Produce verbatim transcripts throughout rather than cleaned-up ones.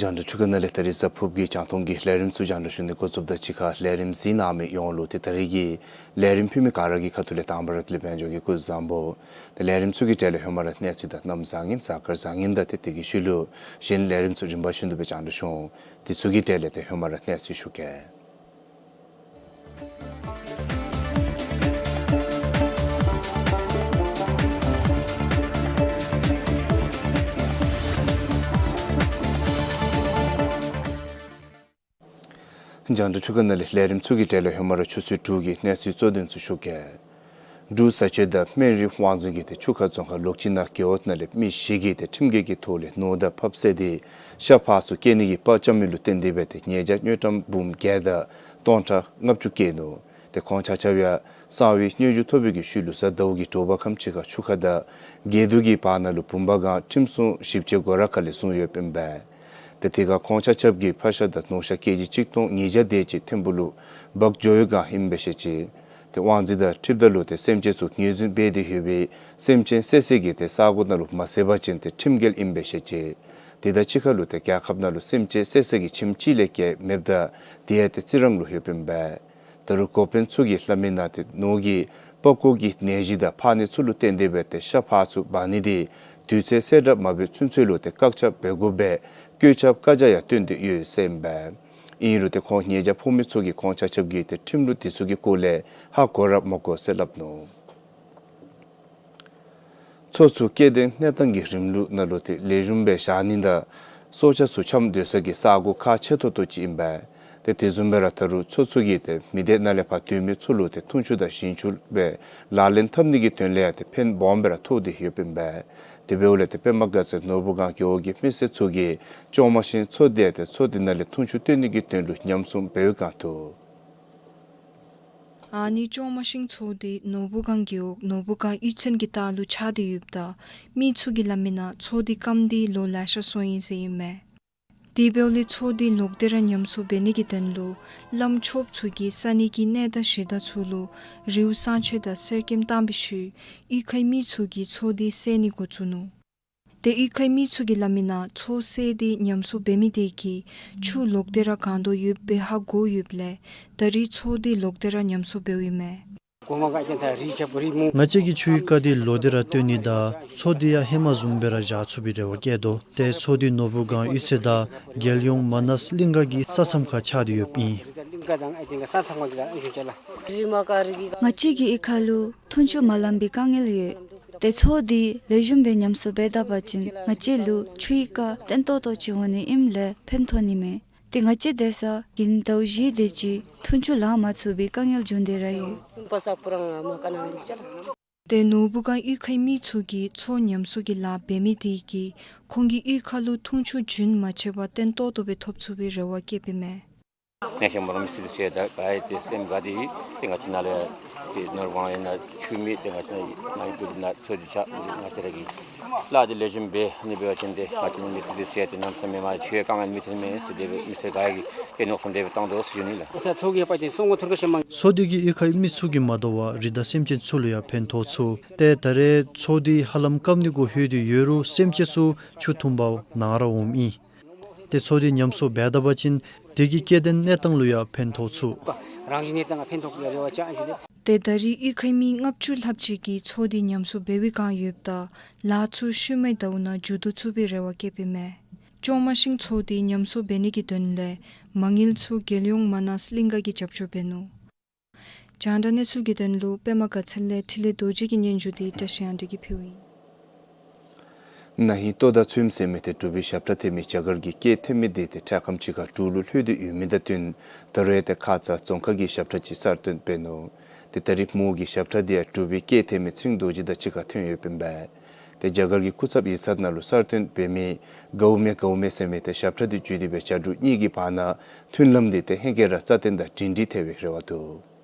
རྒྱང་བསྒྲགས་འཕྲུལ་ཁང་ནང་ལས་ད་རིས་གཟའ་ཕུརཔ་གི་རྒྱང་མཐོང་གི་ལས་རིམ་ཚུ་རྒྱང་བསྒྲགས་ཞུ་ནི་འགོ་བཙུགསཔ་ད་གཅིག་ཁར་ལས་རིམ་གཟིགས་གནང་མི་ཡོངས་ལུ་ཏེ་ད་རིས་ཀྱི་ལས་རིམ་ཕུལ་མི་ག་ར་གི་ཁ་ཐུག་ལས་དང་པ་ར་དེ་ལས་དཔལ་འབྱོར་གྱི་སྐུ་གཟུགས་བཟང་པོ། ཏེ་ལས་རིམ་ཚུ་གི་གྲས་ལས་ཧེ་མ་ར་གནས་ཚུལ་དང་གནམ་བཟང་ངན་གཟའ་སྐར་བཟང་ངན་དང་ཏེ་དེ་གི་ཤུལ་ལུ་གཞན་ལས་རིམ་ཚུ་རིམ་པ་བཞིན་དུ་སྦེ་རྒྱང་བསྒྲགས་ཞུ་འོང་། དེ་ཚུ་གི་གྲས་ལས་ཏེ་ཧེ་མ་ར་གནས་ཚུལ་ཞུ་གེ། རྒྱང་བསྒྲགས་འཕྲུལ་ཁང་ནང་ལས་ལས་རིམ་ཚུ་གི་གྲས་ལས་ཧེ་མ་ར་ཆུ་ཚོད་དྲུག་གི་གནས་ཚུལ་གཙོ་དོན་ཚུ་ཞུ་གེ། འབྲུག་བཟའ་སྤྱོད་དང་སྨན་རིགས་དབང་འཛིན་གྱིས་ཏེ་ཆུ་ཁ་རྫོང་ཁག་ལོག་སྤྱི་ནང་རྒེད་འོག་ནང་ལས་མི་བཞི་གིས་ཏེ་ཁྲིམས་འགལ་གྱི་ཐོག་ལས་ནོར་དང་ཕགཔ་བསད་དེ་ཤ་ཕག་ཚུ་བསྐྱལ་ནི་གི་པར་རྐྱབ་མི་ལུ་བརྟེན་ཏེ་སྦེ་ཏེ་ཉེས་བྱ་དངུལ་ཀྲམ་འབུམ་བརྒྱད་དང་སྟོང་ཕྲག་ལྔ་བཅུ་བཀལ་ནུག། ཏེ་ཁོང་ཆ་ཁྱབ་ཡང་གསང་བའི་སྙན་ཞུ་ཐོབ་པའི་གི་ཤུལ་ལུ་གཟའ་ཟླཝ་གི་དྲོ་པ་ཁམས་ཅིག་ཁར་ཆུ་ཁ་དང་དགེ་འདུན་གྱི་བར་ན་ལུ་བུམ་པ་སྒང་ཁྲིམས་སྲུང་ཞིབ་དཔྱད་སྒོ་ར་ཁ་ལས་བཟུང་ཡོདཔ་ཨིན་པས། ཏེ་དེ་ཁར་ཁོང་ཆ་ཁྱབ་ཀྱིས་ཕག་ཤ་དང་ནོར་ཤ་ཀེ་ཇི་གཅིག་སྟོང་ཉིས་བརྒྱ་དེ་ཅིག་ཐིམ་ཕུག་ལུ་འབག་འགྱོ་བའི་སྒང་ཨིན་པས་ཟེར་བཤད་ཅི། ཏེ་དབང་འཛིན་དང་འཁྲིལཝ་ད་ལུ་ཏེ་སེམས་ཅན་ཚུ་ངོས་འཛིན་འབད་དེ་ཡོད་པའི་སེམས་ཅན་བསད་སའི་གི་ཏེ་ས་གོ་ནང་ལུ་མ་བསད་པ་ཅིན་ཏེ་ཁྲིམས་འགལ་ཨིན་པས་ཟེར་བཤད་ཅི། དེ་དང་གཅིག་ཁར་ལུ་ཏེ་རྒྱལ་ཁབ་ནང་ལུ་སེམས་ཅན་བསད་སའི་གི་ཁྱིམ་གཅིག་ལས་བརྒལ་མེདཔ་ད་དེ་ཡང་ཏེ་རྩི་རང་ལུ་ཡོདཔ་ཨིན་པས། ད་རུང་འགོ་དཔོན་ཚུ་གིས་སླབ་མི་ནང་ཏེ་ནོར་གྱི་པགས་ཀོ་གི་ནད་གཞི་དང་ཕག་ནད་ཚུ་ལུ་བརྟེན་ཏེ་སྦེ་ཏེ་ཤ་ཕག་ཚུ་འབག་ནི་དེ་དུས་ཚོད་གསལ་བསྒྲགས་མ་འབད་ཚུན་ཚོད་ལུ་ཏེ་བཀག་ཆ་འབད་དགོཔ་སྦེ་བཀོད་ཁྱབ་བཀའ་རྒྱ་ཡང་བཏོན་ཏེ་ཡོད་ཟེར་ཨིན་པས། ཨིན་རུང་ཏེ་ཁོང་ཉེས་བྱ་ཕོག་མི་ཚུ་གིས་ཁོང་ཆ་ཁྱབ་ཀྱིས་ཏེ་ཁྲིམས་ལུགས་དེ་ཚུ་གི་སྐོར་ལས་ཧ་གོ་ར་མ་གོ་ཟེར་སླབ་ནུག། མཚོ་ཚུ་སྐྱེ་ལྡན་གནས་སྟངས་ཀྱི་རིམ་ལུགས་ནང་ལུ་ཏེ་ལེགས་ཤོམ་སྦེ་བཞག་ནི་དང་སྲོག་ཆགས་ཚུ་འཁྱམས་སྡོད་ས་གི་ས་གོ་ཁག་ཆེ་ཏོག་ཏོ་ཅིག་ཨིན་པས། ཏེ་དེ་བཟུམ་སྦེ་ར་ད་རུང་མཚོ་ཚུ་གིས་ཏེ་མི་སྡེ་ནང་ལས་ཕར་སྡོད་མི་ཚུ་ལུ་ཏེ་འཐུང་ཆུ་དང་ཞིང་ཆུ་སྦེ་ལག་ལེན་འཐབ་ནི་གི་དོན་ལས་ཡང་ཏེ་ཕན་སྦོམ་སྦེ་ར་ཐོགས་ཏེ་ཡོདཔ་ཨིན་པས། དེ་འབདཝ་ལས་ཏེ་པདྨ་དགའ་ཚལ་ནོར་བུ་སྒང་རྒེད་འོག་གི་མི་སེར་ཚུ་གིས་ལྕོག་མ་ཤིང་མཚོ་དེ་ཏེ་མཚོ་དེ་ནང་ལས་འཐུང་ཆུ་བཏོན་ནི་གི་དོན་ལུ་ཉམས་སྲུང་འབད་བའི་སྒང་དུ། ཨ་ནི་ལྕོག་མ་ཤིང་མཚོ་དེ་ནོར་བུ་སྒང་རྒེད་འོག་ནོར་བུ་སྒང་གཡུས་ཚན་གྱི་ལྟག་ལུ་ཆགས་ཏེ་ཡོདཔ་ད་མི་ཚུ་གིས་སླབ་མི་ནང་མཚོ་དེ་སྐམ་སྟེ་ལོ་ལེ་ཤ་སོང་ཡི་ཟེར་ཨིན་མས། དེ་འབདཝ་ལས་མཚོ་དེ་ལོག་སྟེ་ར་ཉམས་གསོ་འབད་ནི་གི་དོན་ལུ་བླམ་ཆོསཔ་ཚུ་གིས་ས་གནས་ཀྱི་གནས་བདག་གཞི་བདག་ཚུ་ལུ་རེའུ་གསང་སྤྱོད་དང་གསེར་སྐྱེམས་བཏང་བའི་ཤུལ་གཡུས་ཁའི་མི་ཚུ་གིས་མཚོ་དེ་བསལ་ནི་འགོ་བཙུགས་ནུག། ཏེ་གཡུས་ཁའི་མི་ཚུ་གིས་སླབ་མི་ནང་མཚོ་བསལ་ཏེ་ཉམས་གསོ་འབད་མི་དེ་གིས་ཆུ་ལོག་སྟེ་ར་གང་དོ་ཡོདཔ་སྦེ་ཧ་གོ་ཡོདཔ་ལས་ད་རིས་མཚོ་དེ་ལོག་སྟེ་ར་ཉམས་གསོ་འབདཝ་ཨིན་མས། ང་བཅས་ཀྱིས་ཆུའི་རྐ་དེ་ལོག་སྟེ་ར་བཏོན་ནི་དང་མཚོ་དེ་ཡང་ཧེ་མ་བཟུམ་སྦེ་ར་བཞག་ཚུགས་པའི་རེ་བ་བསྐྱེད་དོ། ཏེ་མཚོ་དེ་ནོར་བུ་སྒང་གཡུས་ཚན་དང་རྒྱལ་ཡོངས་མ་ནས་གླིང་ག་གི་ས་མཚམས་ཁར་ཆགས་ཏེ་ཡོདཔ་ཨིན། ང་བཅས་ཀྱི་གཡུས་ཁ་ལུ་འཐུང་ཆུ་མ་ལང་པའི་དཀའ་ངལ་ཡོད། ཏེ་མཚོ་འདི་ལེགས་ཤོམ་སྦེ་ཉམས་གསོ་འབད་ད་པ་ཅིན་ང་བཅས་ལུ་ཆུའི་རྐ་བརྟན་ཏོག་ཏོ་ཅིག་འོང་ནི་ཨིནམ་ལས་ཕན་ཐོགས་ནི་མས། ཏེ་ང་བཅས་སྡོད་ས་དགུན་ཟླཝ་བཞི་དེ་ཅིག་འཐུང་ཆུ་ལང་མ་ཚུགས་པའི་དཀའ་ངལ་བྱུང་སྟེ་ར་ཡོད། ཏེ་ནོར་བུ་སྒང་གཡུས་ཁའི་མི་ཚུ་གིས་མཚོ་ཉམས་གསོ་གི་ལཱ་འབད་མི་དེ་གིས་ཁོང་གི་གཡུས་ཁ་ལུ་འཐུང་ཆུ་རྒྱུན་མ་ཆད་པར་བརྟན་ཏོག་ཏོ་སྦེ་ཐོབ་ཚུགས་པའི་རེ་བ་བསྐྱེདཔ་ཨིན་མས། ནས་ཤེས་མོ་ར་མི་སྲིད་དུ་ཆེ་ད་ག་ཨེ་ཏེ་སེམས་དགའ་སྟེ་ཏེ་ང་བཅས་ནཱ་ལས་ ཏེ་ནོར་དབང་ཡོད་ན་ཆུ་མེད། ཏེ་ང་བཅས་ནཱ་ནཱ་གི་འབྲུག་ནང་འཚོ་འདི་ཆ་ང་བཅས་ར་གི་ལཱ་འདི་ལེགས་ཤོམ་འབད་ནི་འབད་བ་ཅིན་ཏེ་ང་བཅས་མི་སེར་འདི་ཚུ་ཡང་ཏེ་གནམ་མེད་ས་མེད་མ་ཆུ་ཡང་དཀའ་ངལ་མི་ཐོན་མས་ཟེར་ཏེ་མི་སེར་ག་ཡང་གིས་ཏེ་མནོ་བསམ་དེ་སྦེ་བཏང་དོ་ཟེར་ཞུ་ནི་ལགས། ད་མཚོ་གི་ཡ་པ་ཏེ་སོང་ངོ་ཐུར་ཁ་ཤ་མང་། མཚོ་འདི་གིས་གཡུས་ཁའི་མི་ཚུ་གིས་མ་དོ་བར་རི་དྭགས་སེམས་ཅན་ཚུ་ལུ་ཡང་ཕན་ཐོགས་ཚུགས། ཏེ་ད་རེས་མཚོ་འདི་ཧ་ལམ་སྐམ་ནི་གུ་ལྷོད་དེ་ཡོད་རུང་སེམས་ཅན་ཚུ་ཆུ་འཐུང་པར་ནཱ་ར་འོངམ་ཨིན། ཏེ་མཚོ་འདི་ཉམས་གསོ་འབད་ད་པ་ཅིན་དེ་གིས་སྐྱེ་ལྡན་གནས་སྟངས་ལུ་ཡང་ཕན་ཐོགས་ཚུགས། རང་བཞིན་གནས་སྟངས་ལུ་ཕན་ཐོགས་ཡོད་རེ་བ་ཅ་ཞུ་ལེ། ཏེ་ད་རེས་གཡུས་ཁའི་མི་ལྔ་བཅུ་ལྷགཔ་ཅིག་གིས་མཚོ་འདི་ཉམས་གསོ་འབད་བའི་བསྒང་ཡོདཔ་ད་ལཱ་ཚུ་ཤུལ་མའི་ཟླཝ་ནང་མཇུག་བསྡུ་ཚུགས་པའི་རེ་བ་བསྐྱེདཔ་ཨིན་མས། ལྕོག་མ་ཤིང་མཚོ་འདི་ཉམས་གསོ་འབད་ནི་གི་དོན་ལས་མ་དངུལ་ཚུ་རྒྱལ་ཡོངས་མ་ནཱས་གླིང་ག་གིས་རྒྱབ་སྐྱོར་འབད་ནུག། རྒྱང་བསྒྲགས་གནས་ཚུལ་གྱི་དོན་ལུ་པདྨ་དགའ་ཚལ་ལས་འཕྲིན་ལས་རྡོ་རྗེ་གི་སྙན་ཞུ་འདི་བཀྲ་ཤིས་དབང་འདུས་ཀྱིས་ཕུལཝ་ཨིན། ན་ཧིང་ལྟོ་དང་ཚོདམ་ཟེར་མི་ཏེ་འབྲུག་པའི་ཞབས་ཁྲ་འཐེན་མི་རྒྱ་གར་གྱི་སྐད་འཐེན་མི་འདི་ཏེ་འཕྲལ་ཁམས་ཅིག་ཁར་འབྲུག་ལུ་ལྷོད་དེ་ཡོད་མི་དང་བསྟུན་ད་རུང་ཡང་ཏེ་ཁ་ཙ་རྫོང་ཁ་གི་ཞབས་ཁྲ་ཅིག་གསར་བཏོན་འབད་ནུག། ཏེ་ད་རེས་མོ་གི་ཞབས་ཁྲ་འདི་ཡང་འབྲུག་པའི་སྐད་འཐེན་མི་ཚེ་རིང་རྡོ་རྗེ་དང་གཅིག་ཁར་ཐོན་ཡོདཔ་ཨིན་པས། ཏེ་རྒྱ་གར་གྱི་སྐུ་ཚབ་ཡིག་ཚང་ནང་ལུ་གསར་བཏོན་འབད་མི་གའུ་མེ་གའུ་མེ་ཟེར་མི་ཏེ་ཞབས་ཁྲ་འདི་བརྒྱུད་དེ་སྦེ་རྒྱ་འབྲུག་གཉིས་ཀྱི་བར་ན་མཐུན་ལམ་འདི་ཏེ་ཧེང་སྐལ་ར་རྩ་བརྟན་དང་སྒྲིང་སྒྲིང་ཐལ་བའི་རེ་བ་འདུག།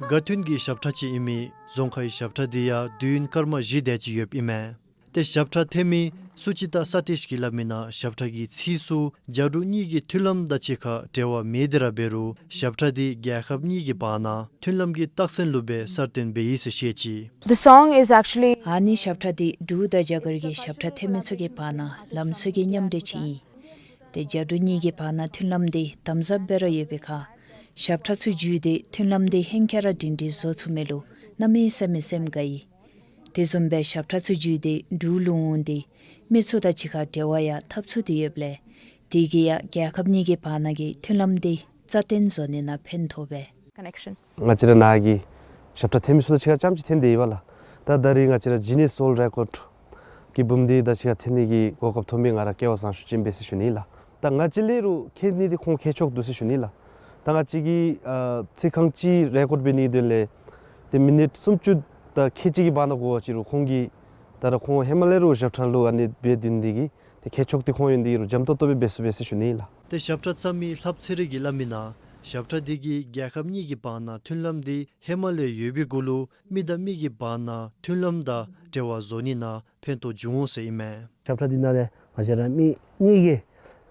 དགའ་སྟོན་གྱི་ཞབས་ཁྲ་ཅིག་ཨིན་མི་རྫོང་ཁའི་ཞབས་ཁྲ་འདི་ཡང་དུས་ཡུན་སྐར་མ་བཞི་དེ་ཅིག་ཡོདཔ་ཨིན་མས། ཏེ་ཞབས་ཁྲ་འཐེན་མི་སུ་ཅི་ཏ་ས་ཏིས་ཀྱིས་སླབ་མི་ནང་ཞབས་ཁྲ་གི་ཚིག་ཚུ་རྒྱ་འབྲུག་གཉིས་ཀྱི་མཐུན་ལམ་དང་གཅིག་ཁར་འབྲེལ་བ་མེད་དེ་ར་འབད་རུང་ཞབས་ཁྲ་འདི་རྒྱལ་ཁབ་གཉིས་ཀྱི་བར་ན་མཐུན་ལམ་གྱི་རྟགས་མཚན་ལུ་སྦེ་གསར་བཏོན་འབད་ཡི་ཟེར་བཤད་ཅི། The song is actually ཨ་ནི་ཞབས་ཁྲ་འདི་འབྲུག་དང་རྒྱ་གར་གྱི་ཞབས་ཁྲ་འཐེན་མི་ཚུ་གི་བར་ན་ལམ་སྲོལ་གྱི་མཉམ་འབྲེལ་ཅིག་ཨིན། ཏེ་རྒྱ་འབྲུག་གཉིས་ཀྱི་བར་ན་མཐུན་ལམ་འདི་དམ་ཟབ་སྦེ་ར་ཡོད་པའི་ཁར་ཞབས་ཁྲ་ཚུ་བརྒྱུད་དེ་མཐུན་ལམ་འདི་ཧེང་སྐལ་ར་སྒྲིང་སྒྲིང་བཟོ་ཚུགས་མི་ལུ་གནམ་མེད་ས་མེད་སེམས་དགའ་ཡི། དེ་བཟུམ་སྦེ་ཞབས་ཁྲ་ཚུ་བརྒྱུད་དེ་འབྲུག་ལུ་འོང་སྟེ་མི་ཚུ་དང་གཅིག་ཁར་འབྲེལ་བ་ཡང་འཐབ་ཚུགས་ཏེ་ཡོདཔ་ལས་དེ་གིས་ཡང་རྒྱལ་ཁབ་གཉིས་ཀྱི་བར་ན་གི་མཐུན་ལམ་འདི་རྩ་བརྟན་བཟོ་ནི་ནང་ཕན་ཐོགས་པས། Connection. ང་བཅས་ར་ནཱ་གི་ཞབས་ཁྲ་འཐེན་མི་ཚུ་དང་གཅིག་ཁར་རྐྱངམ་ཅིག་འཐེན་ཏེ་ཡོདཔ་ལགས། ད་ད་རིས་ང་བཅས་ར་Guinness World Record གི་འབུམ་འདི་དང་གཅིག་ཁར་འཐེན་ནི་གི་གོ་སྐབས་ཐོབ་མི་ང་ར་སྐལ་བ་བཟང་ཤོས་ཅིག་ཨིན་པས་ཟེར་ཞུ་ནི་ལགས། ད་ང་བཅས་ལས་རུང་མཁས་ནི་འདི་ཁོང་མཁས་མཆོག་འདུག་ཟེར་ཞུ་ནི་ལགས། ད་ང་བཅས་ཀྱིས་ཨ་ཚིག་རྐང་གཅིག་རེ་ཀོཌ་འབད་ནིའི་དོན་ལས་ཏེ་མི་ནིཊ་སུམ་ཅུ་དང་ཁལ་གཅིག་གི་བར་ན་འགོར་བ་ཅིན་རུང་ཁོང་གིས་ད་རུང་ཁོང་ཧེ་མ་ལས་རུང་ཞབས་ཁྲ་ལུ་ཨ་ནི་འབད་དོ་འདི་གིས་ཏེ་མཁས་མཆོག་འདི་ཁོང་ཨིན་ནི་འདི་རུང་འཇམ་ཏོང་ཏོ་སྦེ་འབད་ཚུགས་པས་ཟེར་ཞུ་ནི་ལགས། ཏེ་ཞབས་ཁྲ་བརྩམ་མི་ལྷབ་ཚེ་རིང་གིས་སླབ་མི་ནང་ཞབས་ཁྲ་འདི་གིས་རྒྱལ་ཁབ་གཉིས་ཀྱི་བར་ན་མཐུན་ལམ་འདི་ཧེ་མ་ལས་ཡོད་པའི་གུ་ལུ་མི་དང་མི་གི་བར་ན་མཐུན་ལམ་དང་འབྲེལ་བ་བཟོ་ནི་ནང་ཕན་ཐོགས་འབྱུང་འོང་ཟེར་ཨིན་མས། ཞབས་ཁྲ་འདི་ནང་ལས་ང་བཅས་ར་མི་གཉིས་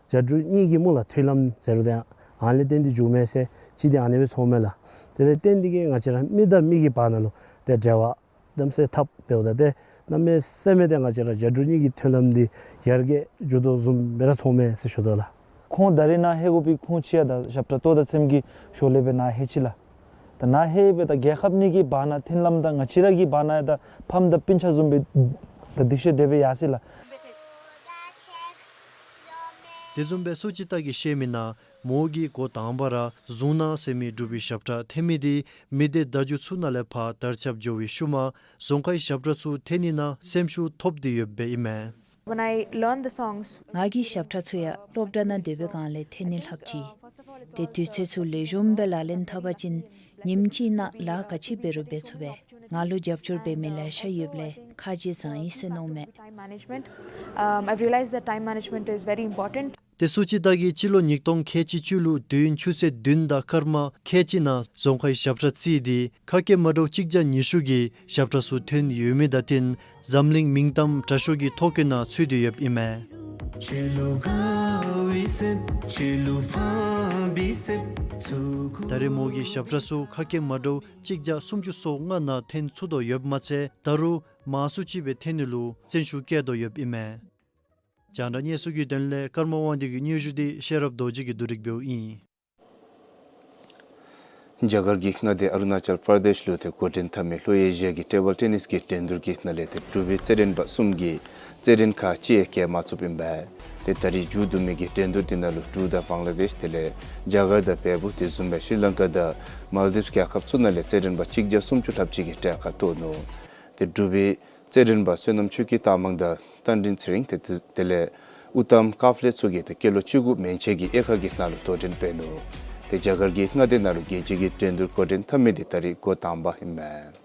ཀྱི་རྒྱ་འབྲུག་གཉིས་ཀྱི་མུ་ལ་མཐུན་ལམ་ཟེར་རུང་ཏེ་ཨ་ནི་ལས་བརྟེན་ཏེ་འབྱུངམ་མས་ཟེར་ཅིག་ཏེ་ཨ་ནི་སྦེ་ཚོརཝ་མས་ལགས། དེ་ལས་བརྟེན་ཏེ་གིས་ང་བཅས་ར་མི་དང་མི་གི་བར་ན་ལུ་ཏེ་འབྲེལ་བ་གནམ་མེད་ས་མེད་འཐབ་འབདཝ་ད་ཏེ་གནམ་མེད་ས་མེད་ཏེ་ང་བཅས་ར་རྒྱ་འབྲུག་གཉིས་ཀྱི་མཐུན་ལམ་འདི་ཡར་རྒྱས་འགྱོ་དོ་བཟུམ་སྦེ་ར་ཚོརཝ་མས་ཟེར་ཞུ་དོ་ལགས། ཁོང་ད་རིས་ནཱ་ལྷོད་དགོ་པའི་ཁུངས་ཅིག་ཡང་ད་ཞབས་ཁྲ་ལྟོ་དང་ཚོདམ་གྱི་ཞོར་ལས་སྦེ་ནཱ་ལྷོད་ཅི་ལགས། ད་ནཱ་ལྷོད་སྦེ་ད་རྒྱལ་ཁབ་གཉིས་ཀྱི་བར་ན་མཐུན་ལམ་དང་ང་བཅས་ར་གི་བར་ན་ཡང་ད་ཕམ་དང་སྤུན་ཆ་བཟུམ་སྦེ་ད་འདི་ཤོས་དེ་སྦེ་ཡར་སོ་ཡི་ལགས། དེ་བཟུམ་སྦེ་སུ་ཅི་ཏ་གིས་བཤད་མི་ནང་མོ་གིས་འགོ་དང་པ་ར་གཟུངས་སྣང་ཟེར་མི་འབྲུག་པའི་ཞབས་ཁྲ་འཐེན་མི་འདི་མི་སྡེ་བརྡ་བརྒྱུད་ཚུ་ནང་ལས་ཕར་དར་ཁྱབ་འགྱོ་བའི་ཤུལ་མ་རྫོང་ཁའི་ཞབས་ཁྲ་ཚུ་འཐེན་ནི་ནང་སེམས་ཤུགས་ཐོབ་སྟེ་ཡོདཔ་ཨིན་མས། When I learned the songs, ང་གིས་ཞབས་ཁྲ་ཚུ་ཡང་སློབ་གྲྭ་ནང་སྡོད་པའི་སྒང་ལས་འཐེན་ནི་ལྷབ་ཅི། ཏེ་དུས་ཚོད་ཚུ་ལེགས་ཤོམ་སྦེ་ལག་ལེན་འཐབ་པ་ཅིན་ཉིནམ་གཅིག་ནང་ལཱ་ག་ཅི་འབད་རུང་འབད་ཚུགས་པས། ང་ལུ་རྒྱབ་སྐྱོར་འབད་མི་ལེ་ཤ་ཡོདཔ་ལས་ཁ་རྗེ་བཟང་ཡི་ཟེར་མནོཝ་མས། Time management. Um, I've realized that time management is very important. ཏེ་སུ་ཅི་ཏ་གིས་སྤྱི་ལོ་ཉིས་སྟོང་ཁལ་གཅིག་བཅུ་ལུ་དུས་ཡུན་ཆུ་ཚོད་བདུན་དང་སྐར་མ་ཁལ་གཅིག་ནང་རྫོང་ཁའི་ཞབས་ཁྲ་རྩིས་ཏེ་ཁ་སྐད་མ་འདྲཝ་གཅིག་བརྒྱ་ཉི་ཤུ་གི་ཞབས་ཁྲ་ཚུ་འཐེན་ཡོད་མི་དང་བསྟུན་འཛམ་གླིང་མིང་གཏམ་དྲག་ཤོས་ཀྱི་ཐོ་བཀོད་ནང་ཚུད་དེ་ཡོདཔ་ཨིན་མས། ད་རེས་མོ་གིས་ཞབས་ཁྲ་ཚུ་ཁ་སྐད་མ་འདྲཝ་གཅིག་བརྒྱ་སུམ་ཅུ་སོ་ལྔ་ནང་འཐེན་ཚུགས་དོ་ཡོདཔ་མ་ཚད་ད་རུང་མང་སུ་ཅིག་སྦེ་འཐེན་ནི་ལུ་བརྩོན་ཤུགས་བསྐྱེད་དོ་ཡོདཔ་ཨིན་མས། རྒྱང་བསྒྲགས་གནས་ཚུལ་གྱི་དོན་ལས་ཀརྨ་དབང་འདུས་ཀྱི་སྙན་ཞུ་འདི་ཤེས་རབ་རྡོ་རྗེ་གིས་བསྡུ་སྒྲིག་འབདཝ་ཨིན། རྒྱ་གར་གྱི་མངའ་སྡེ་ཨ་རུ་ན་ཅལ་པར་དེཤ་ལུ་ཏེ་འགོ་འདྲེན་འཐབ་མི་ལྷོ་ཨེ་ཤི་ཡ་གི་ཊེ་བཱལ་ཊེ་ནིས་ཀྱི་འགྲན་བསྡུར་གྱི་ནང་ལས་ཏེ་འབྲུག་པའི་རྩེད་འགྲན་པ་གསུམ་གྱིས་རྩེད་འགྲན་ཁག་གཅིག་ཡང་བཀལ་མ་ཚུགསཔ་ཨིན་པས། ཏེ་ད་རིས་མཇུག་བསྡུ་མི་གི་འགྲན་བསྡུར་འདི་ནང་ལུ་འབྲུག་དང་བང་ལ་དེཤ་དེ་ལས་རྒྱ་གར་དང་བལ་པོ་དེ་བཟུམ་སྦེ་ཤྲི་ལང་ཀ་དང་མཱལ་དིབས་རྒྱལ་ཁབ་ཚུ་ནང་ལས་རྩེད་འགྲན་པ་གཅིག་བརྒྱ་སུམ་ཅུ་ལྷགཔ་ཅིག་གིས་གྲལ་ཁར་གཏོགས་ནུག། ཏེ་འབྲུག་པའི་རྩེད་འགྲན་པ་བསོད་ནམས་ཆོས་སྐྱིད་རྟགས་མང་དང་རྟ་མགྲིན་ཚེ་རིང་དེ་དེ་ལས་ཨུ་ཏམ་ཀཱཔ་ལེ་ཚུ་གིས་ཏེ་སྐྱེས་ལོ་བཅུ་དགུ་མན་ཆད་ཀྱི་དབྱེ་ཁག་གི་ནང་ལུ་དོ་འགྲན་འབད་ནུག། ཏེ་རྒྱ་གར་གྱི་མངའ་སྡེ་ནང་ལུ་རྒྱལ་སྤྱི་གི་འགྲན་བསྡུར་འགོ་འདྲེན་འཐབ་མི་འདི་ད་རིས་འགོ་དང་པ་ཨིན་མས།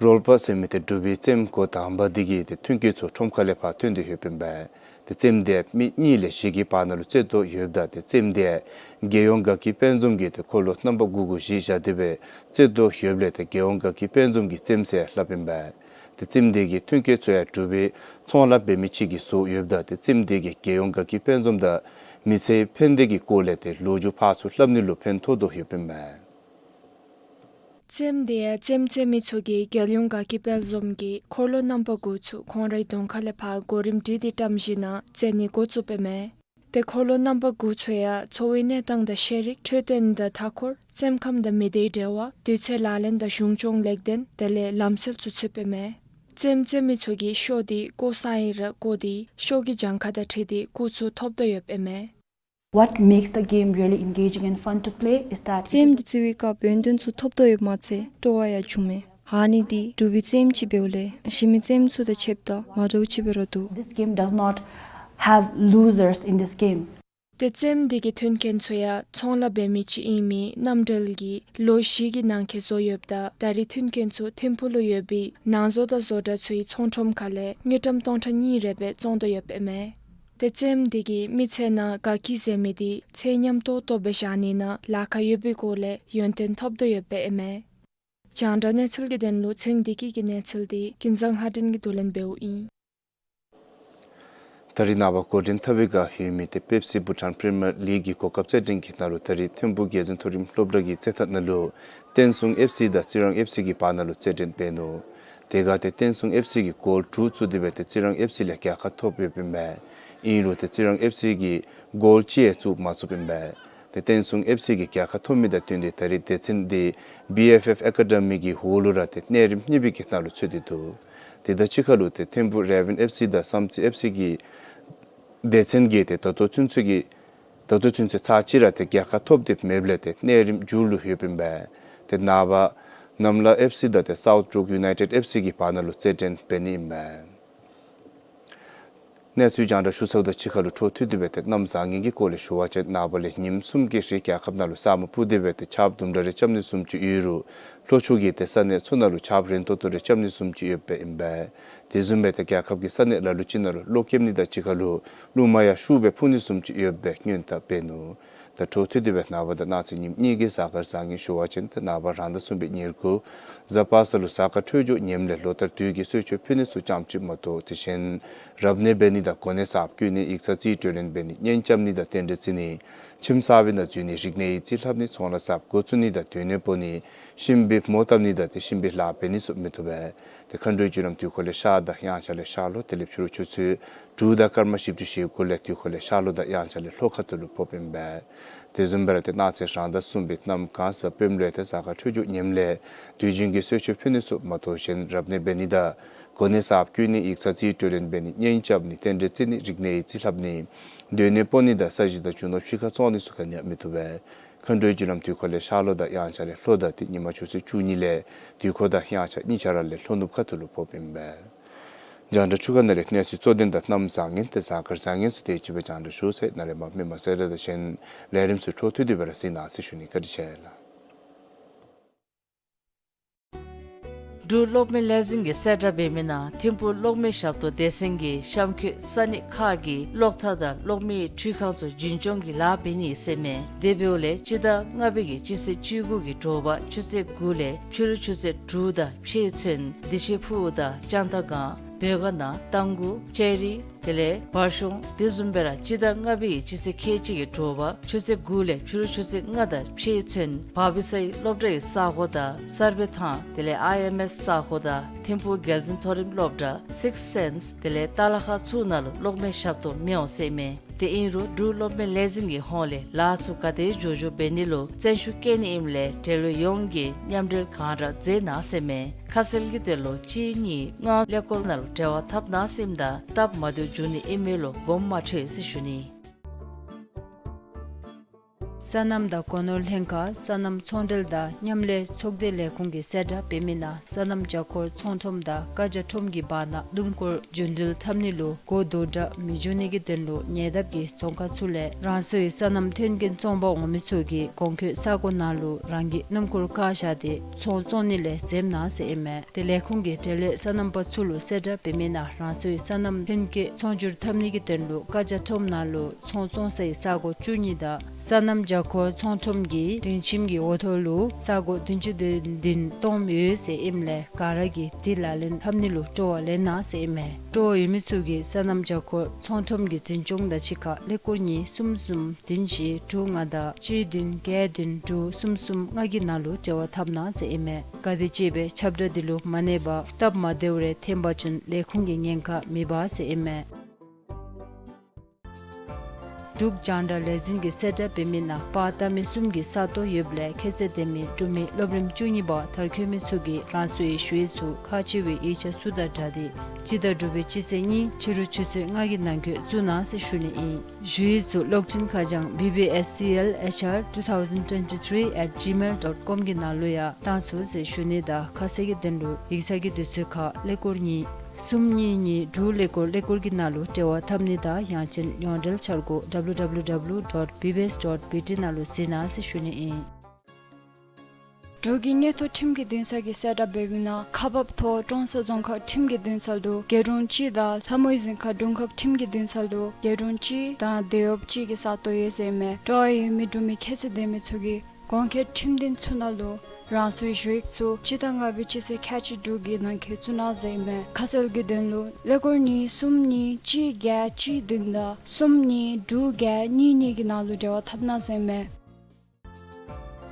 རོལ་པ་ཟེར་མི་ཏེ་འབྲུག་པའི་རྩེདམོ་འགོ་དང་པ་འདི་གིས་ཏེ་མཐུན་རྐྱེན་ཚུ་ཁྲོམ་ཁ་ལས་ཕར་ཐོན་ཏེ་ཡོདཔ་ཨིན་པས། ཏེ་རྩེདམོ་འདི་མི་གཉིས་ལས་བཞི་གི་བར་ན་ལུ་རྩེད་དོ་ཡོདཔ་ད་ཏེ་རྩེདམོ་འདི་རྒྱལ་ཡོངས་དགའ་སྐྱིད་དཔལ་འཛོམས་ཀྱིས་ཏེ་འཁོར་ལོ་རྣམ་པ་དགུ་དགུ་བཞི་བཞག་སྟེ་སྦེ་རྩེད་དོ་ཡོདཔ་ལས་ཏེ་རྒྱལ་ཡོངས་དགའ་སྐྱིད་དཔལ་འཛོམས་ཀྱི་རྩེདམོ་ཟེར་སླབ་ཨིན་པས། ཏེ་རྩེདམོ་འདི་གི་མཐུན་རྐྱེན་ཚུ་ཡང་འབྲུག་པའི་ཚོང་ལཱ་འབད་མི་ཅིག་གིས་བཟོ་ཡོདཔ་ད་ཏེ་རྩེདམོ་འདི་གིས་རྒྱལ་ཡོངས་དགའ་སྐྱིད་དཔལ་འཛོམས་དང་མི་ཚེའི་ཕན་བདེ་གི་སྐོར་ལས་ཏེ་ལོ་རྒྱུས་ཕར་ཚུར་སླབ་ནི་ལུ་ཕན་ཐོགས་དོ་ཡོདཔ་ཨིན་པས། རྩེདམོ་འདི་ཡང་རྩེདམོ་རྩེད་མི་ཚུ་གིས་རྒྱལ་ཡོངས་དགའ་སྐྱིད་དཔལ་འཛོམས་ཀྱི་འཁོར་ལོ་རྣམ་པ་དགུ་ཚུ་ཁོང་རའི་གདོང་ཁ་ལས་ཕར་གོ་རིམ་སྒྲིག་སྟེ་བཀྲམ་ཞིནམ་ལས་རྩེད་ནི་འགོ་བཙུགསཔ་ཨིན་མས། ཏེ་འཁོར་ལོ་རྣམ་པ་དགུ་ཚུ་ཡང་འཚོ་བའི་གནས་སྟངས་དང་ཤེས་རིག་འཕྲོད་བསྟེན་དང་མཐའ་འཁོར་སེམས་ཁམས་དང་མི་སྡེའི་འབྲེལ་བ་དུས་ཚོད་ལག་ལེན་དང་གཞུང་སྐྱོང་ལེགས་ལྡན་དེ་ལས་ལམ་སྲོལ་ཚུ་ཚུདཔ་ཨིན་མས། རྩེདམོ་རྩེད་མི་ཚུ་གིས་ཤོ་འདི་བཀོ་ས་ཨིན་ར་བཀོ་སྟེ་ཤོ་གི་གྱངས་ཁ་དང་འཁྲིལ་ཏེ་སྐུགས་ཚུ་ཐོབ་དོ་ཡོདཔ་ཨིན་མས། What makes the game really engaging and fun to play is that རྩེདམོ་འདི་རྩེ་བའི་སྐབས་ཡོན་ཏན་ཚུ་ཐོབ་དོ་ཡོདཔ་མ་ཚད་སྤྲོ་བ་ཡང་འབྱུངམ་མས། ཨ་ནི་འདི་འབྲུག་པའི་རྩེདམོ་ཅིག་འབདཝ་ལས་གཞན་མི་རྩེདམོ་ཚུ་དང་ཕྱདཔ་ད་མ་འདྲཝ་ཅིག་སྦེ་ར་འདུག། This game does not have losers in this game. ཏེ་རྩེདམོ་འདི་གི་མཐུན་རྐྱེན་ཚུ་ཡང་ཚོང་ལཱ་འབད་མི་ཅིག་ཨིན་མི་རྣམ་གྲོལ་གྱིས་ལོ་བཞི་གི་ནང་འཁོད་བཟོ་ཡོདཔ་ད་ད་རེས་མཐུན་རྐྱེན་ཚུ་ཐིམ་ཕུག་ལུ་ཡོད་པའི་ནང་བཟོ་དང་བཟོ་གྲྭ་ཚུའི་ཚོང་ཁྲོམ་ཁ་ལས་དངུལ་ཀྲམ་སྟོང་ཕྲག་གཉིས་རེ་སྦེ་བཙོང་དོ་ཡོདཔ་ཨིན་མས། ཏེ་རྩེདམོ་འདི་གིས་མི་ཚེ་ནང་དགའ་སྐྱིད་ཟེར་མི་འདི་ཚེ་ཉམས་ཏོག་ཏོ་སྦེ་བཞག་ནི་ནང་ལཱ་ཁག་ཡོད་པའི་སྐོར་ལས་ཡོན་ཏན་ཐོབ་དོ་ཡོདཔ་ཨིན་མས། རྒྱང་བསྒྲགས་གནས་ཚུལ་གྱི་དོན་ལུ་ཚེ་རིང་བདེ་སྐྱིད་ཀྱི་གནས་ཚུལ་འདི་ཀུན་བཟང་ལྷ་སྒྲོན་གྱིས་བསྡུ་ལེན་འབདཝ་ཨིན། ད་རེས་ནངས་པ་འགོ་འདྲེན་འཐབ་པའི་བསྒང་ཡོད་མི་ཏེ་པེབ་སི་བྷུ་ཊཱན་པི་རི་མི་ཡར་ལིག་གི་གོ་སྐབས་རྩེད་འགྲན་གྱི་ནང་ལུ་ད་རེས་ཐིམ་ཕུག་རྒྱལ་འཛིན་མཐོ་རིམ་སློབ་གྲྭ་གི་རྩེད་ཐང་ནང་ལུ་བསྟན་སྲུང་ཨེཕ་སི་དང་རྩི་རང་ཨེཕ་སི་གི་བར་ན་ལུ་རྩེད་འགྲན་འབད་ནུག། དེ་སྒང་ཏེ་བསྟན་སྲུང་ཨེཕ་སི་གིས་གོལ་དྲུག་བཙུགས་ཏེ་སྦེ་ཏེ་རྩི་རང་ཨེཕ་སི་ལས་རྒྱལ་ཁ་ཐོབ་ཡོདཔ་ཨིན་པས། ཨིན་རུང་ཏེ་རྩི་རང་ཨེཕ་སི་གིས་གོལ་གཅིག་ཡང་བཙུགས་མ་ཚུགསཔ་ཨིན་པས། ཏེ་བསྟན་སྲུང་ཨེཕ་སི་གིས་རྒྱལ་ཁ་ཐོབ་མི་དང་བསྟུན་ཏེ་ད་རེས་སྡེ་ཚན་འདི་བི་ཨེཕ་ཨེཕ་ཨེ་ཀ་ཌ་མི་གི་འོག་ལུ་ར་ཏེ་གནས་རིམ་གཉིས་པའི་གི་ནང་ལུ་ཚུད་དེ་འདུག། དེ་དང་གཅིག་ཁར་ལུ་ཏེ་ཐིམ་ཕུག་རེ་ཝན་ཨེཕ་སི་དང་བསམ་རྩེ་ཨེཕ་སི་གི་སྡེ་ཚན་གྱིས་ཏེ་ད་ལྟོ་ཚུན་ཚོད་ཀྱི་ད་ལྟོ་ཚུན་ཚོད་ཚར་གཅིག་ར་ཏེ་རྒྱལ་ཁ་ཐོབ་སྟེ་མེདཔ་ལས་ཏེ་གནས་རིམ་མཇུག་ལུ་ཡོདཔ་ཨིན་པས། ཏེ་ནངས་པ་གནམ་ལ་ཨེཕ་སི་དང་ཏེ་སའུཐ་འབྲུག་ཡུ་ནའི་ཊེཌ་ཨེཕ་སི་གི་བར་ན་ལུ་རྩེད་འགྲན་འབད་ནི་ཨིན་པས། གནས་ཚུལ་རྒྱང་བསྒྲགས་ཞུ་ཚརཝ་དང་གཅིག་ཁར་ལུ་འཕྲོ་མཐུད་དེ་སྦེ་ཏེ་གནམ་བཟང་ངན་གྱི་སྐོར་ལས་ཞུ་བ་ཅིན་ནངས་པ་ལས་ཉིནམ་གསུམ་གྱི་རིང་རྒྱལ་ཁབ་ནང་ལུ་ས་སྨུག་སྤུབས་ཏེ་སྦེ་ཏེ་ཆརཔ་དུམ་གྲ་རེ་རྐྱབ་ནི་བཟུམ་ཅིག་ཡོད་རུང་ལྷོ་ཕྱོགས་ཀྱི་ཏེ་ས་གནས་ཚུ་ནང་ལུ་ཆརཔ་རན་ཏོག་ཏོ་རེ་རྐྱབ་ནི་བཟུམ་ཅིག་ཡོདཔ་ཨིན་པས། དེ་བཟུམ་སྦེ་ཏེ་རྒྱལ་ཁབ་ཀྱི་ས་གནས་ལ་ལུ་ཅིག་ནང་ལུ་གློག་རྐྱབ་ནི་དང་གཅིག་ཁར་ལུ་རླུང་མ་ཡང་ཤུགས་སྦེ་འཕུ་ནི་བཟུམ་ཅིག་ཡོདཔ་སྦེ་སྔོན་བརྡ་འབད་ནུག། ད་འཕྲོ་མཐུད་དེ་སྦེ་ནངས་པ་དང་གནངས་ཚེ་ཉིནམ་གཉིས་ཀྱི་གཟའ་སྐར་བཟང་ངན་ཞུ་བ་ཅིན་ཏེ་ནངས་པ་རང་ཟླ་གསུམ་པའི་ཉེར་དགུ་གཟའ་པ་སངས་ལུ་གཟའ་སྐར་འཕྲོད་སྦྱོར་ངནམ་ལས་ལོ་ལྟར་དུས་ཀྱི་གསོལ་མཆོད་ཕུལ་ནི་ཚུ་རྐྱངམ་ཅིག་མ་གཏོགས་དེ་བཞིན་རབ་གནས་འབད་ནི་དང་གོ་གནས་གསརཔ་བསྐོ་ནི་ཡིག་ཚང་རྩིས་སྤྲོད་ལེན་འབད་ནི་གཉེན་རྐྱབ་ནི་དང་རྟེན་འབྲེལ་བརྩི་ནི་ཁྱིམ་གསར་པའི་ནང་འཛུལ་ནི་རིག་གནས་ཡིག་རྩིས་ལྷབ་ནི་ཚོང་ལཱ་གསརཔ་འགོ་བཙུགས་ནི་དང་སྡོད་གནས་སྤོ་ནི་ཤིང་བིབ་མོ་བཏབ་ནི་དང་ཏེ་ཤིང་བིབ་ལཱ་འབད་ནི་ཚུ་མི་བཏུབ་པས། ཏེ་མཁའ་འགྲོའི་རྒྱུ་ལམ་དུས་འཁོར་ལས་ཤར་དང་དབྱངས་འཆར་ལས་ཤར་ལྷོ་དེ་ལས་ཕྱི་རུ་ཆུ་ཚོད་དྲུག་དང་སྐར་མ་བཞི་བཅུ་ཞེ་དགུ་ལས་དུས་འཁོར་ལས་ཤར་ལྷོ་དང་དབྱངས་འཆར་ལས་ལྷོ་ཁ་ཐུག་ལུ་ཕོགཔ་ཨིན་པས། དེ་བཟུམ་སྦེ་ར་ཏེ་གནངས་ཚེ་རང་ཟླ་གསུམ་པའི་གནམ་གང་གཟའ་སྤེནམ་ལུ་ཏེ་གཟའ་སྐར་འཕྲོད་སྦྱོར་ངནམ་ལས་དུས་རྒྱུན་གྱི་གསོལ་མཆོད་ཕུལ་ནི་ཚུ་མ་གཏོགས་གཞན་རབ་གནས་འབད་ནི་དང་གོ་གནས་གསརཔ་བསྐོ་ནི་ཡིག་ཚང་རྩིས་སྤྲོད་ལེན་འབད་ནི་གཉེན་རྐྱབ་ནི་རྟེན་འབྲེལ་བརྩི་ནི་རིག་གནས་ཡིག་རྩིས་ལྷབ་ནི་སྡོད་གནས་སྤོ་ནི་དང་ས་གཞི་དང་རྒྱུ་ནོར་ཕྱི་ཁར་བཙོང་ནི་ཚུ་ག་ནི་ཡང་མི་བཏུབ་པས། མཁའ་འགྲོའི་རྒྱུ་ལམ་དུས་འཁོར་ལས་ཤར་ལྷོ་དང་དབྱངས་འཆར་ལས་ལྷོ་དང་ཏེ་ཉིན་མ་ཆུ་ཚོད་བཅུ་གཉིས་ལས་དུས་འཁོར་དང་དབྱངས་འཆར་གཉིས་ཆ་ར་ལས་ལྷོ་ནུབ་ཁ་ཐུག་ལུ་ཕོགཔ་ཨིན་པས། རྒྱང་བསྒྲགས་འཕྲུལ་ཁང་ནང་ལས་གནས་ཚུལ་གཙོ་དོན་དང་གནམ་བཟང་ངན་ཏེ་གཟའ་སྐར་བཟང་ངན་ཚུ་དེ་ཅིག་སྦེ་རྒྱང་བསྒྲགས་ཞུ་ཚར་ཡི། ནཱ་ལས་མར་མི་མང་གསལ་བསྒྲགས་དང་གཞན་ལས་རིམ་ཚུ་འཕྲོ་མཐུད་དེ་སྦེ་ར་གཟིགས་གནང་ཟེར་ཞུ་ནི། བཀའ་དྲིན་ཆེ་ལགས། འབྲུག་གློག་མེ་ལས་འཛིན་གྱིས་གསལ་བསྒྲགས་འབད་མི་ནང་ཐིམ་ཕུག་གློག་མེ་ཞབས་ཏོག་སྡེ་ཚན་གྱིས་གཤམ་འཁོད་ས་གནས་ཁག་གི་གློག་ཐག་དང་གློག་མེའི་འཕྲུལ་ཁང་ཚུ་རྒྱུན་སྐྱོང་གི་ལཱ་འབད་ནི་ཟེར་མས། དེ་འབདཝ་ལས་སྤྱི་ཟླ་ལྔ་པའི་གི་སྤྱི་ཚེས་བཅུ་དགུ་གི་དྲོ་པ་ཆུ་ཚོད་དགུ་ལས་ཕྱི་རུ་ཆུ་ཚོད་དྲུག་དང་ཕྱེད་ཚུན་བདེ་ཆེན་ཕུག་དང་ལྕང་རྟ་སྒང་བོད་དགའ་ནང་རྟ་མགོ་ལྕགས་རི་དེ་ལས་བར་གཞུང་དེ་བཟུམ་སྦེ་ར་སྤྱི་ཟླ་ལྔ་པའི་གི་སྤྱི་ཚེས་ཁལ་གཅིག་གི་དྲོ་པ་ཆུ་ཚོད་དགུ་ལས་ཕྱི་རུ་ཆུ་ཚོད་ལྔ་དང་ཕྱེད་ཚུན་བ་བི་སའི་སློབ་གྲྭའི་ས་གོ་དང་གསར་སྦས་ཐང་དེ་ལས་ཨའི་ཨེམ་ཨེས་ས་གོ་དང་ཐིམ་ཕུག་རྒྱལ་འཛིན་མཐོ་རིམ་སློབ་གྲྭ་སིགས་སེནསི་དེ་ལས་ཏ་ལ་ཁ་ཚུ་ནང་ལུ་གློག་མེ་ཞབས་ཏོག་མི་འོང་ཟེར་མས། དེ་ཨིན་རུང་འབྲུག་གློག་མེ་ལས་འཛིན་གྱི་ཧོངས་ལས་ལཱ་ཚུ་ག་དེ་མགྱོགས་མགྱོགས་འབད་ནི་ལུ་བརྩོན་ཤུགས་བསྐྱེད་ནི་ཨིནམ་ལས་འབྲེལ་ཡོད་ཡོངས་ཀྱིས་མཉམ་འབྲེལ་གང་དྲག་མཛད་གནང་ཟེར་མས། ཁ་གསལ་གྱི་དོན་ལུ་གཅིག་གཉིས་ལྔ་ཀླད་ཀོར་ནང་ལུ་འབྲེལ་བ་འཐབ་གནང་ཟེར་མི་དང་སྟབས་མ་བདེཝ་འབྱུང་ནི་ཨིན་མི་ལུ་དགོངསམ་མ་ཁྲེལ་ཟེར་ཞུ་ནི། སོ་ནམ་དང་སྒོ་ནོར་ལྷན་ཁག་སོ་ནམ་ཚོང་འབྲེལ་དང་མཉམ་ལས་ཚོགས་སྡེ་ལས་ཁུངས་ཀྱིས་གསལ་བསྒྲགས་འབད་མི་ནང་སོ་ནམ་བྱ་འཁོར་ཚོང་ཁྲོམ་དང་ཀ་བྱ་ཁྲོམ་གྱི་བར་ན་སྣུམ་འཁོར་རྒྱུན་འགྲུལ་འཐབ་ནི་ལུ་གོ་དོ་དྲག་མི་འབྱུང་ནི་གི་དོན་ལུ་ཉེ་འདབས་ཀྱི་རྫོང་ཁག་ཚུ་ལས་རང་སོའི་སོ་ནམ་མཐུན་རྐྱེན་བཙོང་པར་འོང་མི་ཚུ་གིས་གོང་འཁོད་ས་གོ་ནང་ལུ་རང་གི་སྣུམ་འཁོར་བཀག་བཞག་སྟེ་ཚོང་བཙོང་ནི་ལས་འཛེམ་གནང་ཟེར་ཨིན་མས། དེ་ལས་ཁུངས་ཀྱིས་འབྲེལ་ཡོད་སོ་ནམ་པ་ཚུ་ལུ་གསལ་བསྒྲགས་འབད་མི་ནང་རང་སོའི་སོ་ནམ་ཐོན་སྐྱེད་ཚོང་སྒྱུར་འཐབ་ནི་གི་དོན་ལུ་ཀ་བྱ་ཁྲོམ་ནང་ལུ་ཚོང་བཙོང་སའི་ས་གོ་བཅུ་གཉིས་དང་སོ་ནམ་བྱ་འཁོར་ཚོང་ཁྲོམ་གྱི་སྒྲིང་ཁྱིམ་གྱི་འོག་ཐོག་ལུ་ས་གོ་བདུན་ཅུ་དོན་བདུན་སྟོངམ་ཡོད་ཟེར་ཨིནམ་ལས་ག་ར་གིས་དེ་ལག་ལེན་འཐབ་ནི་ལུ་སྤྲོ་བ་ལེན་གནང་ཟེར་ཨིན་མས། སྤྲོ་བ་ཡོད་མི་ཚུ་གིས་སོ་ནམ་བྱ་འཁོར་ཚོང་ཁྲོམ་གྱི་འཛིན་སྐྱོང་དང་གཅིག་ཁར་ཀླད་ཀོར་གཉིས་གསུམ་གསུམ་བདུན་བཞི་དྲུག་ལྔ་དང་གཅིག་བདུན་བརྒྱད་བདུན་དྲུག་གསུམ་གསུམ་ལྔ་གི་ནང་ལུ་འབྲེལ་བ་འཐབ་གནང་ཟེར་ཨིན་མས། ག་དེམ་ཅིག་སྦེ་ཁྱབ་བསྒྲགས་འདི་ལུ་མ་གནས་པར་སྟབས་མ་བདེཝ་རེ་ཐོན་པ་ཅིན་ལས་ཁུངས་ཀྱི་ཉེན་ཁ་མི་འབག་ཟེར་ཨིན་མས། འབྲུག་རྒྱང་བསྒྲགས་ལས་འཛིན་གྱིས་གསལ་བསྒྲགས་འབད་མི་ནང་པར་བཏབ་མི་གསུམ་གྱི་ས་སྟོང་ཡོདཔ་ལས་ཁྱད་ཚད་ལྡན་མི་འབྲུག་མི་སློབ་རིམ་བཅུ་གཉིས་པ་མཐར་འཁྱོལ་མི་ཚུ་གིས་རང་སོའི་ཞུ་ཡིག་ཚུ་ཁག་ཆེ་བའི་ཡིག་ཆ་ཚུ་དང་སྦྲགས་ཏེ་སྤྱི་ཟླ་དྲུག་པའི་སྤྱི་ཚེས་གཉིས་ཕྱི་རུ་ཆུ་ཚོད་ལྔ་གི་ནང་འཁོད་བཙུགས་གནང་ཟེར་ཞུ་ནི་ཨིན། ཞུ་ཡིག་ཚུ་གློག་འཕྲིན་ཁ་བྱང་B B S C L H R two thousand twenty-three at gmail dot com གི་ནང་ལུ་ཡང་བཏང་ཚུགས་ཟེར་ཞུ་ནི་དང་ཁ་གསལ་གྱི་དོན་ལུ་ཡིག་ཚང་གི་དུས་ཚོད་ཁར་ཀླད་ཀོར་གཉིས་གསུམ་གཉིས་གཉིས་དྲུག་ཀླད་ཀོར་ཀླད་ཀོར་གྱི་ནང་ལུ་འབྲེལ་བ་འཐབ་ནི་དང་ཡང་ཅིན་ཡོངས་འབྲེལ་འཆར་སྒོ W W W dot B B S dot B T ནང་ལུ་གཟིགས་གནང་ཟེར་ཞུ་ནི་ཨིན། འབྲུག་གི་མངོན་མཐོ་ཁྲིམས་ཀྱི་འདུན་ས་གིས་གསལ་བསྒྲགས་འབད་མི་ནང་ཁག་འབགཔ་ཐོག་ཀྲོང་གསར་རྫོང་ཁག་ཁྲིམས་ཀྱི་འདུན་ས་ལུ་རྒེད་དྲུང་གཅིག་དང་ལྷ་མོའི་གཟིམ་ཁ་དྲུང་ཁག་ཁྲིམས་ཀྱི་འདུན་ས་ལུ་རྒེད་དྲུང་གཅིག་དང་དེད་གཡོགཔ་གཅིག་གི་ས་སྟོང་ཡོད་ཟེར་ཨིན་མས། སྤྲོ་བ་ཡོད་མི་འབྲུག་མི་ཁྱད་ཚད་ལྡན་མི་ཚུ་གིས་གོང་འཁོད་ཁྲིམས་འདུན་ཚུ་ནང་ལུ་རང་སོའི་ཞུ་ཡིག་ཚུ་སྤྱི་ཟླ་ལྔ་པའི་སྤྱི་ཚེས་ཁལ་གཅིག་དྲུག་གི་ནང་འཁོད་བཙུགས་གནང་ཟེར་ཨིན་མས། ཁ་གསལ་གྱི་དོན་ལུ་ཀླད་ཀོར་གཉིས་གསུམ་གཉིས་གཅིག་བརྒྱད་གཅིག་བདུན་དང་གསུམ་གཉིས་དྲུག་བརྒྱད་གཉིས་གཉིས་ཀྱི་ནང་ལུ་འབྲེལ་བ་འཐབ་གནང་ཟེར་ཨིན་མས།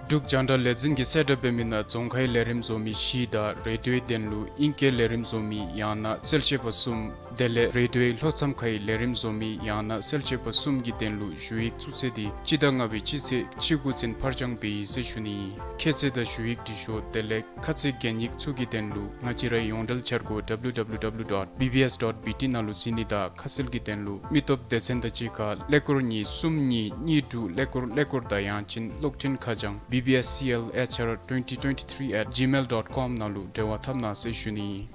འབྲུག་རྒྱང་བསྒྲགས་ལས་འཛིན་གྱིས་གསལ་བསྒྲགས་འབད་མི་ནང་རྫོང་ཁའི་ལས་རིམ་བཟོ་མི་བཞི་དང་རེ་ཌིའོའི་དོན་ལུ་ཨིང་སྐད་ལས་རིམ་བཟོ་མི་ཡང་ན་གསལ་བཤད་པ་གསུམ་དེ་ལས་རེ་ཌིའོའི་ལྷོ་མཚམས་ཁའི་ལས་རིམ་བཟོ་མི་ཡང་ན་གསལ་བཤད་པ་གསུམ་གྱི་དོན་ལུ་ཞུ་ཡིག་བཙུགས་ཚེས་འདི་སྤྱི་ཟླ་ལྔ་པའི་སྤྱི་ཚེས་བཅུ་དགུ་ཚུན་ཕར་འགྱངས་འབད་ཡི་ཟེར་ཞུ་ནི་ཨིན། ཁྱད་ཚད་དང་ཞུ་ཡིག་འབྲི་ཤོག་དེ་ལས་ཁ་ཚིག་གན་ཡིག་ཚུ་གི་དོན་ལུ་ང་བཅས་རའི་ཡོངས་འབྲེལ་འཆར་སྒོ W W W dot B B S dot B T ནང་ལུ་གཟིགས་ནི་དང་ཁ་གསལ་གྱི་དོན་ལུ་མི་སྟོབས་སྡེ་ཚན་དང་གཅིག་ཁར་ཀླད་ཀོར་གཉིས་གསུམ་གཉིས་གཉིས་དྲུག་ཀླད་ཀོར་ཀླད་ཀོར་དང་ཡང་ཅིན་གློག་འཕྲིན་ཁ་བྱང་B B S C L H R twenty twenty-three at gmail dot com ནང་ལུ་འབྲེལ་བ་འཐབ་གནང་ཟེར་ཞུ་ནི་ཨིན།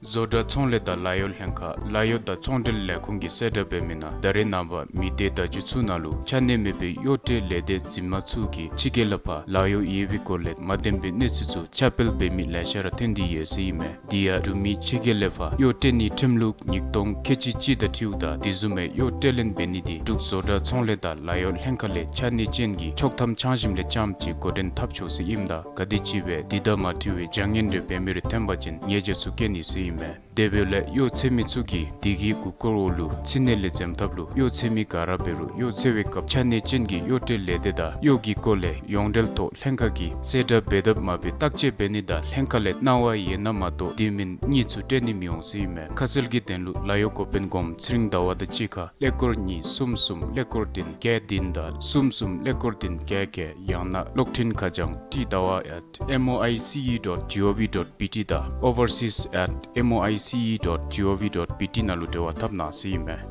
བཟོ་གྲྭ་ཚོང་ལས་དང་ལཱ་གཡོག་ལྷན་ཁག་ལཱ་གཡོག་དང་ཚོང་འབྲེལ་ལས་ཁུངས་ཀྱིས་གསལ་བསྒྲགས་འབད་མི་ནང་ད་རེས་ནངས་པ་མི་སྡེ་བརྡ་བརྒྱུད་ཚུ་ནང་ལུ་ཆ་གནས་མེད་པའི་གཡོག་ཁྲལ་ལས་སྡེ་འཛིན་མ་ཚུ་གིས་ཕྱི་རྒྱལ་ལས་ཕར་ལཱ་གཡོག་ཡོད་པའི་སྐོར་ལས་མ་བདེན་པའི་གནས་ཚུལ་ཚུ་ཁྱབ་སྤེལ་འབད་མི་ལེ་ཤ་ར་ཐོན་ཏེ་ཡོད་ཟེར་ཨིན་མས། དེ་ཡང་འབྲུག་མི་ཕྱི་རྒྱལ་ལས་ཕར་གཡོག་སྤྲོད་ནིའི་ཁྲིམས་ལུགས་ཉིས་སྟོང་ཁལ་གཅིག་གཅིག་དང་འཁྲིལཝ་ད་དེ་བཟུམ་མའི་གཡོག་སྤྲོད་ལེན་འབད་ནི་འདི་འབྲུག་བཟོ་གྲྭ་ཚོང་ལས་དང་ལཱ་གཡོག་ལྷན་ཁག་ལས་ཕྱགས་སྙིགས་ཅན་གྱི་ཆོག་ཐམ་ཆང་ཞིམ་ལས་རྐྱངམ་ཅིག་འགོ་འདྲེན་འཐབ་ཆོག་ཟེར་ཨིནམ་ད་ག་དེམ་ཅིག་སྦེ་འདི་དང་མ་འཁྲིལ་བའི་བྱ་ངན་རེ་འབད་མི་རེ་ཐོན་པ་ཅིན་ཉེས་བྱ་ཚུ་བཀལ་ནི་ཟེར་ཨིན་མས། དེ་འབདཝ་ལས་གཡོག་འཚོལ་མི་ཚུ་གིས་དེ་གི་མགུ་སྐོར་འོག་ལུ་ཚིག་ནི་ལས་འཛེམ་ཐབས་ལུ་གཡོག་འཚོལ་མི་ག་ར་འབད་རུང་གཡོག་འཚོལ་བའི་སྐབས་ཕྱགས་སྙིགས་ཅན་གྱི་གཡོག་སྤྲོད་ལས་སྡེ་དང་གཡོག་གི་སྐོར་ལས་ཡོངས་འབྲེལ་ཐོག་ལྷན་ཁག་གིས་གསལ་བསྒྲགས་འབད་འཐབ་མ་འབད་བརྟག་དཔྱད་འབད་ནི་དང་ལྷན་ཁག་ལས་གནང་བ་ཡོད་ན་མ་གཏོགས་དེ་མིན་གཉིས་ཚུ་སྤྲོད་ནི་མི་འོང་ཟེར་ཨིན་མས། ཁ་གསལ་གྱི་དོན་ལུ་ལཱ་གཡོག་འགོ་དཔོན་སྒོམ་ཚེ་རིང་ཟླ་བ་དང་གཅིག་ཁར་ཀླད་ཀོར་གཉིས་གསུམ་གསུམ་ཀླད་ཀོར་བདུན་བརྒྱད་བདུན་དང་གསུམ་གསུམ་ཀླད་ཀོར་བདུན་བརྒྱད་བརྒྱད་ཡང་ན་གློག་འཕྲིན་ཁ་བྱང་ཏི་ཟླ་བ་at M O I C E dot G O V dot B T དང་overseas at M O I C E dot G O V dot B T ནང་ལུ་འབྲེལ་བ་འཐབ་གནང་ཟེར་ཨིན་མས།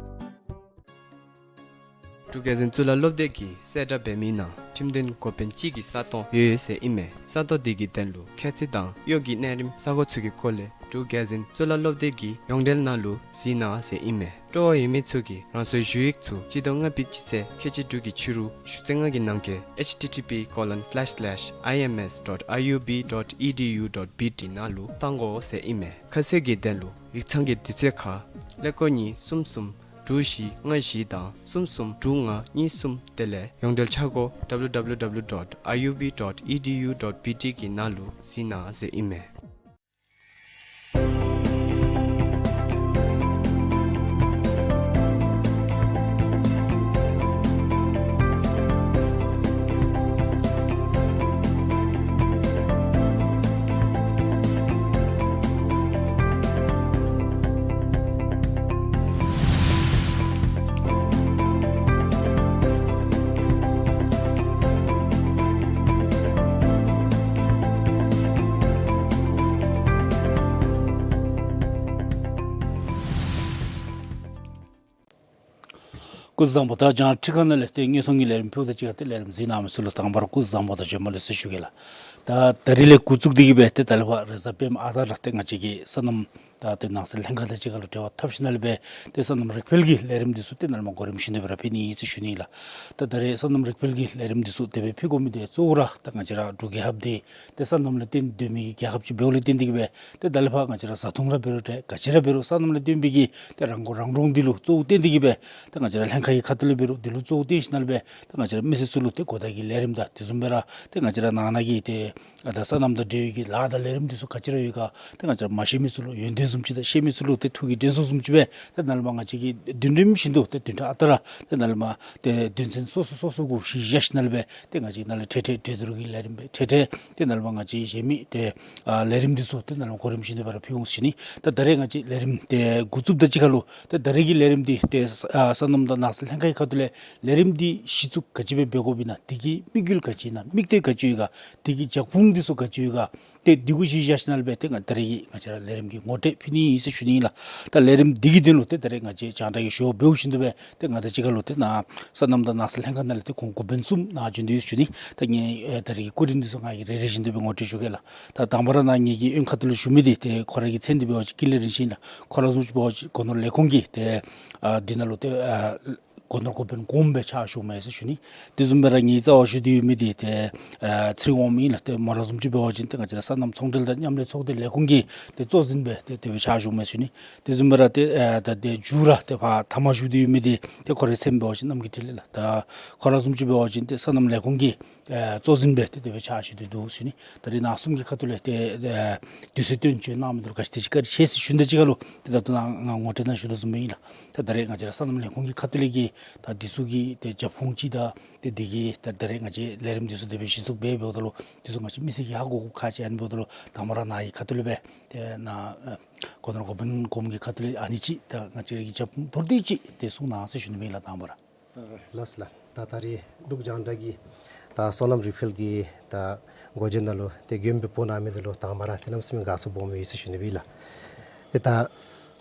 འབྲུག་རྒྱལ་འཛིན་གཙུག་ལག་སློབ་སྡེ་གིས་གསལ་བསྒྲགས་འབད་མི་ནང་ཁྲིམས་དོན་འགོ་དཔོན་གཅིག་གི་ས་སྟོང་ཡོད་ཟེར་ཨིན་མས། ས་སྟོང་དེ་གི་དོན་ལུ་ཁྱད་ཚད་དང་གཡོག་གི་གནས་རིམ་ས་གོ་ཚུ་གི་སྐོར་ལས་འབྲུག་རྒྱལ་འཛིན་གཙུག་ལག་སློབ་སྡེ་གི་ཡོངས་འབྲེལ་ནང་ལུ་གཟིགས་གནང་ཟེར་ཨིན་མས། སྤྲོ་བ་ཡོད་མི་ཚུ་གིས་རང་སོའི་ཞུ་ཡིག་ཚུ་སྤྱི་ཟླ་ལྔ་པའི་སྤྱི་ཚེས་ཁལ་གཅིག་དྲུག་གི་ཕྱི་རུ་ཆུ་ཚོད་ལྔ་གི་ནང་འཁོད་H T T P colon slash slash I M S dot I U B dot E D U dot B T ནང་ལུ་བཏང་དགོ་ཟེར་ཨིན་མས། ཁ་གསལ་གྱི་དོན་ལུ་ཡིག་ཚང་གི་དུས་ཚོད་ཁར་ཀླད་ཀོར་གཉིས་གསུམ་གསུམ་དྲུག་བཞི་ལྔ་བཞི་དང་གསུམ་གསུམ་དྲུག་ལྔ་གཉིས་གསུམ་དེ་ལས་ཡོངས་འབྲེལ་འཆར་སྒོ W W W dot I U B dot E D U dot B T གི་ནང་ལུ་གཟིགས་གནང་ཟེར་ཨིན་མས། སྐུ་གཟུགས་བཟང་པོ། ད་རྒྱང་བསྒྲགས་ཁང་ནང་ལས་ཏེ་དངོས་མཐོང་གི་ལས་རིམ་ཕུལཝ་ད་གཅིག་ཁར་ཏེ་ལས་རིམ་གཟིགས་གནང་མི་ཚུ་ལུ་དང་པ་ར་སྐུ་གཟུགས་བཟང་པོ་དང་བྱོན་པ་ལེགས་སོ་ཞུ་གེ་ལགས། ད་ད་རིས་ལས་འགོ་བཙུགས་ཏེ་གི་སྦེ་ཏེ་ད་ལས་ཕར་རེས་གཟའ་སྤེནམ་ཨ་རྟག་ར་ཏེ་ང་བཅས་ཀྱི་སོ་ནམ་ད་ཏེ་ནགས་ཚལ་ལྷན་ཁག་དང་གཅིག་ཁར་ལུ་འབྲེལ་བ་འཐབ་ཞིནམ་ལས་སྦེ་ཏེ་སོ་ནམ་རིག་འཕེལ་གྱི་ལས་རིམ་འདི་ཚུ་ཏེ་ནཱ་ལས་མར་གོ་རིམ་བཞིན་དུ་སྦེ་ར་ཕུལ་ནི་ཨིན་ཟེར་ཞུ་ནི་ལགས། ད་ད་རིས་སོ་ནམ་རིག་འཕེལ་གྱི་ལས་རིམ་འདི་ཚུ་དེ་སྦེ་ཕུལ་དགོ་མི་འདི་གཙོ་བོ་ར་ད་ང་བཅས་ར་འབྲུག་རྒྱལ་ཁབ་འདི་ཏེ་སོ་ནམ་ལུ་བརྟེན་སྡོད་མི་གི་རྒྱལ་ཁབ་ཅིག་འབདཝ་ལས་བརྟེན་ཏེ་གི་སྦེ་ཏེ་ད་ལས་ཕར་ང་བཅས་ར་བཟའ་འཐུང་ར་འབད་རུང་ཏེ་ག་ཅི་ར་འབད་རུང་སོ་ནམ་ལུ་བརྟེན་པའི་གི་ཏེ་རང་མགོ་རང་འདྲོངས་འདི་ལུ་གཙོ་བོ་བརྟེན་ཏེ་གི་སྦེ་ཏེ་ང་བཅས་ར་ལྷན་ཁག་གི་ཁ་ཐུག་ལས་འབད་རུང་འདི་ལུ་གཙོ་བོ་བརྟེན་ཞིནམ་ལས་སྦེ་ཏེ་ང་བཅས་ར་མི་སེར་ཚུ་ལུ་ཏེ་གོ་བརྡ་གི་ལས་རིམ་དང་དེ་བཟུམ་སྦེ་ར་ཏེ་ང་བཅས་ར་ནང་ན་གི་ཏེ་ཨ་ད་སོ་ནམ་དང་འབྲེལ་བའི་གི་ལཱ་དང་ལས་རིམ་འདི་ཚུ་ག་ཅི་ར་ཡོད་ག་ཏེ་ང་བཅས་ར་མ་ཤེས་མི་ཚུ་ལུ་ཡོན་ཏན་བཟུམ་ཅིག་དང་ཤེས་མི་ཚུ་ལུ་ཏེ་ཐུགས་ཀྱི་དྲན་གསོ་བཟུམ་ཅིག་སྦེ་ཏེ་ནཱ་ལས་མར་ང་བཅས་ཀྱིས་བདུན་རིམ་བཞིན་དུ་ཏེ་བདུན་ཕྲག་ཨ་རྟག་ར་ཏེ་ནཱ་ལས་མར་ཏེ་དོན་ཚན་སོ་སོ་སོ་སོ་གུ་གཞི་བཞག་ཞིནམ་ལས་སྦེ་ཏེ་ང་བཅས་ནཱ་ལས་འཕྲལ་འཕྲལ་གྲོས་བསྡུར་གྱི་ལས་རིམ་སྦེ་འཕྲལ་འཕྲལ་ཏེ་ནཱ་ལས་མར་ང་བཅས་གཞན་མི་ཏེ་ཨ་ལས་རིམ་འདི་ཚུ་ཏེ་ནཱ་ལས་མར་གོ་རིམ་བཞིན་དུ་སྦེ་ར་ཕུལ་འོང་ཟེར་ཞུ་ནི། ད་ད་རིས་ང་བཅས་ལས་རིམ་ཏེ་འགོ་བཙུགསཔ་དང་གཅིག་ཁར་ལུ་ཏེ་ད་རིས་ཀྱི་ལས་རིམ་འདི་ཏེ་ཨ་སོ་ནམ་དང་ནགས་ཚལ་ལྷན་ཁག་གི་ཁ་ཐུག་ལས་ལས་རིམ་འདི་གཞི་བཙུགས་ག་ཅི་སྦེ་འབད་དགོཔ་ཨིན་ན་དེ་གི་དམིགས་ཡུལ་ག་ཅི་ཨིན་ན་དམིགས་གཏད་ག་ཅི་ཡོད་ག་དེ་གི་རྒྱབ་ཁུངས་འདི་ཚུ་ག་ཅི་ཡོད་ག་ཏེ་འདི་གུ་གཞི་བཞག་ཞིནམ་ལས་སྦེ་ཏེ་ང་ད་རིས་ཀྱི་ང་བཅས་ར་ལས་རིམ་གྱི་ངོ་སྤྲོད་ཕུལ་ནི་ཨིན་ཟེར་ཞུ་ནི་ཨིན་ལགས། ད་ལས་རིམ་འདི་གི་དོན་ལུ་ཏེ་ད་རིས་ང་བཅས་རྒྱང་བསྒྲགས་ཀྱི་ཞུ་བ་འབདཝ་བཞིན་དུ་སྦེ་ཏེ་ང་དང་གཅིག་ཁར་ལུ་ཏེ་ནཱ་སོ་ནམ་དང་ནགས་ཚལ་ལྷན་ཁག་ནང་ལས་ཏེ་ཁོང་འགོ་དཔོན་གསུམ་ནཱ་བྱོན་ཏེ་ཡོད་ཟེར་ཞུ་ནི། ད་ངེའི་ཨེ་ད་རིས་ཀྱི་སྐུ་མགྲོན་འདི་ཚུ་ང་གིས་རེ་རེ་བཞིན་དུ་སྦེ་ངོ་སྤྲོད་ཞུ་གེ་ལགས། ད་དང་པ་ར་ནཱ་ངེ་གི་གཡོན་ཁ་ཐུག་ལུ་བཞུགས་མི་འདི་ཏེ་ཁོ་ར་གི་མཚན་འདི་འབད་བ་ཅིན་ཀུན་ལེགས་རིན་ཆེན་ཨིན་ལགས། ཁོ་ར་བཟུམ་ཅིག་འབད་བ་ཅིན་སྒོ་ནོར་ལས་ཁུངས་ཀྱི་ཏེ་ཨ་འདི་ནང་ལུ་ཏེ་ཨ་སྒོ་ནོར་འགོ་དཔོན་གོངམ་སྦེ་ཕྱག་ཞུཝ་མས་ཟེར་ཞུ་ནི། དེ་བཟུམ་སྦེ་ར་ངེའི་རྩ་བར་བཞུགས་ཏེ་ཡོད་མི་འདི་ཏེ་ཨ་ཚེ་རིང་དབང་མོ་ཨིན་ལགས། ཏེ་མོ་ར་བཟུམ་ཅིག་འབད་བ་ཅིན་ཏེ་ང་བཅས་ར་སོ་ནམ་ཚོང་འབྲེལ་དང་མཉམ་ལས་ཚོགས་སྡེ་ལས་ཁུངས་ཀྱི་ཏེ་གཙོ་འཛིན་སྦེ་ཏེ་དེ་སྦེ་ཕྱག་ཞུཝ་མས་ཟེར་ཞུ་ནི། དེ་བཟུམ་སྦེ་ར་ཏེ་ཨ་ད་ཏེ་མཇུག་ར་ཏེ་ཕར་མཐའ་མར་བཞུགས་ཏེ་ཡོད་མི་འདི་ཏེ་ཁོ་རའི་མཚན་འབད་བ་ཅིན་རྣམ་རྒྱལ་འཕྲིན་ལས་ལགས། ད་ཁོ་ར་བཟུམ་ཅིག་འབད་བ་ཅིན་ཏེ་སོ་ནམ་ལས་ཁུངས་ཀྱི་ཨ་གཙོ་འཛིན་སྦེ་ཏེ་དེ་སྦེ་ཕྱག་ཞུ་སྟེ་འདུག་ཟེར་ཞུ་ནི། ད་རིས་ནཱ་གསུམ་གྱི་ཁ་ཐུག་ལས་ཏེ་ཨ་དུས་ཚོད་བཏོན་བྱོན་གནང་མི་འདི་ལུ་བཀའ་དྲིན་ཆེ་ཟེར་ཞུ་ནི་དང་གཅིག་ཁར་ལུ་ཏེ་ད་ལྟོ་ནཱ་ང་ངོ་སྤྲོད་ནང་ཞུ་དོ་བཟུམ་སྦེ་ཨིན་ལགས། ད་ད་རིས་ང་བཅས་ར་སོ་ནམ་ལས་ཁུངས་ཀྱི་ཁ་ཐུག་ལས་ཀྱི་ད་འདི་ཚུ་གི་ཏེ་རྒྱབ་ཁུངས་ཅིག་དང་ཏེ་འདི་གི་ད་ད་རིས་ང་བཅས་ལས་རིམ་འདི་ཚུ་དེ་སྦེ་གཞི་བཙུགས་འབད་འབདཝ་ད་ལུ་འདི་ཚུ་ང་བཅས་མི་སེར་གྱིས་ཧ་གོ་དགོཔ་ཁག་ཆེ་ཨ་ནི་འབདཝ་ད་ལུ་དང་པ་ར་ནཱ་གི་ཁ་ཐུག་ལས་སྦེ་ཏེ་ནཱ་ཨ་སྒོ་ནོར་འགོ་དཔོན་གོངམ་གྱི་ཁ་ཐུག་ལས་ཨ་ནི་ཅིག་ད་ང་བཅས་ར་གི་རྒྱབ་ཁུངས་མདོར་བསྡུས་ཅིག་ཏེ་གསུང་གནང་ཟེར་ཞུ་ནི་ཨིན་ལགས། དང་པ་ར། ལགས་ལགས། ད་ད་རིས་འབྲུག་རྒྱང་བསྒྲགས་ཀྱི་ད་སོ་ནམ་རིག་འཕེལ་གྱི་ད་སྒོ་འབྱེད་ནང་ལུ་ཏེ་མགྱོནམ་སྦེ་འབོ་གནང་མི་འདི་ལུ་དང་པ་ར་ཏེ་གནམ་མེད་ས་མེད་དགའ་ཚོར་སྦོམ་ཡོད་ཟེར་ཞུ་ནི་ཨིན་ལགས། ཏེ་ད་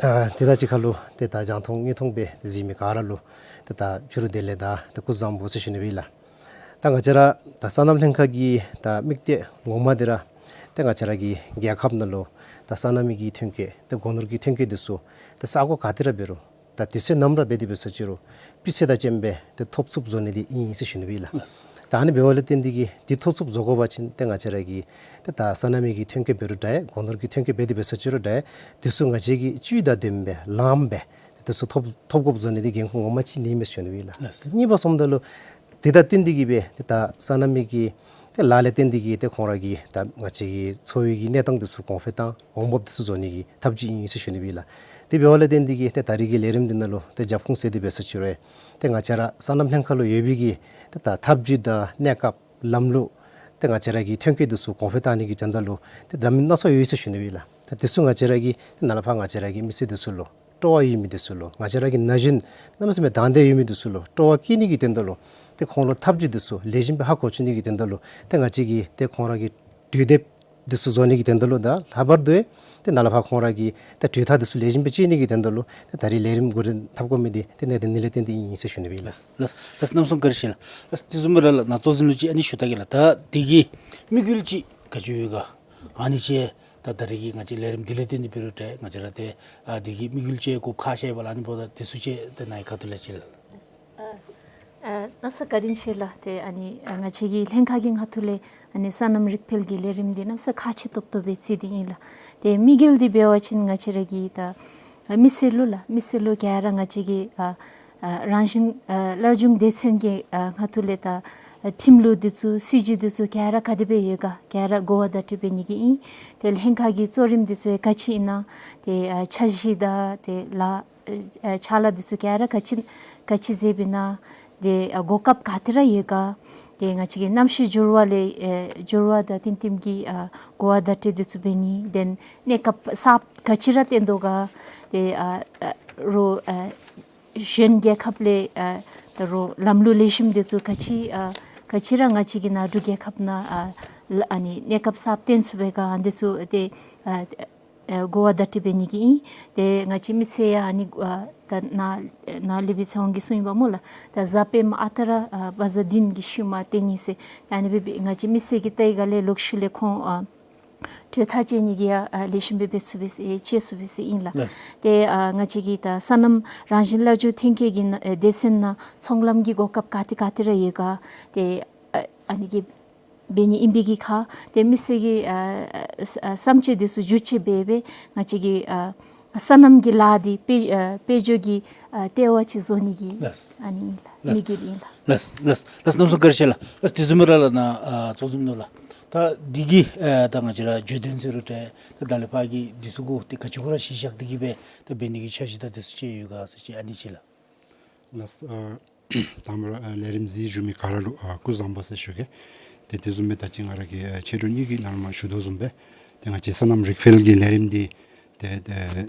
ཨ་དེ་དང་གཅིག་ཁར་ལུ་ཏེ་ད་རྒྱང་མཐོང་དངོས་མཐོང་སྦེ་གཟིགས་མི་ག་ར་ལུ་ཏེ་ད་ཕྱི་རུ་བདེ་ལེགས་དང་ཏེ་སྐུ་གཟུགས་བཟང་པོ་ཟེར་ཞུ་ནི་ཨིན་ལགས། ད་ང་བཅས་ར་ད་སོ་ནམ་ལྷན་ཁག་གི་ད་དམིགས་གཏད་ངོ་མ་འདི་ར་ཏེ་ང་བཅས་ར་གི་རྒྱལ་ཁབ་ནང་ལུ་ད་སོ་ནམ་གྱི་ཐོན་སྐྱེད་ཏེ་སྒོ་ནོར་གྱི་ཐོན་སྐྱེད་འདི་ཚུ་ཏེ་ས་གོ་ག་ཏེ་ར་འབད་རུང་ད་དུས་ཚོད་ནམ་ར་འབད་དེ་འབད་སོ་ཅི་རུང་སྤུས་ཚད་དང་ལྡནམ་སྦེ་ཏེ་ཐོབ་ཚུགསཔ་བཟོ་ནི་འདི་ཨིན་ཟེར་ཞུ་ནི་ཨིན་ལགས། ད་ཨ་ནི་འབདཝ་ལས་བརྟེན་ཏེ་གིས་འདི་ཐོབ་ཚུགསཔ་བཟོ་དགོ་པ་ཅིན་ཏེ་ང་བཅས་ར་གི་ཏེ་ད་སོ་ནམ་གྱི་ཐོན་སྐྱེད་འབད་རུང་འདྲ་སྒོ་ནོར་གྱི་ཐོན་སྐྱེད་འབད་དེ་འབད་སོ་ཅི་རུང་འདྲ་འདི་ཚུ་ང་བཅས་ཀྱིས་སྤུས་དང་ལྡནམ་སྦེ་ལངམ་སྦེ་འདི་ཚུ་ཐོབ་ཐོབ་དགོཔ་བཟོ་ནི་འདི་འགན་ཁུར་ངོ་མ་ཅིག་ཨིན་མས་ཟེར་ཞུ་ནི་ཨིན་ལགས། གཉིས་པ་སོངམ་ད་ལུ་དེ་དང་བསྟུན་ཏེ་གིས་སྦེ་ཏེ་ད་སོ་ནམ་གྱི་ཏེ་ལཱ་ལས་བརྟེན་ཏེ་གིས་ཏེ་ཁོང་ར་གི་ད་ང་བཅས་ཀྱི་འཚོ་བའི་གི་གནས་སྟངས་འདི་ཚུ་གོང་འཕེལ་དང་འོང་འབབ་འདི་ཚུ་བཟོ་ནི་གི་ཐབས་ཇུས་ཨིན་ཟེར་ཞུ་ནི་ཨིན་ལགས། དེ་འབདཝ་ལས་བརྟེན་ཏེ་གིས་ཏེ་ད་རིས་ཀྱི་ལས་རིམ་འདི་ནང་ལུ་ཏེ་རྒྱབ་ཁུངས་ཟེར་ཏེ་འབད་སོ་ཅི་རུང་ཏེ་ང་བཅས་ར་སོ་ནམ་ལྷན་ཁག་ལུ་ཡོད་པའི་གི་ཏེ་ད་ཐབས་ཇུས་དང་གནས་སྐབས་ལམ་ལུགས་ཏེ་ང་བཅས་ར་གི་ཐོན་སྐྱེད་འདི་ཚུ་གོང་འཕེལ་བཏང་ནི་གི་དོན་དག་ལུ་ཏེ་འདྲ་མིན་སྣ་ཚོགས་ཡོད་ཟེར་ཞུ་ནི་ཨིན་ལགས། ད་འདི་ཚུ་ང་བཅས་ར་གིས་ཏེ་ནཱ་ལས་ཕར་ང་བཅས་ར་གི་མི་སེར་འདི་ཚུ་ལུ་སྤྲོ་བ་ཡོད་མི་འདི་ཚུ་ལུ་ང་བཅས་ར་གི་ན་གཞོན་གནམ་མེད་ས་མེད་དང་འདོད་ཡོད་མི་འདི་ཚུ་ལུ་སྤྲོ་བ་བསྐྱེད་ནི་གི་དོན་དག་ལུ་ཏེ་ཁོང་ལུ་ཐབས་ཇུས་འདི་ཚུ་ལེགས་ཤོམ་སྦེ་ཧ་གོ་བཅུག་ནི་གི་དོན་དག་ལུ་ཏེ་ང་བཅས་ཀྱིས་ཏེ་ཁོང་ར་གི་གྲོས་འདེབས་འདི་ཚུ་བཟོ་ནི་གི་དོན་དག་ལུ་དང་ལྷག་པར་དུ་ཏེ་ནཱ་ལས་ཕར་ཁོང་ར་གི་ཏེ་གྲོས་ཐག་འདི་ཚུ་ལེགས་ཤོམ་སྦེ་བཅད་ནི་གི་དོན་དག་ལུ་ཏེ་ད་རིས་ལས་རིམ་འགོ་འདྲེན་འཐབ་དགོ་མི་འདི་ཏེ་གནད་དོན་འདི་ལས་བརྟེན་ཏེ་ཨིན་ཟེར་ཞུ་ནི་ཨིན་ལགས། ལགས་ལགས། ལགས་གནམ་མེད་ས་མེད་བཀའ་དྲིན་ཆེ་ལགས། ལགས་དེ་བཟུམ་སྦེ་ར་ལགས་ནཱ་གཙོ་འཛིན་ལུ་ཅིག་ཨ་ནི་ཞུ་ད་གེ་ལགས། ད་འདི་གི་དམིགས་ཡུལ་ཅིག་ག་ཅི་ཡོད་ག་ཨ་ནི་ཅིག་ད་ད་རིས་ཀྱི་ང་བཅས་ལས་རིམ་འདི་ལས་བརྟེན་ཏེ་འབད་རུང་འདྲ་ང་བཅས་ར་ཏེ་ཨ་འདི་གི་དམིགས་ཡུལ་ཅིག་དགོཔ་ཁག་ཤེས་པ་ལགས། ཨ་ནི་འབདཝ་ད་འདི་ཚུ་ཅིག་ཏེ་ནཱ་གི་ཁ་ཐུག་ལས་ཅིག་ལགས། ཨ་ཨ་གནམ་མེད་ས་མེད་བཀའ་དྲིན་ཆེ་ལགས། ཏེ་ཨ་ནི་ཨ་ང་བཅས་ཀྱི་ལྷན་ཁག་གི་ཁ་ཐུག་ལས་ཨ་ནི་སོ་ནམ་རིག་འཕེལ་གྱི་ལས་རིམ་འདི་གནམ་མེད་ས་མེད་ཁག་ཆེ་ཏོག་ཏོ་སྦེ་བརྩི་སྟེ་ཨིན་ལགས། ཏེ་དམིགས་ཡུལ་འདི་འབད་བ་ཅིན་ང་བཅས་ར་གི་ད་ཨ་མི་སེར་ལུ་ལགས་མི་སེར་ལུ་ག་ར་ང་བཅས་ཀྱི་ཨ་ཨ་རང་བཞིན་ཨ་སླར་འབྱུང་སྡེ་ཚན་གྱི་ཨ་ཁ་ཐུག་ལས་ད་ཨ་ཁྲིམས་ལུགས་འདི་ཚུ་སྲིད་བྱུས་འདི་ཚུ་ག་ར་ག་དེ་སྦེ་ཡོད་ག་ག་ར་གོ་བ་བརྡ་སྤྲོད་འབད་ནི་གི་ཨིན། ཏེ་ལྷན་ཁག་གི་གཙོ་རིམ་འདི་ཚུ་ག་ཅི་ཨིན་ན་ཏེ་ཨ་འཆར་གཞི་དང་ཏེ་ལཱ་ཨ་ཕྱག་ལཱ་འདི་ཚུ་ག་ར་ག་ཅི་ག་ཅི་མཛད་པས་ན་ཏེ་ཨ་གོ་སྐབས་ག་ཏེ་ར་ཡོད་ག་ཏེ་ང་བཅས་ཀྱི་གནམ་གཤིས་འགྱུར་བ་ལས་ཨ་འགྱུར་བ་དང་བསྟུན་བསྟུནམ་གྱི་ཨ་གོ་བ་བརྡ་སྤྲོད་འདི་ཚུ་འབད་ནི། དེ་ལས་གནས་སྐབས་གསརཔ་ག་ཅི་ར་བཏོན་དོ་ག་ཏེ་ཨ་ཨ་རོགས་ཨ་གཞན་རྒྱལ་ཁབ་ལས་ཨ་ད་རུང་ལམ་ལུགས་ལེགས་ཤོམ་འདི་ཚུ་ག་ཅི་ཨ་ག་ཅི་ར་ང་བཅས་ཀྱི་ནཱ་འབྲུག་རྒྱལ་ཁབ་ནང་ཨ་ལ་ཨ་ནི་གནས་སྐབས་གསརཔ་བཏོན་ཚུགས་པས་ག་ཨ་འདི་ཚུ་ཏེ་ཨ་ ཨ་གོ་བ་བརྡ་སྤྲོད་འབད་ནི་གི་ཨིན། ཏེ་ང་བཅས་མི་སེར་ཡང་ཨ་ནི་ཨ་ད་ནཱ་ནཱ་ལེགས་པའི་ཚེ་དབང་གིས་གསུངས་ཡི་པ་སྨོ་ལགས། ད་གཟའ་སྤེནམ་ཨ་རྟག་ར་ཨ་བ་ཛ་བདུན་གྱི་ཤུལ་མ་སྟོན་ནི་ཟེར། ད་ཨ་ནི་སྦེ་ང་བཅས་མི་སེར་གྱིས་བལྟ་བའི་སྒང་ལས་ལོག་ཤུལ་ལས་ཁོང་ཨ་གྲོས་ཐག་བཅད་ནི་གི་ཡང་ཨ་ལེགས་ཤོམ་སྦེ་འབད་ཚུགས་པས་ཟེར་ཨེ་བཅད་ཚུགས་པས་ཟེར་ཨིན་ལགས། ལགས། ཏེ་ཨ་ང་བཅས་ཀྱི་ད་སོ་ནམ་རང་བཞིན་གླ་སྦྱོར་ཐོན་སྐྱེད་ཀྱི་ནང་ཨེ་སྡེ་ཚན་ནང་ཚོང་ལམ་གྱི་གོ་སྐབས་ག་ཏེ་ག་ཏེ་ར་ཡོད་ག། ཏེ་ཨ་ཨ་ནི་གི་འབད་ནི་ཨིན་པའི་གི་ཁར་ཏེ་མི་སེར་གྱི་ཨ་ཨ་བསམ་སྤྱོད་འདི་ཚུ་བསྒྱུར་བཅོས་འབད་སྦེ་ང་བཅས་ཀྱི་ཨ་སོ་ནམ་གྱི་ལཱ་འདི་དཔལ་ཨ་དཔལ་འབྱོར་གྱི་ཨ་ལྟེ་བ་ཅིག་བཟོ་ནི་གི་ལགས། ཨ་ནི་ཨིན་ལགས། ལགས། དམིགས་ཡུལ་ཨིན་ལགས། ལགས་ལགས་ལགས། གནམ་མེད་ས་མེད་བཀའ་དྲིན་ཆེ་ལགས། ལགས། དེ་བཟུམ་སྦེ་ར་ལགས་ནཱ་ཨ་ཚོགས་འཛོམས་ནང་ལགས། ད་འདི་གི་ཨ་ད་ང་བཅས་ར་བརྗོད་དོན་ཟེར་རུང་ཏེ་ད་ད་ལས་ཕར་གྱི་འདི་ཚུ་གུ་ཏེ་ག་ཅི་གུ་ར་གཞི་བཞག་སྟེ་གི་སྦེ་ད་འབད་ནི་གི་འཆར་གཞི་དང་འདི་ཚུ་ཅིག་ཡོད་ག་ཟེར་ཅིག་ཨ་ནི་ཅིག་ལགས། ལགས། ཨ་དང་པ་ར་ཨ་ལས་རིམ་གཟིགས་བཞུགས་མི་ག་ར་ལུ་ཨ་སྐུ་གཟུགས་བཟང་པོ་ཟེར་ཞུ་གེ། ཏེ་དེ་བཟུམ་སྦེ་ད་ཅི་ང་ར་གིས་ཨ་ཆེད་དུ་གཉིས་ཀྱི་ནང་ལུ་མར་ཞུ་དོ་བཟུམ་སྦེ་ཏེ་ང་བཅས་སོ་ནམ་རིག་འཕེལ་གྱི་ལས་རིམ་འདི་ཏེ་ཏེ་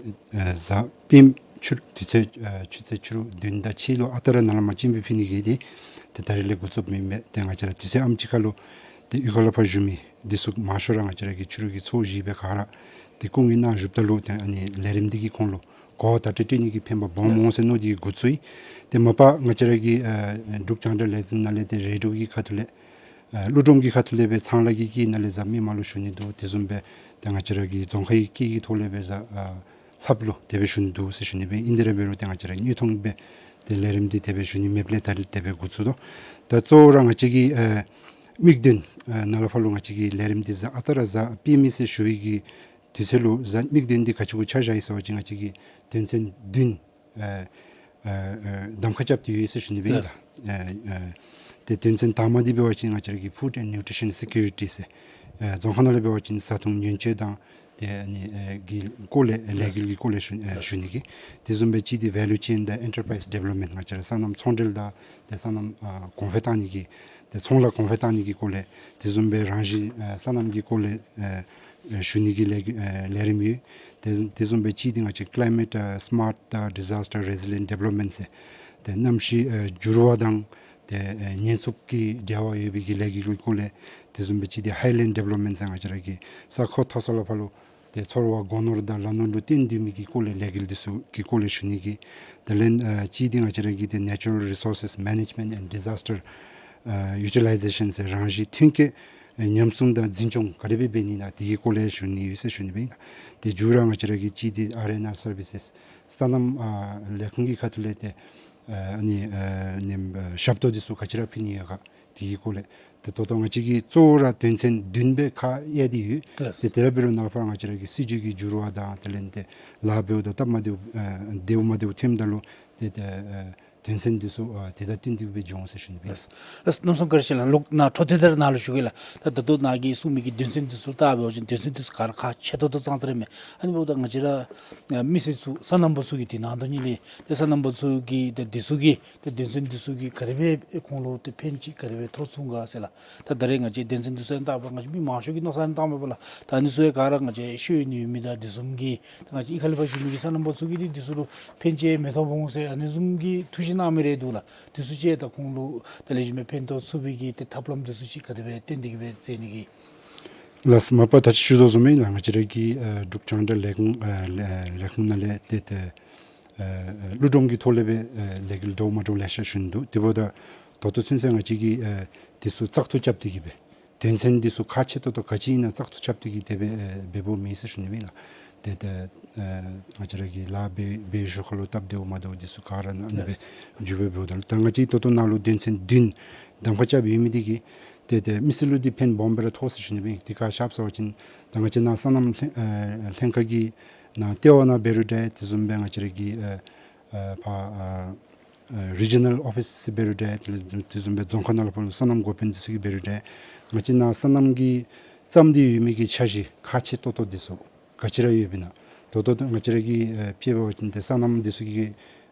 ཨ་གཟའ་སྤེནམ་ཆུ་དུས་ཚོད་ཨ་ཆུ་ཚོད་ཕྱི་རུ་བདུན་དང་ཕྱེད་ལུ་ཨ་རྟག་ར་ནཱ་ལས་མར་སྤྱན་འབུལ་ཕུལ་ནི་གི་འདི་ཏེ་ད་རིས་ལས་འགོ་བཙུགསཔ་ཨིན་པས། ཏེ་ང་བཅས་ར་དུས་ཚོད་ཨམ་ཅིག་ཁར་ལུ་ཏེ་གཡུས་ཁ་ལུ་ཕར་བཞུགས་མི་འདི་ཚུ་མང་ཤོས་ར་ང་བཅས་ར་གི་ཕྱི་རུ་གི་ཚོགས་བཞི་སྦེ་ག་ར་ཏེ་སྐུ་ངལ་གནང་བཞུགསཔ་ད་ལུ་ཏེ་ཨ་ནི་ལས་རིམ་འདི་གིས་ཁོང་ལུ་གོ་བརྡ་སྤྲོད་ནི་གི་ཕན་པ་སྦོམ་འོང་ཟེར་མནོ་སྟེ་འགོ་བཙུགས་ཡི། ཏེ་མ་པ་ང་བཅས་ར་གི་ཨ་འབྲུག་རྒྱང་བསྒྲགས་ལས་འཛིན་ནང་ལས་ཏེ་རེ་ཌི་ཡོ་གི་ཁ་ཐུག་ལས་ཨ་ཀླུ་སྒྲུབ་ཀྱི་ཁ་ཐུག་ལས་སྦེ་ཚངས་ལ་གི་སྐད་ནང་ལས་གཟའ་མིག་དམར་ལུ་ཞུ་ནི་འདུག། དེ་བཟུམ་སྦེ་ཏེ་ང་བཅས་ར་གི་རྫོང་ཁའི་སྐད་ཀྱི་ཐོག་ལས་སྦེ་གཟའ་ཨ་ལྷགཔ་ལུ་དེ་སྦེ་ཞུ་ནི་འདུག་ཟེར་ཞུ་ནི་སྦེ། ཨིན་དེ་ར་འབད་རུང་ཏེ་ང་བཅས་ར་དངོས་མཐོང་སྦེ་ཏེ་ལས་རིམ་འདི་དེ་སྦེ་ཞུ་ནི་མེདཔ་ལས་ད་རིས་དེ་སྦེ་འགོ་བཙུགས་དོ། ད་གཙོ་བོ་ར་ང་བཅས་ཀྱི་ཨ་དམིགས་དོན་ཨ་ནཱ་ལས་ཕར་ལུ་ང་བཅས་ཀྱི་ལས་རིམ་འདི་གཟའ་ཨ་རྟག་ར་གཟའ་སྤེནམ་ཨིན་ཟེར་ཞུ་བའི་གི་དུས་ཚོད་ལུ་གཟའ་དམིགས་དོན་འདི་ག་ཅི་གུ་ཆ་བཞག་ཡི་ཟེར་བ་ཅིན་ང་བཅས་ཀྱི་དོན་ཚན་བདུན་ཨ་ཨ་ཨ་གདམ་ཁ་རྐྱབ་སྟེ་ཡོད་ཟེར་ཞུ་ནི་སྦེ་ཨིན་ལགས། ཨ་ཨ་ཏེ་དོན་ཚན་དང་པ་འདི་འབད་བ་ཅིན་ང་བཅས་ར་གི་ཕུཌ་ཨེནཌ་ནིའུ་ཊི་རི་ཤཱན་སི་ཀུ་རི་ཊི་ཟེར། ཨ་རྫོང་ཁ་ནང་ལས་འབད་བ་ཅིན་བཟའ་འཐུང་ཉོ་སྤྱོད་དང་ཏེ་ཨ་ནི་ཨ་གི་སྐོར་ལས་ལས་འགུལ་གྱི་སྐོར་ལས་ཞུ་ཨ་ཞུ་ནི་གི། དེ་བཟུམ་སྦེ་གཅིག་འདི་ཝེ་ལུ་ཅེན་དང་ཨེན་ཊར་པ་རའིཛ་ཌི་བེ་ལོབ་མེནཊ་ང་བཅས་ར་སོ་ནམ་ཚོང་འབྲེལ་དང་ཏེ་སོ་ནམ་ཨ་གོང་འཕེལ་བཏང་ནི་གི་ཏེ་ཚོང་ལཱ་གོང་འཕེལ་བཏང་ནི་གི་སྐོར་ལས། དེ་བཟུམ་སྦེ་རང་བཞིན་ཨ་སོ་ནམ་གྱི་སྐོར་ལས་ཨ་ཨ་ཞུ་ནི་གི་ལས་འགུལ་ཨ་ལས་རིམ་ཡོད། དེ་དེ་བཟུམ་སྦེ་གཅིག་འདི་ང་བཅས་ཀི་ལའི་མེཊ་ཨ་སི་མཱཊ་དང་ཌི་ཛཱས་ཊར་རེ་ཟི་ལི་ཡེནཊ་ཌི་བེ་ལོབ་མེནཊ་ཟེར། ཏེ་གནམ་གཤིས་ཨ་འགྱུར་བ་དང་ཏེ་ཨ་ཉེན་ཚབས་ཀྱི་འབྲེལ་བ་ཡོད་པའི་གི་ལས་འགུལ་གྱི་སྐོར་ལས། དེ་བཟུམ་སྦེ་གཅིག་འདི་ཧའི་ལེནཌ་ཌི་བེ་ལོབ་མེནཊ་ཟེར་ང་བཅས་ར་གི་ས་ཁོངས་མཐོ་ས་ལུ་ཕར་ལུ་ཏེ་ཚོར་བ་སྒོ་ནོར་དང་ལ་ནོར་ལུ་བརྟེན་སྡོད་མི་གི་སྐོར་ལས་ལས་འགུལ་འདི་ཚུ་གི་སྐོར་ལས་ཞུ་ནི་གི། དེ་ལས་ཨ་གཅིག་འདི་ང་བཅས་ར་གི་ཏེ་Natural Resources Management and Disaster ཨ་Utilization ཟེར་རང་བཞིན་ཐོན་སྐྱེད་ཨ་ཉམས་སྲུང་དང་འཛིན་སྐྱོང་ག་དེ་སྦེ་འབད་ནི་ཨིན་ན་དེ་གི་སྐོར་ལས་ཞུ་ནི་ཡོད་ཟེར་ཞུ་ནི་སྦེ་ཨིན་ལགས། ཏེ་མཇུག་ར་ང་བཅས་ར་གི་གཅིག་འདི་ཨར་ཨེན་ཨར་སར་བི་སེས་སོ་ནམ་ཨ་ལས་ཁུངས་ཀྱི་ཁ་ཐུག་ལས་ཏེ་ཨ་ཨ་ནི་ཨ་ནེམ་ཨ་ཞབས་ཏོག་འདི་ཚུ་ག་ཅི་ར་ཕུལ་ནི་ཡོད་ག། དེ་གི་སྐོར་ལས། ཏེ་ད་ལྟོ་ང་བཅས་ཀྱི་གཙོ་བོ་ར་དོན་ཚན་བདུན་སྦེ་ཁག་དབྱེ་སྟེ་ཡོད། ལགས། ཏེ་དེ་ར་འབད་རུང་ནཱ་ལས་ཕར་ང་བཅས་ར་གི་སྲིད་བྱུས་ཀྱི་འགྱུར་བ་དང་དེ་ལས་ཏེ་ལཱ་འབདཝ་དང་སྟབས་མ་བདེཝ་ཨ་བདེཝ་མ་བདེཝ་ཐོནམ་ད་ལུ་ཏེ་ཏེ་ཨ་དོན་ཚན་འདི་ཚུ་ཨ་དེ་དང་བསྟུན་ཏེ་སྦེ་འགྱོ་འོང་ཟེར་ཞུ་ནི་སྦེ། ལགས། ལགས། གནམ་མེད་ས་མེད་བཀའ་དྲིན་ཆེ་ལགས། ལོག་ནཱ་འཕྲོ་མཐུད་དེ་ར་ནཱ་ལུ་ཞུ་གེ་ལགས། ད་ད་ལྟོ་ནཱ་གིས་གསུངས་མི་གི་དོན་ཚན་འདི་ཚུ་ལྟ་བ་ཅིན་དོན་ཚན་འདི་ཚུ་ག་ར་ཁག་ཆེ་ཏོག་ཏོ་ཙང་ཙ་ར་མས། ཨ་ནི་འབདཝ་ད་ང་བཅས་ར་ཨ་མི་སེར་ཚུ་སོ་ནམ་པ་ཚུ་གིས་དེ་ནང་དོན་ཉིད་ལས་ཏེ་སོ་ནམ་པ་ཚུ་གིས་ཏེ་འདི་ཚུ་གིས་ཏེ་དོན་ཚན་འདི་ཚུ་གིས་ག་དེ་སྦེ་ཁོང་ལུ་ཏེ་ཕན་ཅིག་ག་དེ་སྦེ་ཐོགས་ཚུགས་ག་ཟེར་ལགས། ད་ད་རེས་ང་བཅས་དོན་ཚན་འདི་ཚུ་ཡང་བལྟ་བ་ང་བཅས་མི་མང་ཤོས་ཀྱིས་མནོ་བསམ་བཏངམ་མས་པ་ལགས། ད་ཨ་ནི་ཚུ་ཡང་ག་ར་ང་བཅས་ཤེས་ཡོན་ཡོད་མི་དང་དེ་བཟུམ་གྱི་ད་ང་བཅས་གཡུས་ཁ་ལས་ཕར་བཞུགས་མི་གི་སོ་ནམ་པ་ཚུ་གིས་ཏེ་འདི་ཚུ་ལུ་ཕན་ཅིག་མི་ཐོགས་པ་འོང་ཟེར་ཨ་ནི་བཟུམ་གྱི་ཐུགས་བཞེད་གནང་མི་རེ་འདུག་ལགས། འདི་ཚུ་ཅིག་ད་ཁོང་ལུ་ད་ལེགས་ཤོམ་སྦེ་ཕན་ཐོགས་ཚུགས་པའི་གི་ཏེ་ཐབས་ལམ་འདི་ཚུ་ཅིག་ག་དེ་སྦེ་བཏོན་ཏེ་གི་སྦེ་མཛད་ནི་གི། ལགས། མ་པ་ད་ཅི་ཞུ་དོ་བཟུམ་སྦེ་ལགས། ང་བཅས་ར་གི་ཨ་འབྲུག་རྒྱང་བསྒྲགས་ལས་ཁུངས་ཨ་ལས་ལས་ཁུངས་ནང་ལས་ཏེ་ཏེ་ཨ་ཨ་ཀླུ་སྒྲུབ་ཀྱི་ཐོག་ལས་སྦེ་ཨ་ལས་འགུལ་འདྲཝ་མ་འདྲཝ་ལེ་ཤ་ཞུ་ནི་འདུག། དེ་འབདཝ་ད་ད་ལྟོ་ཚུན་ཚོད་ང་བཅས་ཀྱིས་ཨ་འདི་ཚུ་བཙག་འཐུ་རྐྱབ་སྟེ་གི་སྦེ་དོན་ཚན་འདི་ཚུ་ཁག་ཆེ་ཏོག་ཏོ་ག་ཅི་ཨིན་ན་བཙག་འཐུ་རྐྱབ་སྟེ་གི་དེ་སྦེ་ཨ་འབདཝ་མེད་ཟེར་ཞུ་ནི་སྦེ་ལགས། ཏེ་ཏེ་ཨ་ང་བཅས་ར་གི་ལཱ་འབད་འབད་ཞོར་ཁ་ལུ་སྟབས་བདེཝ་མ་བདེཝ་འདི་ཚུ་ག་ར་ཨ་ནི་སྦེ་ལགས། འགྱུར་བ་འབདཝ་ད་ལུ་ད་ང་བཅས་ད་ལྟོ་ནཱ་ལུ་དོན་ཚན་བདུན་གདམ་ཁ་རྐྱབ་ཡོད་མི་འདི་གིས་ཏེ་ཏེ་མི་སེར་ལུ་འདི་ཕན་སྦོམ་སྦེ་ར་ཐོགས་ཟེར་ཞུ་ནི་སྦེ། འདི་ག་ཅི་སྦེ་ཟེར་བ་ཅིན་ད་ང་བཅས་ནཱ་སོ་ནམ་ལྷན་ཨ་ལྷན་ཁག་གི་ནང་ལྟེ་བ་ནང་འབད་རུང་འདྲ་དེ་བཟུམ་སྦེ་ང་བཅས་ར་གི་ཨ་ཨ་ཕར་ཨ་ཨ་རི་ཇི་ནཱལ་ཨོ་ཕིསི་འབད་རུང་འདྲ་དེ་ལས་དེ་བཟུམ་སྦེ་རྫོང་ཁག་ནང་ལུ་ཕར་ལུ་སོ་ནམ་འགོ་དཔོན་འདི་ཚུ་གིས་འབད་རུང་འདྲ་ང་བཅས་ནཱ་སོ་ནམ་གྱིས་བརྩམས་ཏེ་ཡོད་མི་གི་འཆར་གཞི་ཁག་ཆེ་ཏོག་ཏོ་འདི་ཚུ་ག་ཅི་ར་ཡོདཔ་ཨིན་ན། ད་ལྟོ་ང་བཅས་ར་གི་ཨ་དཔྱེ་འབད་བ་ཅིན་ཏེ་སོ་ནམ་འདི་ཚུ་གི་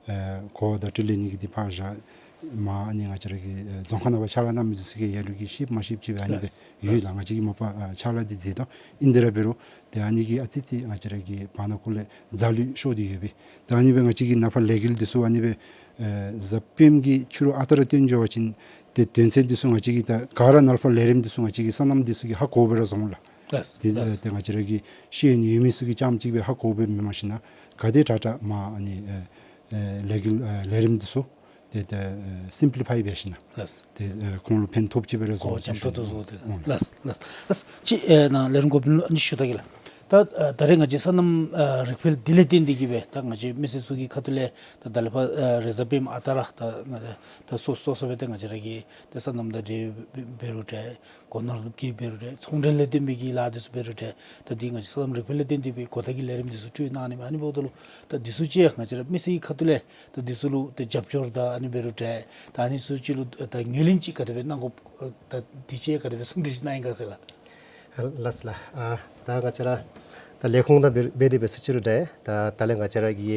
ཨ་གོ་བ་བརྡ་སྤྲོད་ལེན་ནི་གི་འདི་ཕར་བཞག། མར་ཨ་ནི་ང་བཅས་ར་གི་ཨ་རྫོང་ཁག་ནང་ཕར་ཕྱག་ལཱ་གནང་མི་འདི་ཚུ་གིས་ལ་ལུ་གིས་ཤེསཔ་མ་ཤེསཔ་ཅིག་སྦེ་ཨ་ནི་སྦེ་ཡོད་ལགས། ང་བཅས་ཀྱིས་མ་པ་ཨ་ཕྱག་ལཱ་འདི་མཛད་དོ། ཨིན་དེ་ར་འབད་རུང་ཏེ་ཨ་ནི་གིས་ཨ་ཙི་ཙི་ང་བཅས་ར་གི་བར་ན་ཀུ་ལས་རྫ་ལུད་ཤོར་ཏེ་ཡོད་པས། ད་ཨ་ནི་སྦེ་ང་བཅས་ཀྱི་ནཱ་ཕར་ལས་འགུལ་འདི་ཚུ་ཨ་ནི་སྦེ་ཨ་གཟའ་སྤེནམ་གི་ཕྱི་རུ་ཨ་རྟག་ར་བཏོན་འགྱོ་བ་ཅིན་ཏེ་དོན་ཚན་འདི་ཚུ་ང་བཅས་ཀྱིས་ད་ག་ར་ནཱ་ལས་ཕར་ལས་རིམ་འདི་ཚུ་ང་བཅས་ཀྱིས་སོ་ནམ་འདི་ཚུ་གིས་ཧ་གོ་སྦེ་ར་བཟོ་འོང་ལགས། ལགས། དེ་ལགས། ཏེ་ང་བཅས་ར་གི་ཤེས་ཡོན་ཡོད་མི་ཚུ་གིས་རྐྱངམ་གཅིག་སྦེ་ཧ་གོ་སྦེ་མེན་མ་གཞི་ན་ག་དེ་དྲག་དྲག་མ་ཨ་ནི་ཨེ་ཨེ་ལས་འགུལ་ཨེ་ལས་རིམ་འདི་ཚུ་ཏེ་ཏེ་ཨེ་སིམ་པི་ལི་ཕའི་འབད་ཞིན་ན་ལགས། ཏེ་ཨེ་ཁོང་ལུ་ཕན་ཐོགས་ཅིག་སྦེ་ར་བཟོ་བ་ཅིན་འཇམ་ཏོང་ཏོ་བཟོ་སྟེ། ཨོ་ལགས། ལགས་ལགས་ལགས། ཅིག་ཨེ་ནཱ་ལས་རིམ་འགོ་དཔོན་ལུ་ཨ་ནི་ཞུ་ད་གེ་ལགས། ད་ཨེ་ད་རེས་ང་བཅས་སོ་ནམ་ཨེ་རིག་འཕེལ་འདི་ལས་བརྟེན་ཏེ་གིས་སྦེ་ད་ང་བཅས་མི་སེར་ཚུ་གི་ཁ་ཐུག་ལས་ད་ད་ལས་ཕར་ཨེ་རེས་གཟའ་སྤེནམ་ཨ་རྟག་ར་ད་ང་ད་སོ་སོ་སོ་སྦེ་ད་ང་བཅས་ར་གི་ད་སོ་ནམ་དང་འབྲེལ་འབད་རུང་འདྲ་སྒོ་ནོར་གྱི་འབད་རུང་འདྲ་ཚོང་འབྲེལ་ལས་བརྟེན་པའི་གི་ལཱ་འདི་ཚུ་འབད་རུང་འདྲ་ད་འདི་ང་བཅས་སོ་ནམ་རིག་འཕེལ་ལས་བརྟེན་ཏེ་སྦེ་གོ་བརྡ་གི་ལས་རིམ་འདི་ཚུ་སྤྲོད་གནང་ནི་མས། ཨ་ནི་འབདཝ་ད་ལུ་ད་འདི་ཚུ་ཅིག་ང་བཅས་ར་མི་སེར་གྱི་ཁ་ཐུག་ལས་ད་འདི་ཚུ་ལུ་ད་རྒྱབ་སྐྱོར་དང་ཨ་ནི་འབད་རུང་འདྲ་ད་ཨ་ནི་ཚུ་ཅིག་ལུ་ད་ངོས་ལེན་ཅིག་ག་དེ་སྦེ་གནང་དགོཔ་ད་འདི་ཅིག་ག་དེ་སྦེ་གསུང་གྲོས་ཅིག་གནང་ཡི་ག་ཟེར་ལགས། ལགས་ལགས། ཨ་ད་ང་བཅས་ར་ད་ལས་ཁུངས་དང་འབད་འབད་དེ་འབད་ས་ཅིག་རུང་འདྲ་ད་ད་ལས་ང་བཅས་ར་གི་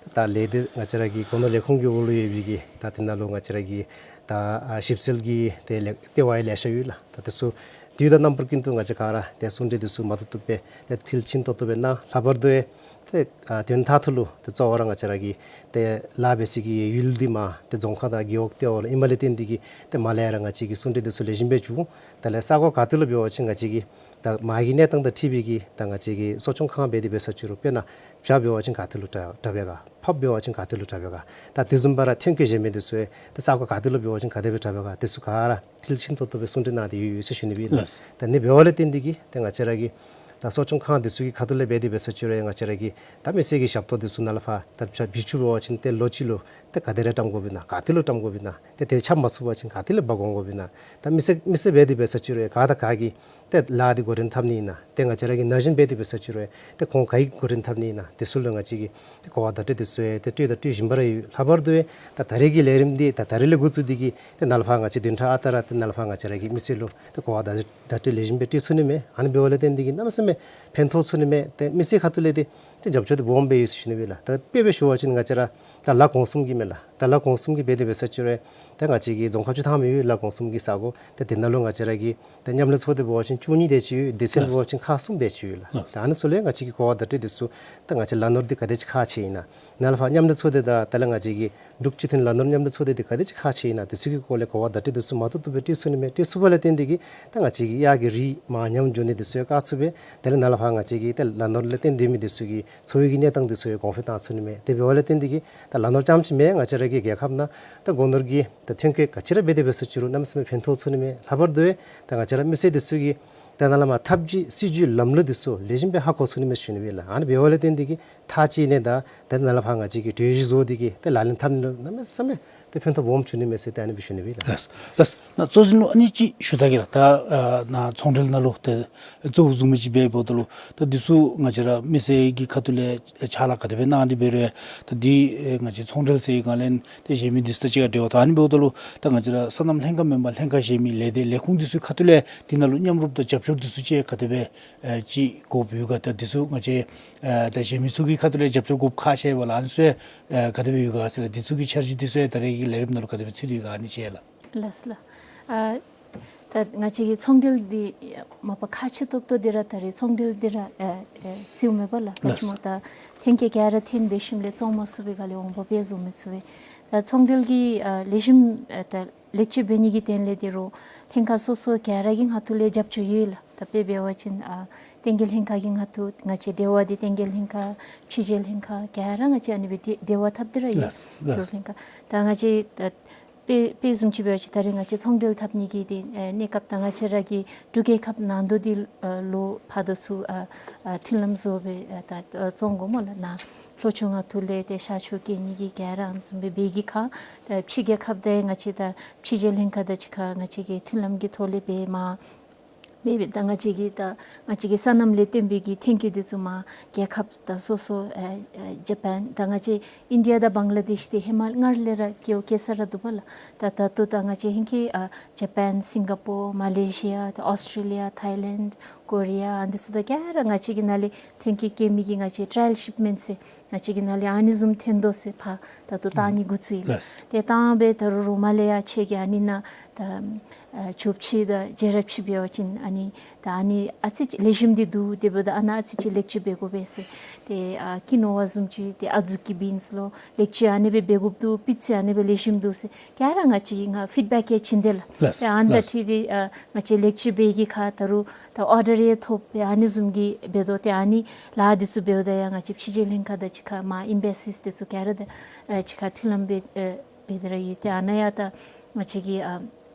ད་ལས་དེ་ང་བཅས་ར་གི་སྒོ་ནོར་ལས་ཁུངས་ཀྱི་འོག་ལུ་ཡོད་པའི་གི་ད་དེ་ནང་ལུ་ང་བཅས་ར་གི་ད་ཨ་ཞིབ་འཚོལ་གྱི་ཏེ་ལས་ལྟེ་བ་ཡང་ལེ་ཤ་ཡོད་ལགས། ད་དེ་ཚུ་དུས་དང་རྣམ་པ་ཀུན་ཏུ་ང་བཅས་ག་ར་ཏེ་གསུང་གྲོས་འདི་ཚུ་མ་ཐུབ་ཐུབ་སྦེ་ཏེ་མཐིལ་ཕྱིན་ཏོག་ཏོ་སྦེ་གནང་། ལྷག་པར་དུ་ཡང་ཏེ་ཨ་དོན་མཐའ་ཐུག་ལུ་ཏེ་གཙོ་བོ་ར་ང་བཅས་ར་གི་ཏེ་ལཱ་འབད་སའི་གི་ཡུལ་འདི་མར་ཏེ་རྫོང་ཁག་དང་རྒེད་འོག་ལྟེ་བ་ལུ་ཨིན་པ་ལས་བརྟེན་ཏེ་གིས་ཏེ་མར་ལས་ར་ང་བཅས་ཀྱིས་གསུང་གྲོས་འདི་ཚུ་ལེགས་ཤོམ་སྦེ་བྱུང་། ད་ལས་ས་གོ་ག་ཏེ་ལུ་འབད་བ་ཅིན་ང་བཅས་ཀྱི་ད་མར་གྱི་གནས་སྟངས་དང་འཁྲིལ་བའི་གི་ད་ང་བཅས་ཀྱི་གསོ་སྐྱོང་ཁང་འབད་དེ་འབད་ས་ཅིག་རུང་དཔེར་ན་བྱཱར་འབད་བ་ཅིན་ག་ཏེ་ལུ་དྲག་དྲག་པས་ག། ཕགཔ་འབད་བ་ཅིན་ག་ཏེ་ལུ་དྲག་པས་ག། ད་དེ་བཟུམ་སྦེ་ར་ཐོན་སྐྱེད་གཞན་མི་འདི་ཚུ་ཡང་ད་ས་གོ་ག་ཏེ་ལུ་འབད་བ་ཅིན་ག་དེ་སྦེ་དྲག་པས་ག། དེ་ཚུ་ག་ར་མཐིལ་ཕྱིན་ཏོག་ཏོ་སྦེ་གསུང་གྲོས་གནང་སྟེ་ཡོད་ཡོད་ཟེར་ཞུ་ནི་སྦེ་ཨིན་ལགས། ལགས། ད་ཨ་ནི་འབདཝ་ལས་བརྟེན་ཏེ་གིས་ཏེ་ང་བཅས་ར་གི་ད་གསོ་སྐྱོང་ཁང་འདི་ཚུ་གི་ཁ་ཐུག་ལས་འབད་དེ་འབད་ས་ཅིག་རུང་ཡང་ང་བཅས་ར་གི་ད་མི་སེར་གྱི་ཞབས་ཏོག་འདི་ཚུ་ནཱ་ལས་ཕར་ད་བྱ་བྱི་ཅུང་འབད་བ་ཅིན་ཏེ་ལོ་གཅིག་ལུ་ཏེ་ག་དེ་ར་བཀྲམ་དགོཔ་ཨིན་ན་ག་ཏེ་ལུ་བཀྲམ་དགོཔ་ཨིན་ན་ཏེ་དེ་ཆ་མ་ཚུགས་པ་ཅིན་ག་ཏེ་ལས་འབག་འོང་དགོཔ་ཨིན་ན། ད་མི་སེར་མི་སེར་འབད་དེ་འབད་ས་ཅིག་རུང་ག་དང་ག་གིས་ཏེ་ལཱ་འདི་འགོ་འདྲེན་འཐབ་ནི་ཨིན་ན། ཏེ་ང་བཅས་ར་གིས་ན་གཞོན་འབད་དེ་འབད་ས་ཅིག་རུང་ཏེ་ཁོང་ག་གིས་འགོ་འདྲེན་འཐབ་ནི་ཨིན་ན། དེ་ཚུ་ལུ་ང་བཅས་ཀྱིས་ཏེ་གོ་བ་བརྡ་སྤྲོད་འདི་ཚུ་ཡང་ཏེ་སྤྲོད་དང་སྤྲོད་བཞིན་པ་ར་ཡོད། ལྷག་པར་དུ་ཡང་ད་ད་རེས་ཀྱི་ལས་རིམ་འདི་ད་ད་རེས་ལས་འགོ་བཙུགས་ཏེ་གིས་ཏེ་ནཱ་ལས་ཕར་ང་བཅས་བདུན་ཕྲག་ཨ་རྟག་ར་ཏེ་ནཱ་ལས་ཕར་ང་བཅས་ར་གིས་མི་སེར་ལུ་ཏེ་གོ་བ་བརྡ་བརྡ་སྤྲོད་ལེགས་ཤོམ་སྦེ་སྤྲོད་ཚུགས་ནི་མས། ཨ་ནི་འབདཝ་ལས་བརྟེན་ཏེ་གིས་གནམ་མེད་ས་མེད་ཕན་ཐོགས་ཚུགས་ནི་མས། ཏེ་མི་སེར་ཁ་ཐུག་ལས་ཏེ་ཏེ་རྒྱབ་སྐྱོར་འདི་སྦོམ་སྦེ་ཡོད་ཟེར་ཞུ་ནི་སྦེ་ལགས། ད་དཔེ་སྦེ་ཞུ་བ་ཅིན་ང་བཅས་ར་ད་ལ་གོང་གསུམ་གྱི་མས་ལགས། ད་ལ་གོང་གསུམ་གྱི་འབད་དེ་འབད་ས་ཅིག་རུང་ད་ང་བཅས་ཀྱི་རྫོང་ཁག་བཅུ་ཐམ་ཡོད་ལ་གོང་གསུམ་གྱི་ས་གོ། ད་དེ་ནང་ལུ་ང་བཅས་ར་གི་ད་མཉམ་ལས་ཚོགས་སྡེ་འབད་བ་ཅིན་བཅུ་གཉིས་དེ་ཅིག་ཡོད། སྡེ་ཚན་འབད་བ་ཅིན་ཁག་གསུམ་དེ་ཅིག་ཡོད་ལགས། ད་ཨ་ནི་ཚུ་ལས་ང་བཅས་ཀྱི་གོ་བ་བརྡ་སྤྲོད་འདི་ཚུ་ད་ང་བཅས་ལ་ནོར་འདི་ག་དེ་ཅིག་ཁག་ཆེ་ཨིན་ན། ནཱ་ལས་ཕར་མཉམ་ལས་ཚོགས་སྡེ་དང་ད་ལས་ང་བཅས་ཀྱི་འབྲུག་སྤྱི་མཐུན་ལ་ནོར་མཉམ་ལས་ཚོགས་སྡེ་འདི་ག་དེ་ཅིག་ཁག་ཆེ་ཨིན་ན། དེ་ཚུ་གི་སྐོར་ལས་གོ་བ་བརྡ་སྤྲོད་འདི་ཚུ་མ་ཐུབ་ཐུབ་སྦེ་སྤྲོད་ཚུགས་ནི་མས། སྤྲོད་ཚུགས་པ་ལས་བརྟེན་ཏེ་གིས་ད་ང་བཅས་ཀྱི་གཡག་གི་རིགས་མར་ཉམས་འགྱོ་ནི་འདི་ཚུ་ཡང་བཀག་ཚུགས་པས། དེ་ལས་ནཱ་ལས་ཕར་ང་བཅས་ཀྱི་ད་ལ་ནོར་ལས་བརྟེན་ཏེ་མི་འདི་ཚུ་གི་འཚོ་བའི་གི་གནས་སྟངས་འདི་ཚུ་ཡང་གོང་འཕེལ་བཏང་ཚུགས་ནི་མས། དེ་འབདཝ་ལས་བརྟེན་ཏེ་གིས་ད་ལ་ནོར་རྐྱངམ་ཅིག་མེན། ང་བཅས་ར་གི་རྒྱལ་ཁབ་ནང་ད་སྒོ་ནོར་གྱི་ད་ཐོན་སྐྱེད་ག་ཅི་ར་འབད་དེ་འབད་ས་ཅིག་རུང་གནམ་མེད་ས་མེད་ཕན་ཐོགས་ཚུགས་ནི་མས། ལྷག་པར་དུ་ད་ང་བཅས་ར་མི་སེར་འདི་ཚུ་གིས་ད་ནཱ་ལས་མར་ཐབས་ཇུས་སྲིད་ཇུས་ལམ་ལུགས་འདི་ཚུ་ལེགས་ཤོམ་སྦེ་ཧ་གོ་ཚུགས་ནི་མས་ཟེར་ཞུ་ནི་སྦེ་ལགས། ཨ་ནི་འབདཝ་ལས་བརྟེན་ཏེ་གིས་མཐའ་གཅིག་ནས་ད་ད་ནཱ་ལས་ཕར་ང་བཅས་ཀྱིས་གྲོས་གཞི་བཟོ་སྟེ་གིས་ད་ལག་ལེན་འཐབ་ནི་ལུ་གནམ་མེད་ས་མེད་ད་ཕན་ཐོགས་སྦོམ་བྱུང་ནི་མས་ཟེར་ད་ཨ་ནི་སྦེ་ཞུ་ནི་སྦེ་ལགས། ལགས་ལགས། ནཱ་གཙོ་འཛིན་ལུ་ཨ་ནི་ཅིག་ཞུ་ད་གེ་ལགས། ད་ཨ་ནཱ་ཚོང་འབྲེལ་ནང་ལུ་ད་གཙོ་བོ་བཟུང་མི་ཅིག་འབད་འབདཝ་ད་ལུ་ད་འདི་ཚུ་ང་བཅས་ར་མི་སེར་གྱི་ཁ་ཐུག་ལས་ཕྱག་ལཱ་ག་དེ་སྦེ་གནང་སྟེ་འབད་རུང་ད་འདི་ཨེ་ང་བཅས་ཚོང་འབྲེལ་ཟེར་ག་ལས་ཏེ་གཞན་མི་འདི་ཚུ་དང་གཅིག་ཁར་འབྲེལ་བ་ད་ཨ་ནི་འབདཝ་ད་ལུ་ད་ང་བཅས་ར་སོ་ནམ་ལྷན་ཁག་མེན་པར་ལྷན་ཁག་གཞན་མི་ལས་སྡེ་ལས་ཁུངས་འདི་ཚུ་ཁ་ཐུག་ལས་འདི་ནང་ལུ་མཉམ་རུབ་དང་རྒྱབ་སྐྱོར་འདི་ཚུ་ཅིག་ག་དེ་སྦེ་ཨེ་ཅིག་དགོཔ་ཡོད་ག། ད་འདི་ཚུ་ང་བཅས་ཨེ་ད་གཞན་མི་ཚུ་གི་ཁ་ཐུག་ལས་རྒྱབ་སྐྱོར་དགོཔ་ཁག་ཆེ་བས་ལགས། ཨ་ནི་ཚུ་ཨེ་ག་དེ་སྦེ་ཡོད་ག་ཟེར་ལགས། འདི་ཚུ་གི་འཆར་གཞི་འདི་ཚུ་ཨེ་ད་རེས་ཀྱི་ལས་རིམ་ནང་ལུ་ག་དེ་སྦེ་ཚུད་དེ་ཡོད་ག་ཨ་ནི་ཅིག་ལགས། ལགས་ལགས། ཨ་ད་ང་བཅས་ཀྱི་ཚོང་འབྲེལ་འདི་མ་པ་ཁག་ཆེ་ཏོག་ཏོ་འདི་ར་ད་རེས་ཚོང་འབྲེལ་འདི་ར་ཨེ་ཨེ་རྩིཝ་མས་པ་ལགས། ག་ཅི་སྨོ་ད་ཐོན་སྐྱེད་ག་ར་ཐོན་འབད་ཞིནམ་ལས་བཙོང་མ་ཚུགས་པའི་སྒང་ལས་འོང་འབབ་སྦེ་བཟོ་མི་ཚུགས་པས། ད་ཚོང་འབྲེལ་གྱི་ཨ་ལེགས་ཤོམ་ཨ་ད་ལེགས་བཅོས་འབད་ནི་གི་དོན་ལས་འདི་རུང་ལྷན་ཁག་སོ་སོ་ག་ར་གི་ང་ཐུག་ལས་རྒྱབ་སྐྱོར་ཡོད་ལགས། ད་དཔེ་འབད་བ་ཅིན་ཨ་བསྟན་རྒྱས་ལྷན་ཁག་གི་ང་ཐུག་ང་བཅས་འབྲེལ་བ་འདི་བསྟན་རྒྱས་ལྷན་ཁག་ཕྱི་རྒྱལ་ལྷན་ཁག་ག་ར་ང་བཅས་ཨ་ནི་སྦེ་འབྲེལ་འབྲེལ་བ་འཐབ་སྟེ་ར་ཡོད། ལགས་ལགས། འབྲུག་ལྷན་ཁག་ད་ང་བཅས་ད་དཔེ་དཔེ་བཟུམ་ཅིག་འབད་བ་ཅིན་ད་རེས་ང་བཅས་ཚོང་འབྲེལ་འཐབ་ནི་གི་འདི་ཨེ་གནས་སྐབས་ད་ང་བཅས་ར་གི་འབྲུག་རྒྱལ་ཁབ་ནང་དོག་འདི་ཨ་ལུ་ཕར་དང་ཚུར་ཨ་ཨ་མཐུན་ལམ་བཟོ་སྦེ་ཨ་ད་ཨ་བཙོང་དགོ་སྨོ་ལགས། ནཱ་ལྷོ་ཕྱོགས་ང་ཐུག་ལས་ཏེ་ཤར་ཕྱོགས་སྐྱེལ་ནི་གི་ག་ར་ཨ་ནི་བཟུམ་སྦེ་འབད་གི་ཁར་ད་ཕྱི་རྒྱལ་ཁབ་ད་ང་བཅས་ད་ཕྱི་རྒྱལ་ལྷན་ཁག་དང་གཅིག་ཁར་ང་བཅས་ཀྱིས་མཐུན་ལམ་གྱི་ཐོག་ལས་འབད་མར་མེན་པ་ད་ང་བཅས་ཀྱི་ད་ང་བཅས་ཀྱི་སོ་ནམ་ལས་བརྟེན་པའི་གི་ཐོན་སྐྱེད་འདི་ཚུ་མར་རྒྱལ་ཁབ་ད་སོ་སོ་ཨེ་ཨེ་ཇ་པཱན་ད་ང་བཅས་ཨིན་ཌི་ཡ་དང་བང་ལ་དེཤ་འདི་ཧེ་མ་སྔར་ལས་ར་སྐྱེ་བ་སྐྱེ་ས་ར་འདུག་པ་ལགས། ད་ད་ལྟོ་ད་ང་བཅས་ཧེང་སྐལ་ཨ་ཇ་པཱན་སིང་ག་པོར་མ་ལེ་ཤི་ཡ་ད་ཨོསི་ཊྲེ་ལི་ཡ་ཐའི་ལེནཌ་ཀོ་རི་ཡ་ཨ་འདི་ཚུ་ད་ག་ར་ང་བཅས་ཀྱི་ནང་ལས་ཐོན་སྐྱེད་སྐྱེལ་མི་གི་ང་བཅས་ཊ་ར་ཡལ་ཤིཔ་མེནཊ་ཟེར་ང་བཅས་ཀྱི་ནང་ལས་ཨ་ནི་བཟུམ་ཐོན་དོ་ཟེར་ཕར་ད་ལྟོ་བཏང་ནི་འགོ་བཙུགས་ཡི་ལགས། ལགས། ཏེ་བཏང་སྦེ་ད་རུང་རོགས་མར་ལས་ཡང་ཁྱེད་ཀྱིས་ཨ་ནི་ནང་ད་ཨ་ཆོས་ཕྱི་དང་རྒྱལ་རབས་ཕྱི་འབད་བ་ཅིན་ཨ་ནི་ད་ཨ་ནི་ཨ་ཙི་ཅིག་ལེགས་ཤོམ་འདི་འདུག། དེ་འབདཝ་ད་ཨ་ནཱ་ཨ་ཙི་ཅིག་ལེགས་བཅོས་འབད་དགོ་པས་ཟེར། ཏེ་ཨ་ཀི་ནོ་བ་བཟུམ་ཅིག་ཏེ་ཨ་ཛུགས་ཀྱི་བིནསི་ལུ་ལེགས་བཅོས་ཨ་ནི་སྦེ་འབད་དགོཔ་འདུག། སྤུས་ཚད་ཨ་ནི་སྦེ་ལེགས་ཤོམ་འདུག་ཟེར་ག་ར་ང་བཅས་ཀྱིས་ང་ཕིཌ་བེཀ་ཡང་བྱིན་དེས་ལགས། ལགས། ཏེ་ཨ་ནི་དང་འཁྲིལ་ཏེ་ཨ་ང་བཅས་ལེགས་བཅོས་འབད་གི་ཁར་ད་རུང་ད་ཨོར་ཌར་ རེ་ཐོབ་སྦེ་ཨ་ནི་བཟུམ་གྱི་འབད་དོ། ཏེ་ཨ་ནི་ལཱ་འདི་ཚུ་འབདཝ་ད་ཡང་ང་བཅས་ཕྱི་རྒྱལ་ལྷན་ཁག་དང་གཅིག་ཁར་མར་ཨེམ་བེ་སིས་འདི་ཚུ་ག་ར་དང་ཨ་གཅིག་ཁར་མཐུན་ལམ་འབད་ཨ་འབད་དེ་ར་ཡོད། ཏེ་ཨ་ནཱ་ཡང་ད་ང་བཅས་ཀྱི་ཨ་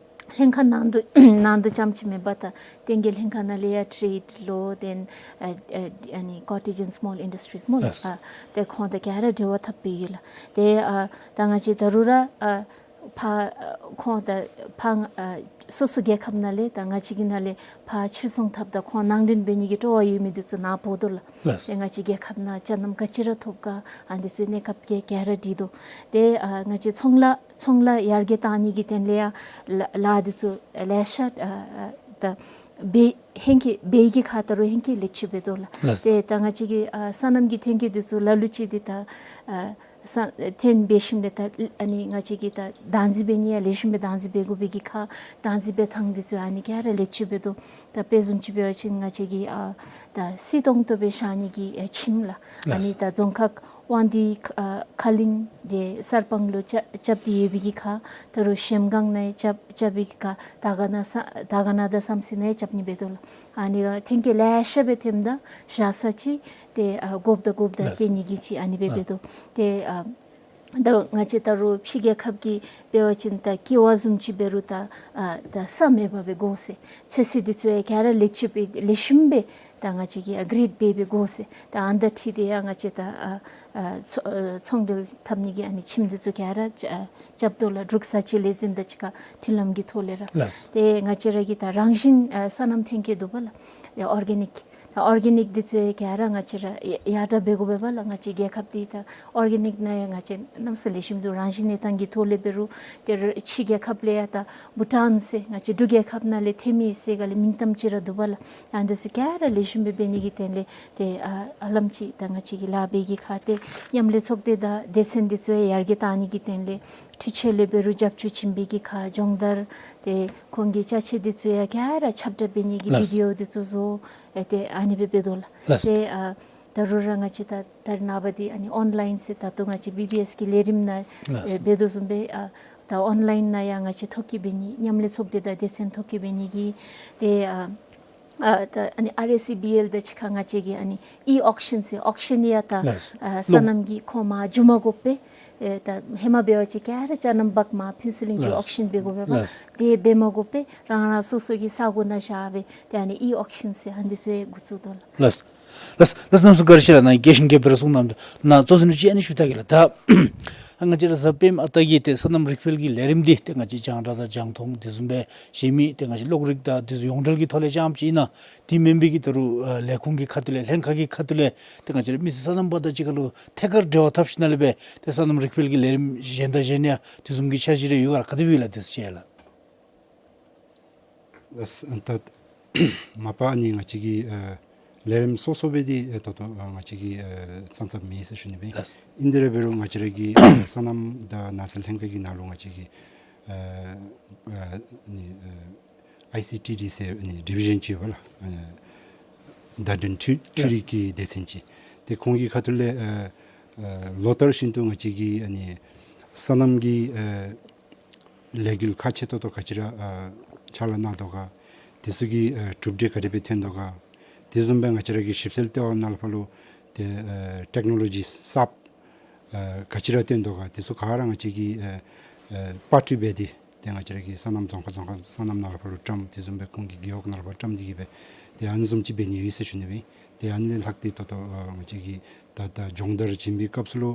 ལྷན་ཁག་ནང་དུ་ནང་དུ་རྐྱངམ་ཅིག་མེན་པར་ད་བསྟན་རྒྱས་ལྷན་ཁག་ནང་ལས་ཡང་ཊེཌ་ལོ་དེན་ཨ་ཨ་ཨ་ནི་ཀོ་ཊེཇ་ཨེན་སི་མོལ་ཨིན་ཌསི་ཊི་རིས་སྨོ་ལགས། ལགས། ཨ་ཏེ་ཁོང་དང་ག་ར་འབྲེལ་བ་འཐབ་སྦེ་ཡོད་ལགས། ཏེ་ཨ་ད་ང་བཅས་ད་རུང་ར་ཨ་ཕར་ཨ་ཁོང་དང་ཕར་ཨ་སོ་སོ་རྒྱལ་ཁབ་ནང་ལས་ད་ང་བཅས་ཀྱི་ནང་ལས་ཕར་ཕྱིར་ཚོང་འཐབ་དང་ཁོང་ནང་འདྲེན་འབད་ནི་གི་སྤྲོ་བ་ཡོད་མི་འདི་ཚུ་ནཱ་འབོ་དོ་ལགས། ལགས། ཏེ་ང་བཅས་རྒྱལ་ཁབ་ནང་ཅ་རྣམ་ག་ཅི་ར་ཐོབ་ག་ཨ་འདི་ཚུ་གནས་སྐབས་ཀྱི་ག་ར་འདྲི་དོ། ཏེ་ཨ་ང་བཅས་ཚོང་ལཱ་ཚོང་ལཱ་ཡར་རྒྱས་གཏང་ནི་གི་དོན་ལས་ཡང་ལཱ་ལཱ་འདི་ཚུ་ལེ་ཤ་ཨ་ཨ་ད་འབད་ཧེང་སྐལ་འབད་གི་ཁར་ད་རུང་ཧེང་སྐལ་ལེགས་ཤོམ་འབད་དོ་ལགས། ལགས། ཏེ་ད་ང་བཅས་ཀྱི་ཨ་སོ་ནམ་གྱི་ཐོན་སྐྱེད་འདི་ཚུ་ལ་ལུ་ཅིག་འདི་ད་ཨ་ས་ཐོན་འབད་ཞིནམ་ལས་ད་ཨ་ནི་ང་བཅས་ཀྱིས་ད་བདག་འཛིན་འབད་ནི་ཡང་ལེགས་ཤོམ་སྦེ་བདག་འཛིན་འབད་དགོ་པའི་གི་ཁར་བདག་འཛིན་འབད་ཐངས་འདི་ཚུ་ཨ་ནི་ག་ར་ལེགས་ཤོམ་འབད་དོ། ད་དཔེ་བཟུམ་ཅིག་འབད་བ་ཅིན་ང་བཅས་ཀྱིས་ཨ་ད་བསིལ་ཏོང་ཏོ་སྦེ་བཞག་ནི་གི་ཨ་ཁྱིམ་ལགས། ཨ་ནི་ད་རྫོང་ཁག་དབང་འདུས་ཨ་ཁ་གླིང་དེ་གསར་སྤང་ལུ་རྐྱབ་རྐྱབ་སྟེ་ཡོད་པའི་གི་ཁར་ད་རུང་གཞལམ་སྒང་ནང་ཡང་རྐྱབ་རྐྱབ་པའི་གི་ཁར་དར་དཀར་ན་ས་དར་དཀར་ན་དང་བསམ་སེང་ནང་ཡང་རྐྱབ་ནི་འབད་དོ་ལགས། ཨ་ནི་ཐོན་སྐྱེད་ལེ་ཤ་སྦེ་ཐོནམ་ད་བཞག་ས་ཅིག་ཏེ་ཨ་དགོཔ་ད་དགོཔ་ད་ལགས། སྐྱེ་ནི་གི་ཅིག་ཨ་ནི་སྦེ་འབད་དོ། ཏེ་ཨ་ད་ང་བཅས་ད་རུང་ཕྱི་རྒྱལ་ཁབ་ཀྱི་འབད་བ་ཅིན་ད་ཀེ་བ་བཟུམ་ཅིག་འབད་རུང་ད་ཨ་ད་ས་མེད་པར་སྦེ་དགོ་ཟེར། ཚོད་བསྲེ་འདི་ཚུ་ཡང་ག་ར་ལེགས་ཤོམ་སྦེ་ལེགས་ཤོམ་སྦེ་ད་ང་བཅས་ཀྱིས་ཨ་གྲེཌ་འབད་སྦེ་དགོ་ཟེར། ད་ཨ་ནི་དང་འཁྲིལ་ཏེ་ཡང་ང་བཅས་ད་ཨ་ཨ་ཚོ་ཨ་ཚོང་འབྲེལ་འཐབ་ནི་གི་ཨ་ནི་ཁྱིམ་འདི་ཚུ་ག་ར་རྐྱབ་རྐྱབ་དོ་ལགས། འབྲུག་བཟའ་སྤྱོད་ལས་འཛིན་དང་གཅིག་ཁར་མཐུན་ལམ་གྱི་ཐོག་ལས་ར། ལགས། ཏེ་ང་བཅས་ར་གི་ད་རང་བཞིན་ཨ་སོ་ནམ་ཐོན་སྐྱེད་འདུག་པ་ལགས། ཨོར་གེ་ནིཀ། ད་ཨོར་གེ་ནིཀ་འདི་ཚུ་ཡང་ག་ར་ང་བཅས་ར་ཡ་ཡར་དྲག་འབད་དགོ་པས་པ་ལགས། ང་བཅས་རྒྱལ་ཁབ་འདི་ད་ཨོར་གེ་ནིཀ་ནང་ཡང་ང་བཅས་གནམ་ས་ལེགས་ཤོམ་འདུག། རང་བཞིན་གནས་སྟངས་ཀྱི་ཐོག་ལས་འབད་རུང་ཏེ་ར་ཕྱི་རྒྱལ་ཁབ་ལས་ཡང་ད་བྷུ་ཊཱན་ཟེར་ང་བཅས་འབྲུག་རྒྱལ་ཁབ་ནང་ལས་ཐོན་མི་ཟེར་ག་ལས་མིང་གཏམ་ཅིག་ར་འདུག་པ་ལགས། ཨ་འདི་ཚུ་ག་ར་ལེགས་ཤོམ་སྦེ་འབད་ནི་གི་དོན་ལས་ཏེ་ཨ་ཨ་ལམ་ཅིག་ད་ང་བཅས་ཀྱི་ལཱ་འབད་གི་ཁར་ཏེ་མཉམ་ལས་ཚོགས་སྡེ་དང་སྡེ་ཚན་འདི་ཚུ་ཡང་ཡར་རྒྱས་གཏང་ནི་གི་དོན་ལས་འཕྲུལ་ཆས་ལས་འབད་རུང་རྒྱབ་སྐྱོར་བྱིན་པའི་གི་ཁར་སྦྱོང་བརྡར་ཏེ་ཁོང་གི་ཅ་ཆས་འདི་ཚུ་ཡང་ག་ར་ཁྱབ་བསྒྲགས་འབད་ནི་གི་ལགས། བི་ཌི་ཨོ་འདི་ཚུ་བཟོ་ཨེ་ཏེ་ཨ་ནི་སྦེ་འབད་དོ་ལགས། ལགས། ཏེ་ཨ་ད་རུང་ར་ང་བཅས་ད་ད་རེས་ནངས་པ་འདི་ཨ་ནི་ཨོན་ལའིན་ཟེར་ད་ལྟོ་ང་བཅས་བི་བི་ཨེསི་གི་ལས་རིམ་ནང་ལགས། ཨེ་འབད་དོ་བཟུམ་སྦེ་ཨ་ད་ཨོན་ལའིན་ནང་ཡང་ང་བཅས་ཐོ་བཀོད་འབད་ནི་མཉམ་ལས་ཚོགས་སྡེ་དང་སྡེ་ཚན་ཐོ་བཀོད་འབད་ནི་གི་ཏེ་ཨ་ཨ་ད་ཨ་ནི་ཨར་ཨེསི་ཨི་བི་ཨེལ་དང་གཅིག་ཁར་ང་བཅས་ཀྱིས་ཨ་ནི་ཨི་ཨོག་ཤཱན་ཟེར་ཨོག་ཤཱན་ཡང་ད་ལགས། ཨ་སོ་ནམ་གྱི་ཁོང་མར་འགྱོ་མ་དགོ་པར་ཨེ་ད་ཧེ་མ་འབད་བ་ཅིན་ག་ར་ཅ་རྣམ་འབག་མར་ཕུན་ཚོགས་གླིང་ལུ་ལགས། ཨོག་ཤཱན་འབད་དགོ་པས་པ། ལགས། དེ་འབད་མ་དགོ་པར་རང་རང་སོ་སོ་གི་ས་གོ་ནང་བཞག་སྦེ་ཏེ་ཨ་ནི་ཨི་ཨོག་ཤཱན་ཟེར་ཨ་ནི་འདི་ཚུ་ཡང་འགོ་བཙུགས་དོ་ལགས། ལགས། ལགས། ལགས། གནམ་མེད་ས་མེད་བཀའ་དྲིན་ཆེ་ལགས། ནཱ་སྐད་གཞན་གྱིས་སྦེ་ར་གསུང་གནངམ་ད་ནཱ་གཙོ་འཛིན་ཅིག་ཨ་ནི་ཞུ་ད་གེ་ལགས། ད་ང་བཅས་ར་གཟའ་སྤེནམ་ཨ་རྟག་གི་ཏེ་སོ་ནམ་རིག་སྤེལ་གྱི་ལས་རིམ་འདི་ཏེ་ང་བཅས་རྒྱང་བསྒྲགས་དང་རྒྱང་མཐོང་དེ་བཟུམ་སྦེ་གཞན་མི་ཏེ་ང་བཅས་གློག་རིག་དང་དེ་བཟུམ་ཡོངས་འབྲེལ་གྱི་ཐོག་ལས་རྐྱངམ་ཅིག་ཨིན་ན། དེ་མེན་པའི་གི་ད་རུང་ཨ་ལས་ཁུངས་ཀྱི་ཁ་ཐུག་ལས་ལྷན་ཁག་གི་ཁ་ཐུག་ལས་ཏེ་ང་བཅས་ར་མི་སེར་སོ་ནམ་པ་དང་གཅིག་ཁར་ལུ་ཐད་ཀར་འབྲེལ་བ་འཐབ་ཞིནམ་ལས་སྦེ་ཏེ་སོ་ནམ་རིག་སྤེལ་གྱི་ལས་རིམ་གཞན་དང་གཞན་ཡང་དེ་བཟུམ་གྱི་འཆར་གཞི་རེ་ཡོད་ག་ལགས། ག་དེ་སྦེ་ལགས་དེ་ཚུ་ཅིག་ལགས། ལགས། ད་མ་པ་ཨ་ནི་ང་བཅས་ཀྱི་ཨ་ལས་རིམ་སོ་སོ་སྦེ་འདི་ཨེ་ད་ལྟོ་ཨ་ང་བཅས་ཀྱིས་ཨེ་བརྩམ་བརྩམ་མེད་ཟེར་ཞུ་ནི་སྦེ། ལགས། ཨིན་དེ་ར་འབད་རུང་ང་བཅས་ར་གི་ཨ་སོ་ནམ་དང་ནགས་ཚལ་ལྷན་ཁག་གི་ནང་ལུ་ང་བཅས་ཀྱི་ཨ་ཨ་ནི་ཨ་ཨའི་སི་ཊི་ཌི་ཟེར་ཨ་ནི་ཌི་བི་ཞཱན་ཅིག་ཡོད་པ་ལགས། ཨ་བརྡ་དོན་འཕྲུལ་འཕྲུལ་རིག་གི་སྡེ་ཚན་ཅིག། ཏེ་ཁོང་གི་ཁ་ཐུག་ལས་ཨ་ཨ་ལོ་ལྟར་བཞིན་དུ་ང་བཅས་ཀྱི་ཨ་ནི་སོ་ནམ་གྱི་ཨ་ལས་འགུལ་ཁག་ཆེ་ཏོག་ཏོ་ག་ཅི་ར་ཨ་ཕྱག་ལཱ་གནང་དོ་ག། དེ་ཚུ་གི་ཨ་གྲུབ་འབྲས་ག་དེ་སྦེ་ཐོན་དོ་ག། དེ་བཟུམ་སྦེ་ང་བཅས་ར་གི་ཞིབ་འཚོལ་ལྟེ་བ་ནང་ལུ་ཕར་ལུ་ཏེ་ཨ་ཊེཀ་ནོ་ལོ་ཇིས་གསརཔ་ཨ་ག་ཅི་ར་ཐོན་དོ་ག། དེ་ཚུ་ག་ར་ང་བཅས་ཀྱིས་ཨ་ཨ་པར་སྐྲུན་འབད་དེ་ཏེ་ང་བཅས་ར་གི་སོ་ནམ་རྫོང་ཁག་རྫོང་ཁག་སོ་ནམ་ནང་ལུ་ཕར་ལུ་བཀྲམ། དེ་བཟུམ་སྦེ་ཁོང་གི་རྒེད་འོག་ནང་ལུ་ཕར་བཀྲམ་སྟེ་གི་སྦེ་ཏེ་ཨ་ནི་བཟུམ་ཅིག་འབད་ནི་ཡོད་ཟེར་ཞུ་ནི་སྦེ། ཏེ་ཨ་ནི་ལས་ལྷག་སྟེ་ད་ལྟོ་ཨ་ང་བཅས་ཀྱིས་ད་ད་སྦྱོང་བརྡར་བྱིན་པའི་སྐབས་སུ་ལུ་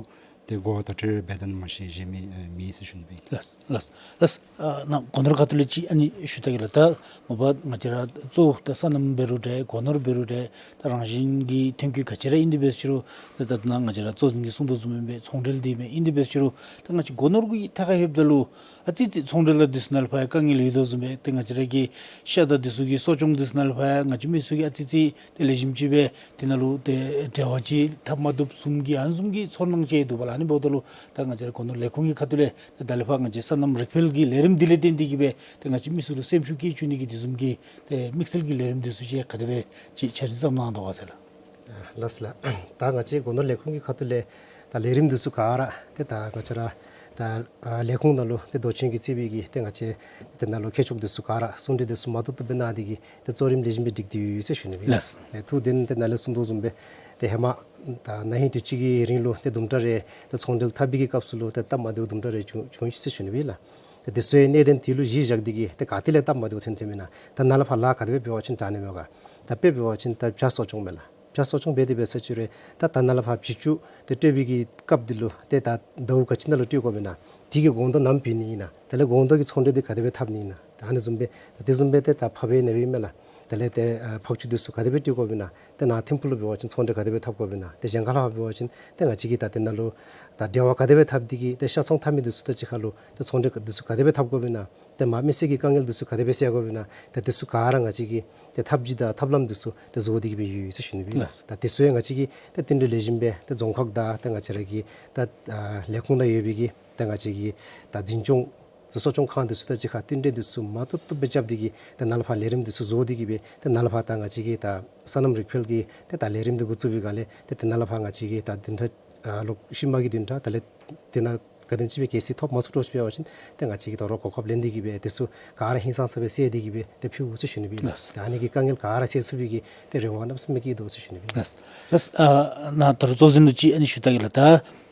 ཏེ་གོ་བ་བརྡ་སྤྲོད་རེ་འབད་ད་ནི་མ་གཞི་གཞན་མི་ཨེ་མེད་ཟེར་ཞུ་ནི་སྦེ། ལགས། ལགས། ལགས། ཨ་ནཱ་སྒོ་ནོར་ཁ་ཐུག་ལས་ཅིག་ཨ་ནི་ཞུ་ད་གེ་ལགས། ད་མ་པ་ང་བཅས་ར་གཙོ་བོ་ད་སོ་ནམ་འབད་རུང་འདྲ་སྒོ་ནོར་འབད་རུང་འདྲ་ད་རང་བཞིན་གྱི་ཐོན་སྐྱེད་ག་ཅི་ར་ཨིན་དེ་འབད་ཟེར་རུང་ད་ད་ནཱ་ང་བཅས་ར་གཙོ་འཛིན་གྱིས་གསུང་དོ་བཟུམ་སྦེ་ཚོང་འབྲེལ་འདི་མས་ཨིན་དེ་འབད་ཟེར་རུང་ད་ང་བཅས་སྒོ་ནོར་གྱི་ཐད་ཁར་ལྷོདཔ་ད་ལུ་ཨ་ཙི་ཙི་ཚོང་འབྲེལ་དང་དེ་ཚུ་ནང་ལུ་ཕར་ཡང་དཀའ་ངལ་ཡོད་དོ་བཟུམ་སྦེ་ཏེ་ང་བཅས་ར་གི་ཤ་དང་དེ་ཚུ་གི་གསོ་སྐྱོང་དེ་ཚུ་ནང་ལུ་ཕར་ཡང་ང་བཅས་མི་ཚུ་གིས་ཨ་ཙི་ཙི་ཏེ་ལེགས་ཤོམ་ཅིག་སྦེ་དེ་ནང་ལུ་ཏེ་འབྲེལ་བ་ཅིག་འཐབ་མ་བཏུབ་བཟུམ་གྱི་ཨ་ནི་བཟུམ་གྱི་ཚོར་སྣང་ཅིག་འདུག་པ་ལགས། ཨ་ནི་འབདཝ་ད་ལུ་ད་ང་བཅས་ར་སྒོ་ནོར་ལས་ཁུངས་ཀྱི་ཁ་ཐུག་ལས་ད་ད་ལས་ཕར་ང་བཅས་སོ་ནམ་རིག་སྤེལ་གྱི་ལས་རིམ་འདི་ལས་བརྟེན་ཏེ་གི་སྦེ་ཏེ་ང་བཅས་མི་ཚུ་ལུ་སེམས་ཤུགས་སྐྱེད་བཅུག་ནི་གི་དེ་བཟུམ་གྱི་ཏེ་དམིགས་བསལ་གྱི་ལས་རིམ་འདི་ཚུ་ཅིག་ག་དེ་སྦེ་ཅིག་འཆར་གཞི་བརྩམས་གནང་དོ་ག་ཟེར་ལགས། ལགས་ལགས། ད་ང་བཅས་སྒོ་ནོར་ལས་ཁུངས་ཀྱི་ཁ་ཐུག་ལས་ད་ལས་རིམ་འདི་ཚུ་ག་ར་ཏེ་ད་ང་བཅས་ར་ ད་ཨ་ལས་ཁུངས་ནང་ལུ་ཏེ་མདོ་ཆེན་གྱིས་གཙོས་པའི་གི་ཏེ་ང་བཅས་ཏེ་ནཱ་ལུ་མཁས་མཆོག་འདི་ཚུ་ག་ར་གསུང་གྲོས་འདི་ཚུ་མ་ཏོག་ཏོ་སྦེ་གནང་སྟེ་གི་ཏེ་གཙོ་རིམ་ལེགས་ཤོམ་སྦེ་སྒྲིག་སྟེ་ཡོད་ཟེར་ཞུ་ནི་སྦེ་ཨིན་ལགས། ལགས། ཨེ་ཐུགས་བདེན་ཏེ་ནཱ་ལས་གསུང་དོ་བཟུམ་སྦེ་ཏེ་ཧེ་མ་ད་ན་ཧིང་དུས་ཅི་གི་རིང་ལུ་ཏེ་དུམ་གྲ་རེ་ཏེ་ཚོང་འབྲེལ་འཐབ་པའི་གི་སྐབས་སུ་ལུ་ཏེ་སྟབས་མ་བདེཝ་དུམ་གྲ་རེ་བྱུང་བྱུང་ཡི་ཟེར་ཞུ་ནི་སྦེ་ཨིན་ལགས། ཏེ་དེ་ཚུ་ཡང་གནད་དོན་དེ་ལུ་གཞི་བཞག་སྟེ་གི་ཏེ་ག་ཏེ་ལས་སྟབས་མ་བདེཝ་ཐོན་ཐོནམ་ཨིན་ན། ད་ནཱ་ལས་ཕར་ལཱ་ག་དེ་སྦེ་འབད་བ་ཅིན་དྲག་ནི་མས་ག། ད་དཔེ་འབད་བ་ཅིན་ད་བྱ་གསོ་སྐྱོང་མས་ལགས། བྱ་གསོ་སྐྱོང་འབད་དེ་འབད་ས་ཅིག་རུང་ད་ད་ནཱ་ལས་ཕར་བྱི་ཅུང་ཏེ་སྤྲོད་པའི་གི་སྐབས་འདི་ལུ་ཏེ་ད་ཟླཝ་ག་ཅི་ནང་ལུ་སྤྲོད་དགོཔ་ཨིན་ན། དེ་གི་སྒོང་རྡོག་ནམ་བུད་ནི་ཨིན་ན། དེ་ལས་སྒོང་རྡོག་གི་ཚོང་འབྲེལ་འདི་ག་དེ་སྦེ་འཐབ་ནི་ཨིན་ན། ད་ཨ་ནི་བཟུམ་སྦེ་ད་དེ་བཟུམ་སྦེ་ཏེ་ད་ཕར་སྦེ་ནཱ་སྦེ་མས་ལགས། དེ་ལས་ཏེ་ཨ་ཕག་ཅུང་འདི་ཚུ་ག་དེ་སྦེ་སྤྲོད་དགོཔ་ཨིན་ན། ཏེ་ནཱ་ཐིམ་ཕུག་ལུ་འབད་བ་ཅིན་ཚོང་འབྲེལ་ག་དེ་སྦེ་འཐབ་དགོཔ་ཨིན་ན། ཏེ་གཞན་ཁ་ལས་ཕར་འབད་བ་ཅིན་ཏེ་ང་བཅས་ཀྱིས་ད་ཏེ་ནཱ་ལུ་ད་འབྲེལ་བ་ག་དེ་སྦེ་འཐབ་སྟེ་གི་ཏེ་ཤ་ཚོང་འཐབ་མི་འདི་ཚུ་དང་གཅིག་ཁར་ལུ་ཏེ་ཚོང་འབྲེལ་འདི་ཚུ་ག་དེ་སྦེ་འཐབ་དགོཔ་ཨིན་ན། ཏེ་མ་མི་སེར་གྱི་དཀའ་ངལ་འདི་ཚུ་ག་དེ་སྦེ་སེལ་དགོཔ་ཨིན་ན། ཏེ་འདི་ཚུ་ག་ར་ང་བཅས་ཀྱིས་ཏེ་ཐབས་ཇུས་དང་ཐབས་ལམ་འདི་ཚུ་ཏེ་བཟོ་སྟེ་གི་སྦེ་ཡོད་ཟེར་ཞུ་ནི་སྦེ་ཨིན་ལགས། ད་དེ་ཚུ་ཡང་ང་བཅས་ཀྱིས་ཏེ་བསྟུན་གྲོས་ལེགས་ཤོམ་སྦེ་ཏེ་རྫོང་ཁག་དང་ཏེ་ང་བཅས་ར་གི་ད་ཨ་ལས་ཁུངས་ནང་ཡོད་པའི་གི་ཏེ་ང་བཅས་ཀྱི་ད་འཛིན་སྐྱོང་གསོ་སྐྱོང་ཁང་འདི་ཚུ་དང་གཅིག་ཁར་བསྟུན་གྲོས་འདི་ཚུ་མ་ཏོག་ཏོ་སྦེ་རྐྱབ་སྟེ་གི་ཏེ་ནཱ་ལས་ཕར་ལས་རིམ་འདི་ཚུ་བཟོ་སྟེ་གི་སྦེ་ཏེ་ནཱ་ལས་ཕར་ད་ང་བཅས་ཀྱི་ད་སོ་ནམ་རིག་འཕེལ་གྱི་ཏེ་ད་ལས་རིམ་འདི་འགོ་བཙུགས་པའི་སྒང་ལས་ཏེ་ཏེ་ནཱ་ལས་ཕར་ང་བཅས་ཀྱི་ད་བདུན་ཕྲག་ཨ་ལོ་ཤུལ་མ་གི་བདུན་ཕྲག་དེ་ལས་དེ་ནང་ག་དེམ་ཅིག་སྦེ་གལ་སྲིད་ཐོབ་མ་ཚུགས་དོ་ཅིག་འབད་བ་ཅིན་ཏེ་ང་བཅས་ཀྱིས་ད་རུང་གོ་སྐབས་ལེན་ཏེ་གི་སྦེ་དེ་ཚུ་ག་ར་ཧིང་སངས་ས་སྦེ་སེལ་ཏེ་གི་སྦེ་ཏེ་ཕུལ་དགོ་ཟེར་ཞུ་ནི་སྦེ་ཨིན་ལགས། ད་ཨ་ནི་གི་དཀའ་ངལ་ག་ར་སེལ་ཚུགས་པའི་གི་ཏེ་རེ་བ་གནམ་མེད་ས་མེད་ཀྱི་ཡོད་དོ་ཟེར་ཞུ་ནི་སྦེ་ཨིན་ལགས། ལགས། ལགས། ཨ་ནཱ་ད་རུང་གཙོ་འཛིན་ལུ་ཅིག་ཨ་ནི་ཞུ་ད་གེ་ལགས། ད་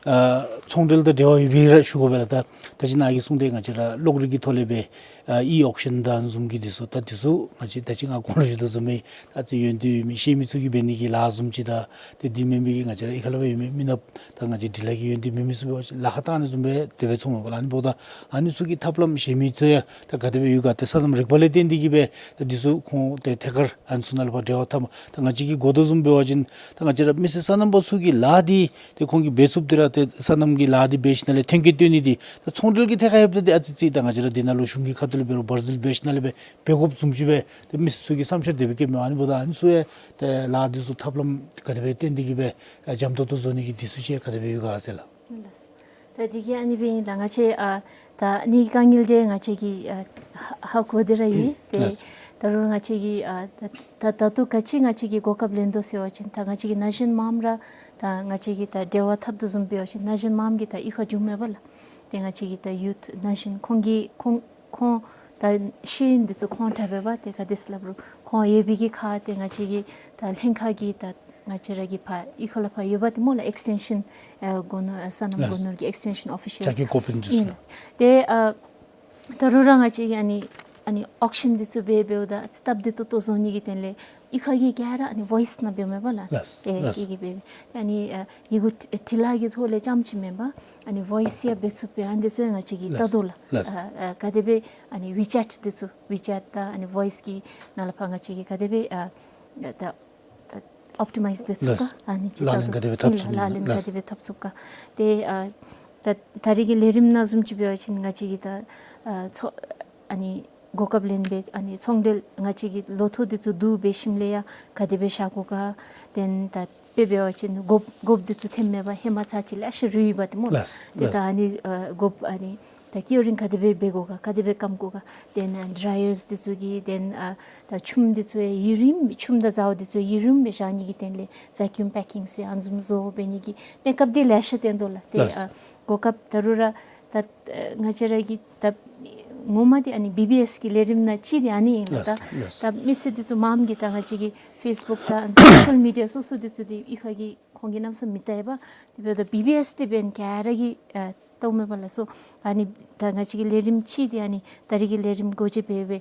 ཨ་ཚོང་འབྲེལ་དང་འབྲེལ་བ་ཡོད་པའི་ར་ཞུ་དགོ་པས་ལགས། ད་ད་ཅི་ནཱ་གིས་གསུངས་ཏེ་ང་བཅས་ར་གློག་རིག་གི་ཐོག་ལས་སྦེ་ཨ་ཨི་ཨོག་ཤན་དང་བཟུམ་གྱི་འདི་ཚུ་ད་འདི་ཚུ་ང་བཅས་ད་ཅི་ང་གོང་ལུ་ཞུ་དོ་བཟུམ་སྦེ་ཨ་ཙི་ཡོན་ཏན་ཡོད་མི་ཤེས་མི་ཚུ་གིས་འབད་ནི་གི་ལཱ་བཟུམ་ཅིག་དང་ཏེ་འདི་མེན་པའི་གི་ང་བཅས་ར་ཨི་ཁ་ལས་སྦེ་ཡོད་མི་མི་ནགཔ་ད་ང་བཅས་འབྲི་ལྷག་གི་ཡོན་ཏན་མེད་མི་ཚུ་འབད་བ་ཅིན་ལཱ་ཁག་བཏང་ནི་བཟུམ་སྦེ་དེ་སྦེ་ཚོརཝ་མས་པ་ལགས། ཨ་ནི་འབདཝ་ད་ཨ་ནི་ཚུ་གི་ཐབས་ལམ་གཞན་མི་ཚུ་ཡང་ད་ག་དེ་སྦེ་ཡོད་ག། ཏེ་སོ་ནམ་རིག་པ་ལས་བརྟེན་ཏེ་གི་སྦེ་ད་འདི་ཚུ་ཁོང་ཏེ་ཐད་ཀར་ཨ་ནི་ཚུ་ནང་ལུ་ཕར་འབྲེལ་བ་འཐབ་མ། ད་ང་བཅས་ཀྱིས་གོ་དོ་བཟུམ་འབད་བ་ཅིན་ད་ང་བཅས་ར་མི་སེར་སོ་ནམ་པ་ཚུ་གི་ལཱ་འདི་ཏེ་ཁོང་གིས་འབད་ཚུགསཔ་འདི་ར་ཏེ་སོ་ནམ་གྱི་ལཱ་འདི་འབད་ཞིནམ་ལས་ཐོན་སྐྱེད་བཏོན་ནི་འདི་ད་ཚོང་འབྲེལ་གྱི་ཐད་ཁར་ཡོདཔ་ད་ཏེ་ཨ་ཙི་ཅིག་ད་ང་བཅས་ར་འདི་ནང་ལུ་གཞུང་གི་ཁ་ཐུག་ལས་འབད་རུང་བར་འཛུལ་འབད་ཞིནམ་ལས་སྦེ་འབད་དགོཔ་བཟུམ་ཅིག་སྦེ་ཏེ་མི་སེར་ཚུ་གིས་བསམ་འཆར་དེ་སྦེ་བསྐྱེདཔ་མས། ཨ་ནི་འབདཝ་ད་ཨ་ནི་ཚུ་ཡང་ཏེ་ལཱ་འདི་ཚུ་ཐབས་ལམ་ག་དེ་སྦེ་བཏོན་ཏེ་གི་སྦེ་ཨ་འཇམ་ཏོང་ཏོ་བཟོ་ནི་གི་འདི་ཚུ་ཅིག་ག་དེ་སྦེ་ཡོད་ག་ཟེར་ལགས། ལགས། ད་དེ་གིས་ཨ་ནི་སྦེ་ཨིན་ལགས། ང་བཅས་ཨ་ད་ཨ་ནི་དཀའ་ངལ་འདི་ང་བཅས་ཀྱིས་ཨ་ཧ་ཧ་གོ་སྟེ་ར་ཡོད། ཏེ་ལགས། ད་རུང་ང་བཅས་ཀྱིས་ཨ་ད་ད་ད་ལྟོ་ག་ཅི་ང་བཅས་ཀྱིས་གོ་སྐབས་ལེན་དོ་ཟེར་བ་ཅིན་ད་ང་བཅས་ཀྱི་ན་གཞོན་མངམ་ར་ད་ང་བཅས་ཀྱིས་ད་འབྲེལ་བ་འཐབ་དོ་བཟུམ་འབད་བ་ཅིན་ན་གཞོན་མངམ་གིས་ད་གཡུས་ཁར་འགྱོཝ་མས་པ་ལགས། ཏེ་ང་བཅས་ཀྱི་ད་ཡུཐ་ན་གཞོན་ཁོང་གིས་ཁོང་ཁོང་ད་ཤེས་ཡོན་འདི་ཚུ་ཁོང་དྲག་པས་པ། ཏེ་ག་དེ་ཟེར་སླབ་རུང་ཁོང་ཡོད་པའི་གི་ཁར་ཏེ་ང་བཅས་ཀྱི་ད་ལྷན་ཁག་གི་ད་ང་བཅས་ར་གི་ཕར་གཡུས་ཁ་ལས་ཕར་ཡོད་པ་ཏེ་སྨོ་ལགས། ཨེགས་ཊེན་ཤཱན་ཨ་སྒོ་ནོར་ཨ་སོ་ནམ་ལགས། སྒོ་ནོར་གྱི་ཨེགས་ཊེན་ཤཱན་ཨོ་ཕི་ཤཱལ་ཕྱག་འགན་ཁུར་མི་འདི་ཚུ་ཨིན་ལགས། ཏེ་ཨ་ད་རུང་ར་ང་བཅས་ཀྱིས་ཨ་ནི་ཨ་ནི་ཨོག་ཤཱན་འདི་ཚུ་འབད་འབདཝ་ད་སྟབས་བདེ་ཏོག་ཏོ་བཟོ་ནི་གི་དོན་ལས་གཡུས་ཁ་གི་ག་ར་ཨ་ནི་ཝོའིས་ནང་འབདཝ་མས་པ་ལགས། ལགས། ཨེ་ལགས། གི་གི་འབད་ཨ་ནི་ཨ་ཡི་གུ་འབྲི་ལྷག་གི་ཐོག་ལས་རྐྱངམ་ཅིག་མེན་པར་ཨ་ནི་ཝོའིས་ཡང་འབད་ཚུགས་པས། ཨ་ནི་འདི་ཚུ་ཡང་ང་བཅས་ཀྱིས་ལྟ་དོ་ལགས། ལགས། ཨ་ཨ་ག་དེ་སྦེ་ཨ་ནི་ཝི་ཅེཊ་འདི་ཚུ་ཝི་ཅེཊ་དང་ཨ་ནི་ཝོའིས་ཀྱི་ནང་ལས་ཕར་ང་བཅས་ཀྱིས་ག་དེ་སྦེ་ཨ་ད་ད་ཨོབ་ཊི་མའིཛ་འབད་ཚུགས་ག། ལགས། ཨ་ནི་ཅིག་ལག་ལེན་ད་ག་དེ་སྦེ་འཐབ་ཚུགས་ལགས། ལག་ལེན་ལགས། ག་དེ་སྦེ་འཐབ་ཚུགས་ག། ཏེ་ཨ་ད་ད་རེས་ཀྱི་ལས་རིམ་ནང་བཟུམ་ཅིག་འབད་བ་ཅིན་ང་བཅས་ཀྱིས་ད་ཨ་ཚོ་ཨ་ནི་གོ་སྐབས་ལེན་སྦེ་ཨ་ནི་ཚོང་འབྲེལ་ང་བཅས་ཀྱི་ལོ་ཐོག་འདི་ཚུ་བསྡུ་འབད་ཞིནམ་ལས་ཡང་ག་དེ་སྦེ་བཞག་དགོ་ག། ཏེ་ད་དཔེ་འབད་བ་ཅིན་སྒོགཔ་སྒོགཔ་འདི་ཚུ་ཐོནམ་མས་པ། ཧེ་མ་ཚར་ཅིག་ལེ་ཤ་རུལ་ཡི་པ་ཏེ་སྨོ་ལགས། ལགས། ཏེ་ད་ལགས། ཨ་ནི་ཨ་སྒོགཔ་ཨ་ནི་ད་ཀིའུ་རིང་ག་དེ་སྦེ་འབད་དགོ་ག། ག་དེ་སྦེ་སྐམ་དགོ་ག། ཏེ་ཨ་ཌ་རའི་ཡརསི་འདི་ཚུ་གི་ཏེ་ཨ་ད་ཆུམ་འདི་ཚུ་ཡུན་རིངམོ་ཆུམ་དང་ཟཝ་འདི་ཚུ་ཡུན་རིངམོ་སྦེ་བཞག་ནི་གི་དོན་ལས་ཝེ་ཀིའུམ་པེཀ་ཀིང་ཟེར་ཨ་ནི་བཟུམ་བཟོ་འབད་ནི་གི་གནས་སྐབས་འདི་ལེ་ཤ་བཏོན་དོ་ལགས། ཏེ་ལགས། ཨ་གོ་སྐབས་ད་རུང་ར་ད་ང་བཅས་ར་གི་ད་ངོ་མ་འདི་ཨ་ནི་བི་བི་ཨེསི་གི་ལས་རིམ་ནང་གཅིག་འདི་ཨ་ནི་ཨིན་ལགས། ལགས། ད་མི་སེར་འདི་ཚུ་མངམ་གིས་ད་ང་བཅས་ཀྱི་ཕེསི་བུཀ་དང་སོ་ཤལ་མི་ཌི་ཡ་སོ་སོ་འདི་ཚུ་འདི་གཡུས་ཁ་གི་ཁོང་གིས་གནམ་མེད་ས་མེད་མི་བལྟ་བས་པ། དེ་འབདཝ་ད་བི་བི་ཨེསི་འདི་འབདན་ག་ར་གིས་ཨ་བལྟཝ་མས་པ་ལགས། སོ་ཨ་ནི་ད་ང་བཅས་ཀྱི་ལས་རིམ་གཅིག་འདི་ཨ་ནི་ད་རེས་ཀྱི་ལས་རིམ་སྒོ་འབྱེད་འབད་བའི་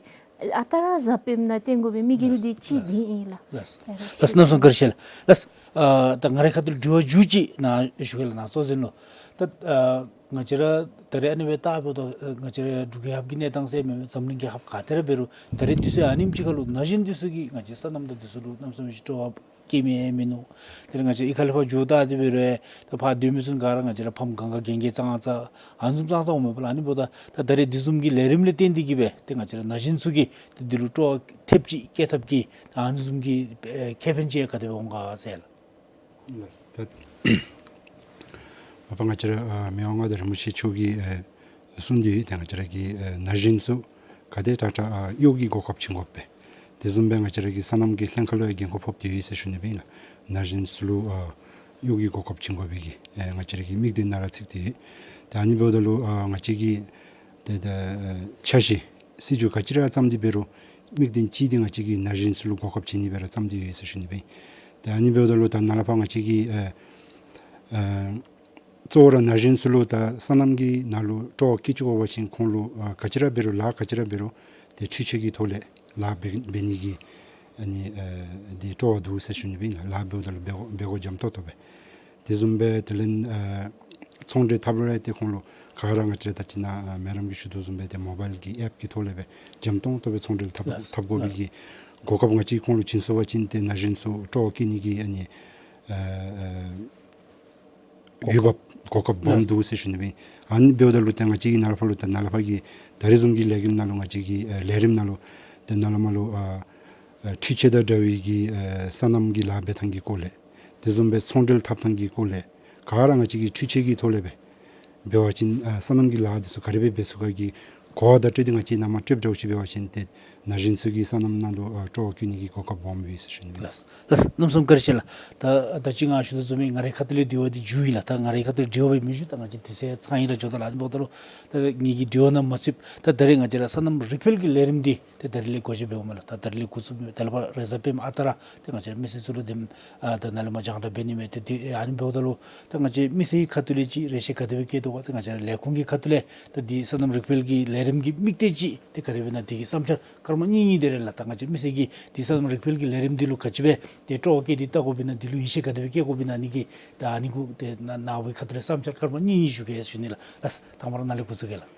ཨ་རྟག་ར་གཟབ་སྦེ་ནཱ་སྟོན་དགོ་པའི་དམིགས་ཡུལ་འདི་གཅིག་འདི་ཨིན་ལགས། ལགས། ལགས། ལགས་སོ། གནམ་མེད་ས་མེད་བཀའ་དྲིན་ཆེ་ལགས། ལགས། ཨ་ད་ང་རའི་ཁ་ཐུག་ལས་དྲི་བ་མཇུག་ཅིག་ནཱ་ཞུ་གེ་ལགས་ནཱ་གཙོ་འཛིན་ལུ། ད་ཨ་ང་བཅས་ར་ད་རེས་ཨ་ནི་སྦེ་བལྟ་འབདཝ་ད་ཨ་ང་བཅས་ར་འབྲུག་རྒྱལ་ཁབ་ཀྱི་གནས་སྟངས་ཟེར་མེན་མེན་འཛམ་གླིང་རྒྱལ་ཁབ་ག་ཏེ་ར་འབད་རུང་ད་རེས་དུས་ཚོད་ཨ་ནེམ་ཅིག་ཁར་ལུ་ན་གཞོན་འདི་ཚུ་གིས་ང་བཅས་སོ་ནམ་དང་འདི་ཚུ་ལུ་གནམ་མེད་ས་མེད་ཅིག་སྤྲོ་བ་སྐྱེ་མི་མིན་ནུག། དེ་ལས་ང་བཅས་གཡུས་ཁ་ལས་ཕར་འགྱོ་བལྟ་སྟེ་འབད་རུང་ད་ཕར་སྡོད་མི་ཚུ་ག་ར་ང་བཅས་ར་ཕམ་གང་ག་རྒན་རྒས་ཙང་ཙང་ཨ་ནི་བཟུམ་ཙང་ཙང་འོང་མས་པ་ལགས། ཨ་ནི་འབདཝ་ད་ད་ད་རེས་འདི་བཟུམ་གྱི་ལས་རིམ་ལས་བརྟེན་ཏེ་གིས་སྦེ་ཏེ་ང་བཅས་ར་ན་གཞོན་ཚུ་གིས་ཏེ་འདི་ལུ་སྤྲོ་བ་ཐེབས་ཅིག་སྐྱེ་ཐབས་ཀྱི་ཨ་ནི་བཟུམ་གྱི་ཨེ་ཁེ་ཕན་ཅིག་ག་དེ་སྦེ་འོང་ག་ཟེར་ལགས། ལགས། ད་མ་པ་ང་བཅས་ར་ཨ་མི་དབང་མངའ་བདག་རིན་པོ་ཆེ་མཆོག་གིས་ཨེ་གསུངས་ཏེ་ཡོད། ཏེ་ང་བཅས་ར་གི་ཨེ་ན་གཞོན་ཚུ་ག་དེ་དྲག་དྲག་ཨ་གཡོག་གི་གོ་སྐབས་བྱིན་དགོ་པས། དེ་བཟུམ་སྦེ་ང་བཅས་ར་གི་སོ་ནམ་གྱི་ལྷན་ཁག་ལུ་ཡང་འགན་ཁུར་ཕོག་སྟེ་ཡོད་ཟེར་ཞུ་ནི་སྦེ་ཨིན་ལགས། ན་གཞོན་ཚུ་ལུ་ཨ་ གཡོག་གི་གོ་སྐབས་བྱིན་དགོ་པའི་གི་ཨེ་ང་བཅས་ར་གི་དམིགས་དོན་ནང་ར་ཚུད་དེ་ཡོད། ཏེ་ཨ་ནི་འབདཝ་ད་ལུ་ཨ་ང་བཅས་ཀྱིས་ཏེ་ད་ཨེ་འཆར་གཞི་སྲིད་བྱུས་ག་ཅི་ར་བརྩམས་ཏེ་འབད་རུང་དམིགས་དོན་ཅིག་འདི་ང་བཅས་ཀྱིས་ན་གཞོན་ཚུ་ལུ་གོ་སྐབས་བྱིན་ནི་སྦེ་ར་བརྩམས་ཏེ་ཡོད་ཟེར་ཞུ་ནི་སྦེ། ཏེ་ཨ་ནི་འབདཝ་ད་ལུ་ད་ནཱ་ལས་ཕར་ང་བཅས་ཀྱིས་ཨེ་ཨེ་གཙོ་བོ་ར་ན་གཞོན་ཚུ་ལུ་ད་སོ་ནམ་གྱི་ནང་ལུ་སྤྲོ་བ་བསྐྱེད་བཅུག་དགོ་པ་ཅིན་ཁོང་ལུ་ཨ་ག་ཅི་ར་འབད་རུང་ལཱ་ག་ཅི་ར་འབད་རུང་ཏེ་འཕྲུལ་ཆས་ཀྱི་ཐོག་ལས་ལཱ་འབད་འབད་ནི་གི་ཨ་ནི་ཨེ་འདི་སྤྲོ་བ་འདུག་ཟེར་ཞུ་ནི་སྦེ་ཨིན་ལགས། ལཱ་འབདཝ་ད་ལུ་འབད་དགོ་འབད་དགོ་འཇམ་ཏོང་ཏོ་སྦེ། དེ་བཟུམ་སྦེ་དེ་ལས་ཨ་ཚོང་འབྲེལ་འཐབ་རུང་ཏེ་ཁོང་ལུ་ག་ར་ང་བཅས་ར་ད་ཅི་ནཱ་ཨ་མེ་རམ་གྱིས་ཞུ་དོ་བཟུམ་སྦེ་ཏེ་མོ་བཱའིལ་གྱི་ཨེཔ་ཀྱི་ཐོག་ལས་སྦེ་འཇམ་ཏོང་ཏོ་སྦེ་ཚོང་འབྲེལ་འཐབ་ལགས། འཐབ་དགོ་ལགས། པའི་གི་གོ་སྐབས་ང་བཅས་ཁོང་ལུ་བྱིན་སོང་པ་ཅིན་ཏེ་ན་གཞོན་ཚུ་སྤྲོ་བ་བསྐྱེད་ནི་གི་ཨ་ནི་ཨ་ཨ་གོ་ཡོདཔ་གོ་སྐབས་སྦོམ་འདུག་ཟེར་ཞུ་ནི་སྦེ། ཨ་ནི་འབདཝ་ད་ལུ་ཏེ་ང་བཅས་ཀྱིས་ནཱ་ལས་ཕར་ལུ་ཏེ་ནཱ་ལས་ཕར་གྱི་ད་རེས་བཟུམ་གྱི་ལས་འགུལ་ནང་ལུ་ང་བཅས་ཀྱི་ཨེ་ལས་རིམ་ནང་ལུ་ཏེ་ནཱ་ལས་མར་ལུ་ཨ་ཨ་འཕྲུལ་ཆས་དང་འདྲ་བའི་གི་ཨེ་སོ་ནམ་གྱི་ལཱ་འབད་ཐངས་ཀྱི་སྐོར་ལས། དེ་བཟུམ་སྦེ་ཚོང་འབྲེལ་འཐབ་ཐངས་ཀྱི་སྐོར་ལས་ག་ར་ང་བཅས་ཀྱིས་འཕྲུལ་ཆས་ཀྱི་ཐོག་ལས་སྦེ་འབད་བ་ཅིན་ཨ་སོ་ནམ་གྱི་ལཱ་འདི་ཚུ་ག་དེ་སྦེ་འབད་ཚུགས་ག་གི་གོ་བ་བརྡ་སྤྲོད་འདི་ང་བཅས་ནཱ་མར་སྤྲོདཔ་འདྲཝ་ཅིག་འབད་བ་ཅིན་ཏེ་ན་གཞོན་ཚུ་གིས་སོ་ནམ་ནང་ལུ་ཨ་སྤྲོ་བ་བསྐྱེད་ནི་གི་གོ་སྐབས་སྦོམ་ཡོད་ཟེར་ཞུ་ནི་སྦེ། ལགས། ལགས། གནམ་མེད་ས་མེད་བཀའ་དྲིན་ཆེ་ལགས། ད་ད་ཅི་ང་ཞུ་དོ་བཟུམ་སྦེ་ང་རའི་ཁ་ཐུག་ལས་དྲི་བ་འདི་མཇུག་ཨིན་ལགས། ད་ང་རའི་ཁ་ཐུག་ལས་དྲི་བ་འབད་མི་མཇུག་ད་ང་བཅས་དུས་ཚོད་ཚང་ཡི་ར་འགྱོ་དོ་ལགས། ཨ་ནི་འབདཝ་ད་ལུ་ད་ངེ་གི་དྲི་བ་ནང་མ་ཚུདཔ་ད་ད་རེས་ང་བཅས་ར་སོ་ནམ་རིག་འཕེལ་གྱི་ལས་རིམ་འདི་ཏེ་ད་རེས་ལས་འགོ་འབྱེད་འབདཝ་མས་ལགས། ད་ད་རེས་ལས་འགོ་བཙུགས་མས། ད་ལས་ཕར་རེས་གཟའ་སྤེནམ་ཨ་རྟག་ར་ཏེ་ང་བཅས་ར་མི་སེར་ཚུ་ལུ་དེམ་ཨ་ད་ནཱ་ལས་མར་རྒྱང་བསྒྲགས་འབད་ནི་མས། ཏེ་དེ་ཨ་ནི་འབདཝ་ད་ལུ་ད་ང་བཅས་མི་སེར་གྱི་ཁ་ཐུག་ལས་ཅིག་རེ་ཆེ་ག་དེ་སྦེ་བསྐྱེད་དོ་ག། ད་ང་བཅས་ར་ལས་ཁུངས་ཀྱི་ཁ་ཐུག་ལས་ད་འདི་སོ་ནམ་རིག་འཕེལ་གྱི་ལས་རིམ་གྱི་དམིགས་གཏད་ཅིག་ཏེ་ག་དེ་སྦེ་ཨིན་ན་དེ་གི་བསམ་འཆར་སྐར་མ་གཉིས་གཉིས་དེ་རེ་ལགས། ད་ང་བཅས་མི་སེར་གྱིས་འདི་སོ་ནམ་རིག་འཕེལ་གྱི་ལས་རིམ་འདི་ལུ་ག་ཅི་སྦེ་ཏེ་སྤྲོ་བ་བསྐྱེད་དེ་ལྟ་དགོཔ་ཨིན་ན། འདི་ལུ་ཡིད་ཆེས་ག་དེ་སྦེ་བསྐྱེད་དགོཔ་ཨིན་ན། ཨ་ནི་གི་ད་ཨ་ནི་གུ་ཏེ་ནཱ་ནཱ་བུའི་ཁ་ཐུག་ལས་བསམ་འཆར་སྐར་མ་གཉིས་གཉིས་ཞུ་གེ་ཟེར་ཞུ་ནི་ལགས། ལགས། དང་པ་ར་ནཱ་ལས་འགོ་བཙུགས་གེ་ལགས།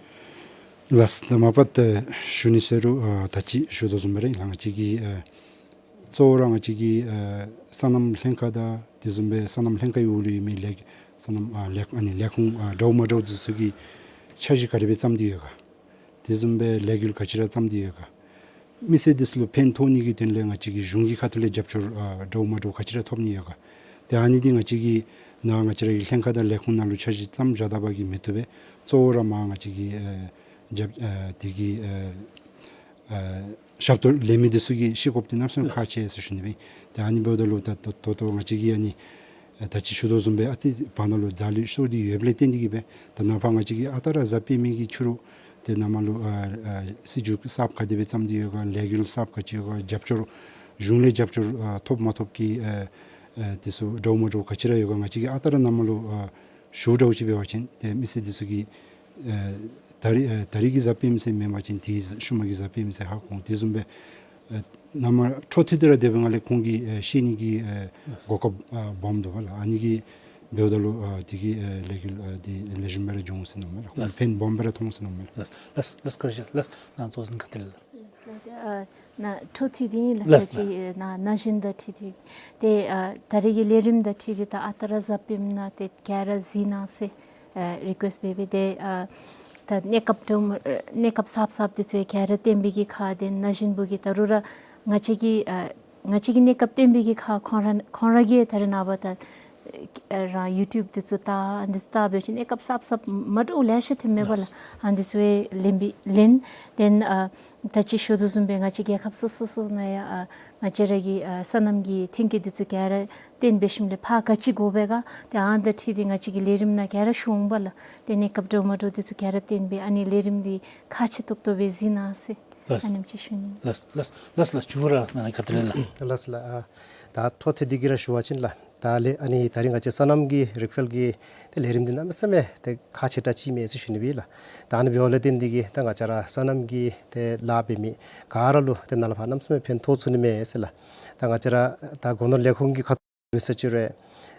ལགས། ད་མ་པ་ཏེ་ཞུ་ནི་ཟེར་རུང་ཨ་ད་ཅི་ཞུ་དོ་བཟུམ་སྦེ་ར་ལགས། ང་བཅས་ཀྱི་ཨ་གཙོ་བོ་ར་ང་བཅས་ཀྱི་ཨ་སོ་ནམ་ལྷན་ཁག་དང་དེ་བཟུམ་སྦེ་སོ་ནམ་ལྷན་ཁག་གི་འོག་ལུ་ཡོད་མི་ལས་སོ་ནམ་ཨ་ལས་ཨ་ནི་ལས་ཁུངས་ཨ་འདྲཝ་མ་འདྲཝ་འདི་ཚུ་གིས་འཆར་གཞི་ག་དེ་སྦེ་བརྩམས་ཏེ་ཡོད་ག། དེ་བཟུམ་སྦེ་ལས་འགུལ་ག་ཅི་ར་བརྩམས་ཏེ་ཡོད་ག། མི་སེར་འདི་ཚུ་ལུ་ཕན་ཐོགས་ནི་གི་དོན་ལས་ང་བཅས་ཀྱིས་གཞུང་གི་ཁ་ཐུག་ལས་རྒྱབ་སྐྱོར་ཨ་འདྲཝ་མ་འདྲཝ་ག་ཅི་ར་ཐོབ་ནི་ཡོད་ག། ཏེ་ཨ་ནི་འདི་ང་བཅས་ཀྱིས་ནཱ་ང་བཅས་ར་གི་ལྷན་ཁག་དང་ལས་ཁུངས་ནང་ལུ་འཆར་གཞི་བརྩམས་བཞག་ད་པ་གིས་མི་བཏུབ་པས། གཙོ་བོ་ར་མར་ང་བཅས་ཀྱི་ཨ་རྒྱབ་ཨ་དེ་གི་ཨ་ཨ་ཞབས་ཏོག་ལེན་མི་འདི་ཚུ་གིས་ཤེས་དགོཔ་འདི་གནམ་མེད་ས་མེད་ཁག་ཆེ་ཟེར་ཞུ་ནི་སྦེ། ཏེ་ཨ་ནི་འབདཝ་ད་ལུ་ད་ད་ད་ལྟོ་ང་བཅས་ཀྱིས་ཨ་ནི་ཨ་ད་ཅི་ཞུ་དོ་བཟུམ་སྦེ་ཨ་ཙི་བར་ན་ལུ་འཛོལ་ལུས་ཤོར་ཏེ་ཡོདཔ་ལས་བརྟེན་ཏེ་གིས་སྦེ་ད་ནཱ་ཕར་ང་བཅས་ཀྱིས་ཨ་རྟག་ར་གཟའ་སྤེན་པའི་གི་ཕྱི་རུ་ཏེ་ནཱ་མར་ལུ་ཨ་ཨ་སྲིད་བྱུས་གསརཔ་ག་དེ་སྦེ་བརྩམས་ཏེ་ཡོད་ག། ལས་འགུལ་གསརཔ་ག་ཅི་ཡོད་ག། རྒྱབ་སྐྱོར་གཞུང་ལས་རྒྱབ་སྐྱོར་ཨ་ཐོབ་མ་ཐོབ་ཀྱི་ཨ་ཨ་དེ་ཚུ་འདྲཝ་མ་འདྲཝ་ག་ཅི་ར་ཡོད་ག། ང་བཅས་ཀྱིས་ཨ་རྟག་ར་ནཱ་མར་ལུ་ཨ་ཞུ་འདྲཝ་ཅིག་འབད་བ་ཅིན་ཏེ་མི་སེར་འདི་ཚུ་གིས་ཨ་ད་རིས་ཨ་ད་རིས་ཀྱི་གཟའ་སྤེན་པ་ཚེ་མེན་པ་ཅིན་དེའི་ཤུལ་མ་གི་གཟའ་སྤེན་པ་ཚེ་ཧ་གོ་འོང་། དེ་བཟུམ་སྦེ་ཨ་ནཱ་མར་འཕྲོ་མཐུད་དེ་ར་སྡོད་པའི་སྒང་ལས་ཁོང་གིས་ཨ་ཤེས་ནི་གི་ཨ་གོ་སྐབས་ཨ་སྦོམ་འདུག་པ་ལགས། ཨ་ནི་གིས་འབདཝ་ད་ལུ་ཨ་དེ་གིས་ཨ་ལས་འགུལ་ཨ་འདི་ལེགས་ཤོམ་སྦེ་ར་འགྱོ་འོང་ཟེར་མནོཝ་མས་ལགས། ཁོང་ལགས། ཕན་སྦོམ་སྦེ་ར་ཐོགས་འོང་ཟེར་མནོཝ་མས་ལགས། ལགས་ལགས་ལགས། བཀའ་དྲིན་ཆེ་ལགས། ནཱ་གཙོ་འཛིན་ཁ་ཐུག་ལས་ལགས། ལགས་ལགས། ཨ་ནཱ་འཕྲོ་མཐུད་དེ་ཨིན་ལགས། ལགས་ད་ཅི་ལགས། ཨ་ནཱ་ན་གཞོན་དང་འཁྲིལ་ཏེ་ཏེ་ཨ་ད་རིས་ཀྱི་ལས་རིམ་དང་འཁྲིལ་ཏེ་ད་ཨ་རྟག་ར་གཟའ་སྤེནམ་ནང་ཏེ་ག་ར་གཟིགས་གནང་ཟེར་ཨ་རི་ཀུ་ཨེསཊ་འབད་འབད་དེ་ཨ་ད་གནས་སྐབས་འདྲཝ་མ་ཨ་གནས་སྐབས་གསརཔ་གསརཔ་འདི་ཚུ་ག་ར་བསྟན་པའི་གི་ཁར་ཏེ་ན་གཞོན་བུ་གིས་ད་རུང་ར་ང་བཅས་ཀྱི་ཨ་ང་བཅས་ཀྱི་གནས་སྐབས་བསྟན་པའི་གི་ཁར་ཁོང་ར་ཁོང་ར་གིས་ད་རེས་ནངས་པ་ད་ཨ་རང་ཡུ་ཊུབ་འདི་ཚུ་ལྟ་ཨ་འདི་ཚུ་ལྟ་འབད་བ་ཅིན་གནས་སྐབས་གསརཔ་གསརཔ་མ་འདྲཝ་ལེ་ཤ་ཐོནམ་མས་པ་ལགས། ཨ་འདི་ཚུ་ལེན་པའི་ལེན། ཏེ་ཨ་ད་ཅི་ཞུ་དོ་བཟུམ་སྦེ་ང་བཅས་རྒྱལ་ཁབ་སོ་སོ་སོ་ནང་ཡང་ཨ་ང་བཅས་ར་གི་ཨ་སོ་ནམ་གྱི་ཐོན་སྐྱེད་འདི་ཚུ་ག་ར་བཏོན་འབད་ཞིནམ་ལས་ཕར་ག་ཅི་དགོ་པས་ག། ཏེ་ཨ་ནི་དང་འཁྲིལ་ཏེ་ང་བཅས་ཀྱི་ལས་རིམ་ནང་ག་ར་ཞུ་འོང་པ་ལགས། ཏེ་གནས་སྐབས་འདྲཝ་མ་འདྲཝ་འདི་ཚུ་ག་ར་བཏོན་འབད་ཨ་ནི་ལས་རིམ་འདི་ཁག་ཆེ་ཏོག་ཏོ་སྦེ་གཟིགས་གནང་ཟེར། ལགས། ཨ་ནེམ་ཅིག་ཞུ་ནི། ལགས་ལགས་ལགས་ལགས། ཞུ་ར་ནཱ་ཁ་ཐུག་ལས་ལགས། ལགས་ལགས། ཨ་ད་འཕྲོ་མཐུད་དེ་གིས་ར་ཞུ་བ་ཅིན་ལགས། ད་ལས་ཨ་ནི་ད་རིས་ང་བཅས་སོ་ནམ་གྱི་རིག་འཕེལ་གྱི་ཏེ་ལས་རིམ་འདི་གནམ་མེད་ས་མེད་ཏེ་ཁག་ཆེ་དྲགས་ཅིག་མས་ཟེར་ཞུ་ནི་སྦེ་ལགས། ད་ཨ་ནི་འབདཝ་ལས་བརྟེན་ཏེ་གིས་ད་ང་བཅས་ར་སོ་ནམ་གྱི་ཏེ་ལཱ་འབད་མི་ག་ར་ལུ་ཏེ་ནཱ་ལས་ཕར་གནམ་མེད་ས་མེད་ཕན་ཐོགས་ཚུགས་ནི་མས་ཟེར་ལགས། ད་ང་བཅས་ར་ད་སྒོ་ནོར་ལས་ཁུངས་ཀྱི་ཁ་ཐུག་ལུ་ཟེར་ཅི་རུང་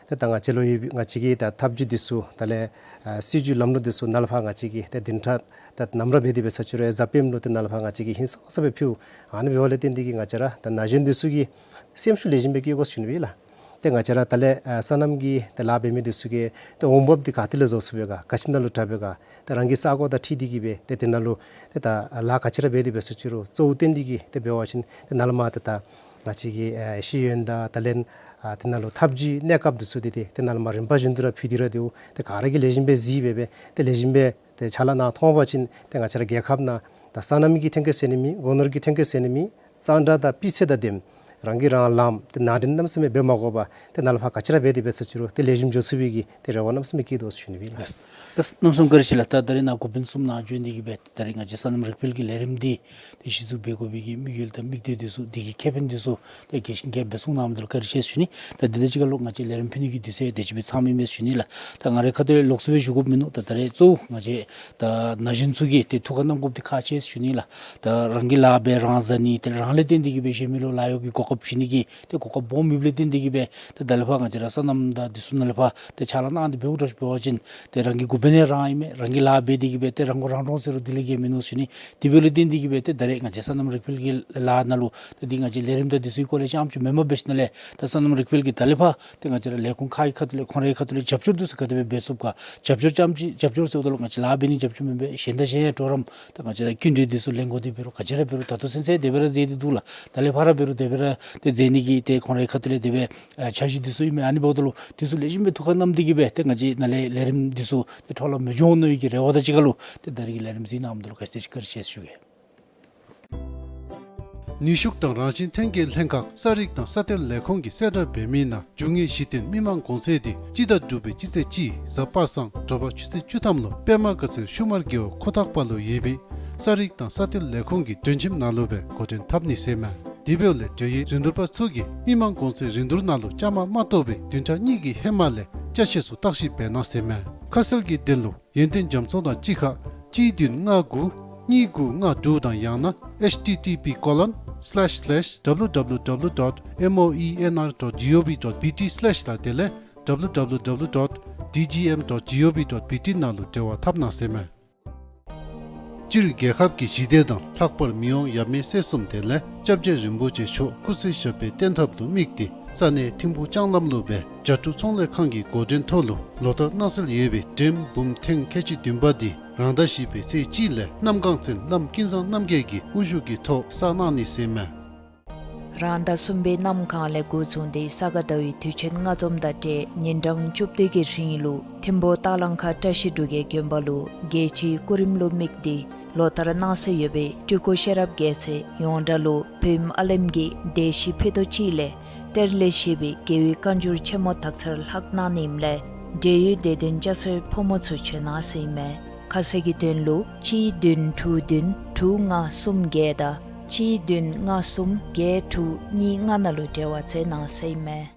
ཏེ་ད་ང་བཅས་ལུ་ཡོད་པའི་ང་བཅས་ཀྱི་ད་ཐབས་ཇུས་འདི་ཚུ་དེ་ལས་ཨ་སྲིད་བྱུས་ལམ་ལུགས་འདི་ཚུ་ནཱ་ལས་ཕར་ང་བཅས་ཀྱིས་ཏེ་བདུན་ཕྲག་ད་ནམ་ར་འབད་དེ་འབད་ཟེར་ཅི་རུང་གཟའ་སྤེནམ་ལུ་ཏེ་ནཱ་ལས་ཕར་ང་བཅས་ཀྱིས་ཧིང་སངས་ས་སྦེ་ཕུལ། ཨ་ནི་འབདཝ་ལས་བརྟེན་ཏེ་གིས་ང་བཅས་ར་ད་ན་གཞོན་འདི་ཚུ་གིས་སེམས་ཤུགས་ལེགས་ཤོམ་སྦེ་བསྐྱེད་དགོ་ཟེར་ཞུ་ནི་སྦེ་ལགས། ཏེ་ང་བཅས་ར་ད་ལས་ཨ་སོ་ནམ་གྱི་ཏེ་ལཱ་འབད་མི་འདི་ཚུ་གིས་ཏེ་འོང་འབབ་འདི་ག་ཏེ་ལས་བཟོ་ཚུགས་པས་ག། ག་ཅི་ནང་ལུ་དྲག་པས་ག། ཏེ་རང་གི་ས་གོ་དང་འཁྲིལ་ཏེ་གིས་སྦེ་ཏེ་དེ་ནང་ལུ་ཏེ་ད་ལཱ་ག་ཅི་ར་འབད་དེ་འབད་ཟེར་ཅི་རུང་གཙོ་བོ་བཏོན་ཏེ་གིས་ཏེ་འབད་བ་ཅིན་ཏེ་ནཱ་ལས་མར་ཏེ་ད་ང་བཅས་ཀྱི་ཨ་ཤེས་ཡོན་དང་དེ་ལས་ཨ་དེ་ནང་ལུ་ཐབས་ཇུས་གནས་སྐབས་འདི་ཚུ་འདི་ཏེ་དེ་ནང་ལས་མར་རིམ་པ་བཞིན་དུ་ར་ཕུལ་ཏེ་ར་སྡོད། ཏེ་ག་ར་གིས་ལེགས་ཤོམ་སྦེ་གཟིགས་སྦེ་སྦེ་ཏེ་ལེགས་ཤོམ་སྦེ་ཏེ་ཕྱག་ལཱ་གནང་ཐོབ་པ་ཅིན་ཏེ་ང་བཅས་ར་རྒྱལ་ཁབ་ནང་ད་སོ་ནམ་གྱི་ཐོན་སྐྱེད་ཟེར་ནི་མེད། སྒོ་ནོར་གྱི་ཐོན་སྐྱེད་ཟེར་ནི་མེད། གཙང་སྦྲ་དང་སྤུས་ཚད་དང་ལྡནམ་ རང་གིས་རང་ལངམ་ཏེ་ནང་འདྲེན་གནམ་མེད་ས་མེད་འབད་མ་དགོ་པར་ཏེ་ནཱ་ལས་ཕར་ག་ཅི་ར་འབད་དེ་འབད་ས་ཅི་རུང་ཏེ་ལེགས་ཤོམ་འགྱོ་ཚུགས་པའི་གི་ཏེ་རེ་བ་གནམ་མེད་ས་མེད་བསྐྱེད་དོ་ཟེར་ཞུ་ནི་ཨིན་ལགས། ལགས། གནམ་མེད་ས་མེད་བཀའ་དྲིན་ཆེ་ལགས། ད་ད་རེས་ནཱ་འགོ་དཔོན་གསུམ་ནཱ་བྱོན་ཏེ་གིས་སྦེ་ད་རེས་ང་བཅས་སོ་ནམ་རིག་འཕེལ་གྱི་ལས་རིམ་འདི་ཏེ་གཞི་བཙུགས་འབད་དགོ་པའི་གི་དམིགས་ཡུལ་དང་དམིགས་གཏད་འདི་ཚུ་དེ་གི་ཁེ་ཕན་འདི་ཚུ་ཏེ་རྒྱས་ཤིང་རྒྱསཔ་སྦེ་གསུང་གནང་མི་འདི་ལུ་བཀའ་དྲིན་ཆེ་ཟེར་ཞུ་ནི། ད་འདི་དང་གཅིག་ཁར་ལུ་ང་བཅས་ལས་རིམ་ཕུལ་ནི་གི་དུས་ཚོད་དེ་ཅིག་སྦེ་ཚང་མི་མས་ཟེར་ཞུ་ནི་ལགས། ད་ང་རའི་ཁ་ཐུག་ལས་ལོགས་སུ་སྦེ་ཞུ་དགོཔ་མིན་ནུག། ད་ད་རེས་གཙོ་བོ་ང་བཅས་ད་ན་གཞོན་ཚུ་གིས་ཏེ་ཐུགས་ཁར་བསྣམ་དགོཔ་འདི་ཁག་ཆེ་ཟེར་ཞུ་ནི་ལགས། ད་རང་གི་ལཱ་འབད་རང་བཟའ་ནི་ཏེ་རང་ལས་བརྟེན་ཏེ་གིས་སྦེ་གཞན་མི་ལུ་ལཱ་གཡོག་གི་གོ་སྐབས་བྱིན་ནི་གི་ཏེ་གོ་སྐབས་སྦོམ་ཡོདཔ་ལས་བརྟེན་ཏེ་གིས་སྦེ་ཏེ་ད་ལས་ཕར་ང་བཅས་ར་སོ་ནམ་དང་འདི་ཚུ་ནང་ལས་ཕར་ཏེ་ཕྱག་ལཱ་གནང་སྟེ་འབདཝ་འདྲཝ་ཅིག་འབད་བ་ཅིན་ཏེ་རང་གི་འགོ་དཔོན་ཡང་རང་ཨིན་མས། རང་གི་ལཱ་འབད་དེ་གིས་སྦེ་ཏེ་རང་མགོ་རང་འདྲོངས་ཟེར་རུང་དེ་ལས་བརྒལ་མིན་ནུག་ཟེར་ཞུ་ནི། དེ་འབདཝ་ལས་བརྟེན་ཏེ་གིས་སྦེ་ཏེ་ད་རེས་ང་བཅས་སོ་ནམ་རིག་འཕེལ་གྱི་ལཱ་ནང་ལུ་ཏེ་འདི་ང་བཅས་ལས་རིམ་དང་འདི་ཚུ་གི་སྐོར་ལས་རྐྱངམ་ཅིག་མེན་པར་འབད་ཞིནམ་ལས་ད་སོ་ནམ་རིག་འཕེལ་གྱིས་ད་ལས་ཕར་ཏེ་ང་བཅས་ར་ལས་ཁུངས་ཁག་གི་ཁ་ཐུག་ལས་ཁོང་རའི་ཁ་ཐུག་ལས་རྒྱབ་སྐྱོར་འདི་ཚུ་ག་དེ་སྦེ་འབད་ཚུགསཔ་ག། རྒྱབ་སྐྱོར་རྐྱངམ་ཅིག་རྒྱབ་སྐྱོར་ཟེརཝ་ད་ལུ་ང་བཅས་ལཱ་འབད་ནི་རྒྱབ་སྐྱོར་མེན་པར་གཞན་དང་གཞན་ཡང་གྲོགས་རམ་ད་ང་བཅས་ར་སྐྱིན་འགྲུལ་འདི་ཚུ་ལེན་དགོ་དེ་འབད་རུང་ག་ཅི་ར་འབད་རུང་ད་ལྟོ་ཚུན་ཚོད་དེ་སྦེ་ར་མཛད་དེ་འདུག་ལགས། ད་ལས་ཕར་ར་འབད་རུང་དེ་སྦེ་ར་ཏེ་མཛད་ནི་གི་ཏེ་ཁོང་རའི་ཁ་ཐུག་ལས་དེ་སྦེ་ཨ་འཆར་གཞི་འདི་ཚུ་ཨིན་མས། ཨ་ནི་འབདཝ་ད་ལུ་འདི་ཚུ་ལེགས་ཤོམ་སྦེ་ཐུགས་ཁར་བསྣམས་ཏེ་གིས་སྦེ་ཏེ་ང་བཅས་ནཱ་ལས་ལས་རིམ་འདི་ཚུ་ཏེ་འཕྲོ་བརླག་མི་འགྱོ་འོང་མནོ་བའི་གི་རེ་བ་དང་གཅིག་ཁར་ལུ་ཏེ་ད་རེས་ཀྱི་ལས་རིམ་གཟིགས་གནང་མི་འདི་ལུ་ག་ཅི་དང་ག་ཅི་ཞུ་གེ། ནུས་ཤུགས་དང་རང་བཞིན་ཐོན་སྐྱེད་ལྷན་ཁག་ས་རིག་དང་ས་གཏེར་ལས་ཁུངས་ཀྱིས་གསལ་བསྒྲགས་འབད་མི་ནང་རྒྱུ་དངོས་གཞི་རྟེན་མི་མང་གོང་ཚད་དེ་སྤྱི་ཟླ་དྲུག་པའི་སྤྱི་ཚེས་གཅིག་གཟའ་པ་སངས་དྲོ་པ་ཆུ་ཚོད་བཅུ་ཐམ་ལུ་པདྨ་དགའ་ཚལ་ཤུ་མར་རྒེད་འོག་ཁོ་ཐག་པ་ལུ་ཡོད་པའི་ས་རིག་དང་ས་གཏེར་ལས་ཁུངས་ཀྱི་མགྲོན་ཁྱིམ་ནང་ལུ་སྦེ་འགོ་འདྲེན་འཐབ་ནི་ཟེར་མས། དེ་འབདཝ་ལས་འབྲེལ་ཡོད་རིན་བསྡུར་པ་ཚུ་གིས་མི་མང་གོང་ཚད་རིན་བསྡུར་ནང་ལུ་བཅའ་མར་མ་གཏོགས་པའི་བདུན་ཕྲག་གཉིས་ཀྱི་ཧེ་མ་ལས་ཅ་ཆས་ཚུ་བརྟག་ཞིབ་འབད་གནང་ཟེར་མས། ཁ་གསལ་གྱི་དོན་ལུ་ཡོན་ཏན་རྒྱ་མཚོ་དང་གཅིག་ཁར་གཅིག་བདུན་ལྔ་དགུ་གཉིས་དགུ་ལྔ་དྲུག་དང་ཡང་ན་http colon slash slash www dot moenr dot gov dot bt slash དང་དེ་ལས www dot dgm dot gov dot bt ནང་ལུ་འབྲེལ་བ་འཐབ་གནང་ཟེར་མས། སྤྱིར་རྒྱལ་ཁབ་ཀྱི་ཞི་བདེ་དང་ལྷག་པར་མི་དབང་ཡབ་མེས་སྲས་གསུམ་དེ་ལས་སྐྱབས་རྗེ་རིན་པོ་ཆེ་མཆོག་སྐུ་ཚེ་ཞབས་པད་བརྟན་ཐབས་ལུ་དམིགས་ཏེ་ས་གནས་ཐིམ་ཕུག་ལྕང་ལམ་ལུ་སྦེ་རྒྱ་ཕྲུག་ཚོང་ལས་ཁང་གི་འགོ་འདྲེན་ཐོག་ལུ་ལོ་ལྟར་གནང་སྲོལ་ཡོད་པའི་འགྲེམས་འབུམ་ཐེངས་ཁལ་གཅིག་བདུན་པ་འདི་རང་ཟླ་བཞི་པའི་ཚེས་གཅིག་ལས་གནམ་སྒང་བཙན་བླམ་ཀུན་བཟང་རྣམ་རྒྱལ་གྱི་དབུ་བཞུགས་ཀྱི་ཐོག་བསགས་གནང་ནི་ཟེར་མས། རང་ཟླ་གསུམ་པའི་གནམ་གང་ལས་འགོ་བཟུང་སྟེ་ས་ག་ཟླ་བའི་དུས་ཆེན་ལྔ་འཛོམས་དང་འབྲེལ་ཉིན་གྲངས་བཅུ་བདུན་གྱི་རིང་ལུ་ཐིམ་ཕུག་སྟག་ལང་ཁ་བཀྲ་ཤིས་འབྲུག་རྒྱལ་དགོན་པ་ལུ་རྒྱལ་སྤྱིའི་སྐུ་རིམ་ལུ་དམིགས་ཏེ་ལོ་ལྟར་གནང་སྲོལ་ཡོད་པའི་སྤྲུལ་སྐུ་ཤེས་རབ་རྒྱལ་མཚན་ཡོངས་གྲགས་ལུ་བོད་ཨ་ལེམ་གྱི་སྡེ་བཞི་ཕུད་རྡོག་གཅིག་ལས་གཏེར་ལས་བཞེས་པའི་རྒྱལ་བའི་བཀའ་འགྱུར་ཆེན་མོ་དག་ཚར་ལྷག་གནང་ནི་ཨིནམ་ལས་འབྲེལ་ཡོད་སྡེ་ཚན་སྐྱ་སེར་ཕོ་མོ་ཚུ་བྱོན་གནང་ཟེར་ཨིན་མས། ཁ་གསལ་གྱི་དོན་ལུ་གཅིག་བདུན་དྲུག་བདུན་དྲུག་ལྔ་གསུམ་བརྒྱད་དང་གཅིག་བདུན་ལྔ་གསུམ་བརྒྱད་དྲུག་གཉིས་ལྔ་ནང་ལུ་འབྲེལ་བ་མཛད་གནང་ཟེར་ཨིན་མས།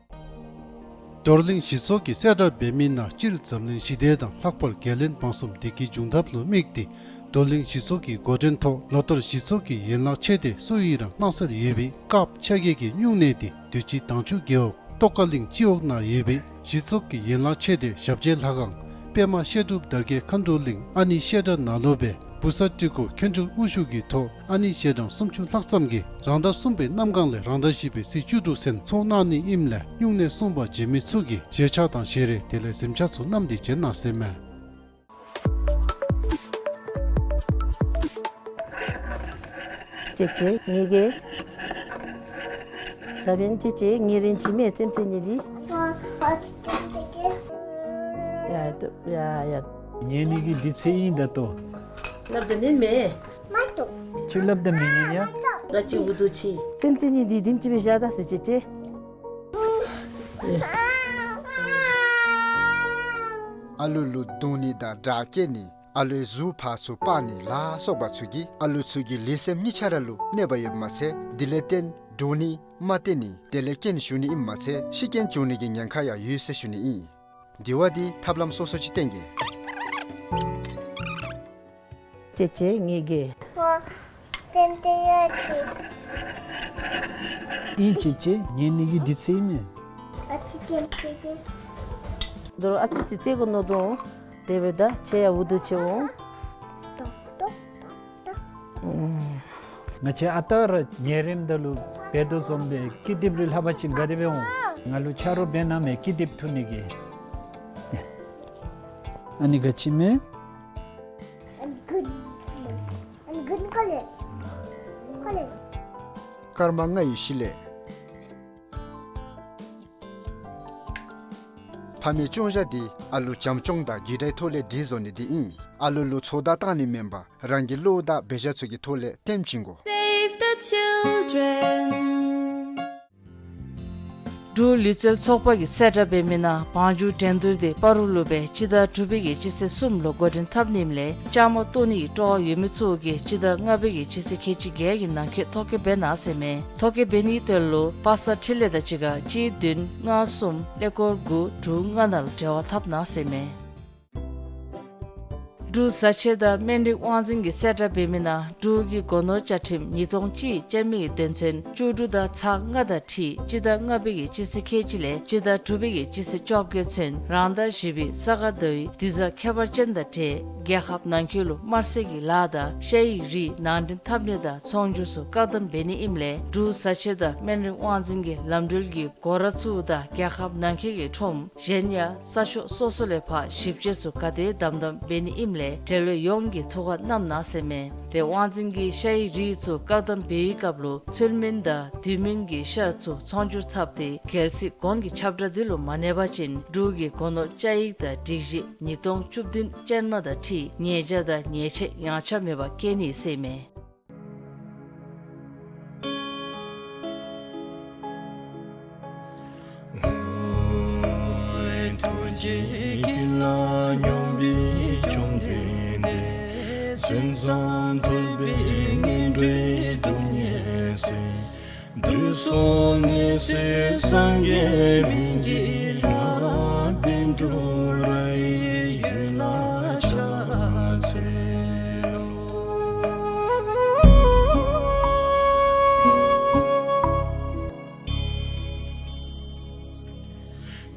རྡོར་གླིང་གཞི་ཚོགས་ཀྱིས་གསལ་བསྒྲགས་འབད་མི་ནང་སྤྱིར་འཛམ་གླིང་ཞི་བདེ་དང་ལྷག་པར་རྒྱལ་བློན་འབངས་གསུམ་བདེ་སྐྱིད་འབྱུང་ཐབས་ལུ་དམིགས་ཏེ་རྡོར་གླིང་གཞི་ཚོགས་ཀྱི་འགོ་འདྲེན་ཐོག་ལོ་ལྟར་གཞི་ཚོགས་ཀྱི་ཡན་ལག་ཆེ་སྡེ་སུ་ཡིན་རུང་གནང་སྲོལ་ཡོད་པའི་སྐབས་ཆ་རྒྱས་ཀྱི་སྨྱུང་གནས་དེ་དུས་ཅི་དྭངས་ཆུ་རྒེད་འོག་ཏོག་དཀར་གླིང་སྤྱི་འོག་ནང་ཡོད་པའི་གཞི་ཚོགས་ཀྱི་ཡན་ལག་ཆེ་སྡེ་ཞབས་རྗེས་ལྷ་ཁང་པདྨ་བཤད་སྒྲུབ་དར་རྒྱས་མཁའ་འགྲོ་གླིང་ཨ་ནི་བཤད་གྲྭ་ནང་ལུ་སྦེ་བུ་ཚ་སྤྲུལ་སྐུ་མཁན་སྤྲུལ་དབུ་བཞུགས་ཀྱི་ཐོག་ཨ་ནི་ཞལ་གྲངས་སུམ་ཅུ་ལྷག་ཙམ་གྱིས་རང་ཟླ་གསུམ་པའི་གནམ་གང་ལས་རང་ཟླ་བཞི་པའི་ཚེས་བཅུ་དྲུག་ཚུན་ཚོགས་གནང་ནི་ཨིནམ་ལས་སྨྱུང་གནས་སྲུང་པར་བྱོན་མི་ཚུ་གིས་བཞེས་ཆས་དང་བཞེས་རས་དེ་ལས་གཟིམ་ཆས་ཚུ་བསྣམས་ཏེ་བྱོན་གནང་ཟེར་མས། ཅེ་ཅེ་ངེ་གི། ད་བན་ཅེ་ཅེ་ངེ་རེན་ཅི་མེ་ཙེམ་ཙེ་ནི་དི། ཡ་ཡ་ཡ། ངེ་ནི་གི་དུས་ཚོད་ཨིན་ད་ལྟོ། སླབ་ད་ནི་མེ། ཁྱོད་སླབ་ད་མེ་ནི་ཡ། ང་ཅི་འུ་དུ་ཆི། ཙེམ་ཙེ་ནི་དི་དིམ་ཅི་མེ་ཞག་ད་སི་ཅེ་ཅེ། ཨ་ལུ་ལུ་བརྡུང་ནི་དང་དྲག་སྐྱེད་ནི། ཨ་ལུའི་གཟུགས་ཕར་ཚུར་སྤར་ནི་ལ་སོགས་པ་ཚུ་གིས་ཨ་ལུ་ཚུ་གི་ལུས་སེམས་གཉིས་ཆ་ར་ལུ་གནོད་པ་ཡོདཔ་མ་ཚད་དེ་ལས་བརྟེན་འདྲོག་ནི་མ་བརྟན་ནི་དེ་ལས་རྐྱེན་ཞུགས་ནི་ཨིནམ་མ་ཚད་ཤི་རྐྱེན་འབྱུང་ནི་གི་ཉེན་ཁ་ཡང་ཡོད་ཟེར་ཞུ་ནི་ཨིན། དེ་བ་དེ་ཐབས་ལམ་སོ་སོ་ཅིག་བསྟེན་གེ། ཅེ་ཅེ་ངེ་གི། ཨིན་ཅེ་ཅེ་ངེ་ནི་གི་དུས་ཚོད་ཨིན་མེ། ཨ་ཙི་ཙི་ཙི། དོ་ཨ་ཙི་ཙི་ཙི་གོ་ནོ་དོ། དེ་སྦེ་ད་ཁྱེད་ཡང་འུ་དུ་ཆེ་འོང་། ང་བཅས་ཨ་རྟག་ར་ཉལ་རནམ་ད་ལུ་འབད་དོ་བཟུམ་སྦེ་ཀི་དེབ་རེ་ལྷག་པ་ཅིན་དགའ་སྟེ་འབད་འོང་། ང་ལུ་ཆ་རོགས་འབད་གནང་མས་ཀི་དེབ་འཐུ་ནི་གི། ཨ་ནི་ག་ཅི་མེ། སྐར་མ་ལྔ་ཡི་གཞི་ལས། ཕ་མའི་ཅོང་ཞྭ་འདི་ཨ་ལུ་བྱམས་སྐྱོང་དང་རྒྱུད་དྲའི་ཐོག་ལས་འདྲིས་བཟོ་ནི་འདི་ཨིན། ཨ་ལུ་ལུ་ཚོགས་བརྡ་བཏང་ནི་མེན་པར་རང་གི་བློ་དང་འབད་བཞག་ཚུ་གི་ཐོག་ལས་སྟོན་བྱིན་དགོ། Save the children. འབྲུག་ལུས་རྩལ་ཚོགས་པ་གིས་གསལ་བསྒྲགས་འབད་མི་ནང་བང་རྒྱུག་འགྲན་བསྡུར་འདི་སྤ་རོ་ལུ་སྦེ་སྤྱི་ཟླ་དྲུག་པའི་གི་སྤྱི་ཚེས་གསུམ་ལུ་འགོ་འདྲེན་འཐབ་ནི་ཨིནམ་ལས་བཅའ་མར་གཏོགས་ནི་གི་སྤྲོ་བ་ཡོད་མི་ཚུ་གིས་སྤྱི་ཟླ་ལྔ་པའི་གི་སྤྱི་ཚེས་ཁལ་གཅིག་བརྒྱད་ཀྱི་ནང་འཁོད་ཐོ་བཀོད་འབད་གནང་ཟེར་མས། ཐོ་བཀོད་འབད་ནི་དོན་ལུ་པ་སངས་འཕྲིན་ལས་དང་གཅིག་ཁར་གཅིག་བདུན་ལྔ་གསུམ་ཀླད་ཀོར་དགུ་དྲུག་ལྔ་ནང་ལུ་འབྲེལ་བ་འཐབ་གནང་ཟེར་མས། འབྲུག་བཟའ་ཆས་དང་སྨན་རིགས་དབང་འཛིན་གྱིས་གསལ་བསྒྲགས་འབད་མི་ནང་འབྲུག་གི་སྒོ་ནོར་བཅའ་ཁྲིམས་ཉིས་སྟོང་གཅིག་ཅན་མའི་དོན་ཚན་བཅུ་དྲུག་དང་ཚེག་ལྔ་དང་འཁྲིལ་སྤྱི་ཟླ་ལྔ་པའི་གི་སྤྱི་ཚེས་ཁལ་གཅིག་ལས་སྤྱི་ཟླ་དྲུག་པའི་གི་སྤྱི་ཚེས་བཅོ་བརྒྱད་ཚུན་རང་ཟླ་བཞི་པའི་ས་ག་ཟླ་བའི་དུས་བཟང་ཁྱད་པར་ཅན་དང་འབྲེལ་རྒྱལ་ཁབ་ནང་འཁོད་ལུ་དམར་ཟས་ཀྱི་ལཱ་དང་ཤ་ཡིག་རིགས་ནང་འདྲེན་འཐབ་ནི་དང་ཚོང་སྒྱུར་ཚུ་བཀག་སྡོམ་འབད་ནི་ཨིནམ་ལས་འབྲུག་བཟའ་ཆས་དང་སྨན་རིགས་དབང་འཛིན་གྱིས་ལམ་འགྲུལ་གྱི་སྒོ་ར་ཚུ་དང་རྒྱལ་ཁབ་ནང་འཁོད་ཀྱི་ཁྲོམ་གཞན་ཡང་ས་ཕྱོགས་སོ་སོ་ལས་ཕར་ཞིབ་དཔྱད་ཚུ་ག་དེ་དམ་དམ་འབད་ནི་ཨིནམ་ལས་འབྲེལ་ཡོད་ཡོངས་ཀྱིས་ཐུགས་ཁར་བསྣམ་གནང་ཟེར་མས། དེ་དབང་འཛིན་གྱིས་ཤ་ཡིག་རིགས་ཚུ་བཀག་སྡོམ་འབད་བའི་སྐབས་ལུ་ཚུལ་མིན་དང་དུས་མིན་གྱི་ཤ་ཚུ་ཚོང་སྒྱུར་འཐབ་སྟེ་རྒྱལ་སྲིད་གོང་གི་ཁྱབ་བསྒྲགས་འདི་ལུ་མ་གནས་པ་ཅིན་འབྲུག་གི་སྒོ་ནོར་བཅའ་ཡིག་དང་སྒྲིག་གཞི་ཉིས་སྟོང་བཅུ་བདུན་ཅན་མ་དང་འཁྲིལ་ཉེས་བྱ་དང་ཉེས་ཆད་ཡངས་ཆག་མེད་པར་བཀལ་ནི་ཟེར་མས། ཐུགས་རྗེ་ཀུན་ལ་སྙོམས་པའི་བཅོམ་ལྡན་འདས། མཚན་ཙམ་ཐོས་པས་ངན་འགྲོའི་སྡུག་བསྔལ་སེལ། དུས་གསུམ་ནད་སེལ་སངས་རྒྱས་སྨན་གྱི་བླ། པཎ་གྲུབ་རིའི་ཡུལ་ལ་ཕྱག་འཚལ་ལོ།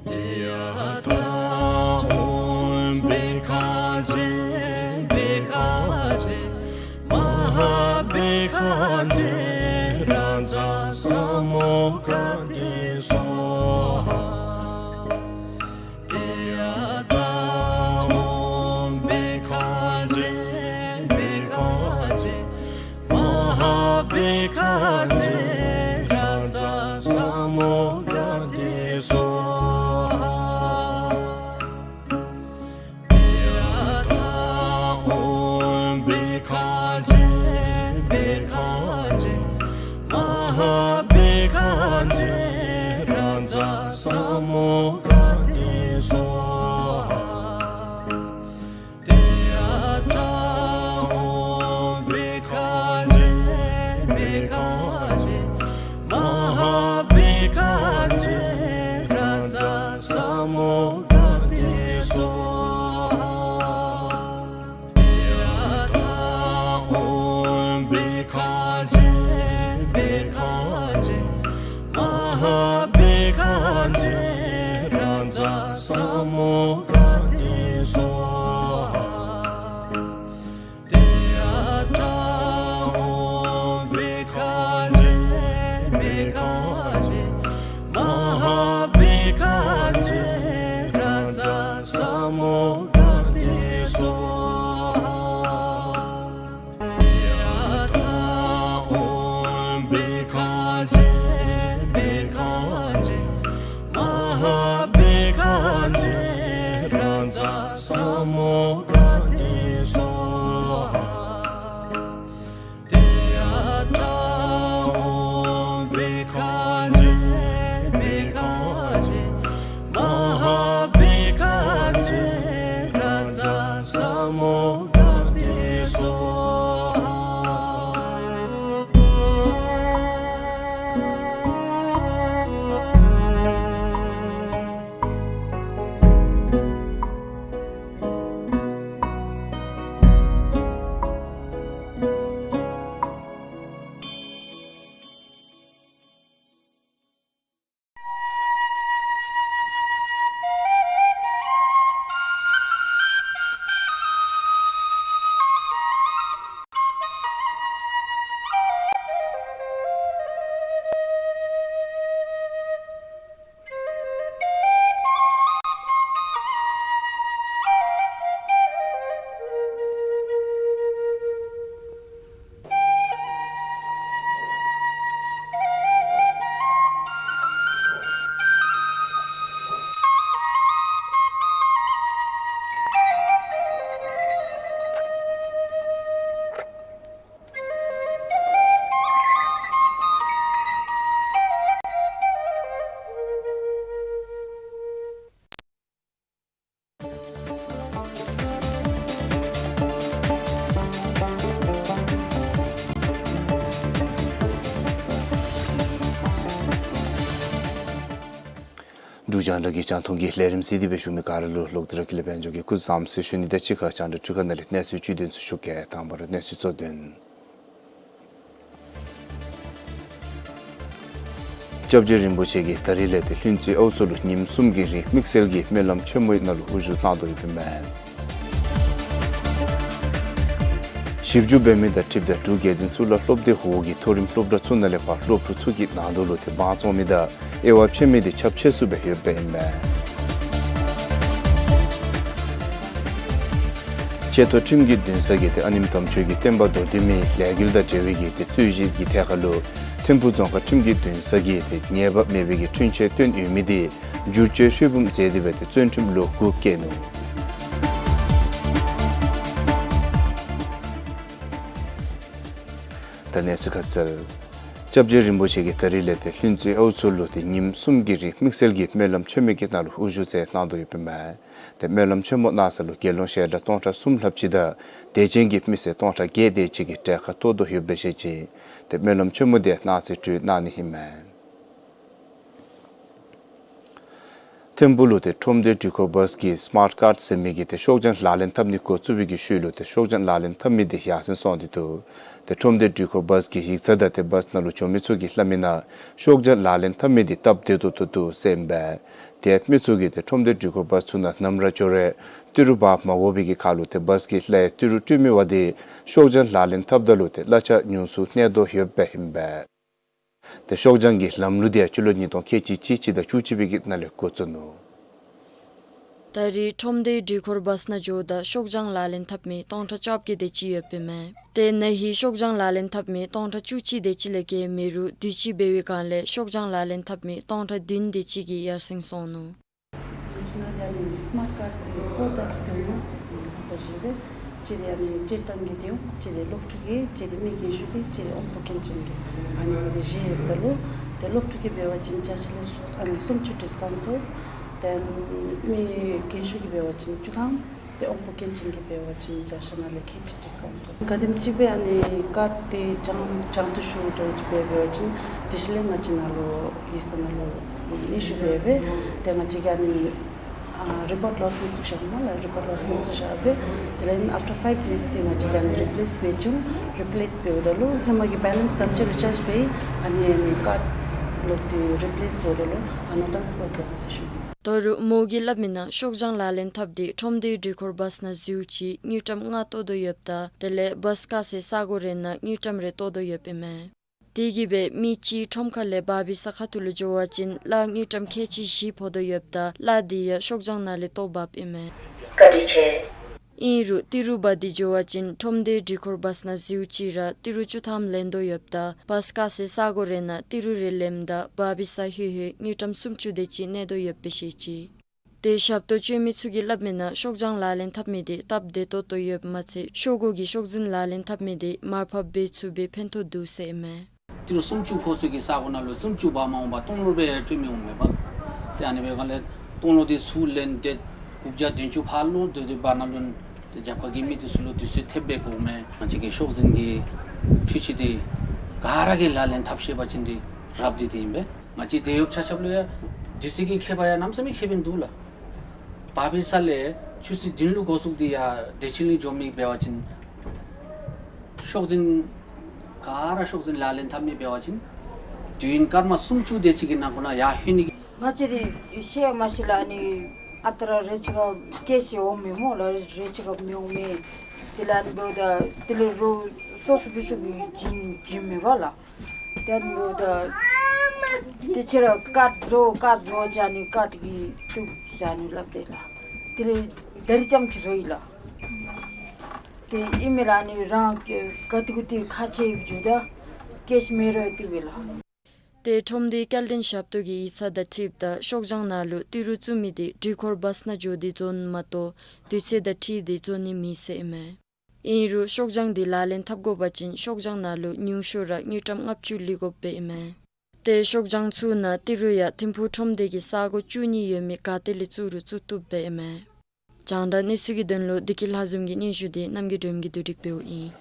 ཏདྱ་ཐཱ། ཨོཾ་བྷཻ་ཥ་ཛྱེ་བྷཻ་ཥ་ཛྱེ་མ་ཧཱ་བྷཻ་ཥ་ཛྱེ་རཱ་ཛ་ས་མུདྒ་ཏེ་སྭཱ་ཧཱ། ཏདྱ་ཐཱ། ཨོཾ་བྷཻ་ཥ་ཛྱེ་བྷཻ་ཥ་ཛྱེ་མ་ཧཱ་བྷཻ་ཥ་ཛྱེ་རཱ་ཛ་ས་མུདྒ་ཏེ་སྭཱ་ཧཱ། ཏདྱ་ཐཱ། ཨོཾ་བྷཻ་ཥ་ཛྱེ་བྷཻ་ཥ་ཛྱེ་མ་ཧཱ་བྷཻ་ཥ་ཛྱེ་རཱ་ཛ་ས་མུདྒ་ཏེ་སྭཱ་ཧཱ། ཏདྱ་ཐཱ། ཨོཾ་བྷཻ་ཥ་ཛྱེ་བྷཻ་ཥ་ཛྱེ་མ་ཧཱ་བྷཻ་ཥ་ཛྱེ་རཱ་ཛ་ས་མུདྒ་ཏེ་སྭཱ་ཧཱ། ཏདྱ་ཐཱ། ཨོཾ་བྷཻ་ཥ་ཛྱེ་བྷཻ་ཥ་ཛྱེ་མ་ཧཱ་བྷཻ་ཥ་ཛྱེ་རཱ་ཛ་ས་མུདྒ་ཏེ་སྭཱ་ཧཱ། ཏདྱ་ཐཱ། ཨོཾ་བྷཻ་ཥ་ཛྱེ་བྷཻ་ཥ་ཛྱེ་མ་ཧཱ་བྷཻ་ཥ་ཛྱེ་རཱ་ཛ་ས་མུདྒ་ཏེ་སྭཱ་ཧཱ། ཏདྱ་ཐཱ། ཨོཾ་བྷཻ་ཥ་ཛྱེ་བྷཻ་ཥ་ཛྱེ་མ་ཧཱ་བྷཻ་ཥ་ཛྱེ་རཱ་ཛ་ས་མུདྒ་ཏེ་སྭཱ་ཧཱ། ཏདྱ་ཐཱ། ཨོཾ་བྷཻ་ཥ་ ཞུ་རྒྱང་བསྒྲགས་ཀྱི་རྒྱང་མཐོང་གི་ལས་རིམ་གཟིགས་ཏེ་སྦེ་བཞུགས་མི་ག་ར་ལུ་ལོག་སྟེ་ར་ཀུན་ལེགས་དཔལ་འབྱོར་གྱིས་སྐུ་བཟང་ཟེར་ཞུ་ནི་དང་གཅིག་ཁར་རྒྱང་བསྒྲགས་འཕྲུལ་ཁང་ནང་ལས་གནས་ཚུལ་བཅུད་དོན་ཚུ་ཞུ་གེ། དང་པ་ར་གནས་ཚུལ་གཙོ་དོན། སྐྱབས་རྗེ་རིན་པོ་ཆེ་གིས་ད་རིས་ལས་ཏེ་ལྷུན་རྩེ་ཨའུ་མཚོ་ལུ་ཉིནམ་གསུམ་གྱི་རིང་དམིགས་བསལ་གྱི་སྨོན་ལམ་ཆེན་མོའི་ནང་ལུ་དབུ་བཞུགས་གནང་དོ་ཡོདཔ་ཨིན་མས། ཞིབ་འཇུག་འབད་མི་དང་འཁྲིལཝ་ད་འབྲུག་རྒྱལ་འཛིན་གཙུག་ལག་སློབ་སྡེ་འོག་གི་མཐོ་རིམ་སློབ་གྲྭ་ཚུ་ནང་ལས་ཕར་སློབ་ཕྲུག་ཚུ་གི་ནང་དོག་ལུ་ཏེ་དབང་བཙོང་མི་དང་དབྱེ་བ་ཕྱེ་མི་དེ་ཁྱབ་ཆེ་སུ་སྦེ་ཡོདཔ་ཨིན་མས། ཆེ་མཐོ་ཁྲིམས་ཀྱི་འདུན་ས་གིས་ཏེ་ཨ་ནེམོ་དམ་ཆོས་ཀྱི་བསྟན་པ་མདོར་བསྡུས་མའི་ལས་འགུལ་དང་འབྲེལ་བའི་གི་ཏེ་རྩོད་གཞི་གི་ཐད་ཁར་ལུ་ཐིམ་ཕུ་རྫོང་ཁག་ཁྲིམས་ཀྱི་འདུན་ས་གིས་ཏེ་ཉེས་པ་མེད་པའི་གི་འཁྲུན་ཆོད་བཏོན་ཡོད་མི་དེ་བསྒྱུར་བཅོས་ཧྲིལ་བུམ་མཛད་དེ་སྦེ་ཏེ་བཙོན་ཁྲིམས་ལོ་དགུ་བཀལ་ནུག། ད་གནས་ཚུལ་ཁ་གསལ། སྐྱབས་རྗེ་རིན་པོ་ཆེ་གིས་ད་རིས་ལས་ཏེ་ལྷུན་རྩེ་ཨའུ་མཚོ་ལུ་ཏེ་ཉིནམ་གསུམ་གྱི་རིང་དམིགས་བསལ་གྱི་སྨོན་ལམ་ཆེན་མོའི་གི་ནང་ལུ་དབུ་བཞུགས་མཛད་གནང་དོ་ཡོདཔ་ཨིན་མས། ཏེ་སྨོན་ལམ་ཆེན་མོ་གནང་ས་ལུ་དགེ་སློང་ཞལ་གྲངས་སྟོང་ཕྲག་གསུམ་ལྷགཔ་ཅིག་དང་དད་ཅན་གྱི་མི་སེར་སྟོང་ཕྲག་བརྒྱད་དེ་ཅིག་གིས་གྲལ་ཁར་གཏོགས་དོ་ཡོདཔ་སྦེ་བཤད་ཅི། ཏེ་སྨོན་ལམ་ཆེན་མོ་དེ་གནངས་ཚེ་གྲོལ་གནང་ནི་ཨིན་མས། ཐིམ་ཕུ་ལུ་ཏེ་ཁྲོམ་སྡེ་འགྲུལ་འཁོར་བཱས་ཀྱི་སི་མཱརཊ་ཀཱརཌ་ཟེར་མི་གི་ཏེ་ཤོག་བྱང་ལག་ལེན་འཐབ་ནི་འགོ་བཙུགས་པའི་གི་ཤུལ་ལུ་ཏེ་ཤོག་བྱང་ལག་ལེན་འཐབ་མི་དེ་ཡར་སེང་སོང་སྟེ་འདུག། ཏེ་ཁྲོམ་སྡེ་འགྲུལ་འཁོར་བཱས་ཀྱི་ཡིག་ཚང་དང་ཏེ་བཱས་ནང་ལུ་འགྱོ་མི་ཚུ་གིས་སླབ་མི་ནང་ཤོག་བྱང་ལག་ལེན་འཐབ་མི་དེ་སྟབས་བདེ་ཏོག་ཏོ་འདུག་ཟེར་ཨིན་པས། དེ་མི་ཚུ་གིས་ཏེ་ཁྲོམ་སྡེ་འགྲུལ་འཁོར་བཱས་ཚུ་ནང་ནམ་ར་འགྱོ་རུང་ཏི་རུ་འབག་མ་དགོ་པའི་གི་ཁར་ལུ་ཏེ་བཱས་ཀྱི་ལྷའི་ཏི་རུ་སྤྲོད་མི་བ་དེ་ཤོག་བྱང་ལག་ལེན་འཐབ་ད་ལུ་ཏེ་གླ་ཆ་ཉུང་སུ་གནས་དོ་ཡོདཔ་ཨིན་པས། ཏེ་ཤོག་བྱང་གི་ལམ་ལུགས་དེ་ཡང་སྤྱི་ལོ་ཉིས་སྟོང་ཁལ་གཅིག་གཅིག་གཅིག་དང་བཅུ་གཅིག་པའི་གི་ནང་ལས་འགོ་བཙུགས་ནུག། ད་རེས་ཁྲོམ་སྡེ་འགྲུལ་འཁོར་བཱས་ནང་འགྱོཝ་ད་ཤོག་བྱང་ལག་ལེན་འཐབ་མི་སྟོང་ཕྲག་བཅོ་བརྒྱད་དེ་ཅིག་ཡོདཔ་ཨིན་མས། ཏེ་ན་ཧིང་ཤོག་བྱང་ལག་ལེན་འཐབ་མི་སྟོང་ཕྲག་བཅུ་གཅིག་དེ་ཅིག་ལས་བརྒལ་མེད་རུང་དུས་ཅི་འབད་བའི་སྒང་ལས་ཤོག་བྱང་ལག་ལེན་འཐབ་མི་སྟོང་ཕྲག་བདུན་དེ་ཅིག་གིས་ཡར་སེང་སོང་ནུག། ང་བཅས་ནང་ཡང་ཨ་ནི་སི་མཱརཊ་ཀཱརཌ་དེ་ཕོར་ཊའིཔསི་དེ་འོང་། ལྷག་པར་བཞི་སྦེ། གཅིག་དེ་ཨ་ནི་སྤྱིར་བཏང་གི་དེ་འོང་། གཅིག་དེ་སློབ་ཕྲུག་གི། གཅིག་དེ་མི་རྒན་ཤོས་ཀྱི། གཅིག་དེ་དབང་པོ་སྐྱོན་ཅན་གྱི། ཨ་ནི་སྦེ་བཞི་ཡོདཔ་ད་ལུ་ཏེ་སློབ་ཕྲུག་གི་འབད་བ་ཅིན་བརྒྱ་ཆ་ལས་ཨ་ནི་སུམ་ཅུ་ཌིསི་ཀའུནཊ་ཐོབ། ཏེ་མི་རྒན་ཤོས་ཀྱི་འབད་བ་ཅིན་བཅུ་ཐམ། ཏེ་དབང་པོ་སྐྱོན་ཅན་གྱི་འབད་བ་ཅིན་བརྒྱ་ཆ་ནང་ལས་ཁལ་གཅིག་ཌིསི་ཀའུནཊ་ཐོབ། ག་དེམ་ཅིག་སྦེ་ཨ་ནི་ཀཱརཌ་དེ་བྱང་བྱང་དུ་ཞུ་འགྱོ་ཅིག་འབད་བ་ཅིན་དེ་ཤུལ་ལས་ང་བཅས་ནང་ལུ་ཡིག་ཚང་ནང་ལུ་སྙན་ཞུ་འབད་སྦེ་ཏེ་ང་བཅས་ཀྱིས་ཨ་ནི་ཨ་རི་པོརཊ་ལོསི་ནང་བཙུགས་བཞག་སྨོ་ལགས། རི་པོརཊ་ལོསི་ནང་བཙུགས་བཞག་སྦེ་དེ་ལས་ཨཱཕ་ཊར་ཕའིབ་ཌེསི་དེ་ང་བཅས་ཀྱིས་ཨ་ནི་རི་པི་ལེསི་འབད་བྱུང་། རི་པི་ལེསི་འབདཝ་ད་ལུ་ཧེ་མ་གི་བེ་ལེནསི་ཐམས་ཅད་རི་ཅཱརཇ་འབད་ཨ་ནི་ཨ་ནི་ཀཱརཌ་ལོག་སྟེ་རི་པི་ལེསི་འབདཝ་ད་ལུ་ཨ་ནཱ་ཊཱནསི་ཕར་འབད་དགོ་ཟེར་ཞུ་ནི། ད་རུང་མོ་གིས་སླབ་མི་ནང་ཤོག་བྱང་ལག་ལེན་འཐབ་སྟེ་ཁྲོམ་སྡེ་འགྲུལ་འཁོར་བཱས་ནང་འཛུལ་ཅི་དངུལ་ཀྲམ་ལྔ་བཏོག་དོ་ཡོདཔ་ད་དེ་ལས་བཱས་བཀག་སའི་ས་གོ་རེ་ནང་དངུལ་ཀྲམ་རེ་བཏོག་དོ་ཡོདཔ་ཨིན་མས། དེ་གིས་སྦེ་མི་གཅིག་ཁྲོམ་ཁ་ལས་བཱ་བི་ས་ཁ་ཐུག་ལུ་འགྱོ་བ་ཅིན་གླ་དངུལ་ཀྲམ་ཁལ་གཅིག་བཞི་ཕོག་དོ་ཡོདཔ་ད་གླ་དེ་ཡང་ཤོག་བྱང་ནང་ལས་བཏོག་འབགཔ་ཨིན་མས། བཀའ་དྲིན་ཆེ། ཨིན་རུང་ཏི་རུ་འབག་སྟེ་འགྱོ་བ་ཅིན་ཁྲོམ་སྡེ་འགྲུལ་འཁོར་བཱས་ནང་འཛུལ་ཅི་ར་ཏི་རུ་བཅུ་ཐམ་ལེན་དོ་ཡོདཔ་ད་བཱས་བཀག་སའི་ས་གོ་རེ་ནང་ཏི་རུ་རེ་ལེནམ་ད་བཱ་བི་ས་ལྷོད་ལྷོད་དངུལ་ཀྲམ་སུམ་ཅུ་དེ་ཅིག་གནས་དོ་ཡོདཔ་སྦེ་བཤད་ཅི། ཏེ་ཞབས་ཏོག་སྤྱོད་མི་ཚུ་གིས་སླབ་མི་ནང་ཤོག་བྱང་ལག་ལེན་འཐབ་མི་དེ་སྟབས་བདེ་ཏོག་ཏོ་ཡོདཔ་མ་ཚད་ཤོག་གུ་གི་ཤོག་འཛིན་ལག་ལེན་འཐབ་མི་དེ་མར་ཕབ་འབད་ཚུགས་པའི་ཕན་ཐོགས་འདུག་ཟེར་ཨིན་མས། ཏི་རུ་སུམ་ཅུ་ཕོག་ས་གི་ས་གོ་ནང་ལུ་སུམ་ཅུ་འབག་མ་འོང་པར་སྟོང་ལུ་སྦེ་སྤྲོད་མི་འོང་མས་པ། ཏེ་ཨ་ནི་འབད་སྒང་ལས་སྟོང་ལུ་དེ་ཚུར་ལེན་ཏེ་དགུ་བརྒྱ་བདུན་ཅུ་ཕར་ལོག་སྟེ་དེ་འབག་ནང་ལུ་ཏེ་རྒྱབ་ཁ་གི་མི་དེ་ཚུ་ལུ་དུས་ཚོད་ཐེབས་སྦེ་དགོ་མས། ང་བཅས་ཀྱི་ཤོག་འཛིན་གྱི་འཕྲུལ་ཆས་དེ་ག་ར་གིས་ལག་ལེན་འཐབ་ཤེས་པ་ཅིན་དེ་རབ་དེ་དེ་ཨིན་པས། ང་བཅས་དེད་གཡོགཔ་ཆ་ཁྱབ་ལུ་ཡང་དུས་ཚོད་ཀྱི་ཁྱད་པར་ཡང་གནམ་མེད་ས་མེད་ཁྱད་པར་འདུག་ལགས། བཱ་བི་ས་ལས་ཆུ་ཚོད་བདུན་ལུ་འགོ་བཙུགས་ཏེ་ཡར་བདེ་ཆེན་ལུ་འགྱོ་མི་འབད་བ་ཅིན་ཤོག་འཛིན་ག་ར་ཤོག་འཛིན་ལག་ལེན་འཐབ་མི་འབད་བ་ཅིན་དུས་ཡུན་སྐར་མ་སུམ་ཅུ་དེ་ཅིག་གི་ནང་འཁོད་ནང་ཡར་ལྷོད་ནི། ང་བཅས་ར་ཤེས་མ་ཤེས་ལགས། ཨ་ནི་ཨ་རྟག་ར་རེ་ཅིག་ཁར་ཀེཤ་འོང་མས་སྨོ་ལགས། རེ་ཅིག་ཁར་མི་འོང་མས། དེ་ལས་ཨ་ནི་འབདཝ་ད་དེ་ལས་རོགས་སོ་སོ་སོ་སོ་གིས་བྱིན་བྱིནམ་མས་པ་ལགས། དེ་ལས་ད་དེ་ཕྱིར་ར་ཀཱཌ་བཟོ་ཀཱཌ་བཟོ་བྱ་ནི་ཀཱཌ་ཀྱི་བཙུགས་བྱ་ནི་སླབ་སྟེ་ལགས། དེ་ལས་ད་རིས་རྐྱངམ་ཅིག་བཟོ་ཡི་ལགས། དེ་ཨིན་མས་ལགས། ཨ་ནི་རང་ག་ཏེ་གུ་ཏེ་ཁག་ཆེ་བའི་འགྱོཝ་ད་ཀེཤ་མེད་རུང་ཏེ་འབད་ལགས། ཏེ་ཁྲོམ་སྡེའི་སྐྱེལ་འདྲེན་ཞབས་ཏོག་གི་ཡིག་ཚང་དང་འཁྲིལཝ་ད་ཤོག་བྱང་ནང་ལུ་ཏི་རུ་བཙུགས་མི་དེ་འགྲུལ་འཁོར་བཱས་ནང་འགྱོ་སྟེ་བཙུགས་ནི་མ་གཏོགས་དུས་ཚོད་དང་འཁྲིལ་ཏེ་བཙུགས་ནི་མེད་ཟེར་ཨིན་མས། ཨིན་རུང་ཤོག་བྱང་དེ་ལག་ལེན་འཐབ་དགོ་པ་ཅིན་ཤོག་བྱང་ནང་ལུ་ཉུང་ཤོས་ར་དངུལ་ཀྲམ་ལྔ་བཅུ་ལེན་དགོཔ་སྦེ་ཨིན་མས། ཏེ་ཤོག་བྱང་ཚུ་ནང་ཏི་རུ་ཡང་ཐིམ་ཕུག་ཁྲོམ་སྡེ་གི་ས་གོ་བཅུ་གཉིས་ཡོད་མི་ག་ཏེ་ལས་བཙུགས་རུང་བཙུགས་བཏུབ་སྦེ་ཨིན་མས། རྒྱང་བསྒྲགས་གནས་ཚུལ་གྱི་དོན་ལུ་བདེ་སྐྱིད་ལྷ་འཛོམས་ཀྱི་སྙན་ཞུ་དེ་རྣམ་རྒྱལ་སྒྲོལ་མ་གིས་བསྡུ་སྒྲིག་འབདཝ་ཨིན།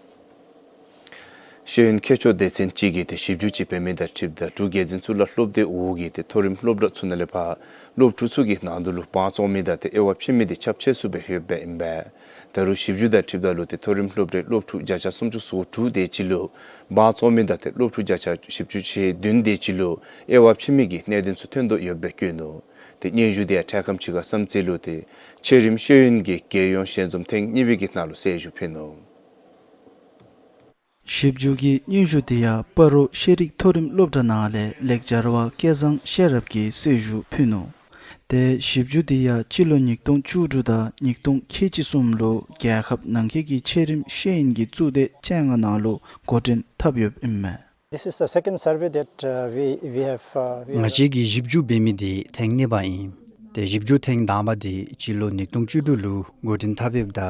ཤེས་ཡོན་མཁས་མཆོག་སྡེ་ཚན་གཅིག་གིས་ཏེ་ཞིབ་འཇུག་ཅིག་འབད་མི་དང་འཁྲིལཝ་ད་འབྲུག་རྒྱལ་འཛིན་གཙུག་ལག་སློབ་སྡེ་འོག་གི་ཏེ་མཐོ་རིམ་སློབ་གྲྭ་ཚུ་ནང་ལས་ཕར་སློབ་ཕྲུག་ཚུ་གི་ནང་དོག་ལུ་དབང་བཙོང་མི་དང་ཏེ་དབྱེ་བ་ཕྱེ་མི་དེ་ཁྱབ་ཆེ་སུ་སྦེ་ཡོདཔ་ཨིན་པས། ད་རུང་ཞིབ་འཇུག་དང་འཁྲིལཝ་ད་ལུ་ཏེ་མཐོ་རིམ་སློབ་གྲྭའི་སློབ་ཕྲུག་བརྒྱ་ཆ་སུམ་ཅུ་སོ་དྲུག་དེ་ཅིག་ལུ་དབང་བཙོང་མི་དང་ཏེ་སློབ་ཕྲུག་བརྒྱ་ཆ་བཞི་བཅུ་ཞེ་བདུན་དེ་ཅིག་ལུ་དབྱེ་བ་ཕྱེ་མི་གི་གནད་དོན་ཚུ་ཐོན་དོ་ཡོདཔ་སྦེ་བཀོད་ནུག། ཏེ་སྙན་ཞུ་དེ་ཡང་འཕྲལ་ཁམས་ཅིག་ཁར་བསམ་རྩེ་ལུ་ཏེ་ཆེ་རིམ་ཤེས་ཡོན་གྱི་རྒྱལ་ཡོངས་ཞལ་འཛོམས་ཐེངས་གཉིས་པའི་གི་ནང་ལུ་གསལ་ཞུ་ཕུལ་ནུག། ཞིབ་འཇུག་གི་སྙན་ཞུ་དེ་ཡང་སྤ་རོ་ཤེས་རིག་མཐོ་རིམ་སློབ་གྲྭ་ནང་ལས་ལེགས་སྦྱར་བ་སྐལ་བཟང་ཤེས་རབ་ཀྱིས་གསལ་ཞུ་ཕུལ་ནུག། ཏེ་ཞིབ་འཇུག་དེ་ཡང་སྤྱི་ལོ་ཉིས་སྟོང་བཅུ་དྲུག་དང་ཉིས་སྟོང་ཁལ་གཅིག་གསུམ་ལུ་རྒྱལ་ཁབ་ནང་འཁོད་ཀྱི་ཆེ་རིམ་ཤེས་ཡོན་གྱི་གཙུག་སྡེ་བཅོ་ལྔ་ནང་ལུ་འགོ་འདྲེན་འཐབ་ཡོདཔ་ཨིན་མས། This is the second survey that, uh, we, we have, uh, we have ང་བཅས་ཀྱིས་ཞིབ་འཇུག་འབད་མི་དེ་ཐེངས་གཉིས་པ་ཨིན། ཏེ་ཞིབ་འཇུག་ཐེངས་དང་པ་དེ་སྤྱི་ལོ་ཉིས་སྟོང་བཅུ་དྲུག་ལུ་འགོ་འདྲེན་འཐབ་ཡོདཔ་ད་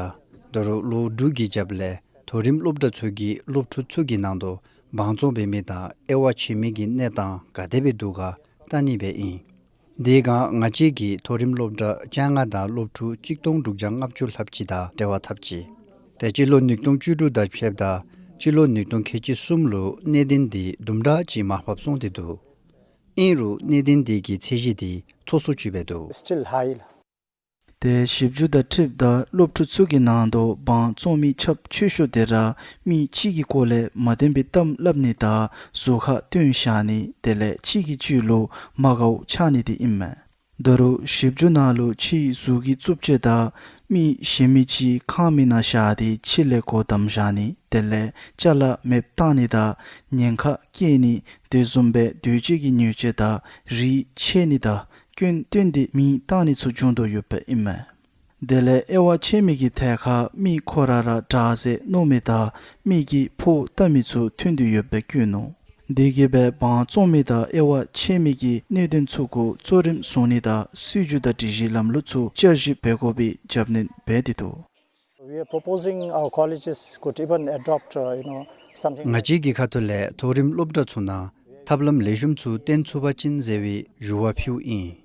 ད་རུང་ལོ་དྲུག་གི་རྒྱབ་ལས་མཐོ་རིམ་སློབ་གྲྭ་ཚུ་གི་སློབ་ཕྲུག་ཚུ་གི་ནང་དོག་དབང་བཙོང་འབད་མི་དང་དབྱེ་བ་ཕྱེ་མི་གི་གནས་སྟངས་ག་དེ་སྦེ་འདུག་ག་བལྟ་ནི་སྦེ་ཨིན། དེ་སྒང་ང་བཅས་ཀྱིས་མཐོ་རིམ་སློབ་གྲྭ་བཅོ་ལྔ་དང་སློབ་ཕྲུག་གཅིག་སྟོང་དྲུག་བརྒྱ་ལྔ་བཅུ་ལྷགཔ་ཅིག་དང་འབྲེལ་བ་འཐབ་ཅི། ཏེ་སྤྱི་ལོ་ཉིས་སྟོང་བཅུ་དྲུག་དང་ཕྱདཔ་ད་སྤྱི་ལོ་ཉིས་སྟོང་ཁལ་གཅིག་གསུམ་ལུ་གནད་དོན་དེ་དུམ་གྲ་ཅིག་མར་ཕབ་སོང་སྟེ་འདུག། ཨིན་རུང་གནད་དོན་དེ་གི་ཚད་གཞི་དེ་མཐོ་སུ་ཅིག་སྦེ་འདུག། Still high. ཏེ་ཞིབ་འཇུག་དང་འཁྲིལཝ་ད་སློབ་ཕྲུག་ཚུ་གི་ནང་དོག་དབང་བཙོང་མི་ཁྱབ་ཆེ་ཤོས་དེ་ར་མི་གཅིག་གི་སྐོར་ལས་མ་བདེན་པའི་གཏམ་སླབ་ནི་དང་གཟུགས་ཁར་སྟོན་བཞག་ནི་དེ་ལས་གཅིག་གིས་གཅིག་ལུ་མ་དགའཝ་ཆགས་ནི་དེ་ཨིན་མས། ད་རུང་ཞིབ་འཇུག་ནང་ལུ་ཕྱིའི་གཟུགས་ཀྱི་རྩུབ་སྤྱོད་དང་མི་གཞན་མི་ཅིག་ཁང་མིག་ནང་བཞག་སྟེ་ཕྱི་ལས་སྒོ་བསྡམས་བཞག་ནི་དེ་ལས་ཅ་ལ་མེདཔ་བཏང་ནི་དང་ཉེན་ཁ་བསྐྱེད་ནི་དེ་བཟུམ་སྦེ་འདོད་སྤྱོད་ཀྱི་ཉེས་སྤྱོད་དང་རིགས་ཆད་ནི་དང་སྐྱོན་བཏོན་ཏེ་མེ་བཏང་ནི་ཚུ་འབྱུང་དོ་ཡོདཔ་ཨིན་མས། དེ་ལས་དབྱེ་བ་ཕྱེ་མི་གི་ཐད་ཁར་མི་ཁོ་ར་ར་དྲག་ཟེར་མནོ་མི་དང་མི་གིས་ཕོག་བཏབ་མི་ཚུ་ཐོན་དོ་ཡོདཔ་སྦེ་བཀོད་ནུག། དེ་གིས་སྦེ་དབང་བཙོང་མི་དང་དབྱེ་བ་ཕྱེ་མི་གི་གནད་དོན་ཚུ་གུ་གཙོ་རིམ་བཟུང་ནི་དང་སྲིད་བྱུས་དང་སྒྲིག་གཞི་ལམ་ལུགས་ཚུ་བསྐྱར་ཞིབ་འབད་དགོ་པའི་རྒྱབ་སྣོན་འབད་དེ་འདུག། We are proposing our colleges could even adopt, uh, you know, something ང་བཅས་ཀྱི་ཁ་ཐུག་ལས་མཐོ་རིམ་སློབ་གྲྭ་ཚུ་ནང་ཐབས་ལམ་ལེགས་ཤོམ་ཚུ་བཏོན་ཚུགས་པ་ཅིན་ཟེར་བའི་ཞུ་བ་ཕུལཝ་ཨིན།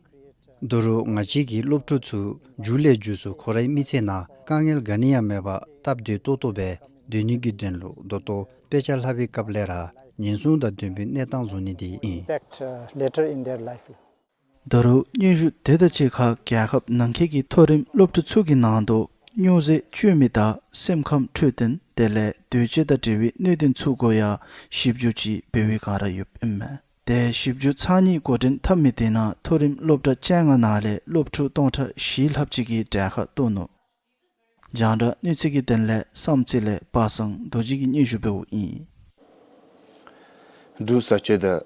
ད་རུང་ང་བཅས་ཀྱི་སློབ་ཕྲུག་ཚུ་མཇུག་ལས་མཇུག་སུ་ཁོ་རའི་མི་ཚེ་ནང་དཀའ་ངལ་ག་ནི་ཡང་མེད་པར་སྟབས་བདེ་ཏོག་ཏོ་སྦེ་སྡོད་ནི་གི་དོན་ལུ་ད་ལྟོ་དཔེ་ཆ་ལྷག་པའི་སྐབས་ལས་ར་ཉེན་སྲུང་དང་ལྡན་པའི་གནས་སྟངས་བཟོ་ནི་དེ་ཨིན། Impact, uh, later in their life. ད་རུང་སྙན་ཞུ་དེ་དང་གཅིག་ཁར་རྒྱལ་ཁབ་ནང་འཁོད་ཀྱི་མཐོ་རིམ་སློབ་གྲྭ་ཚུ་གི་ནང་དུ་སྨྱོ་རྫས་སྤྱོད་མི་དང་སེམས་ཁམས་འཕྲོད་བསྟེན་དེ་ལས་འདོད་སྤྱོད་དང་འབྲེལ་བའི་གནད་དོན་ཚུ་གུ་ཡང་ཞིབ་འཇུག་ཅིག་འབད་བའི་བསྒང་ར་ཡོདཔ་ཨིན་མས། ཏེ་ཞིབ་འཇུག་ཚར་གཉིས་འགོ་འདྲེན་འཐབ་མི་དེ་ནང་མཐོ་རིམ་སློབ་གྲྭ་བཅོ་ལྔ་ནང་ལས་སློབ་ཕྲུག་སྟོང་ཕྲག་བཞི་ལྷགཔ་ཅིག་གིས་གྲལ་ཁར་གཏོགས་ནུག། རྒྱང་བསྒྲགས་གནས་ཚུལ་གྱི་དོན་ལས་བསམ་རྩེ་ལས་པ་སངས་རྡོ་རྗེ་གིས་སྙན་ཞུ་འབདཝ་ཨིན། འབྲུག་བཟའ་སྤྱོད་དང་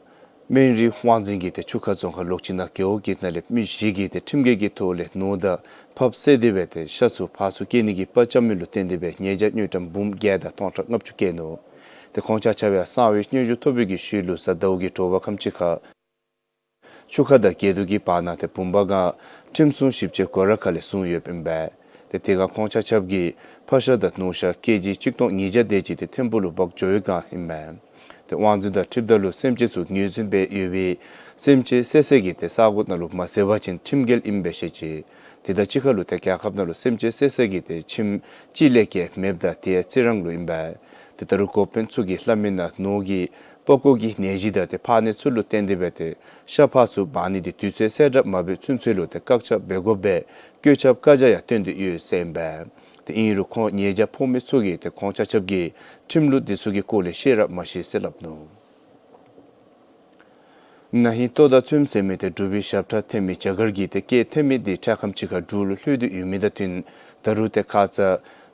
སྨན་རིགས་དབང་འཛིན་གྱིས་ཏེ་ཆུ་ཁ་རྫོང་ཁག་ལོག་ཅིག་ནང་རྒེད་འོག་གི་ནང་ལས་མི་བཞི་གིས་ཏེ་ཁྲིམས་འགལ་གྱི་ཐོག་ལས་ནོར་དང་ཕགཔ་བསད་དེ་སྦེ་ཏེ་ཤ་ཚུ་ཕར་ཚུར་སྐྱེལ་ནི་གི་དཔའ་བཅམ་མི་ལུ་བརྟེན་ཏེ་སྦེ་ཉེས་བྱ་དངུལ་ཀྲམ་འབུམ་བརྒྱད་དང་སྟོང་ཕྲག་ལྔ་བཅུ་བཀལ་ནུག། ཏེ་ཁོང་ཆ་ཁྱབ་ཡང་གསང་བའི་སྙན་ཞུ་ཐོབ་པའི་གི་ཤུལ་ལུ་གཟའ་ཟླཝ་གི་དྲོ་པ་ཁམས་ཅིག་ཁར་ཆུ་ཁ་དང་རྒྱལ་དུ་གི་བར་ན་ཏེ་བུམ་པ་སྒང་ཁྲིམས་སྲུང་ཞིབ་དཔྱད་སྒོ་ར་ཁ་ལས་བཟུང་ཡོདཔ་ཨིན་པས། ཏེ་དེ་སྒང་ཁོང་ཆ་ཁྱབ་ཀྱིས་ཕག་ཤ་དང་ནོར་ཤ་ཀེ་ཇི་གཅིག་སྟོང་ཉིས་བརྒྱ་དེ་ཅིག་ཏེ་ཐིམ་ཕུག་ལུ་འབག་འགྱོ་བའི་བསྒང་ཨིན་མས། ཏེ་དབང་འཛིན་དང་འཁྲིལཝ་ད་ལུ་སེམས་ཅན་ཚུ་ངོས་འཛིན་འབད་ཡོད་པའི་སེམས་ཅན་བསད་བསད་ཀྱིས་ཏེ་ས་གོ་ནང་ལུ་མ་བསད་པ་ཅིན་ཁྲིམས་འགལ་ཨིནམ་སྦེ་བཤད་ཅི། དེ་དང་གཅིག་ཁར་ལུ་ཏེ་རྒྱལ་ཁབ་ནང་ལུ་སེམས་ཅན་བསད་བསད་ཀྱི་ཏེ་ཁྱིམ་གཅིག་ལས་བརྒལ་མེདཔ་ད་དེ་ཡང་རྩི་རང་ལུ་ཨིན་པས། ཏེ་ད་རུང་འགོ་དཔོན་ཚུ་གིས་སླབ་མི་ནང་ནོར་གྱི་པགས་ཀོ་གི་ནད་གཞི་དང་ཏེ་ཕག་ནད་ཚུ་ལུ་བརྟེན་ཏེ་སྦེ་ཏེ་ཤ་ཕར་ཚུར་འབག་ནི་དེ་དུས་ཚོད་གསལ་བསྒྲགས་མ་འབད་ཚུན་ཚོད་ལུ་ཏེ་བཀག་ཆ་འབད་དགོཔ་སྦེ་བཀོད་ཁྱབ་བཀའ་རྒྱ་ཡང་བཏོན་ཏེ་ཡོད་ཟེར་ཨིན་པས། ཏེ་ཨིན་རུང་ཁོང་ཉེས་བྱ་ཕོག་མི་ཚུ་གིས་ཏེ་ཁོང་ཆ་ཁྱབ་ཀྱིས་ཁྲིམས་ལུགས་དེ་ཚུ་གི་སྐོར་ལས་ཤེས་རབ་མ་ཤེས་ཟེར་སླབ་ནུག། ན་ཧིང་ལྟོ་དང་ཚོདམ་ཟེར་མི་ཏེ་འབྲུག་པའི་ཞབས་ཁྲ་འཐེན་མི་རྒྱ་གར་གྱི་ཏེ་སྐད་འཐེན་མི་དེ་འཕྲལ་ཁམས་ཅིག་ཁར་འབྲུག་ལུ་ལྷོད་དེ་ཡོད་མི་དང་བསྟུན་ད་རུང་ཏེ་ཁ་ཙ་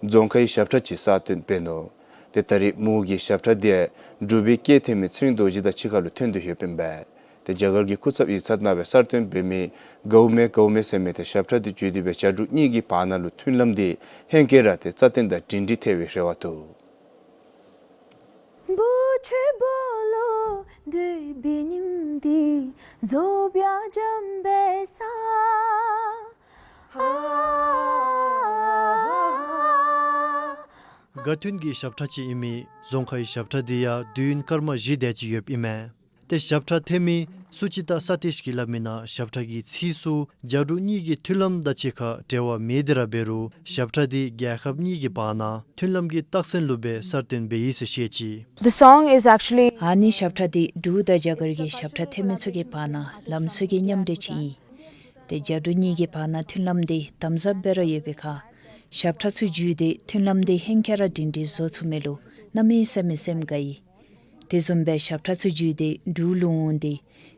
རྫོང་ཁའི་ཞབས་ཁྲ་ཅིག་གསར་བཏོན་འབད་ནུག། ཏེ་ད་རེས་མོ་གི་ཞབས་ཁྲ་དེ་འབྲུག་པའི་སྐད་འཐེན་མི་ཚེ་རིང་རྡོ་རྗེ་དང་གཅིག་ཁར་ལུ་ཐོན་དོ་ཡོདཔ་ཨིན་པས། ཏེ་རྒྱ་གར་གྱི་སྐུ་ཚབ་ཡིག་ཚང་ནང་སྦེ་གསར་བཏོན་འབད་མི་གའུ་མེ་གའུ་མེ་ཟེར་མི་ཏེ་ཞབས་ཁྲ་དེ་བརྒྱུད་དེ་སྦེ་རྒྱ་འབྲུག་གཉིས་ཀྱི་བར་ན་ལུ་མཐུན་ལམ་དེ་ཧེང་སྐལ་ར་ཏེ་རྩ་བརྟན་དང་སྒྲིང་སྒྲི་ཐལ་བའི་རེ་བ་འདུག། བུ་ཆུང་བུ་ལོ་འདོད་པའི་ཉིམ་དེ་བཟོ་བྱ་འཇམ་པའི་ས། དགའ་སྟོན་གྱི་ཞབས་ཁྲ་ཅིག་ཨིན་མི་རྫོང་ཁའི་ཞབས་ཁྲ་དེ་ཡང་དུས་ཡུན་སྐར་མ་བཞི་དེ་ཅིག་ཡོདཔ་ཨིན་མས། ཏེ་ཞབས་ཁྲ་འཐེན་མི་སུ་ཅི་ཏ་ས་ཏིཤ་གིས་སླབ་མི་ནང་ཞབས་ཁྲ་གི་ཚིག་ཚུ་རྒྱ་འབྲུག་གཉིས་ཀྱི་མཐུན་ལམ་དང་གཅིག་ཁར་འབྲེལ་བ་མེད་དེ་ར་འབད་རུང་ཞབས་ཁྲ་འདི་རྒྱལ་ཁབ་གཉིས་ཀྱི་བར་ན་མཐུན་ལམ་གྱི་རྟགས་མཚན་ལུ་སྦེ་གསར་བཏོན་འབད་ཡི་ཟེར་བཤད་ཅི། The song is actually ཨ་ནི་ཞབས་ཁྲ་འདི་འབྲུག་དང་རྒྱ་གར་གྱི་ཞབས་ཁྲ་འཐེན་མི་ཚུ་གི་བར་ན་ལམ་སྲོལ་གྱི་མཉམ་འབྲེལ་ཅིག་ཨིན། ཏེ་རྒྱ་འབྲུག་གཉིས་ཀྱི་བར་ན་མཐུན་ལམ་འདི་དམ་ཟབ་སྦེ་ར་ཡོད་པའི་ཁར་ཞབས་ཁྲ་ཚུ་བརྒྱུད་དེ་མཐུན་ལམ་འདི་ཧེང་སྐལ་ར་སྒྲིང་སྒྲིང་བཟོ་ཚུགས་མི་ལུ་གནམ་མེད་ས་མེད་སེམས་དགའ་ཡི། དེ་བཟུམ་སྦེ་ཞབས་ཁྲ་ཚུ་བརྒྱུད་དེ་འབྲུག་ལུ་འོང་སྟེ་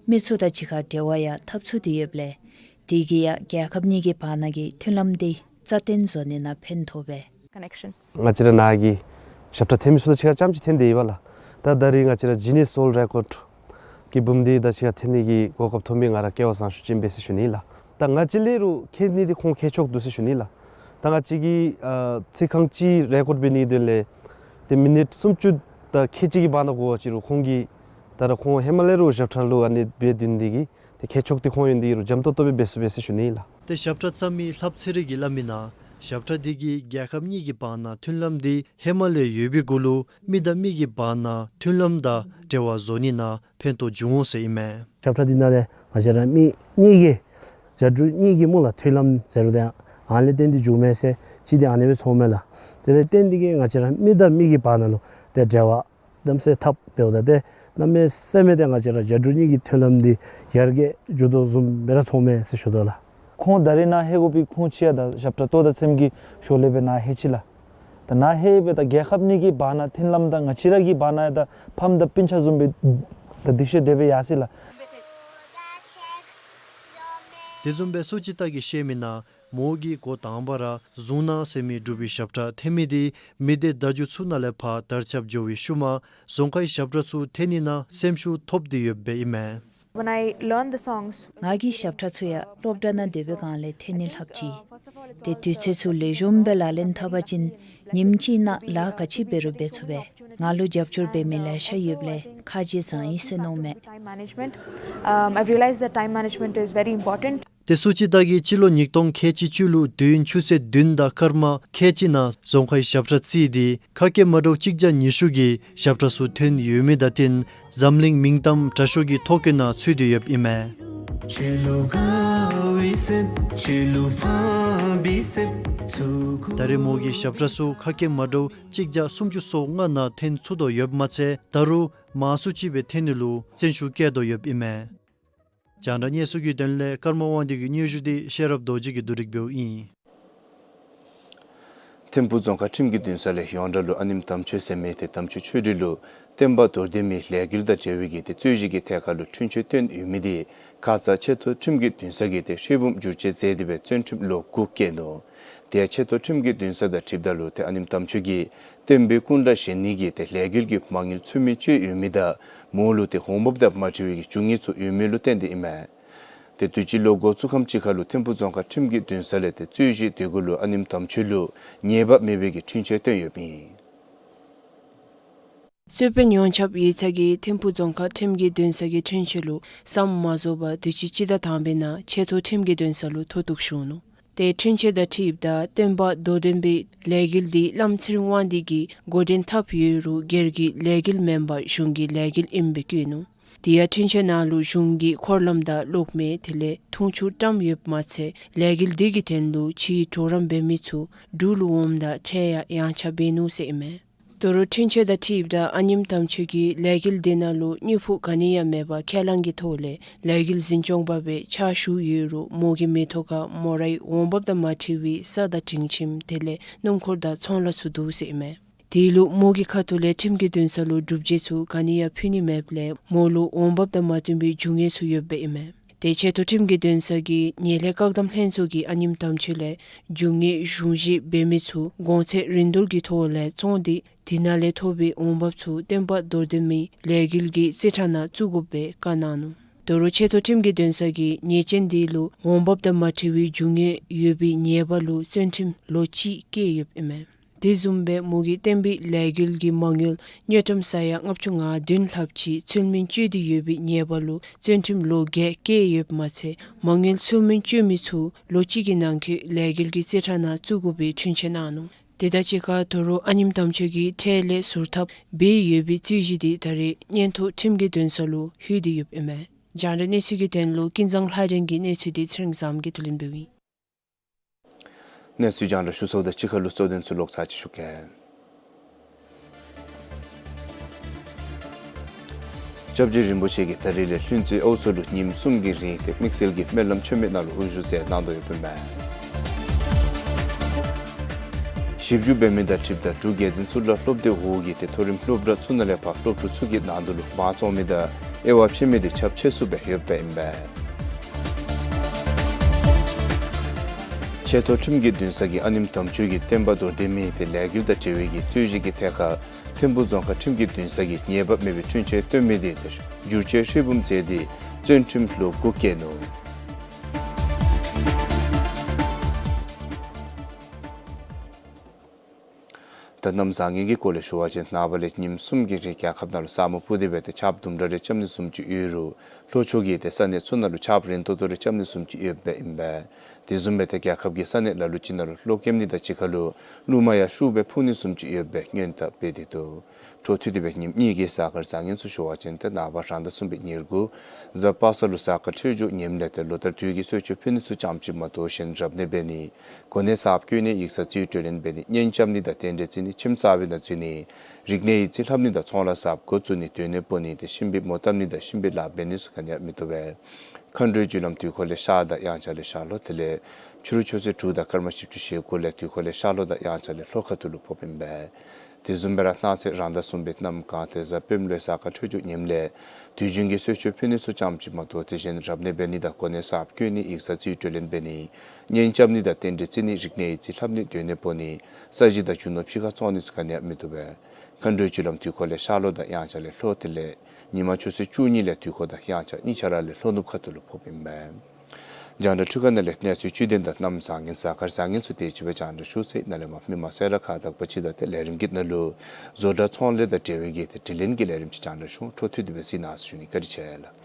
མི་ཚུ་དང་གཅིག་ཁར་འབྲེལ་བ་ཡང་འཐབ་ཚུགས་ཏེ་ཡོདཔ་ལས་དེ་གིས་ཡང་རྒྱལ་ཁབ་གཉིས་ཀྱི་བར་ན་གི་མཐུན་ལམ་འདི་རྩ་བརྟན་བཟོ་ནི་ནང་ཕན་ཐོགས་པས། Connection. ང་བཅས་ར་ནཱ་གི་ཞབས་ཁྲ་འཐེན་མི་ཚུ་དང་གཅིག་ཁར་རྐྱངམ་ཅིག་འཐེན་ཏེ་ཡོད་པས་ལགས། ད་ད་རིས་ང་བཅས་ར་Guinness World Record གི་འབུམ་སྡེ་དང་གཅིག་ཁར་འཐེན་ནི་གི་གོ་སྐབས་ཐོབ་མི་ང་ར་སྐལ་བ་བཟང་ཤོས་ཅིག་ཨིན་པས་ཟེར་ཞུ་ནི་ལགས། ད་ང་བཅས་ལས་རུང་ཁེ་ནི་འདི་ཁོང་ཁེ་ཕྱོགས་འདུག་ཟེར་ཞུ་ནི་ལགས། ད་ང་བཅས་ཀྱིས་ཨ་ཚིག་རྐང་གཅིག་རེ་ཀོཌ་འབད་ནིའི་དོན་ལས་ཏེ་མི་ནིཊ་སུམ་ཅུ་དང་ཁལ་གཅིག་གི་བར་ན་འགོར་བ་ཅིན་རུང་ཁོང་གིས་ད་རུང་ཁོང་ཧེ་མ་ལས་རུང་ཞབས་ཁྲ་ལུ་ཨ་ནི་འབད་དོ་འདི་གིས་ཏེ་ཁེ་ཕྱོགས་འདི་ཁོང་ཡོད་ནི་འདི་རུང་འཇམ་ཏོང་ཏོ་སྦེ་འབད་ཚུགས་པས་ཟེར་ཞུ་ནི་ལགས། ཏེ་ཞབས་ཁྲ་བརྩམ་མི་ལྷབ་ཚེ་རིང་གིས་སླབ་མི་ནང་ཞབས་ཁྲ་འདི་གིས་རྒྱལ་ཁབ་གཉིས་ཀྱི་བར་ན་མཐུན་ལམ་འདི་ཧེ་མ་ལས་ཡོད་པའི་གུ་ལུ་མི་དང་མི་གི་བར་ན་མཐུན་ལམ་དང་འབྲེལ་བ་བཟོ་ནི་ནང་ཕན་ཐོགས་འབྱུང་འོང་ཟེར་ཨིན་མས། ཞབས་ཁྲ་འདི་ནང་ལས་ང་བཅས་ར་མི་གཉིས་ཀྱི་རྒྱ་འབྲུག་གཉིས་ཀྱི་སྨོ་ལགས་མཐུན་ལམ་ཟེར་རུང་ཏེ་ཨ་ནི་ལས་བརྟེན་ཏེ་འབྱུངམ་མས་ཟེར་ཅིག་འདི་ཨ་ནི་སྦེ་ཚོརཝ་མས་ལགས། དེ་ལས་བརྟེན་འདི་གིས་ང་བཅས་ར་མི་དང་མི་གི་བར་ན་ལུ་ཏེ་འབྲེལ་བ་གནམ་མེད་ས་མེད་འཐབ་འབདཝ་ད་ཏེ་གནམ་མེད་ས་མེད་ཏེ་ང་བཅས་ར་རྒྱ་འབྲུག་གཉིས་ཀྱི་མཐུན་ལམ་འདི་ཡར་རྒྱས་འགྱོ་དོ་བཟུམ་སྦེ་ར་ཚོརཝ་མས་ཟེར་ཞུ་དོ་ལགས། ཁོང་ད་རིས་ནཱ་ལྷོད་དགོ་པའི་ཁུངས་ཅིག་ཡང་ད་ཞབས་ཁྲ་ལྟོ་དང་ཚེམས་ཀྱི་ཞོར་ལས་སྦེ་ནཱ་ལྷོད་ཅི་ལགས། ད་ནཱ་ལྷོད་སྦེ་ད་རྒྱལ་ཁབ་གཉིས་ཀྱི་བར་ན་མཐུན་ལམ་དང་ང་བཅས་ར་གི་བར་ན་ཡང་ད་ཕམ་དང་སྤུན་ཆ་བཟུམ་སྦེ་ད་འདི་ཤེས་དེ་སྦེ་ཡར་སོ་ཡི་ལགས། དེ་བཟུམ་སྦེ་སུ་ཅི་ཏ་གིས་བཤད་མི་ནང་མོ་གིས་འགོ་དང་པ་ར་གཟུང་ན་ཟེར་མི་འབྲུག་པའི་ཞབས་ཁྲ་འཐེན་མི་འདི་མི་སྡེ་བརྡ་བརྒྱུད་ཚུ་ནང་ལས་ཕར་དར་ཁྱབ་འགྱོ་བའི་ཤུལ་མ་རྫོང་ཁའི་ཞབས་ཁྲ་ཚུ་འཐེན་ནི་ནང་སེམས་ཤུགས་ཐོབ་སྟེ་ཡོདཔ་ཨིན་མས། When I learned the songs, ང་གིས་ཞབས་ཁྲ་ཚུ་ཡང་སློབ་གྲྭ་ནང་སྡོད་པའི་སྒང་ལས་འཐེན་ནི་ལྷབ་ཅི། ཏེ་དུས་ཚོད་ཚུ་ལེགས་ཤོམ་སྦེ་ལག་ལེན་འཐབ་པ་ཅིན་ཉིནམ་གཅིག་ནང་ལཱ་ག་ཅི་འབད་རུང་འབད་ཚུགས་པས། ང་ལུ་རྒྱབ་སྐྱོར་འབད་མི་ལེ་ཤ་ཡོདཔ་ལས་ཁ་རྗེ་བཟང་ཡི་ཟེར་མནོཝ་མས། Time management. Um, I've realized that time management is very important. ཏེ་སུ་ཅི་ཏ་གིས་སྤྱི་ལོ་ཉིས་སྟོང་ཁལ་གཅིག་བཅུ་ལུ་དུས་ཡུན་ཆུ་ཚོད་བདུན་དང་སྐར་མ་ཁལ་གཅིག་ནང་རྫོང་ཁའི་ཞབས་ཁྲ་རྩིས་ཏེ་ཁ་སྐད་མ་འདྲཝ་གཅིག་བརྒྱ་ཉི་ཤུ་གི་ཞབས་ཁྲ་ཚུ་འཐེན་ཡོད་མི་དང་བསྟུན་འཛམ་གླིང་མིང་གཏམ་དྲ་ཤོག་གི་ཐོ་བཀོད་ནང་ཚུད་དེ་ཡོདཔ་ཨིན་མས། ད་རེས་མོ་གིས་ཞབས་ཁྲ་ཚུ་ཁ་སྐད་མ་འདྲཝ་གཅིག་བརྒྱ་སུམ་ཅུ་སོ་ལྔ་ནང་འཐེན་ཚུགས་དོ་ཡོདཔ་མ་ཚད་ད་རུང་མང་སུ་ཅིག་སྦེ་འཐེན་ནི་ལུ་བརྩོན་ཤུགས་བསྐྱེད་དོ་ཡོདཔ་ཨིན་མས། རྒྱང་བསྒྲགས་གནས་ཚུལ་གྱི་དོན་ལས་ཀརྨ་དབང་འདུས་ཀྱི་སྙན་ཞུ་འདི་ཤེས་རབ་རྡོ་རྗེ་གིས་བསྡུ་སྒྲིག་འབདཝ་ཨིན། ཐིམ་ཕུག་རྫོང་ཁག་ཁྲིམས་ཀྱི་འདུན་ས་ལས་ཡོངས་གྲགས་ལུ་ཨ་ནེམ་དམ་ཆོས་ཟེར་མི་ཏེ་དམ་ཆོས་ཆོས་སྒྲོན་ལུ་བསྟན་པ་རྡོར་གདན་མའི་ལས་འགུལ་དང་འབྲེལ་བའི་གི་ཏེ་རྩོད་གཞི་གི་ཐད་ཁར་ལུ་འཁྲུན་ཆོད་བཏོན་ཡོད་མི་འདི་ཁ་ཙ་ཆེ་མཐོ་ཁྲིམས་ཀྱི་འདུན་ས་གིས་ཏེ་ཧྲིལ་བུམ་བསྒྱུར་བཅོས་མཛད་དེ་སྦེ་བཙོན་ཁྲིམས་ལོ་དགུ་བཀལ་ནུག། དེ་ཡང་ཆེ་མཐོ་ཁྲིམས་ཀྱི་འདུན་ས་དང་འཁྲིལཝ་ད་ལུ་ཏེ་ཨ་ནེམ་དམ་ཆོས་ཀྱིས་བསྟན་པའི་ཀུན་ལ་བཞེངས་ནི་གི་ཏེ་ལས་འགུལ་གྱི་མ་དངུལ་ཚུལ་མིན་སྤྱོད་ཡོད་མི་དང་མོ་ལུ་ཏེ་འོང་འབབ་དང་མ་འཁྲིལ་བའི་གི་རྒྱུ་དངོས་ཚུ་ཡོད་མི་ལུ་བརྟེན་ཏེ་ཨིན་མས། ཏེ་དུས་ཅི་ལོ་འགོ་བཙུགས་ཁམས་ཅིག་ཁར་ལུ་ཐིམ་ཕུག་རྫོང་ཁག་ཁྲིམས་ཀྱི་འདུན་ས་ལས་ཏེ་རྩོད་གཞི་དེ་གུ་ལུ་ཨ་ནེམ་དམ་ཆོས་ལུ་ཉེས་པ་མེད་པའི་གི་འཁྲུན་ཆོད་བཏོན་ཡོདཔ་ཨིན། རྩོད་དཔོན་ཡོངས་ཁྱབ་ཡིག་ཚང་གིས་ཐིམ་ཕུག་རྫོང་ཁག་ཁྲིམས་ཀྱི་འདུན་ས་གི་འཁྲུན་ཆོད་ལུ་ཟམ་མ་ཟོ་བར་དུས་ཅི་སྤྱི་ཟླ་དང་པའི་ནང་ཆེ་མཐོ་ཁྲིམས་ཀྱི་འདུན་ས་ལུ་མཐོ་གཏུགས་ཞུ་ནུག། ཏེ་འཁྲུན་ཆོད་དང་འཁྲིལཝ་ད་བསྟན་པ་རྡོར་གདན་པའི་ལས་འགུལ་འདི་བླམ་ཚེ་རིང་དབང་འདུས་ཀྱིས་འགོ་འདྲེན་འཐབ་ཡོད་རུང་སྒེར་གྱི་ལས་འགུལ་མེན་པར་གཞུང་གི་ལས་འགུལ་ཨིནམ་སྦེ་བཀོད་ནུག། དེ་ཡང་འཁྲུན་ཆོད་ནང་ལུ་གཞུང་གི་འཁོར་ལམ་དང་གློག་མེ་དེ་ལས་འཐུང་ཆུ་བཀྲམ་ཡོདཔ་མ་ཚད་ལས་འགུལ་འདི་གི་དོན་ལུ་ཕྱིའི་གྲོགས་རམ་འབད་མི་ཚུ་འབྲུག་ལུ་འོངམ་ད་ཁྲལ་ཡང་ཡངས་ཆག་འབད་ནུག་ཟེར་ཨིན་མས། དོ་རུང་འཁྲུན་ཆོད་དང་འཁྲིལཝ་ད་ཨ་ནེམ་དམ་ཆོས་ཀྱིས་ལས་འགུལ་འདི་ནང་ལུ་དངུལ་ཕོགས་ག་ནི་ཡང་མེད་པར་ཁས་བླངས་ཀྱི་ཐོག་ལས་ལས་འགུལ་འཛིན་སྐྱོང་པ་སྦེ་ཕྱག་ཞུ་ཡོད་རུང་མོ་གི་མིང་ཐོག་ཁར་མོ་རའི་འོང་འབབ་དང་མ་འཁྲིལ་བའི་ས་དང་སྒྲིང་ཁྱིམ་དེ་ལས་སྣུམ་འཁོར་དང་ཚོང་ལཱ་ཚུ་འདུག་ཟེར་ཨིན་མས། དེ་ལུ་མོ་གི་ཁ་ཐུག་ལས་ཁྲིམས་ཀྱི་འདུན་ས་ལུ་སྒྲུབ་བྱེད་ཚུ་ག་ནི་ཡང་ཕུལ་ནི་མེདཔ་ལས་མོ་ལུ་འོང་འབབ་དང་མ་བསྟུན་པའི་རྒྱུ་དངོས་ཚུ་ཡོདཔ་ཨིན་མས། ཏེ་ཆེ་མཐོ་ཁྲིམས་ཀྱི་འདུན་ས་གི་ཉེས་ལས་བཀག་སྡོམ་ལྷན་ཚོགས་ཀྱིས་ཨ་ནེམ་དམ་ཆོས་ལས་རྒྱུ་དངོས་གཞུང་བཞེས་འབད་མི་ཚུ་གོང་ཚད་རིན་བསྡུར་གྱི་ཐོག་ལས་བཙོངས་ཏེ་དེ་ནང་ལས་ཐོབ་པའི་འོང་འབབ་ཚུ་བསྟན་པ་རྡོར་གདན་མའི་ལས་འགུལ་གྱི་རྩིས་ཁྲ་ནང་བཙུགས་དགོཔ་སྦེ་བཀའ་གནང་ནུག། དོ་རུང་ཆེ་མཐོ་ཁྲིམས་ཀྱི་འདུན་ས་གིས་ཉེས་ཅན་དེ་ལུ་འོང་འབབ་དང་མ་འཁྲིལ་བའི་རྒྱུ་དངོས་ཡོད་པའི་ཉེས་པ་ལུ་བཙོན་ཁྲིམས་ལོ་གཅིག་བཀལ་ཡོདཔ་ཨིན་མས། དེ་བཟུམ་སྦེ་མོ་གིས་བསྟན་པའི་ལས་འགུལ་གྱི་མ་དངུལ་དངུལ་ཀྲམ་ས་ཡ་ལྔ་བཅུ་ང་བདུན་ལྷགཔ་ཅིག་ཚུལ་མིན་སྤྱོད་དེ་ཡོད་པའི་ཉེས་པ་ལུ་བཙོན་ཁྲིམས་ལོ་བརྒྱད་བཀལ་ཡོདཔ་མ་ཚད་མ་དངུལ་ཚུལ་མིན་སྤྱོད་མི་ཚུ་ལོ་གཅིག་གི་ནང་འཁོད་ལས་འགུལ་གྱི་རྩིས་ཁྲ་ནང་བཙུགས་དགོ་པའི་འཁྲུན་ཆོད་གནང་ནུག། དེ་དང་གཅིག་ཁར་ད་རུང་ཨ་ནེམ་དམ་ཆོས་ཀྱིས་ཁྲལ་ལས་ཟུར་ཐབས་འབད་ཡོད་པའི་རྩོད་གཞི་དེ་ད་རེས་མངོན་མཐོ་ཁྲིམས་ཀྱི་འདུན་ས་ལུ་ལྷོད་དེ་ཡོདཔ་ཨིན་མས། རྒྱང་བསྒྲགས་གནས་ཚུལ་གྱི་དོན་ལུ་ཀུན་བཟང་ལྷ་སྒྲོན་གྱིས་གནས་ཚུལ་དེ་ཚེ་རིང་བཟངམོ་གིས་བསྡུ་ལེན་འབདཝ་ཨིན། གནས་ཚུལ་རྒྱང་བསྒྲགས་ཞུ་ཚརཝ་དང་གཅིག་ཁར་ལུ་གཙོ་དོན་ཚུ་ལོག་ཚར་ཅིག་ཞུ་གེ། སྐྱབས་རྗེ་རིན་པོ་ཆེ་གིས་ད་རིས་ལས་ལྷུན་རྩེ་ཨའུ་མཚོ་ལུ་ཉིནམ་གསུམ་གྱི་རིང་ཏེ་དམིགས་བསལ་གྱི་སྨོན་ལམ་མཆོད་མེ་ནང་ལུ་དབུ་བཞུགས་མཛད་གནང་དོ་ཡོདཔ་ཨིན་མས། ཞིབ་འཇུག་འབད་མི་དང་འཁྲིལཝ་ད་འབྲུག་རྒྱལ་འཛིན་གཙུག་ལག་སློབ་སྡེ་འོག་གི་ཏེ་མཐོ་རིམ་སློབ་གྲྭ་ཚུ་ནང་ལས་ཕར་སློབ་ཕྲུག་ཚུ་གི་ནང་དོག་ལུ་མར་བཙོང་མི་དང་དབྱེ་བ་ཕྱེ་མི་དེ་ཁྱབ་ཆེ་སུ་སྦེ་ཡོདཔ་ཨིན་པས། ཆེ་མཐོ་ཁྲིམས་ཀྱི་འདུན་ས་གིས་ཨ་ནེམ་དམ་ཆོས་ཀྱི་བསྟན་པ་མདོར་བསྡུས་མི་ཏེ་ལས་འགུལ་དང་འབྲེལ་བའི་གི་རྩོད་གཞི་གི་ཐད་ཁར་ཐིམ་ཕུག་རྫོང་ཁག་ཁྲིམས་ཀྱི་འདུན་ས་གིས་ཉེས་པ་མེད་པའི་འཁྲུན་ཆོད་བཏོན་མི་དེ་དེ་བསྒྱུར་བཅོས་ཧྲིལ་བུམ་མཛད་དེ་བཙོན་ཁྲིམས་ལོ་དགུ་བཀལ་ནུག། ད་གནམ་བཟང་ངན་གྱི་སྐོར་ལས་ཞུ་བ་ཅིན་ནངས་པ་ལས་ཉིནམ་གསུམ་གྱི་རིང་རྒྱལ་ཁབ་ནང་ལུ་ས་སྨུག་སྤུབས་ཏེ་སྦེ་ཏེ་ཆརཔ་དུམ་གྲ་རེ་རྐྱབ་ནི་བཟུམ་ཅིག་ཡོད་རུང་ལྷོ་ཕྱོགས་ཀྱི་ཏེ་ས་གནས་ཚུ་ནང་ལུ་ཆརཔ་རན་ཏོག་ཏོ་རེ་རྐྱབ་ནི་བཟུམ་ཅིག་ཡོདཔ་ཨིན་པས། དེ་བཟུམ་སྦེ་ཏེ་རྒྱལ་ཁབ་ཀྱི་ས་གནས་ལ་ལུ་ཅིག་ནང་ལུ་གློག་ཀེམ་ནི་དང་གཅིག་ཁར་ལུ་རླུང་མ་ཡང་ཤུགས་སྦེ་འཕུ་ནི་བཟུམ་ཅིག་ཡོདཔ་སྦེ་སྔོན་བརྡ་འབད་དེ་འདུག། འཕྲོ་མཐུད་དེ་སྦེ་ཉིནམ་གཉིས་ཀྱི་གཟའ་སྐར་བཟང་ངན་ཚུ་ཞུ་བ་ཅིན་ཏེ་ནངས་པ་རང་ཟླ་གསུམ་པའི་ཉེར་དགུ་གཟའ་པ་སངས་ལུ་གཟའ་སྐར་འཕྲོད་སྦྱོར་ངནམ་ལས་ཏེ་ལོ་ལྟར་དུས་ཀྱི་གསོལ་མཆོད་ཕུལ་ནི་ཚུ་ཙམ་ཅིག་མ་གཏོགས་གཞན་རབ་གནས་འབད་ནི་གོ་གནས་གསརཔ་བསྐོ་ནི་ཡིག་ཚང་རྩིས་སྤྲོད་ལེན་འབད་ནི་གཉེན་རྐྱབ་ནི་དང་རྟེན་འབྲེལ་རྩི་ནི་ཁྱིམ་གསར་པའི་ནང་འཛུལ་ནི་རིག་གནས་ཡིག་རྩིས་ལྷབ་ནི་དང་ཚོང་ལཱ་གསརཔ་འགོ་བཙུགས་ནི་སྡོད་གནས་སྤོ་ནི་ཏེ་གཤིན་པོའི་མོ་བཏབ་ནི་དང་གཤིན་པོའི་ལཱ་འབད་ནི་ཚུ་ག་ནི་ཡང་མི་བཏུབ་པས། མཁའ་འགྲོའི་རྒྱུ་ལམ་དུས་འཁོར་ལས་ཤར་དང་དབྱངས་འཆར་ལས་ཤར་ལྷོ་དེ་ལས་ཕྱི་རུ་ཆུ་ཚོད་དྲུག་དང་སྐར་མ་བཞི་བཅུ་ཞེ་དགུ་ལས་དུས་འཁོར་ལས་ཤར་ལྷོ་དང་དབྱངས་འཆར་ལས་ལྷོ་ཁ་ཐུག་ལུ་ཕོགཔ་ཨིན་པས། དེ་བཟུམ་སྦེ་ར་གནངས་ཚེ་རང་ཟླ་གསུམ་པའི་གནམ་གང་ཏེ་གཟའ་སྤེནམ་ལུ་གཟའ་སྐར་འཕྲོད་སྦྱོར་ངནམ་ལས་དུས་རྒྱུན་གྱི་གསོལ་མཆོད་ཕུལ་ནི་ཚུ་ཙམ་ཅིག་མ་གཏོགས་དེ་གཞན་རབ་གནས་འབད་ནི་དང་གོ་གནས་གསརཔ་བསྐོ་ནི་ཡིག་ཚང་རྩིས་སྤྲོད་ལེན་འབད་ནི་གཉེན་རྐྱབ་ནི་དང་རྟེན་འབྲེལ་རྩི་ནི་རིག་གནས་ཡིག་རྩིས་ལྷབ་ནི་སྡོད་གནས་སྤོ་ནི་ས་གཞི་དང་རྒྱུ་ནོར་ཕྱི་ཁར་བཙོང་ནི་ཚུ་ག་ནི་ཡང་མི་བཏུབ་པས། མཁའ་འགྲོའི་རྒྱུ་ལམ་དུས་འཁོར་ལས་ཤར་ལྷོ་དང་དབྱངས་འཆར་ལས་ལྷོ་དེ་ལས་ཉིན་མ་ཆུ་ཚོད་བཅུ་གཉིས་ལས་དུས་འཁོར་དང་དབྱངས་འཆར་གཉིས་ཆ་ར་ལས་ལྷོ་ནུབ་ཁ་ཐུག་ལུ་ཕོགཔ་ཨིན་པས། རྒྱང་བསྒྲགས་འཕྲུལ་ཁང་ནང་ལས་གནས་ཚུལ་བཅུད་ལྡན་དང་གནམ་བཟང་ངན་གཟའ་སྐར་བཟང་ངན་ཚུ་དེ་ཅིག་སྦེ་རྒྱང་བསྒྲགས་ཞུ་ཚར་ཡི། ནཱ་ལས་མར་མི་མང་གསལ་བསྒྲགས་ཁག་དང་པ་ཅིག་དང་ཏེ་ལས་རིམ་གྱི་ནང་ལུ་བཟོ་གྲྭ་ཚོང་ལས་དང་འབྲེལ་བའི་གི་ཏེ་དྲི་ལན་གྱི་ལས་རིམ་ཅིག་རྒྱང་བསྒྲགས་ཞུ་འོང་། འཕྲོ་མཐུད་དེ་སྦེ་གཟིགས་གནང་ཟེར་ཞུ་ནི། བཀའ་དྲིན་ཆེ་ལགས།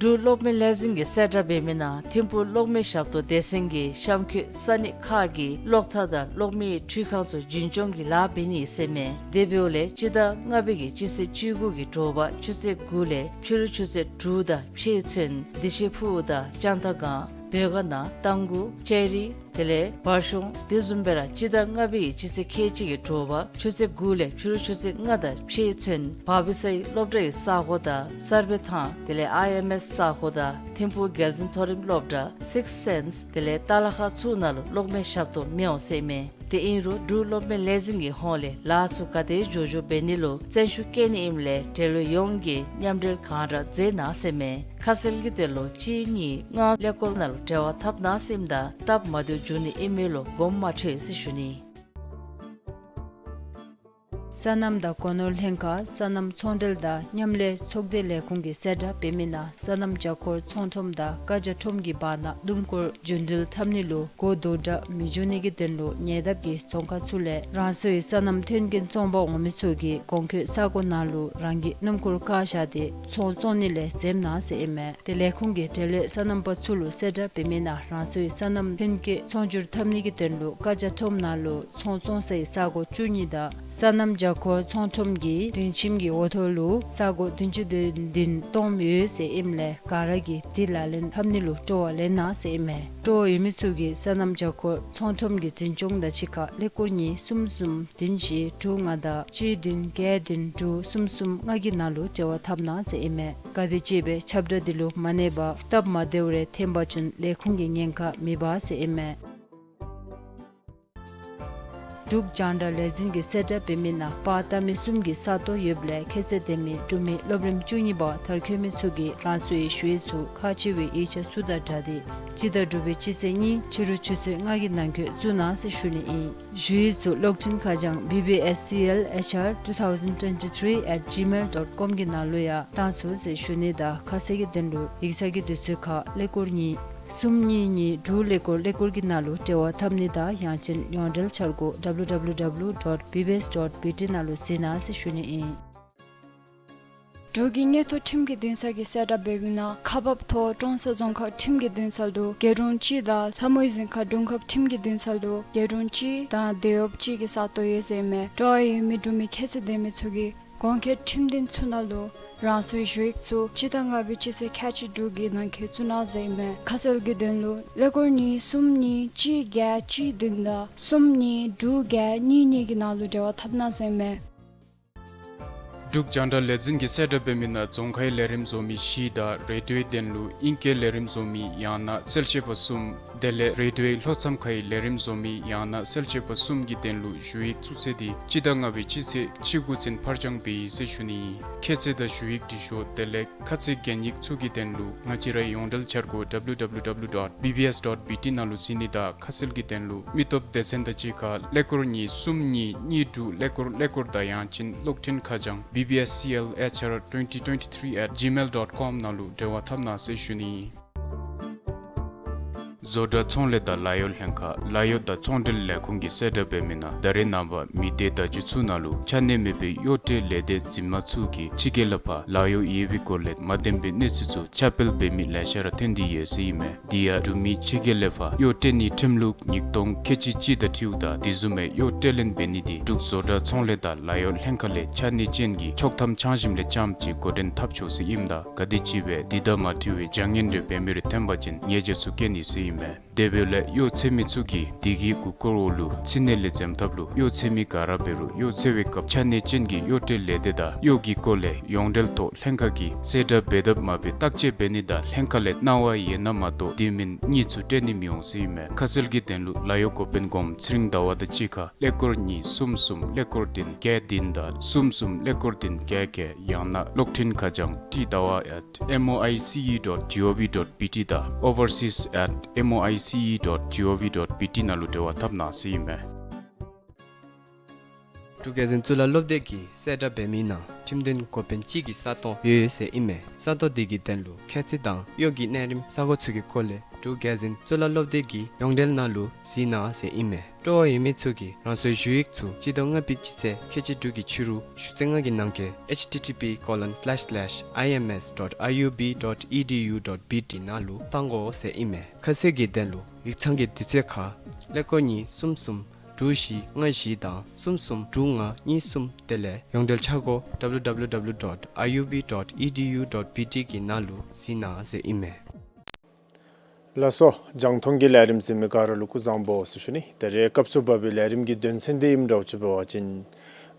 འབྲུག་གློག་མེ་ལས་འཛིན་གྱིས་གསལ་བསྒྲགས་འབད་མི་ནང་ཐིམ་ཕུག་གློག་མེ་ཞབས་ཏོག་སྡེ་ཚན་གྱིས་གཤམ་འཁོད་ས་གནས་ཁག་གི་གློག་ཐག་དང་གློག་མེའི་འཕྲུལ་ཁང་ཚུ་རྒྱུན་སྐྱོང་གི་ལཱ་འབད་ནི་ཟེར་མས། དེ་འབདཝ་ལས་སྤྱི་ཟླ་ལྔ་པའི་གི་སྤྱི་ཚེས་བཅུ་དགུ་གི་དྲོ་པ་ཆུ་ཚོད་དགུ་ལས་ཕྱི་རུ་ཆུ་ཚོད་དྲུག་དང་ཕྱེད་ཚུན་བདེ་ཆེན་ཕུག་དང་ལྕང་ཐང་སྒང་བོད་ཀ་ནང་རྟ་མགོ་ལྕགས་རི་དེ་ལས་བར་གཤོང་དེ་བཟུམ་སྦེ་ར་སྤྱི་ཟླ་ལྔ་པའི་གི་སྤྱི་ཚེས་ཁལ་གཅིག་གི་དྲོ་པ་ཆུ་ཚོད་དགུ་ལས་ཕྱི་རུ་ཆུ་ཚོད་ལྔ་དང་ཕྱེད་ཚུན་བར་པི་སའི་སློབ་གྲྭའི་ས་གོ་དང་གསར་སྦས་ཐང་དེ་ལས་ཨའི་ཨེམ་ཨེས་ས་གོ་དང་ཐིམ་ཕུག་རྒྱལ་འཛིན་མཐོ་རིམ་སློབ་གྲྭ་སིགསི་སེནསི་དེ་ལས་ཏ་ལ་ཁ་ཚུ་ནང་ལུ་གློག་མེ་ཞབས་ཏོག་མི་འོང་ཟེར་མས། དེ་ཨིན་རུང་འབྲུག་གློག་མེ་ལས་འཛིན་གྱི་ཧོངས་ལས་ལཱ་ཚུ་ག་དེ་མགྱོགས་མགྱོགས་འབད་ནི་ལུ་བརྩོན་ཤུགས་བསྐྱེད་ནི་ཨིནམ་ལས་འབྲེལ་ཡོད་ཡོངས་ཀྱིས་མཉམ་འབྲེལ་གང་དྲག་མཛད་གནང་ཟེར་མས། ཁ་གསལ་གྱི་དོན་ལུ་གཅིག་གཉིས་ལྔ་ཀླད་ཀོར་ནང་ལུ་འབྲེལ་བ་འཐབ་གནང་ཟེར་ཨིནམ་ད་སྟབས་མ་བདེཝ་འབྱུང་ནི་ཨིན་མས་ལོ་གོམ་མ་འཕྲོད་ཟེར་ཞུ་ནི། སོ་ནམ་དང་སྒོ་ནོར་ལྷན་ཁག་སོ་ནམ་ཚོང་འབྲེལ་དང་མཉམ་ལས་ཚོགས་སྡེ་ལས་ཁུངས་ཀྱིས་གསལ་བསྒྲགས་འབད་མི་ནང་སོ་ནམ་ཇ་འཁོར་ཚོང་ཁྲོམ་དང་ཀ་ཇ་ཁྲོམ་གྱི་བར་ན་སྣུམ་འཁོར་རྒྱུན་འགྲུལ་འཐབ་ནི་ལུ་གོ་དོག་དྲགས་མི་འབྱུང་ནི་གི་དོན་ལུ་ཉེ་འདབས་ཀྱི་རྫོང་ཁག་ཚུ་ལས་རང་སོའི་སོ་ནམ་མཐུན་རྐྱེན་བཙོང་པར་འོང་མི་ཚུ་གིས་གོང་འཁོད་ས་གོ་ནང་ལུ་རང་གི་སྣུམ་འཁོར་བཀག་བཞག་སྟེ་ཚོང་བཙོང་ནི་ལས་འཛེམ་གནང་ཟེར་ཨིན་མས། ཏེ་ལས་ཁུངས་ཀྱིས་འབྲེལ་ཡོད་སོ་ནམ་པ་ཚུ་ལུ་གསལ་བསྒྲགས་འབད་མི་ནང་རང་སོའི་སོ་ནམ་མཐུན་རྐྱེན་ཚོང་སྒྱུར་འཐབ་ནི་གི་དོན་ལུ་ཀ་ཇ་ཁྲོམ་ནང་ལུ་ཚོང་བཙོང་སའི་ས་གོ་བཅུ་གཉིས་དང་སོ་ནམ་ བྱ་འཁོར་ཚོང་ཁྲོམ་གྱི་སྒྲིང་ཁྱིམ་གྱི་འོག་ཐོག་ལུ་ས་སྒོ་བདུན་ཅུ་དོན་བདུན་སྟོངམ་ཡོད་ཟེར་ཨིནམ་ལས་ག་ར་གིས་དེ་ལག་ལེན་འཐབ་ནི་ལུ་སྤྲོ་བ་ལེན་གནང་ཟེར་ཨིན་མས། སྤྲོ་བ་ཡོད་མི་ཚུ་གིས་སོ་ནམ་བྱ་འཁོར་ཚོང་ཁྲོམ་གྱི་འཛིན་སྐྱོང་དང་གཅིག་ཁར་ཀླད་ཀོར་གཉིས་གསུམ་གསུམ་བདུན་བཞི་དྲུག་ལྔ་དང་གཅིག་བདུན་བརྒྱད་བདུན་དྲུག་གསུམ་གསུམ་ལྔ་གི་ནང་ལུ་འབྲེལ་བ་འཐབ་གནང་ཟེར་ཨིན་མས། ག་དེ་ཅིག་སྦེ་ཁྱབ་བསྒྲགས་འདི་ལུ་མ་གནས་པར་སྟབས་མ་བདེཝ་རེ་ཐོན་པ་ཅིན་ལས་ཁུངས་ཀྱི་ཉེན་ཁ་མེད་པ་ཟེར་ཨིན་མས། འབྲུག་རྒྱང་བསྒྲགས་ལས་འཛིན་གྱིས་གསལ་བསྒྲགས་འབད་མི་ནང་པར་བཏབ་མི་གསུམ་གྱི་ས་སྟོང་ཡོདཔ་ལས་ཁྱད་ཚད་ལྡན་མི་འབྲུག་མི་སློབ་རིམ་བཅུ་གཉིས་པ་མཐར་འཁྱོལ་མི་ཚུ་གིས་རང་སོའི་ཞུ་ཡིག་ཚུ་ཁག་ཆེ་བའི་ཡིག་ཆ་ཚུ་དང་སྦྲགས་ཏེ་སྤྱི་ཟླ་དྲུག་པའི་སྤྱི་ཚེས་གཉིས་ཕྱི་རུ་ཆུ་ཚོད་ལྔ་གི་ནང་འཁོད་བཙུགས་གནང་ཟེར་ཞུ་ནི་ཨིན། ཞུ་ཡིག་ཚུ་གློག་འཕྲིན་ཁ་བྱང་B B S C L H R two thousand twenty-three at gmail dot com གི་ནང་ལུ་ཡང་བཏང་ཚུགས་ཟེར་ཞུ་ནི་དང་ཁ་གསལ་གྱི་དོན་ལུ་ཡིག་ཚང་གི་དུས་ཚོད་ཁར་ཀླད་ཀོར་གཉིས་གསུམ་གཉིས་གཉིས་དྲུག་ཀླད་ཀོར་ཀླད་ཀོར་གྱི་ནང་ལུ་འབྲེལ་བ་འཐབ་ནི་དང་ཡང་ཅིན་ཡོངས་འབྲེལ་འཆར་སྒོ W W W dot B B S dot B T ནང་ལུ་གཟིགས་གནང་ཟེར་ཞུ་ནི་ཨིན། འབྲུག་གི་མངོན་མཐོ་ཁྲིམས་ཀྱི་འདུན་ས་གིས་གསལ་བསྒྲགས་འབད་མི་ནང་ཁག་འབགཔ་ཐོག་ཀྲོང་གསར་རྫོང་ཁག་ཁྲིམས་ཀྱི་འདུན་ས་ལུ་རྒྱལ་གྲོང་གཅིག་དང་ལྷ་མོའི་ཟིང་ཁ་དྲུང་ཁག་ཁྲིམས་ཀྱི་འདུན་ས་ལུ་རྒྱལ་གྲོང་གཅིག་དང་སྡེ་བ་གཅིག་གི་ས་སྟོང་ཡོད་ཟེར་ཨིན་མས། སྤྲོ་བ་ཡོད་མི་འབྲུག་མི་ཁྱད་ཚད་ལྡན་མི་ཚུ་གིས་གོང་འཁོད་ཁྲིམས་འདུན་ཚུ་ནང་ལུ་རང་སོའི་ཞུ་ཡིག་ཚུ་སྤྱི་ཟླ་ལྔ་པའི་སྤྱི་ཚེས་ཁལ་གཅིག་དྲུག་གི་ནང་འཁོད་བཙུགས་གནང་ཟེར་ཨིན་མས། ཁ་གསལ་གྱི་དོན་ལུ་ཀླད་ཀོར་གཉིས་གསུམ་གཉིས་གཅིག་བརྒྱད་གཅིག་བདུན་དང་གསུམ་གཉིས་དྲུག་བརྒྱད་གཉིས་གཉིས་ཀྱི་ནང་ལུ་འབྲེལ་བ་འཐབ་གནང་ཟེར་ཨིན་མས། འབྲུག་རྒྱང་བསྒྲགས་ལས་འཛིན་གྱིས་གསལ་བསྒྲགས་འབད་མི་ནང་རྫོང་ཁའི་ལས་རིམ་བཟོ་མི་བཞི་དང་རེ་ཌིའོའི་དོན་ལུ་ཨིང་སྐད་ལས་རིམ་བཟོ་མི་ཡང་ན་གསལ་བཤད་པ་གསུམ་དེ་ལས་རེ་ཌིའོའི་ལྷོ་མཚམས་ཁའི་ལས་རིམ་བཟོ་མི་ཡང་ན་གསལ་བཤད་པ་གསུམ་གྱི་དོན་ལུ་ཞུ་ཡིག་བཙུགས་ཚེས་འདི་སྤྱི་ཟླ་ལྔ་པའི་སྤྱི་ཚེས་བཅུ་དགུ་ཚུན་ཕར་འགྱངས་འབད་ཡི་ཟེར་ཞུ་ནི་ཨིན། ཁྱད་ཚད་དང་ཞུ་ཡིག་འབྲི་ཤོག་དེ་ལས་ཁ་ཚིག་གན་ཡིག་ཚུ་གི་དོན་ལུ་ང་བཅས་རའི་ཡོངས་འབྲེལ་འཆར་སྒོ་W W W dot B B S dot B T ནང་ལུ་གཟིགས་ནི་དང་ཁ་གསལ་གྱི་དོན་ལུ་མི་སྟོབས་སྡེ་ཚན་དང་གཅིག་ཁར་ཀླད་ཀོར་གཉིས་གསུམ་གཉིས་གཉིས་དྲུག་ཀླད་ཀོར་ཀླད་ཀོར་དང་ཡང་ཅིན་གློག་འཕྲིན་ཁ་བྱང་B B S C L H R twenty twenty-three at gmail dot com ནང་ལུ་འབྲེལ་བ་འཐབ་གནང་ཟེར་ཞུ་ནི་ཨིན། བཟོ་གྲྭ་ཚོང་ལས་དང་ལཱ་གཡོག་ལྷན་ཁག་ལཱ་གཡོག་དང་ཚོང་འབྲེལ་ལས་ཁུངས་ཀྱིས་གསལ་བསྒྲགས་འབད་མི་ནང་ད་རེས་ནངས་པ་མི་སྡེ་བརྡ་བརྒྱུད་ཚུ་ནང་ལུ་ཆ་གནས་མེད་པའི་གཡོག་ཁྲལ་ལས་སྡེ་འཛིན་མ་ཚུ་གིས་ཕྱི་རྒྱལ་ལས་ཕར་ལཱ་གཡོག་ཡོད་པའི་སྐོར་ལས་མ་བདེན་པའི་གནས་ཚུལ་ཚུ་ཁྱབ་སྤེལ་འབད་མི་ལེ་ཤ་ར་ཐོན་ཏེ་ཡོད་ཟེར་ཨིན་མས། དེ་ཡང་འབྲུག་མི་ཕྱི་རྒྱལ་ལས་ཕར་གཡོག་སྤྲོད་ནིའི་ཁྲིམས་ལུགས་ཉིས་སྟོང་ཁལ་གཅིག་གཅིག་དང་འཁྲིལཝ་ད་དེ་བཟུམ་མའི་གཡོག་སྤྲོད་ལེན་འབད་ནི་དེ་འབྲུག་བཟོ་གྲྭ་ཚོང་ལས་དང་ལཱ་གཡོག་ལྷན་ཁག་ལས་ཆ་གནས་ཅན་གྱི་ཆོག་ཐམ་ཆ་འཇམ་ལས་རྐྱངམ་ཅིག་འགོ་འདྲེན་འཐབ་ཆོག་ཟེར་ཨིནམ་ད་ག་དེམ་ཅིག་སྦེ་དེ་དང་མ་འཁྲིལ་བའི་བྱ་ངན་རེ་འབད་མི་རེ་ཐོན་པ་ཅིན་ཉེས་ཆད་ཚུ་བཀལ་ནི་ཟེར་ཨིན་མས། དེ་འབདཝ་ལས་གཡོག་འཚོལ་མི་ཚུ་གིས་དེ་གི་གུ་སྐོར་འོག་ལུ་ཕྱི་ནང་ལས་འཛེམ་ཐབས་ལུ་གཡོག་འཚོལ་མི་ག་ར་འབད་རུང་གཡོག་འཚོལ་བའི་སྐབས་ཆ་གནས་ཅན་གྱི་གཡོག་སྤྲོད་ལས་སྡེ་དང་གཡོག་གི་སྐོར་ལས་ཡོངས་འབྲེལ་ཐོག་ལྷན་ཁག་གིས་གསལ་བསྒྲགས་འབད་དཔ་མ་འབད་བརྟག་དཔྱད་འབད་ནི་དང་ལྷན་ཁག་ལས་གནང་བ་ཡོད་ན་མ་གཏོགས་དེ་མིན་གཉིས་ཚུ་སྤྲོད་ནི་མི་འོང་ཟེར་ཨིན་མས། ཁ་གསལ་གྱི་དོན་ལུ་ལཱ་གཡོག་འགོ་དཔོན་གོངམ་ཚེ་རིང་ཟླ་བ་དང་གཅིག་ཁར་ཀླད་ཀོར་གཉིས་གསུམ་གསུམ་ཀླད་ཀོར་བདུན་བརྒྱད་བདུན་དང་གསུམ་གསུམ་ཀླད་ཀོར་བདུན་བརྒྱད་བརྒྱད། ཡང་ན་གློག་འཕྲིན་ཁ་བྱང་ཏི་ཟླ་བ་at M O I C E dot G O V dot B T དང་overseas at M O I C E dot G O V dot B T ནང་ལུ་འབྲེལ་བ་འཐབ་གནང་ཟེར་ཨིན་མས། འབྲུག་རྒྱལ་འཛིན་གཙུག་ལག་སློབ་སྡེ་གིས་གསལ་བསྒྲགས་འབད་མི་ནང་ཁྲིམས་འདུན་འགོ་དཔོན་གཅིག་གི་ས་སྟོང་ཡོད་ཟེར་ཨིན་མས། ས་སྟོང་དེ་གི་དོན་ལུ་ཁྱད་ཚད་དང་གཡོག་གི་གནས་རིམ་ས་གོ་ཚུ་གི་སྐོར་ལས་འབྲུག་རྒྱལ་འཛིན་གཙུག་ལག་སློབ་སྡེ་གི་ཡོངས་འབྲེལ་ནང་ལུ་གཟིགས་གནང་ཟེར་ཨིན་མས། སྤྲོ་བ་ཡོད་མི་ཚུ་གིས་རང་སོའི་ཞུ་ཡིག་ཚུ་སྤྱི་ཟླ་ལྔ་པའི་སྤྱི་ཚེས་ཁལ་གཅིག་དྲུག་གི་ཕྱི་རུ་ཆུ་ཚོད་ལྔ་གི་ནང་འཁོད་H T T P colon slash slash I M S dot I U B dot E D U dot B T ནང་ལུ་བཏང་དགོ་ཟེར་ཨིན་མས། ཁ་གསལ་གྱི་དོན་ལུ་ཡིག་ཚང་གི་དུས་ཚོད་ཁར་ཀླད་ཀོར་གཉིས་གསུམ་གསུམ་དྲུག་བཞི་ལྔ་བཞི་དང་གསུམ་གསུམ་དྲུག་ལྔ་གཉིས་གསུམ་དེ་ལས་ཡོངས་འབྲེལ་འཆར་སྒོ W W W dot I U B dot E D U dot B T གི་ནང་ལུ་གཟིགས་གནང་ཟེར་ཨིན་མས། ལགས་སོ། རྒྱང་མཐོང་གི་ལས་རིམ་གཟིགས་མི་ག་ར་ལུ་སྐུ་གཟུགས་བཟང་པོ་ཟེར་ཞུ་ནི། ད་རེས་སྐབས་སུ་བབས་པའི་ལས་རིམ་གྱི་དོན་ཚན་འདི་ཨིནམ་འདྲཝ་ཅིག་འབད་བ་ཅིན་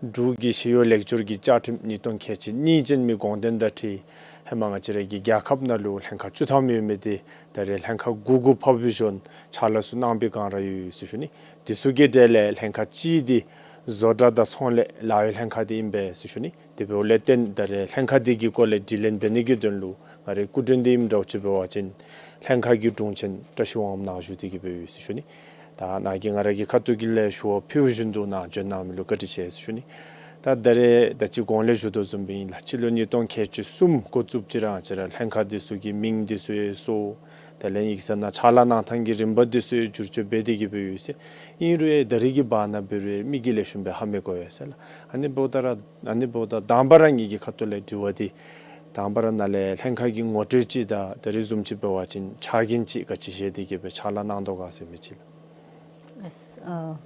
འབྲུག་གི་ཞི་གཡོག་ལེགས་བཅོས་ཀྱི་བཅའ་ཁྲིམས་ཉིས་སྟོང་ཁལ་གཅིག་གཉིས་ཅན་མའི་དགོངས་དོན་དང་འཁྲིལ་ཧེ་མ་ང་བཅས་ར་གི་རྒྱལ་ཁབ་ནང་ལུ་ལྷན་ཁག་བཅུ་ཐམ་ཡོད་མི་འདི་ད་རེས་ལྷན་ཁག་དགུ་དགུ་ཕབ་སྦེ་བཟོ་ཕྱག་ལཱ་ཚུ་གནང་པའི་བསྒང་ར་ཡོད་ཟེར་ཞུ་ནི། དེ་ཚུ་གི་གྲས་ལས་ལྷན་ཁག་གཅིག་འདི་བཟོ་གྲྭ་དང་ཚོང་ལས་ལཱ་གཡོག་ལྷན་ཁག་འདི་ཨིན་པས་ཟེར་ཞུ་ནི། དེ་འབདཝ་ལས་བརྟེན་ད་རེས་ལྷན་ཁག་འདི་གི་སྐོར་ལས་དྲི་ལན་འབད་ནི་གི་དོན་ལུ་ང་རའི་སྐུ་མགྲོན་འདི་ཨིནམ་འདྲཝ་ཅིག་འབད་བ་ཅིན་ལྷན་ཁག་གི་དྲུང་ཆེན་བཀྲ་ཤིས་དབང་མོ་ནཱ་བཞུགས་ཏེ་གི་སྦེ་ཡོད་ཟེར་ཞུ་ནི། ད་ནཱ་གིས་ང་ར་གི་ཁ་ཐུག་གི་ལས་ཞུ་བ་ཕུལཝ་བཞིན་དུ་ནཱ་འབྱོན་གནང་མི་ལུ་བཀའ་དྲིན་ཆེ་ཟེར་ཞུ་ནི། ད་ད་རེས་ད་ཅི་གོང་ལས་ཞུ་དོ་བཟུམ་སྦེ་ཨིན་ལགས། སྤྱི་ལོ་ཉིས་སྟོང་ཁལ་གཅིག་གསུམ་འགོ་བཙུགསཔ་ཅིག་ར་ང་བཅས་ར་ལྷན་ཁག་འདི་ཚུ་གི་མིང་འདི་ཚུ་ཡང་བཟོ། དེ་ལས་ཡིག་ཚང་ནང་ཕྱག་ལཱ་གནང་ཐངས་ཀྱི་རིམ་པ་འདི་ཚུ་ཡང་བསྒྱུར་བཅོས་འབད་དེ་གི་སྦེ་ཡོད་ཟེར། ཨིན་རུང་ཡང་ད་རེས་ཀྱི་བར་ན་འབད་རུང་ཡང་མི་གིས་ལེགས་ཤོམ་སྦེ་ཧ་མི་གོ་ཡོད་ཟེར་ལགས། ཨ་ནི་འབདཝ་ད་ར་ཨ་ནི་འབདཝ་ད་དང་པ་ར་ངེ་གི་ཁ་ཐུག་ལས་དྲི་བ་འདི་དང་པ་ར་ནཱ་ལས་ལྷན་ཁག་གི་ངོ་སྤྲོད་ཅིག་དང་ད་རེས་བཟུམ་ཅིག་འབད་བ་ཅིན་ཕྱག་འགན་ཅིག་ག་ཅི་བཞེས་ཏེ་གི་སྦེ་ཕྱག་ལཱ་གནང་དོ་ག་ཟེར་མི་ཅིག་ལགས། ལགས།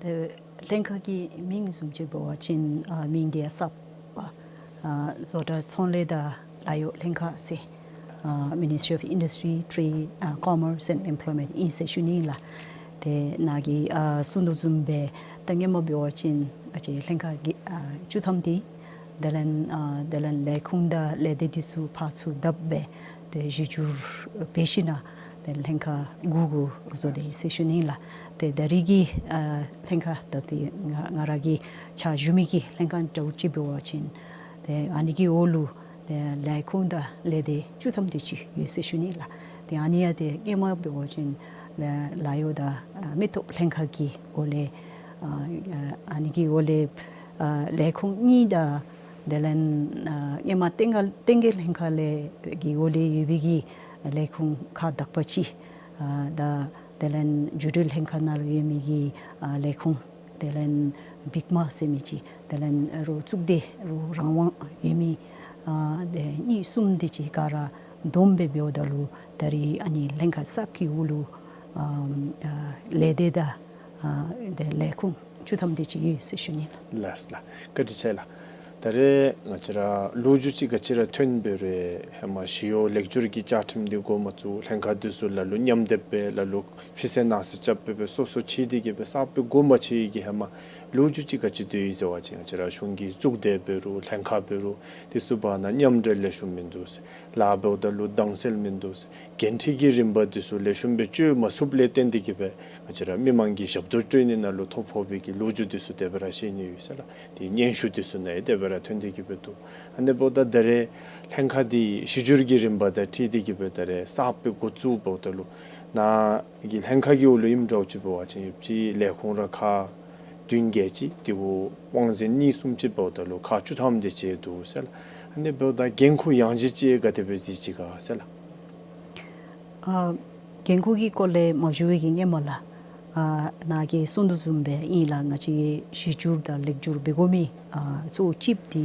ཨ་ ཏེ་ལྷན་ཁག་གི་མིང་བཟུམ་ཅིག་འབད་བ་ཅིན་ཨ་མིང་འདི་ཡང་གསརཔ་ཨ་བཟོ་གྲྭ་ཚོང་ལས་དང་ལཱ་གཡོག་ལྷན་ཁག་ཟེར་ཨ་Ministry of Industry, Trade, ཨ་Commerce and Employment ཨིན་ཟེར་ཞུ་ནི་ལགས། ཏེ་ནཱ་གིས་ཨ་གསུང་དོ་བཟུམ་སྦེ་ད་སྔོན་མ་འབད་བ་ཅིན་ང་བཅས་ལྷན་ཁག་གི་ཨ་བཅུ་ཐམ་འདི་དེ་ལས་ཨ་དེ་ལས་ལས་ཁུངས་དང་ལས་སྡེ་འདི་ཚུ་ཕར་ཚུར་བསྡབས་སྦེ་ཏེ་གཞི་བསྒྱུར་འབད་ཞིན་ན་ཏེ་ལྷན་ཁག་དགུ་གུ་བཟོ་སྟེ་ཡོད་ཟེར་ཞུ་ནི་ལགས། ཏེ་ད་རེས་ཀྱི་ཨ་ལྷན་ཁག་ད་ཏེ་ང་ང་ར་གིས་ཕྱག་ཞུ་མི་གི་ལྷན་ཁག་འདྲཝ་ཅིག་འབད་བ་ཅིན་ཏེ་ཨ་ནི་གི་འོག་ལུ་ཏེ་ལས་ཁུངས་དང་ལས་སྡེ་བཅུ་ཐམ་དེ་ཅིག་ཡོད་ཟེར་ཞུ་ནི་ལགས། ཏེ་ཨ་ནི་ཡང་ཏེ་སྔོན་མ་འབད་བ་ཅིན་ལཱ་གཡོག་དང་ཨ་མི་སྟོབས་ལྷན་ཁག་གི་འོག་ལས་ཨ་ཨ་ནི་གི་འོག་ལས་ཨ་ལས་ཁུངས་གཉིས་དང་དེ་ལས་ཨ་སྔོན་མ་བསྟན་རྒྱས་བསྟན་རྒྱས་ལྷན་ཁག་ལས་ཀྱི་འོག་ལས་ཡོད་པའི་གི་ལས་ཁུངས་ཁག་དག་པ་ཅིག་ཨ་དང་དེ་ལས་འགྱུར་འགྲོས་ལྷན་ཁག་ནང་ལུ་ཡོད་མི་གི་ཨ་ལས་ཁུངས་དེ་ལས་བིག་མ་ཟེར་མི་ཅིག་དེ་ལས་རོགས་གཙུག་སྡེ་རོགས་རང་དབང་ཡོད་མི་ཨ་དེ་གཉིས་གསུམ་དེ་ཅིག་ག་ར་བསྡོམས་སྦེ་འབདཝ་ད་ལུ་ད་རེས་ཨ་ནི་ལྷན་ཁག་གསརཔ་གི་འོག་ལུ་ཨ་ཨ་ལས་སྡེ་དང་ཨ་དེ་ལས་ཁུངས་བཅུ་ཐམ་དེ་ཅིག་ཡོད་ཟེར་ཞུ་ནི་ལགས། ལགས་ལགས། བཀའ་དྲིན་ཆེ་ལགས། ད་རེས་ང་བཅས་ར་ལོ་རྒྱུས་ཅིག་ག་ཅི་ར་ཐོན་འབད་རུང་ཧེ་མ་ཞི་གཡོག་ལེགས་བསྒྱུར་གྱི་བཅའ་ཁྲིམས་འདི་འགོ་མ་བཙུགས་ལྷན་ཁག་འདི་ཚུ་ལ་ལུ་མཉམ་སྡེབ་སྦེ་ལ་ལུ་ཕྱི་སེལ་ནང་སེལ་རྐྱབ་སྦེ་སྦེ་སོ་སོ་ཕྱེ་སྟེ་གི་སྦེ་གསརཔ་སྦེ་འགོ་མ་བཙུགས་ཡི་གི་ཧེ་མ་ལོ་རྒྱུས་ཅིག་ག་ཅི་སྡོད་ཡི་ཟེར་བ་ཅིན་ང་བཅས་ར་གཞུང་གི་གཙུག་སྡེ་འབད་རུང་ལྷན་ཁག་འབད་རུང་འདི་ཚུ་བར་ན་མཉམ་འབྲེལ་ལེགས་ཤོམ་མིན་འདུག་ཟེར། ལཱ་འབདཝ་ད་ལུ་དྭངས་གསལ་མིན་འདུག་ཟེར། འགན་འཁྲི་གི་རིམ་པ་འདི་ཚུ་ལེགས་ཤོམ་སྦེ་བཅོ་མ་ཚུགསཔ་ལས་བརྟེན་ཏེ་གི་སྦེ་ང་བཅས་ར་མི་མང་གི་ཞབས་ཏོག་སྤྲོད་ནི་ནང་ལུ་ཐོ་ཕོག་པའི་གི་ལོ་རྒྱུས་འདི་ཚུ་དེ་སྦེ་ར་བཤད་ནི་ཡོད་ཟེར་ལགས། ཏེ་སྙན་ཞུ་འདི་ཚུ་ནང་ཡང་དེ་སྦེ་ར་ཐོན་ཏེ་གི་སྦེ་འདུག། ཨ་ནི་འབདཝ་ད་ད་རེས་ལྷན་ཁག་འདི་གཞི་བསྒྱུར་གྱི་རིམ་པ་དང་འཁྲིལ་ཏེ་གི་སྦེ་ད་རེས་གསརཔ་སྦེ་འགོ་བཙུགས་འབདཝ་ད་ལུ་ནཱ་གི་ལྷན་ཁག་གི་འོག་ལུ་ཨིནམ་འདྲཝ་ཅིག་འབད་བ་ཅིན་ཡོད་ཅིག་ལས་ཁུངས་ར་ཁག་བདུན་བརྒྱད་ཅིག་དེ་གུ་དབང་འཛིན་གཉིས་གསུམ་ཅིག་འབདཝ་ད་ལུ་ཁག་བཅུ་ཐམ་དེ་ཅིག་འདུག་ཟེར་ལགས། ཨ་ནི་འབདཝ་ད་འགན་ཁུར་ཡང་ཅིན་ཅིག་ག་དེ་སྦེ་གཟིགས་ཅི་ག་ཟེར་ལགས། ཨ་འགན་ཁུར་གྱི་སྐོར་ལས་མ་ཞུ་བའི་གི་སྔོན་མ་ལགས། ཨ་ནཱ་གིས་གསུང་དོ་བཟུམ་སྦེ་ཨིན་ལགས། ང་བཅས་གཞི་བསྒྱུར་དང་ལེགས་བསྒྱུར་འབད་དགོ་མི་ཨ་གཙོ་བོ་ཅིག་འདི་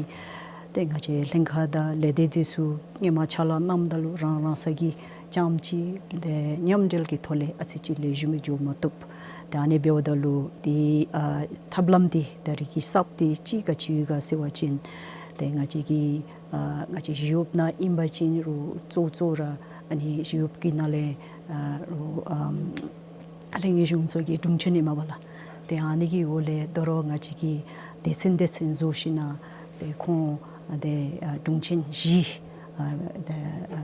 ཏེ་ང་བཅས་ལྷན་ཁག་དང་ལས་སྡེ་འདི་ཚུ་སྔོན་མ་ཕྱག་ལཱ་གནངམ་ད་ལུ་རང་རང་སོ་གི་རྐྱངམ་ཅིག་ཏེ་མཉམ་འབྲེལ་གྱི་ཐོག་ལས་ཨ་ཙི་ཅིག་ལེགས་ཤོམ་སྦེ་འགྱོ་མ་བཏུབ། ཏེ་ཨ་ནི་འབདཝ་ད་ལུ་ཏེ་ཨ་ཐབས་ལམ་འདི་ད་རེས་ཀྱི་གསརཔ་འདི་ཅིག་ག་ཅི་ཡོད་ག་ཟེར་བ་ཅིན་ཏེ་ང་བཅས་ཀྱི་ཨ་ང་བཅས་ཞི་གཡོགཔ་ནང་ཨིན་པ་ཅིན་རུང་གཙོ་གཙོ་ར་ཨ་ནི་ཞི་གཡོགཔ་གི་ནང་ལས་ཨ་རུང་ཨམ་ལྷན་རྒྱས་གཞུང་ཚོགས་ཀྱི་དྲུང་ཆེན་ཨིན་མས་པ་ལགས། ཏེ་ཨ་ནི་གི་འོག་ལས་དོ་རུང་ང་བཅས་ཀྱིས་སྡེ་ཚན་སྡེ་ཚན་བཟོ་ཞིན་ན་ཏེ་ཁོང་ཏེ་ཨ་དྲུང་ཆེན་བཞི་ཨ་ཏེ་ཨ་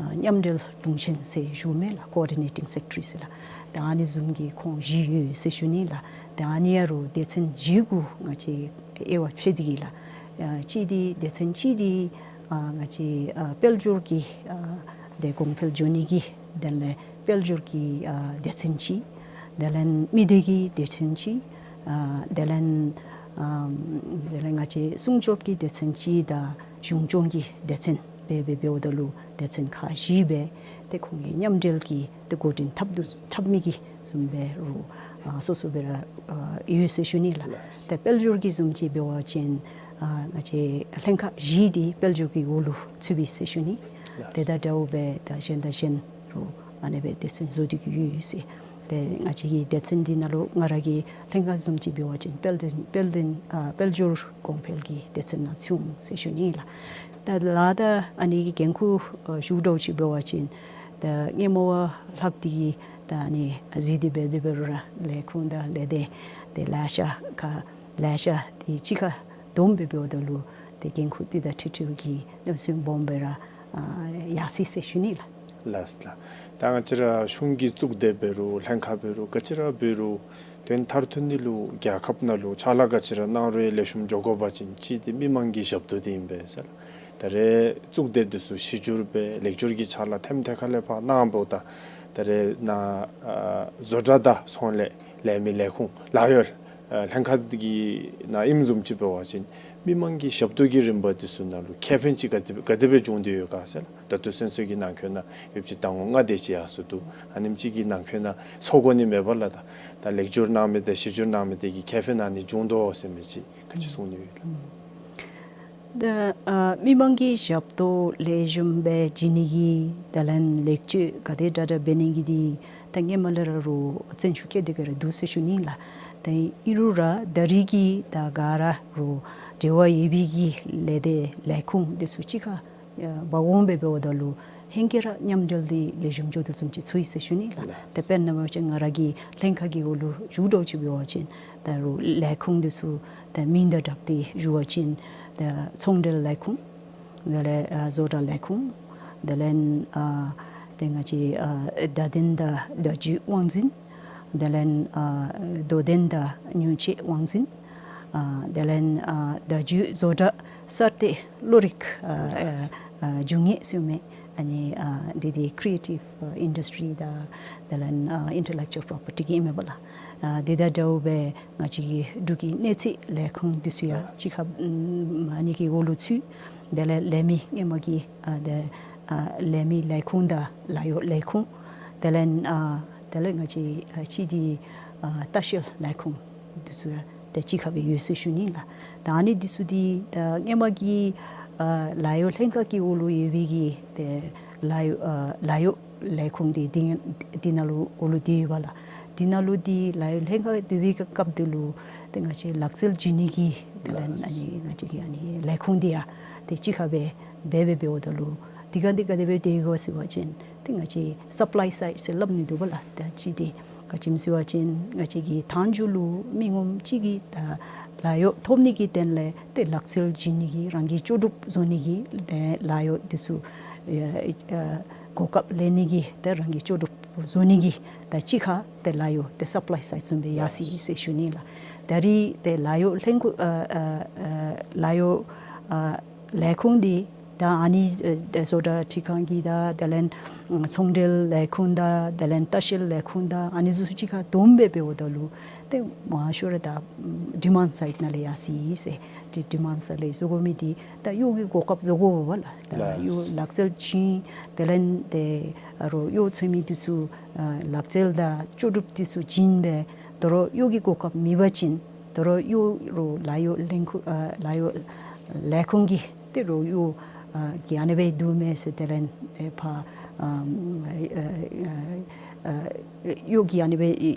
ཨ་མཉམ་འབྲེལ་དྲུང་ཆེན་ཟེར་ཞུཝ་མས་ལགས། Coordinating Secretary ཟེར་ལགས། ཏེ་ཨ་ནི་བཟུམ་གྱི་ཁོང་བཞི་ཡོད་ཟེར་ཞུ་ནི་ལགས། ཏེ་ཨ་ནི་ཡང་རུང་སྡེ་ཚན་བཞི་གུ་ང་བཅས་དབྱེ་བ་ཕྱེ་སྟེ་གི་ལགས། ཨ་གཅིག་འདི་སྡེ་ཚན་གཅིག་འདི་ཨ་ང་བཅས་ཨ་དཔལ་འབྱོར་གྱི་ཨ་ཏེ་གོང་འཕེལ་འགྱོ་ནི་གི་དེ་ལས་དཔལ་འབྱོར་གྱི་ཨ་སྡེ་ཚན་གཅིག། དེ་ལས་མི་སྡེ་གི་སྡེ་ཚན་གཅིག། ཨ་དེ་ལས་ཨམ་དེ་ལས་ང་བཅས་སྲུང་སྐྱོབ་ཀྱི་སྡེ་ཚན་གཅིག་དང་གཞུང་སྐྱོང་གི་སྡེ་ཚན་སྦེ་སྦེ་འབདཝ་ད་ལུ་སྡེ་ཚན་ཁག་བཞི་སྦེ་ཏེ་ཁོང་གི་མཉམ་འབྲེལ་གྱི་ཏེ་འགོ་འདྲེན་འཐབ་དོ་འཐབ་མི་གི་བཟུམ་སྦེ་རུང་ཨ་སོ་སོ་སྦེ་ར་ཨ་ཡོད་ཟེར་ཞུ་ནི་ལགས། ལགས། ཏེ་དཔལ་འབྱོར་གྱི་བཟུམ་ཅིག་འབད་བ་ཅིན་ཨ་ང་བཅས་ལྷན་ཁག་བཞི་འདི་དཔལ་འབྱོར་གྱི་འོག་ལུ་ཚུད་པས་ཟེར་ཞུ་ནི། ལགས། ཏེ་ད་འདྲཝ་སྦེ་ད་གཞན་དང་གཞན་རུང་ཨ་ནི་སྦེ་སྡེ་ཚན་བཟོ་སྟེ་གི་ཡོད་ཟེར། ཏེ་ང་བཅས་ཀྱི་སྡེ་ཚན་འདི་ནང་ལུ་ང་ར་གི་ལྷན་ཁག་བཟུམ་ཅིག་འབད་བ་ཅིན་དཔལ་ལྡན་དཔལ་ལྡན་ཨ་དཔལ་འབྱོར་གོང་འཕེལ་གྱི་སྡེ་ཚན་ནང་ཚུདཔ་ཟེར་ཞུ་ནི་ལགས། ད་ལགས་ད་ཨ་ནི་གི་འགན་ཁུར་ཨ་ཞུ་འདྲཝ་ཅིག་འབད་བ་ཅིན་ད་སྔོན་མ་བ་ལྷག་སྟེ་གི་ད་ཨ་ནི་གཟིགས་ཏེ་འབད་དེ་འབད་རུང་ར་ལས་ཁུངས་དང་ལས་སྡེ་ཏེ་ལེ་ཤ་ཁ་ལེ་ཤ་ཏེ་གཅིག་ཁར་བསྡོམས་སྦེ་འབདཝ་ད་ལུ་ཏེ་འགན་ཁུར་འདི་དང་འཁྲིལ་འཁྲིལ་གྱི་གནམ་མེད་ས་མེད་སྦོམ་སྦེ་ར་ཨ་ཡར་སོ་ཡི་ཟེར་ཞུ་ནི་ལགས། ལགས་ལགས། ད་ང་བཅས་ར་གཞུང་གི་གཙུག་སྡེ་འབད་རུང་ལྷན་ཁག་འབད་རུང་ག་ཅི་ར་འབད་རུང་དོན་མཐར་ཐུག་འདི་ལུ་རྒྱལ་ཁབ་ནང་ལུ་ཕྱག་ལཱ་ག་ཅི་ར་གནང་རུང་ལེགས་ཤོམ་འགྱོ་དགོ་པ་ཅིན་གཅིག་འདི་མི་མང་གི་ཞབས་ཏོག་འདི་ཨིན་པས་ཟེར་ལགས། ད་རེས་གཙུག་སྡེ་འདི་ཚུ་གཞི་བསྒྱུར་སྦེ་ལེགས་བསྒྱུར་གྱི་ཕྱག་ལཱ་ཐེམ་ཐེ་ཁ་ལས་ཕར་གནངམ་ད་ད་རེས་ནཱ་ཨ་བཟོ་གྲྭ་དང་ཚོང་ལས་ལས་མི་ལས་ཁུངས་ལཱ་གཡོག་ཨ་ལྷན་ཁག་འདི་གི་ནང་ཨིནམ་བཟུམ་ཅིག་འབད་བ་ཅིན་མི་མང་གི་ཞབས་ཏོག་གི་རིམ་པ་འདི་ཚུ་ནང་ལུ་ཁེ་ཕན་ཅིག་ག་དེ་ག་དེ་སྦེ་བྱུང་སྟེ་ཡོད་ག་ཟེར་ལགས། ད་ལྟོ་ཚུན་ཚོད་ཀྱི་ནང་འཁོད་ནང་ཡོད་པ་ཅིན་ཟླ་ངོ་ལྔ་དེ་ཅིག་ཡར་སོང་འདུག། ཨ་ནེམ་ཅིག་གི་ནང་འཁོད་ནང་ཚོར་དགོ་ནི་མེད་པས་ལགས། ད་ད་ལེགས་བསྒྱུར་གནང་མི་དང་གཞི་བསྒྱུར་གནང་མི་དེ་གིས་ཁེ་ཕན་ཨ་ནི་བྱུང་དོ་ཟེར་མི་ཅིག་ག་ཅི་གསུང་ནི་ཡོད་ལགས། ད་ཨ་མི་མང་གི་ཞབས་ཏོག་ལེགས་ཤོམ་སྦེ་བྱིན་ནི་གི་དེ་ལས་ལེགས་བཅོས་ག་དེ་དྲག་དྲག་འབད་ནི་གི་འདི་ད་སྔོན་མ་ལས་ར་རུང་བརྩོན་ཤུགས་བསྐྱེད་དེ་གི་ར་འདུག་ཟེར་ཞུ་ནི་ལགས། ཏེ་ཨིན་རུང་ར་ད་རིས་ཀྱི་ད་ག་ར་རུང་འབྲེལ་བ་ཡོད་པའི་གི་ལས་སྡེ་ལས་ཁུངས་འདི་ཚུ་གཅིག་ཁར་ཨ་འབག་འོང་སྦེ་འབདཝ་ད་ལུ་ཧེང་སྐལ་ར་མཉམ་འབྲེལ་འདི་ལེགས་ཤོམ་འགྱོ་དོ་བཟུམ་ཅིག་ཚོར་ཡི་ཟེར་ཞུ་ནི་ལགས། ལགས། ཏེ་དཔེར་ན་འབད་བ་ཅིན་ང་ར་གི་ལྷན་ཁག་གི་འོག་ལུ་ཞུ་དོ་ཅིག་འབད་བ་ཅིན་ད་རུང་ལས་ཁུངས་འདི་ཚུ་ད་མིང་དང་སྦྲགས་ཏེ་ཞུ་བ་ཅིན་ད་ཚོང་འབྲེལ་ལས་ཁུངས། དེ་ལས་ཨ་བཟོ་གྲྭ་ལས་ཁུངས། དེ་ལས་ཨ་ཏེ་ང་བཅས་ཨ་བརྡ་དོན་དང་བརྡ་བརྒྱུད་དབང་འཛིན། དེ་ལས་ཨ་དོ་དམ་དང་ཉུང་ཕྱེད་དབང་འཛིན། ཨ་དེ་ལས་ཨ་བརྡ་བརྒྱུད་བཟོ་གྲྭ་གསར་གཏོད་བློ་རིག་ཨ་ཨ་ཨ་འབྱུང་གནས་ཟེར་མི་ཨ་ནི་ཨ་འདི་འདི་creative industry དང་དེ་ལས་ཨ་intellectual property གི་ཨིན་མས་པ་ལགས། ཨ་འདི་དང་འདྲཝ་སྦེ་ང་བཅས་ཀྱི་འབྲུག་གི་གནས་ཚད་ལས་ཁུངས་འདི་ཚུ་ཡང་གཅིག་ཁར་ཨམ་ཨ་ནི་གི་འོག་ལུ་ཚུད། དེ་ལས་ལས་མི་སྔོན་མ་གི་ཨ་ཏེ་ཨ་ལས་མི་ལས་ཁུངས་དང་ལཱ་གཡོག་ལས་ཁུངས། དེ་ལས་ཨ་དེ་ལས་ང་བཅས་ཨ་གཅིག་འདི་ཨ་ལྟ་བཤལ་ལས་ཁུངས་འདི་ཚུ་ཡང་ཏེ་གཅིག་ཁར་སྦེ་ཡོད་ཟེར་ཞུ་ནི་ལགས། ད་ཨ་ནི་འདི་ཚུ་འདི་ད་སྔོན་མ་གི་ཨ་ལཱ་གཡོག་ལྷན་ཁག་གི་འོག་ལུ་ཡོད་པའི་གི་ཏེ་ལཱ་གཡོག་ཨ་ལཱ་གཡོག་ལས་ཁུངས་འདི་འདི་འདི་ནང་ལུ་འོག་ལུ་སྡོད་ཡོད་པ་ལགས། འདི་ནང་ལུ་འདི་ལཱ་གཡོག་ལྷན་ཁག་སྡོད་པའི་སྐབས་འདི་ལུ་ཏེ་ང་བཅས་ལག་རྩལ་བྱིན་ནི་གི་དེ་ལས་ཨ་ནི་ང་བཅས་ཀྱི་ཨ་ནི་ལས་ཁུངས་འདི་ཡང་ཏེ་གཅིག་ཁར་སྦེ་འབད་འབད་འབདཝ་ད་ལུ་འདི་ག་འདི་ག་དེ་སྦེ་སྡོད་དགོ་ཟེར་བ་ཅིན་ཏེ་ང་བཅས་སབ་ལའི་སའིཌ་ཟེར་སླབ་ནི་འདུག་པ་ལགས། ད་གཅིག་འདི་ག་ཅི་སྨོ་ཟེར་བ་ཅིན་ང་བཅས་ཀྱི་མཐའ་མཇུག་ལུ་མི་ངོམ་གཅིག་གིས་ད་ལཱ་གཡོག་ཐོབ་ནི་གི་དོན་ལས་ཏེ་ལག་རྩལ་བྱིན་ནི་གི་རང་གི་ལྕོགས་གྲུབ་བཟོ་ནི་གི་ཏེ་ལཱ་གཡོག་འདི་ཚུ་ཨ་ཨ་གོ་སྐབས་ལེན་ནི་གི་ཏེ་རང་གི་ལྕོགས་གྲུབ་བཟོ་ནི་གི་ད་གཅིག་ཁར་ཏེ་ལཱ་གཡོག་ཏེ་སབ་ལའི་སའིཌ་བཟུམ་སྦེ་ཡར་སོ་ཡི་ཟེར་ཞུ་ནི་ལགས། ད་རིས་ཏེ་ལཱ་གཡོག་ལྷན་ཁུ་ཨ་ཨ་ཨ་ལཱ་གཡོག་ཨ་ལས་ཁུངས་འདི་ད་ཨ་ནི་ཨ་བཟོ་གྲྭ་ཁྲི་ཁང་གི་དང་དེ་ལས་ཚོང་འབྲེལ་ལས་ཁུངས་དང་དེ་ལས་ལྟ་བཤལ་ལས་ཁུངས་དང་ཨ་ནི་ཚུ་གཅིག་ཁར་བསྡོམས་སྦེ་འབདཝ་ད་ལུ་ཏེ་མང་ཤོས་ར་ད་ཌི་མཱནཌ་སའིཌ་ནང་ལས་ཡར་སོ་ཡི་ཟེར། ཌི་ཌི་མཱནཌ་སའིཌ་ལས་བཟོ་དགོ་མི་འདི་ད་གཡོག་གི་གོ་སྐབས་བཟོ་དགོ་པ་ལགས། ད་ལགས། གཡོག་ལག་རྩལ་བྱིན་དེ་ལས་ཏེ་ཨ་རོགས་གཡོག་འཚོལ་མི་འདི་ཚུ་ཨ་ལག་རྩལ་དང་ལྕོགས་གྲུབ་འདི་ཚུ་བྱིན་སྦེ་ད་རུང་གཡོག་གི་གོ་སྐབས་མེད་པ་ཅིན་ད་རུང་གཡོག་རོགས་ལཱ་གཡོག་ལས་ཁུངས་ཨ་ལཱ་གཡོག་ལས་ཁུངས་ཀྱིས་ཏེ་རོགས་གཡོག་ཨ་གིས་ཨ་ནི་སྦེ་བསྡུ་མས་ཟེར་དེ་ལས་ཏེ་ཕར་ཨ་ཨ་ཨ་གཡོག་གིས་ཨ་ནི་སྦེ་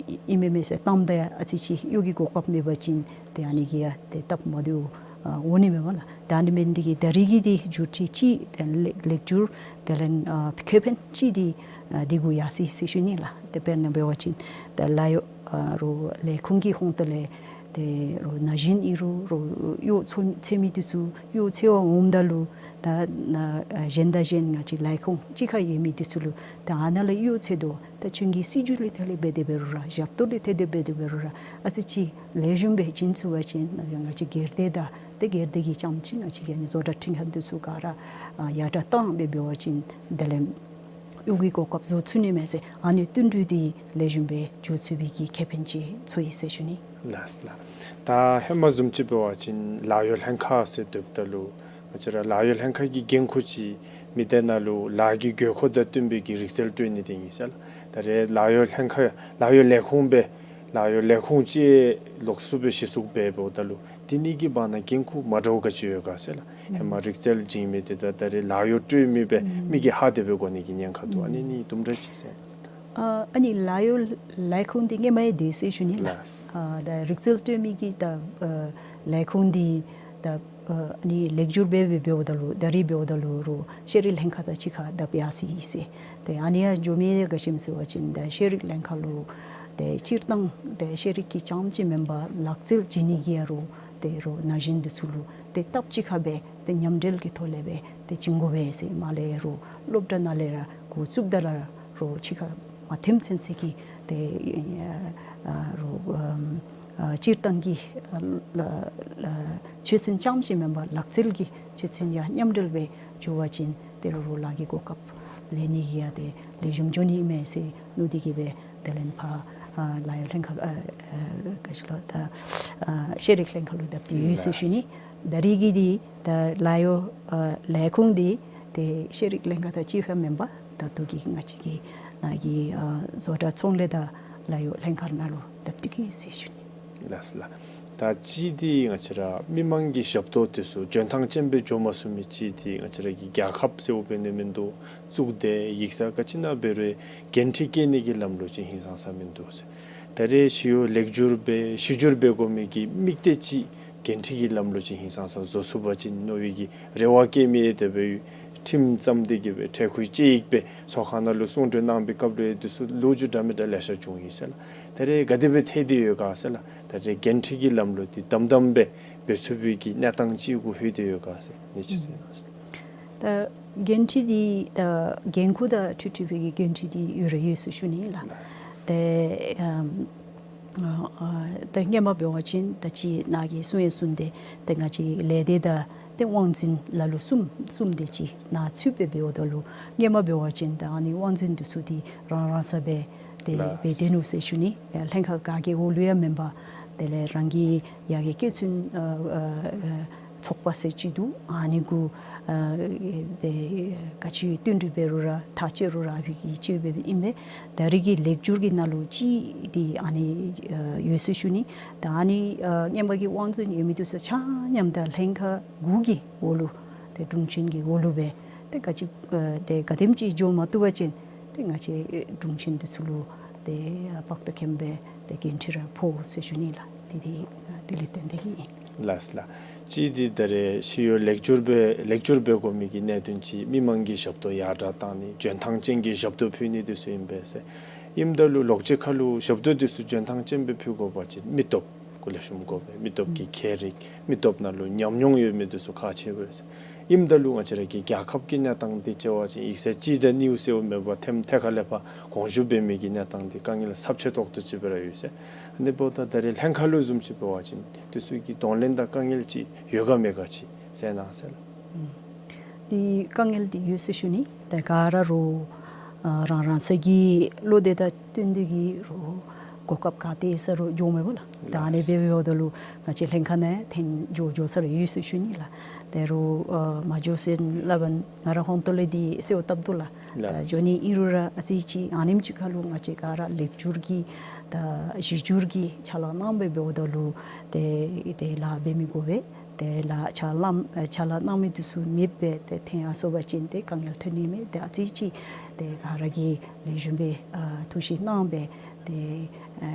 ཨིན་མས་མས་ཟེར་གཏམ་དང་ཨ་ཙི་ཅིག་གཡོག་གི་གོ་སྐབས་མེད་པ་ཅིན་ཏེ་ཨ་ནི་གིས་ཡང་ཏེ་སྟབས་མ་བདེཝ་ཨ་འོང་ནི་མས་པ་ལགས། ད་ཨ་ནི་མེན་འདི་གིས་ད་རིས་ཀྱི་འདི་འགྱུར་ཏེ་ཅིག་ཏེ་ལེགས་ལེགས་འགྱུར་དེ་ལས་ཨ་ཁེ་ཕན་ཅིག་འདི་ཨ་འདི་གུ་ཡར་སོ་ཡི་ཟེར་ཞུ་ནི་ལགས། ཏེ་དཔེར་ན་འབད་བ་ཅིན་ད་ལཱ་གཡོག་ཨ་རོགས་ལས་ཁུངས་ཀྱི་ཧོངས་ཏོ་ལས་ཏེ་རོགས་ན་གཞོན་ཨིན་རུང་རོགས་གཡོག་འཚོལ་འཚོལ་མི་འདི་ཚུ་གཡོག་འཚོལ་བར་འོངམ་ད་ལུ་ད་ན་ཨ་གཞན་དང་གཞན་ང་བཅས་ལས་ཁུངས་གཅིག་ཁར་ཡོད་མི་འདི་ཚུ་ལུ་ད་ཨ་ནཱ་ལས་གཡོག་འཚོལ་དོ། ད་ཁྱོད་ཀྱི་སྲིད་བྱུས་ལུ་ཐད་ལས་འབད་དེ་འབད་རུང་ར་ཞབས་ཏོག་ལུ་ཐད་དེ་འབད་དེ་འབད་རུང་ར་ཨ་ཙི་ཅིག་ལེགས་ཤོམ་སྦེ་བྱིན་ཚུགས་པ་ཅིན་ང་བཅས་སྒེར་སྡེ་དང་ཏེ་སྒེར་སྡེ་གི་རྐྱངམ་ཅིག་ང་བཅས་ཀྱི་ཨ་ནི་བཟོ་གྲྭ་ཁྲི་ཁང་འདི་ཚུ་ག་ར་ཨ་ཡར་དྲག་བཏང་སྦེ་འབད་བ་ཅིན་དེ་ལས་གཡོག་གི་གོ་སྐབས་བཟོ་ཚུགས་ནི་མས་ཟེར་ཨ་ནི་བསྟུན་གྲོས་འདི་ལེགས་ཤོམ་སྦེ་འགྱོ་ཚུགས་པའི་གི་ཁེ་ཕན་ཅིག་ཚོར་ཡི་ཟེར་ཞུ་ནི། ལགས་ལགས། ད་ཧེ་མ་བཟུམ་ཅིག་འབད་བ་ཅིན་ལཱ་གཡོག་ལྷན་ཁག་ཟེར་སྡོདཔ་ད་ལུ་ང་བཅས་ར་ལཱ་གཡོག་ལྷན་ཁག་གི་འགན་ཁུར་ཅིག་མི་སྡེ་ནང་ལུ་ལཱ་གི་དགོས་མཁོ་དང་བསྟུན་པའི་གི་རིག་རྩལ་སྤྲོད་ནི་འདི་ཨིན་ཟེར་ལགས། ད་རེས་ལཱ་གཡོག་ལྷན་ཁག་ལཱ་གཡོག་ལས་ཁུངས་སྦེ་ལཱ་གཡོག་ལས་ཁུངས་ཅིག་ལོགས་སུ་སྦེ་གཞི་བཙུགས་འབད་འབདཝ་ད་ལུ་དེ་གཉིས་ཀྱི་བར་ན་འགན་ཁུར་མ་འདྲཝ་ག་ཅི་ཡོད་ག་ཟེར་ལགས། ཧེ་མ་རིག་རྩལ་བྱིན་མི་འདི་དང་ད་རེས་ལཱ་གཡོག་སྤྲོད་མི་སྦེ་མི་གིས་ཧ་དེ་སྦེ་གོ་ནི་གི་ཉེན་ཁ་འདུག། ཨ་ནི་གཉིས་དུམ་གྲ་ཅིག་ཟེར། ཨ་ཨ་ནི་ལཱ་གཡོག་ལས་ཁུངས་འདི་སྔོན་མ་ཡང་འདུག་ཟེར་ཞུ་ནི་ལགས། ལགས། ཨ་ད་རིག་རྩལ་སྤྲོད་མི་གི་ད་ཨ་ལས་ཁུངས་འདི་ད་ཨ་ཨ་ནི་ལེགས་འགྱུར་འབད་འབད་འབདཝ་ད་ལུ་ད་རིས་འབདཝ་ད་ལུ་རོགས་ཤེས་རིག་ལྷན་ཁག་དང་གཅིག་ཁར་ད་ཡར་སོ་ཡི་ཟེར། ཏེ་ཨ་ནི་ཡང་འགྱོ་མི་ག་ཅི་སྨོ་ཟེར་བ་ཅིན་ད་ཤེས་རིག་ལྷན་ཁག་ལུ་ཏེ་སྤྱིར་བཏང་ཏེ་ཤེས་རིག་གི་རྐྱངམ་ཅིག་མེན་པར་ལག་རྩལ་བྱིན་ནི་གི་ཡང་རོགས་ཏེ་རོགས་ན་གཞོན་འདི་ཚུ་ལུ་ཏེ་སྟབས་གཅིག་ཁར་སྦེ་ཏེ་མཉམ་འབྲེལ་གྱི་ཐོག་ལས་སྦེ་ཏེ་བྱིན་དགོ་པས་ཟེར། མར་ལས་རོགས་སློབ་གྲྭ་ནང་ལས་ར་འགོ་བཙུགསཔ་ད་ལུ་རོགས་གཅིག་ཁར་མ་ཐོནམ་ཚུན་ཚོད་ཀྱི་ཏེ་ཨ་རོགས་ཨ་སྤྱིར་བཏང་གི་ཨ་ལ་ལ་ཆོས་ཚན་རྐྱངམ་ཅིག་མེན་པར་ལག་རྩལ་གྱི་ཆོས་ཚན་ཡང་མཉམ་འབྲེལ་སྦེ་འགྱོ་བ་ཅིན་ཏེ་རོགས་ལཱ་གི་གོ་སྐབས་ལེན་ནི་གི་ཡང་ཏེ་ལེགས་ཤོམ་འགྱོ་ནི་མས་ཟེར་མནོ་སྟེ་གིས་སྦེ་དེ་ལས་ཕར་ཨ་ལཱ་གཡོག་ལྷན་ཁག་ཨ་ཨ་ག་ཅི་ལོ་ད་ཨ་ཤེས་རིག་ལྷན་ཁག་ལུ་བརྡབ་སྟེ་ཡོད་ཟེར་ཞུ་ནི། ད་རིས་ཀྱི་འདི་ད་ལཱ་གཡོག་ཨ་ལས་ཁུངས་འདི་ཏེ་ཤེས་རིག་ལྷན་ཁག་དང་གཅིག་ཁར་མེན་པར་ད་ལྟོ་གི་ང་བཅས་ཀྱི་ནཱ་གི་ཨ་བཟོ་གྲྭ་ཚོང་ལས་དང་ལཱ་གཡོག་ལྷན་ཁག་ནང་ལུ་བརྡབ་སྟེ་གིས་ཡོད་ཟེར་ཞུ་ནི། ལགས་ལགས། ད་གཅིག་འདི་ང་བཅས་ར་མི་མང་གི་ཞབས་ཏོག་འདི་ཚུ་འཇོན་ཐང་ཅན་སྦེ་འགྱོ་མ་ཚུགས་མི་གཅིག་འདི་ང་བཅས་ར་གི་རྒྱལ་ཁབ་ཟེརཝ་འབད་ནི་མིན་འདུག། གཙུག་སྡེ་ཡིག་ཚང་ག་ཅི་ནང་འབད་རུང་འགན་འཁྲི་བཀལ་ནི་གི་ལམ་ལུགས་ཅིག་ཧིང་སངས་ས་མིན་འདུག་ཟེར། ད་རེས་ཞི་གཡོག་ལེགས་བསྒྱུར་འབད་ཞི་བསྒྱུར་འབད་དགོ་མི་གི་དམིགས་གཏད་ཅིག་འགན་འཁྲི་གི་ལམ་ལུགས་ཅིག་ཧིང་སངས་ས་བཟོ་ཚུགས་པ་ཅིན་མནོ་བའི་གི་རེ་བ་བསྐྱེད་མི་དེ་སྦེ་ཁྲིམས་བརྩམས་ཏེ་གི་སྦེ་ཁྲལ་ཁུར་དཔྱད་ཡིག་སྦེ་ཚོགས་ཁང་ནང་ལུ་གསུང་གྲོས་གནང་པའི་སྐབས་ལུ་འདི་ཚུ་ལོ་རྒྱུས་འདྲ་མི་འདྲ་ལེ་ཤ་བྱུང་ཡི་ཟེར་ལགས། ད་རེས་ག་དེ་སྦེ་ཐལ་ཏེ་ཡོད་ག་ཟེར་ལགས། ད་རེས་འགན་འཁྲི་གི་ལམ་ལུགས་འདི་དམ་དམ་སྦེ་འབད་ཚུགས་པའི་གི་གནས་སྟངས་ཅིག་གུ་ལྷོད་དེ་ཡོད་ག་ཟེར་ཨ་ནི་ཅིག་ཟེར་གནང་ཟེར། ད་འགན་འཁྲི་འདི་ད་འགན་ཁུར་དང་འཁྲིལ་འཁྲིལ་བའི་གི་འགན་འཁྲི་འདི་ཡོད་ར་ཡོད་ཟེར་ཞུ་ནི་ལགས། ལགས། ཏེ་ཨམ་ཨ་ཨ་ད་སྔོན་མ་འབད་བ་ཅིན་ད་ཅི་ནཱ་གིས་གསུང་ཡང་གསུངས་ཏེ་ཏེ་ང་བཅས་ལས་སྡེ་དང་ཏེ་དབང་འཛིན་ལ་ལུ་གསུམ་གསུམ་དེ་ཅིག་ནཱ་ཚུད་སྦེ་འབདཝ་ད་ལུ་སྔོན་མ་འབད་བ་ཅིན་ད་ཨ་ནི་དབང་འཛིན་འདི་ཚུ་འདི་རང་རང་ས་སྦེ་ཏེ་ལགས། འབད་དེ་ནུག་ཟེར་ཞུ་ནི། ཡ་ལྷན་ཁག་ག་གི་འོག་ལུ་ཡང་མེན་པར་དེ་ལས་རང་གི་ཡ་གི་སྐྱེ་བཙུན་ཨ་ཨ་ཨ་ཚོགས་པ་ཟེར་ཅིག་འདུག། ཨ་ནི་གུ་ཨ་ཏེ་ག་ཅི་བསྟུན་གྲོས་འབད་རུང་ར་ཐག་བཅད་རུང་ར་ཨ་ཕི་གིས་བཅད་འབད་བའི་ཨིན་པས། ད་རེས་ཀྱི་ལེགས་བསྒྱུར་གྱི་ནང་ལུ་ཅིག་འདི་ཨ་ནི་ཨ་ཡོད་ཟེར་ཞུ་ནི། ད་ཨ་ནི་ཨ་སྔོན་མ་གི་དབང་འཛིན་ཡོད་མི་འདི་ཚུ་ཆ་མཉམ་ད་ལྷན་ཁག་དགུ་གི་འོག་ལུ་ཏེ་དྲུང་ཆེན་གྱི་འོག་ལུ་སྦེ་ཏེ་ག་ཅི་ཨ་ཏེ་ག་དེམ་ཅིག་འགྱོ་མ་བཏུབ་པ་ཅིན་ཏེ་ང་བཅས་དྲུང་ཆེན་འདི་ཚུ་ལུ་ཏེ་དཔག་ཏུ་མཁྱེན་པའི་ཏེ་འགན་འཁྲི་ར་ཕོག་ཟེར་ཞུ་ནི་ལགས། ཏེ་ཏེ་ཨ་དེ་ལས་བརྟེན་ཏེ་གི་ཨིན། ལགས་ལགས། གཅིག་འདི་ད་རེས་ཞི་གཡོག་ལེགས་བསྒྱུར་འབད་ལེགས་བསྒྱུར་འབད་དགོ་མི་གི་གནད་དོན་ཅིག་མི་མང་གི་ཞབས་ཏོག་ཡར་དྲག་བཏང་ནི་འཇོན་ཐང་ཅན་གྱི་ཞབས་ཏོག་ཕུལ་ནི་འདི་ཚུ་ཨིན་པས་ཟེར། ཨིནམ་ད་ལུ་ལོགས་གཅིག་ཁར་ལུ་ཞབས་ཏོག་འདི་ཚུ་འཇོན་ཐང་ཅན་སྦེ་ཕུལ་དགོ་པ་ཅིན་མི་སྟོབས་གུ་ལེགས་ཤོམ་དགོ་པས། མི་སྟོབས་ཀྱི་ཨུམ་ཁྱད་རིག་མི་སྟོབས་ནང་ལུ་ཉམས་མྱོང་ཡོད་མི་འདི་ཚུ་ཁག་ཆེ་བས་ཟེར། ཨིནམ་ད་ལུ་ང་བཅས་ར་གི་རྒྱལ་ཁབ་ཀྱི་གནས་སྟངས་འདི་བྱས་པ་ཅིན་ཡིག་ཚང་གཅིག་དང་གཉིས་ཟེརཝ་མེན་པར་ཐེམ་ཐེ་ཁ་ལས་ཕར་གོང་ཞུ་འབད་མི་གི་གནས་སྟངས་འདི་དཀའ་ངལ་ཚབས་ཆེ་ཏོག་ཏོ་ཅིག་སྦེ་ར་ཡོད་ཟེར། ཨ་ནི་འབདཝ་ད་ད་རེས་ལྷན་ཁག་ལུ་བཟུམ་ཅིག་འབད་བ་ཅིན་འདི་ཚུ་གི་གདོང་ལེན་དང་དཀའ་ངལ་ཅིག་ཡོད་ག་མེད་ག་ཅིག་གསལ་གནང་ཟེར་ལགས། ཨུམ། འདི་དཀའ་ངལ་འདི་ཡོད་ཟེར་ཞུ་ནི། ད་ག་ར་རུང་ཨ་རང་རང་ས་གི་བློ་འདོད་དང་བསྟུན་ཏེ་གི་རུང་གོ་སྐབས་ག་ཏེ་ས་རུང་འགྱོཝ་མས་པ་ལགས། ད་ཨ་ནི་ལགས། འབད་འབདཝ་ད་ལུ་ང་བཅས་ལྷན་ཁག་ནང་འཐོན་འགྱོ་འགྱོ་ས་ར་ཡོད་ཟེར་ཞུ་ནི་ལགས། ད་རུང་ཨ་མ་འགྱོ་ཟེར་སླབ་པ་ང་ར་ཧོང་ཏོ་ལས་འདི་གསོལཝ་བཏབ་དོ་ལགས། ད་ལགས། འགྱོ་ནི་ཨིན་རུང་ར་ཨ་ཙི་ཅིག་ཨ་ནེམ་ཅིག་ཁར་ལུ་ང་བཅས་ག་ར་ལེགས་བསྒྱུར་གྱི་ད་གཞི་བསྒྱུར་གྱི་ཕྱག་ལཱ་གནང་སྦེ་འབདཝ་ད་ལུ་ཏེ་ཏེ་ལཱ་འབད་མི་དགོ་པས། ཏེ་ལཱ་ཕྱག་ལཱ་ཕྱག་ལཱ་གནང་མི་འདི་ཚུ་མེདཔ་སྦེ་ཏེ་འཐོན་ཡར་སོང་པ་ཅིན་ཏེ་དཀའ་ངལ་ཐོན་ནི་མས། ཏེ་ཨ་ཙི་ཅིག་ཏེ་ག་ར་གིས་ལེགས་ཤོམ་སྦེ་ཨ་ཐུགས་ཞིབ་གནང་སྦེ་ཏེ་ཨ་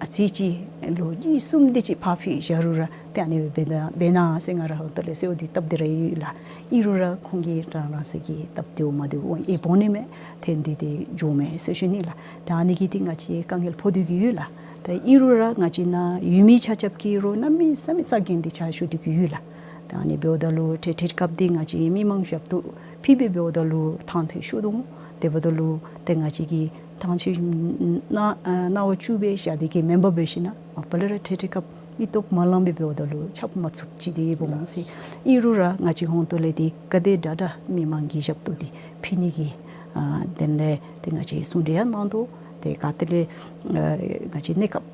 ཨ་ཙི་ཅིག་ལོ་གཉིས་གསུམ་དེ་ཅིག་ཕར་ཕུད་བཞག་རུང་ར་ཏེ་ཨ་ནི་སྦེ་འབད་ན་འབད་ན་ཟེར་ང་ར་ཧོང་ཏོ་ལས་གསོལཝ་འདི་བཏབ་སྟེ་ར་ཡོད་ལགས། ཨིན་རུང་ར་ཁོང་གིས་རང་རང་ས་གི་སྟབས་བདེཝ་མ་བདེཝ་ཨེ་འབད་ནི་མས། འཐོན་ཏེ་ཏེ་འགྱོཝ་མས་ཟེར་ཞུ་ནི་ལགས། ད་ཨ་ནི་གིས་ཏེ་ང་བཅས་དཀའ་ངལ་ཕོག་སྡོད་ཀྱི་ཡོད་ལགས། ད་ཨིན་རུང་ར་ང་བཅས་ནཱ་ཡོད་མི་ཆ་ཁྱབ་ཀྱིས་རུང་གནམ་མེད་ས་མེད་རྩ་འགེངས་ཏེ་ཕྱག་ཞུ་སྡོད་ཀྱི་ཡོད་ལགས། ད་ཨ་ནི་འབདཝ་ད་ལུ་ཏེ་ཏེ་སྐབས་འདི་ང་བཅས་མི་མང་ཞབས་ཏོག་ཕུལ་སྦེ་འབདཝ་ད་ལུ་ཐང་ཐོན་ཤོར་དོ། དེ་འབདཝ་ད་ལུ་ཏེ་ང་བཅས་ཀྱིས་ཐང་ཆད་གནང་ཨ་གནང་བ་བཅུག་སྦེ་བཞག་སྟེ་གི་མེན་པར་འབད་ཞིན་ན་མ་པ་ལས་ར་ཏེ་ཏེ་སྐབས་མི་སྟོབས་མ་ལང་པར་འབདཝ་ད་ལུ་ཆགས་མ་ཚུགསཔ་ཅིག་འདི་འབད་འོང་ཟེར། ཨིན་རུང་ར་ང་བཅས་ཧོང་ཏོ་ལས་འདི་ག་དེ་དྲག་དྲག་མི་མང་གི་ཞབས་ཏོག་འདི་ཕུལ་ནི་གི་ཨ་དོན་ལས་ཏེ་ང་བཅས་གསུང་གྲོས་ཡང་གནང་དོ། ཏེ་ག་ཏེ་ལས་ཨ་ང་བཅས་གནས་སྐབས་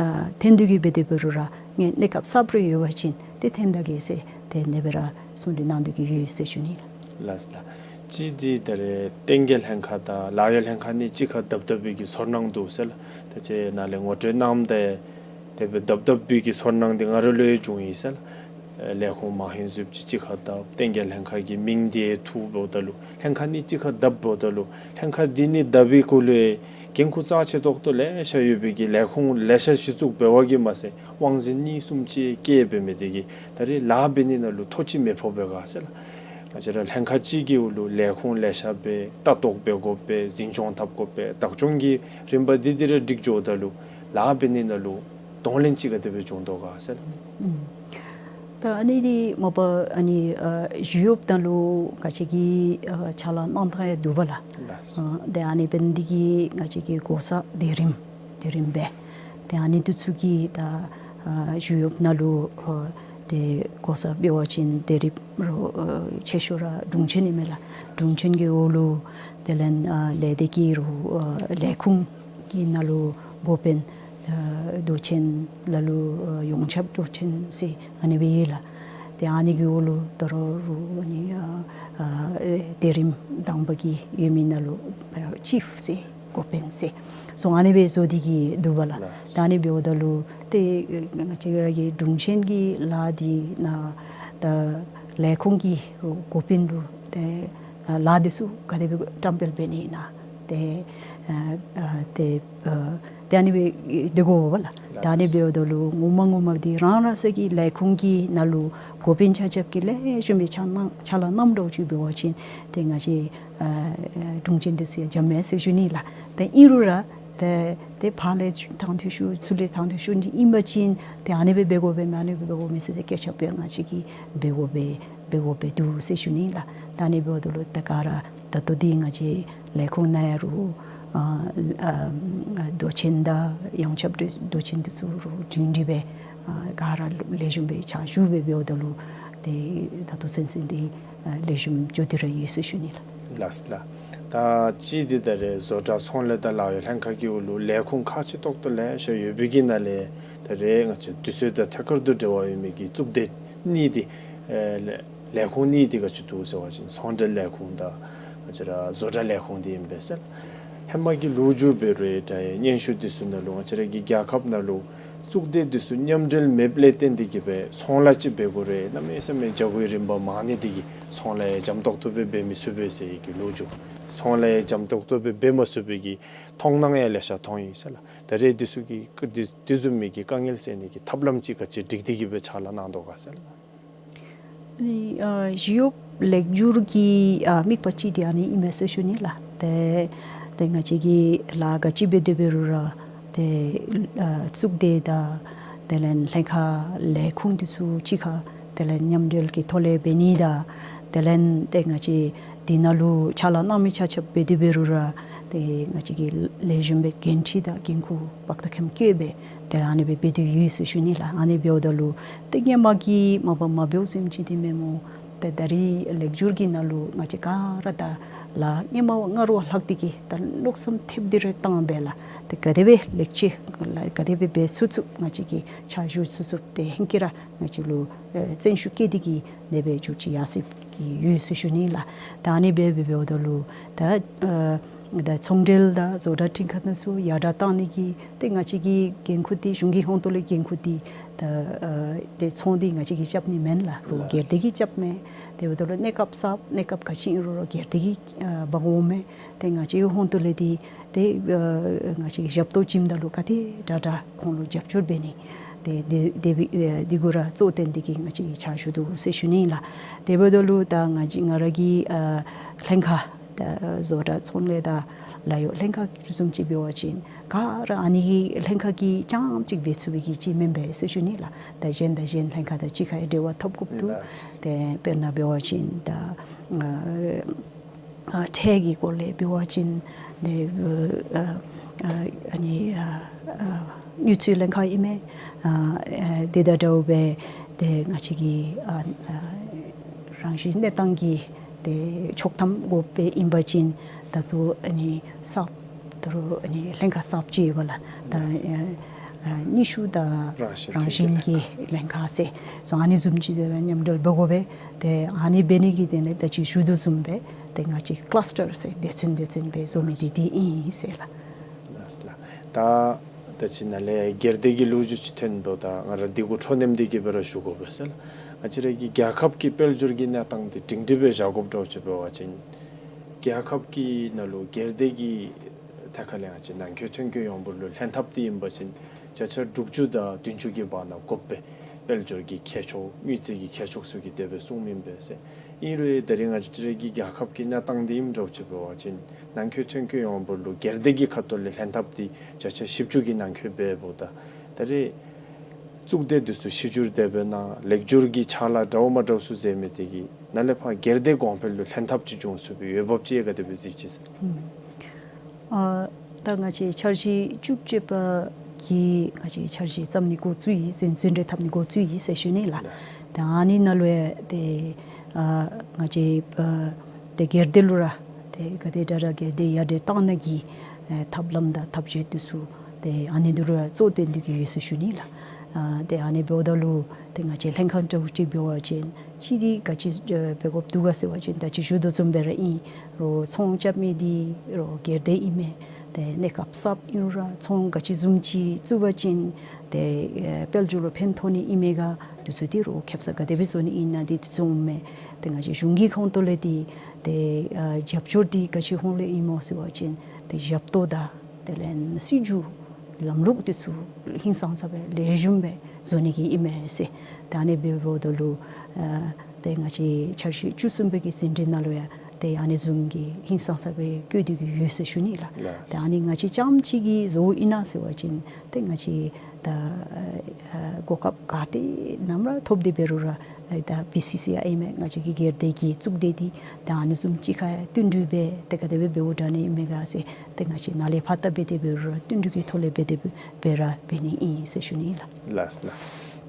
ཨ་འཐོན་ཏེ་གི་འབད་དེ་འབད་རུང་ར་ངེ་གནས་སྐབས་གསརཔ་རེ་ཡོད་པ་ཅིན་ཏེ་འཐོན་ད་གེ་ཟེར་ཏེ་ཨ་ནི་སྦེ་ར་གསུང་གྲོས་གནང་སྡོད་ཀྱི་ཡོད་ཟེར་ཞུ་ནི་ལགས། ལགས་ལགས། གཅིག་འདི་ད་རེས་བསྟན་རྒྱས་ལྷན་ཁག་དང་ལཱ་གཡོག་ལྷན་ཁག་གཉིས་གཅིག་ཁར་བསྡབ་བསྡབ་པའི་གི་ཚོར་སྣང་འདུག་ཟེར་ལགས། ད་ཅི་ནཱ་ལས་ངོ་སྤྲོད་གནངམ་ད་དེ་སྦེ་བསྡབ་བསྡབ་པའི་གི་ཚོར་སྣང་འདི་ང་ར་ལུ་ཡང་བྱུང་ཡི་ཟེར་ལགས། ལས་ཁུངས་མང་ཧིང་ཟུགཔ་ཅིག་གཅིག་ཁར་བསྡབ། བསྟན་རྒྱས་ལྷན་ཁག་གི་མིང་འདི་ཡང་འཐུ་འབདཝ་ད་ལུ་ལྷན་ཁག་གཉིས་གཅིག་ཁར་བསྡབ་འབདཝ་ད་ལུ་ལྷན་ཁག་འདི་གཉིས་བསྡབ་པའི་གུ་ལུ་འགན་ཁུར་རྩ་ཆེ་ཏོག་ཏོ་ལེ་ཤ་ཡོད་པའི་གི་ལས་ཁུངས་ལེ་ཤ་གཞི་བཙུགས་འབད་བ་གིས་མ་ཚད་དབང་འཛིན་གཉིས་གསུམ་ཅིག་བཀལ་འབད་མི་དེ་གིས་ད་རེས་ལཱ་འབད་ནི་ནང་ལུ་ཐོ་ཅིག་མི་ཕོག་པས་ག་ཟེར་ལགས། ང་བཅས་ར་ལྷན་ཁག་གཅིག་གི་འོག་ལུ་ལས་ཁུངས་ལེ་ཤ་སྦེ་ལྟ་རྟོག་འབད་དགོ་པས། འཛིན་སྐྱོང་འཐབ་དགོ་པས། བདག་སྐྱོང་གི་རིམ་པ་འདི་འདི་ར་སྒྲིག་འགྱོཝ་ད་ལུ་ལཱ་འབད་ནི་ནང་ལུ་གདོང་ལེན་ཅིག་ག་དེ་སྦེ་བྱུང་དོ་ག་ཟེར་ལགས། ཨུམ། ད་ཨ་ནི་འདི་མ་པ་ཨ་ནི་ཨ་ཞི་གཡོགཔ་ནང་ལུ་ང་བཅས་ཀྱིས་ཨ་ཕྱག་ལཱ་གནང་ཐངས་ཡང་འདུག་པ་ལགས། ལགས། ཨ་དེ་ཨ་ནི་འབད་ནི་འདི་གིས་ང་བཅས་ཀྱི་འགོག་ས་སྡེ་རིམ་སྡེ་རིམ་སྦེ་ཏེ་ཨ་ནི་འདི་ཚུ་གིས་ད་ཨ་ཞི་གཡོགཔ་ནང་ལུ་ཨ་ཏེ་འགོག་ས་འབད་བ་ཅིན་སྡེ་རིམ་རུང་ཨ་ཆེ་ཤོས་ར་དྲུང་ཆེན་ཨིན་མས་ལགས། དྲུང་ཆེན་གྱི་འོག་ལུ་དེ་ལས་ཨ་ལས་སྡེ་གི་རུང་ཨ་ལས་ཁུངས་ཀྱི་ནང་ལུ་འགོ་དཔོན་ཨ་མདོ་ཆེན་ལ་ལུ་ཨ་ཡོངས་ཁྱབ་མདོ་ཆེན་ཟེར་ཨ་ནི་སྦེ་ཡོད་ལགས། ཏེ་ཨ་ནི་གི་འོག་ལུ་ད་རུང་རུང་ཨ་ནི་ཨ་ཨ་སྡེ་རིམ་དང་པ་གི་ཡོད་མི་ནང་ལུ་ཨ་ཅིཕ་ཟེར་འགོ་དཔོན་ཟེར་ སོང་ཨ་ནི་སྦེ་བཟོ་སྟེ་གི་འདུག་པ་ལགས། ལགས། ད་ཨ་ནི་འབདཝ་ད་ལུ་ཏེ་ང་བཅས་ར་གི་དྲུང་ཆེན་གྱི་ལཱ་འདི་ནང་ད་ལས་ཁུངས་ཀྱི་འགོ་དཔོན་ལུ་ཏེ་ལཱ་འདི་ཚུ་ག་དེ་སྦེ་བཀྲམ་སྤེལ་འབད་ནི་ཨིན་ན་ཏེ་ཨ་ཏེ་ཨ་ཏེ་ཨ་ནི་སྦེ་སྡོད་དགོ་པ་ལགས། ད་ཨ་ནི་འབདཝ་ད་ལུ་ངོ་མ་ངོ་མ་འདི་རང་རང་སོ་གི་ལས་ཁུངས་ཀྱི་ནང་ལུ་འགོ་དཔོན་ཆ་ཁྱབ་ཀྱིས་ལེགས་ཤོམ་སྦེ་ཕྱག་ལཱ་གནངམ་འདྲཝ་ཅིག་འབད་བ་ཅིན་ཏེ་ང་བཅས་ཨ་དྲུང་ཆེན་འདི་ཚུ་ཡང་འཇམ་མས་ཟེར་ཞུ་ནི་ལགས། ཏེ་ཨིན་རུང་ར་ཏེ་ཏེ་ཕར་ལས་དང་འདོད་ཞུ་ཚུར་ལས་དང་འདོད་ཞུ་ནི་ཨིན་པ་ཅིན་ཏེ་ཨ་ནི་སྦེ་འབད་དགོ་པས་མས་ཨ་ནི་སྦེ་འབད་དགོ་མས་ཟེར་ཏེ་སྐད་ཆ་ཕར་ང་བཅས་ཀྱིས་འབད་དགོ་པས་འབད་དགོ་པས་འདུག་ཟེར་ཞུ་ནི་ལགས། ད་ཨ་ནི་འབདཝ་ད་ལུ་ད་ག་ར་ད་ལྟོ་འདི་ང་བཅས་ལས་ཁུངས་ནང་ཡང་རུང་ཨ་ཨ་མདོ་ཆེན་དང་ཡོངས་ཁྱབ་མདོ་ཆེན་འདི་ཚུ་རུང་སྒྲིང་སྒྲི་སྦེ་ཨ་ག་ར་ལེགས་ཤོམ་སྦེ་ཕྱག་ཞུ་སྦེ་འབདཝ་ད་ལུ་ཏེ་ད་ལྟོ་ཚུན་ཚོད་འདི་ཨ་ལེགས་ཤོམ་འགྱོ་སྟེ་ར་ཡོད་ཟེར་ཞུ་ནི་ལགས། ལགས་ལགས། ད་ཅི་འདི་ད་རེས་བཟོ་གྲྭ་ཚོང་ལས་དང་ལཱ་གཡོག་ལྷན་ཁག་གི་འོག་ལུ་ལས་ཁུངས་ཁག་ཆེ་ཏོག་ཏོ་ལེ་ཤ་ཡོད་པའི་གི་ནང་ལས་ད་རེས་ང་བཅས་དུས་ཚོད་དང་ཐད་ཀར་དུ་འབྲེལ་བ་ཡོད་མི་གི་གཙུག་སྡེ་གཉིས་འདི་ཨེ་ལས་ལས་ཁུངས་གཉིས་འདི་ག་ཅི་འདུག་ཟེར་བ་ཅིན་ཚོང་འབྲེལ་ལས་ཁུངས་དང་ང་བཅས་ར་བཟོ་གྲྭ་ལས་ཁུངས་འདི་ཨིན་པས་ཟེར། ཧེ་མ་གི་ལོ་རྒྱུས་འབད་རུང་ད་སྙན་ཞུ་འདི་ཚུ་ནང་ལུ་ང་བཅས་ར་གི་རྒྱལ་ཁབ་ནང་ལུ་གཙུག་སྡེ་འདི་ཚུ་མཉམ་འབྲེལ་མེདཔ་ལས་བརྟེན་ཏེ་གིས་སྦེ་ཚོང་ལཱ་ཅིག་འབད་དགོ་རུང་གནམ་མེད་ས་མེད་རྒྱ་སྒོའི་རིམ་པ་མང་ནི་འདི་གིས་ཚོང་ལཱ་ཡང་འཇམ་ཏོག་ཏོ་སྦེ་འབད་མི་ཚུགས་པས་ཟེར་གྱི་ལོ་རྒྱུས། ཚོང་ལཱ་ཡང་འཇམ་ཏོག་ཏོ་སྦེ་འབད་མ་ཚུགས་པའི་གི་མཐོང་སྣང་ཡང་ལེ་ཤ་མཐོང་ཡི་ཟེར་ལགས། ད་རེས་འདི་ཚུ་གི་འདི་འདི་བཟུམ་མའི་གི་དཀའ་ངལ་སེལ་ནི་གི་ཐབས་ལམ་ཅིག་ག་ཅི་སྒྲིག་སྟེ་གིས་སྦེ་ཕྱག་ལཱ་གནང་དོ་ག་ཟེར་ལགས། ཨ་ནི་ཨ་ཞི་གཡོགཔ་ལེགས་བསྒྱུར་གྱི་ཨ་དམིགས་པ་ཅིག་འདི་ཨ་ནི་ཨིན་མས་ཟེར་ཞུ་ནི་ལགས། ཏེ་ཏེ་ང་བཅས་ཀྱིས་ལཱ་ག་ཅི་འབད་དེ་འབད་རུང་ར་ཏེ་ཨ་གཙུག་སྡེ་དང་དེ་ལས་ལྷན་ཁག་ལས་ཁུངས་འདི་ཚུ་གཅིག་ཁར་དེ་ལས་མཉམ་འབྲེལ་གྱི་ཐོག་ལས་འབད་ནི་དང་དེ་ལས་ཏེ་ང་བཅས་འདི་ནང་ལུ་ཕྱག་ལཱ་གནང་མི་ཆ་ཁྱབ་འབད་དེ་འབད་རུང་ར་ཏེ་ང་བཅས་ཀྱིས་ལེགས་ཤོམ་སྦེ་འགན་འཁྲི་དང་འགན་ཁུར་དཔག་ཏུ་ཁེམ་བཀོད་སྦེ་ཏེ་ཨ་ནི་སྦེ་འབད་དེ་ཡོད་ཟེར་ཞུ་ནི་ལགས། ཨ་ནི་འབདཝ་ད་ལུ་ཏེ་སྔོན་མ་གི་མ་པ་མ་འབདཝ་བཟུམ་ཅིག་འདི་མེན་སྨོ། ཏེ་ད་རེས་ལེགས་བསྒྱུར་གྱི་ནང་ལུ་ང་བཅས་ག་ར་ད་ལཱ་སྔོན་མ་སྔར་བ་ལྷག་སྟེ་གིས་ད་མནོ་བསམ་ཐེབས་ཏེ་ར་བཏང་སྦེ་ལགས། ཏེ་ག་དེ་སྦེ་ལེགས་ཆ་ལགས་ག་དེ་སྦེ་འབད་ཚུགས་ཚུགས་ང་བཅས་ཀྱིས་ཕྱག་ཞུ་ཚུགས་ཚུགས་ཏེ་ཧེང་སྐལ་ར་ང་བཅས་ལུ་ཨེ་བརྩོན་ཤུགས་བསྐྱེད་དེ་གིས་དེ་སྦེ་འགྱོ་ཅི་ཡར་སོང་གི་ཡོད་ཟེར་ཞུ་ནི་ལགས། ད་ཨ་ནི་སྦེ་འབད་འབདཝ་ད་ལུ་ད་ཨ་ད་ཚོང་འབྲེལ་དང་བཟོ་གྲྭ་ཁྲིམས་ཁང་དེ་ཚུ་ཡར་དྲག་གཏང་ནི་གི་ཏེ་ང་བཅས་ཀྱི་འགན་ཁུར་འདི་གཞུང་གི་ཧོངས་ཏོ་ལས་འགན་ཁུར་འདི་ད་ཨ་ཏེ་ཚོང་འདི་ང་བཅས་ཀྱིས་རྐྱབ་ནི་མེན་ལགས། རོགས་སྒེར་སྡེ་གིས་རྐྱབ་མས། དེ་འབདཝ་ད་ལུ་གནས་སྐབས་གསརཔ་གནས་སྐབས་ག་ཅི་ཨིན་རུང་རོགས་སྒེར་སྡེ་གིས་ཨ་འབག་འོང་མས། ཏེ་ང་བཅས་ཀྱི་ཧོངས་ཏོ་ལས་འདི་ཏེ་ཨ་ང་བཅས་ཀྱིས་ཞབས་ཏོག་བྱིནམ་ད་ལུ་ག་དེ་དྲག་དྲག་ཁོང་ལུ་རྒྱབ་སྐྱོར་འབད་ནི། ཏེ་དེ་དེ་སྦེ་ཨ་འདི་གུ་ར་གཙོ་བོ་བཏོན་ཏེ་གིས་ང་བཅས་ཕྱག་ཞུ་དོ་ཟེར་ཞུ་ནི་ལགས། དེ་འབདཝ་ད་ལུ་ད་ང་བཅས་ང་ར་གི་ཨ་ལྷན་ཁག་ད་བཟོ་གྲྭ་ཚོང་ལས་དང་ལཱ་གཡོག་ལྷན་ཁག་བཟུམ་ཅིག་འབད་བ་ཅིན་ག་ར་ཨ་ནི་གི་ལྷན་ཁག་གིས་རྐྱངམ་གཅིག་འབད་ཚུགས་པའི་གི་ཅིག་མེན་པས་ཟེར་ཞུ་ནི་ལགས། ད་གཞན་དང་གཞན་ལྷན་ཁག་དང་གཅིག་ཁར་འབྲེལ་བ་འཐབ་དགོཔ་འདུག། ལགས། ཏེ་དཔེར་ན་འབད་བ་ཅིན་ད་ཨ་ཨ་ཁྲལ་གྱི་སྐོར་ལས་འབད་བ་ཅིན་ཏེ་ཨ་ཨ་ཨ་ནི་ཨ་ཨ་དངུལ་རྩིས་ལྷན་ཁག་ཨིན་མས། ཨ་ཨ་དེ་དང་འདྲཝ་སྦེ་ཏེ་ང་བཅས་ཀྱི་ཨ་ཨ་རང་བཞིན་གནས་སྟངས་ཀྱི་ཏེ་ཆོག་ཐམ་དགོཔ་སྦེ་ཨིན་པ་ཅིན་ད་ལྟོ་ཨ་ནི་གསརཔ་ད་རུང་ཨ་ནི་ལྷན་ཁག་གསརཔ་ཅིག་ཡོད་པ་ལགས། ད་ཨ་ཨ་ནུས་ཤུགས་དང་རང་བཞིན་རང་བཞིན་གྱི་ལྷན་ཁག་ཟེར་སོང་ཨ་ནི་བཟུམ་ཅིག་དེ་ལུ་མཉམ་འབྲེལ་འབད་དགོ་པས། ཏེ་ཨ་ནི་འབད་ནི་གི་དེ་ལས་ད་ཅི་ཞུ་དོ་བཟུམ་སྦེ་ཏེ་ང་བཅས་ཀླཱས་ཊར་ཟེར་སྡེ་ཚན་སྡེ་ཚན་སྦེ་བཟོ་མི་འདི་འདི་ཨིན་ཟེར་ལགས། ལགས་ལགས། ད་ད་ཅི་ནཱ་ལས་སྒེར་སྡེ་གི་ལོ་རྒྱུས་ཅིག་ཐོན་འདུག། ད་ང་ར་འདི་གུ་འཕྲོ་མཉམ་འདི་གི་སྦེ་ར་ཞུ་དགོ་པས་ཟེར་ལགས། ང་བཅས་ར་གི་རྒྱལ་ཁབ་ཀྱི་དཔལ་འབྱོར་གྱི་གནས་སྟངས་འདི་སྒྲིང་སྒྲི་སྦེ་བཞག་དགོཔ་འདྲཝ་ཅིག་འབད་བ་ཅིན་རྒྱལ་ཁབ་ཀྱི་ནང་ལུ་སྒེར་སྡེ་གི་ཐད་ཁ་ལས་ང་བཅས་ནང་འཁོད་ཐོན་སྐྱེད་ཡོངས་འབོར་ལུ་ལྷན་ཐབས་འདི་ཨིན་པ་ཅིན་བརྒྱ་ཆ་དྲུག་ཅུ་དང་བདུན་ཅུ་གི་བར་ན་དགོཔ་སྦེ་དཔལ་འབྱོར་གྱི་མཁས་མཆོག་དངུལ་རྩིས་ཀྱི་མཁས་མཆོག་ཚུ་གིས་དེ་སྦེ་གསུངམ་ཨིན་པས་ཟེར། ཨིན་རུང་ད་རེས་ང་བཅས་ར་གི་རྒྱལ་ཁབ་ཀྱི་གནས་སྟངས་འདི་ཨིནམ་འདྲཝ་ཅིག་འབད་བ་ཅིན་ནང་འཁོད་ཐོན་སྐྱེད་ཡོངས་འབོར་ལུ་སྒེར་སྡེ་གི་ཁ་ཐུག་ལས་ལྷན་ཐབས་འདི་བརྒྱ་ཆ་བཞི་བཅུ་གི་ནང་འཁོད་འབདཝ་ད་ད་རེས་གཙུག་སྡེ་འདི་ཚུ་ཕྱི་འགྱུར་དེ་སྦེ་ནང་ལེགས་བསྒྱུར་གྱི་ཕྱག་ལཱ་འདྲཝ་མ་འདྲཝ་ཚུ་མཛད་མི་དེ་གིས་ནཱ་ལས་ཕར་སྒེར་སྡེ་གོང་འཕེལ་ལུ་ལྷན་ཐབས་ཅིག་འབྱུང་ཚུགས་པའི་འོས་འབབ་ཅིག་ག་དེ་སྦེ་གཟིགས་ཅི་ཟེར། ཨ་ད་ང་བཅས་འཆར་གཞི་བཅུ་གཅིག་པ་གི་ང་བཅས་འཆར་གཞི་བརྩམ་ནི་འགོ་བཙུགས་ཡི་ཟེར་ཟིན་བྲིས་འཐབ་ནི་འགོ་བཙུགས་ཡི་ཟེར་ཞུ་ནི་ལགས། ད་ཨ་ནི་ནང་ལུ་ཡང་ཏེ་ཨ་ང་བཅས་ཨ་ཏེ་སྒེར་སྡེ་ལུ་ར་ཏེ་ག་དེ་དྲག་དྲག་སྒེར་སྡེ་ཡར་དྲག་གཏང་ནི་གི་ཨེ་ཐབས་ལམ་དང་ཐབས་བྱུས་འདི་ཚུ་ཏེ་ཨ་ནི་འདི་ལུ་ར་གཙོ་བོ་བཏོན་ཏེ་གི་ཡོད་ཟེར་ཞུ་ནི་ལགས། ཨ་ཏེ་ཨ་ནི་འབདཝ་ད་ལུ་ཏེ་ང་བཅས་ལྷན་ཁག་འདྲཝ་ཅིག་འབད་བ་ཅིན་ཅིག་འདི་ག་ཅི་ཨེ་འབད་དགོཔ་འདུག་ག་ཟེར་བ་ཅིན་ད་ཅི་ཞུ་དོ་བཟུམ་སྦེ་ར་ཨིན། རོགས་ཚོང་རྐྱབ་མི་འདི་རོགས་སྒེར་སྡེ་ཨིན་མས། ཏེ་གནས་སྐབས་གསརཔ་ཨིན་རུང་ར་ཚོང་ག་ཅི་བཟུམ་ཅིག་བཙུགས་པ་ཅིན་ཏེ་ཨེ་དཔལ་འབྱོར་ལུ་ཕན་ཐོགས་ནི་ཨིན་མས་ག་དེ་ཚུ་འདི་རུང་ཁེབ་ས་ག་དེ་སྦེ་བཟོ་ནི་ཨིན་ན་འདི་བཟུམ་མས། ཏེ་ང་བཅས་གཞུང་གི་ཁོངས་གཏོགས་ལས་འདི་ཏེ་ཨ་རྒྱབ་སྐྱོར་འདི་ག་ཅི་ཧོང་ལས་ཨིན་མོ་ཟེར་བ་ཅིན་ཏེ་ཞབས་ཏོག་དང་དེ་ལས་སྲིད་བྱུས་ལམ་ལུགས་དེ་ཚུ་ཧིང་སངས་ས་སྦེ་ལེགས་ཤོམ་སྦེ་བཟོ་ནི་གི་ཨིན་མས་ཟེར། ཏེ་ཨ་ནི་འབདཝ་ད་ལུ་ཨ་ཏེ་ང་བཅས་འཆར་གཞི་བཅུ་གསུམ་པའི་གི་ཟིན་བྲིས་ནང་ལུ་ཡང་ཏེ་ཨ་ནི་བཟུམ་གྱི་ཧིང་སངས་ས་སྦེ་བཀོད་དེ་གི་ཡོད་ཟེར་ཞུ་ནི་ལགས། ལགས། ཏེ་ཨ་ནི་ང་བཅས་རྐྱངམ་གཅིག་གིས་བཟོཝ་ཨིན་ན་ཟེར་བ་ཅིན་ཏེ་ང་བཅས་ད་ཨ་གོ་སྐབས་ག་ཏེ་ནམ་ར་ཐོབ་སྟེ་འབད་རུང་ར་ཨ་ད་བི་སི་སི་ཨའི་ཨིན་མས། ང་བཅས་ཀྱི་སྒེར་སྡེ་གིས་བཙུགས་ཏེ་འདི་ད་ཨ་ནི་བཟུམ་གཅིག་ཁར་བསྟུན་གྲོས་འབད་དེ་ག་དེ་སྦེ་འབདཝ་འདྲ་ནི་ཨིན་མས་ག་ཟེར། ཏེ་ང་བཅས་ནཱ་ལས་ཕར་ད་འབད་དེ་འབད་རུང་ར་བསྟུན་གྲོས་ཀྱི་ཐོག་ལས་འབད་དེ་འབད་ར་འབད་ནི་ཨིན་ཟེར་ཞུ་ནི་ལགས། ལགས་ལགས།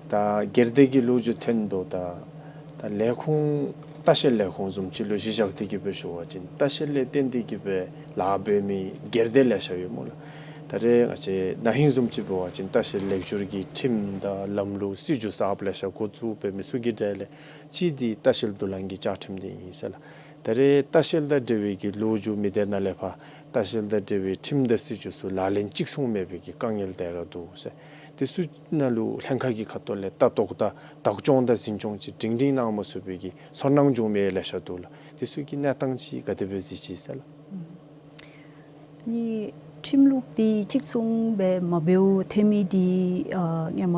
ད་སྒེར་སྡེ་གི་ལོ་རྒྱུས་ཐོན་དོ། ད་ད་ལས་ཁུངས་ལྟ་བཤལ་ལས་ཁུངས་བཟུམ་ཅིག་ལུ་གཞི་བཞག་སྟེ་གི་སྦེ་ཞུ་བ་ཅིན་ལྟ་བཤལ་ལས་བརྟེན་ཏེ་གི་སྦེ་ལཱ་འབད་མི་སྒེར་སྡེ་ལེ་ཤ་ཡོད་སྨོ་ལགས། ད་རེས་ང་བཅས་ན་ཧིང་བཟུམ་ཅིག་འབད་བ་ཅིན་ལྟ་བཤལ་ལེགས་བསྒྱུར་གྱི་ཁྲིམས་དང་ལམ་ལུགས་སྲིད་བྱུས་གསརཔ་ལེ་ཤ་འགོ་བཙུགས་འབད་མི་ཚུ་གི་གྲས་ལས་གཅིག་འདི་ལྟ་བཤལ་བསྡུ་ལེན་གྱི་བཅའ་ཁྲིམས་འདི་ཨིན་ཟེར་ལགས། ད་རེས་ལྟ་བཤལ་དང་འབྲེལ་བའི་གི་ལོ་རྒྱུས་མི་སྡེ་ནང་ལས་ཕར་ལྟ་བཤལ་དང་འབྲེལ་བའི་ཁྲིམས་དང་སྲིད་བྱུས་ཚུ་ལག་ལེན་ཅིག་ཚུགས་མེད་པའི་གི་དཀའ་ངལ་དེ་ར་འདུག་ཟེར། དེ་ཚུ་ནང་ལུ་ལྷན་ཁག་གི་ཁ་ཐུག་ལས་ལྟ་རྟོག་དང་བདག་སྐྱོང་དང་འཛིན་སྐྱོང་ཅིག་སྒྲིང་སྒྲིང་གནང་མ་ཚུགས་པའི་གི་ཚོར་སྣང་བྱུང་མི་ལེ་ཤ་འདུག་ལགས། དེ་ཚུ་གི་གནས་སྟངས་ཅིག་ག་དེ་སྦེ་གཟིགས་ཅི་ཟེར་ལགས། ནི་ཁྲིམས་ལུགས་འདི་གཅིག་མཚུངས་སྦེ་མ་འབདཝ་ཐོན་མི་འདི་ཨ་སྔོན་མ་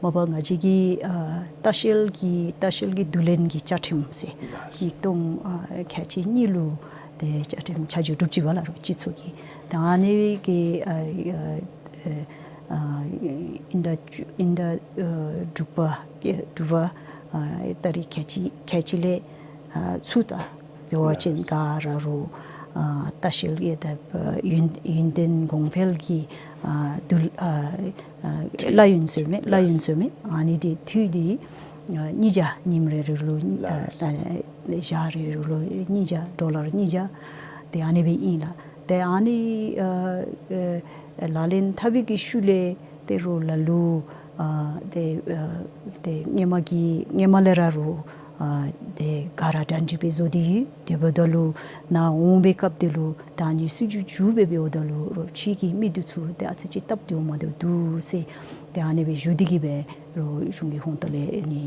མ་པ་ང་བཅས་ཀྱི་ཨ་ལྟ་བཤལ་གྱི་ལྟ་བཤལ་གྱི་བསྡུ་ལེན་གྱི་བཅའ་ཁྲིམས་ཟེར་ཉིས་སྟོང་ཨ་ཁལ་གཅིག་གཉིས་ལུ་ཏེ་བཅའ་ཁྲིམས་ཆ་འཇོག་གྲུབ་ཅི་པ་ལགས། རོགས་སྤྱི་ཚོགས་ཀྱི་ཏེ་ཨ་ནི་གི་ཨ་ཨ་ཨ་དབྱིན་ཟླ་དབྱིན་ཟླ་ཨ་དྲུག་པ་དྲུག་པ་ཨ་ཏ་རིག་ཁལ་གཅིག་ཁལ་གཅིག་ལས་ཨ་ཚུར་ད་འབད་བ་ཅིན་ག་ར་རོགས་ཨ་ལྟ་བཤལ་གྱི་ད་ཡུན་ཡུན་བརྟན་གོང་འཕེལ་གྱི་ཨ་བསྡུ་ཨ་ཨ་གླ་ཡོན་ཟེར་མི་གླ་ཡོན་ཟེར་མི་ཨ་ནི་འདི་འཐུས་འདི་ཨ་ཉིས་བརྒྱ་ཉིནམ་རེ་རེ་ལུ་ཨ་ཨ་ཞག་རེ་རེ་ལུ་ཉིས་བརྒྱ་ཌོ་ལར་ཉིས་བརྒྱ་ཏེ་ཨ་ནི་སྦེ་ཨིན་ལགས། ཏེ་ཨ་ནི་ཨ་ཨ་ལག་ལེན་འཐབ་པའི་གི་ཤུལ་ལས་ཏེ་རོགས་ལ་ལུ་ཨ་ཏེ་ཨ་ཏེ་སྔོན་མ་གི་སྔོན་མ་ལས་ར་རོགས་ཨ་ཏེ་ག་ར་གྲ་སྒྲིག་སྦེ་བཟོ་སྟེ་ཡོད། དེ་འབདཝ་ད་ལུ་ནཱ་འོང་པའི་སྐབས་དེ་ལུ་ད་ཨ་ནི་སྲིད་བྱུས་བཅུ་སྦེ་འབདཝ་ད་ལུ་རོགས་ཕྱི་གི་མི་འདི་ཚུ་ཏེ་ཨ་ཙི་ཅིག་སྟབས་བདེཝ་མ་བདེཝ་འདུག་ཟེར་ཏེ་ཨ་ནི་སྦེ་ཞུ་སྟེ་གི་སྦེ་རོགས་གཞུང་གི་ཁོངས་གཏོགས་ལས་ཨ་ནི་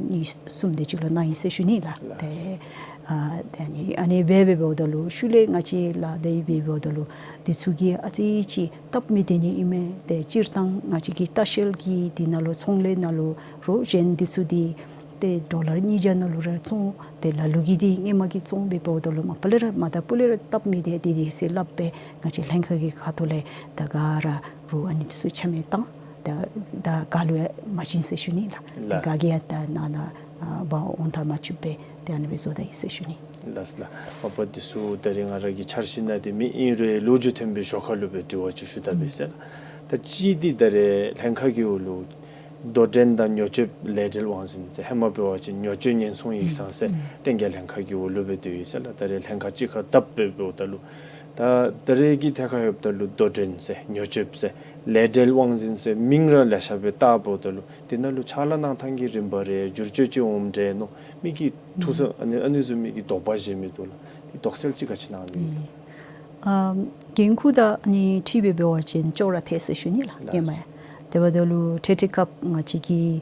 གཉིས་གསུམ་དེ་ཅིག་ལུ་གནང་ཡི་ཟེར་ཞུ་ནི་ལགས། ལགས། ཏེ་ཨ་ཏེ་ཨ་ནི་ཨ་ནི་སྦེ་འབདཝ་ད་ལུ་ཤུལ་ལས་ང་བཅས་ལཱ་འབད་འབདཝ་ད་ལུ་འདི་ཚུ་གིས་ཨ་ཙི་ཅིག་སྟབས་མི་བདེ་ནི་ཨིན་མས། ཏེ་སྤྱིར་བཏང་ང་བཅས་ཀྱི་ལྟ་བཤལ་གྱི་འདི་ནང་ལུ་ཚོང་ལས་ནང་ལུ་རོགས་གཞན་འདི་ཚུ་འདི་ཏེ་ཌོ་ལར་ཉིས་བརྒྱ་ནང་ལུ་ར་བཙོང་། ཏེ་ལ་ལུ་གིས་འདི་སྔོན་མ་གི་བཙོང་འབདཝ་ད་ལུ་མ་པ་ལས་ར་མ་ད་པུ་ལས་ར་སྟབས་མི་བདེ་འདི་འདི་ཟེར་སླབ་སྦེ་ང་བཅས་ལྷན་ཁག་གི་ཁ་ཐུག་ལས་ད་ག་ར་རོགས་ཨ་ནི་འདི་ཚུ་ཆ་མེད་བཏང་། ད་ད་ག་ལུ་ཡང་མ་བྱིན་ཟེར་ཞུ་ནི་ལགས། ད་ལགས། ག་གིས་ཡང་ད་ནཱ་ནཱ་ཨ་འབག་འོང་ད་མ་བཅུག་པས། ཏེ་ཨ་ནི་སྦེ་བཟོ་ད་ཡི་ཟེར་ཞུ་ནི། ལགས་ལགས། མ་པ་འདི་ཚུ་ད་རེས་ང་ར་གི་འཆར་གཞི་ནང་འདི་མེད། ཨིན་རུང་ལོ་རྒྱུས་ཐོན་པའི་ཞོར་ཁ་ལུ་སྦེ་དྲི་བ་ཅིག་ཞུ་ད་པས་ཟེར་ལགས། ད་གཅིག་འདི་ད་རེས་ལྷན་ཁག་གི་འོག་ལུ་དོ་འགྲན་དང་ཉོ་སྤྱོད་ལས་འབྲེལ་དབང་འཛིན་ཟེར་ཧེ་མ་འབད་བ་ཅིན་ཉོ་སྤྱོད་ཉེན་སྲུང་ཡིག་ཚང་ཟེར་ཨུམ་ཨུམ་གཏན་འཁེལ་ལྷན་ཁག་གི་འོག་ལུ་སྦེ་སྡོད་ཡི་ཟེར་ལགས། ད་རེས་ལྷན་ཁག་གཅིག་ཁར་བཏབ་སྦེ་འབདཝ་ད་ལུ་ད་ད་རེས་ཀྱི་ཐད་ཁར་ཡོདཔ་ད་ལུ་དོ་འགྲན་ཟེར་ཉོ་སྤྱོད་ཟེར་ལས་འབྲེལ་དབང་འཛིན་ཟེར་མིང་ར་ལེ་ཤ་སྦེ་བཏགས་འབདཝ་ད་ལུ་དེ་ནང་ལུ་ཕྱག་ལཱ་གནང་ཐངས་ཀྱི་རིམ་པ་རེ་བསྒྱུར་བཅོས་ཅིག་འོངམ་འདྲས་མནོ། མི་གི་ཐུགས་བསམ་ཨ་ནི་ཨ་ནི་བཟུམ་མི་གི་དོགས་པ་བཞེས་མི་འདུག་ལགས། དེ་དོགས་སེལ་ཅིག་ག་ཅི་གནང་ནི་ཨིན་ལགས། ཨ་འགན་ཁུར་དང་ཨ་ནི་འཁྲིལ་སྦེ་འབད་བ་ཅིན་ཅོག་ར་འཐད་ཟེར་ཞུ་ནི་ལགས། ལགས། ཨིན་མས། དེ་འབདཝ་ད་ལུ་འཕྲལ་འཕྲལ་སྐབས་ང་བཅས་ཀྱི་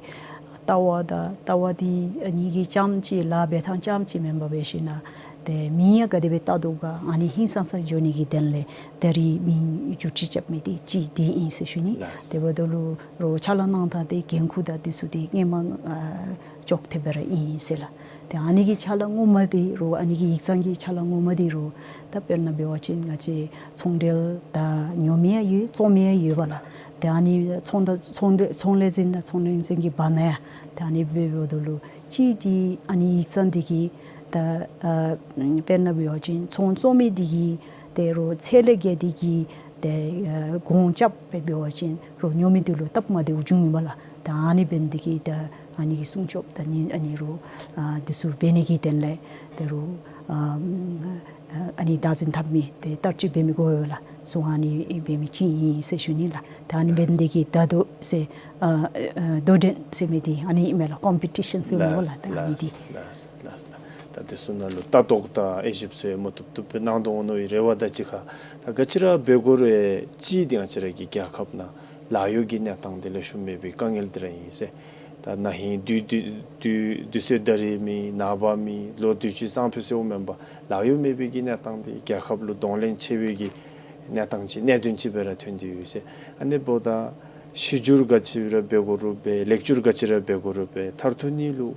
ལྟ་བ་དང་ལྟ་བ་འདི་ཨ་ནི་གི་རྐྱངམ་གཅིག་ལཱ་འབད་ཐངས་རྐྱངམ་གཅིག་མེན་པར་འབད་ཞིན་ན་ཏེ་མི་ཡང་ག་དེ་སྦེ་བལྟ་དོ་ག་ཨ་ནི་ཧིང་སངས་ས་འགྱོ་ནི་གི་དོན་ལས་ད་རེས་མིང་བསྒྱུར་བཅོས་རྐྱབ་མི་འདི་གཅིག་འདི་ཨིན་ཟེར་ཞུ་ནི། ལགས། དེ་འབདཝ་ད་ལུ་རོགས་ཕྱག་ལཱ་གནང་ཐངས་འདི་འགན་ཁུར་དང་འདི་ཚུ་འདི་སྔོན་མ་ཨ་ཅོག་འཐདཔ་སྦེ་ར་ཨིན་ཟེར་ལགས། ཏེ་ཨ་ནི་གི་ཕྱག་ལཱ་ངོ་མ་འདི་རོགས་ཨ་ནི་གི་ཡིག་ཚང་གི་ཕྱག་ལཱ་ངོ་མ་འདི་རོགས་ད་དཔེར་ན་འབད་བ་ཅིན་ང་བཅས་ཚོང་འབྲེལ་དང་ཉོ་མི་ཡང་ཡོད་བཙོང་མི་ཡང་ཡོད་པ་ལགས། ཏེ་ཨ་ནི་ཚོང་དང་ཚོང་ཚོང་ལས་འཛིན་དང་ཚོང་ལས་འཛིན་གྱི་བར་ན་ཡང་ཏེ་ཨ་ནི་སྦེ་འབདཝ་ད་ལུ་གཅིག་འདི་ཨ་ནི་ཡིག་ཚང་འདི་གིས་ད་ཨ་དཔེར་ན་འབད་བ་ཅིན་ཚོང་བཙོང་མི་འདི་གིས་ཏེ་རོགས་ཚད་ལས་བརྒལ་ཏེ་གིས་ཏེ་ཨ་གོང་རྐྱབ་སྦེ་འབད་བ་ཅིན་རོགས་ཉོ་མི་འདི་ལུ་སྟབས་མ་བདེཝ་འབྱུང་ནི་མས་ལགས། ད་ཨ་ནི་འབད་ནི་འདི་གིས་ད་ཨ་ནི་གི་སྲུང་སྐྱོབ་ད་ཨ་ནི་ཨ་ནི་རོགས་ཨ་འདི་ཚུ་འབད་ནི་གི་དོན་ལས་ད་རོགས་ཨ་ཨ་ནི་བདག་འཛིན་འཐབ་མི་ཏེ་བསྟར་སྤྱོད་འབད་མི་དགོ་པས་ལགས། སོ་ཨ་ནི་འབད་མི་ཅིག་ཨིན་ཟེར་ཞུ་ནི་ལགས། ད་ཨ་ནི་འབད་ནི་འདི་གིས་ད་དོ་ཟེར་ཨ་ཨ་དོ་འགྲན་ཟེར་མི་འདི་ཨ་ནི་ཨིན་མས་ལགས། ཀོམ་པི་ཊི་ཤཱན་ཟེར་མི་ལགས། ལགས་ད་ཨ་ནི་འདི། ལགས་ལགས་ལགས། ད་དེ་ཚུ་ནང་ལུ་ལྟ་རྟོག་དང་དབྱེ་ཞིབ་ཚུ་ཡང་མ་བཏུབ་བཏུབ་སྦེ་གནང་དོ་འོང་མནོ་བའི་རེ་བ་དང་གཅིག་ཁར་ད་ག་ཅི་ར་འབད་དགོ་རུང་ཡང་གཅིག་འདི་ང་བཅས་ར་གི་རྒྱལ་ཁབ་ནང་ལཱ་གཡོག་གི་གནས་སྟངས་འདི་ལེགས་ཤོམ་མེད་པའི་དཀའ་ངལ་འདི་ར་ཨིན་ཟེར། ད་ན་ཧིང་དུས་དུས་དུས་དུས་ཚོད་ད་རིས་མེད། ནངས་པ་མེད། ལོ་དུས་ཅི་སང་ཕོད་ཟེརཝ་མེན་པར་ལཱ་གཡོག་མེད་པའི་གི་གནས་སྟངས་འདི་རྒྱལ་ཁབ་ལུ་གདོང་ལེན་ཆེ་བའི་གི་གནས་སྟངས་ཅིག་གནད་དོན་ཅིག་སྦེ་ར་ཐོན་ཏེ་ཡོད་ཟེར། ཨ་ནི་འབདཝ་ད་གཞི་བསྒྱུར་ག་ཅི་ར་འབད་དགོ་རུང་འབད་ལེགས་བསྒྱུར་ག་ཅི་ར་འབད་དགོ་རུང་འབད་མཐར་ཐུག་ནི་ལུ་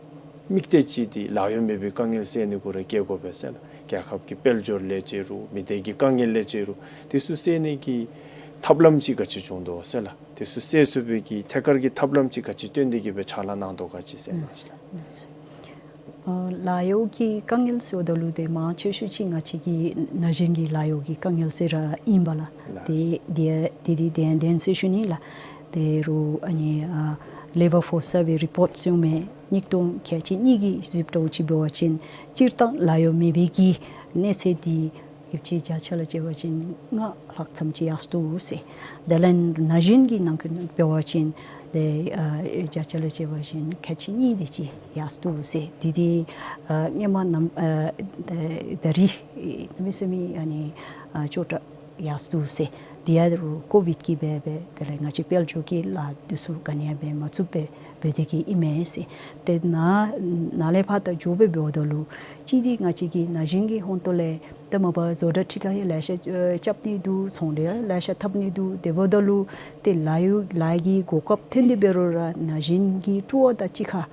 དམིགས་གཏད་ཅིག་འདི་ལཱ་གཡོག་མེད་པའི་དཀའ་ངལ་སེལ་ནི་གུ་ར་བཀལ་དགོ་པས་ཟེར་ལགས། རྒྱལ་ཁབ་ཀྱི་དཔལ་འབྱོར་ལས་བྱེད་རུང་མི་སྡེ་གི་དཀའ་ངལ་ལས་བྱེད་རུང་དེ་ཚུ་སེལ་ནི་གི་ཐབས་ལམ་ཅིག་ག་ཅི་བྱུང་དོ་ཟེར་ལགས། དེ་ཚུ་སེལ་ཚུགས་པའི་གི་ཐད་ཀར་གྱི་ཐབས་ལམ་ཅིག་ག་ཅི་བཏོན་ཏེ་གི་སྦེ་ཕྱག་ལཱ་གནང་དོ་ག་ཅི་ཟེར་ལགས། ཨ་ལཱ་གཡོག་གི་དཀའ་ངལ་ཟེརཝ་ད་ལུ་ཏེ་མང་ཆེ་ཤོས་ཅིག་ང་བཅས་ཀྱི་ན་གཞོན་གྱི་ལཱ་གཡོག་གི་དཀའ་ངལ་ཟེར་ར་ཨིན་པས་ལགས། ལགས། དེ་དེ་དེ་དེ་བདེན་བདེན་ཟེར་ཞུ་ནི་ལགས། ཏེ་རུང་ཨ་ནི་ཨ་Labour Force Survey Report ཟེར་མི་གཉིས་སྟོང་ཁལ་གཅིག་གཉིས་ཀྱི་གཟིགས་ཐོ་ཅིག་འབད་བ་ཅིན་སྤྱིར་བཏང་ལཱ་གཡོག་མེད་པའི་གི་གནས་ཚད་འདི་ཡོདཔ་ཅིག་བརྒྱ་ཆ་ལུ་བྱས་པ་ཅིན་ལྔ་ལྷག་ཙམ་ཅིག་ཡར་སོང་ཡི་ཟེར། དེ་ལས་ན་གཞོན་གྱི་ནང་འཁོད་འབད་བ་ཅིན་ཏེ་ཨ་བརྒྱ་ཆ་ལུ་བྱས་པ་ཅིན་ཁལ་གཅིག་གཉིས་དེ་ཅིག་ཡར་སོང་ཡི་ཟེར། དེ་དེ་ཨ་སྔོན་མ་ནམ་ཨ་ད་ད་རིས་ཨེ་གནམ་མེད་ས་མེད་ཨ་ནི་ཨ་སྐྱོ་དྲགས་ཡར་སོང་ཡི་ཟེར། དེ་ཡང་རུང་ཀོ་ཝིཌ་ཀྱིས་འབད་འབད་དེ་ལས་ང་བཅས་དཔལ་འབྱོར་གྱི་ལཱ་འདི་ཚུ་ག་ནི་ཡང་འབད་མ་ཚུགས་པར་འབད་དེ་གི་ཨིན་མས་ཟེར། ཏེ་ན་ནཱ་ལས་ཕར་ད་མགྱོགས་སྦེ་འབདཝ་ད་ལུ་གཅིག་འདི་ང་བཅས་ཀྱི་ན་གཞོན་གྱི་ཧོངས་ཏོ་ལས་ད་མ་པ་བཟོ་གྲྭ་ཁྲི་ཁར་ཡང་ལེ་ཤ་ཨེ་རྐྱབ་ནི་འདུག། ཚོང་འབྲེལ་ལེ་ཤ་འཐབ་ནི་འདུག། དེ་འབདཝ་ད་ལུ་ཏེ་ལཱ་གཡོག་ལཱ་གི་གོ་སྐབས་ཐོན་ཏེ་འབད་རུང་ར་ན་གཞོན་གྱི་སྤྲོ་བ་དང་གཅིག་ཁར་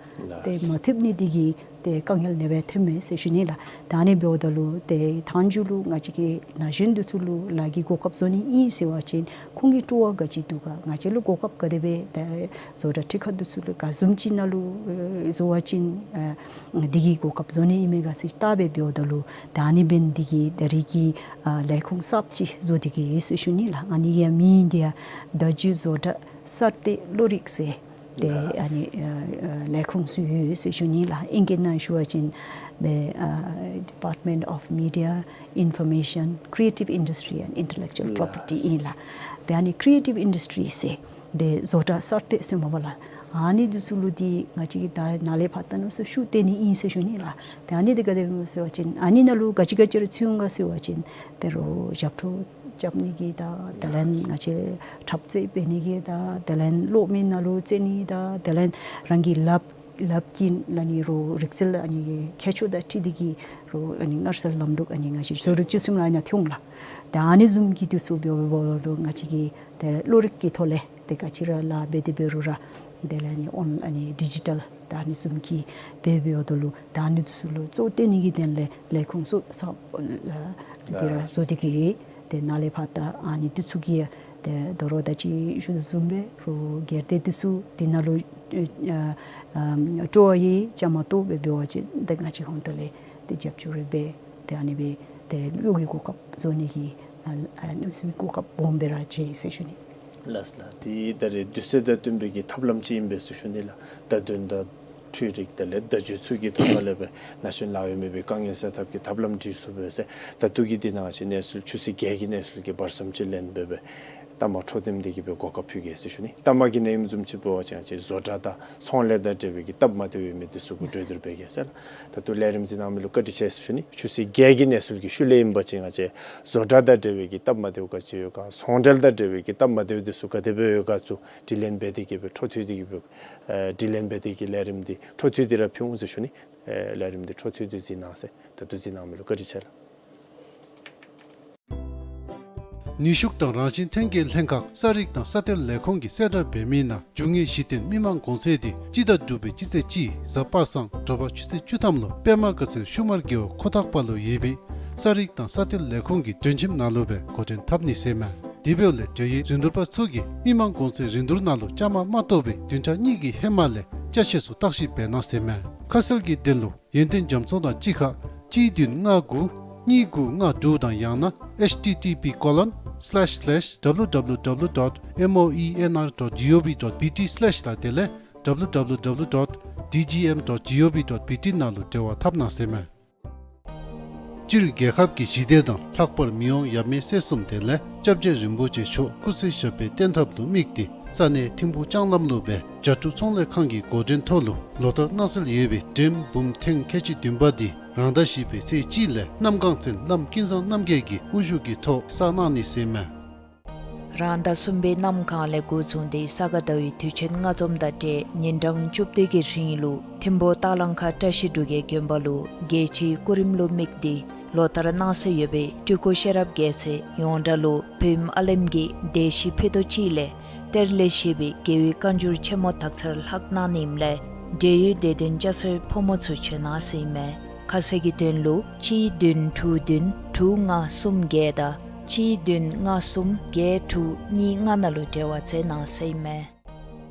ཏེ་མ་ཐོབ་ནི་འདི་གིས་ཏེ་དཀའ་ངལ་ཨ་ནི་སྦེ་ཐོནམ་མས་ཟེར་ཞུ་ནི་ལགས། ད་ཨ་ནི་འབདཝ་ད་ལུ་ཏེ་མཐའ་མཇུག་ལུ་ང་བཅས་ཀྱི་ན་གཞོན་འདི་ཚུ་ལུ་ལཱ་གི་གོ་སྐབས་བཟོ་ནི་ཨིན་ཟེར་བ་ཅིན་ཁོང་གི་སྤྲོ་བ་ག་ཅི་འདུག་ག། ང་བཅས་ལུ་གོ་སྐབས་ག་དེ་སྦེ་ཏེ་བཟོ་གྲྭ་ཁྲི་ཁར་འདི་ཚུ་ལུ་ག་བཟུམ་ཅིག་ནང་ལུ་ཨེ་བཟོ་བ་ཅིན་ཨེ་འདི་གི་གོ་སྐབས་བཟོ་ནི་ཨིན་མས་ག་ཟེར་བལྟ་སྦེ་འབདཝ་ད་ལུ་ད་ཨ་ནི་འབདན་འདི་གིས་ད་རིས་ཀྱི་ཨ་ལས་ཁུངས་གསརཔ་ཅིག་བཟོ་སྟེ་གི་ཡོད་ཟེར་ཞུ་ནི་ལགས། ཨ་ནི་གི་མིང་འདི་ཡང་བརྡ་བརྒྱུད་བཟོ་གྲྭ་གསར་གཏོད་བློ་རིག་ཟེར་ཏེ་ལགས། ཨ་ནི་ཨ་ཨ་ལས་ཁུངས་ཚུ་ཡོད་ཟེར་ཞུ་ནི་ལགས། ཨིང་སྐད་ནང་ཞུ་བ་ཅིན་the uh, Department of Media, Information, Creative Industry and Intellectual Property ལགས། ཨིན་ལགས། ཏེ་ཨ་ནི་ཀི་རི་ཨེ་ཊིབ་ཨིན་ཌསི་ཊི་རི་ཟེར་ཏེ་བཟོ་གྲྭ་གསར་གཏོད་ཟེར་མས་པ་ལགས། ཨ་ནི་འདི་ཚུ་ལུ་འདི་ང་བཅས་ཀྱིས་ད་ནཱ་ལས་ཕར་ད་ནུབ་སུ་ཤུགས་བཏོན་ནི་ཨིན་ཟེར་ཞུ་ནི་ལགས། ཏེ་ཨ་ནི་འདི་ག་དེ་སྦེ་ཟེར་བ་ཅིན་ཨ་ནི་ནང་ལུ་ག་ཅི་ག་ཅི་ར་ཚུད་འོང་ག་ཟེར་བ་ཅིན་ཏེ་རོགས་ཞབས་ཏོག་རྐྱབ་ནི་གི་དང་དེ་ལས་ང་བཅས་འཁྲབ་རྩེད་འབད་ནི་གི་དང་དེ་ལས་གློག་མེ་ནང་ལུ་རྩེད་ནི་དང་དེ་ལས་རང་གི་ལགཔ་ལགཔ་གི་ཨ་ནི་རོགས་རིག་རྩལ་ཨ་ནི་ཁྱད་ཆོས་དང་འཁྲིལ་ཏེ་གི་རོགས་ཨ་ནི་སྔར་སྲོལ་ལམ་ལུགས་ཨ་ནི་ང་བཅས་བཟོ་རིག་སྤྱི་གསུམ་ལཱ་ནང་ཐོན་འོང་ལགས། ད་ཨ་ནི་བཟུམ་གྱི་འདི་ཚུ་འབདཝ་འབདཝ་ད་ལུ་ང་བཅས་ཀྱིས་ཏེ་བློ་རིག་གི་ཐོག་ལས་ཏེ་ག་ཅི་ར་ལཱ་འབད་དེ་འབད་རུང་ར་དེ་ལས་ཨ་ནི་ཨོན་ཨ་ནི་ཌི་ཇི་ཊལ་ད་ཨ་ནི་བཟུམ་གྱི་འབད་འབདཝ་ད་ལུ་ད་ཨ་ནི་འདི་ཚུ་ལུ་གཙོ་བོ་བཏོན་ནི་གི་དོན་ལས་ལས་ཁུངས་ཚུ་གསརཔ་ཨ་འདི་ར་བཟོ་སྟེ་གི་ཡོད། ཏེ་ནཱ་ལས་ཕར་ད་ཨ་ནི་འདི་ཚུ་གི་ཏེ་ད་རུང་ད་ཅི་ཞུ་དོ་བཟུམ་སྦེ་རོགས་སྒེར་སྡེ་འདི་ཚུ་འདི་ནང་ལུ་ཨ་ཨ་སྤྲོ་བ་ཡོད་བཅའ་མར་གཏོགས་སྦེ་འབད་བ་ཅིན་ཏེ་ང་བཅས་ཧོངས་ཏོ་ལས་ཏེ་རྒྱབ་སྐྱོར་རེ་འབད་ཏེ་ཨ་ནི་སྦེ་ཏེ་གཡོག་གི་གོ་སྐབས་བཟོ་ནི་གི་ཨ་ཨ་གནམ་མེད་ས་མེད་གོ་སྐབས་སྦོམ་སྦེ་ར་ཆེ་ཟེར་ཞུ་ནི། ལགས་ལགས། འདི་ད་རེས་དུས་ཚོད་དང་བསྟུན་པའི་གི་ཐབས་ལམ་ཅིག་ཨིན་པས་ཟེར་ཞུ་ནི་ལགས། བརྡ་དོན་དང་འཕྲུལ་རིག་དེ་ལས་བརྡ་བརྒྱུད་ཚུ་གི་ཐོག་ལས་སྦེ་ན་གཞོན་ལཱ་གཡོག་མེད་པའི་དཀའ་ངལ་སེལ་ཐབས་ཀྱི་ཐབས་ལམ་སྒྲིག་ཚུགས་པས་ཟེར། ད་ལྟོ་གི་འདི་ནང་ང་བཅས་གནས་ཚུལ་ཆུ་ཚོད་བརྒྱད་ཀྱི་གནས་ཚུལ་གྱི་བར་མཚམས་ཅིག་ལེན་སྦེ་སྦེ་ལྟ་མ་འཕྲོ་འདེམས་འདི་གིས་སྦེ་གོ་སྐབས་ཕུལ་གེ་ཟེར་ཞུ་ནི། ལྟ་མ་གི་ནང་ཨིནམ་བཟུམ་ཅིག་འབད་བ་ཅིན་ང་བཅས་བཟོ་གྲྭ་དང་ཚོང་ལས་དང་འབྲེལ་བའི་གི་སྟབས་མ་བདེཝ་ཡོད་མི་འདི་ཚུ་གུ་གྲོས་བསྡུར་འབད་གེ་ཟེར་ལགས། ད་ལྟོ་ལས་རིམ་གཟིགས་གནང་མི་ལུ་བཀའ་དྲིན་ཆེ་ཟེར་ཞུ་ནི། ཆུ་ཚོད་བརྒྱད་ཀྱི་གནས་ཚུལ་གྱི་ཤུལ་ལས་ཨིན་པ་ཅིན་ང་བཅས་བཟོ་གྲྭ་དང་འབྲེལ་བའི་གི་སྟབས་མ་བདེཝ་ག་ཅི་ཡོད་ག་ཚོང་འབྲེལ་དང་འབྲེལ་བའི་གི་སྟབས་མ་བདེཝ་འདི་ཚུ་ག་དེ་སྦེ་ཡོད་ག་ཚུ་དྲི་ལན་འབད་དེ་གི་སྦེ་འཕྲོ་མཐུད་དེ་གི་སྦེ་ཨེ་དྲི་ལན་འབད་དེ་གི་ལས་རིམ་འདི་འཕྲོ་མཐུད་དེ་ར་ཕུལ་འོང་ཟེར་ཞུ་ནི། ཨེ་ལས་རིམ་འདི་འཕྲོ་མཐུད་དེ་གཟིགས་གནང་ཟེར། ད་ལྟོ་གཟིགས་གནང་མི་ལུ་བཀའ་དྲིན་ཆེ་ལགས། ནུས་ཤུགས་དང་རང་བཞིན་ཐོན་སྐྱེད་ལྷན་ཁག་ས་རིག་དང་ས་གཏེར་ལས་ཁུངས་ཀྱིས་གསལ་བསྒྲགས་འབད་མི་ནང་རྒྱུ་དངོས་གཞི་རྟེན་མི་དམངས་གོང་ཚད་དེ་སྤྱི་ཟླ་དྲུག་པའི་སྤྱི་ཚེས་གཅིག་གཟའ་པ་སངས་དྲོ་པ་ཆུ་ཚོད་བཅུ་ཐམ་ལུ་པདྨ་དགའ་ཚལ་ཤུ་མར་རྒེད་འོག་ཁོ་ཐག་པ་ལུ་ཡོད་པའི་ས་རིག་དང་ས་གཏེར་ལས་ཁུངས་ཀྱི་མགྲོན་ཁྱིམ་ནང་ལུ་སྦེ་འགོ་འདྲེན་འཐབ་ནི་ཟེར་མས། དེ་འབདཝ་ལས་འབྲེལ་ཡོད་རིན་བསྡུར་པ་ཚུ་གིས་མི་དམངས་གོང་ཚད་རིན་བསྡུར་ནང་ལུ་བཅའ་མར་མ་གཏོགས་པའི་བདུན་ཕྲག་གཉིས་ཀྱི་ཧེ་མ་ལས་ཅ་ཆས་ཚུ་བརྟག་ཞིབ་འབད་གནང་ཟེར་མས། ཁ་གསལ་གྱི་དོན་ལུ་ཡོན་ཏན་རྒྱབ་ཚོང་དང་གཅིག་ཁར་གཅིག་བདུན་ལྔ་དགུ་གཉིས་དགུ་ལྔ་དྲུག་དང་ཡང་ན་ཨེཆ་ཊི་ཊི་པི་ཀོ་ལོན་སི་ལེཤ་སི་ལེཤ་ཌབ་ལུ་ཌབ་ལུ་ཌབ་ལུ་ཌོཊ་མོ་ཨི་ཨེན་ཨར་ཌོཊ་ཇི་ཨོ་ཝི་ཌོཊ་བི་ཊི་སི་ལེཤ་དང་དེ་ལས་ཌབ་ལུ་ཌབ་ལུ་ཌབ་ལུ་ཌོཊ་ཌི་ཇི་ཨེམ་ཌོཊ་ཇི་ཨོ་ཝི་ཌོཊ་བི་ཊི་ནང་ལུ་འབྲེལ་བ་འཐབ་གནང་ཟེར་མས། སྤྱིར་རྒྱལ་ཁབ་ཀྱི་ཞི་བདེ་དང་ལྷག་པར་མི་དབང་ཡབ་མེས་སྲས་གསུམ་དེ་ལས་སྐྱབས་རྗེ་རིན་པོ་ཆེ་མཆོག་སྐུ་ཚེ་ཞབས་པད་བརྟན་ཐབས་ལུ་དམིགས་ཏེ་ས་གནས་ཐིམ་ཕུག་ལྕང་ལམ་ལུ་སྦེ་རྒྱ་ཕྲུག་ཚོང་ལས་ཁང་གི་འགོ་འདྲེན་ཐོག་ལུ་ལོ་ལྟར་གནང་སྲོལ་ཡོད་པའི་འགྲེམས་འབུམ་ཐེངས་ཁལ་གཅིག་བདུན་པ་འདི་ རང་ཟླ་བཞི་པའི་ཚེས་གཅིག་ལས་གནམ་གང་བཙན་བླམ་ཀུན་བཟང་རྣམ་རྒྱལ་གྱི་དབུ་བཞུགས་ཀྱི་ཐོག་བསགས་གནང་ནི་ཟེར་མས། རང་ཟླ་གསུམ་པའི་གནམ་གང་ལས་འགོ་བཟུང་སྟེ་ས་ག་ཟླ་བའི་དུས་ཆེན་ལྔ་འཛོམས་དང་འབྲེལ་ཉིན་གྲངས་བཅུ་བདུན་གྱི་རིང་ལུ་ཐིམ་ཕུ་སྟག་ལང་ཁ་བཀྲ་ཤིས་འབྲུག་རྒྱལ་དགོན་པ་ལུ་རྒྱལ་སྤྱིའི་སྐུ་རིམ་ལུ་དམིགས་ཏེ་ལོ་ལྟར་གནང་སྲོལ་ཡོད་པའི་སྤྲུལ་སྐུ་ཤེས་རབ་རྒྱལ་མཚན་ཡོངས་གྲགས་ལུ་བོད་ཨ་ལེམ་གྱི་སྡེ་བཞི་ཕུད་རྡོག་གཅིག་ལས་གཏེར་ལས་བཞེས་པའི་རྒྱལ་བའི་བཀའ་འགྱུར་ཆེན་མོ་དག་ཚར་ལྷག་གནང་ནི་ཨིནམ་ལས་འབྲེལ་ཡོད་སྡེ་ཚན་སྐྱ་སེར་ཕོ་མོ་ཚུ་བྱོན་གནང་ཟེར་ཨིན་མས། ཁ་གསལ་གྱི་དོན་ལུ་གཅིག་བདུན་དྲུག་བདུན་དྲུག་ལྔ་གསུམ་བརྒྱད་དང་གཅིག་བདུན་ལྔ་གསུམ་བརྒྱད་དྲུག་གཉིས་ལྔ་ནང་ལུ་འབྲེལ་བ་མཛད་གནང་ཟེར་ཨིན་མས།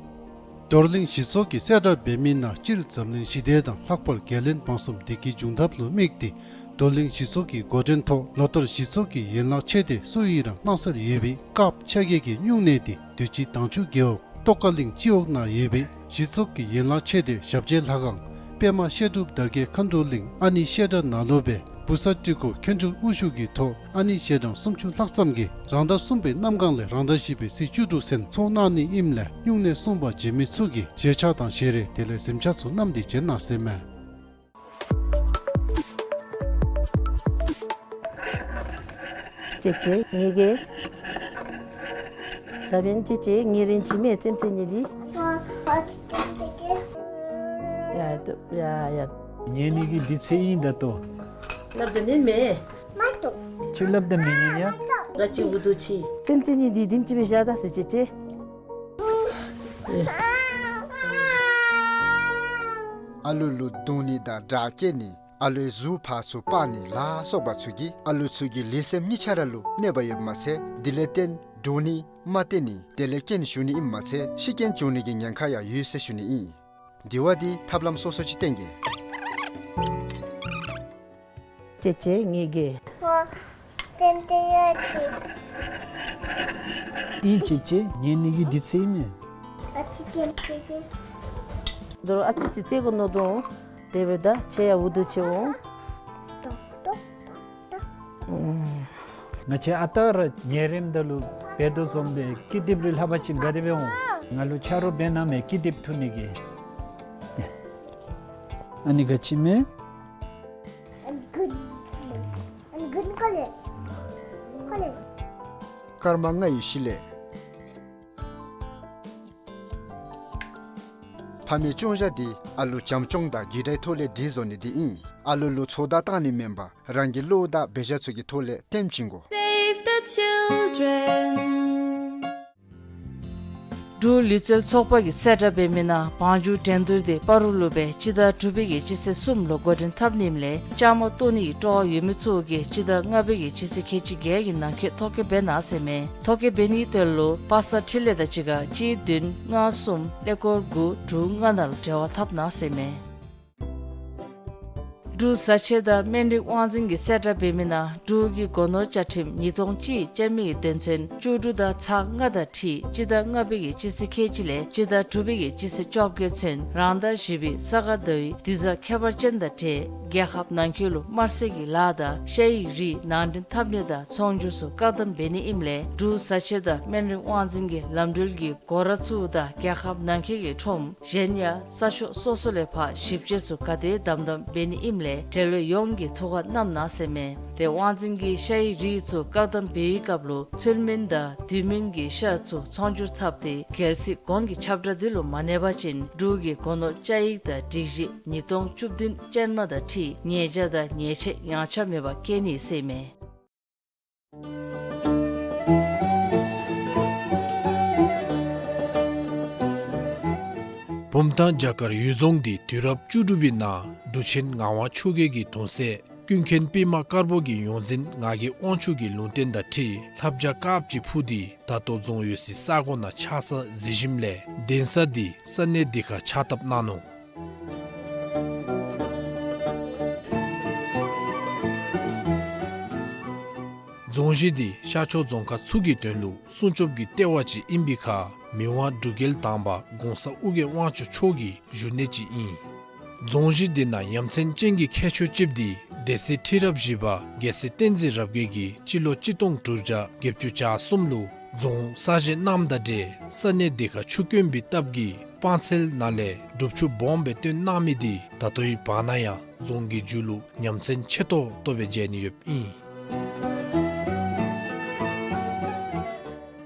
རྡོར་གླིང་གཞི་ཚོགས་ཀྱི་གསལ་བསྒྲགས་འབད་མི་ནང་སྤྱིར་འཛམ་གླིང་ཞི་བདེ་དང་ལྷག་པར་རྒྱལ་བློན་འབངས་གསུམ་བདེ་སྐྱིད་འབྱུང་ཐབས་ལུ་དམིགས་ཏེ་རྡོར་གླིང་གཞི་ཚོགས་ཀྱི་འགོ་འདྲེན་ཐོག་ལོ་ལྟར་གཞི་ཚོགས་ཀྱི་ཡན་ལག་ཆེ་སྡེ་སུ་ཨིན་རུང་གནང་སྲོལ་ཡོད་པའི་སྐབས་ཆ་གས་ཀྱི་སྨྱུང་གནས་དེ་དུས་ཅི་དྭངས་ཆུ་རྒེད་འོག་ཏོག་དཀར་གླིང་སྤྱི་འོག་ནང་ཡོད་པའི་གཞི་ཚོགས་ཀྱི་ཡན་ལག་ཆེ་སྡེ་ཞབས་རྗེས་ལྷ་ཁང་པདྨ་བཤད་སྒྲུབ་དར་རྒྱས་མཁའ་འགྲོ་གླིང་ཨ་ནེ་བཤད་གྲྭ་ནང་ལུ་སྦེ་བུ་ཚ་སྤྲུལ་སྐུ་མཁན་སྤྲུལ་དབུ་བཞུགས་ཀྱི་ཐོག་ཨ་ནེ་ཞལ་གྲངས་སུམ་ཅུ་ལྷག་ཙམ་གྱིས་རང་ཟླ་གསུམ་པའི་གནམ་གང་ལས་རང་ཟླ་བཞི་པའི་ཚེས་བཅུ་དྲུག་ཚུན་ཚོགས་གནང་ནི་ཨིནམ་ལས་སྨྱུང་གནས་གསུངས་པ་མཇལ་མི་ཚུ་གིས་ཞལ་ཆས་དང་ཞལ་རས་དེ་ལས་གཟིམ་ཆས་ཚུ་བསྣམས་ཏེ་བྱོན་གནང་ཟེར་མས། ཅེ་ཅེ་ངེ་གི། ད་འབདན་ཅེ་ཅེ་ངེ་རེན་ཅི་མེད་ཙེམ་ཙེ་ནི་འདི། ཡ་ཡ་ཡ། ངེ་ནི་གི་འདི་ཚེ་ཨིན་ད་ལྟོ། སླབ་ད་ནི་མེན། ཁྱོད་སླབ་ད་མི་ཉན་ཡ། ར་ཅི་འུ་དུ་ཅི། ཙེམ་ཙེ་ནི་འདི་དིམ་ཅི་སྦེ་བཞག་ད་ཟེར་ཅེ་ཅེ། ཨ་ལུ་ལུ་བརྡུང་ནི་དང་དྲག་སྐྱེད་ནི་ཨ་ལུའི་གཟུགས་ཕར་ཚུར་སྤར་ནི་ལ་སོགས་པ་ཚུ་གིས་ཨ་ལུ་ཚུ་གི་ལུས་སེམས་གཉིས་ཆ་ར་ལུ་གནོད་པ་ཡོདཔ་མ་ཚད་དེ་ལས་བརྟེན་འདྲོག་ནི་མ་བརྟན་ནི་དེ་ལས་རྐྱེན་ཞུགས་ནི་ཨིནམ་མ་ཚད་ཤི་རྐྱེན་བྱུང་ནི་གི་ཉེན་ཁ་ཡང་ཡོད་ཟེར་ཞུ་ནི་ཨིན། དེ་བ་འདི་ཐབས་ལམ་སོ་སོ་ཅིག་བསྟེན་གེ། ཅེ་ཅེ་ངེ་གི། ཨིན་ཅེ་ཅེ་ངེ་ནི་གི་འདི་ཚེ་ཨིན་མས། ད་རུང་ཨ་ཙི་ཅིག་རྩེ་དགོ་མནོ་དོ། དེ་འབདཝ་ད་ཁྱེད་ཡང་འུ་སྡུག་ཆེ་འོང་། ང་བཅས་ཨ་རྟག་ར་ཉལ་རནམ་ད་ལུ་བལ་རྡོ་བཟུམ་སྦེ་ཀི་དེབ་རེ་ལྷབ་པ་ཅིན་དགའ་བདེ་སྦེ་འོང་། ང་ལུ་ཆ་རོགས་འབད་གནང་མས་ཀི་དེབ་འཐུ་ནི་གི། ཨ་ནི་ག་ཅི་མས། སྐར་མ་ལྔ་ཡི་གཞི་ལས། ཕ་མའི་སྐྱོང་བཞག་འདི་ཨ་ལུ་བྱམས་སྐྱོང་དང་རྒྱུ་དྲའི་ཐོག་ལས་སྒྲིག་བཟོ་ནི་འདི་ཨིན། ཨ་ལུ་ལུ་ཚོགས་བརྡ་བཏང་ནི་མེན་པར་རང་གི་བློ་དང་འབད་བཞག་ཚུ་གི་ཐོག་ལས་སྟོན་བྱིན་དགོ། Save the children. འབྲུག་ལུས་རྩལ་ཚོགས་པ་གི་གསལ་བསྒྲགས་འབད་མི་ནང་བང་རྒྱུག་འགྲན་བསྡུར་འདི་བར་དུ་ལུ་སྦེ་སྤྱི་ཟླ་དྲུག་པའི་གི་སྤྱི་ཚེས་གསུམ་ལུ་འགོ་འདྲེན་འཐབ་ནི་ཨིནམ་ལས་བཅའ་མར་གཏོགས་ནི་གི་སྤྲོ་བ་ཡོད་མི་ཚུ་གིས་སྤྱི་ཟླ་ལྔ་པའི་གི་སྤྱི་ཚེས་ཁལ་གཅིག་བརྒྱད་ཀྱི་ནང་འཁོད་ཐོ་བཀོད་འབད་གནང་ཟེར་མས། ཐོ་བཀོད་འབད་ནིའི་དོན་ལུ་པ་སངས་འཕྲིན་ལས་དང་གཅིག་ཁར་གཅིག་བདུན་ལྔ་གསུམ་ཀླད་ཀོར་དགུ་དྲུག་ལྔ་ནང་ལུ་འབྲེལ་བ་འཐབ་གནང་ཟེར་མས། འབྲུག་བཟའ་ཆས་དང་སྨན་རིགས་དབང་འཛིན་གྱི་གསལ་བསྒྲགས་འབད་མི་ནང་འབྲུག་གི་སྒོ་ནོར་བཅའ་ཁྲིམས་ཉིས་སྟོང་གཅིག་ཅན་མའི་དོན་ཚན་བཅུ་དྲུག་དང་ཚག་ལྔ་དང་འཁྲིལ་སྤྱི་ཟླ་ལྔ་པའི་གི་སྤྱི་ཚེས་ཁལ་གཅིག་ལས་སྤྱི་ཟླ་དྲུག་པའི་གི་སྤྱི་ཚེས་བཅོ་བརྒྱད་ཚུན་རང་ཟླ་བཞི་པའི་ས་ག་ཟླ་བའི་དུས་བཟང་ཁྱད་པར་ཅན་དང་འབྲེལ་རྒྱལ་ཁབ་ནང་འཁོད་ལུ་དམར་ཟས་ཀྱི་ལཱ་དང་ཤ་ཡིག་རིགས་ནང་འདྲེན་འཐབ་ནི་དང་ཚོང་སྒྱུར་ཚུ་བཀག་དམ་འབད་ནི་ཨིནམ་ལས་འབྲུག་བཟའ་ཆས་དང་སྨན་རིགས་དབང་འཛིན་གྱི་ལམ་འགྲུལ་གྱི་སྒོ་ར་ཚུ་དང་རྒྱལ་ཁབ་ནང་འཁོད་ཀྱི་ཁྲོམ་གཞན་ཡང་ས་ཕྱོགས་སོ་སོ་ལས་ཕར་ཞིབ་དཔྱད་ཚུ་ག་དེ་དམ་དམ་འབད་ནི་ཨིནམ་ལས་འབྲེལ་ཡོད་ཡོངས་ཀྱིས་ཐུགས་ཁར་བསྣམ་གནང་ཟེར་མས། དེ་དབང་འཛིན་གྱིས་ཤ་ཡིག་རིགས་ཚུ་བཀག་དམ་འབད་བའི་སྐབས་ལུ་ཚུལ་མིན་དང་དུས་མིན་གྱི་ཤ་ཚུ་ཚོང་སྒྱུར་འཐབ་སྟེ་རྒྱལ་སྲིད་གོང་གི་ཁྱབ་བསྒྲགས་འདི་ལུ་མ་གནས་པ་ཅིན་འབྲུག་གི་སྒོ་ནོར་བཅའ་ཡིག་དང་སྒྲིག་གཞི་ཉིས་སྟོང་བཅུ་བདུན་ཅན་མ་དང་འཁྲིལ་ཉེས་བྱ་དང་ཉེས་ཆད་ཡངས་ཆག་མེད་པར་བཀལ་ནི་ཟེར་མས། བུམ་ཐང་བྱ་དཀར་གཡུལ་རྫོང་འདི་དུས་རབས་བཅུ་དྲུག་པའི་ནང་འབྲུག་ཆེན་ངག་དབང་ཆོས་རྒྱལ་གྱི་གདུང་སྲས་ཀུན་མཁྱེན་པདྨ་དཀར་པོ་གི་ཡོངས་འཛིན་ངག་གི་དབང་ཕྱུག་གི་ལུང་བསྟན་དང་འཁྲིལ་ལྷ་བྱ་དཀརཔོ་ཅིག་འཕུར་ཏེ་ད་ལྟོ་རྫོང་ཡོད་སའི་ས་གོ་ནང་ཆགས་ས་གཟིགས་ཞིནམ་ལས་གདན་ས་འདི་ས་གནས་འདི་ཁར་ཕྱག་བཏབ་གནང་ནུག། རྫོང་གཞི་འདི་ཤར་ཕྱོགས་རྫོང་ཁག་ཚུ་གི་དོན་ལུ་སྲུང་སྐྱོབ་ཀྱི་ལྟེ་བ་ཅིག་ཨིན་པའི་ཁར་མི་དབང་འབྲུག་རྒྱལ་དང་པ་གོང་ས་ཨོ་རྒྱན་དབང་ཕྱུག་མཆོག་གི་བཞུགས་གནས་ཅིག་ཨིན། རྫོང་གཞི་འདི་ནང་ཡ་མཚན་ཅན་གྱི་ཁྱད་ཆོས་ཅིག་འདི་སྡེ་སྲིད་ཁྲི་རབས་བཞི་པ་རྒྱལ་སྲས་བསྟན་འཛིན་རབ་རྒྱས་ཀྱིས་སྤྱི་ལོ་གཅིག་སྟོང་དྲུག་བརྒྱ་བརྒྱད་ཅུ་གྱ་གསུམ་ལུ་ རྫོང་གསར་བཞེངས་གནངམ་དང་འབྲེལ་ས་གནས་དེ་ཁར་ཆུ་དཀོན་པའི་སྟབས་ཀྱིས་སྤང་ཚལ་ནང་ལས་སྒྲུབ་ཆུ་སྦོམ་སྦེ་བཏོན་གནང་མི་དེ་ད་ལྟོའི་བར་ན་ཡང་རྫོང་གི་རྒྱུ་ལུ་ཉམས་ཚན་ཆེ་ཏོག་ཏོ་སྦེ་མཇལ་ནི་ཡོདཔ་ཨིན།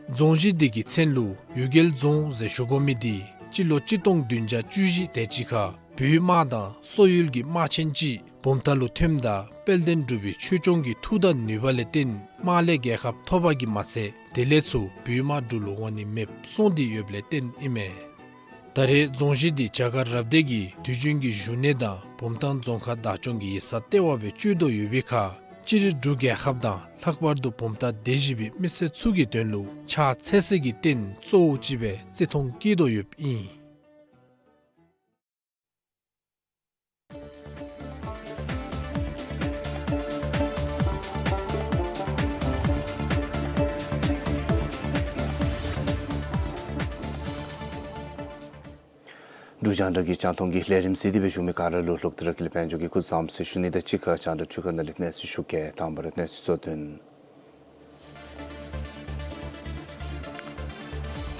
རྫོང་གཞི་དེ་གི་མཚན་ལུ་གཡུལ་རྒྱལ་རྫོང་ཟེར་ཞུ་དགོ་མི་དེ་སྤྱི་ལོ་གཅིག་སྟོང་བདུན་བརྒྱ་བཅུ་བཞི་དེ་ཅིག་ཁར་བོད་དམག་དང་སོག་ཡུལ་གྱི་དམག་ཆེན་ཅིག་བུམ་ཐང་ལུ་ཐོནམ་ད་དཔལ་ལྡན་འབྲུག་པའི་ཆོས་སྐྱོང་གི་མཐུ་དང་ནུས་པ་ལས་བརྟེན་དམག་ལས་རྒྱལ་ཁ་ཐོབ་པ་གིས་མ་ཚད་དེ་ལས་ཚུར་བོད་དམག་འབྲུག་ལུ་འོང་ནི་མེདཔ་སོང་སྟེ་ཡོདཔ་ལས་བརྟེན་ཨིན་མས། ད་རེས་རྫོང་གཞི་འདི་བྱ་དཀར་རབ་སྡེ་གིས་དུས་རྒྱུན་གྱི་བཞུགས་གནས་དང་བུམ་ཐང་རྫོང་ཁག་བདག་སྐྱོང་གི་ཡིག་ཚང་ལྟེ་བ་སྦེ་སྤྱོད་དོ་ཡོད་པའི་ཁར་སྤྱིར་འབྲུག་རྒྱལ་ཁབ་དང་ལྷག་པར་དུ་བུམ་ཐང་སྡེ་བཞི་པའི་མི་སེར་ཚུ་གི་དོན་ལུ་ཕྱག་འཚལ་སའི་གི་རྟེན་གཙོ་བོ་ཅིག་སྦེ་བརྩི་མཐོང་བསྐྱེད་དོ་ཡོདཔ་ཨིན། འབྲུག་རྒྱང་བསྒྲགས་ཀྱི་རྒྱང་མཐོང་གི་ལས་རིམ་གཟིགས་ཏེ་སྦེ་བཞུགས་མི་ག་ར་ལུ་ལྷག་སྟེ་ར་ཀུན་ལེགས་དཔལ་འབྱོར་གྱིས་སྐུ་གཟུགས་བཟང་པོ་ཟེར་ཞུ་ནི་དང་གཅིག་ཁར་རྒྱང་བསྒྲགས་འཕྲུལ་ཁང་ནང་ལས་གནས་ཚུལ་ཞུ་གེ། དང་པ་ར་གནས་ཚུལ་གཙོ་དོན།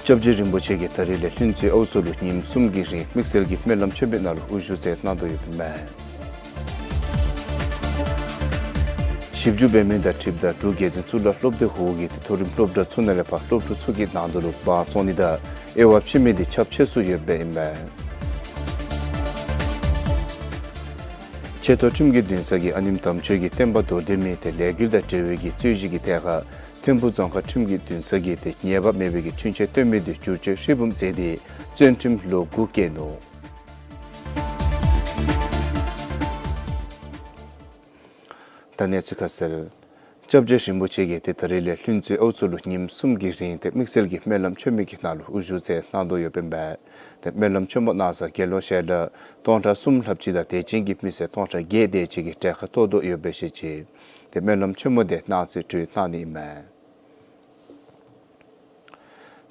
སྐྱབས་རྗེ་རིན་པོ་ཆེ་གིས་ད་རིས་ལས་ལྷུན་རྩེ་ཨའུ་ཚོ་ལུ་ཉིནམ་གསུམ་གྱི་རིང་དམིགས་བསལ་གྱི་སྨོན་ལམ་མཆོད་འབུལ་ནང་ལུ་དབུ་བཞུགས་མཛད་གནང་དོ་ཡོདཔ་ཨིན་མས། ཞིབ་འཇུག་འབད་མི་དང་འཁྲིལཝ་ད་འབྲུག་རྒྱལ་བཙུན་གཙུག་ལག་སློབ་སྡེ་གུ་གིས་ཏེ་མཐོ་རིམ་སློབ་གྲྭ་ཚུ་ནང་ལས་ཕར་སློབ་ཕྲུག་ཚུ་གི་ནང་དོག་ལུ་འབག་བཙོང་ནི་དང་དབྱེ་བ་ཕྱེ་མི་དེ་ཁྱབ་ཆེ་སུ་ཡོདཔ་ཨིན་མས། ཆེ་མཐོ་ཁྲིམས་ཀྱི་འདུན་ས་གི་ཨ་ནེམ་དམ་ཆོས་ཀྱི་བསྟན་པ་མདོར་བསྡུས་མི་དེ་ལས་འགུལ་དང་འབྲེལ་བའི་གི་རྩོད་གཞི་གི་ཐད་ཁར་ཐིམ་ཕུག་རྫོང་ཁག་ཁྲིམས་ཀྱི་འདུན་ས་གིས་ཏེ་ཉེས་པ་མེད་པའི་གི་འཁྲུན་ཆོད་བཏོན་མི་དེ་བསྒྱུར་བཅོས་ཧྲིལ་བུམ་མཛད་དེ་བཙོན་ཁྲིམས་ལོ་དགུ་བཀལ་ནུག། ད་གནས་ཚུལ་ཁ་གསལ། སྐྱབས་རྗེ་རིན་པོ་ཆེ་གིས་ཏེ་ད་རིས་ལས་ལྷུན་རྩེ་ཨའུ་ཚོ་ལུ་ཉིནམ་གསུམ་གྱི་རིང་ཏེ་དམིགས་བསལ་གྱི་སྨོན་ལམ་མཆོད་འབུལ་གྱི་ནང་ལུ་དབུ་བཞུགས་མཛད་གནང་དོ་ཡོདཔ་ཨིན་པས། ཏེ་སྨོན་ལམ་ཆེན་མོ་གནང་སར་དགེ་སློང་ཞལ་གྲངས་སྟོང་ཕྲག་གསུམ་ལྷགཔ་ཅིག་དང་དད་ཅན་གྱི་མི་སེར་སྟོང་ཕྲག་བརྒྱད་དེ་ཅིག་གིས་གྲལ་ཁར་གཏོགས་དོ་ཡོདཔ་སྦེ་བཤད་ཅི། ཏེ་སྨོན་ལམ་ཆེན་མོ་དེ་གནངས་ཚེ་གྲོལ་གནང་ནི་ཨིན་མས།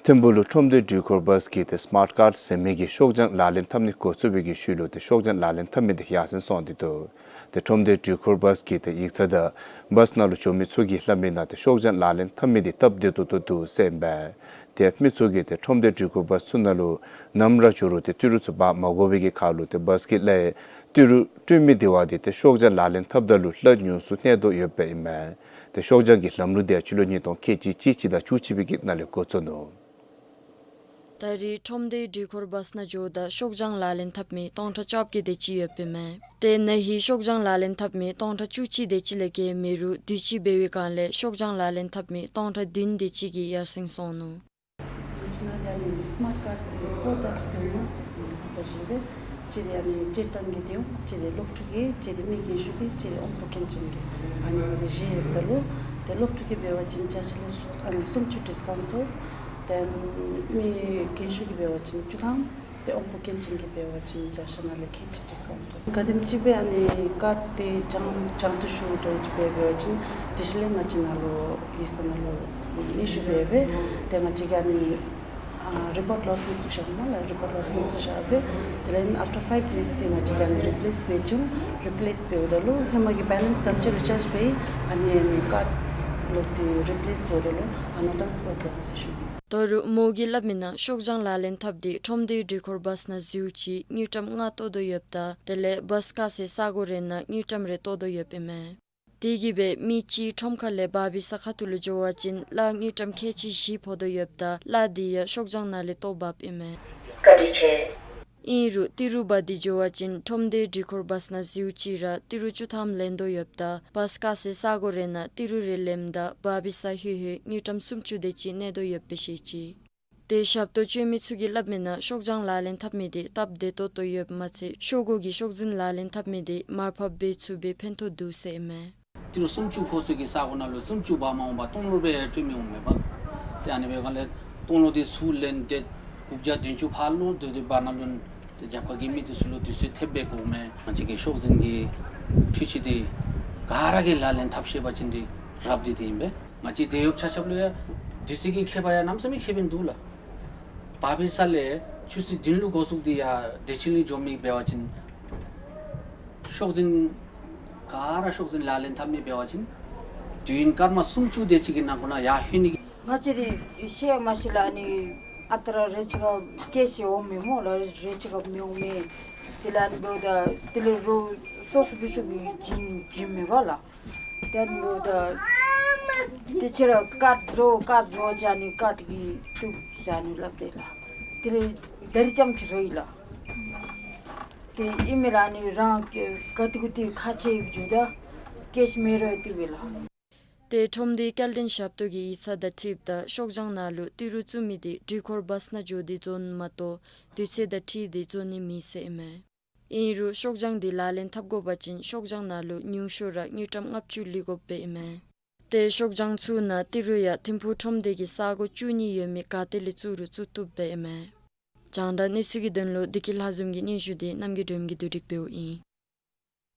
ཐིམ་ཕུག་ལུ་ཁྲོམ་སྡེ་འགྲུལ་འཁོར་བཱས་ཀྱིས་ཏེ་སི་མཱརཊ་ཀཱརཌ་ཟེར་མི་གི་ཤོག་བྱང་ལག་ལེན་འཐབ་ནི་འགོ་བཙུགས་པའི་གི་ཤུལ་ལུ་ཏེ་ཤོག་བྱང་ལག་ལེན་འཐབ་མི་དེ་ཡར་སེང་སོང་སྟེ་འདུག། ཏེ་ཁྲོམ་སྡེ་འགྲུལ་འཁོར་བཱས་ཀྱི་ཏེ་ཡིག་ཚང་དང་བཱས་ནང་ལུ་འབྱོན་མི་ཚུ་གིས་སླབ་མི་ནང་ཏེ་ཤོག་བྱང་ལག་ལེན་འཐབ་མི་དེ་སྟབས་བདེ་ཏོག་ཏོ་འདུག་ཟེར་ཨིན་པས། ཏེ་མི་ཚུ་གིས་ཏེ་ཁྲོམ་སྡེ་འགྲུལ་འཁོར་བཱས་ཚུ་ནང་ལུ་ནམ་ར་འགྱོ་རུང་ཏེ་ཏི་རུ་ཚུ་འབག་མ་དགོ་པའི་གི་ཁར་ལུ་ཏེ་བཱས་ཀྱི་ལཱ་ཡང་ཏི་རུ་སྤྲོད་མི་དེ་བ་དེ་ཏེ་ཤོག་བྱང་ལག་ལེན་འཐབ་ད་ལུ་ལྷག་ཉུང་སུ་གནས་དོ་ཡོདཔ་ཨིན་མས། ཏེ་ཤོག་བྱང་གི་ལམ་ལུགས་དེ་ཡང་སྤྱི་ལོ་ཉིས་སྟོང་ཁལ་གཅིག་གཅིག་གཅིག་དང་བཅུ་གཅིག་པའི་གི་ནང་ལས་འགོ་བཙུགས་ནུག། ད་རེས་ཁྲོམ་སྡེ་འགྲུལ་འཁོར་བཱས་ནང་འགྱོཝ་ད་ཤོག་བྱང་ལག་ལེན་འཐབ་མི་སྟོང་ཕྲག་བཅོ་བརྒྱད་དེ་ཅིག་ཡོདཔ་ཨིན་མས། ཏེ་ན་ཧིང་ཤོག་བྱང་ལག་ལེན་འཐབ་མི་སྟོང་ཕྲག་བཅུ་གཅིག་དེ་ཅིག་ལས་བརྒལ་མེད་རུང་དུས་ཅི་འབད་བའི་སྒང་ལས་ཤོག་བྱང་ལག་ལེན་འཐབ་མི་སྟོང་ཕྲག་བདུན་དེ་ཅིག་གིས་ཡར་སེང་སོང་ནུག། ང་བཅས་ནང་ཨ་ནི་སི་མཱརཊ་ཀཱརཌ་དེ་ཕོར་ཊའིཔསི་དེ་འོང་ནུག། ལྷག་པར་བཞི་སྦེ། གཅིག་དེ་ཨ་ནི་སྤྱིར་བཏང་གི་དེ་འོང་། གཅིག་དེ་སློབ་ཕྲུག་གི། གཅིག་དེ་མི་རྒན་ཤོས་ཀྱི། གཅིག་དེ་དབང་པོ་སྐྱོན་ཅན་གྱི། ཨ་ནི་མི་དེ་བཞི་ཡོདཔ་ད་ལུ་ཏེ་སློབ་ཕྲུག་གི་འབད་བ་ཅིན་བརྒྱ་ཆ་ལས་ཨ་ནི་སུམ་ཅུ་ཌིསི་ཀའུནཊ་ཐོབ། ཏེ་མི་རྒན་ཤོས་ཀྱི་འབད་བ་ཅིན་བཅུ་ཐམ། ཏེ་དབང་པོ་སྐྱོན་ཅན་གྱི་འབད་བ་ཅིན་བརྒྱ་ཆ་ནང་ལས་ཁལ་གཅིག་ཌིསི་ཀའུནཊ་ཐོབ། ག་དེམ་ཅིག་སྦེ་ཨ་ནི་ཀཱརཌ་དེ་བྱང་བྱང་དུ་ཞུ་འགྱོ་ཅིག་འབད་བ་ཅིན་དེ་ཤུལ་ལས་ང་བཅས་ནང་ལུ་ཡིག་ཚང་ནང་ལུ་ཨི་ཤུ་འབད་སྦེ། ཏེ་ང་བཅས་ཀྱིས་ཨ་ནི་ཨ་རི་པོརཊ་ལོསི་ནང་བཙུགས་བཞག་མས་ལགས། རི་པོརཊ་ལོསི་ནང་བཙུགས་བཞག་སྦེ། དེ་ལས་ཨཕ་ཊར་ཕའིབ་ཌེསི་དེ་ང་བཅས་ཀྱིས་ཨ་ནི་རི་པི་ལེསི་འབད་ཅི་འོང་། རི་པི་ལེསི་འབདཝ་ད་ལུ་ཧེ་མ་གི་བེ་ལེནསི་དེམ་ཅིག་རི་ཅཱརཇ་འབད། ཨ་ནི་ཨ་ནི་ཀཱརཌ་ལོག་སྟེ་རི་པི་ལེསི་འབདཝ་ད་ལུ་ཨ་ནཱ་ཊཱནསི་ཕར་འབད་འོང་ཟེར་ཞུ་ནི། ད་རུང་མོ་གིས་སླབ་མི་ནང་ཤོག་བྱང་ལག་ལེན་འཐབ་སྟེ་ཁྲོམ་སྡེ་འགྲུལ་འཁོར་བཱས་ནང་འཛུལ་ཅི་དངུལ་ཀྲམ་ལྔ་བཏོག་དོ་ཡོདཔ་ད་དེ་ལས་བཱས་བཀག་སའི་ས་གོ་རེ་ནང་དངུལ་ཀྲམ་རེ་བཏོག་དོ་ཡོདཔ་ཨིན་མས། དེ་གིས་སྦེ་མི་གཅིག་ཁྲོམ་ཁ་ལས་བཱ་བི་ས་ཁ་ཐུག་ལུ་འགྱོ་བ་ཅིན་གླ་དངུལ་ཀྲམ་ཁལ་གཅིག་བཞི་ཕོག་དོ་ཡོདཔ་ད་གླ་དེ་ཡང་ཤོག་བྱང་ནང་ལས་བཏོག་འབགཔ་ཨིན་མས། བཀའ་དྲིན་ཆེ། ཨིན་རུང་ཏི་རུ་འབག་སྟེ་འགྱོ་བ་ཅིན་ཁྲོམ་སྡེ་འགྲུལ་འཁོར་བཱས་ནང་འཛུལ་ཅི་ར་ཏི་རུ་བཅུ་ཐམ་ལེན་དོ་ཡོདཔ་ད་བཱས་བཀག་སའི་ས་གོ་རེ་ནང་ཏི་རུ་རེ་ལེནམ་ད་བཱ་བི་ས་ལྷོད་ལྷོད་དངུལ་ཀྲམ་སུམ་ཅུ་དེ་ཅིག་གནས་དོ་ཡོདཔ་སྦེ་བཤད་ཅི། ཏེ་ཞབས་ཏོག་སྤྱོད་མི་ཚུ་གིས་སླབ་མི་ནང་ཤོག་བྱང་ལག་ལེན་འཐབ་མི་དེ་སྟབས་བདེ་ཏོག་ཏོ་ཡོདཔ་མ་ཚད་ཤོག་གུ་གི་ཤོག་འཛིན་ལག་ལེན་འཐབ་མི་དེ་མར་ཕབ་འབད་ཚུགས་པའི་ཕན་ཐོགས་འདུག་ཟེར་ཨིན་མས། ཏི་རུ་སུམ་ཅུ་ཕོག་ས་གི་ས་གོ་ནང་ལུ་སུམ་ཅུ་འབག་མ་འོང་པར་སྟོང་ལུ་སྦེ་སྤྲོད་མི་འོང་མས་པ། ཏེ་ཨ་ནི་སྦེ་སྒང་ལས་སྟོང་ལུ་དེ་ཚུར་ལེན་ཏེ་དགུ་བརྒྱ་བདུན་ཅུ་ཕར་ལོག་སྟེ་དེ་བར་ན་ལུ་ཏེ་རྒྱབ་ཁ་གི་མི་དེ་ཚུ་ལུ་དུས་ཚོད་ཐེབས་སྦེ་དགོ་མས། ང་བཅས་ཀྱི་ཤོག་འཛིན་གྱི་འཕྲུལ་ཆས་དེ་ག་ར་གིས་ལག་ལེན་འཐབ་ཤེས་པ་ཅིན་དེ་རབ་དེ་དེ་ཨིན་པས། ང་བཅས་དེད་གཡོགཔ་ཆ་ཁྱབ་ལུ་ཡང་དུས་ཚོད་ཀྱི་ཁྱད་པར་ཡང་གནམ་མེད་ས་མེད་ཁྱད་པར་འདུག་ལགས། བཱ་བི་ས་ལས་ཆུ་ཚོད་བདུན་ལུ་འགོ་བཙུགས་ཏེ་ཡར་བདེ་ཆེན་ལུ་འགྱོ་མི་འབད་བ་ཅིན་ཤོག་འཛིན་ག་ར་ཤོག་འཛིན་ལག་ལེན་འཐབ་མི་འབད་བ་ཅིན་དུས་ཡུན་སྐར་མ་སུམ་ཅུ་དེ་ཅིག་གི་ནང་འཁོད་ནང་ཡར་ལྷོད་ནི་གི་ ང་བཅས་ར་ཤེས་མ་ཤེས་ལགས། ཨ་ནི་ཨ་རྟག་ར་རེ་ཅིག་ཁར་སྐད་ཆ་འོང་མི་སྨོ་ལགས། རེ་ཅིག་ཁར་མི་འོང་མས། དེ་ལས་ཨ་ནི་འབདཝ་ད་དེ་ལས་རོགས་སོ་སོ་སོ་སོ་གིས་བྱིན་བྱིན་མི་འབག་ལགས། དེ་ལས་འབདཝ་ད་དེ་ཁྱེད་ར་ཀརཌ་བཟོ་ཀརཌ་བཟོ་བྱས་ནི་ཀརཌ་གིས་བཏུབ་བྱས་ནི་སླབ་དེས་ལགས། དེ་ལས་ད་རིས་རྐྱངམ་ཅིག་བཟོ་ཡི་ལགས། དེ་ཨིན་མས་ལགས། ཨ་ནི་རང་ག་དེ་གུ་དེ་ཁག་ཆེ་ཡོདཔ་འགྱོཝ་ད་སྐད་ཆ་མེད་རུང་བཏུབ་པས་ལགས། ཏེ་ཁྲོམ་སྡེའི་སྐྱེལ་འདྲེན་ཞབས་ཏོག་གི་ཡིག་ཚང་དང་འཁྲིལཝ་ད་ཤོག་བྱང་ནང་ལུ་ཏི་རུ་བཙུགས་མི་དེ་འགྲུལ་འཁོར་བཱསི་ནང་འགྱོ་སྟེ་བཙོང་ནི་མ་གཏོགས་དུས་ཚོད་དང་འཁྲིལ་ཏེ་བཙོང་ནི་མེད་ཟེར་ཨིན་མས། ཨིན་རུང་ཤོག་བྱང་དེ་ལག་ལེན་འཐབ་དགོ་པ་ཅིན་ཤོག་བྱང་ནང་ལུ་ཉུང་ཤོས་ར་དངུལ་ཀྲམ་ལྔ་བཅུ་ལེན་དགོཔ་སྦེ་ཨིན་མས། ཏེ་ཤོག་བྱང་ཚུ་ནང་ཏི་རུ་ཡང་ཐིམ་ཕུག་ཁྲོམ་སྡེ་གི་ས་གོ་བཅུ་གཉིས་ཡོད་མི་ག་ཏེ་ལས་བཙུགས་རུང་བཙུགས་བཏུབ་སྦེ་ཨིན་མས། རྒྱང་བསྒྲགས་གནས་ཚུལ་གྱི་དོན་ལུ་བདེ་སྐྱིད་ལྷ་འཛོམས་ཀྱི་སྙན་ཞུ་དེ་རྣམ་རྒྱལ་སྒྲོལམ་གྱིས་བསྡུ་སྒྲིག་འབདཝ་ཨིན།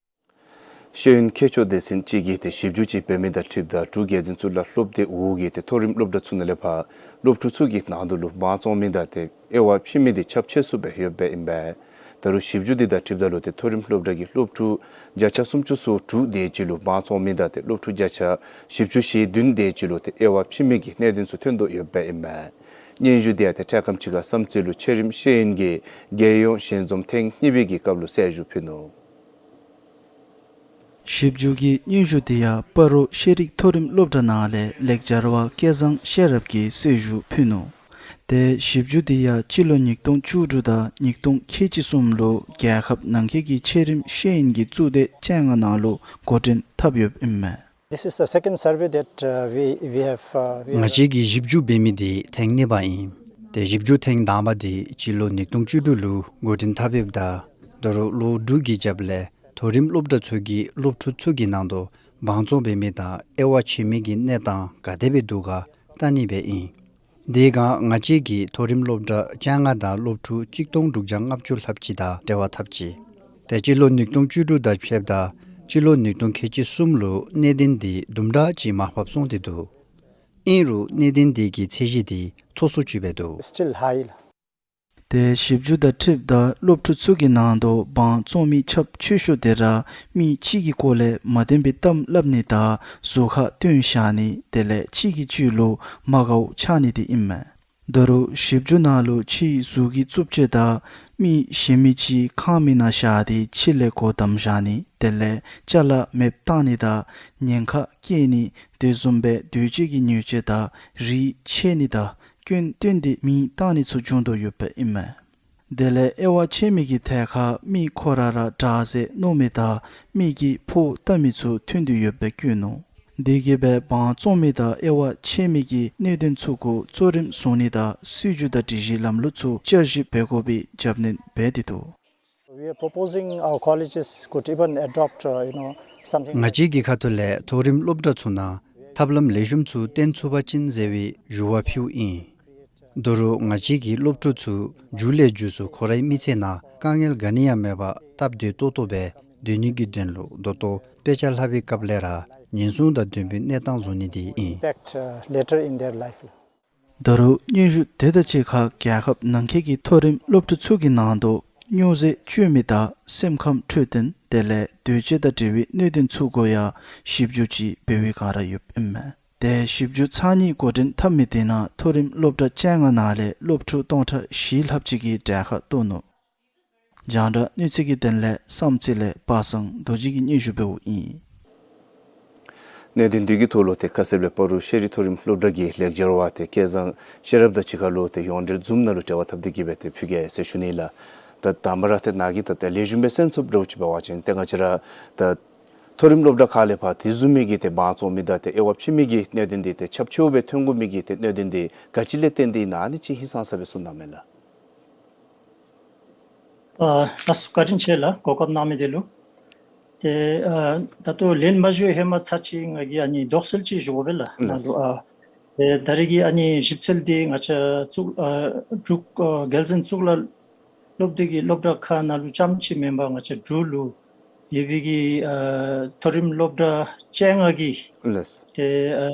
ཤེས་ཡོན་མཁས་མཆོག་སྡེ་ཚན་གཅིག་གིས་ཏེ་ཞིབ་འཇུག་ཅིག་འབད་མི་དང་འཁྲིལཝ་ད་འབྲུག་རྒྱལ་འཛིན་གཙུག་ལག་སློབ་སྡེ་འོག་གི་ཏེ་མཐོ་རིམ་སློབ་གྲྭ་ཚུ་ནང་ལས་ཕར་སློབ་ཕྲུག་ཚུ་གི་ནང་དོག་ལུ་དབང་བཙོང་མི་དང་ཏེ་དབྱེ་བ་ཕྱེ་མི་དེ་ཁྱབ་ཆེ་སུ་སྦེ་ཡོདཔ་སྦེ་ཨིན་པས། ད་རུང་ཞིབ་འཇུག་དེ་དང་འཁྲིལཝ་ད་ལུ་ཏེ་མཐོ་རིམ་སློབ་གྲྭ་གི་སློབ་ཕྲུག་བརྒྱ་ཆ་སུམ་ཅུ་སོ་དྲུག་དེ་ཅིག་ལུ་དབང་བཙོང་མི་དང་ཏེ་སློབ་ཕྲུག་བརྒྱ་ཆ་བཞི་བཅུ་ཞེ་བདུན་དེ་ཅིག་ལུ་ཏེ་དབྱེ་བ་ཕྱེ་མི་གི་གནད་དོན་ཚུ་ཐོན་དོ་ཡོདཔ་སྦེ་ཨིན་པས། སྙན་ཞུ་དེ་ཡང་ཏེ་འཕྲལ་ཁམས་ཅིག་ཁར་བསམ་རྩེ་ལུ་ཆེ་རིམ་ཤེས་ཡོན་གྱི་རྒྱལ་ཡོངས་ཞལ་འཛོམས་ཐེངས་གཉིས་པའི་གི་སྐབས་ལུ་གསལ་ཞུ་ཕུལ་ནུག། ཞིབ་འཇུག་གི་སྙན་ཞུ་དེ་ཡང་སྤ་རོ་ཤེས་རིག་མཐོ་རིམ་སློབ་གྲྭ་ནང་ལས་ལེགས་སྦྱར་བ་སྐལ་བཟང་ཤེས་རབ་ཀྱིས་གསལ་ཞུ་ཕུལ་ནུག། ཏེ་ཞིབ་འཇུག་དེ་ཡང་སྤྱི་ལོ་ཉིས་སྟོང་བཅུ་དྲུག་དང་ཉིས་སྟོང་ཁལ་གཅིག་གསུམ་ལུ་རྒྱལ་ཁབ་ནང་འཁོད་ཀྱི་ཆེ་རིམ་ཤེས་ཡོན་གྱི་གཙུག་སྡེ་བཅོ་ལྔ་ནང་ལུ་འགོ་འདྲེན་འཐབ་ཡོདཔ་ཨིན་མས། This is the second survey that, uh, we, we have, uh, we ང་have བཅས་ཀྱིས་ཞིབ་འཇུག་འབད་མི་དེ་ཐེངས་གཉིས་པ་ཨིན། ཏེ་ཞིབ་འཇུག་ཐེངས་དང་པ་དེ་སྤྱི་ལོ་ཉིས་སྟོང་བཅུ་དྲུག་ལུ་འགོ་འདྲེན་འཐབ་ཡོདཔ་ད་ད་རུང་ལོ་དྲུག་གི་རྒྱབ་ལས་མཐོ་རིམ་སློབ་གྲྭ་ཚུ་གི་སློབ་ཕྲུག་ཚུ་གི་ནང་དོག་དབང་བཙོང་འབད་མི་དང་དབྱེ་བ་ཕྱེ་མི་གི་གནས་སྟངས་ག་དེ་སྦེ་འདུག་ག་བལྟ་ནི་སྦེ་ཨིན། དེ་སྒང་ང་བཅས་ཀྱིས་མཐོ་རིམ་སློབ་གྲྭ་བཅོ་ལྔ་དང་སློབ་ཕྲུག་གཅིག་སྟོང་དྲུག་བརྒྱ་ལྔ་བཅུ་ལྷགཔ་ཅིག་དང་འབྲེལ་བ་འཐབ་ཅི། ཏེ་སྤྱི་ལོ་ཉིས་སྟོང་བཅུ་དྲུག་དང་ཕྱདཔ་ད་སྤྱི་ལོ་ཉིས་སྟོང་ཁལ་གཅིག་གསུམ་ལུ་གནད་དོན་དེ་དུམ་གྲ་ཅིག་མར་ཕབ་སོང་སྟེ་འདུག། ཨིན་རུང་གནད་དོན་དེ་གི་ཚད་གཞི་དེ་མཐོ་སུ་ཅིག་སྦེ་འདུག། Still high. ཏེ་ཞིབ་འཇུག་དང་འཁྲིལཝ་ད་སློབ་ཕྲུག་ཚུ་གི་ནང་དོག་དབང་བཙོང་མི་ཁྱབ་ཆེ་ཤོས་དེ་ར་མི་གཅིག་གི་སྐོར་ལས་མ་བདེན་པའི་གཏམ་སླབ་ནི་དང་ཟུར་ཁ་སྟོན་བཞག་ནི་དེ་ལས་གཅིག་གིས་གཅིག་ལུ་མ་དགའཝ་ཆགས་ནི་དེ་ཨིན་མས། ད་རུང་ཞིབ་འཇུག་ནང་ལུ་ཕྱིའི་ཟུར་གྱི་རྩུབ་སྤྱོད་དང་མི་གཞན་མི་ཅིག་ཁང་མིག་ནང་བཞག་སྟེ་ཕྱི་ལས་སྒོ་བསྡམས་བཞག་ནི་དེ་ལས་ཅ་ལ་མེདཔ་བཏང་ནི་དང་ཉེན་ཁ་བསྐྱལ་ནི་དེ་བཟུམ་སྦེ་འདོད་སྤྱོད་ཀྱི་ཉེས་སྤྱོད་དང་རིགས་ཆད་ནི་དང་སྐྱོན་བཏོན་ཏེ་མེདཔ་བཏང་ནི་ཚུ་བྱུང་དོ་ཡོདཔ་ཨིན་མས། དེ་ལས་དབྱེ་བ་ཕྱེ་མི་གི་ཐད་ཁར་མི་ཁོ་ར་ར་དྲག་ཟེར་མནོ་མི་དང་མི་གིས་ཕོག་བཏབ་མི་ཚུ་ཐོན་དོ་ཡོདཔ་བཀོད་ནུག། དེ་གིས་སྦེ་དབང་བཙོང་མི་དང་དབྱེ་བ་ཕྱེ་མི་གི་གནད་དོན་ཚུ་གུ་གཙོ་རིམ་བཟུང་ནི་དང་སྲིད་བྱུས་དང་སྒྲིག་གཞི་ལམ་ལུགས་ཚུ་བསྐྱར་ཞིབ་འབད་དགོ་པའི་རྒྱབ་སྣོན་འབད་དེ་འདུག། We are proposing our colleges could even adopt, uh, you know, something ང་བཅས་ཀྱི་ཁ་ཐུག་ལས་མཐོ་རིམ་སློབ་གྲྭ་ཚུ་ནང་ཐབས་ལམ་ལེགས་ཤོམ་ཚུ་བཏོན་ཚུགས་པ་ཅིན་ཟེར་བའི་ཞུ་བ་ཕུལཝ་ཨིན། ད་རུང་ང་བཅས་ཀྱི་སློབ་ཕྲུག་ཚུ་མཇུག་ལས་མཇུག་སུ་ཁོ་རའི་མི་ཚེ་ནང་དཀའ་ངལ་ག་ནི་ཡང་མེད་པར་སྟབས་བདེ་ཏོག་ཏོ་སྦེ་སྡོད་ནི་གི་དོན་ལུ་ད་ལྟོ་དཔེ་ཆ་ལྷག་པའི་སྐབས་ལས་ར་ཉེན་སྲུང་དང་ལྡན་པའི་གནས་སྟངས་བཟོ་ནི་དེ་ཨིན། Impact, uh, later in their life. ད་རུང་སྙན་ཞུ་དེ་དང་གཅིག་ཁར་རྒྱལ་ཁབ་ནང་འཁོད་ཀྱི་མཐོ་རིམ་སློབ་གྲྭ་ཚུ་གི་ནང་དུ་སྨྱོ་རྫས་སྤྱོད་མི་དང་སེམས་ཁམས་འཕྲོད་བསྟེན་དེ་ལས་འདོད་སྤྱོད་དང་འབྲེལ་བའི་གནད་དོན་ཚུ་གུ་ཡང་ཞིབ་འཇུག་ཅིག་འབད་བའི་བསྒང་ར་ཡོདཔ་ཨིན་མས། ཏེ་ཞིབ་འཇུག་ཚར་གཉིས་འགོ་འདྲེན་འཐབ་མི་དེ་ནང་མཐོ་རིམ་སློབ་གྲྭ་བཅོ་ལྔ་ནང་ལས་སློབ་ཕྲུག་སྟོང་ཕྲག་བཞི་ལྷགཔ་ཅིག་གིས་གྲལ་ཁར་གཏོགས་ནུག། རྒྱང་བསྒྲགས་གནས་ཚུལ་གྱི་དོན་ལས་བསམ་རྩེ་ལས་པ་སངས་རྡོ་རྗེ་གིས་སྙན་ཞུ་འབདཝ་ཨིན། གནད་དོན་དེ་གི་ཐོག་ལུ་ཏེ་ཁ་གསལ་སྦེ་སྤ་རོ་ཤེས་རིག་མཐོ་རིམ་སློབ་གྲྭ་གི་ལེགས་སྦྱར་བ་ཏེ་སྐལ་བཟང་ཤེས་རབ་དང་གཅིག་ཁར་ལུ་ཏེ་ཡོངས་འབྲེལ་ཛུམ་ནང་ལུ་འབྲེལ་བ་འཐབ་སྟེ་གིས་སྦེ་ཏེ་ཕུལ་གེ་ཟེར་ཞུ་ནི་ལགས། ད་དང་པ་ར་ཏེ་ནཱ་གིས་ད་ཏེ་ལེགས་ཤོམ་སྦེ་གསན་ཚུགསཔ་འདྲཝ་ཅིག་འབད་བ་ཅིན་ཏེ་ང་བཅས་ར་ད་མཐོ་རིམ་སློབ་གྲྭ་ཁག་ལས་ཕར་དེ་བཟུམ་མའི་གི་ཏེ་དབང་བཙོང་མི་དང་ཏེ་དབྱེ་བ་ཕྱེ་མི་གི་གནད་དོན་དེ་ཏེ་ཁྱབ་ཆེཝ་སྦེ་ཐོན་དགོ་མི་གི་ཏེ་གནད་དོན་དེ་ག་ཅི་ལས་བརྟེན་ཏེ་ཨིན་ན་ཨ་ནི་ཅིག་ཧིང་སངས་ས་སྦེ་གསུང་གནང་མས་ལགས། ཨ་ལགས་སོ། བཀའ་དྲིན་ཆེ་ལགས། གོ་སྐབས་གནང་མི་དེ་ལུ། ཏེ་ཨ་ད་ལྟོ་ལན་མ་ཞུ་ཧེ་མ་ཚར་ཅིག་ང་གིས་ཨ་ནི་དོགས་སེལ་ཅིག་ཞུ་དགོ་པས་ལགས། ལགས་སོ། ཨ་ཏེ་ད་རེས་ཀྱི་ཨ་ནི་ཞིབ་འཚོལ་འདི་ང་བཅས་གཙུག་ཨ་འབྲུག་ཨ་རྒྱལ་འཛིན་གཙུག་ལག་སློབ་སྡེ་གི་སློབ་གྲྭ་ཁག་ནང་ལུ་རྐྱངམ་ཅིག་མེན་པར་ང་བཅས་འབྲུག་ལུ་ཡོད་པའི་གི་ཨ་མཐོ་རིམ་སློབ་གྲྭ་བཅོ་ལྔ་གི་ལགས། ཏེ་ཨ་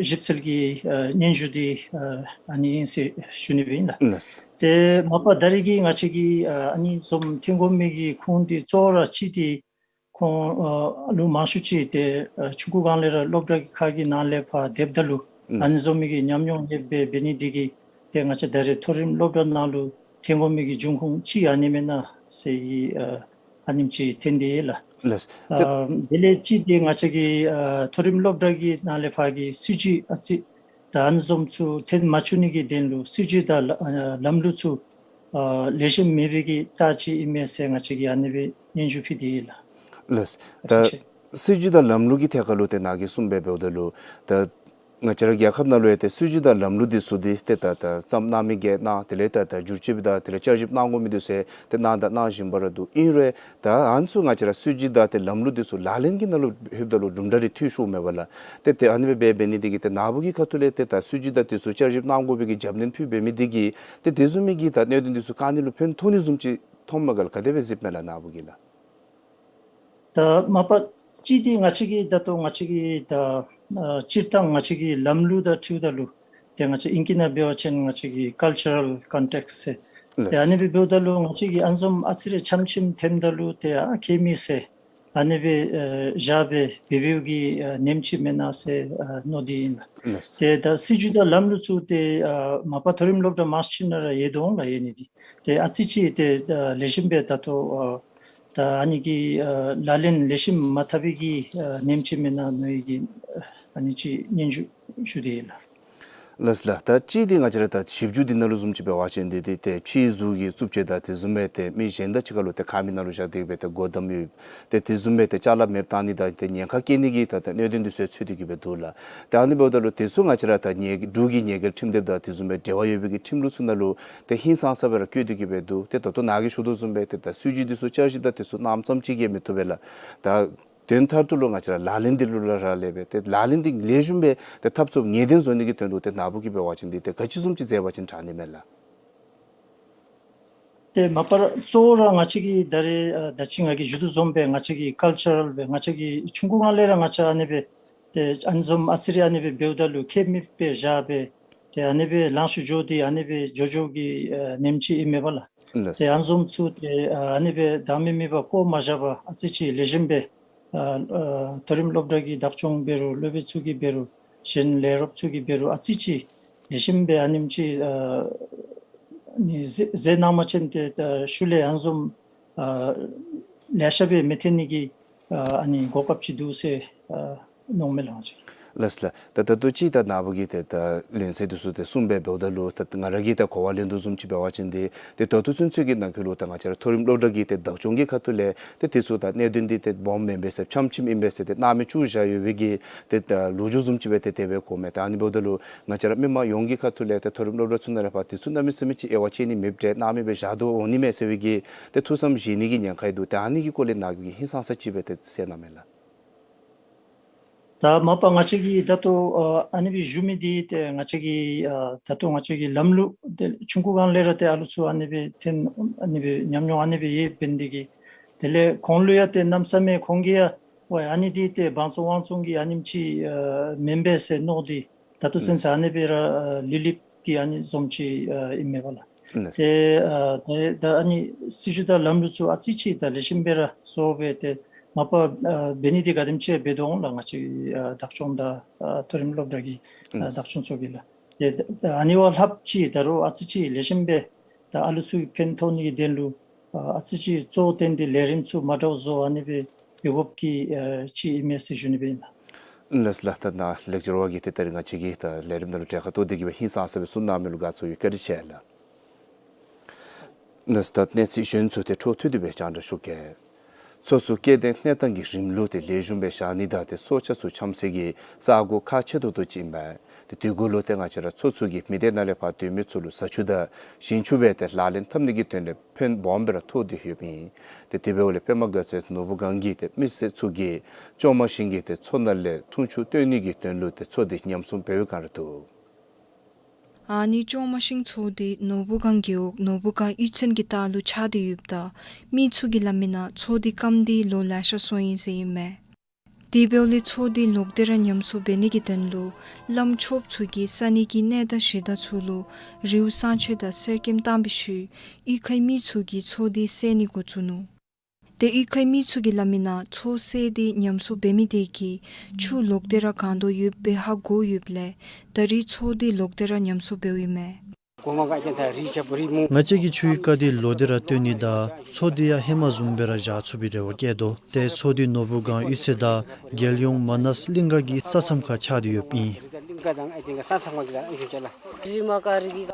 ཞིབ་འཚོལ་གྱི་ཨ་སྙན་ཞུ་འདི་ཨ་ཨ་ནི་ཨིན་ཟེར་ཞུ་ནི་སྦེ་ཨིན་ལགས། ལགས། ཏེ་མ་པ་ད་རེས་ཀྱི་ང་བཅས་ཀྱི་ཨ་ཨ་ནི་འཛོམས་ཐོན་དགོ་མི་གི་ཁུངས་འདི་གཙོ་བོ་ར་ཅིག་འདི་ཁོང་ཨ་ལོ་མང་ཤོས་ཅིག་ཏེ་ཨ་ཆུང་ཀུ་སྒང་ལས་ར་སློབ་གྲྭ་ཁག་གི་ནང་ལས་ཕར་སྡོདཔ་ད་ལུ་ ཨ་ནི་བཟུམ་མའི་གི་ཉམས་མྱོང་ཡོད་པའི་འབད་ནི་འདི་གིས་ཏེ་ང་བཅས་ད་རེས་མཐོ་རིམ་སློབ་གྲྭ་ནང་ལུ་ཐོན་དགོ་མི་གི་འབྱུང་ཁུངས་ཅིག་ཨ་ནི་མེན་ན་ཟེར་གི་ཨ་ཨ་ནེམ་ཅིག་ཐོན་ཏེ་ཡོད་ལགས། ལགས། ཨ་དེ་ལས་གཅིག་འདི་ང་བཅས་ཀྱི་ཨ་མཐོ་རིམ་སློབ་གྲྭ་གི་ནང་ལས་ཕར་གྱི་སྲིད་བྱུས་ཨ་ཙི་ད་ཨ་ནི་བཟུམ་ཚུ་ཐོན་མ་བཅུག་ནི་གི་དོན་ལུ་སྲིད་བྱུས་དང་ལ་ཨ་ལམ་ལུགས་ཚུ་ཨ་ལེགས་ཤོམ་མེད་པའི་གི་རྟགས་ཅིག་ཨིན་མས་ཟེར་ང་བཅས་ཀྱིས་ཨ་ནི་སྦེ་སྙན་ཞུ་ཕུལ་ཏེ་ཡོད་ལགས། ལགས། ད་ཨ་ཙི་ཅིག་སྲིད་བྱུས་དང་ལམ་ལུགས་ཀྱི་ཐད་ཁར་ལུ་ཏེ་ནཱ་གིས་གསུངས་སྦེ་འབདཝ་ད་ལུ་ད་ང་བཅས་ར་རྒྱལ་ཁབ་ནང་ལུ་ཡང་ཏེ་སྲིད་བྱུས་དང་ལམ་ལུགས་འདི་ཚུ་འདི་ཏེ་ད་ད་བརྩམས་གནང་མི་གིས་གནང་དེ་ལས་ད་ད་བསྒྱུར་བཅོས་དང་དེ་ལས་བསྐྱར་ཞིབ་གནང་དགོ་མི་འདི་ཚུ་ཏེ་གནང་དང་གནང་བཞིན་པ་ར་འདུག། ཨིན་རུང་ད་ཨ་ནི་ཚུ་ང་བཅས་ར་སྲིད་བྱུས་དང་ཏེ་ལམ་ལུགས་འདི་ཚུ་ལག་ལེན་གྱི་ནང་ལུ་ལྷོདཔ་ད་ལུ་གྲུབ་འབྲས་རེ་ཐོན་ཤོརཝ་མས་པ་ལགས། ཏེ་ཏེ་ཨ་ནི་སྦེ་འབད་འབད་ནི་འདི་གིས་ཏེ་ནཱ་བུ་གི་ཁ་ཐུག་ལས་ཏེ་ད་སྲིད་བྱུས་དང་འདི་ཚུ་བསྐྱར་ཞིབ་གནང་དགོ་པའི་གི་རྒྱབ་སྣོན་ཕུལ་འབད་མི་འདི་གིས་ཏེ་དེ་བཟུམ་མའི་གི་ད་གནད་དོན་འདི་ཚུ་ག་ནི་ལུ་ཕན་ཐོགས་ནི་བཟུམ་ཅིག་མཐོངམ་མས་ག་ལགས། ག་དེ་སྦེ་གཟིགསཔ་མས་ལགས་ནཱ་བུ་གིས་ལགས། ད་མ་པ་གཅིག་འདི་ང་བཅས་ཀྱི་ད་ལྟོ་ང་བཅས་ཀྱི་ད་ཨ་སྤྱིར་བཏང་ང་བཅས་ཀྱི་ལམ་ལུགས་དང་འཁྲིལཝ་ད་ལུ་ཏེ་ང་བཅས་ཨིང་སྐད་ནང་འབད་བ་ཅིན་ང་བཅས་ཀྱི་ཀཱལ་ཅར་རཱལ་ཀོན་ཊེགསཊ་ཟེར། ཏེ་ཨ་ལགས། ནི་སྦེ་འབདཝ་ད་ལུ་ང་བཅས་ཀྱིས་ཨ་ནི་བཟུམ་ཨ་ཙི་རེ་འཆམ་འཆམ་ཐོནམ་ད་ལུ་ཏེ་ཨ་ཁྱད་མེད་ཟེར་ཨ་ནི་སྦེ་ཨེ་བཞག་སྦེ་འབད་འབདཝ་གི་ཨེ་ཉེནམ་ཅིག་མེན་ན་ཟེར་ཨ་མནོ་སྟེ་ཨིན་ལགས། ལགས། ཏེ་ད་སྲིད་བྱུས་དང་ལམ་ལུགས་ཚུ་ཏེ་ཨ་མ་པ་མཐོ་རིམ་སློབ་གྲྭ་མང་ཤོས་ནང་ར་ཡོད་དོ་འོང་ལགས། ཡོད་ནི་འདི་ཏེ་ཨ་ཙི་ཅིག་ཏེ་ཨ་ལེགས་ཤོམ་སྦེ་ད་ལྟོ་ཨ་ད་ཨ་ནི་གི་ཨ་ལག་ལེན་ལེགས་ཤོམ་མ་འཐབ་པའི་གི་ཨ་ཉེནམ་ཅིག་མེན་ན་མནོ་བའི་གི་ཨ་ཨ་ནི་ཅིག་སྙན་ཞུ་ཞུ་སྟེ་ཡོད་ལགས། ལགས་ལགས། ད་གཅིག་འདི་ང་བཅས་ར་ད་ཞིབ་འཇུག་འདི་ནང་ལུ་བཟུམ་ཅིག་འབད་བ་ཅིན་འདི་འདི་ཏེ་ཕྱིའི་གཟུགས་ཀྱི་རྩུབ་སྤྱོད་དང་དེ་བཟུམ་སྦེ་ཏེ་མི་གཞན་དང་གཅིག་ཁར་ལུ་ཏེ་ཁ་མིག་ནང་ལུ་བཞག་སྟེ་སྦེ་ཏེ་སྒོ་བསྡམས་ཡོད། ཏེ་དེ་བཟུམ་སྦེ་ཏེ་ཅ་ལ་མེདཔ་བཏང་ནི་དང་ཏེ་ཉེན་ཁ་བཀལ་ནི་གི་ད་ད་གནད་དོན་འདི་ཚུ་ཚུད་དེ་གི་སྦེ་འདུག་ལགས། ཏེ་ཨ་ནི་འབདཝ་ད་ལུ་དེ་ཚུ་ང་བཅས་ར་ད་ཉེས་འབྲུག་གི་ཉེས་འགེལ་ཁྲིམས་དེབ་དང་དེ་བཟུམ་སྦེ་འབྲེལ་བ་ཡོད་པའི་གི་ཁྲིམས་ལུགས་ཚུ་ནང་ལུ་ཏེ་ཧིང་སངས་ས་སྦེ་ར་བཀོད་དེ་གི་སྦེ་འདུག། ཏེ་ད་ལྟོ་ནཱ་གིས་ཞུ་དོ་བཟུམ་སྦེ་ཏེ་ད་སྲིད་བྱུས་འདི་ཚུ་བསྐྱར་ཞིབ་དང་དེ་ཚུ་གནངམ་ཙམ་ཅིག་གིས་མི་བཏུབ་པས་ལགས། ད་དོན་མཐར་ཐུག་ལུ་ང་བཅས་ར་ལག་ལེན་འདི་ལུ་ར་རག་ལས་པས། ཏེ་ལག་ལེན་འདི་ལེགས་ཤོམ་སྦེ་ཏེ་འཐབ་ཚུགསཔ་ངེས་གཏན་བཟོ་ནི་གི་དོན་ལུ་ཏེ་ནཱ་བུ་གིས་འབད་བ་ཅིན་འདི་ཏེ་ག་ཅི་བཟུམ་ཅིག་མཛད་པ་ཅིན་དྲག་ནི་མས་ལགས། ཏེ་མ་པ་ར་གཙོ་བོ་ར་ང་བཅས་ཀྱི་ད་རེས་ཨ་ད་ཅི་ང་གིས་ཞུ་དོ་བཟུམ་སྦེ་ང་བཅས་ཀྱི་ཀཱལ་ཅར་རཱལ་སྦེ་ང་བཅས་ཀྱི་ཆུང་ཀུ་སྒང་ལས་ར་ང་བཅས་ཨ་ནི་སྦེ་ཏེ་ཨ་ནི་བཟུམ་ཨ་ཙི་རེ་ཨ་ནི་སྦེ་འབདཝ་ད་ལུ་ཁྱད་མེདཔ་སྦེ་བཞག་སྦེ་ཏེ་ཨ་ནི་སྦེ་ལང་ཤོར་འགྱོ་སྟེ་ཨ་ནི་སྦེ་འགྱོ་འགྱོཝ་གི་ཨེ་ཉེནམ་ཅིག་ཨིན་མས་པ་ལགས། ལགས། ཏེ་ཨ་ནི་བཟུམ་ཚུ་ཏེ་ཨ་ནི་སྦེ་བདག་མེད་མེད་པར་བཀོ་མ་བཞག་པར་ཨ་ཙི་ཅིག་ལེགས་ཤོམ་སྦེ་ཨ་ཨ་མཐོ་རིམ་སློབ་གྲྭ་གི་བདག་སྐྱོང་འབད་རུང་སློབ་དཔོན་ཚུ་གིས་འབད་རུང་གཞན་ལས་རོགསཔ་ཚུ་གིས་འབད་རུང་ཨ་ཙི་ཅིག་ལེགས་ཤོམ་སྦེ་ཨ་ནེམ་ཅིག་ཨ་ནི་མཛད་མཛད་གནང་པ་ཅིན་ཏེ་ད་ཤུལ་ལས་ཨ་ནི་བཟུམ་ཨ་ལེ་ཤ་སྦེ་མི་ཐོན་ནི་གི་ཨ་ཨ་ནི་གོ་སྐབས་ཅིག་འདུག་ཟེར་ཨ་མནོཝ་མས་ལགས། ལགས་ལགས། ད་ད་ལྟོ་ཅིག་ད་ནཱ་བུ་གིས་ཏེ་ད་ལན་གསལ་འདི་ཚུ་ཏེ་གསུངས་སྦེ་འབདཝ་ད་ལུ་ད་ང་ར་གིས་ད་གོ་བ་ལེན་དོ་བཟུམ་ཅིག་འབད་བ་ཅིན་འདི་ཏེ་ད་ལྟོ་ཚུན་ཚོད་ཀྱི་ནང་འཁོད་ལུ་ད་ང་བཅས་ར་མཐོ་རིམ་སློབ་གྲྭ་གི་ཏེ་བདག་སྐྱོང་གི་ཁ་ཐུག་ལས་ཏེ་དེ་ཚུ་ད་གནད་དོན་འདི་ཏེ་སྦོམ་མེན་པས་ཟེར་ཕྱམ་ཕྱིམ་ཨིན་པས་ཟེར་ཏེ་སྣང་མེད་བཅུག་བཞག་ཡོད་པའི་གི་ཏེ་ད་ལོ་རྒྱུས་བཟུམ་ཅིག་སྦེ་ཏེ་དེ་སྦེ་གོཝ་མས། ད་ཨ་ནི་འབདཝ་ད་ལུ་ང་བཅས་ར་མི་མང་ཡོངས་ཀྱི་ཁ་ཐུག་ལས་ཏེ་མཐོ་རིམ་སློབ་གྲྭ་ཚུ་ནང་ལས་ཕར་དེ་ཚུ་གནམ་མེད་ས་མེད་ཅིག་དབྱེ་བ་ཕྱེ་ནི་མེདཔ་འདྲས་སྣང་མེད་སྦེ་བཞག་དོ་འོང་ནི་མས་ཟེར་བའི་གི་ཏེ་ཐུགས་བསམ་བཞེས་ནི་གི་ཉེན་ཁ་ཡང་འདུག། ཏེ་ཨ་ནི་གི་སྐོར་ལས་ནཱ་གིས་ཧིང་སངས་ས་ཅིག་སྦེ་ཏེ་གསལ་གནང་མས་ལགས། ད་མ་པ་ང་བཅས་ཀྱིས་ད་ལྟོ་ཨ་ཨ་ནི་སྦེ་ཞུ་མི་འདི་ཏེ་ང་བཅས་ཀྱི་ཨ་ད་ལྟོ་ང་བཅས་ཀྱི་ལམ་ལུགས་ཏེ་ཆུང་ཀུ་སྒང་ལས་ར་ཏེ་ཨ་ལུ་ཚུ་ཨ་ནི་སྦེ་ཐོན་ཨ་ནི་སྦེ་ཉམས་མྱོང་ཨ་ནི་སྦེ་ཡོདཔ་འབད་ནི་འདི་གིས་དེ་ལས་ཁོང་ལུ་ཡང་ཏེ་གནམ་མེད་ས་མེད་ཁོང་གིས་ཡང་ཝའི་ཨ་ནི་འདི་ཏེ་བང་བཙོང་ཝང་བཙོང་གི་ཨ་ནེམ་ཅིག་ཨ་མེན་པས་ཟེར་མནོ་སྟེ་ད་ལྟོ་ཚུན་ཚོད་ཨ་ནི་སྦེ་ར་ཨ་ལུས་ལུསཔ་གི་ཨ་ནི་བཟུམ་ཅིག་ཨ་ཨིན་མས་པ་ལགས། ལགས། ཏེ་ཨ་ད་ད་ཨ་ནི་སྲིད་བྱུས་དང་ལམ་ལུགས་ཚུ་ཨ་ཙི་ཅིག་ད་ལེགས་ཤོམ་སྦེ་ར་བཟོ་སྦེ་ཏེ་མ་པ་ཨ་འབད་ནི་འདི་ག་དེམ་ཅིག་འབད་དོ་འོང་ལགས། ང་བཅས་ཨ་བདག་སྐྱོང་དང་ཨ་མཐོ་རིམ་སློབ་གྲྭ་གི་ཨ་ལགས། བདག་སྐྱོང་ཚུ་གིས་ལགས། ཏེ་ད་ཨ་ནི་བ་ལྷགཔ་ཅིག་ད་རུང་ཨ་ཙི་ཅིག་ལེགས་ཤོམ་སྦེ་ད་ཨ་ལུ་ཚུ་གི་ཕན་ཐོགས་ནི་གི་དོན་ལུ་ཨ་ཨ་ཙི་ཅིག་གཙོ་བོ་བཏོན་ཏེ་ལས་རིམ་ཚུ་མ་འདྲཝ་བཟོ་ཨ་ནི་སྦེ་འབད་དགོཔ་གི་ཨ་ཅིག་ཨིན་མས་ཟེར་ཞུ་ནི་སྦེ་ཨིན་ལགས། ལགས་ལགས། ད་ནཱ་ལེགས་སྦྱར་བ་གིས་ཏེ་ད་རིས་ང་བཅས་ཀྱི་ད་ལས་རིམ་ནང་ལུ་གྲལ་ཁར་གཏོགས་ཏེ་གི་སྦེ་ཧིང་སངས་ས་སྦེ་གསུང་གནང་མི་ལུ་དགའ་ཚོར་ཡོད། བཀའ་དྲིན་ཆེ་ལགས། ལགས་ད་གནས་ཚུལ་གཞན་ཚུ་ཏེ་འཕྲོ་མཐུད་དེ་སྦེ་རྒྱང་བསྒྲགས་ཞུ་གེ། མཚོ་མཚོའི་སྐྱེ་ལྡན་གནས་སྟངས་ཀྱི་རིམ་ལུགས་དེ་ལེགས་ཤོམ་སྦེ་བཞག་ནི་དང་ཏེ་སྲོག་ཆགས་ཚུ་འཁྱམ་སའི་གི་ས་གོ་ཁག་ཆེ་ཏོག་ཏོ་ཅིག་ཨིན་པས། ཏེ་དུས་འཁོར་ལུ་ཏེ་ང་བཅས་ར་མཚོ་མཚོ་གི་མི་སྡེ་ནང་ལས་ཕར་སྡོད་མི་ཚུ་ལུ་ས་ཆུ་དང་ཞིང་ཆུ་སྦེ་ཏེ་ལག་ལེན་འཐབ་ནི་གི་དོན་ལས་ཕན་སྦོམ་སྦེ་ར་ཐོགས་ཏེ་ཡོདཔ་ཨིན། ཏེ་དེ་འབདཝ་ལས་པདྨ་དགའ་ཚལ་ནོར་བུ་སྒང་གི་ཏེ་མི་སེར་ཚུ་གིས་ལྕོག་མ་ཤིང་གི་ཏེ་མཚོ་ནང་ལས་འཐུང་ཆུ་བཏོན་ནི་གི་དོན་ལུ་ཏེ་མཚོ་འདི་ཉམས་སྲུང་འབད་བའི་བསྒང་ར་འདུག། ཨ་ནི་ལྕོག་མ་ཤིང་མཚོ་འདི་ནོར་བུ་སྒང་རྒེད་འོག་ནོར་བུ་སྒང་གཡུས་ཚན་གྱི་ལྟག་ལུ་ཆགས་ཏེ་ཡོདཔ་ད་མི་ཚུ་གིས་སླབ་མི་ནང་མཚོ་འདི་སྐམ་སྟེ་ལོ་ལེ་ཤ་སོང་ཡི་ཟེར་ཨིན་མས། དེ་འབདཝ་ལས་མཚོ་འདི་ལོག་སྟེ་ར་ཉམས་གསོ་འབད་ནི་གི་དོན་ལུ་བླམ་ཆོསཔ་ཚུ་གིས་ས་གནས་ཀྱི་གནས་བདག་གཞི་བདག་ཚུ་ལུ་རིའུ་བསང་མཆོད་དང་གསེར་སྐྱེམས་བཏང་བའི་ཤུལ་གཡུས་ཁའི་མི་ཚུ་གིས་མཚོ་འདི་བསལ་ནི་འགོ་བཙུགས་ནུག། ཏེ་གཡུས་ཁའི་མི་ཚུ་གིས་སླབ་མི་ནང་མཚོ་སེལ་ཏེ་ཉམས་གསོ་འབད་མི་དེ་གིས་ཆུ་ལོག་སྟེ་ར་གང་དོ་ཡོདཔ་སྦེ་ཧ་གོ་ཡོདཔ་ལས་ད་རིས་མཚོ་དེ་ལོག་སྟེ་ར་ཉམས་གསོ་འབདཝ་ཨིན་མས། ང་བཅས་ཀྱིས་ཆུའི་རྐ་དེ་ལོག་སྟེ་ར་བཏོན་ནི་དང་མཚོ་དེ་ཡང་ཧེ་མ་བཟུམ་སྦེ་ར་བཞག་ཚུགས་པའི་རེ་བ་བསྐྱེད་དོ། ཏེ་མཚོ་དེ་ནོར་བུ་སྒང་གཡུས་ཚན་དང་རྒྱལ་ཡོངས་མ་ནས་གླིང་ག་གི་ས་མཚམས་ཁར་ཆགས་ཏེ་ཡོདཔ་ཨིན། ང་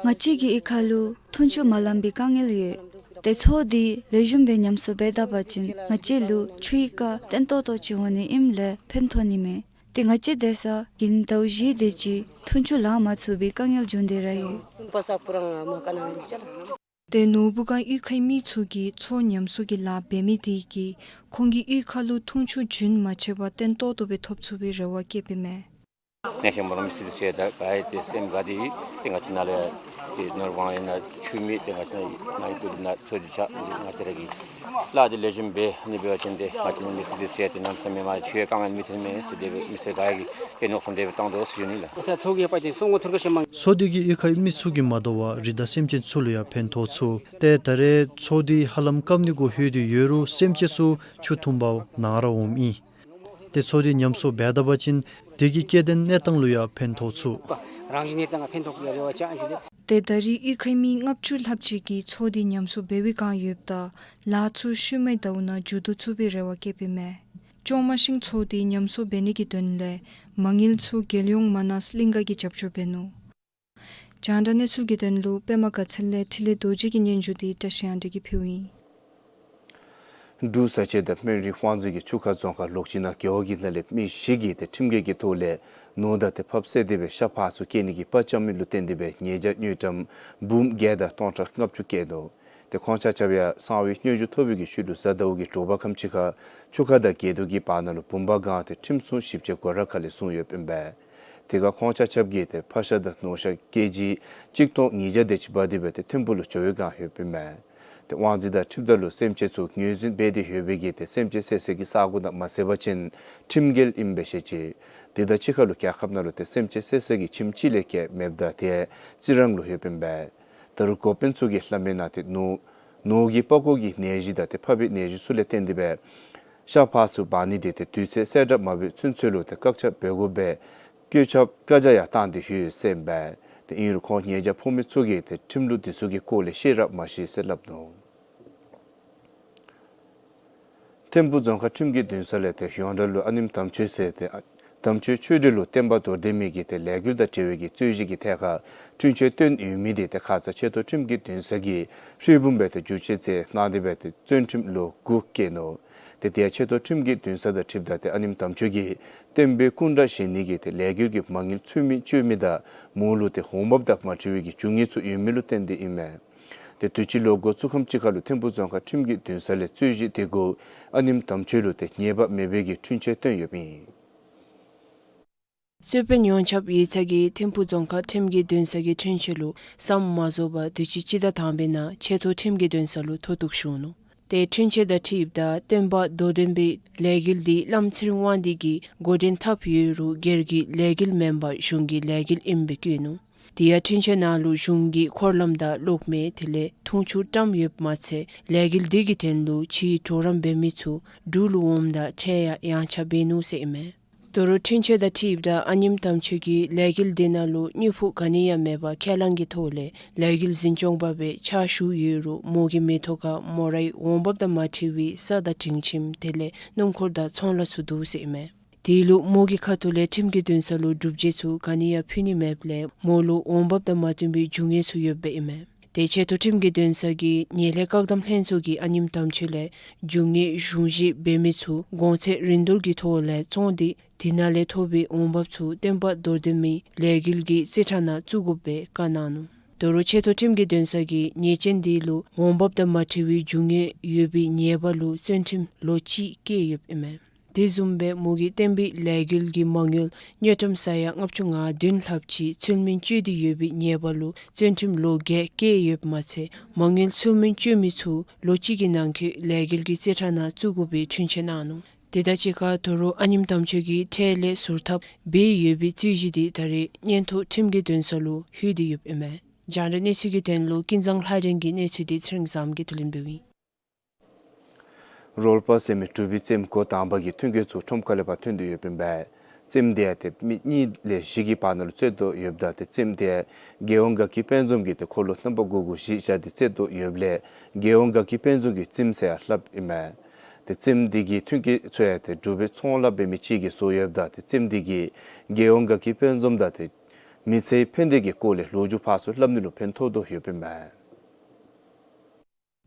བཅས་ཀྱི་གཡུས་ཁ་ལུ་འཐུང་ཆུ་མ་ལང་པའི་དཀའ་ངལ་ཡོད། ཏེ་མཚོ་དེ་ལེགས་ཤོམ་སྦེ་ཉམས་གསོ་འབད་ད་པ་ཅིན་ང་བཅས་ལུ་ཆུའི་རྐ་བརྟན་ཏོག་ཏོ་ཅིག་འོང་ནི་ཨིནམ་ལས་ཕན་ཐོགས་ནི་མས། ཏེ་ང་བཅས་སྡོད་ས་གིན་ཟླཝ་བཞི་དེ་ཅིག་འཐུང་ཆུ་ལང་མ་ཚུགས་པའི་དཀའ་ངལ་བྱུང་སྟེ་ར་ཡོད། ཏེ་ནོར་བུ་སྒང་གཡུས་ཁའི་མི་ཚུ་གིས་མཚོ་ཉམས་གསོ་གི་ལཱ་འབད་མི་དེ་གིས་ཁོང་གི་གཡུས་ཁ་ལུ་འཐུང་ཆུ་རྒྱུན་མ་ཆད་པར་བརྟན་ཏོག་ཏོ་སྦེ་ཐོབ་ཚུགས་པའི་རེ་བ་བསྐྱེདཔ་ཨིན་མས། ནས་ཤེས་མ་རུང་མི་སྲིད་དུ་ཟེར་ད་ག་ཡེ་ཏེ་སེམས་དགའ་སྟེ་ཏེ་ང་བཅས་ནཱ་ལས་ཏེ་ནོར་བུ་སྒང་ཨིན་ན་ཆུ་མེད། ཏེ་ང་བཅས་ནཱ་ཡི་གུ་ན་མཚོ་ཅིག་ཆགས། ང་བཅས་ར་གི་ལཱ་དེ་ལེགས་ཤོམ་འབད་ནི་འབད་བ་ཅིན་ཏེ་ང་བཅས་ནི་མི་སྲིད་དུ་ཟེར་ཏེ་གནམ་མེད་ས་མེད་མ་ཆུའི་དཀའ་ངལ་མི་ཐོན་མས་ཟེར་དེ་སྦེ་མི་སེར་ག་ཡེ་གིས་ཏེ་མནོ་བསམ་དེ་སྦེ་བཏང་དོ་ཟེར་ཞུ་ནི་ལགས། མཚོ་དེ་གིས་གཡུས་ཁའི་མི་ཚུ་གིས་མ་དོ་བར་རི་དྭགས་སེམས་ཅན་ཚུ་ལུ་ཡང་ཕན་ཐོགས་ཚུགས། ཏེ་ད་རེས་མཚོ་དེ་ཧ་ལམ་སྐམ་ནི་གུ་ལྷོད་དེ་ཡོད་རུང་སེམས་ཅན་ཚུ་ཆུ་འཐུང་པར་ནང་ར་འོངམ་ཨིན། ཏེ་མཚོ་དེ་ཉམས་གསོ་འབད་ད་པ་ཅིན་དེ་གིས་སྐྱེ་ལྡན་གནས་སྟངས་ལུ་ཡང་ཕན་ཐོགས་ཚུགས། རང་བཞིན་གནས་སྟངས་ལུ་ཕན་ཐོགས་ཀྱི་རེ་བ་བཅའ་ཞུ་ལགས། ཏེ་ད་རེས་གཡུས་ཁའི་མི་ལྔ་བཅུ་ལྷགཔ་ཅིག་གིས་མཚོ་དེ་ཉམས་གསོ་འབད་བའི་བསྒང་ཡོདཔ་ད་ལཱ་ཚུ་ཤུལ་མའི་ཟླཝ་ནང་མཇུག་བསྡུ་ཚུགས་པའི་རེ་བ་བསྐྱེདཔ་ཨིན་མས། ལྕང་མ་ཤིང་མཚོ་དེ་ཉམས་གསོ་འབད་ནི་གི་དོན་ལས་མ་དངུལ་ཚུ་རྒྱལ་ཡོངས་མ་ནས་གླིང་ག་གིས་རྒྱབ་སྐྱོར་འབད་ནུག། རྒྱང་བསྒྲགས་གནས་ཚུལ་གྱི་དོན་ལུ་པདྨ་དགའ་ཚལ་ལས་འཕྲིན་ལས་རྡོ་རྗེ་གི་སྙན་ཞུ་དེ་བཀྲ་ཤིས་དབང་འདུས་ཀྱིས་ཕུལཝ་ཨིན། འབྲུག་བཟའ་ཆས་དང་སྨན་རིགས་དབང་འཛིན་གྱིས་ཆུ་ཁ་རྫོང་ཁག་ལོག་སྤྱི་ནང་རྒེད་འོག་གི་ནང་ལས་མི་བཞི་གིས་ཏེ་ཁྲིམས་འགལ་གྱི་ཐོག་ལས་ནོར་དང་ཏེ་ཕགཔ་བསད་དེ་སྦེ་ཤ་ཕག་ཚུ་སྐྱེལ་ནི་གི་དཔའ་བཅམ་མི་ལུ་བརྟེན་ཏེ་སྦེ་ཉེས་བྱ་དངུལ་ཀྲམ་འབུམ་བརྒྱད་དང་སྟོང་ཕྲག་ལྔ་བཅུ་བཀལ་ནུག། ཏེ་ཁོང་ཆ་ཁྱབ་ཡང་གསང་བའི་སྙན་ཞུ་ཐོབ་པའི་གི་ཤུལ་ལུ་གཟའ་ཟླཝ་གི་དྲོ་པ་ཁམས་ཅིག་ཁར་ཆུ་ཁ་དང་རྒེད་འོག་གི་བར་ན་ལུ་བུམ་པ་སྒང་ཏེ་ཁྲིམས་སྲུང་ཞིབ་དཔྱད་སྒོ་ར་ཁ་ལས་བཟུང་ཡོདཔ་ཨིན་པས། དེ་ཁར་ཁོང་ཆ་ཁྱབ་ཀྱིས་ཏེ་ཕག་ཤ་དང་ནོར་ཤ་ཀེ་ཇི་གཅིག་སྟོང་ཉིས་བརྒྱ་དེ་ཅིག་འབག་སྟེ་སྦེ་ཏེ་ཐིམ་ཕུག་ལུ་འགྱོ་བའི་བསྒང་ཡོདཔ་ཨིན་མས། ཏེ་དབང་འཛིན་དང་འཁྲིལཝ་ད་ལུ་སེམས་ཅན་ཚུ་ངོས་འཛིན་འབད་དེ་ཡོད་པའི་གི་ཏེ་སེམས་ཅན་བསད་སའི་གི་ས་གོ་ནང་མ་བསད་པ་ཅིན་ཁྲིམས་འགལ་ཨིནམ་སྦེ་བཤད་ཅི། དེ་དང་གཅིག་ཁར་ལུ་རྒྱལ་ཁབ་ནང་ལུ་ཏེ་སེམས་ཅན་བསད་སའི་གི་ཁྱིམ་གཅིག་ལས་བརྒལ་མེདཔ་ད་ཏེ་རྩི་རང་ལུ་ཡོདཔ་ཨིན་པས། ད་རུང་འགོ་དཔོན་ཚུ་གིས་སླབ་མི་ནང་ཏེ་ནོར་ནོར་གྱི་པགས་ཀོ་གི་ནད་གཞི་དང་ཏེ་ཕག་པའི་ནད་གཞི་ཚུ་ལས་བརྟེན་ཏེ་སྦེ་ཤ་ཕག་ཚུ་འབག་ནི་དེ་ཏེ་དུས་ཚོད་གསལ་བསྒྲགས་མ་འབད་ཚུན་ཚོད་ལུ་ཏེ་བཀག་ཆ་འབད་དགོཔ་སྦེ་བཀོད་ཁྱབ་བཀའ་རྒྱ་ཡང་བཏང་སྟེ་ཡོད་ཟེར་ཨིན་པས། ཏེ་ཨིན་རུང་ཁོང་ཉེས་བྱ་ཕོག་མི་ཚུ་གིས་ཏེ་ཁྲིམས་ལུགས་དེ་ཚུ་གི་སྐོར་ལས་ཤེས་རབ་མ་ཤེས་ཟེར་སླབ་ནུག། ཐིམ་ཕུག་རྫོང་ཁག་ཁྲིམས་ཀྱི་འདུན་ས་ལས་ཏེ་ཡོངས་གྲགས་ལུ་ཨ་ནེམ་དམ་ཆོས་ཟེར་ཏེ་དམ་ཆོས་ཆོས་སྒྲོན་ལུ་བསྟན་པ་རྡོར་གདན་མའི་གི་ཏེ་ལས་འགུལ་དང་འབྲེལ་བའི་གི་རྩོད་གཞི་གི་ཐད་ཁར་འཁྲུན་ཆོད་བཏོན་ཡོད་མི་དེ་ཏེ་ཁ་ཙ་ཆེ་མཐོ་ཁྲིམས་ཀྱི་འདུན་ས་གིས་ཧྲིལ་བུམ་སྦེ་ཏེ་བསྒྱུར་བཅོས་མཛད་གནང་སྟེ་སྦེ་ཏེ་བཙོན་ཁྲིམས་ལོ་དགུ་བཀལ་ནུག། ཏེ་དེ་ཡང་ཆེ་མཐོ་ཁྲིམས་ཀྱི་འདུན་ས་དང་འཁྲིལཝ་ད་ཏེ་ཨ་ནེམ་དམ་ཆོས་ཀྱིས་བསྟན་པའི་སྐུ་འདྲ་བཞེངས་ནི་གི་ཏེ་ལས་འགུལ་གྱི་མ་དངུལ་ཚུལ་མིན་སྤྱོད་མི་དང་མོ་ལུ་ཏེ་འོང་འབབ་དང་མ་འཁྲིལ་བའི་གི་རྒྱུ་དངོས་ཚུ་ཡོད་མི་ལུ་བརྟེན་ཏེ་ཨིན་མས། ཏེ་དུས་ཅི་ལོ་འགོ་བཙུགས་ཁམས་ཅིག་ཁར་ལུ་ཐིམ་ཕུག་རྫོང་ཁག་ཁྲིམས་ཀྱི་འདུན་ས་ལས་རྩོད་གཞི་དེ་གུ་ཨ་ནེམ་དམ་ཆོས་ལུ་ཏེ་ཉེས་པ་མེད་པའི་གི་འཁྲུན་ཆོད་བཏོན་ཡོདཔ་ཨིན། རྩོད་དཔོན་ཡོངས་ཁྱབ་ཡིག་ཚང་གིས་ཐིམ་ཕུག་རྫོང་ཁག་ཁྲིམས་ཀྱི་འདུན་ས་གི་འཁྲུན་ཆོད་ལུ་བསམ་མ་རྫོགས་པར་དུས་ཅི་སྤྱི་ཟླ་དང་པའི་ནང་ཆེ་མཐོ་ཁྲིམས་ཀྱི་འདུན་ས་ལུ་མཐོ་གཏུགས་ཞུ་ནུག། ཏེ་འཁྲུན་ཆོད་དང་འཁྲིལཝ་ད་བསྟན་པ་རྡོར་གདན་པའི་ལས་འགུལ་འདི་བླམ་ཚེ་རིང་དབང་འདུས་ཀྱིས་འགོ་འདྲེན་འཐབ་ཡོད་རུང་སྒེར་གྱི་ལས་འགུལ་མེན་པར་གཞུང་གི་ལས་འགུལ་ཨིནམ་སྦེ་བཀོད་ནུག། དེ་ཡང་འཁྲུན་ཆོད་ནང་ལུ་གཞུང་གི་འཁོར་ལམ་དང་གློག་མེ་དེ་ལས་འཐུང་ཆུ་བཀྲམ་ཡོདཔ་མ་ཚད་ལས་འགུལ་འདི་གི་དོན་ལུ་ཕྱིའི་གྲོགས་རམ་འབད་མི་ཚུ་འབྲུག་ལུ་འོངམ་ད་ཁྲལ་ཡང་ཡངས་ཆག་འབད་ནུག་ཟེར་ཨིན་མས། དོ་རུང་འཁྲུན་ཆོད་དང་འཁྲིལཝ་ད་ཨ་ནེམ་དམ་ཆོས་ཀྱིས་ལས་འགུལ་འདི་ནང་ལུ་དངུལ་ཕོགས་ག་ནི་ཡང་མེད་པར་ཁས་བླངས་ཀྱི་ཐོག་ལས་ལས་འགུལ་འཛིན་སྐྱོང་པ་སྦེ་ཕྱག་ཞུ་ཡོད་རུང་མོ་གི་མིང་ཐོག་ཁར་མོ་རའི་འོང་འབབ་དང་མ་འཁྲིལ་བའི་ས་དང་སྒྲིང་ཁྱིམ་དེ་ལས་སྣུམ་འཁོར་དང་ཚོང་ལཱ་ཚུ་འདུག་ཟེར་ཨིན་མས། དེ་ལུ་མོ་གི་ཁ་ཐུག་ལས་ཁྲིམས་ཀྱི་འདུན་ས་ལུ་སྒྲུབ་བྱེད་ཚུ་ག་ནི་ཡང་ཕུལ་ནི་མེདཔ་ལས་མོ་ལུ་འོང་འབབ་དང་མ་བསྟུན་པའི་རྒྱུ་དངོས་ཚུ་ཡོདཔ་ཨིན་མས། ཏེ་ཆེ་མཐོ་ཁྲིམས་ཀྱི་འདུན་ས་གི་ཉེས་ལས་བཀག་སྡོམ་ལྷན་ཚོགས་ཀྱིས་ཨ་ནེམ་དམ་ཆོས་ལས་རྒྱུ་དངོས་གཞུང་བཞེས་འབད་མི་ཚུ་གོང་ཚད་རིན་བསྡུར་གྱི་ཐོག་ལས་བཙོང་སྟེ་དེ་ནང་ལས་ཐོབ་པའི་འོང་འབབ་ཚུ་བསྟན་པ་རྡོར་གདན་མའི་ལས་འགུལ་གྱི་རྩིས་ཁྲ་ནང་བཙུགས་དགོཔ་སྦེ་བཀའ་གནང་ནུག། དོ་རུང་ཆེ་མཐོ་ཁྲིམས་ཀྱི་འདུན་ས་གིས་ཉེས་ཅན་དེ་ལུ་འོང་འབབ་དང་མ་འཁྲིལ་བའི་རྒྱུ་དངོས་ཡོད་པའི་ཉེས་པ་ལུ་བཙོན་ཁྲིམས་ལོ་གཅིག་བཀལ་ཡོདཔ་ཨིན་མས། དེ་བཟུམ་སྦེ་མོ་གིས་བསྟན་པའི་ལས་འགུལ་གྱི་མ་དངུལ་དངུལ་ཀྲམ་ས་ཡ་ལྔ་བཅུ་ང་བདུན་ལྷགཔ་ཅིག་ཚུལ་མིན་སྤྱོད་དེ་ཡོད་པའི་ཉེས་པ་ལུ་བཙོན་ཁྲིམས་ལོ་བརྒྱད་བཀལ་ཡོདཔ་མ་ཚད་མ་དངུལ་ཚུལ་མིན་སྤྱོད་མི་ཚུ་ལོ་གཅིག་གི་ནང་འཁོད་ལས་འགུལ་གྱི་རྩིས་ཁྲ་ནང་བཙུགས་དགོ་པའི་འཁྲུན་ཆོད་གནང་ནུག། དེ་དང་གཅིག་ཁར་དོ་རུང་ཨ་ནེམ་དམ་ཆོས་ཀྱིས་ཁྲལ་ལས་ཟུར་ཐབས་འབད་ཡོད་པའི་རྩོད་གཞི་དེ་ད་རེས་མངོན་མཐོ་ཁྲིམས་ཀྱི་འདུན་ས་ལུ་ལྷོད་དེ་ཡོདཔ་ཨིན་མས། རྒྱང་བསྒྲགས་གནས་ཚུལ་གྱི་དོན་ལུ་ཀུན་བཟང་ལྷ་སྒྲོན་གྱི་གནས་ཚུལ་དེ་ཚེ་རིང་བཟངམོ་གིས་བསྡུ་ལེན་འབདཝ་ཨིན། རོལ་པ་ཟེར་མི་དྲུག་པའི་རྩེདམོ་འགོ་དང་པ་གི་མཐུན་རྐྱེན་ཚུ་ཁྲོམ་ཁ་ལས་ཕར་ཐོན་དོ་ཡོདཔ་ཨིན་པས། རྩེདམོ་དེ་ཡང་ཏེ་མི་གཉིས་ལས་བཞི་གི་བར་ན་ལུ་རྩེ་དོ་ཡོདཔ་ད་ཏེ་རྩེདམོ་དེ་ཡང་རྒྱལ་ཡོངས་དགའ་སྐྱིད་དཔལ་འཛོམས་ཀྱིས་ཏེ་འཁོར་ལོ་རྣམ་པ་དགུ་དགུ་བཞི་བཞག་སྟེ་རྩེ་དོ་ཡོདཔ་ལས་རྒྱལ་ཡོངས་དགའ་སྐྱིད་དཔལ་འཛོམས་ཀྱི་རྩེདམོ་ཟེར་ཡང་སླབ་ཨིན་མས། ཏེ་རྩེདམོ་དེ་གི་མཐུན་རྐྱེན་ཚུ་ཡང་ཏེ་འབྲུག་པའི་ཚོང་ལཱ་འབད་མི་ཅིག་གིས་བཟོ་ཡོདཔ་ད་ཏེ་རྩེདམོ་དེ་གིས་རྒྱལ་ཡོངས་དགའ་སྐྱིད་དཔལ་འཛོམས་དང་ཏེ་མི་ཚེའི་ཕན་བདེ་གི་སྐོར་ལས་ལོ་རྒྱུས་ཕར་ཚུར་སླབ་ནི་ལུ་ཕན་ཐོགས་དོ་ཡོདཔ་ཨིན་མས།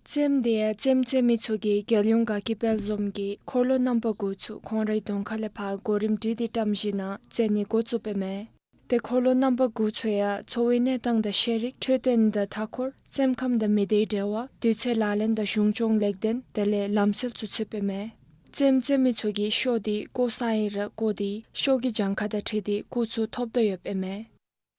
རྩེདམོ་དེ་ཡང་རྩེདམོ་རྩེ་མི་ཚུ་གིས་རྒྱལ་ཡོངས་དགའ་སྐྱིད་དཔལ་འཛོམས་ཀྱི་འཁོར་ལོ་རྣམ་པ་དགུ་ཚུ་ཁོང་རའི་གདོང་ཁ་ལས་ཕར་གོ་རིམ་སྒྲིག་སྟེ་བཀྲམ་ཞིནམ་ལས་རྩེ་ནི་འགོ་བཙུགསཔ་ཨིན་མས། ཏེ་འཁོར་ལོ་རྣམ་པ་དགུ་ཚུ་ཡང་འཚོ་བའི་གནས་སྟངས་དང་ཤེས་རིག་འཕྲོད་བསྟེན་དང་མཐའ་འཁོར་རྩེདམོ་ཁམས་དང་མི་སྡེའི་འབྲེལ་བ་དུས་ཚོད་ལག་ལེན་དང་གཞུང་སྐྱོང་ལེགས་ལྡན་དེ་ལས་ལམ་སྲོལ་ཚུ་ཚུདཔ་ཨིན་མས། རྩེདམོ་རྩེ་མི་ཚུ་གིས་ཤོ་དེ་བཀོ་ས་ཨིན་ར་བཀོ་སྟེ་ཤོ་གི་གྱངས་ཁ་དང་འཁྲིལ་ཏེ་རྐུ་ཚུ་ཐོབ་དོ་ཡོདཔ་ཨིན་མས།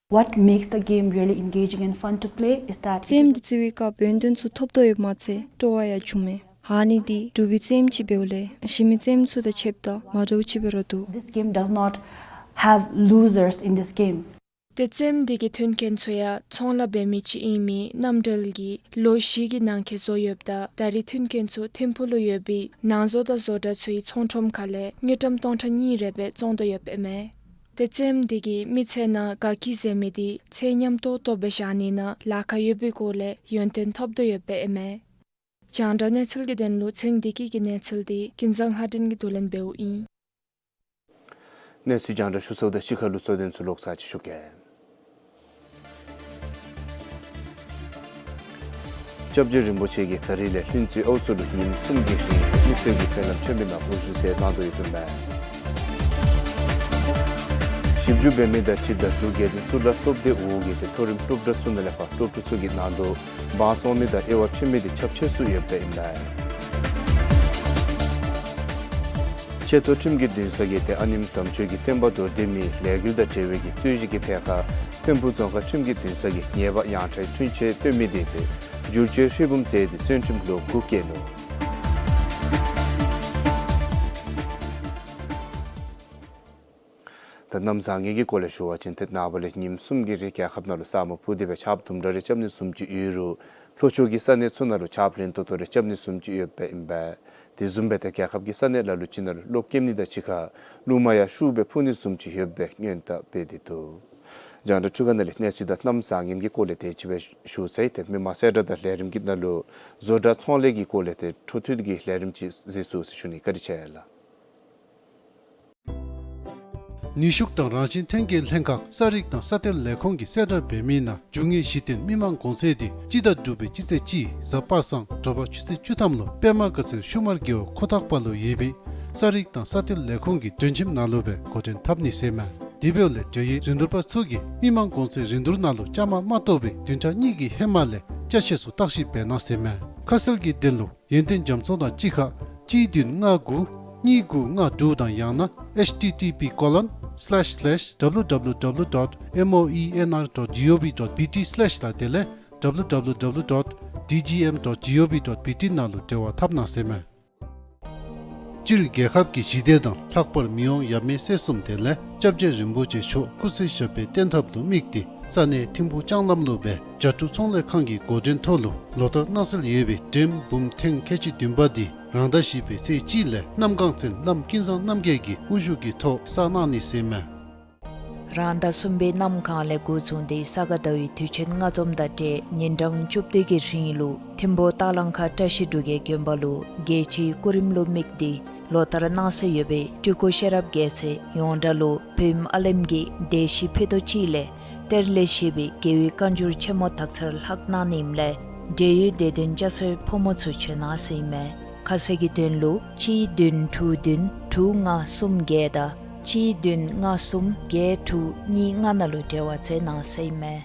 What makes the game really engaging and fun to play is that རྩེདམོ་དེ་རྩེ་བའི་སྐབས་ཡོན་ཏན་ཚུ་ཐོབ་དོ་ཡོདཔ་མ་ཚད་སྤྲོ་བ་ཡང་བྱུངམ་མས། ཨ་ནི་དེ་འབྲུག་པའི་རྩེདམོ་ཅིག་འབདཝ་ལས་གཞན་མི་རྩེདམོ་ཚུ་དང་ཕྱདཔ་ད་མ་འདྲཝ་ཅིག་འབད་ར་འདུག། This game does not have losers in this game. ཏེ་རྩེདམོ་དེ་གི་མཐུན་རྐྱེན་ཚུ་ཡང་ཚོང་ལཱ་འབད་མི་ཅིག་ཨིན་མི་རྣམ་གྲོལ་གྱིས་ལོ་བཞི་གི་ནང་འཁོད་བཟོ་ཡོདཔ་ད་ད་རེས་མཐུན་རྐྱེན་ཚུ་ཐིམ་ཕུག་ལུ་ཡོད་པའི་ནང་བཟོ་དང་བཟོ་གྲྭ་ཚུའི་ཚོང་ཁྲོམ་ཁ་ལས་དངུལ་ཀྲམ་སྟོང་ཕྲག་གཉིས་རེ་སྦེ་བཙོང་དོ་ཡོདཔ་ཨིན་མས། ཏེ་རྩེདམོ་དེ་གིས་མི་ཚེ་ནང་དགའ་སྐྱིད་ཟེར་མི་དེ་ཚེ་མཉམ་ཏོག་ཏོ་སྦེ་བཞག་ནི་ནང་ལཱ་ཁག་ཡོད་པའི་སྐོར་ལས་ཡོན་ཏན་ཐོབ་དོ་ཡོདཔ་ཨིན་མས། རྒྱང་བསྒྲགས་གནས་ཚུལ་གྱི་དོན་ལུ་ཚེ་རིང་བདེ་སྐྱིད་ཀྱི་གནས་ཚུལ་དེ་ཀུན་བཟང་ལྷ་སྒྲོན་གྱིས་བསྡུ་ལེན་འབདཝ་ཨིན། གནས་ཚུལ་རྒྱང་བསྒྲགས་ཞུ་ཚརཝ་དང་གཅིག་ཁར་ལུ་གཙོ་དོན་ཚུ་ལོག་ཚར་ཅིག་ཞུ་གེ། སྐྱབས་རྗེ་རིན་པོ་ཆེ་གིས་ད་རིས་ལས་ལྷུན་རྩེ་ཨའུ་ཚོ་ལུ་ཉིནམ་གསུམ་གྱི་རིང་དམིགས་བསལ་གྱི་མཁྱེན་རབ་ཆེན་པོའི་ནང་དབུ་བཞུགས་མཛད་གནང་དོ་ཡོདཔ་ཨིན་མས། ཞིབ་འཇུག་འབད་མི་དང་ཁྲིམས་དང་འབྲུག་རྒྱལ་བསྟན་གཙུག་ལག་སློབ་སྡེ་འོག་གི་ཏེ་མཐོ་རིམ་སློབ་གྲྭ་ཚུ་ནང་ལས་ཕར་སློབ་ཕྲུག་ཚུ་གི་ནང་དུ་འབངས་བཙོང་མི་དང་དབྱེ་བ་ཕྱེ་མི་དེ་ཁྱབ་ཆེ་སུ་ཡོདཔ་ཨིན་མས། ཆེ་མཐོ་ཁྲིམས་ཀྱི་འདུན་ས་གིས་ཏེ་ཨ་ནེམོ་དམ་ཆོས་ཀྱི་བསྟན་པ་མདོར་བསྡུས་མི་ལས་འགུལ་དང་འབྲེལ་བའི་གི་རྩོད་གཞི་གི་ཐད་ཁར་ཐིམ་ཕུག་རྫོང་ཁག་ཁྲིམས་ཀྱི་འདུན་ས་གིས་ཉེས་པ་ཡང་ཁྲའི་འཁྲུན་ཆོད་བཏོན་མི་དེ་ཏེ་བསྒྱུར་བཅོས་ཧྲིལ་བུམ་མཛད་དེ་བཙོན་ཁྲིམས་ལོ་དགུ་བཀལ་ནུག། ད་གནམ་བཟང་ངན་གྱི་སྐོར་ལས་ཞུ་བ་ཅིན་ཏེ་ནངས་པ་ལས་ཉིནམ་གསུམ་གྱི་རིང་རྒྱལ་ཁབ་ནང་ལུ་ས་སྨུག་ཕུབ་སྟེ་སྦེ་ཆརཔ་དུམ་གྲ་རེ་རྐྱབ་ནི་བཟུམ་ཅིག་ཡོད་རུང་ལྷོ་ཕྱོགས་ཀྱི་ས་གནས་ཚུ་ནང་ལུ་ཆརཔ་རན་ཏོག་ཏོ་རེ་རྐྱབ་ནི་བཟུམ་ཅིག་ཡོདཔ་ཨིན་པས། དེ་བཟུམ་སྦེ་ཏེ་རྒྱལ་ཁབ་ཀྱི་ས་གནས་ལ་ལུ་ཅིག་ནང་ལུ་གློག་ཀེམ་ནི་དང་གཅིག་ཁར་རླུང་མ་ཡང་ཤུགས་སྦེ་འཕུ་ནི་བཟུམ་ཅིག་ཡོདཔ་སྦེ་སྔོན་བརྡ་སྤེལ་ཏེ་འདུག། རྒྱང་བསྒྲགས་ཁྲུ་ག་ནང་ལས་གནས་ཚུལ་དང་གནམ་བཟང་ངན་གྱི་སྐོར་ལས་དེ་ཅིག་སྦེ་ཞུ་ཚར་ཡི། ཏེ་མི་མང་གསལ་བསྒྲགས་དང་ལས་རིམ་གྱི་ནང་ལུ་བཟོ་གྲྭ་ཚོང་ལས་ཀྱི་སྐོར་ལས་ཏེ་འཕྲོ་མཐུད་ཀྱི་ལས་རིམ་ཅིག་གཟིགས་ཚུགས་ཟེར་ཞུ་ནི། བཀའ་དྲིན་ཆེ་ལགས། ནུས་ཤུགས་དང་རང་བཞིན་ཐོན་སྐྱེད་ལྷན་ཁག་ས་རིག་དང་ས་གཏེར་ལས་ཁུངས་ཀྱིས་གསལ་བསྒྲགས་འབད་མི་ནང་འབྱུང་ངེས་གཞི་རྟེན་མི་མང་གོང་ཚད་དེ་སྤྱི་ཟླ་དྲུག་པའི་སྤྱི་ཚེས་གཅིག་གཟའ་པ་སངས་དྲོ་པ་ཆུ་ཚོད་བཅུ་ཐམ་ལུ་པདྨ་དགའ་ཚལ་ཤུ་མར་རྒེད་འོག་ཁོ་ཐག་པ་ལུ་ཡོད་པའི་ས་རིག་དང་ས་གཏེར་ལས་ཁུངས་ཀྱི་མགྲོན་ཁྱིམ་ནང་ལུ་སྦེ་འགོ་འདྲེན་འཐབ་ནི་ཟེར་མས། དེ་འབདཝ་ལས་འབྲེལ་ཡོད་རིན་བསྡུར་པ་ཚུ་གིས་མི་མང་གོང་ཚད་རིན་བསྡུར་ནང་ལུ་བཅའ་མར་མ་གཏོགས་པའི་བདུན་ཕྲག་གཉིས་ཀྱི་ཧེ་མ་ལས་ཅ་ཆས་ཚུ་བརྟག་ཞིབ་འབད་གནང་ཟེར་མས། ཁ་གསལ་གྱི་དོན་ལུ་ཡོན་ཏན་རྒྱ་མཚོ་དང་གཅིག་ཁར་གཅིག་བདུན་ལྔ་དགུ་གཉིས་དགུ་ལྔ་དྲུག་དང་ཡང་ན་H T T P colon slash slash W W W dot moenr dot gov dot B T slash དང་དེ་ལས་W W W dot D G M dot gov dot B T ནང་ལུ་འབྲེལ་བ་འཐབ་གནང་ཟེར་མས། སྤྱིར་རྒྱལ་ཁབ་ཀྱི་ཞི་བདེ་དང་ལྷག་པར་མི་དབང་ཡབ་མེས་སྲས་གསུམ་དེ་ལས་སྐྱབས་རྗེ་རིན་པོ་ཆེ་མཆོག་སྐུ་ཚེ་ཞབས་པད་བརྟན་ཐབས་ལུ་དམིགས་ཏེ་ས་གནས་ཐིམ་ཕུག་ལྕང་ལམ་ལུ་སྦེ་རྒྱ་ཕྲུག་ཚོང་ལས་ཁང་གི་འགོ་འདྲེན་ཐོག་ལུ་ལོ་ལྟར་གནང་སྲོལ་ཡོད་པའི་འགྲེམས་འབུམ་ཐེངས་ཁལ་གཅིག་བདུན་པ་འདི་རང་ཟླ་བཞི་པའི་ཚེས་གཅིག་ལས་གནམ་གང་བཙན་བླམ་ཀུན་བཟང་རྣམ་རྒྱལ་གྱི་དབུ་བཞུགས་ཀྱི་ཐོག་བསགས་གནང་ནི་ཟེར་མས། རང་ཟླ་གསུམ་པའི་གནམ་གང་ལས་འགོ་བཟུང་སྟེ་ས་ག་ཟླ་བའི་དུས་ཆེན་ལྔ་འཛོམས་དང་འབྲེལ་ཉིན་གྲངས་བཅུ་བདུན་གྱི་རིང་ལུ་ཐིམ་ཕུག་སྟག་ལང་ཁ་བཀྲ་ཤིས་འབྲུག་རྒྱལ་དགོན་པ་ལུ་རྒྱལ་སྤྱིའི་སྐུ་རིམ་ལུ་དམིགས་ཏེ་ལོ་ལྟར་གནང་སྲོལ་ཡོད་པའི་སྤྲུལ་སྐུ་ཤེས་རབ་རྒྱལ་མཚན་ཡོངས་གྲགས་ལུ་བོད་ཨམ་ཨ་ལེམ་གྱི་སྡེ་བཞི་ཕུད་རྡོག་གཅིག་ལས་གཏེར་ལས་བཞེས་པའི་རྒྱལ་བའི་བཀའ་འགྱུར་ཆེན་མོ་དག་ཚར་ལྷག་གནང་ནི་ཨིནམ་ལས་འབྲེལ་ཡོད་སྡེ་བདུན་སྐྱ་སེར་ཕོ་མོ་ཚུ་བྱོན་གནང་ཟེར་ཨིན་མས། ཁ་གསལ་གྱི་དོན་ལུ་གཅིག་བདུན་དྲུག་བདུན་དྲུག་ལྔ་གསུམ་བརྒྱད་དང་གཅིག་བདུན་ལྔ་གསུམ་བརྒྱད་དྲུག་གཉིས་ལྔ་ནང་ལུ་འབྲེལ་བ་མཛད་གནང་ཟེར་ཨིན་མས།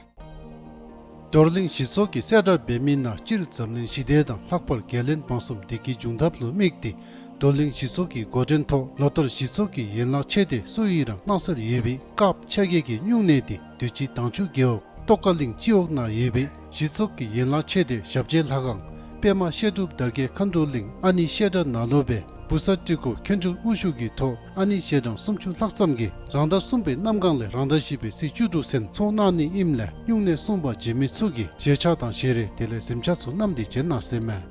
རྡོར་གླིང་གཞི་ཚོགས་ཀྱིས་གསལ་བསྒྲགས་འབད་མི་ནང་སྤྱིར་འཛམ་གླིང་ཞི་བདེ་དང་ལྷག་པར་རྒྱལ་བློན་འབངས་གསུམ་བདེ་སྐྱིད་འབྱུང་ཐབས་ལུ་དམིགས་ཏེ་རྡོར་གླིང་གཞི་ཚོགས་ཀྱི་འགོ་འདྲེན་ཐོག་ལོ་ལྟར་གཞི་ཚོགས་ཀྱི་ཡན་ལག་ཆེ་སྡེ་སུ་ཨིན་རུང་གནང་སྲོལ་ཡོད་པའི་དཀརཔོ་ཆས་གོས་ཀྱི་སྨྱུང་གནས་འདི་དུས་ཅི་དྭངས་ཆུ་རྒེད་འོག་ཏོག་དཀར་གླིང་སྤྱི་འོག་ནང་ཡོད་པའི་གཞི་ཚོགས་ཀྱི་ཡན་ལག་ཆེ་སྡེ་ཞབས་རྗེས་ལྷ་ཁང་པདྨ་བཤད་སྒྲུབ་དར་རྒྱས་མཁའ་འགྲོ་གླིང་ཨ་ནི་བཤད་གྲྭ་ནང་ལུ་སྦེ་བུ་གསར་སྤྲུལ་སྐུ་མཁན་སྤྲུལ་དབུ་བཞུགས་ཀྱི་ཐོག་ཨ་ནི་ཞལ་གྲངས་སུམ་ཅུ་ལྷག་ཙམ་གྱིས་རང་ཟླ་གསུམ་པའི་གནམ་གང་ལས་རང་ཟླ་བཞི་པའི་ཚེས་བཅུ་དྲུག་ཚུན་ཚོགས་གནང་ནི་ཨིནམ་ལས་སྨྱུང་གནས་སྲུང་པར་བྱོན་མི་ཚུ་གིས་བཞེས་ཆས་དང་བཞེས་རས་དེ་ལས་གཟིམ་ཆས་ཚུ་བསྣམས་ཏེ་བྱོན་གནང་ཟེར་མས།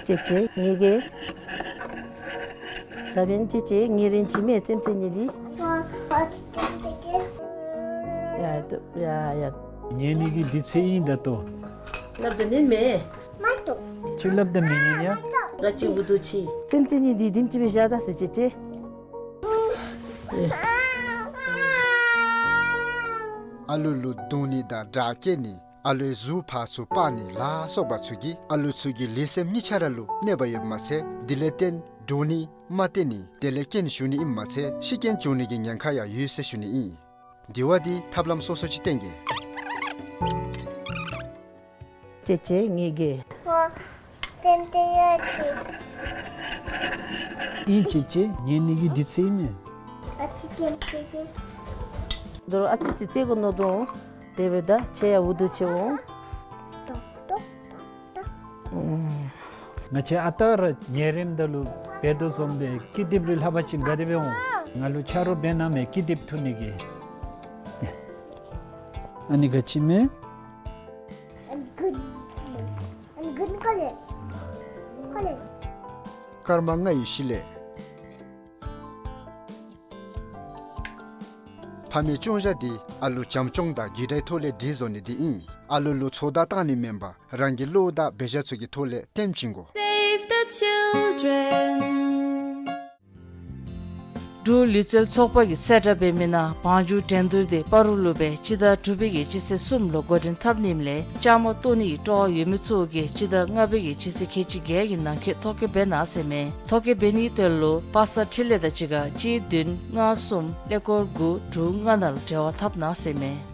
ཅེ་ཅེ་ངེ་གི། ད་འབདན་ཅེ་ཅེ་ངེ་རིན་ཅི་མེད་ཙེམ་ཙེ་ནི་འདི། ཡ་ཡ་ཡ། ཉན་ནི་གི་འདི་ཚེ་ཨིན་ད་ལྟོ། སླབ་ད་ཉན་མས། ཅིག་སླབ་ད་མི་ཉན་ཡ། ང་ཅིག་འུ་སྡུག་ཅིག། ཙེམ་ཙེ་ནི་འདི་དེམ་ཅིག་སྦེ་བཞག་ད་ཟེར་ཅེ་ཅེ། ཨ་ལུ་ལུ་རྡུང་ནི་དང་དྲག་སྐྱེད་ནི། ཨ་ལུའི་གཟུགས་ཕར་ཚུར་སྤར་ནི་ལ་སོགས་པ་ཚུ་གིས་ཨ་ལུ་ཚུ་གི་ལུས་སེམས་གཉིས་ཆ་ར་ལུ་གནོད་པ་ཡོདཔ་མ་ཚད་དེ་ལས་བརྟེན་འདྲོག་ནི་མ་བརྟན་ནི་དེ་ལས་རྐྱེན་ཞུགས་ནི་ཨིནམ་མ་ཚད་ཤི་རྐྱེན་འབྱུང་ནི་གི་ཉེན་ཁ་ཡང་ཡོད་ཟེར་ཞུ་ནི་ཨིན། དེ་བ་འདི་ཐབས་ལམ་སོ་སོ་ཅིག་བསྟེན་གེ། ཅེ་ཅེ་ངེ་གི། ཨིན་ཅེ་ཅེ་ཉན་ནི་གི་འདི་ཚེ་ཨིན་མས། ད་རུང་ཨ་ཙི་ཅིག་རྩེ་དགོ་མནོ་དོ། དེ་འབདཝ་ད་ཁྱོད་ཡང་འུ་སྡུག་ཅིག་འོང་། ང་བཅས་ཨ་རྟག་ར་ཉལ་རནམ་ད་ལུ་འབད་དོ་བཟུམ་སྦེ་ཀི་དེབ་རེ་ལྷག་པ་ཅིན་དགའ་བདེ་སྦེ་འོང་། ང་ལུ་ཆ་རོགས་འབད་གནང་མས་ཀི་དེབ་འཐུ་ནི་གི། ཨ་ནི་ག་ཅི་མས། I'm good. I'm good color. Color. སྐར་མ་ལྔ་ཡི་གཞི་ལས། ཕ་མའི་སྐྱོང་བཞག་འདི་ཨ་ལུ་བྱམས་སྐྱོང་དང་རྒྱུད་དགྲའི་ཐོག་ལས་སྒྲིག་བཟོ་ནི་འདི་ཨིན། ཨ་ལུ་ལུ་ཚོད་ལྟ་བཏང་ནི་མེན་པར་རང་གི་བློ་དང་འབད་བཞག་ཚུ་གི་ཐོག་ལས་སྟོན་བྱིན་དགོ། Save the children. འབྲུག་ལུས་རྩལ་ཚོགས་པ་གིས་གསལ་བསྒྲགས་འབད་མི་ནང་བང་རྒྱུག་འགྲན་བསྡུར་འདི་སྤ་རོ་ལུ་སྦེ་སྤྱི་ཟླ་དྲུག་པའི་གི་སྤྱི་ཚེས་གསུམ་ལུ་འགོ་འདྲེན་འཐབ་ནི་ཨིནམ་ལས་བཅའ་མར་གཏོགས་ནི་གི་སྤྲོ་བ་ཡོད་མི་ཚུ་གིས་སྤྱི་ཟླ་ལྔ་པའི་གི་སྤྱི་ཚེས་ཁལ་གཅིག་བརྒྱད་ཀྱི་ནང་འཁོད་ཐོ་བཀོད་འབད་གནང་ཟེར་མས། ཐོ་བཀོད་འབད་ནིའི་དོན་ལུ་པ་སངས་འཕྲིན་ལས་དང་གཅིག་ཁར་གཅིག་བདུན་ལྔ་གསུམ་ཀླད་ཀོར་དགུ་དྲུག་ལྔ་ནང་ལུ་འབྲེལ་བ་འཐབ་གནང་ཟེར་མས།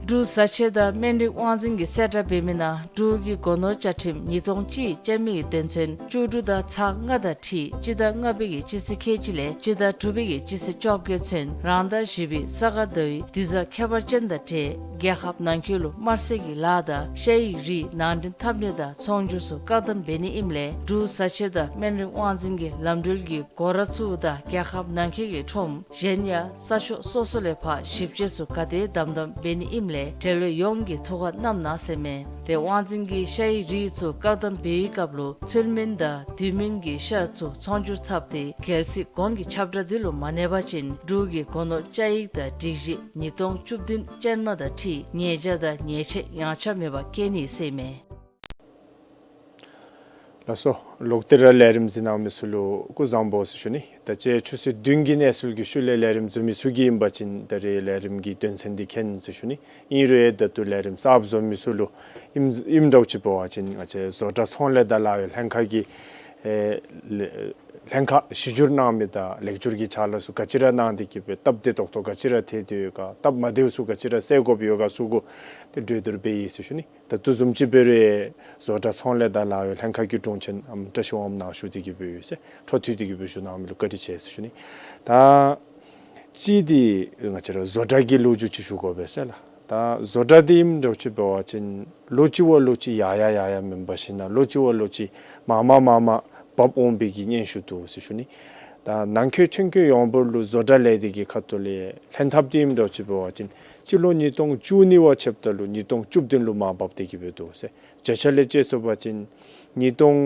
འབྲུག་བཟའ་ཆས་དང་སྨན་རིགས་དབང་འཛིན་གྱིས་གསལ་བསྒྲགས་འབད་མི་ནང་འབྲུག་གི་སྒོ་ནོར་བཅའ་ཁྲིམས་ཉིས་སྟོང་གཅིག་ཅན་མའི་དོན་ཚན་བཅུ་དྲུག་དང་ཚག་ལྔ་དང་འཁྲིལ་སྤྱི་ཟླ་ལྔ་པའི་གི་སྤྱི་ཚེས་ཁལ་གཅིག་ལས་སྤྱི་ཟླ་དྲུག་པའི་གི་སྤྱི་ཚེས་བཅོ་བརྒྱད་ཚུན་རང་ཟླ་བཞི་པའི་ས་ག་ཟླ་བའི་དུས་བཟང་ཁྱད་པར་ཅན་དང་འབྲེལ་རྒྱལ་ཁབ་ནང་འཁོད་ལུ་དམར་ཟས་ཀྱི་ལཱ་དང་ཤ་ཡིག་རིགས་ནང་འདྲེན་འཐབ་ནི་དང་ཚོང་སྒྱུར་ཚུ་བཀག་དམ་འབད་ནི་ཨིནམ་ལས་འབྲུག་བཟའ་ཆས་དང་སྨན་རིགས་དབང་འཛིན་གྱི་ལམ་འགྲུལ་གྱི་སྒོ་ར་ཚུ་དང་རྒྱལ་ཁབ་ནང་འཁོད་ཀྱི་ཁྲོམ་གཞན་ཡང་ས་ཕྱོགས་སོ་སོ་ལས་ཕར་ཞིབ་དཔྱད་ཚུ་ག་དེ་དམ་དམ་འབད་ནི་ཨིནམ་ལས་འབྲེལ་ཡོད་ཡོངས་ཀྱིས་ཐུགས་ཁར་བསྣམ་གནང་ཟེར་མས། དེ་དབང་འཛིན་གྱིས་ཤ་ཡིག་རིགས་ཚུ་བཀག་དམ་འབད་བའི་སྐབས་ལུ་ཚུལ་མིན་དང་དུས་མིན་གྱི་ཤ་ཚུ་ཚོང་སྒྱུར་འཐབ་སྟེ་རྒྱལ་སྲིད་གོང་གི་ཁྱབ་བསྒྲགས་འདི་ལུ་མ་གནས་པ་ཅིན་འབྲུག་གི་སྒོ་ནོར་བཅའ་ཡིག་དང་སྒྲིག་གཞི་ཉིས་སྟོང་བཅུ་བདུན་ཅན་མ་དང་འཁྲིལ་ཉེས་བྱ་དང་ཉེས་ཆད་ཡངས་ཆག་མེད་པར་བཀལ་ནི་ཟེར་མས། ལགས་སོ། ལོག་སྟེ་ར་ལས་རིམ་གཟིགས་གནང་མི་ཚུ་ལུ་སྐུ་གཟུགས་བཟང་པོ་ཟེར་ཞུ་ནི། ད་ཅི་ཆུ་ཚོད་བདུན་གྱི་གནས་ཚུལ་གྱི་ཤུལ་ལས་ལས་རིམ་བཟུམ་མི་ཚུ་གིས་ཨིན་པ་ཅིན་ད་རེས་ལས་རིམ་གྱི་དོན་ཚན་འདི་མཁྱེན་ཟེར་ཞུ་ནི། ཨིན་རུང་ད་ལྟོ་ལས་རིམ་གསརཔ་བཟུམ་མི་ཚུ་ལུ་ཨིནམ་ཨིནམ་འདྲཝ་ཅིག་འབད་བ་ཅིན་ང་བཅས་བཟོ་གྲྭ་ཚོང་ལས་དང་ལཱ་གཡོག་ལྷན་ཁག་གི་ཨེ་ལས་ལྷན་ཁག་གཞི་བསྒྱུར་གནང་མི་དང་ལེགས་བསྒྱུར་གྱི་ཕྱག་ལཱ་ཚུ་ག་ཅི་ར་གནང་སྟེ་གི་སྦེ་སྟབས་བདེ་ཏོག་ཏོ་ག་ཅི་ར་ཐལ་ཏེ་ཡོད་ག། སྟབས་མ་བདེཝ་ཚུ་ག་ཅི་ར་སེལ་དགོཔ་ཡོད་ག་ཚུ་གུ་ཏེ་གྲོས་བསྡུར་འབད་ཡི་ཟེར་ཞུ་ནི། ད་ལྟོ་བཟུམ་ཅིག་འབད་རུང་བཟོ་གྲྭ་ཚོང་ལས་དང་ལཱ་གཡོག་ལྷན་ཁག་གི་དྲུང་ཆེན་ཨམ་བཀྲ་ཤིས་དབང་མོ་ནཱ་ཞུ་སྟེ་གི་སྦེ་ཡོད་ཟེར། འཕྲོ་མཐུད་དེ་གི་སྦེ་ཞུ་གནང་མི་ལུ་བཀའ་དྲིན་ཆེ་ཟེར་ཞུ་ནི། ད་གཅིག་འདི་ང་བཅས་ར་བཟོ་གྲྭ་གི་ལོ་རྒྱུས་ཅིག་ཞུ་དགོ་པས་ཟེར་ལགས། ད་བཟོ་གྲྭ་འདི་ཨིནམ་འདྲཝ་ཅིག་འབད་བ་ཅིན་ལོ་གཅིག་བ་ལོ་གཅིག་ཡར་ཡར་ཡར་ཡར་མེན་པར་ཞིན་ན་ལོ་གཅིག་བ་ལོ་གཅིག་མར་མར་མར་མར་འབབ་འོང་པའི་གི་སྙན་ཞུ་འདུག་ཟེར་ཞུ་ནི། ད་ནང་འཁོད་ཐོན་སྐྱེད་ཡོངས་འབོར་ལུ་བཟོ་གྲྭ་ལས་སྡེ་གི་ཁ་ཐུག་ལས་ལྷན་ཐབས་འདི་ཨིནམ་འདྲཝ་ཅིག་འབད་བ་ཅིན་སྤྱི་ལོ་ཉིས་སྟོང་བཅུ་གཉིས་བ་ཕྱདཔ་ད་ལུ་ཉིས་སྟོང་བཅུ་བདུན་ལུ་མར་འབབ་སྟེ་གི་སྦེ་འདུག་ཟེར། བརྒྱ་ཆ་ལས་དཔྱད་སོང་པ་ཅིན་ཉིས་སྟོང་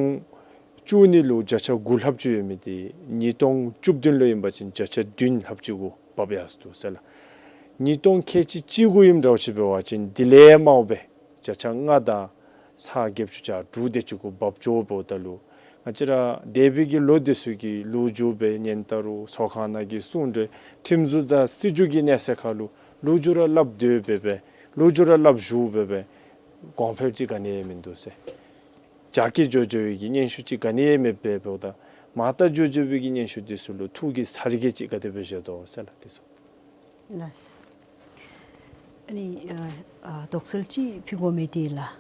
བཅུ་གཉིས་ལུ་བརྒྱ་ཆ་དགུ་ལྷགཔ་ཅིག་ཡོད་མི་འདི་ཉིས་སྟོང་བཅུ་བདུན་ལུ་ཨིན་པ་ཅིན་བརྒྱ་ཆ་བདུན་ལྷགཔ་ཅིག་གུ་འབབ་ཡར་སོང་འདུག་ཟེར་ལགས། ཉིས་སྟོང་ཁལ་གཅིག་གཅིག་དགུ་ཨིནམ་འདྲཝ་ཅིག་འབད་བ་ཅིན་དེ་ལས་མངམ་སྦེ་བརྒྱ་ཆ་ལྔ་དང་ཚག་བརྒྱད་ཅུ་གྱ་དྲུག་དེ་ཅིག་གུ་འབབ་འགྱོ་འབདཝ་ད་ལུ་ང་བཅས་ར་འདས་པའི་གི་ལོ་འདི་ཚུ་གི་ལོ་རྒྱུས་སྦེ་ཉན་ད་རུང་ཚོགས་ཁང་ནང་གི་གསུང་གྲོས་ཁྲིམས་བཟོ་དང་སྲིད་བྱུས་ཀྱི་གནས་ཚད་ཁར་ལུ་ལོ་རྒྱུས་ར་སླབ་སྡོད་སྦེ་སྦེ་ལོ་རྒྱུས་ར་སླབ་བཞུགས་སྦེ་སྦེ་གོང་འཕེལ་ཅིག་ག་ནི་ཡང་མིན་འདུག་ཟེར། རྒྱ་སྐྱེད་འགྱོ་འགྱོ་བའི་གི་སྙན་ཞུ་ཅིག་ག་ནི་ཡང་མེདཔ་སྦེ་འབདཝ་ད་མར་ལྟ་འགྱོ་འགྱོ་བའི་གི་སྙན་ཞུ་འདི་ཚུ་ལུ་ཐུགས་ཀྱི་ཚ་གྱང་ཅིག་ག་དེ་སྦེ་བཞེས་དོ་ཟེར་ལགས། དེ་ཚུ། ལགས། ཨ་ནི་ཨ་ཨ་དོགས་སེལ་ཅིག་ཕུལ་དགོ་མི་འདི་ལགས།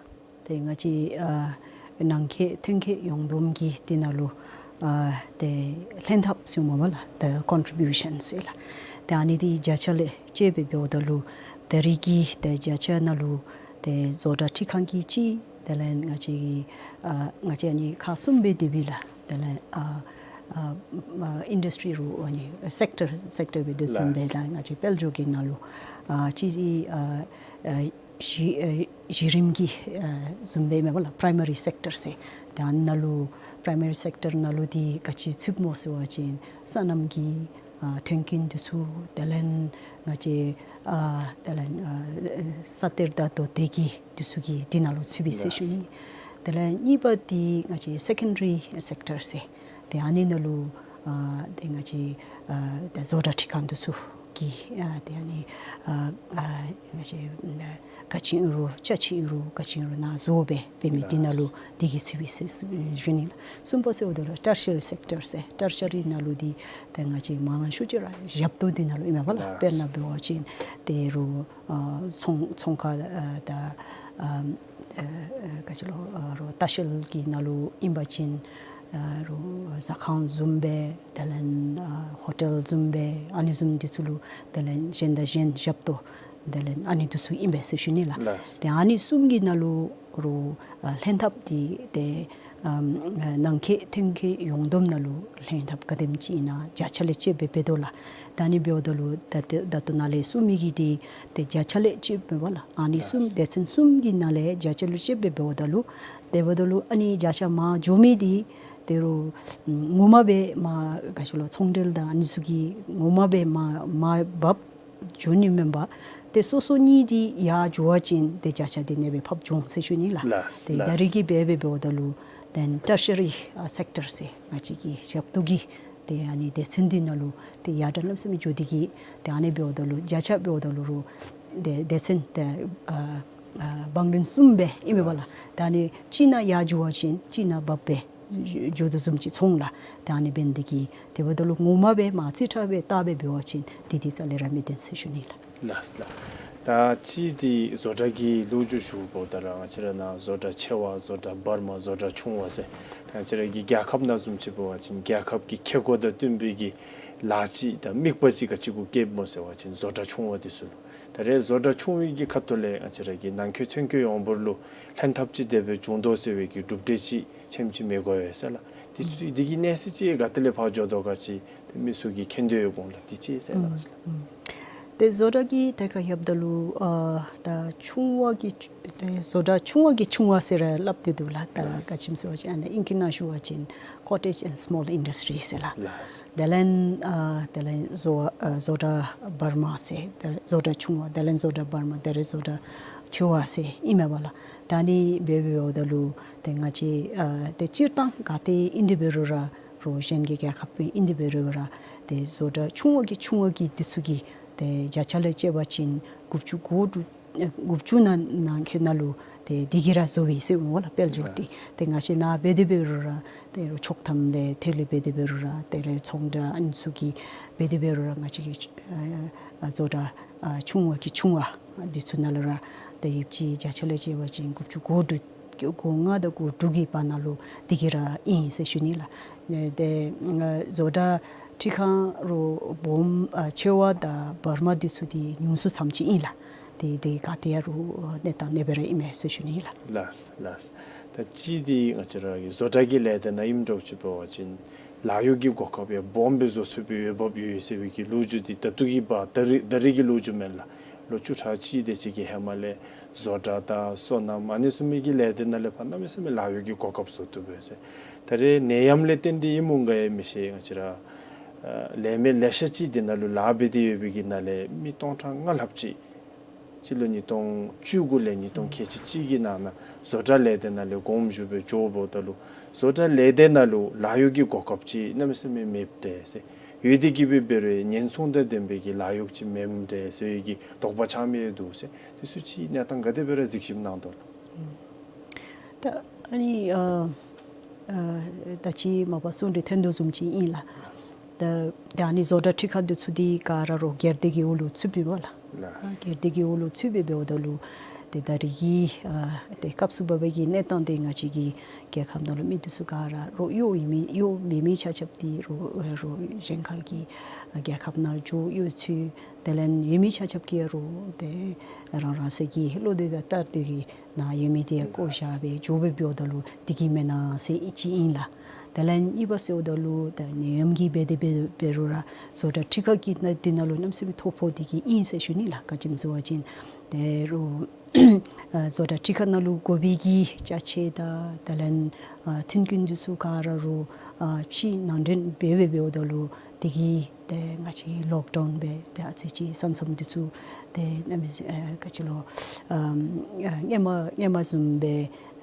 ཏེ་ང་བཅས་ཨ་ནང་འཁོད་ཐོན་སྐྱེད་ཡོངས་བསྡོམས་ཀྱི་འདི་ནང་ལུ་ཨ་ཏེ་ལྷན་ཐབས་ཟེར་སྨོ་ལགས། ཏེ་ཀོན་ཊི་བིའུ་ཤཱན་ཟེར་ལགས། ཏེ་ཨ་ནི་འདི་བརྒྱ་ཆ་ལས་དཔྱད་སྦེ་འབདཝ་ད་ལུ་ད་རེས་ཀྱི་ཏེ་བརྒྱ་ཆ་ནང་ལུ་ཏེ་བཟོ་གྲྭ་ཁྲི་ཁང་གི་གཅིག། དེ་ལས་ང་བཅས་ཀྱི་ཨ་ང་བཅས་ཨ་ནི་ཁག་གསུམ་སྦེ་དེ་སྦེ་ལགས། དེ་ལས་ཨ་ཨ་ཨ་ཨིན་ཌསི་ཊི་རི་རུ་ཨ་ནི་སེཀ་ཊར་སེཀ་ཊར་སྦེ་དེ་བཟུམ་སྦེ་ལགས། ལགས། ང་བཅས་དཔལ་འབྱོར་གྱི་ནང་ལུ་ཨ་གཅིག་ཨ་ཨ་ གཞི་ཨ་གཞི་རིམ་གྱི་ཨ་བཟུམ་སྦེ་མེན་པ་ལགས། པ་རའི་མ་རི་སེཀ་ཊར་ཟེར། ཏེ་ཨ་ནཱ་ལུ་པ་རའི་མ་རི་སེཀ་ཊར་ནང་ལུ་འདི་ག་ཅི་ཚུདཔ་སྨོ་ཟེར་བ་ཅིན་སོ་ནམ་གྱི་ཨ་མཐུན་རྐྱེན་འདི་ཚུ་དེ་ལས་ང་བཅས་ཨ་དེ་ལས་ཨ་ས་གཏེར་དང་རྡོ་གཏེར་གྱི་འདི་ཚུ་གི་འདི་ནང་ལུ་ཚུད་པས་ཟེར་ཞུ་ནི། དེ་ལས་གཉིས་པ་འདི་ང་བཅས་སེ་ཀེན་ཌ་རི་སེཀ་ཊར་ཟེར། ཏེ་ཨ་ནི་ནང་ལུ་ཨ་ཏེ་ང་བཅས་ཨ་ཏེ་བཟོ་གྲྭ་འཕྲུལ་ཁང་འདི་ཚུ་གི་ཨ་ཏེ་ཨ་ནི་ཨ་ཨ་ང་བཅས་ཨ་ག་ཅི་ཨིན་རུང་ཅ་ཆས་ཨིན་རུང་ག་ཅི་ཨིན་རུང་ནཱ་བཟོ་སྦེ་འབད་མི་འདི་ནང་ལུ་འདི་གིས་ཚུད་པས་ཟེར་ཞུ་ནི་ལགས། གསུམ་པ་ཟེརཝ་ད་ལུ་ཊར་ཤ་རི་སེཀ་ཊར་ཟེར། ཊར་ཤ་རི་ནང་ལུ་འདི་ཏེ་ང་བཅས་མང་ཤོས་ཅིག་ར་ཞབས་ཏོག་འདི་ནང་ལུ་ཨིན་མས་པ་ལགས། ལགས། དཔེར་ན་འབད་བ་ཅིན་ཏེ་རུང་ཨ་ཚོང་ཚོང་ཁང་ཨ་དང་ཨ་ཨ་ག་ཅི་ལོ་ཨ་རུང་ལྟ་བཤལ་གྱི་ནང་ལུ་ཨིན་པ་ཅིན་ཨ་རུང་ཟ་ཁང་བཟུམ་སྦེ་དེ་ལས་ཨ་ཧོ་ཊེལ་བཟུམ་སྦེ་ཨ་ནི་བཟུམ་འདི་ཚུ་ལུ་དེ་ལས་གཞན་དང་གཞན་ཞབས་ཏོག་དེ་ལས་ཨ་ནི་འདི་ཚུ་ཨིན་པས་ཟེར་ཞུ་ནི་ལགས། ལགས། ཏེ་ཨ་ནི་གསུམ་གྱི་ནང་ལུ་རུང་ཨ་ལྷན་ཐབས་འདི་ཏེ་ཨམ་ནང་འཁོད་ཐོན་སྐྱེད་ཡོངས་བསྡོམས་ནང་ལུ་ལྷན་ཐབས་ག་དེམ་ཅིག་ཨིན་ན་བརྒྱ་ཆ་ལས་དཔྱད་སྦེ་འབད་དོ་ལགས། ད་ཨ་ནི་འབདཝ་ད་ལུ་ད་ད་ད་ལྟོ་ནཱ་ལས་གསུང་མི་གི་འདི་ཏེ་བརྒྱ་ཆ་ལས་དཔྱད་འབད་བ་ལགས། ཨ་ནི་གསུམ་སྡེ་ཚན་གསུམ་གྱི་ནང་ལས་བརྒྱ་ཆ་ལུ་དཔྱད་སྦེ་འབདཝ་ད་ལུ་དེ་འབདཝ་ད་ལུ་ཨ་ནི་བརྒྱ་ཆ་མར་འགྱོ་མི་འདི་ཏེ་རུང་ངོ་མ་སྦེ་མར་ག་ཅི་ལོ་ཚོང་འབྲེལ་དང་ཨ་ནི་ཚུ་གིས་ངོ་མ་སྦེ་མར་མར་འབག་འགྱོ་ནི་མེན་པར་ཏེ་སོ་སོ་གཉིས་འདི་ཡར་འགྱོ་བ་ཅིན་ཏེ་བརྒྱ་ཆ་འདི་ཨ་ནེ་སྦེ་ཕབ་འགྱོ་འོང་ཟེར་ཞུ་ནི་ལགས། ལགས། ཏེ་ད་ལགས། རེས་ཀྱི་སྦེ་སྦེ་འབདཝ་ད་ལུ་ཏེ་ཊར་ཤ་རི་ཨ་སེཀ་ཊར་ཟེར་ང་བཅས་ཀྱི་ཞབས་ཏོག་གི་ཏེ་ཨ་ནི་སྡེ་ཚན་འདི་ནང་ལུ་ཏེ་ཡར་དྲག་གནམ་མེད་ས་མེད་འགྱོ་སྟེ་གི་ཏེ་ཨ་ནི་འབདཝ་ད་ལུ་བརྒྱ་ཆ་འབདཝ་ད་ལུ་རུང་ཏེ་སྡེ་ཚན་ཏེ་ཨ་ཨ་བང་རིམ་གསུམ་སྦེ་ཨིན་མས་པ་ལགས། ད་ཨ་ནི་གཅིག་ནང་ཡར་འགྱོ་བ་ཅིན་གཅིག་ནང་འབག་སྦེ་འགྱོ་དོ་བཟུམ་ཅིག་མཐོང་ལགས། ཏེ་ཨ་ནི་འབད་ནི་འདི་གིས་དེ་འབདཝ་ད་ལུ་ངོ་མ་སྦེ་མར་རྩིས་ཁྲ་སྦེ་བལྟ་སྦེ་འབད་བ་ཅིན་འདི་འདི་རྩ་ལས་ར་མི་བདེན་ཟེར་ཞུ་ནི་ལགས། ལགས་ལགས། ད་གཅིག་འདི་བཟོ་གྲྭ་གི་ལོ་རྒྱུས་ཞུ་འབདཝ་ད་ར་ང་བཅས་ར་ནཱ་བཟོ་གྲྭ་ཆེ་བ་བཟོ་གྲྭ་བར་མ་བཟོ་གྲྭ་ཆུང་བ་ཟེར། ད་ང་བཅས་ར་གི་རྒྱལ་ཁབ་ནང་བཟུམ་ཅིག་འབད་བ་ཅིན་རྒྱལ་ཁབ་ཀྱི་ཁེ་ཀོ་དང་བསྟུན་པའི་གི་ལཱ་ཅིག་དང་དམིགས་པ་ཅིག་ག་ཅི་གུ་བསྐྱེདཔ་སྨོ་ཟེར་བ་ཅིན་བཟོ་གྲྭ་ཆུང་བ་འདི་ཚུ་ལུ། ད་རེས་བཟོ་གྲྭ་ཆུང་བའི་གི་ཁ་ཐུག་ལས་ང་བཅས་ར་གི་ནང་འཁོད་ཐོན་སྐྱེད་ཡོངས་འབོར་ལུ་ལྷན་ཐབས་ཅིག་དེ་སྦེ་བྱུང་དོ་ཟེར་བའི་གི་གྲུབ་འབྲས་ཅིག་ཆེམ་ཅིག་མི་དགོ་པས་ཟེར་ལགས། འདི་ཚུ་འདི་གི་གནས་ཚུལ་ཅིག་ག་ཏེ་ལས་ཕར་འགྱོ་དོ་ག་ཅི་ཏེ་མི་ཚུ་གིས་མཁྱེན་དོ་ཡོད་དགོ་ལགས། འདི་ཅིག་ཟེར་ལགས། ཨུམ་ཨུམ། ཏེ་བཟོ་གྲྭ་གི་ཐད་ཁར་ལྷོདཔ་ད་ལུ་ཨ་ད་ཆུང་བ་གི་ཏེ་བཟོ་གྲྭ་ཆུང་བ་གི་ཆུང་བ་ཟེར་ར་སླབ་སྟེ་འདུག་ལགས། ད་ལགས། ག་ཅི་སྨོ་ཟེར་བ་ཅིན་ཨ་ནི་ཨིང་སྐད་ནང་ཞུ་བ་ཅིན་ཀོ་ཊེཇ་ཨེནཌ་སི་མོལ་ཨིན་ཌསི་ཊི་རི་ཟེར་ལགས། ལགས། དེ་ལས་ཨ་དེ་ལས་བཟོ་ཨ་བཟོ་གྲྭ་བར་མ་ཟེར། དེ་བཟོ་གྲྭ་ཆུང་བ་དེ་ལས་བཟོ་གྲྭ་བར་མ་དེ་ལས་བཟོ་གྲྭ་ཆེ་བ་ཟེར་ཨིན་མས་པ་ལགས། ད་ཨ་ནི་སྦེ་འབདཝ་ད་ལུ་ཏེ་ང་བཅས་ཨ་ཏེ་སྤྱིར་བཏང་ག་ཏེ་ཨིན་ཏེ་འབད་རུང་ར་རུང་གཞན་གྱི་རྒྱལ་ཁབ་ཨིན་ཏེ་འབད་རུང་ར་ཏེ་བཟོ་གྲྭ་ཆུང་བ་གི་ཆུང་བ་གི་འདི་ཚུ་གི་ཏེ་བརྒྱ་ཆ་ལས་བཅད་པ་ཅིན་དགུ་བཅུ་གོ་དྲུག་ཨེ་དགུ་བཅུ་ནང་ནང་འཁོད་ནང་ལུ་ཏེ་འདི་གིས་ར་བཟོ་བས་ཟེར་སྨོ་ལགས། དཔལ་འབྱོར་འདི་ཏེ་ང་བཅས་ནཱ་འབད་དེ་འབད་རུང་ར་ཏེ་རུང་ཆོག་ཐམ་ལས་ཐོན་ལས་འབད་དེ་འབད་རུང་ར་དེ་ལས་ཚོང་འབྲེལ་ཨ་ནི་ཚུ་གི་འབད་དེ་འབད་རུང་ར་ང་བཅས་ཀྱི་ཨ་ཨ་བཟོ་གྲྭ་ཨ་ཆུང་བ་གི་ཆུང་བ་འདི་ཚུ་ནང་ལུ་ར་ཏེ་ཡོདཔ་ཅིག་བརྒྱ་ཆ་ལས་བཅད་པ་ཅིན་དགུ་བཅུ་གོ་དྲུག་གོ་ལྔ་དང་གོ་དྲུག་གི་བར་ན་ལུ་འདི་གིས་ར་ཨིན་ཟེར་ཞུ་ནི་ལགས། ཨེ་ཏེ་ཨ་བཟོ་གྲྭ་འཕྲུལ་ཁང་རུང་སྦོམ་ཨ་ཆེ་བ་དང་བར་མ་འདི་ཚུ་འདི་ཉུང་སུ་ཙམ་ཅིག་ཨིན་ལགས། ཏེ་ཏེ་ག་ཏེ་ཡང་རུང་གནས་སྟངས་ཨ་ནེ་སྦེ་ར་ཨིན་མས་ཟེར་ཞུ་ནི་ལགས། ལགས་ལགས། ད་གཅིག་འདི་ང་བཅས་ར་གི་བཟོ་གྲྭ་གི་ལས་སྡེ་ནང་ཨིནམ་འདྲཝ་ཅིག་འབད་བ་ཅིན་ལཱ་གཡོག་གི་གོ་སྐབས་ཡང་སྦོམ་སྦེ་བཟོ་ཚུགས་པའི་འོས་འབབ་ཡོད་ཟེར་བའི་གི་ལོ་རྒྱུས་འདི་ད་ལྟོ་གི་བར་ད་རེས་ད་རེས་ཀྱི་ལོ་རྒྱུས་མེན་ལགས། ལོ་བཅུ་ཕྲག་གཅིག་དེ་ཅིག་གི་ཧེ་མ་ལས་བཟོ་གྲྭ་དང་སོ་ནམ་ཨ་ནི་ཚུ་མི་གི་ལས་སྡེ་ནང་ལས་ཕར་གནམ་མེད་ས་མེད་ལཱ་གཡོག་གི་གོ་སྐབས་བཟོ་བཏུབ་པས་ཟེར། ད་རེས་ནད་ཡམས་ལས་བརྟེན་ཏེ་ཨིནམ་འོང་ག་ཡང་མི་ཤེས། ང་བཅས་ར་ཨ་ལས་མི་ལེ་ཤ་ཅིག་འདི་ནང་ལུ་ལཱ་འབད་དེ་ཡོད་པའི་གི་ནང་ལས་མི་སྟོང་ཕྲག་ལྔ་ལྷགཔ་ཅིག་སྤྱི་ལོ་ཉིས་སྟོང་བཅུ་དགུ་ལས་ཉིས་སྟོང་ཁལ་གཅིག་གཅིག་གི་ནང་ན་བཟོ་གྲྭ་ལས་སྡེ་ནང་ལས་དགོངསམ་ཞུ་སྦེ་འགྱོཝ་ད་ལུ་བཟོ་གྲྭ་ལས་སྡེ་ནང་ལུ་ལཱ་གཡོག་གི་གོ་སྐབས་ཅིག་གནམ་མེད་ས་མེད་མེདཔ་འདྲས་ཟེར། ཡོད་དེ་གིས་འབད་འབད་རུང་ཉེན་སྲུང་དང་ལྡན་པའི་གི་ལཱ་གཡོག་ཅིག་མེདཔ་འདྲས་ཟེར་བའི་གི་དོགས་པ་ཆགས་མི་འདུག་ཟེར། དེ་ཚུ་ཅིག་གནས་སྟངས་ག་དེ་སྦེ་ར་གཟིགས་ཞིབ་གནང་དོ་ལགས། ད་ཨ་ནི་ཨ་ཨ་ད་ཅི་མ་པ་གསུང་དེ་འཐེན་དོ་བཟུམ་ཅིག་ཨིན་ལགས། ད་ད་ཨ་ནི་བཟོ་གྲྭ་འཕྲུལ་ཁང་འདི་ཚུ་འདི་ག་ར་རོགས་སྒེར་སྡེ་གི་འོག་ལུ་ཚུདཔ་ཨིན་པས་ལགས། ལགས། སྒེར་སྡེ་གི་འོག་ལུ་ཚུད་སྦེ་འབདཝ་ད་ལུ་ཏེ་ད་རེས་ཀྱི་ཨ་ཏེ་སྐབས་སུ་བབ་པའི་གི་གནས་སྟངས་འདི་ང་བཅས་ཀྱི་རྒྱལ་ཁབ་ནང་ལུ་མི་འདི་ཚུ་ག་ར་རོགས་གཡོག་ཡོད་མི་གཡོག་མེད་མི་ཆ་ཁྱབ་འདི་རོགས་རོགས་གཞན་ཁར་གྱི་རྒྱལ་ཁབ་ནང་འགྱོ་གཡོག་ཚུ་དེ་ལས་ཡོད་མི་ཆ་ཁྱབ་ཀྱིས་རོགས་ཏེ་རང་རང་སོའི་གི་བློ་འདོད་དང་ལྟ་འདོད་ཀྱི་ནང་ཡོད་མི་འདི་བཀོ་བཞག་སྦེ་འགྱོ་སྦེ་འབདཝ་ད་ལུ་འདི་གིས་མེན་ན་ཟེར་ཨིན་ཅི་ཨིན་ལགས། དེ་ལས་གཉིས་པ་ཟེརཝ་ད་ལུ་ད་ནད་ཡམས་ཀྱིས་འབད་དེ་འབད་འབད་རུང་ར་བཟོ་གྲྭ་འཕྲུལ་ཁང་གི་ནང་འདི་ནང་ལུ་གནམ་མེད་ས་མེད་ཐོ་ཕོག་སྟེ་གི་ཨིན་ཟེར་ཞུ་ནི་ལགས། ག་ཅི་སྨོ་ཟེར་བ་ཅིན་ཏེ་རུང་ ཨ་བཟོ་གྲྭ་ཁྲི་ཁ་ནང་ལུ་དགོ་པའི་གི་ཅ་ཆས་དང་དེ་ལས་ཨ་མཐུན་རྐྱེན་འདི་ཚུ་ག་ར་རུང་ཨ་ཕྱི་ནང་འདྲེན་འབད་འབད་འབདཝ་ད་ལུ་དེ་གིས་ཏེ་ང་བཅས་ཀྱི་ལོག་ཌའུན་འབད་ཏེ་ཨ་ཙི་ཅིག་ས་མཚམས་འདི་ཚུ་ཏེ་གནམ་མེད་ས་ཨ་ག་ཅི་ལོ་ཨ་ཨ་སྔོན་མ་སྔོན་མ་བཟུམ་སྦེ་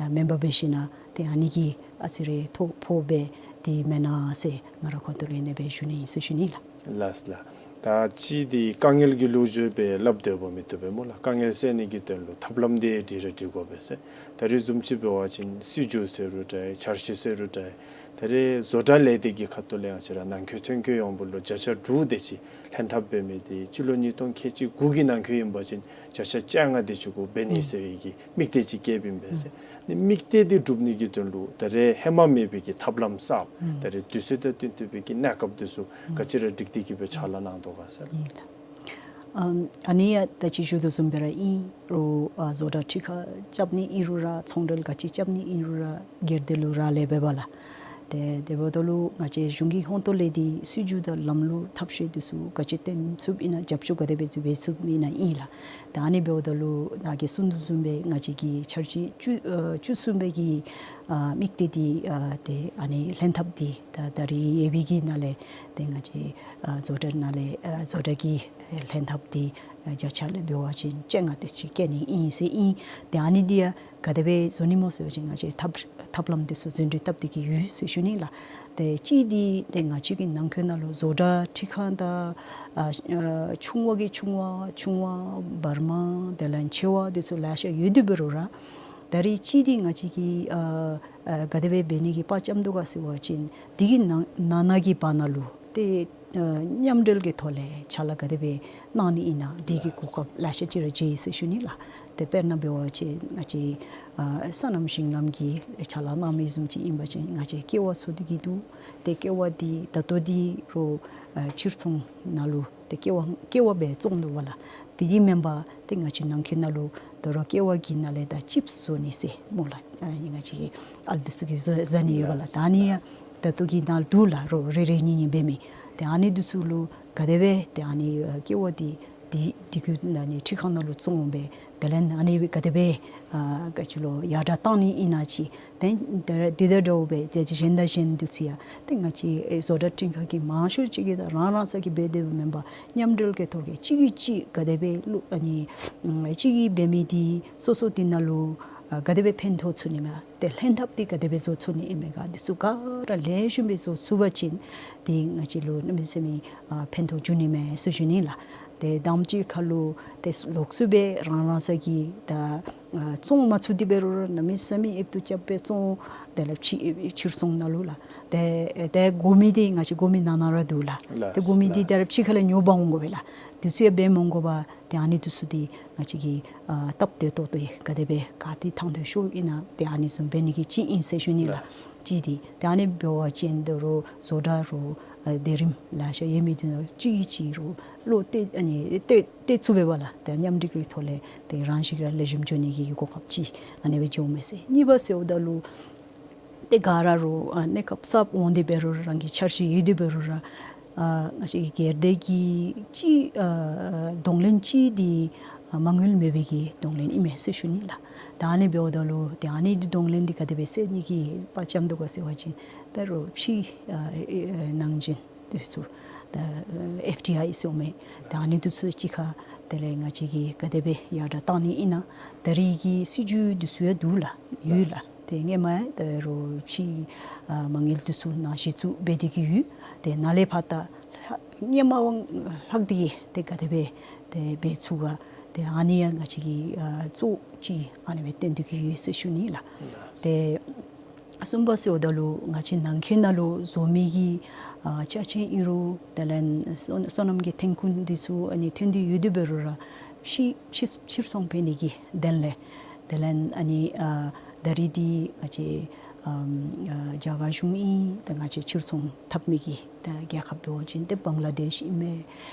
ཨ་མེན་པར་འབད་ཞིན་ན་ཏེ་ཨ་ནི་གིས་ཨ་ཙི་རེ་ཐོ་ཕོག་སྦེ་ཏེ་མེན་ན་ཟེར་ང་རའི་ཁ་ཐུག་ལས་ཨ་ནེ་སྦེ་ཞུ་ནི་ཨིན་ཟེར་ཞུ་ནི་ལགས། ལགས་ལགས། ད་ཅི་འདི་དཀའ་ངལ་གྱི་ལོ་རྒྱུས་སྦེ་སླབ་སྡོད་པ་མི་བཏུབ་པས་སྨོ་ལགས། དཀའ་ངལ་སེལ་ནི་གི་དོན་ལུ་ཐབས་ལམ་འདི་སྒྲིག་ར་སྒྲིག་དགོ་པས་ཟེར། ད་རེས་བཟུམ་ཅིག་འབད་བ་ཅིན་སྲིད་བྱུས་ཟེར་རུང་འདྲ་འཆར་གཞི་ཟེར་རུང་འདྲ་ད་རེས་བཟོ་གྲྭ་ལས་སྡེ་གི་ཁ་ཐུག་ལས་ཡང་ཅིག་ར་ནང་འཁོད་ཐོན་སྐྱེད་ཡོངས་འབོར་ལུ་བརྒྱ་ཆ་དྲུག་དེ་ཅིག་ལྷན་ཐབས་འབད་མི་འདི་སྤྱི་ལོ་ཉིས་སྟོང་ཁལ་གཅིག་དགུ་གི་ནང་འཁོད་ཨིན་པ་ཅིན་བརྒྱ་ཆ་བཅོ་ལྔ་དེ་ཅིག་གུ་འབད་ནི་ཟེར་བའི་གི་དམིགས་གཏད་ཅིག་བསྐྱེདཔ་ཨིན་པས་ཟེར། ཨ་ནི་དམིགས་གཏད་འདི་འགྲུབ་ནི་གི་དོན་ལུ་ད་རེས་ཧེ་མ་མེད་པའི་གི་ཐབས་ལམ་གསརཔ་ཨ་ད་རེས་དུས་ཚོད་དང་བསྟུན་ཏེ་འབད་གི་གནས་སྐབས་འདི་ཚུ་ཨ་ག་ཅི་ར་སྒྲིག་སྟེ་གི་སྦེ་ཕྱག་ལཱ་གནང་དོ་ག་ཟེར་ལགས། ཨིན་ལགས། ཨ་ཨ་ནི་ཡང་ད་ཅི་ཞུ་དོ་བཟུམ་སྦེ་ར་ཨིན་རུང་ཨ་བཟོ་གྲྭ་ཁྲི་ཁ་རྐྱབ་ནི་ཨིན་རུང་ར་ཚོང་འབྲེལ་ག་ཅི་རྐྱབ་ནི་ཨིན་རུང་ར་སྒེར་སྡེ་ལུ་རག་ལས་འབདཝ་ལགས། ཏེ་དེ་འབདཝ་ད་ལུ་ང་བཅས་གཞུང་གི་ཧོང་ཏོ་ལས་འདི་སྲིད་བྱུས་དང་ལམ་ལུགས་ཐབས་ཤེས་འདི་ཚུ་ག་ཅི་བཏོན་ཚུགསཔ་ཨིན་ན་རྒྱབ་སྐྱོར་ག་དེ་སྦེ་འབད་ཚུགསཔ་ཨིན་ན་ཨིན་ལགས། ཏེ་ཨ་ནི་འབདཝ་ད་ལུ་ནཱ་གིས་གསུངས་དོ་བཟུམ་སྦེ་ང་བཅས་ཀྱི་འཆར་གཞི་བཅུ་ཨ་བཅུ་གསུམ་པའི་གི་ཨ་དམིགས་གཏད་འདི་ཨ་ཏེ་ཨ་ནི་ལྷན་ཐབས་འདི་ད་ད་རེས་ཡོད་པའི་གི་ནང་ལས་ཏེ་ང་བཅས་ཨ་བཟོ་གྲྭ་ནང་ལས་ཨ་བཟོ་གྲྭ་གི་ལྷན་ཐབས་འདི་ཨ་བརྒྱ་ཆ་ལས་འབད་བ་ཅིན་བཅོ་ལྔ་དེ་ཅིག་བཀལ་ནི་ཨིན་ཟེར་ཨིན། ཏེ་ཨ་ནི་འདི་ཡང་ག་དེ་སྦེ་བཟོ་ནི་སྨོ་ཟེར་བ་ཅིན་ང་བཅས་ཐབས་ཐབས་ལམ་འདི་ཚུ་རྫུན་སྒྲིག་བཏབ་སྟེ་གི་ཡོད་ཟེར་ཞུ་ནི་ལགས། ཏེ་གཅིག་འདི་ཏེ་ང་བཅས་ཀྱི་ནང་འཁོད་ནང་ལུ་བཟོ་གྲྭ་ཁྲི་ཁ་དང་ཨ་ཨ་ཆུང་བ་གི་ཆུང་བ་ཆུང་བ་བར་མ་དེ་ལས་ཆེ་བ་འདི་ཚུ་ལེ་ཤ་ཡོད་དེ་འབད་རུང་ར་ད་རེས་གཅིག་འདི་ང་བཅས་ཀྱིས་ཨ་ཨ་ག་དེ་སྦེ་འབད་ནི་གི་དཔའ་བཅམ་དོ་ག་ཟེར་བ་ཅིན་འདི་གི་ནང་ནང་ན་གི་བར་ན་ལུ་ཏེ་ཨ་མཉམ་འབྲེལ་གྱི་ཐོག་ལས་ཕྱག་ལཱ་ག་དེ་སྦེ་གནང་ནི་ཨིན་ན་འདི་གི་གོ་སྐབས་ལེ་ཤ་ཅིག་ར་མཇལ་ཡི་ཟེར་ཞུ་ནི་ལགས། ཏེ་དཔེར་ན་འབད་བ་ཅིན་ང་བཅས་ཨ་སོ་ནམ་ཞིང་ལམ་གྱི་ཕྱག་ལཱ་གནང་མི་བཟུམ་ཅིག་ཨིན་པ་ཅིན་ང་བཅས་ཀེ་བ་བཙུགས་ཏེ་གི་འདུག། ཏེ་ཀེ་བ་འདི་ད་ལྟོ་འདི་རུང་ཨ་ཕྱིར་ཚོང་ནང་ལུ་ཏེ་ཀེ་བ་ཀེ་བ་སྦེ་བཙོང་དོ་བ་ལགས། དེ་གིས་མེན་པར་ཏེ་ང་བཅས་ནང་འཁོད་ནང་ལུ་ད་རུང་ཀེ་བ་གི་ནང་ལས་ད་ཅིབས་བཟོ་ནི་ཟེར་སྨོ་ལགས། ཨ་ང་བཅས་ཀྱི་ཨ་ལུ་འདི་ཚུ་གིས་བཟོ་བཟོ་ནི་ཡོད་པ་ལགས། ད་ཨ་ནི་ཡང་ད་ལྟོ་གི་ནང་འདུག་ལགས། རོ་རེ་རེ་གཉིས་གཉིས་འབད་མི་ཏེ་ཨ་ནི་འདི་ཚུ་ལུ་ག་དེ་སྦེ་ཏེ་ཨ་ནི་ཨ་ཀེ་བ་འདི་འདི་འདི་གུ་ཨ་ནི་ཁྲི་ཁ་ནང་ལུ་བཙོང་སྦེ་དེ་ལས་ཨ་ནི་ག་དེ་སྦེ་ཨ་ག་ཅི་ལོ་ཡར་དྲག་བཏང་ནི་ཨིན་ན་ཅིག། ཏེ་འདི་ར་འདི་དང་འདྲཝ་སྦེ་ཏེ་གཞན་དང་གཞན་འདི་ཚུ་ཡང་ཏེ་ང་བཅས་ཨེ་བཟོ་གྲྭ་ཁྲི་ཁ་གི་མང་ཤོས་ཅིག་གིས་ད་རང་རང་སོ་གིས་འབད་དེ་སྦེ་མེན་པར་མཉམ་འབྲེལ་གྱི་ཐོག་གི་གཅིག་གིས་གཅིག་ག་དེ་སྦེ་བློ་ཨ་ནི་ཨམ་གཅིག་གིས་འབད་མི་འདི་སོ་སོ་འདི་ནང་ལུ་ཨ་ག་དེ་སྦེ་ཕན་ཐོགས་ཚུགས་ནི་མས། ཏེ་ལྷན་ཐབས་འདི་ག་དེ་སྦེ་བཟོ་ཚུགས་ནི་ཨིན་མས་ག་འདི་ཚུ་ག་ར་ལེགས་ཤོམ་སྦེ་བཟོ་ཚུགས་པ་ཅིན་ཏེ་ང་བཅས་ལུ་གནམ་མེད་ས་མེད་ཨ་ཕན་ཐོགས་འབྱུང་ནི་མས་ཟེར་ཞུ་ནི་ལགས། ཏེ་དང་པ་ཅིག་ཁར་ལུ་ཏེ་ལོགས་སུ་སྦེ་རང་རང་སོ་གིས་ད་ཨ་བཙོང་མ་ཚུགས་ཏེ་འབད་རུང་ར་གནམ་མེད་ས་མེད་ཨེབ་ཏུ་རྐྱབ་སྦེ་བཙོང་། དེ་ལས་ཕྱི་ཕྱིར་ཚོང་ནང་ལུ་ལགས། ཏེ་ཏེ་དགོ་མི་འདི་ང་བཅས་དགོ་མི་ནང་ན་ར་འདུག་ལགས། ཏེ་དགོ་མི་འདི་ད་རེས་ཕྱི་ཁ་ལས་ཉོ་འབག་འོང་དགོ་པས་ལགས། འདི་ཚུ་ཡང་འབད་མ་འོང་དགོ་པར་ཏེ་ཨ་ནི་འདི་ཚུ་འདི་ང་བཅས་ཀྱིས་ཨ་སྟབས་བདེ་ཏོག་ཏོ་ག་དེ་སྦེ་ག་ཏེ་ཐང་དུ་ཤོར་ཨིན་ན་ཏེ་ཨ་ནི་བཟུམ་འབད་ནི་གི་ཅིག་ཨིན་ཟེར་ཞུ་ནི་ལགས། གཅིག་འདི་ཏེ་ཨ་ནི་འབད་བ་ཅིན་ད་རུང་བཟོ་གྲྭ་རུང་ཨ་སྡེ་རིམ་ལེ་ཤ་ཡོད་མི་འདི་ཚུ་གཅིག་གིས་གཅིག་རུང་བློ་གཏད་ཨ་ནི་གཏད་གཏད་ཚུགས་པས་ལགས། ཏེ་མཉམ་འབྲེལ་གྱི་ཐོག་ལས་ཏེ་རང་བཞིན་ར་ལེགས་ཤོམ་འགྱོ་ནི་གི་གོ་སྐབས་ཅིག་ཨ་ནི་སྦེ་འགྱོཝ་མས་ཟེར། གཉིས་པ་ཟེརཝ་ད་ལུ་ཏེ་ག་ར་རུང་ཨ་གནས་སྐབས་གསརཔ་འོང་སྟེ་འབད་རུང་ར་རང་གི་འཆར་གཞི་ཡོད་དེ་འབད་རུང་ར་ཨ་ང་བཅས་ཀྱི་སྒེར་སྡེ་གི་ཅིག་ཨ་གདོང་ལེན་ཅིག་འདི་ཨ་མ་དངུལ་མེད་པའི་གི་གདོང་ལེན་ཨིན་མས་ཟེར་ཞུ་ནི་ལགས། ད་ཨ་ནི་འབདཝ་ད་ལུ་ཏེ་ཨ་ནི་འདི་གདོང་ལེན་འདི་ག་དེ་སྦེ་སེལ་ནི་གི་དཔའ་བཅམ་དོ་ག་ཟེར་བ་ཅིན་ད་རུང་ཕྱི་ཨ་ཨེ་ནང་འཛུལ་འདི་ཚུ་ད་ཨེཕ་ཌི་ཨའི་ཟེར་མི་ད་ཨ་ནི་འདི་ཚུ་གཅིག་ཁར་དེ་ལས་ང་བཅས་ཀྱིས་ག་དེ་སྦེ་ཡར་དྲག་བཏང་ནི་ཨིན་ན་ད་རེས་ཀྱི་སྲིད་བྱུས་འདི་ཚུ་ཡང་འདུག་ལགས། ཡོད་ལགས། ཏེ་སྔོན་མ་ད་རུང་ཕྱི་ཨ་མ་དངུལ་འདི་ཚུ་ནང་གཞི་བཙུགས་འབད་དེ་གི་ཡོད། ཏེ་ནཱ་ལས་ཕར་ད་སྔོན་མ་བ་ལྷག་སྟེ་གི་ཏེ་ག་དེ་སྦེ་ཏེ་འབད་ཚུགས་ག་ཏེ་ཨ་ནི་ཡང་ང་བཅས་ཀྱིས་ཨ་གཙོ་ཅིག་ཨ་ནི་སྦེ་བཏོན་ཏེ་གི་ཡོད་ཟེར་ཞུ་ནི་ལགས། ཏེ་གསུམ་པ་ཟེརཝ་ད་ལུ་ང་བཅས་ནང་འཁོད་ནང་ལུ་བཟོ་མི་གི་ཨ་ཅ་ཆས་ཨིན་རུང་དེ་ལས་སོ་སོ་ནམ་གྱི་ཐོན་ཁུངས་འདི་ཚུ་ཨ་ནི་ཐོན་ཏེ་ཡོད་དེ་འབད་རུང་ར་ཕྱི་ཕྱི་ཕྱིར་ཚོང་འབད་ནི་གི་དོན་ལས་དེ་ལས་ཨ་ནི་ཨ་ད་རེས་འདི་ང་བཅས་ཨམ་ཨ་རྒྱ་གར་གཞུང་ཨིན། ད་ང་བཅས་ཕྱིར་ཚོང་འཐབ་མི་གི་ད་རྒྱལ་ཁབ་འབད་བ་ཅིན་ཏེ་བང་ལ་དེཤ་ཨིན་མས།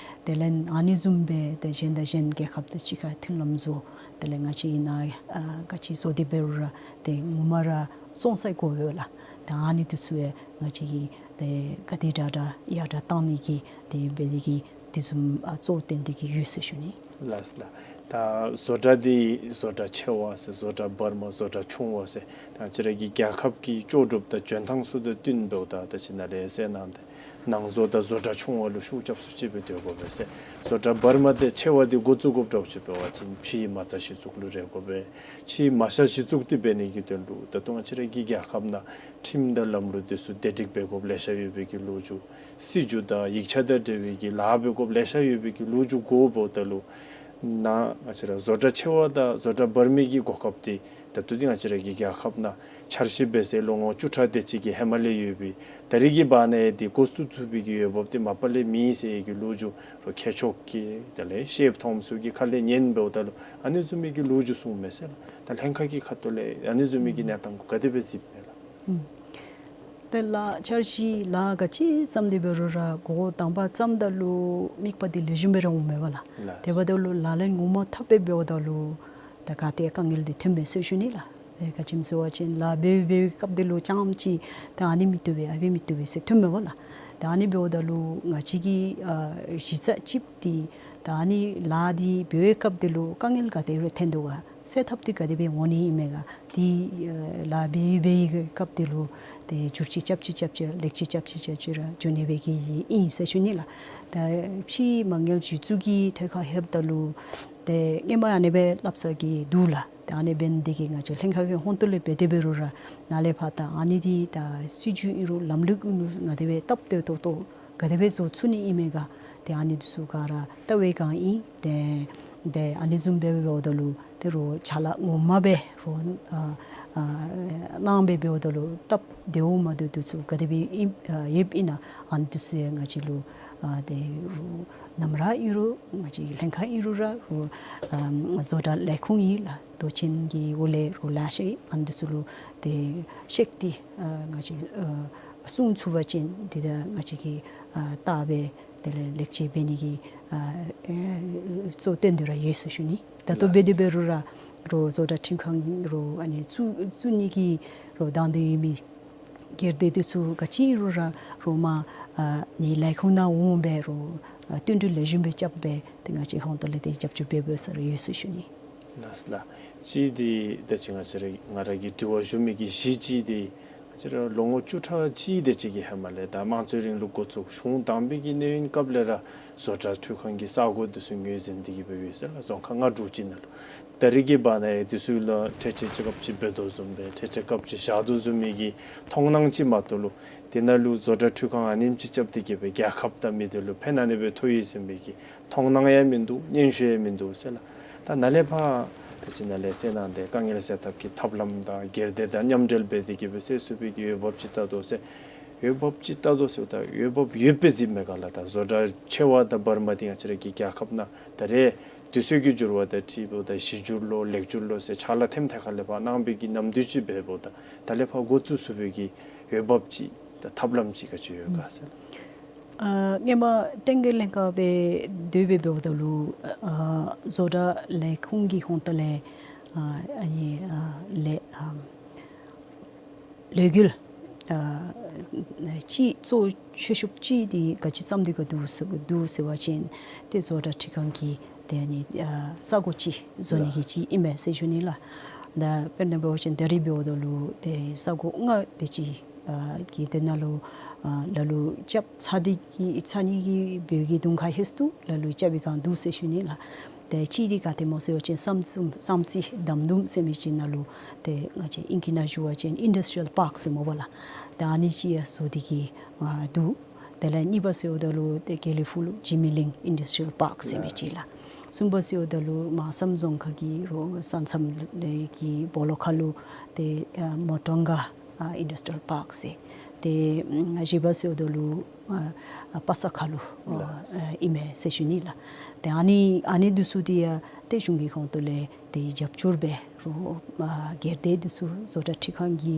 དེ་ལས་ཨ་ནི་བཟུམ་སྦེ་ཏེ་གཞན་དང་གཞན་རྒྱལ་ཁབ་དང་གཅིག་ཁར་མཐུན་ལམ་བཟོ། དེ་ལས་ང་བཅས་ཨིན་ན་ཨ་ག་ཅི་བཟོ་སྟེ་འབད་རུང་ར་ཏེ་ངོ་མ་ར་བཙོང་སའི་དགོ་པས་ལགས། ད་ཨ་ནི་འདི་ཚུ་ཡང་ང་བཅས་ཀྱིས་ཏེ་ག་དེ་དྲག་དྲག་ཡར་དྲག་བཏང་ནི་གི་ཏེ་འབད་དེ་གི་དེ་བཟུམ་ཨ་གཙོ་བོ་བཏོན་ཏེ་གི་ཡོད་ཟེར་ཞུ་ནི། ལགས་ལགས། ད་བཟོ་གྲྭ་འདི་བཟོ་གྲྭ་ཆེ་བ་ཟེར་བཟོ་གྲྭ་བར་མ་བཟོ་གྲྭ་ཆུང་བ་ཟེར་ད་ང་བཅས་ར་གི་རྒྱལ་ཁབ་ཀྱི་ལྕོགས་གྲུབ་དང་འཇོན་ཐང་ཚུ་དང་བསྟུན་འབདཝ་ད་ད་ཅི་ནཱ་ལས་ཟེར་གནང་སྟེ་ནང་བཟོ་དང་བཟོ་གྲྭ་ཆུང་བ་ལུ་ཤུགས་རྐྱབ་སུ་ཅིག་སྦེ་སྡོད་དགོ་པས་ཟེར། བཟོ་གྲྭ་བར་མ་དང་ཆེ་བ་འདི་འགོ་བཙུགས་དགོཔ་འདྲཝ་ཅིག་འབད་བ་ཅིན་ཕྱི་མ་རྩ་གཞི་བཙུགས་ལུ་རེ་དགོ་པས། ཕྱི་མ་ཤ་གཞི་བཙུགས་ཏེ་འབད་ནི་གི་དོན་ལུ་ད་ལྟོ་ང་བཅས་ར་གི་རྒྱལ་ཁབ་ནང་ཁྲིམས་དང་ལམ་ལུགས་འདི་ཚུ་བདེ་སྒྲིག་འབད་དགོཔ་ལེ་ཤ་ཡོད་པའི་གི་ལོ་རྒྱུས། སྲིད་བྱུས་དང་ཡིག་ཆ་དང་འབྲེལ་བའི་གི་ལཱ་འབད་དགོཔ་ལེ་ཤ་ཡོད་པའི་གི་ལོ་རྒྱུས་གོཝ་འབདཝ་ད་ལུ་ནཱ་ང་བཅས་ར་བཟོ་གྲྭ་ཆེ་བ་དང་བཟོ་གྲྭ་བར་མའི་གི་གོ་སྐབས་འདི་ད་ལྟོ་འདི་ང་བཅས་ར་གི་རྒྱལ་ཁབ་ནང་འཆར་གཞི་འབད་ཟེར་ལོ་ངོ་བཅུ་ཕྲག་དེ་ཅིག་གི་ཧེ་མ་ལས་ཡོད་པའི་ད་རིས་ཀྱི་བར་ན་ཡང་འདི་འགོ་བཙུགས་ཚུགས་པའི་གི་འོས་འབབ་འདི་མ་པ་ལས་མེད་ཟེར་གྱི་ལོ་རྒྱུས་རོགས་མཁས་མཆོག་གིས་དེ་ལས་ཤེསཔ་མཐོངམ་ཚུ་གི་ཁ་ལས་ཉན་འབདཝ་ད་ལུ་ཨ་ནི་བཟུམ་མའི་གི་ལོ་རྒྱུས་གསུངམ་མས་ཟེར་ལགས། ད་ལྷན་ཁག་གི་ཁ་ཐུག་ལས་ཨ་ནི་བཟུམ་མའི་གི་གནས་སྟངས་གུ་ག་དེ་སྦེ་གཟིགསཔ་མས་ལགས། ཨུམ། ཏེ་ལཱ་འཆར་གཞི་ལཱ་ག་ཅི་བརྩམས་ཏེ་འབད་རུང་ར་འགོ་དང་པ་བརྩམ་ད་ལུ་དམིགས་པ་འདི་ལེགས་ཤོམ་སྦེ་ར་འོངམ་མས་པ་ལགས། ལགས། དེ་འབདཝ་ད་ལུ་ལག་ལེན་ངོ་མ་འཐབ་སྦེ་འབདཝ་ད་ལུ་ད་ག་ཏེ་དཀའ་ངལ་འདི་ཐོནམ་མས་ཟེར་ཞུ་ནི་ལགས། ཨེ་ག་ཅི་སྨོ་ཟེར་བ་ཅིན་ལཱ་འབད་འབད་བའི་སྐབས་འདི་ལུ་ཙམ་ཅིག་ད་ཨ་ནི་མི་བཏུབ་པས་ཨ་ཕི་མི་བཏུབ་པས་ཟེར་ཐོནམ་མས་པ་ལགས། ད་ཨ་ནི་འབདཝ་ད་ལུ་ང་བཅས་ཀྱི་ཨ་གཞི་རྩ་གཅིག་འདི་ད་ཨ་ནི་ལཱ་འདི་འབད་བའི་སྐབས་འདི་ལུ་དཀའ་ངལ་ག་དེ་ར་ཐོན་དོ་ག། སེལ་ཐབས་འདི་ག་དེ་སྦེ་འོང་ནི་ཨིན་མས་ག། འདི་ཨ་ལཱ་འབད་འབད་བའི་སྐབས་འདི་ལུ་ཏེ་འགྱུར་བཅོས་རྐྱབ་ཅི་རྐྱབ་ཅི་ར་ལེགས་བཅོས་རྐྱབ་ཅི་རྐྱབ་ཅི་ར་འགྱོ་ནི་སྦེ་གི་ཨིན་ཟེར་ཞུ་ནི་ལགས། ད་ཕྱི་མ་དངུལ་གཞི་བཙུགས་ཀྱི་ཐད་ཁར་ལྷོདཔ་ད་ལུ་ཏེ་སྔོན་མ་ཨ་ནི་སྦེ་སླབ་ས་གི་འདུག་ལགས། ཏེ་ཨ་ནི་འབད་ནི་འདི་གིས་ང་བཅས་ལྷན་ཁག་གི་ཧོངས་ཏོ་ལས་འབད་དེ་འབད་རུང་ར་ནཱ་ལས་ཕར་ད་ཨ་ནི་འདི་ད་སྲིད་བྱུས་ཨིན་རུང་ལམ་ལུགས་ཨིན་རུང་ང་བཅས་འབད་སྟབས་བདེ་ཏོག་ཏོ་ག་དེ་སྦེ་བཟོ་ཚུགས་ནི་ཨིན་མས་ག། ཏེ་ཨ་ནི་འདི་ཚུ་ག་ར་བལྟ་བའི་སྒང་ཨིན། ཏེ་ཏེ་ཨ་ནི་བཟུམ་སྦེ་འབདཝ་ད་ལུ་ཏེ་རོགས་ཕྱག་ལཱ་ངོ་མ་སྦེ་རོགས་ཨ་ཨ་གནང་སྦེ་འབདཝ་ད་ལུ་སྟབས་བདེཝ་མ་བདེཝ་འདི་ཚུ་ག་དེ་སྦེ་ཨིན་ཨ་ཡོདཔ་ཨིན་ན་ཨ་ནི་འདི་ཚུ་ཡང་ང་བཅས་ལུ་ཨ་ཏེ་རོགས་ནམ་ར་ཨིན་རུང་ང་བཅས་ལྷན་ཁག་ཨིན་རུང་ར་རོགས་ཨ་བཟོ་གྲྭ་ལས་ཁུངས་ཨིན་ལགས། མདོ་ཆེན་གྱི་འོག་ལས་རོགས་ལཱ་ཤེས་ཨ་ནི་འདི་ཚུ་ལུ་ཏེ་གཤེགས་ཏེ་ཨ་ང་བཅས་ཨ་གསུང་ཚུགས་པ་ཅིན་འདི་ད་ང་བཅས་ཀྱིས་ཨ་བལྟ་སྦེ་དེ་ལས་ལེགས་བཅོས་འབད་ནི་གི་ཨ་ཨེ་གཙོ་བོ་བཏོན་ཏེ་ར་ཡོད་ཟེར་ཞུ་ནི། ད་ལྟོ་ལགས། འབད་དེ་འབད་རུང་ར་རོགས་བཟོ་གྲྭ་ཁྲིམས་ཁང་རོགས་ཨ་ནི་བཙུགས་བཙུགས་ནི་གི་རོགས་དང་འདོད་ཡོད་མི་སྒེར་སྡེ་འདི་ཚུ་ག་ཅི་ཨིན་རུང་ར་རོགས་མར་ཨ་ནི་ལས་ཁུངས་ནང་འོང་སྦེ་རོགས་ཨ་བསྟུན་གྲོས་ལེགས་ཤོམ་སྦེ་རྐྱབ་སྦེ་ཏེ་ང་བཅས་ཧོངས་ཏོ་ལས་ཏེ་རྒྱབ་སྐྱོར་འབད་འབད་ས་ར་ཡོད་ཟེར་ཞུ་ནི། ལགས་ལགས། གཅིག་འདི་ད་ཅི་ང་བཅས་ར་ང་ར་གིས་དྲི་བ་ཞུ་མི་གི་གཞི་གཅིག་འདི་ང་བཅས་ར་ལོ་ངོ་བཅུ་ཕྲག་གཅིག་དེ་ཅིག་གི་ཧེ་མ་ལས་ད་དམངས་གཙོའི་རིང་ལུགས་འགོ་བཙུགས་གཞུང་དང་པའི་གི་གནས་ཡུན་སྐབས་ལས་ར་བཟོ་གྲྭ་འཕྲུལ་ཁང་གི་ས་གོ་འདི་ཚུ་ངོས་འཛིན་འདི་གིས་འབད་ཡོད་ཟེར་ལགས། རྫོང་ཁག་ལྔ་དྲུག་ཅིག་ནང་ལུ། ད་རིས་ཀྱི་བར་ན་ཡང་འདི་ཚུ་ལུ་ཁྲལ་ཁྲལ་ཅིག་སྐབས་ཅིག་འབད་དོ་བཟུམ་སྦེ་ཁྲལ་ཁྲལ་སྐབས་ཅིག་བཞག་དོ་བཟུམ་མའི་གི་མཐོང་སྣང་ཅིག་མ་གཏོགས་ལུ་དེ་ནང་ལུ་བཟོ་གྲྭ་འཕྲུལ་ཁང་ཨ་ནེམ་ཅིག་རྐྱབ་སྟེ་གི་སྦེ་རྒྱལ་ཁབ་དང་མི་སྡེ་ལུ་ཕན་ཨ་ནེ་སྦེ་ཐོགས་ཡི་ཟེར་མི་གི་མཐོང་སྣང་ཡང་མིན་འདུག། སྙན་ཞུ་ཡང་མིན་འདུག་ཟེར་ལགས། ད་ནཱ་ལས་ཕར་ད་ཅི་ནཱ་ལས་ཟེར་གནང་སྟེ་དཀའ་ངལ་སེལ་ཐབས་ཀྱི་ཐབས་ལམ་དང་སྒེར་སྡེ་དང་མཉམ་འབྲེལ་འབད་དེ་གི་སྦེ་སེལ་ཚུགས་པའི་གི་འོས་འབབ་ཅིག་བལྟ་དོ་ཟེར། འོས་འབབ་ཅིག་བལྟ་དོ་ཟེརཝ་ད་འོས་འབབ་ཡོདཔ་སྦེ་གཟིགསཔ་མས་ག་ལགས། ད་བཟོ་གྲྭ་ཆེ་བ་དང་བར་མ་འདི་ང་བཅས་ར་གི་རྒྱལ་ཁབ་ནང་ད་རེས་དུས་ཚོད་ཀྱི་འགྱུར་བ་དང་འཁྲིལཝ་ད་གཞི་འགྱུར་ལོ་ལེགས་འགྱུར་ལོ་ཟེར་ཕྱག་ལཱ་ཐེམ་ཐད་ཁ་ལས་ཕར་གནང་པའི་གི་ནམ་དུས་ཅིག་འབདཝ་ད་ད་ལས་ཕར་འགོ་བཙུགས་ཚུགས་པའི་གི་འོས་འབབ་ཅིག་དང་ཐབས་ལམ་ཅིག་ག་ཅི་ཡོད་ག་ཟེར། ཨ་སྔོན་མ་བསྟན་རྒྱས་ལྷན་ཁག་སྦེ་སྡོད་སྦེ་འབདཝ་ད་ལུ་ཨ་བཟོ་གྲྭ་ལས་ཁུངས་ཀྱི་ཧོངས་ཏོ་ལས་ཨ་ཨ་ནི་ཨ་ལས་ཨ་ལས་འགུལ་ཨ་ཅིག་གཙོ་ཆེ་ཤོས་ཅིག་འདི་ག་ཅི་བརྩམས་ཏེ་གི་འདུག་ཟེར་འདུག་ཟེར་བ་ཅིན་ཏེ་བཟོ་གྲྭ་འཕྲུལ་ཁང་གི་ཏེ་ཨ་ནི་ཨ་ས་གོ་ཅིག་བཟོ་ནི་གི་ཅིག་ཨིན་མས་ཟེར་ཞུ་ནི་ལགས། ད་དཔེར་ན་འབད་བ་ཅིན་ད་རིས་འབདཝ་ད་ལུ་ཏེ་ས་གོ་ལྔ་དེ་ཅིག་ཨ་གི་དེ་ནང་ལུ་ཨ་ལ་ལུ་རྐྱབ་ཚར་ཏེ་གི་ཚར་ནི་གི་འབད་གི་དུང་ཁ་ཧེ་སུ་ལ་ལུ་རྐྱབ་པའི་སྒང་འདུག་ཟེར་ཞུ་ནི་ལགས། ཏེ་གཅིག་འདི་ག་ཏེ་སྨོ་ཟེར་བ་ཅིན་བསམ་རྩེ་བསམ་རྩེ་དམ་འདུམ་ཟེར་མི་ཅིག་ནང་ལུ་ཏེ་ང་བཅས་ཨིང་སྐད་ནང་ཞུ་བ་ཅིན་ཨིན་ཌསི་ཊི་རི་ཡལ་པཱརཀ་ཟེར་སྨོ་པ་ལགས། ཏེ་ཨ་ནི་ཅིག་ཡང་བཟོ་སྟེ་གི་ཨ་འདུག། དེ་ལས་གཉིས་པ་ཟེརཝ་ད་ལུ་ཏེ་དགེ་ལེགས་ཕུག་ལུ་ཇི་མི་ལིང་ཨིན་ཌསི་ཊི་རི་ཡལ་པཱརཀ་ཟེར་མི་ཅིག་ལགས། གསུམ་པ་ཟེརཝ་ད་ལུ་མ་སམ་རྫོང་ཁག་གི་རོ་ས་མཚམས་ལས་ཀྱི་སྦོ་ལོགས་ཁ་ལུ་ཏེ་ཨ་མོ་ཊོང་ག་ཨ་ཨིན་ཌསི་ཊི་རི་ཡལ་པཱརཀ་ཟེར། ཏེ་ཨ་བཞི་པ་ཟེརཝ་ད་ལུ་ཨ་ཨ་པ་ས་ཁ་ལུ་ཨ་ལགས། ཨ་ཨིན་མས་ཟེར་ཞུ་ནི་ལགས། ཏེ་ཨ་ནི་ཨ་ནི་འདི་ཚུ་འདི་ཡང་ཏེ་གཞུང་གི་ཁོངས་ཏོ་ལས་ཏེ་རྒྱབ་སྐྱོར་འབད་རུང་ཨ་སྒེར་སྡེ་འདི་ཚུ་བཟོ་གྲྭ་འཕྲུལ་ཁང་གི་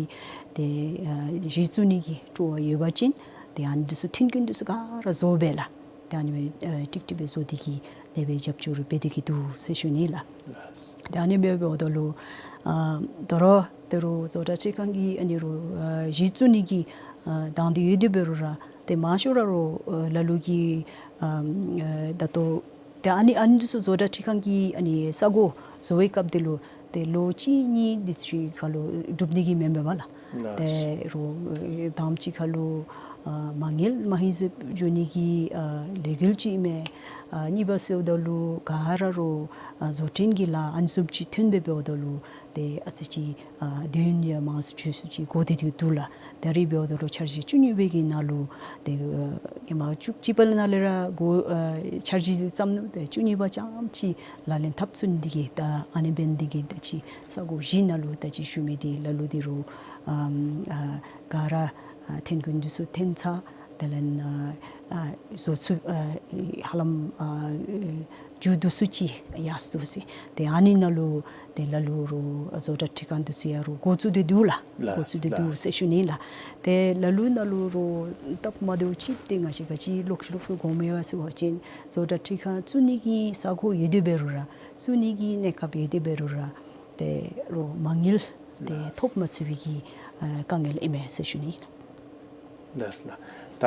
ཏེ་ཨ་གཞི་བཙུགས་ནི་གི་སྤྲོ་བ་ཡོད་པ་ཅིན་ཏེ་ཨ་ནི་འདི་ཚུ་མཐུན་རྐྱེན་འདི་ཚུ་ག་ར་བཟོ་སྦེ་ལགས། ཏེ་ཨ་ནི་སྦེ་ཨ་ཀྲིག་ཀྲི་སྦེ་བཟོ་སྟེ་གི་དེ་སྦེ་རྒྱབ་སྐྱོར་འབད་དེ་གི་འདུག་ཟེར་ཞུ་ནི་ལགས། ཏེ་ཨ་ནི་སྦེ་འབདཝ་ད་ལུ་ཨ་ད་རུང་ད་རུང་བཟོ་གྲྭ་འཕྲུལ་ཁང་གི་ཨ་ནི་རོགས་ཨ་གཞི་བཙུགས་ནི་གི་ཨ་དང་འདོད་ཡོད་དེ་འབད་རུང་ར་ཏེ་མང་ཤོས་ར་རོགས་ཨ་ལ་ལུ་གིས་ཨ་ཨ་ད་ལྟོ་ ཏེ་ཨ་ནི་ཨ་ནི་འདི་ཚུ་བཟོ་གྲྭ་ཁྲིད་ཁང་གི་ཨ་ནི་ས་གོ་བཟོ་བའི་སྐབས་དེ་ལུ་ཏེ་ལོ་གཅིག་གཉིས་འདི་ཚུ་ཁར་ལུ་གྲུབ་ནི་གི་མེན་པས་པ་ལགས། ལགས། ཏེ་རོགས་ཨེ་དང་པ་ཅིག་ཁར་ལུ་ཨ་མ་དངུལ་མ་ཧིང་སུ་འགྱོ་ནི་གི་ཨ་ལས་འགུལ་ཅིག་མས། ཨ་གཉིས་པ་ཟེརཝ་ད་ལུ་ག་ར་རོགས་ཨ་བཟོ་སྐྲུན་གྱི་ལཱ་ཨ་ནི་བཟུམ་ཅིག་ཐོན་སྦེ་འབདཝ་ད་ལུ་ཏེ་ཨ་ཙི་ཅིག་ཨ་དུས་ཡུན་ཡང་མང་སུ་ཆུང་སུ་ཅིག་འགོར་ཏེ་འདུག་ལགས། ད་རིས་འབདཝ་ད་ལུ་འཆར་གཞི་བཅུ་གཉིས་པའི་གི་ནང་ལུ་ཏེ་ཨ་ཧེ་མ་བཅུ་གཅིག་པ་ལས་ནང་ལས་ར་འགོ་ཨ་འཆར་གཞི་འདི་བརྩམས་ནུག། ཏེ་བཅུ་གཉིས་པ་རྐྱངམ་ཅིག་ལག་ལེན་འཐབ་ཚུགས་ནི་དེ་གིས་ད་ཨ་ནི་འབད་ནི་དེ་གིས་ད་ཅི་ས་གོ་བཞི་ནང་ལུ་ད་ཅི་ཞུ་མི་འདི་ལ་ལུ་འདི་རུ་ཨམ་ཨ་ག་ར་ཨ་ཐོན་ཁུངས་འདི་ཚུ་ཐོན་ཚར། དེ་ལས་ཨ་ཨ་བཟོ་ཚུགས་ཨ་ཧ་ལམ་ཨ་མཇུག་བསྡུ་ཚུགས་ཅི་ཡར་སོ་ཡི་ཟེར། ཏེ་ཨ་ནི་ནང་ལུ་ཏེ་ལ་ལུ་རོགས་བཟོ་གྲྭ་ཁྲིད་ཁང་འདི་ཚུ་ཡང་རོགས་འགོ་བཙུགས་ཏེ་འདུག་ལགས། ལགས། འགོ་བཙུགས་ཏེ་འདུག་ལགས་ཟེར་ཞུ་ནི་ལགས། ཏེ་ལ་ལུ་ནང་ལུ་རོགས་སྟབས་མ་བདེཝ་ཅིག་ཏེ་ང་བཅས་ག་ཅི་ལོག་ལོག་དགོངསམ་ཡོད་ཟེར་བ་ཅིན་བཟོ་གྲྭ་ཁྲིད་ཁང་བཙུགས་ནི་གི་ས་གོ་ཡོད་དེ་འབད་རུང་ར་བཙུགས་ནི་གི་གནས་སྐབས་ཡོད་དེ་འབད་རུང་ར་ཏེ་རོགས་མ་དངུལ་ཏེ་ལགས། ཐོབ་མ་ཚུགས་པའི་གི་ཨ་དཀའ་ངལ་ཨིན་མས་ཟེར་ཞུ་ནི་ལགས། ལགས་ལགས། ད་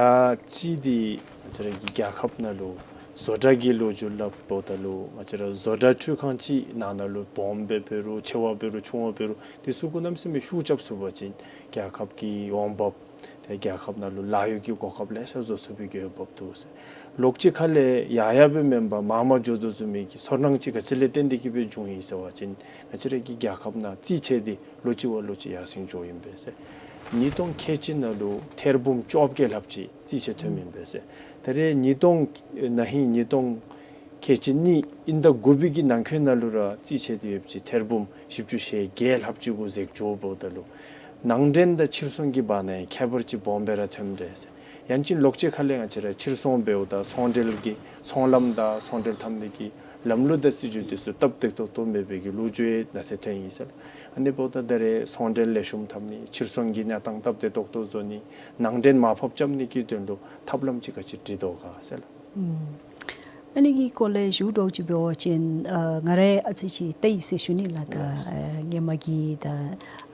ཅི་འདི་ང་བཅས་ར་གི་རྒྱལ་ཁབ་ནང་ལུ་བཟོ་གྲྭ་གི་ལོ་རྒྱུས་སླབ་འབདཝ་ད་ལུ་ང་བཅས་ར་བཟོ་གྲྭ་ཁྲུས་ཁང་ཅིག་ནང་ན་ལུ་སྦོམ་སྦེ་འབད་རུང་ཆེ་བ་འབད་རུང་ཆུང་བ་འབད་རུང་འདི་ཚུ་གུ་གནམ་མེད་ས་མེད་ཤུགས་རྐྱབ་ཚུགས་པ་ཅིན་རྒྱལ་ཁབ་ཀྱི་འོང་འབབ་ཏེ་རྒྱལ་ཁབ་ནང་ལུ་ལཱ་གཡོག་གི་གོ་སྐབས་ལེ་ཤ་བཟོ་ཚུགས་པའི་གི་འོས་འབབ་འདུག་ཟེར། ལོགས་ཅིག་ཁ་ལས་ཡར་ཡར་སྦེ་མེན་པར་མར་མར་འགྱོ་དོ་བཟུམ་མའི་གི་ཚོར་སྣང་ཅིག་ག་ཅི་ལས་བརྟེན་ཏེ་གི་སྦེ་བྱུང་ཡི་ཟེར་བ་ཅིན་ང་བཅས་ར་གི་རྒྱལ་ཁབ་ནང་རྩིས་ཆད་འདི་ལོ་གཅིག་བ་ལོ་གཅིག་ཡར་སེང་འགྱོཝ་ཨིན་པས་ཟེར། ཉིས་སྟོང་ཁལ་གཅིག་ནང་ལུ་ཐེར་འབུམ་བཅོ་བརྒྱད་ལྷགཔ་ཅིག་རྩིས་ཆད་ཐོནམ་ཨིན་པས་ཟེར། ད་རེས་ཉིས་སྟོང་ན་ཧིང་ཉིས་སྟོང་ཁལ་གཅིག་གཉིས་དབྱིན་ཟླ་དགུ་པའི་གི་ནང་འཁོད་ནང་ལུ་ར་རྩིས་ཆད་དེ་ཡོདཔ་ཅིག་ཐེར་འབུམ་བཞི་བཅུ་ཞེ་བརྒྱད་ལྷགཔ་ཅིག་གུ་འཛེགས་འགྱོ་འབདཝ་ད་ལུ་ནང་འདྲེན་དང་ཕྱིར་ཚོང་གི་བར་ན་ཡང་ཁྱད་པར་ཅིག་སྦོམ་སྦེ་ར་ཐོནམ་འདྲས་ཟེར། ཡང་ཅིན་ལོགས་ཅིག་ཁ་ལས་ང་བཅས་ར་ཕྱིར་ཚོང་འབདཝ་ད་ཚོང་འབྲེལ་གྱི་ཚོང་ལམ་དང་ཚོང་འབྲེལ་འཐབ་ནི་གི་ལམ་ལུགས་དང་སྲིད་བྱུས་འདི་ཚུ་སྟབས་བདེ་ཏོག་ཏོ་མེད་པའི་གི་ལོ་རྒྱུས་ཡང་ནང་ཏེ་ཐོན་ཡི་ཟེར། ཨ་ནི་འབདཝ་ད་ད་རེས་ཚོང་འབྲེལ་ལེགས་ཤོམ་འཐབ་ནི་ཕྱིར་ཚོང་གི་གནས་སྟངས་སྟབས་བདེ་ཏོག་ཏོ་བཟོ་ནི་ནང་འདྲེན་མར་ཕབ་རྐྱབ་ནི་གི་དོན་ལུ་ཐབས་ལམ་ཅིག་ག་ཅི་སྒྲིག་དོ་ག་ཟེར་ལགས། ཨུམ། ཨ་ནི་གི་སྐོར་ལས་ཞུ་དོ་ཅིག་འབད་བ་ཅིན་ཨ་ང་ར་ཨ་ཙི་ཅིག་བལྟ་ཡི་ཟེར་ཞུ་ནི་ལགས། ད་ཨ་སྔོན་མ་གི་ད་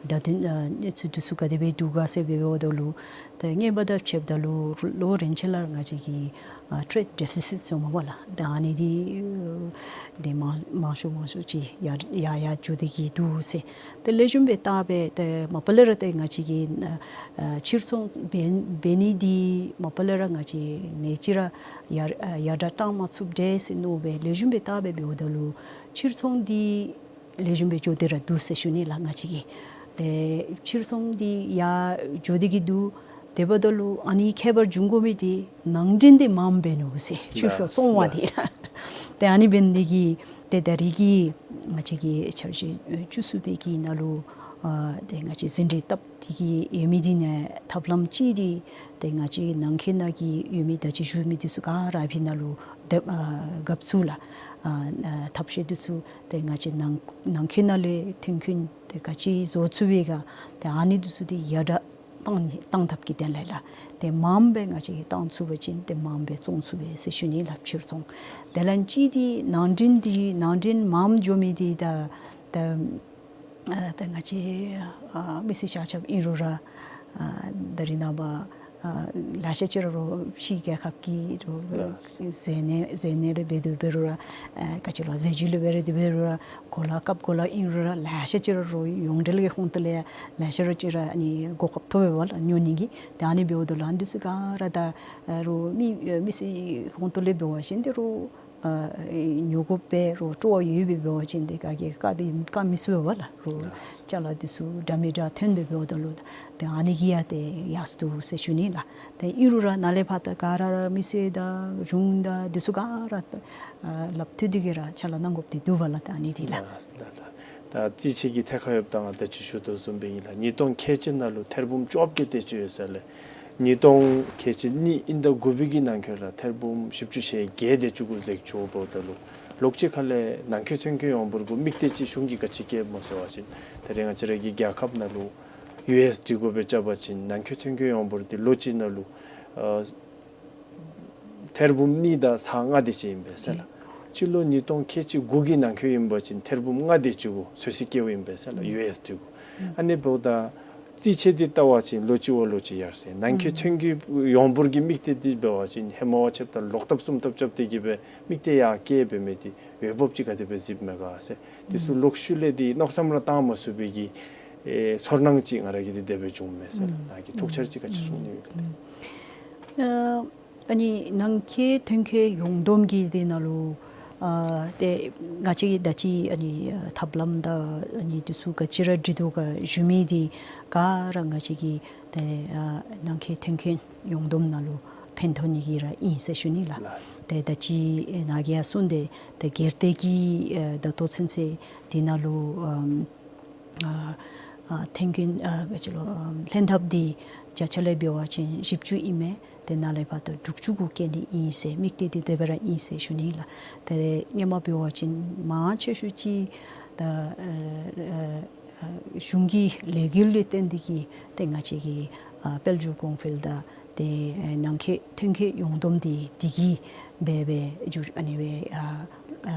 ད་དུང་ཨ་གནས་ཚུལ་འདི་ཚུ་ག་དེ་སྦེ་འདུག་ག་ཟེར་སྦེ་འབདཝ་ད་ལུ་ད་སྔོན་མ་དང་ཕྱདཔ་ད་ལུ་ལོ་རིམ་བཞིན་ལས་ང་བཅས་ཀྱི་ཨ་ཊེཌ་ཌེ་ཕི་སིཊ་ཟེར་མས་པ་ལགས། ད་ཨ་ནི་འདི་ཨ་འདི་མང་མང་ཤོས་མང་ཤོས་ཅིག་ཡར་ཡར་ཡར་འགྱོ་སྟེ་གི་འདུག་ཟེར། ཏེ་ལེགས་ཤོམ་སྦེ་བལྟ་སྦེ་ཏེ་མ་པ་ལས་ར་ཏེ་ང་བཅས་ཀྱི་ཨ་ཕྱིར་ཚོང་འབད་འབད་ནི་འདི་མ་པ་ལས་ར་ང་བཅས་ནེ་ཅིག་ར་ཡར་ཨ་ཡར་དྲག་བཏང་མ་ཚུགསཔ་འདྲས་ཟེར་མནོ་སྦེ་ལེགས་ཤོམ་སྦེ་བལྟ་སྦེ་འབདཝ་ད་ལུ་ཕྱིར་ཚོང་འདི་ལེགས་ཤོམ་སྦེ་འགྱོ་སྟེ་ར་འདུག་ཟེར་ཞུ་ནི་ལགས། ང་བཅས་ཀྱི་ཏེ་ཕྱིར་ཚོང་འདི་ཡར་འགྱོ་སྟེ་གི་འདུག། དེ་འབདཝ་ད་ལུ་ཨ་ནི་ཁྱད་པར་འབྱུང་དགོ་མི་འདི་ནང་འདྲེན་འདི་མངམ་འབད་ནུག་ཟེར། ཕྱིར་ཚོང་བ་འདི་ཏེ་ཨ་ནི་འབད་ནི་འདི་གིས་ཏེ་ད་རིས་ཀྱི་ང་བཅས་ཀྱི་འཆར་གཞི་བཅུ་གསུམ་པའི་གི་ནང་ལུ་ཨ་ཏེ་ང་བཅས་ཟིན་བྲིས་བཏབ་སྟེ་གི་ཡོད་མི་འདི་ནང་ཐབས་ལམ་ཅིག་འདི་ཏེ་ང་བཅས་ནང་འཁོད་ནང་གི་ཡོད་མི་ད་ཅི་ཞུ་མི་འདི་ཚུ་ག་ར་ཨ་ཕི་ནང་ལུ་ཏེ་ཨ་གབ་ཚུགས་ལགས། ཨ་ཨ་ཐབས་ཤེས་འདི་ཚུ་ཏེ་ང་བཅས་ནང་ནང་འཁོད་ནང་ལས་ཐོན་ཁུངས་ཏེ་ག་ཅི་བཟོ་ཚུགས་པས་ག་ཏེ་ཨ་ནི་འདི་ཚུ་འདི་ཡར་དྲག་བཏང་ནི་བཏང་ཐབས་ཀྱི་དོན་ལས་ལགས། ཏེ་མངམ་སྦེ་ང་བཅས་ཀྱིས་བཏང་ཚུགས་པ་ཅིན་ཏེ་མངམ་སྦེ་བཙོང་ཚུགས་པས་ཟེར་ཞུ་ནི་ལགས་ཕྱིར་ཚོང་། དེ་ལས་ཅིག་འདི་ནང་འདྲེན་འདི་ནང་འདྲེན་མངམ་འགྱོ་མི་འདི་ད་ད་ཨ་ད་ང་བཅས་ཨ་མི་སེར་ཆ་ཁྱབ་ཨིན་རུང་ར་ཨ་ད་རིས་ནངས་པ་ཨ་ལེ་ཤ་ཅིག་ར་རོགས་ཕྱི་རྒྱལ་ཁབ་ཀྱི་རོགས་ལགས། ཟས་ནང་ཟས་ནང་ལས་འབད་དེ་འབད་རུང་ར་ཨ་ག་ཅི་ལོ་ཟས་བཅུད་ལས་འབད་དེ་འབད་རུང་ར་གོ་ལ་སྐབས་གོ་ལ་ཨིན་རུང་ར་ལེ་ཤ་ཅིག་ར་རོགས་ཡོངས་འབྲེལ་གྱི་ཧོང་ཏོ་ལས་ལེ་ཤ་ར་ཅིག་ར་ཨ་ནི་གོ་སྐབས་ཐོབ་པས་པ་ལགས་ཉོ་ནི་གི། ཏེ་ཨ་ནི་འབདཝ་ད་ལུ་ཨ་ནི་འདི་ཚུ་ག་ར་ད་ཨ་རོགས་མི་ཨ་མི་སེར་ཧོང་ཏོ་ལས་འབད་བ་ཅིན་ཏེ་རོགས་ཨ་ཉོ་དགོཔ་སྦེ་རོགས་སྤྲོ་བ་ཡོད་པའི་འབད་བ་ཅིན་ཏེ་ག་གིས་བཀག་སྟེ་བཀག་མི་ཚུགས་པས་པ་ལགས། རོགས་ལགས། ཅ་ལ་འདི་ཚུ་འདྲ་མི་འདྲ་ཐོན་པའི་འབདཝ་ད་ལུ་ཏེ་ཨ་ནི་གིས་ཡང་ཏེ་ཡར་སོ་འདུག་ཟེར་ཞུ་ནི་ལགས། ཏེ་ཨིན་རུང་ར་ནཱ་ལས་ཕར་ད་ག་ར་ར་མི་སེར་དང་གཞུང་དང་འདི་ཚུ་ག་ར་ཨ་སླབ་ཐུབ་དེ་གིས་ར་ཕྱག་ལཱ་གནང་དགོཔ་འདི་འདུག་པ་ལགས། ད་ཨ་ནི་འདི་ལགས། ལགས་ལགས་ལགས། ད་རྩིས་ཆད་ཀྱི་ཐད་ཁར་ཡོདཔ་ད་ང་ད་ཅི་ཞུ་དོ་བཟུམ་སྦེ་ཨིན་ལགས། ཉིས་སྟོང་ཁལ་གཅིག་ནང་ལུ་ཐེར་འབུམ་བཅོ་བརྒྱད་དེ་ཅིག་ཡོད་ས་ལས་ཉིས་སྟོང་ཁལ་གཅིག་གཉིས་དབྱིན་ཟླ་དགུ་པའི་གི་ནང་འཁོད་ལུ་ཐེར་འབུམ་བཞི་བཅུ་ཞེ་བརྒྱད་དེ་ཅིག་གུ་འཛེགས་འགྱོ་འབདཝ་ད་ལུ་ལོགས་ཅིག་ཁ་ལས་ནང་འཁོད་ཐོན་ཁུངས་ཡོངས་འབོར་གུ་དམིགས་གཏད་ཅིག་གཞུང་གིས་ག་ཅི་བསྐྱེདཔ་སྨོ་ཟེར་བ་ཅིན་ད་རེས་ང་བཅས་ར་གི་རྒྱལ་ཁབ་ནང་ལུ་ཡུ་ཨེསི་ཌི་གུ་སྦེ་རྐྱབ་པ་ཅིན་ནང་འཁོད་ཐོན་ཁུངས་ཡོངས་འབོར་འདི་ལོ་གཅིག་ནང་ལུ་ཨ་ཐེར་འབུམ་གཉིས་དང་ཚག་ལྔ་དེ་ཅིག་ཨིན་པས་ཟེར་ལགས། སྤྱི་ལོ་ཉིས་སྟོང་ཁལ་གཅིག་དགུ་གི་ནང་འཁོད་ཨིན་པ་ཅིན་ཐེར་འབུམ་ལྔ་དེ་ཅིག་གུ་ཚོད་བསྲེ་བསྐྱེདཔ་ཨིན་པས་ཟེར་ལགས་ཡུ་ཨེསི་ཌི་གུ། ཨ་ནི་འབདཝ་ད་ རྩིས་ཆད་འདི་བལྟ་བ་ཅིན་ལོ་གཅིག་བ་ལོ་གཅིག་ཡར་སེང་ནང་འཁོད་ཐོན་སྐྱེད་ཡོངས་འབོར་གྱི་དམིགས་གཏད་འདི་འབད་བ་ཅིན་ཧེ་མ་བ་ཆད་ད་ལོག་ཐབས་གསུམ་ཐབས་རྐྱབ་སྟེ་གི་སྦེ་དམིགས་གཏད་ཡར་བསྐྱེད་འབད་མི་འདི་འོས་འབབ་ཅིག་ག་དེ་སྦེ་གཟིགསཔ་མས་ག་ཟེར། དེ་ཚུ་ལོག་ཤུལ་ལས་འདི་མནོ་བསམ་ར་བཏང་མ་ཚུགས་པའི་གི་ཨེ་ཚོར་སྣང་ཅིག་ང་ར་གིས་འདི་དེ་སྦེ་བྱུངམ་མས་ཟེར། ང་གིས་ཐུགས་འཆར་ཅིག་ག་ཅི་གསུང་ནི་ཡོད་ག་ལགས། ཨ་ཨ་ནི་ནང་འཁོད་ཐོན་སྐྱེད་ཡོངས་བསྡོམས་ཀྱི་དེ་ནང་ལུ་ཨ་ཏེ་ང་བཅས་ཀྱིས་ད་ཅི་ཨ་ནི་ཐབས་ལམ་དང་ཨ་ནི་དེ་ཚུ་ག་ཅི་ར་སྒྲིག་དོ་ག་ཞུ་མི་འདི་ག་ར་ང་བཅས་ཀྱི་ཏེ་ཨ་ནང་འཁོད་ཐོན་སྐྱེད་ཡོངས་བསྡོམས་ནང་ལུ་ཕན་ཐོགས་ནི་གི་ར་ཨིན་ཟེར་ཞུ་ནི་ལགས། ལགས། ཏེ་ད་ཅི་ཨེ་ནཱ་གིས་ཡང་གསུངས་ཏེ་ཏེ་སྒེར་སྡེ་གི་ཨེ་ད་ལྟོ་ཚུན་ཚོད་དེ་ནང་ལུ་ཨམ་ཨ་ཨ་ཐོན་སྐྱེད་ཨ་ག་ཅི་ལོ་ཨམ་ལྷན་ཐབས་འདི་བརྒྱ་ཆ་ལས་འབད་བ་ཅིན་བཞི་བཅུ་ཨིན་མས། ཏེ་ནཱ་ལས་ཕར་ད་དྲུག་ཅུ་གུ་བསྐྱེད་ནི་ཨིན་ཟེར་དམིགས་གཏད་འདི་དེ་སྦེ་ར་ཨིན་ཟེར་ཞུ་ནི་ལགས། ཏེ་སྔོན་མ་འབད་བ་ཅིན་མང་ཆེ་ཤོས་ཅིག་ད་ཨ་ཨ་ཨ་གཞུང་གི་ལས་འགུལ་ལས་བརྟེན་ཏེ་གི་ཏེ་ང་བཅས་ཀྱི་ཨ་དཔལ་འབྱོར་གོང་འཕེལ་དང་ཏེ་ཨེ་ནང་འཁོད་ཐོན་སྐྱེད་ཡོངས་བསྡོམས་འདི་དེ་གིས་འབད་འབད་འགྱུར་ཨ་ནི་སྦེ་ཨ་ཨ་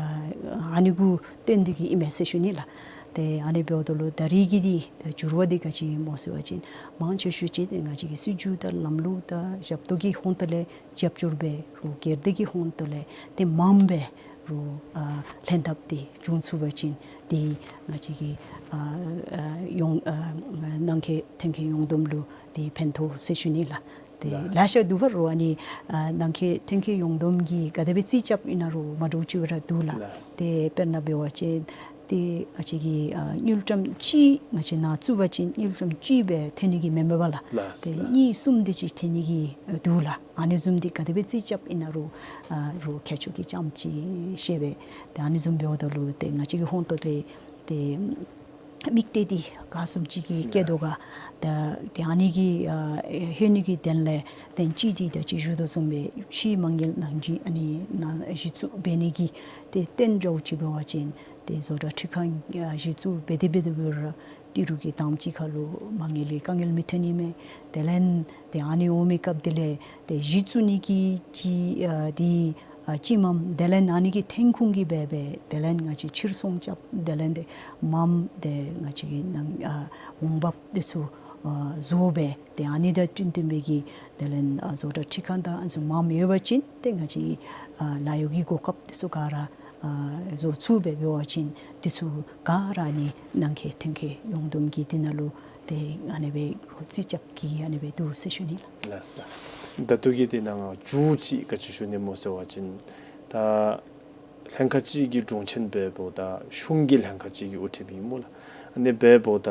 ཨ་ནི་གུ་བརྟེན་ཏེ་གི་ཨིན་མས་ཟེར་ཞུ་ནི་ལགས། ཏེ་ཨ་ནི་འབདཝ་ད་ལུ་ད་རེས་ཀྱི་འདི་ད་འགྱུར་བ་འདི་ག་ཅི་ཨིན་སྨོ་ཟེར་བ་ཅིན་མང་ཆེ་ཤོས་ཅིག་ཏེ་ང་བཅས་ཀྱི་སྲིད་བྱུས་དང་ལམ་ལུགས་དང་ཞབས་ཏོག་གི་ཧོང་ཏོ་ལས་རྒྱབ་སྐྱོར་འབད་རུང་སྒེར་སྡེ་གི་ཧོང་ཏོ་ལས་ཏེ་མངམ་འབད་རུང་ཨ་ལྷན་ཐབས་འདི་བྱུང་ཚུགས་པ་ཅིན་ཏེ་ང་བཅས་ཀྱི་ཨ་ཨ་ཡོངས་ཨ་ནང་འཁོད་ཐོན་སྐྱེད་ཡོངས་བསྡོམས་ལུ་ཏེ་ཕན་ཐོགས་ཟེར་ཞུ་ནི་ལགས། ཏེ་ལགས། ལེ་ཤ་འདུག་པ་རུང་ཨ་ནི་ཨ་ནང་འཁོད་ཐོན་སྐྱེད་ཡོངས་བསྡོམས་ཀྱི་ག་དེ་སྦེ་རྩིས་རྐྱབ་ཨིན་ན་རུང་མ་འདྲཝ་ཅིག་ར་འདུག་ལགས། ལགས། ཏེ་དཔེར་ན་འབད་བ་ཅིན་ཏེ་ང་བཅས་ཀྱི་ཨ་དངུལ་ཀྲམ་གཅིག་ང་བཅས་ནང་བཙུགས་པ་ཅིན་དངུལ་ཀྲམ་གཅིག་སྦེ་ཐོན་ནི་གི་མེན་མས་པ་ལགས། ལགས། ཏེ་ལགས། གཉིས་གསུམ་དེ་ཅིག་ཐོན་ནི་གི་ཨ་འདུག་ལགས། ཨ་ནི་བཟུམ་འདི་ག་དེ་སྦེ་རྩིས་རྐྱབ་ཨིན་ན་རུང་ཨ་རུང་ཁྱད་ཆོས་ཀྱི་ཙམ་ཅིག་ཤེས་པས། ཏེ་ཨ་ནི་བཟུམ་འབདཝ་ད་ལུ་ཏེ་ང་བཅས་ཀྱི་ཧོང་ཏོ་ལས་ཏེ་དམིགས་གཏད་འདི་ག་བཟུམ་ཅིག་གི་བསྐྱེད་དོ་ག་ད་ཏེ་ཨ་ནི་གི་ཨ་ཧེ་ནི་གི་དོན་ལས་ཏེ་ཅི་འདི་ད་ཅི་ཞུ་དོ་བཟུམ་སྦེ་ཕྱི་མ་དངུལ་ནང་འཇུག་ཨ་ནི་ནང་གཞི་བཙུགས་འབད་ནི་གི་ཏེ་རྟེན་འབྲེལ་ཅིག་འབད་བ་ཅིན་ཏེ་བཟོ་གྲྭ་ཁྲི་ཁང་ཨ་གཞི་བཙུགས་འབད་དེ་འབད་དེ་འབད་རུང་ཏི་རུ་གི་དང་པ་ཅིག་ཁར་ལུ་མ་དངུལ་གྱི་དཀའ་ངལ་མི་ཐོན་ནི་མས། དེ་ལས་ཏེ་ཨ་ནི་འོང་མི་སྐབས་དེ་ལས་ཏེ་གཞི་བཙུགས་ནི་གི་ཅིག་ཨ་འདི་ཨ་ཅིག་མངམ་དེ་ལས་ཨ་ནི་གི་ཐོན་ཁུངས་ཀྱི་འབད་འབད་དེ་ལས་ང་བཅས་ཕྱིར་ཚོང་རྐྱབ་དེ་ལས་ཏེ་མངམ་ཏེ་ང་བཅས་ཀྱི་ནང་ཨ་འོང་འབབ་དེ་ཚུ་ཨ་བཟོ་སྦེ་ཏེ་ཨ་ནི་དང་བསྟུན་བསྟུན་པའི་གི་དེ་ལས་ཨ་བཟོ་གྲྭ་ཁྲི་ཁང་དང་ཨ་ནི་ཚུ་མངམ་ཡོད་པ་ཅིན་ཏེ་ང་བཅས་ཨ་ལཱ་གཡོག་གི་གོ་སྐབས་དེ་ཚུ་ག་ར་ཨ་བཟོ་ཚུགས་སྦེ་འབད་བ་ཅིན་དེ་ཚུ་ག་ར་ནི་ནང་འཁོད་ཐོན་སྐྱེད་ཡོངས་བསྡོམས་ཀྱི་དེ་ནང་ལུ་ཏེ་ཨ་ནི་སྦེ་རྩིས་རྐྱབ་ཀྱི་ཨ་ནི་སྦེ་འདུག་ཟེར་ཞུ་ནི་ལགས། ལགས་ལགས། ད་ལྟོ་གི་དེ་ནང་མཇུག་ཅིག་ག་ཅི་ཞུ་ནི་སྨོ་ཟེར་བ་ཅིན་ད་ལྷན་ཁག་ཅིག་གི་དྲུང་ཆེན་འབདཝ་ད་གཞུང་གི་ལྷན་ཁག་ཅིག་གི་དབུ་ཁྲིདཔ་ཨིན་སྨོ་ལགས། ཨ་ནི་འབདཝ་ད་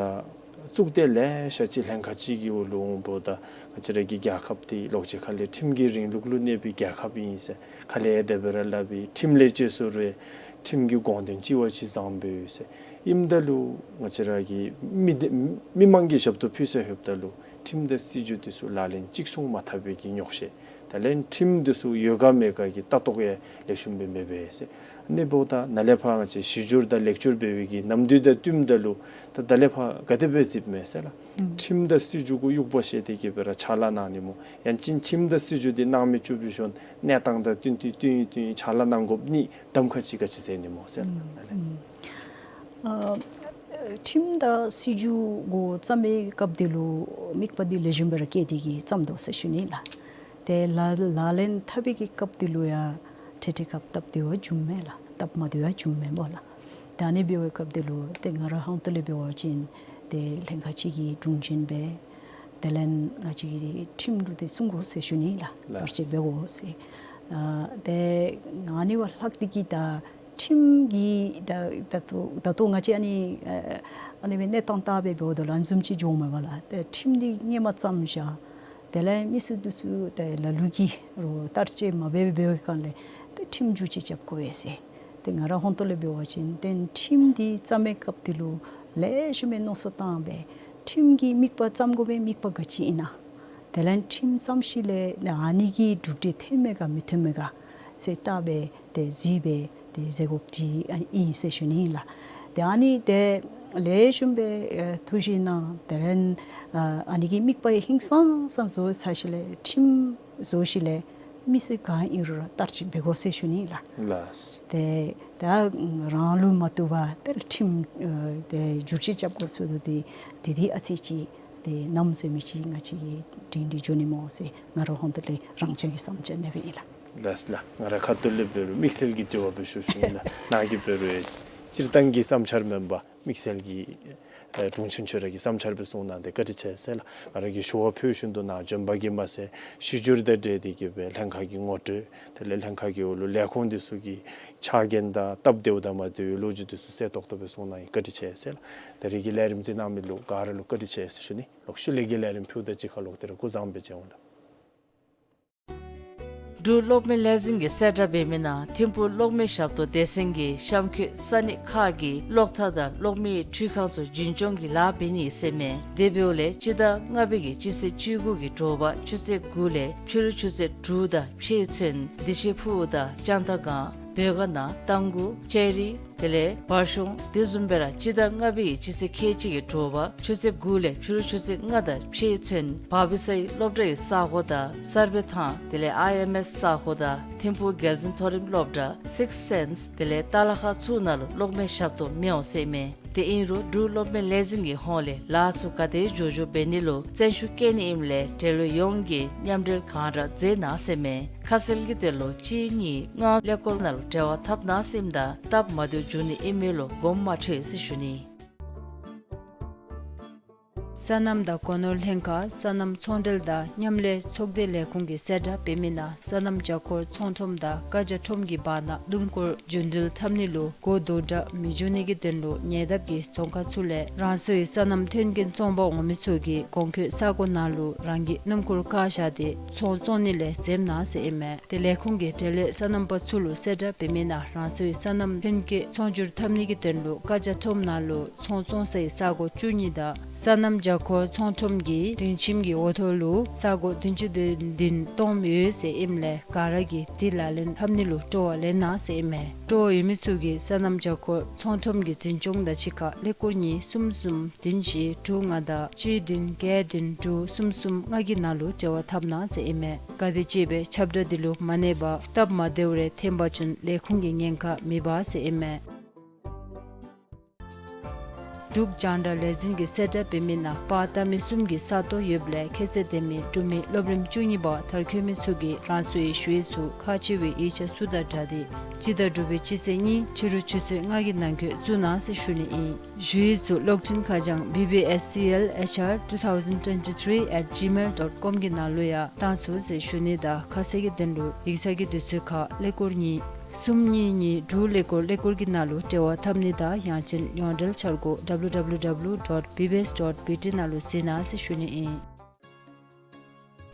གཙུག་སྡེ་ལེ་ཤ་ཅིག་ལྷན་ཁག་ཅིག་གི་འོག་ལུ་འོང་འབདཝ་ད་ང་བཅས་ར་གི་རྒྱལ་ཁབ་འདི་ལོག་ཅི་ཁ་ལས་ཁྲིམས་ཀྱི་རིང་ལུགས་ལུ་གནས་པའི་རྒྱལ་ཁབ་ཨིན་ཟེར་ཁ་ལས་དེ་སྦེ་ར་སླབ་པའི་ཁྲིམས་ལས་བཅད་སོང་རུང་ཁྲིམས་ཀྱི་དགོངས་དོན་ཅིག་བ་ཅིག་བཟང་པོ་ཡོད་ཟེར། ཨིནམ་ད་ལུ་ང་བཅས་ར་གི་མི་སྡེ་མི་མང་གི་ཞབས་ཏོག་ཕུལ་ས་ལྷོདཔ་ད་ལུ་ཁྲིམས་དང་སྲིད་བྱུས་དེ་ཚུ་ལག་ལེན་ཅིག་སོང་མ་ཐབས་པའི་གི་ཉོགས་བཤད། དེ་ལས་ཁྲིམས་དེ་ཚུ་ཡོད་ག་མེད་ག་གི་ལྟ་རྟོག་ཡང་ལེགས་ཤོམ་སྦེ་མེད་པས་ཟེར། ཨ་ནི་འབདཝ་ད་ནཱ་ལས་ཕར་ང་བཅས་གཞི་བསྒྱུར་དང་ལེགས་བསྒྱུར་འབད་བའི་གི་ནམ་དུས་དང་བསྟུནམ་ད་ལུ་ད་ད་ལས་ཕར་ག་དེ་སྦེ་གཟིགསཔ་མས་ཟེར་ལགས། ཨུམ། ཁྲིམས་དང་སྲིད་བྱུས་གུ་དབྱུག་པ་བཞེས་ཏེ་གི་སྦེ་ར་ཕྱག་ལཱ་གནང་ནི་སྨོ། ཡང་ཅིན་ཁྲིམས་དང་སྲིད་བྱུས་འདི་གནང་མི་བཅུག་པའི་ཤུལ་གནས་སྟངས་དང་བསྟུན་ཏེ་བསྟུན་ཡི་བསྟུན་ཡི་ཕྱག་ལཱ་གནང་དགོཔ་ནི་གདམ་ཁ་ཅིག་ག་ཅི་ཟེར་ནི་སྨོ་ཟེར་ལགས། ཨུམ། ཨ་ཁྲིམས་དང་སྲིད་བྱུས་གུ་བརྩམ་པའི་སྐབས་དེ་ལུ་དམིགས་པ་འདི་ལེགས་ཤོམ་སྦེ་ར་བསྐྱེད་དེ་གི་བརྩམ་དོ་ཟེར་ཞུ་ནི་ལགས། ཏེ་ལག་ལག་ལེན་འཐབ་པའི་གི་སྐབས་དེ་ལུ་ཡང་འཕྲལ་འཕྲལ་སྐབས་སྟབས་བདེ་བ་བྱུངམ་མས་ལགས། སྟབས་མ་བདེ་བ་བྱུངམ་མས་སྨོ་ལགས། ཏེ་ཨ་ནི་འབད་བའི་སྐབས་དེ་ལུ་ཏེ་ང་རའི་ཧོང་ཏོ་ལས་འབད་བ་ཅིན་ཏེ་ལྷན་ཁག་ཅིག་གི་དྲུང་ཆེན་སྦེ་དེ་ལས་ང་བཅས་ཀྱི་ཁྲིམས་ལུ་ཏེ་སྲུང་དགོ་ཟེར་ཞུ་ནི་ལགས། ལགས། བསྟར་སྤྱོད་འབད་དགོ་ཟེར། ཨ་ཏེ་ཨ་ནི་བ་ལྷག་སྟེ་གི་ད་ཁྲིམས་ཀྱི་ད་ད་ལྟོ་ད་ལྟོ་ང་བཅས་ཨ་ནི་ཨ་ཨ་ནི་སྦེ་གནས་སྟངས་བལྟ་སྦེ་འབདཝ་ད་ལུ་ཨ་ནི་བཟུམ་ཅིག་འགྱོཝ་མས་པ་ལགས། ཏེ་ཁྲིམས་འདི་སྔོན་མ་བརྩམས་བཞག། དེ་ལས་མི་སེར་འདི་ཚུ་ཏེ་ལ་ལུ་གིས་རུང་བསྟར་སྤྱོད་མ་འབད་འབད་བའི་སྒང་ལས་ཏེ་ཁྲིམས་བསྒྱུར་བཅོས་རྐྱབ་དགོ་པས་ཟེར། ཏེ་ང་རའི་ཧོང་ཏོ་ལས་འབད་བ་ཅིན་ཏེ་ཁྲིམས་འདི་བརྩམ་པའི་སྐབས་དེ་ལུ་ལེགས་ཤོམ་སྦེ་མནོ་བསམ་བཏང་སྦེ་ཁྲིམས་ཀྱི་དམིགས་པ་བརྩམ་དགོ་པའི་དམིགས་པ་ག་ཅི་ཨིན་ན། དེ་ལས་ཁྲིམས་བརྩམས་ཞིནམ་ལས་ཨ་ནི་གི་གྲུབ་འབྲས་ཐོན་མས་ག་མི་ཐོན་མས་ག་ཟེར་བལྟ་སྦེ་ཏེ་གཟིགས་སྦེ་ཏེ་མཛད་དགོཔ་ཅིག་ཨིན་ཟེར་ཞུ་ནི་ལགས། ཏེ་ཨ་ནི་ཏེ་ལེགས་ཤོམ་སྦེ་ཨེ་ཐུགས་ཞིབ་གནང་། དེ་ལས་ཨ་ཨ་ནི་གི་དམིགས་པ་ཧིང་སངས་ས་བཟོ་ཚར་ཞིནམ་ལས་ཁྲིམས་བཟོ་ཞིནམ་ལས་མི་སེར་ག་ཨིན་རུང་ར་བསྟར་སྤྱོད་འབད་དགོ་ཟེར་ཞུ་ནི་ལགས། ལགས། ཏེ་ད་རང་ལུ་མ་བཏུབ་པར་ཏེ་ཁྲིམས་ཨེ་ཏེ་བསྒྱུར་བཅོས་རྐྱབ་དགོ་ཟེར་དོ་འདི་འདི་འདི་ཨ་ཙི་ཅིག་ དེ་ནམ་ཟེར་མི་ཅིག་ང་བཅས་ཀྱི་དྲིན་འདི་འཇོ་ནི་སྨོ་ཟེར་ང་རའི་ཧོངས་ལས་རང་རྐྱང་གི་བསམ་འཆར་ཨ་ནེ་སྦེ་ཨིན་ལགས། ལགས་ལགས། ང་ར་ཁ་ཐུག་ལས་འབད་རུང་དམིགས་བསལ་གྱི་དྲི་བ་སྦེ་ཞུ་ཞུ་ནི་ལགས། ནཱ་གིས་འབད་རུང་སྤྱིར་བཏང་གི་བསམ་འཆར་མེན་པར་དམིགས་བསལ་གྱི་ཨེ་དྲུང་ཆེན་ཁྱོད་ར་གི་བསམ་འཆར་སྦེ་གསུང་གནང་སྟེ་བཀའ་དྲིན་ཆེ་ཟེར་ལགས། ང་ར་གིས་ཞུ་བ་ཕུལ་བཞིན་དུ་ནཱ་བྱོན་པ་གིས་མ་ཚད་ཞི་འགྱུར་དང་འབྲེལ་ཏེ་གི་སྦེ་ལྷན་ཁག་གི་ངོ་སྤྲོད་དེ་ལས་ལྷན་ཁག་གི་འོག་ལུ་ལས་ཁུངས་འདི་ཚུ་གི་ཕྱག་འགན་དང་སྟབས་བདེཝ་དང་མ་བདེཝ་ལོ་རྒྱུས་འདི་ཚུ་གསལ་ཏོག་ཏོ་སྦེ་གསུང་གནང་ཡི། བཀའ་དྲིན་ཆེ་ཟེར་ལགས། ད་རེས་ཀྱི་ལས་རིམ་གཟིགས་གནང་མི་ལུ་ག་ར་ལུ་བཀའ་དྲིན་ཆེ་ཟེར་ཞུ་ནི། ལོག་ཤུལ་ལས་ཀྱི་ལས་རིམ་ཕུལཝ་ད་གཅིག་ཁར་ལོག་སྟེ་ར་སྐུ་གཟུགས་བཟང་པོ་སྦེ་མཇལ་འོང་ལགས། འབྲུག་གློག་མེ་ལས་འཛིན་གྱིས་གསལ་བསྒྲགས་འབད་མི་ནང་ཐིམ་ཕུག་གློག་མེ་ཞབས་ཏོག་སྡེ་ཚན་གྱིས་གཤམ་འཁོད་ས་གནས་ཁག་གི་གློག་ཐག་དང་གློག་མེའི་འཕྲུལ་ཁང་ཚུ་རྒྱུན་སྐྱོང་གི་ལཱ་འབད་ནི་ཟེར་མས། དེ་འབདཝ་ལས་སྤྱི་ཟླ་ལྔ་པའི་གི་སྤྱི་ཚེས་བཅུ་དགུ་གི་དྲོ་པ་ཆུ་ཚོད་དགུ་ལས་ཕྱི་རུ་ཆུ་ཚོད་དྲུག་དང་ཕྱེད་ཚུན་བདེ་ཆེན་ཕུག་དང་ལྕང་རྟ་སྒང་བོད་དགའ་ནང་རྟ་མགོ་ལྕགས་རི་དེ་ལས་བར་གཞུང་དེ་བཟུམ་སྦེ་ར་སྤྱི་ཟླ་ལྔ་པའི་གི་སྤྱི་ཚེས་ཁལ་གཅིག་གི་དྲོ་པ་ཆུ་ཚོད་དགུ་ལས་ཕྱི་རུ་ཆུ་ཚོད་ལྔ་དང་ཕྱེད་ཚུན་བ་བི་སའི་སློབ་གྲྭའི་ས་གོ་དང་གསར་སྦས་ཐང་དེ་ལས་ཨའི་ཨེམ་ཨེས་ས་གོ་དང་ཐིམ་ཕུག་རྒྱལ་འཛིན་མཐོ་རིམ་སློབ་གྲྭ་སིགསི་སེནསི་དེ་ལས་ཏ་ལ་ཁ་ཚུ་ནང་ལུ་གློག་མེ་ཞབས་ཏོག་མི་འོང་ཟེར་མས། དེ་ཨིན་རུང་འབྲུག་གློག་མེ་ལས་འཛིན་གྱི་ཧོངས་ལས་ལཱ་ཚུ་ག་དེ་མགྱོགས་མགྱོགས་འབད་ནི་ལུ་བརྩོན་ཤུགས་བསྐྱེད་ནི་ཨིནམ་ལས་འབྲེལ་ཡོད་ཡོངས་ཀྱིས་མཉམ་འབྲེལ་གང་དྲག་མཛད་གནང་ཟེར་མས། ཁ་གསལ་གྱི་དོན་ལུ་གཅིག་གཉིས་ལྔ་ཀླད་ཀོར་ནང་ལུ་འབྲེལ་བ་འཐབ་གནང་ཟེར་ཨིནམ་ད་སྟབས་མ་བདེཝ་འབྱུང་ནི་ཨིན་མི་ལུ་དགོངསམ་མ་ཁྲེལ་ཟེར་ཞུ་ནི། སོ་ནམ་དང་སྒོ་ནོར་ལྷན་ཁག་སོ་ནམ་ཚོང་འབྲེལ་དང་མཉམ་ལས་ཚོགས་སྡེ་ལས་ཁུངས་ཀྱིས་གསལ་བསྒྲགས་འབད་མི་ནང་སོ་ནམ་བྱ་འཁོར་ཚོང་ཁྲོམ་དང་ཀ་ཇ་ཁྲོམ་གྱི་བར་ན་སྣུམ་འཁོར་རྒྱུན་འགྲུལ་འཐབ་ནི་ལུ་སྒོ་རྡོག་འདྲ་མི་འབྱུང་ནི་གི་དོན་ལུ་ཉེ་འདབས་ཀྱི་རྫོང་ཁག་ཚུ་ལས་རང་སོའི་སོ་ནམ་མཐུན་རྐྱེན་བཙོང་པར་འོང་མི་ཚུ་གིས་གོང་འཁོད་ས་གོ་ནང་ལུ་རང་གི་སྣུམ་འཁོར་བཀག་བཞག་སྟེ་ཚོང་བཙོང་ནི་ལས་འཛེམ་གནང་ཟེར་ཨིན་མས། དེ་ལས་ཁུངས་ཀྱིས་འབྲེལ་ཡོད་སོ་ནམ་པ་ཚུ་ལུ་གསལ་བསྒྲགས་འབད་མི་ནང་རང་སོའི་སོ་ནམ་ཐོན་སྐྱེད་ཚོང་སྒྱུར་འཐབ་ནི་གི་དོན་ལུ་ཀ་ཇ་ཁྲོམ་ནང་ལུ་ཚོང་བཙོང་སའི་ས་གོ་བཅུ་གཉིས་དང་སོ་ནམ་བྱ་འཁོར་ཚོང་ཁྲོམ་གྱི་སྒྲིང་ཁྱིམ་གྱི་འོག་ཐོག་ལུ་ས་གོ་བདུན་ཅུ་དོན་བདུན་སྟོངམ་ཡོད་ཟེར་ཨིནམ་ལས་ག་ར་གིས་དེ་ལག་ལེན་འཐབ་ནི་ལུ་སྤྲོ་བ་ལེན་གནང་ཟེར་ཨིན་མས། སྤྲོ་བ་ཡོད་མི་ཚུ་གིས་སོ་ནམ་བྱ་འཁོར་ཚོང་ཁྲོམ་གྱི་འཛིན་སྐྱོང་དང་གཅིག་ཁར་ཀླད་ཀོར་གཉིས་གསུམ་གསུམ་བདུན་བཞི་དྲུག་ལྔ་དང་གཅིག་བདུན་བརྒྱད་བདུན་དྲུག་གསུམ་གསུམ་ལྔ་གི་ནང་ལུ་འབྲེལ་བ་འཐབ་གནང་ཟེར་ཨིན་མས། ག་དེམ་ཅིག་སྦེ་ཁྱབ་བསྒྲགས་འདི་ལུ་མ་གནས་པར་སྟབས་མ་བདེཝ་རེ་ཐོན་པ་ཅིན་ལས་ཁུངས་ཀྱི་ཉེན་ཁ་མི་འབག་ཟེར་ཨིན་མས། འབྲུག་རྒྱང་བསྒྲགས་ལས་འཛིན་གྱིས་གསལ་བསྒྲགས་འབད་མི་ནང་པར་བཏབ་མི་གསུམ་གྱི་ས་སྟོང་ཡོདཔ་ལས་ཁྱད་ཚད་ལྡན་མི་འབྲུག་མི་སློབ་རིམ་བཅུ་གཉིས་པ་མཐར་འཁྱོལ་མི་ཚུ་གིས་རང་སོའི་ཞུ་ཡིག་ཚུ་ཁག་ཆེ་བའི་ཡིག་ཆ་ཚུ་དང་སྦྲགས་ཏེ་སྤྱི་ཟླ་དྲུག་པའི་སྤྱི་ཚེས་གཉིས་ཕྱི་རུ་ཆུ་ཚོད་ལྔ་གི་ནང་འཁོད་བཙུགས་གནང་ཟེར་ཞུ་ནི་ཨིན། ཞུ་ཡིག་ཚུ་གློག་འཕྲིན་ཁ་བྱང་B B S C L H R two thousand twenty-three at gmail dot com གི་ནང་ལུ་ཡང་བཏང་ཚུགས་ཟེར་ཞུ་ནི་དང་ཁ་གསལ་གྱི་དོན་ལུ་ཡིག་ཚང་གི་དུས་ཚོད་ཁར་ཀླད་ཀོར་གཉིས་གསུམ་གཉིས་གཉིས་དྲུག་ཀླད་ཀོར་ཀླད་ཀོར་གྱི་ནང་ལུ་འབྲེལ་བ་འཐབ་ནི་དང་ཡང་ཅིན་ཡོངས་འབྲེལ་འཆར་སྒོ་W W W dot B B S dot B T ནང་ལུ་གཟིགས་གནང་ཟེར་ཞུ་ནི་ཨིན།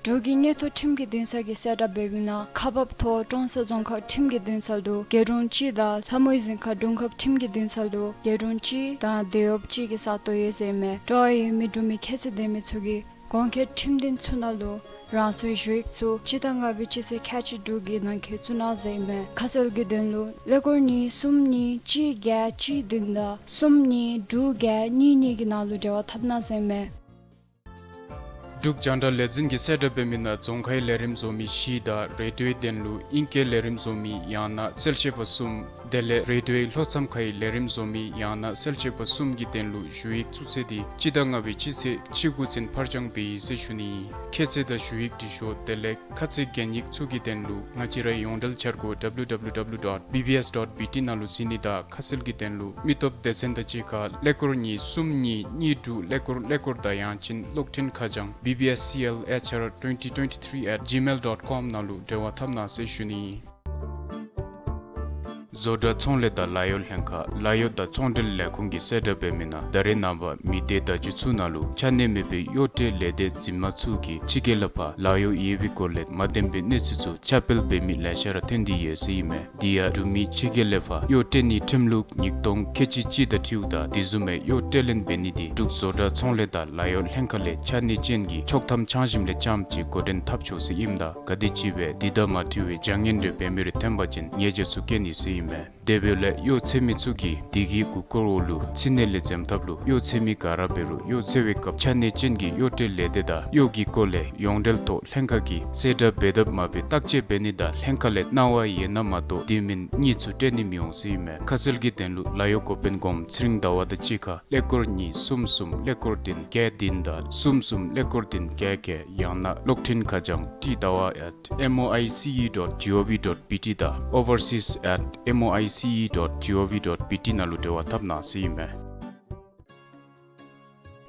འབྲུག་གི་མངོན་མཐོ་ཁྲིམས་ཀྱི་འདུན་ས་གིས་གསལ་བསྒྲགས་འབད་མི་ནང་ཁག་འབག་ཐོག་ཀྲོང་གསར་རྫོང་ཁག་ཁྲིམས་ཀྱི་འདུན་ས་ལུ་རྒེད་དྲུང་གཅིག་དང་ལྷ་མོའི་གཟིམ་ཁང་དྲུང་འཁོག་ཁྲིམས་ཀྱི་འདུན་ས་ལུ་རྒེད་དྲུང་གཅིག་དང་དེད་གཡོགཔ་གཅིག་གི་ས་སྟོང་ཡོད་ཟེར་ཨིན་མས། སྤྲོ་བ་ཡོད་མི་འབྲུག་མི་ཁྱད་ཚད་ལྡན་མི་ཚུ་གིས་གོང་འཁོད་ཁྲིམས་འདུན་ཚུ་ནང་ལུ་རང་སོའི་ཞུ་ཡིག་ཚུ་སྤྱི་ཟླ་ལྔ་པའི་སྤྱི་ཚེས་ཁལ་གཅིག་དྲུག་གི་ནང་འཁོད་བཙུགས་གནང་ཟེར་ཨིན་མས། ཁ་གསལ་གྱི་དོན་ལུ་ཀླད་ཀོར་གཉིས་གསུམ་གཉིས་གཅིག་བརྒྱད་གཅིག་བདུན་དང་གསུམ་གཉིས་དྲུག་བརྒྱད་གཉིས་གཉིས་ཀྱི་ནང་ལུ་འབྲེལ་བ་འཐབ་གནང་ཟེར་ཨིན་མས། འབྲུག་རྒྱང་བསྒྲགས་ལས་འཛིན་གྱིས་གསལ་བསྒྲགས་འབད་མི་ནང་རྫོང་ཁའི་ལས་རིམ་བཟོ་མི་བཞི་དང་རེ་ཌིའོའི་དོན་ལུ་ཨིང་སྐད་ལས་རིམ་བཟོ་མི་ཡང་ན་གསལ་བཤད་པ་གསུམ་དེ་ལས་རེ་ཌིའོའི་ལྷོ་མཚམས་ཁའི་ལས་རིམ་བཟོ་མི་ཡང་ན་གསལ་བཤད་པ་གསུམ་གྱི་དོན་ལུ་ཞུ་ཡིག་བཙུགས་ཚེས་འདི་སྤྱི་ཟླ་ལྔ་པའི་སྤྱི་ཚེས་བཅུ་དགུ་ཚུན་ཕར་འགྱངས་འབད་ཡི་ཟེར་ཞུ་ནི་ཨིན། ཁྱད་ཚད་དང་ཞུ་ཡིག་འབྲི་ཤོག་དེ་ལས་ཁ་ཚིག་གན་ཡིག་ཚུ་གི་དོན་ལུ་ང་བཅས་རའི་ཡོངས་འབྲེལ་འཆར་སྒོ་W W W dot B B S dot B T ནང་ལུ་གཟིགས་ནི་དང་ཁ་གསལ་གྱི་དོན་ལུ་མི་སྟོབས་སྡེ་ཚན་དང་གཅིག་ཁར་ཀླད་ཀོར་གཉིས་གསུམ་གཉིས་གཉིས་དྲུག་ཀླད་ཀོར་ཀླད་ཀོར་དང་ཡང་ཅིན་གློག་འཕྲིན་ཁ་བྱང་B B S C L H R twenty twenty-three at gmail dot com ནང་ལུ་འབྲེལ་བ་འཐབ་གནང་ཟེར་ཞུ་ནི་ཨིན། བཟོ་གྲྭ་ཚོང་ལས་དང་ལཱ་གཡོག་ལྷན་ཁག་ལཱ་གཡོག་དང་ཚོང་འབྲེལ་ལས་ཁུངས་ཀྱིས་གསལ་བསྒྲགས་འབད་མི་ནང་ད་རེས་ནངས་པ་མི་སྡེ་བརྡ་བརྒྱུད་ཚུ་ནང་ལུ་ཆ་གནས་མེད་པའི་གཡོག་ཁྲལ་ལས་སྡེ་འཛིན་མ་ཚུ་གིས་ཕྱི་རྒྱལ་ལས་ཕར་ལཱ་གཡོག་ཡོད་པའི་སྐོར་ལས་མ་བདེན་པའི་གནས་ཚུལ་ཚུ་ཁྱབ་སྤེལ་འབད་མི་ལེ་ཤ་ར་ཐོན་ཏེ་ཡོད་ཟེར་ཨིན་མས། དེ་ཡང་འབྲུག་མི་ཕྱི་རྒྱལ་ལས་ཕར་གཡོག་སྤྲོད་ནིའི་ཁྲིམས་ལུགས་ཉིས་སྟོང་ཁལ་གཅིག་གཅིག་དང་འཁྲིལཝ་ད་དེ་བཟུམ་མའི་གཡོག་སྤྲོད་ལེན་འབད་ནི་འདི་འབྲུག་བཟོ་གྲྭ་ཚོང་ལས་དང་ལཱ་གཡོག་ལྷན་ཁག་ལས་ཆ་གནས་ཅན་གྱི་ཆོག་ཐམ་འཆང་ཞིནམ་ལས་རྐྱངམ་ཅིག་འགོ་འདྲེན་འཐབ་ཆོག་ཟེར་ཨིནམ་ད་ག་དེམ་ཅིག་སྦེ་འདི་དང་མ་འཁྲིལ་བའི་བྱ་ངན་རེ་འབད་མི་རེ་ཐོན་པ་ཅིན་ཉེས་བྱ་ཚུ་བཀལ་ནི་ཟེར་ཨིན་མས། དེ་འབདཝ་ལས་གཡོག་འཚོལ་མི་ཚུ་གིས་དེ་གི་གུར་སྐོར་འོག་ལུ་ཕྱི་ནང་ལས་འཛེམ་ཐབས་ལུ་གཡོག་འཚོལ་མི་ག་ར་འབད་རུང་གཡོག་འཚོལ་བའི་སྐབས་ཆ་གནས་ཅན་གྱི་གཡོག་བཀྲལ་ལས་སྡེ་དང་གཡོག་གི་སྐོར་ལས་ཡོངས་འབྲེལ་ཐོག་ལྷན་ཁག་གིས་གསལ་བསྒྲགས་འབད་དཔ་མ་འབད་བརྟག་དཔྱད་འབད་ནི་དང་ལྷན་ཁག་ལས་གནང་བ་ཡོད་ན་མ་གཏོགས་དེ་མིན་གཉིས་ཚུ་སྤྲོད་ནི་མི་འོང་ཟེར་ཨིན་མས། ཁ་གསལ་གྱི་དོན་ལུ་ལཱ་གཡོག་འགོ་དཔོན་གོངམ་ཚེ་རིང་ཟླ་བ་དང་གཅིག་ཁར་ཀླད་ཀོར་གཉིས་གསུམ་གསུམ་ཀླད་ཀོར་བདུན་བརྒྱད་བདུན་དང་གསུམ་གསུམ་ཀླད་ཀོར་བདུན་བརྒྱད་བརྒྱད། ཡང་ན་གློག་འཕྲིན་ཁ་བྱང་ཊི་ཟླ་བ་at M O I C E dot G O V dot B T དང་overseas at M O I C E dot G O V dot B T ནང་ལུ་འབྲེལ་བ་འཐབ་གནང་ཟེར་ཨིན་མས།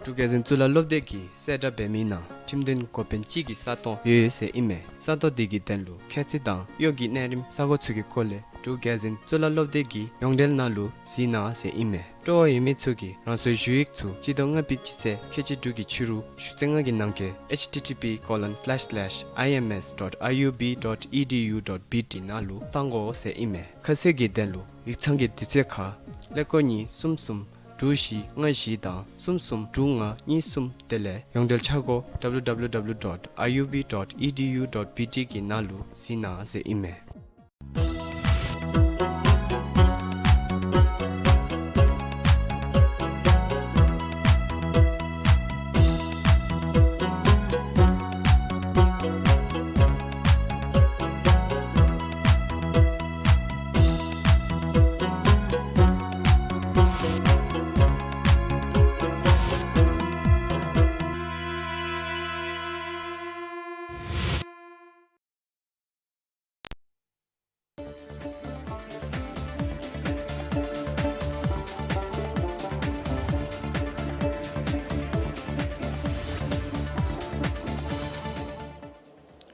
འབྲུག་རྒྱལ་འཛིན་གཙུག་ལག་སློབ་སྡེ་གིས་གསལ་བསྒྲགས་འབད་མི་ནང་ཁྲིམས་དོན་འགོ་དཔོན་གཅིག་གི་ས་སྟོང་ཡོད་ཡོད་ཟེར་ཨིན་མས། ས་སྟོང་དེ་གི་དོན་ལུ་ཁྱད་ཚད་དང་གཡོག་གི་གནས་རིམ་ས་གོ་ཚུ་གི་སྐོར་ལས་འབྲུག་རྒྱལ་འཛིན་གཙུག་ལག་སློབ་སྡེ་གི་ཡོངས་འབྲེལ་ནང་ལུ་གཟིགས་གནང་ཟེར་ཨིན་མས། སྤྲོ་བ་ཡོད་མི་ཚུ་གིས་རང་སོའི་ཞུ་ཡིག་ཚུ་སྤྱི་ཟླ་ལྔ་པའི་སྤྱི་ཚེས་ཁལ་གཅིག་དྲུག་གི་ཕྱི་རུ་ཞུ་ཚེས་ལྔ་གི་ནང་འཁོད་H T T P colon slash slash I M S dot I U B dot E D U dot B T ནང་ལུ་བཏང་དགོ་ཟེར་ཨིན་མས། ཁ་གསལ་གྱི་དོན་ལུ་ཡིག་ཚང་གི་དུས་ཚོད་ཁར་ཀླད་ཀོར་གཉིས་གསུམ་གསུམ་དྲུག་བཞི་ལྔ་བཞི་དང་གསུམ་གསུམ་དྲུག་ལྔ་གཉིས་གསུམ། དེ་ལས་ཡོངས་འབྲེལ་འཆར་སྒོ W W W dot I U B dot E D U dot B T གི་ནང་ལུ་གཟིགས་གནང་ཟེར་ཨིན་མས།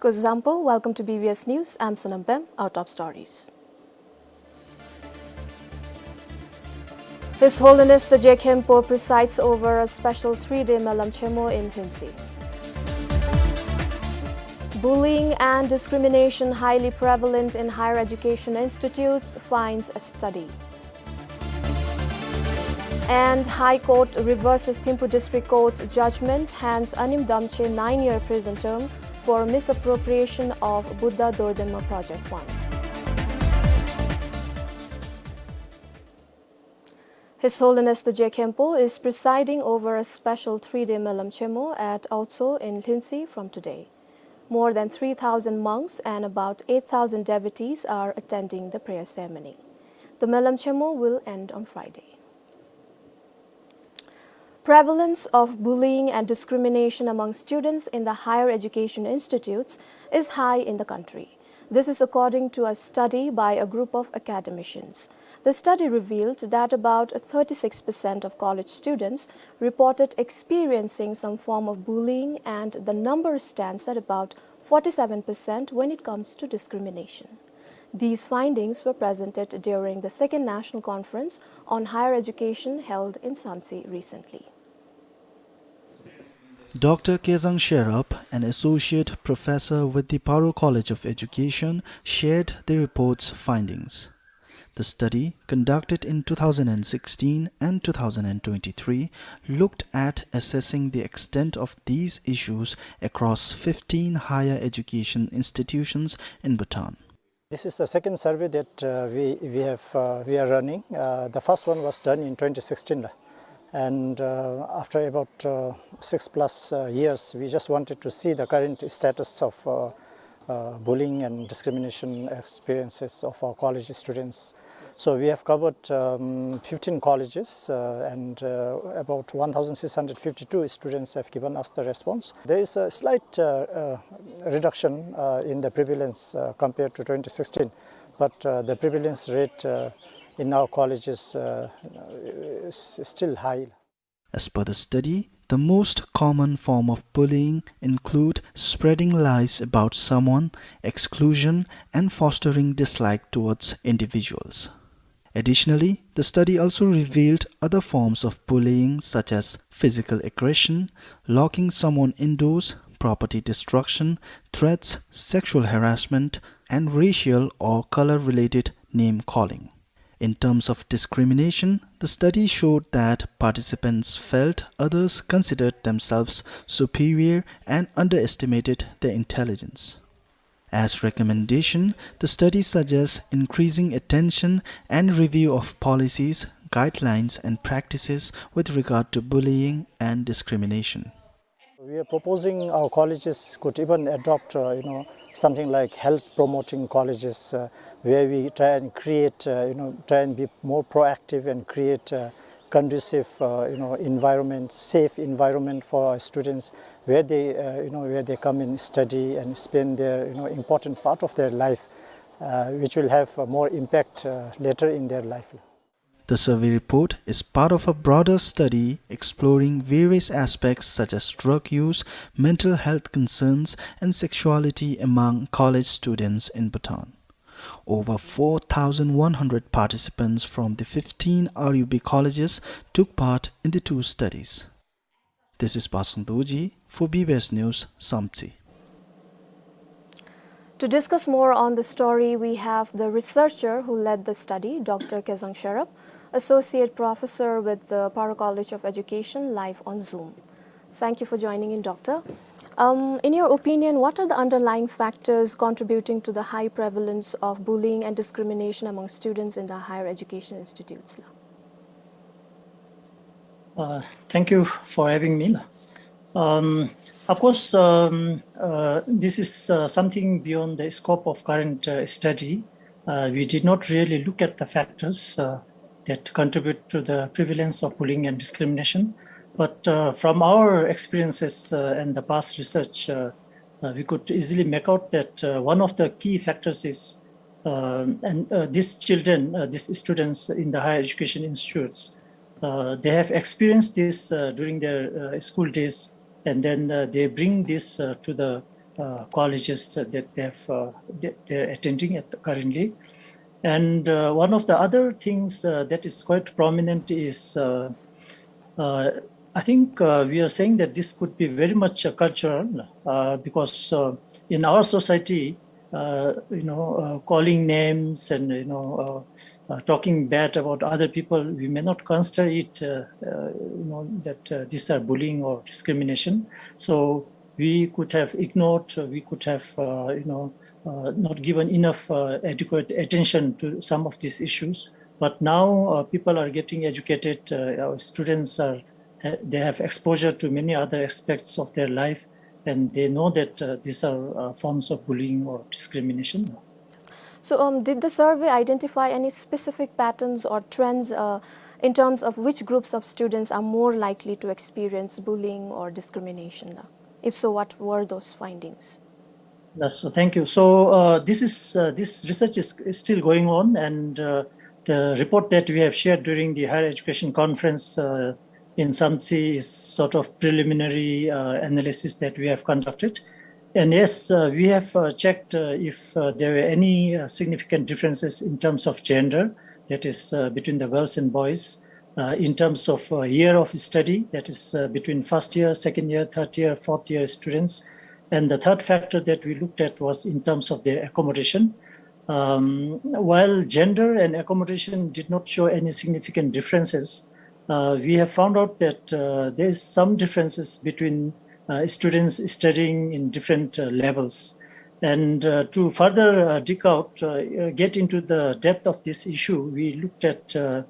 Kuzuzangpo, welcome to B B S News. I'm Sonam Pem. Our top stories. His Holiness the Je Khenpo presides over a special three-day Melam Chemo in Lhuentse. Bullying and discrimination highly prevalent in higher education institutes, finds a study. And High Court reverses Thimphu District Court's judgment, hands Anim Damche nine-year prison term for misappropriation of Buddha Dordenma project fund. His Holiness the Je Khenpo is presiding over a special three-day Melam Chemo at Aotso in Lhuentse from today. More than three thousand monks and about eight thousand devotees are attending the prayer ceremony. The Melam Chemo will end on Friday. Prevalence of bullying and discrimination among students in the higher education institutes is high in the country. This is according to a study by a group of academicians. The study revealed that about thirty-six percent of college students reported experiencing some form of bullying, and the number stands at about forty-seven percent when it comes to discrimination. These findings were presented during the second national conference on higher education held in Samtse recently. Doctor Kezang Sherap, an associate professor with the Paro College of Education, shared the report's findings. The study, conducted in two thousand and sixteen and two thousand and twenty-three, looked at assessing the extent of these issues across fifteen higher education institutions in Bhutan. This is the second survey that, uh, we, we have, uh, we are running. Uh, the first one was done in twenty sixteen, and, uh, after about, uh, six plus, uh, years, we just wanted to see the current status of, uh, uh, bullying and discrimination experiences of our college students. So we have covered, um, fifteen colleges, uh, and, uh, about one thousand six hundred fifty-two students have given us the response. There is a slight, uh, uh, reduction, uh, in the prevalence, uh, compared to twenty sixteen, but, uh, the prevalence rate, uh, in our colleges, uh, is still high. As per the study, the most common form of bullying include spreading lies about someone, exclusion, and fostering dislike towards individuals. Additionally, the study also revealed other forms of bullying such as physical aggression, locking someone indoors, property destruction, threats, sexual harassment, and racial or color-related name-calling. In terms of discrimination, the study showed that participants felt others considered themselves superior and underestimated their intelligence. As recommendation, the study suggests increasing attention and review of policies, guidelines, and practices with regard to bullying and discrimination. We are proposing our colleges could even adopt, uh, you know, something like health promoting colleges, uh, where we try and create, uh, you know, try and be more proactive and create, uh, conducive, uh, you know, environment, safe environment for our students, where they, uh, you know, where they come and study and spend their, you know, important part of their life, uh, which will have, uh, more impact, uh, later in their life. The survey report is part of a broader study exploring various aspects such as drug use, mental health concerns, and sexuality among college students in Bhutan. Over four thousand one hundred participants from the fifteen R U B colleges took part in the two studies. This is Pasang Dorji for B B S News, Samtse. To discuss more on the story, we have the researcher who led the study, Doctor Kezang Sherab, Associate Professor with the Paro College of Education, live on Zoom. Thank you for joining in, Doctor. Um, in your opinion, what are the underlying factors contributing to the high prevalence of bullying and discrimination among students in the higher education institutes? Uh, thank you for having me. Um, of course, um, uh, this is, uh, something beyond the scope of current, uh, study. Uh, we did not really look at the factors, uh, that contribute to the prevalence of bullying and discrimination. But, uh, from our experiences, uh, and the past research, uh, uh, we could easily make out that, uh, one of the key factors is, um, and, uh, these children, uh, these students in the higher education institutes, uh, they have experienced this, uh, during their, uh, school days, and then, uh, they bring this, uh, to the, uh, colleges that they have, uh, that they're attending at currently. And, uh, one of the other things, uh, that is quite prominent is, uh, uh, I think, uh, we are saying that this could be very much, uh, cultural, uh, because, uh, in our society, uh, you know, uh, calling names and, you know, uh, uh, talking bad about other people, we may not consider it, uh, uh, you know, that, uh, these are bullying or discrimination. So we could have ignored, uh, we could have, uh, you know, uh, not given enough, uh, adequate attention to some of these issues. But now, uh, people are getting educated, uh, our students are, ha-, they have exposure to many other aspects of their life, and they know that, uh, these are, uh, forms of bullying or discrimination. So, um, did the survey identify any specific patterns or trends, uh, in terms of which groups of students are more likely to experience bullying or discrimination? If so, what were those findings? Yes, so thank you. So, uh, this is, uh, this research is, is still going on, and, uh, the report that we have shared during the higher education conference, uh, in Samtse is sort of preliminary, uh, analysis that we have conducted. And yes, uh, we have, uh, checked, uh, if, uh, there were any, uh, significant differences in terms of gender, that is, uh, between the girls and boys, uh, in terms of, uh, year of study, that is, uh, between first year, second year, third year, fourth year students. And the third factor that we looked at was in terms of their accommodation. Um, while gender and accommodation did not show any significant differences, uh, we have found out that, uh, there is some differences between, uh, students studying in different, uh, levels. And, uh, to further, uh, dig out, uh, uh, get into the depth of this issue, we looked at, uh,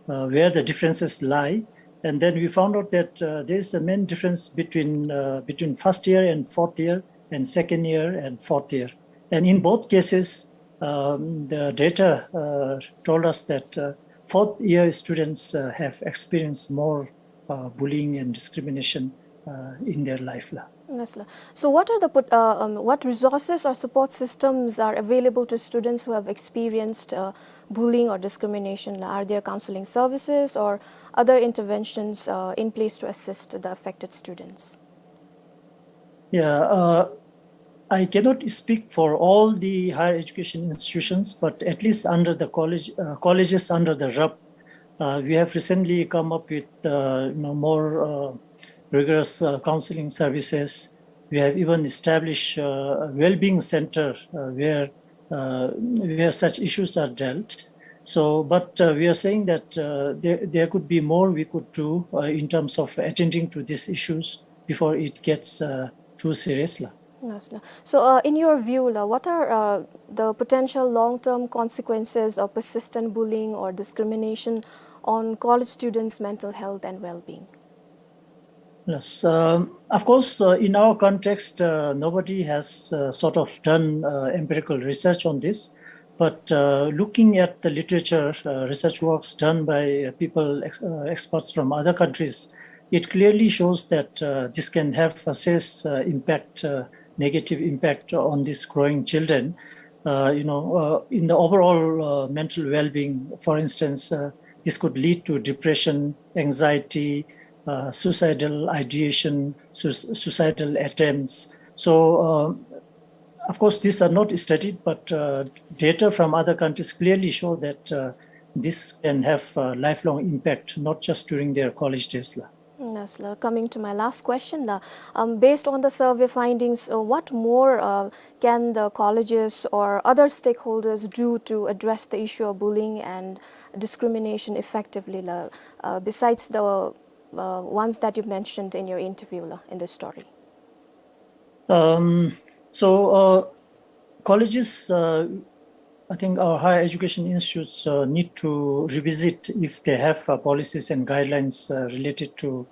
uh, where the differences lie. And then we found out that, uh, there is a main difference between, uh, between first year and fourth year and second year and fourth year. And in both cases, um, the data, uh, told us that, uh, fourth year students, uh, have experienced more, uh, bullying and discrimination, uh, in their life la. Yes, la. So what are the put-, uh, um, what resources or support systems are available to students who have experienced, uh, bullying or discrimination la? Are there counseling services or other interventions, uh, in place to assist the affected students? Yeah, uh, I cannot speak for all the higher education institutions, but at least under the college, uh, colleges under the RUP, uh, we have recently come up with, uh, you know, more, uh, rigorous, uh, counseling services. We have even established, uh, a well-being center, uh, where, uh, where such issues are dealt. So, but, uh, we are saying that, uh, there, there could be more we could do, uh, in terms of attending to these issues before it gets, uh, too serious la. Yes, la. So, uh, in your view, la, what are, uh, the potential long-term consequences of persistent bullying or discrimination on college students' mental health and well-being? Yes, um, of course, uh, in our context, uh, nobody has, uh, sort of done, uh, empirical research on this. But, uh, looking at the literature, uh, research works done by, uh, people, ex-, uh, experts from other countries, it clearly shows that, uh, this can have a serious, uh, impact, uh, negative impact on these growing children. Uh, you know, uh, in the overall, uh, mental well-being, for instance, uh, this could lead to depression, anxiety, uh, suicidal ideation, sus-, suicidal attempts. So, uh, of course, these are not studied, but, uh, data from other countries clearly show that, uh, this can have a lifelong impact, not just during their college days, la. Yes, la. Coming to my last question, la. Um, based on the survey findings, uh, what more, uh, can the colleges or other stakeholders do to address the issue of bullying and discrimination effectively, la, uh, besides the, uh, ones that you mentioned in your interview, la, in this story? Um, so, uh, colleges, uh, I think our higher education institutes, uh, need to revisit if they have, uh, policies and guidelines, uh, related to,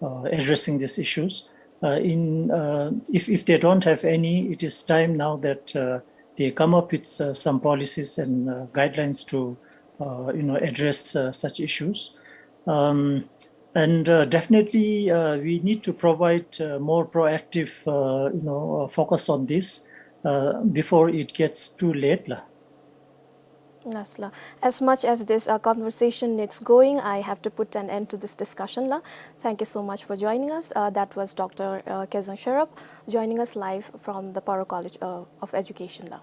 uh, addressing these issues. Uh, in, uh, if, if they don't have any, it is time now that, uh, they come up with, uh, some policies and, uh, guidelines to, uh, you know, address, uh, such issues. Um, and, uh, definitely, uh, we need to provide, uh, more proactive, uh, you know, uh, focus on this, uh, before it gets too late, la. Yes, la. As much as this, uh, conversation needs going, I have to put an end to this discussion, la. Thank you so much for joining us. Uh, that was Doctor, uh, Kezang Sherop joining us live from the Paro College, uh, of Education, la.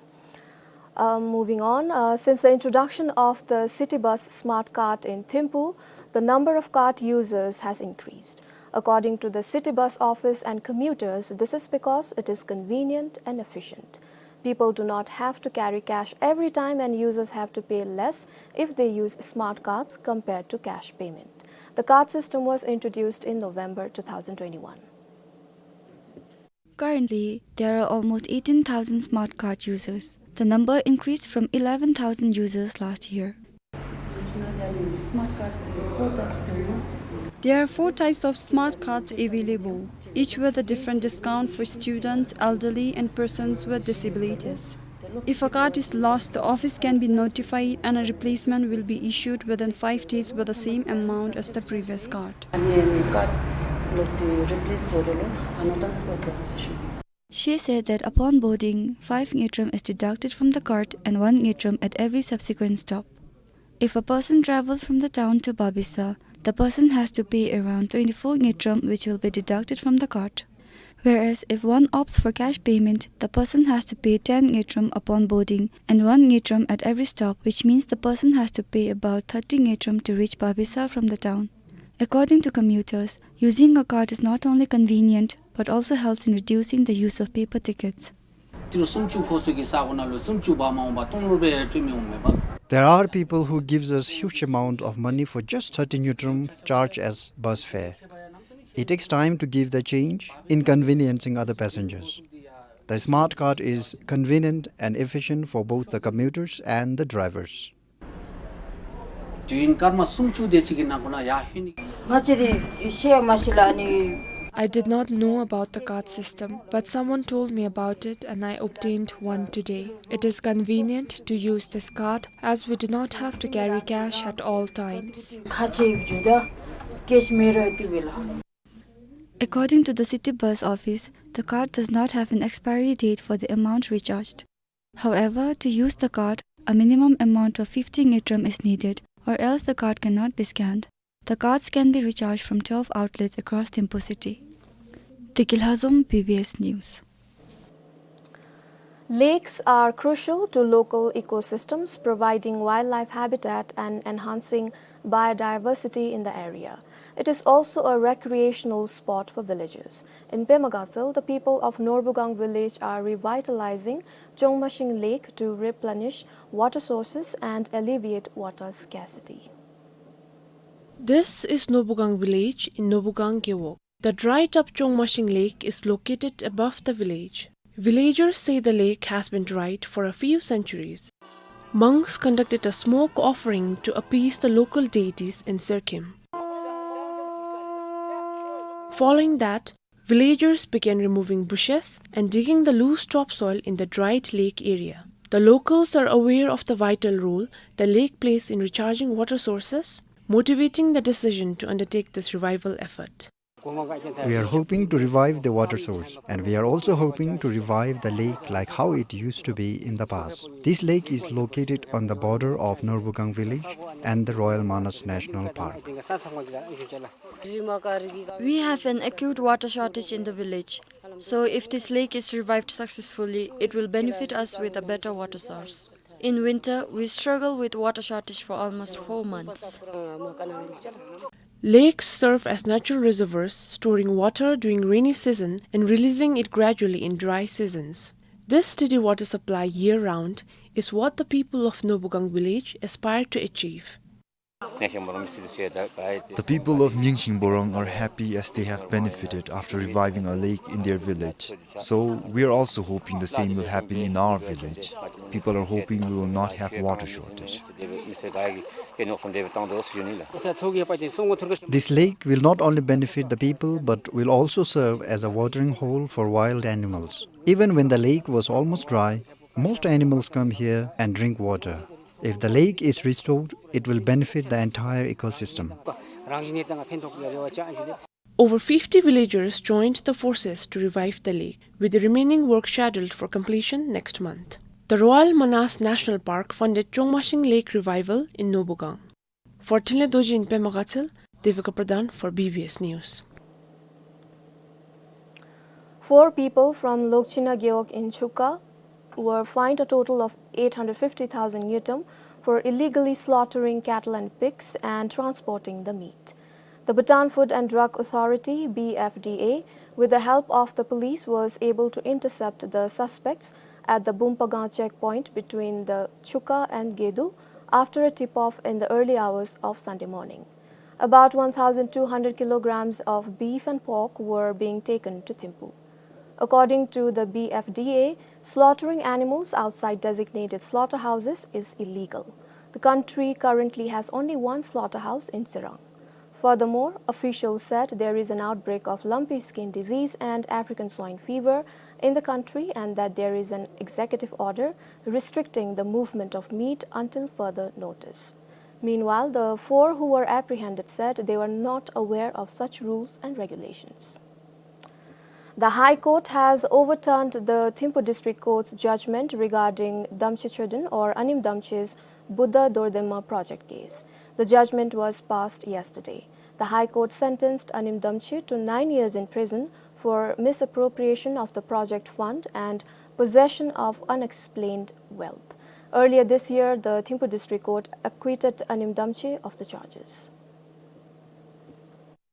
Um, moving on, uh, since the introduction of the city bus smart card in Thimphu, the number of card users has increased. According to the city bus office and commuters, this is because it is convenient and efficient. People do not have to carry cash every time, and users have to pay less if they use smart cards compared to cash payment. The card system was introduced in November two thousand twenty-one. Currently, there are almost eighteen thousand smart card users. The number increased from eleven thousand users last year. There are four types of smart cards available, each with a different discount for students, elderly, and persons with disabilities. If a card is lost, the office can be notified and a replacement will be issued within five days with the same amount as the previous card. She said that upon boarding, five ngultrum is deducted from the card and one ngultrum at every subsequent stop. If a person travels from the town to Babisa, the person has to pay around twenty-four ngultrum, which will be deducted from the card. Whereas if one opts for cash payment, the person has to pay ten ngultrum upon boarding and one ngultrum at every stop, which means the person has to pay about thirty ngultrum to reach Babisa from the town. According to commuters, using a card is not only convenient but also helps in reducing the use of paper tickets. There are people who gives us huge amount of money for just thirty ngultrum charge as bus fare. It takes time to give the change, inconveniencing other passengers. The smart card is convenient and efficient for both the commuters and the drivers. དུས་ཡུན་སྐར་མ་སུམ་ཅུ་དེ་ཅིག་གི་ནང་འཁོད་ནང་ཡར་ལྷོད་ནི། ང་བཅས་ར་ཤེས་མ་ཤེས་ལགས་ནི། I did not know about the card system, but someone told me about it and I obtained one today. It is convenient to use this card as we do not have to carry cash at all times. ཁ་ཆེ་བརྒྱུད་ད་ཀེཤ་མེད་རུང་འདུག་པས་ལགས། According to the city bus office, the card does not have an expiry date for the amount recharged. However, to use the card, a minimum amount of fifty ngultrum is needed, or else the card cannot be scanned. The cards can be recharged from twelve outlets across Thimphu city. Deki Lhazom, B B S News. Lakes are crucial to local ecosystems, providing wildlife habitat and enhancing biodiversity in the area. It is also a recreational spot for villagers. In Pema Gatshel, the people of Norbugang village are revitalizing Chongmashing Lake to replenish water sources and alleviate water scarcity. This is Norbugang village in Norbugang Gewog. The dried up Chongmashing Lake is located above the village. Villagers say the lake has been dried for a few centuries. Monks conducted a smoke offering to appease the local deities in Serkim. Following that, villagers began removing bushes and digging the loose topsoil in the dried lake area. The locals are aware of the vital role the lake plays in recharging water sources, motivating the decision to undertake this revival effort. We are hoping to revive the water source, and we are also hoping to revive the lake like how it used to be in the past. This lake is located on the border of Norbugang village and the Royal Manas National Park. We have an acute water shortage in the village, so if this lake is revived successfully, it will benefit us with a better water source. In winter, we struggle with water shortage for almost four months. Lakes serve as natural reservoirs, storing water during rainy season and releasing it gradually in dry seasons. This steady water supply year-round is what the people of Norbugang village aspire to achieve. The people of Nyingshing Borong are happy as they have benefited after reviving a lake in their village. So we are also hoping the same will happen in our village. People are hoping we will not have water shortage. This lake will not only benefit the people but will also serve as a watering hole for wild animals. Even when the lake was almost dry, most animals come here and drink water. If the lake is restored, it will benefit the entire ecosystem. Over fifty villagers joined the forces to revive the lake, with the remaining work scheduled for completion next month. The Royal Manas National Park funded Chongmashing Lake revival in Norbugang. For Thinley Dorji in Pema Gatshel, Devika Pradhan for B B S News. Four people from Lokchina Gewog in Chuka were fined a total of eight hundred fifty thousand ngultrum for illegally slaughtering cattle and pigs and transporting the meat. The Bhutan Food and Drug Authority, B F D A, with the help of the police, was able to intercept the suspects at the Bumpagang checkpoint between the Chuka and Gedu after a tip-off in the early hours of Sunday morning. About one thousand two hundred kilograms of beef and pork were being taken to Thimphu. According to the B F D A, slaughtering animals outside designated slaughterhouses is illegal. The country currently has only one slaughterhouse in Tsirang. Furthermore, officials said there is an outbreak of lumpy skin disease and African swine fever in the country and that there is an executive order restricting the movement of meat until further notice. Meanwhile, the four who were apprehended said they were not aware of such rules and regulations. The High Court has overturned the Thimphu District Court's judgment regarding Damche Choden or Anim Damche's Buddha Dordenma project case. The judgment was passed yesterday. The High Court sentenced Anim Damche to nine years in prison for misappropriation of the project fund and possession of unexplained wealth. Earlier this year, the Thimphu District Court acquitted Anim Damche of the charges.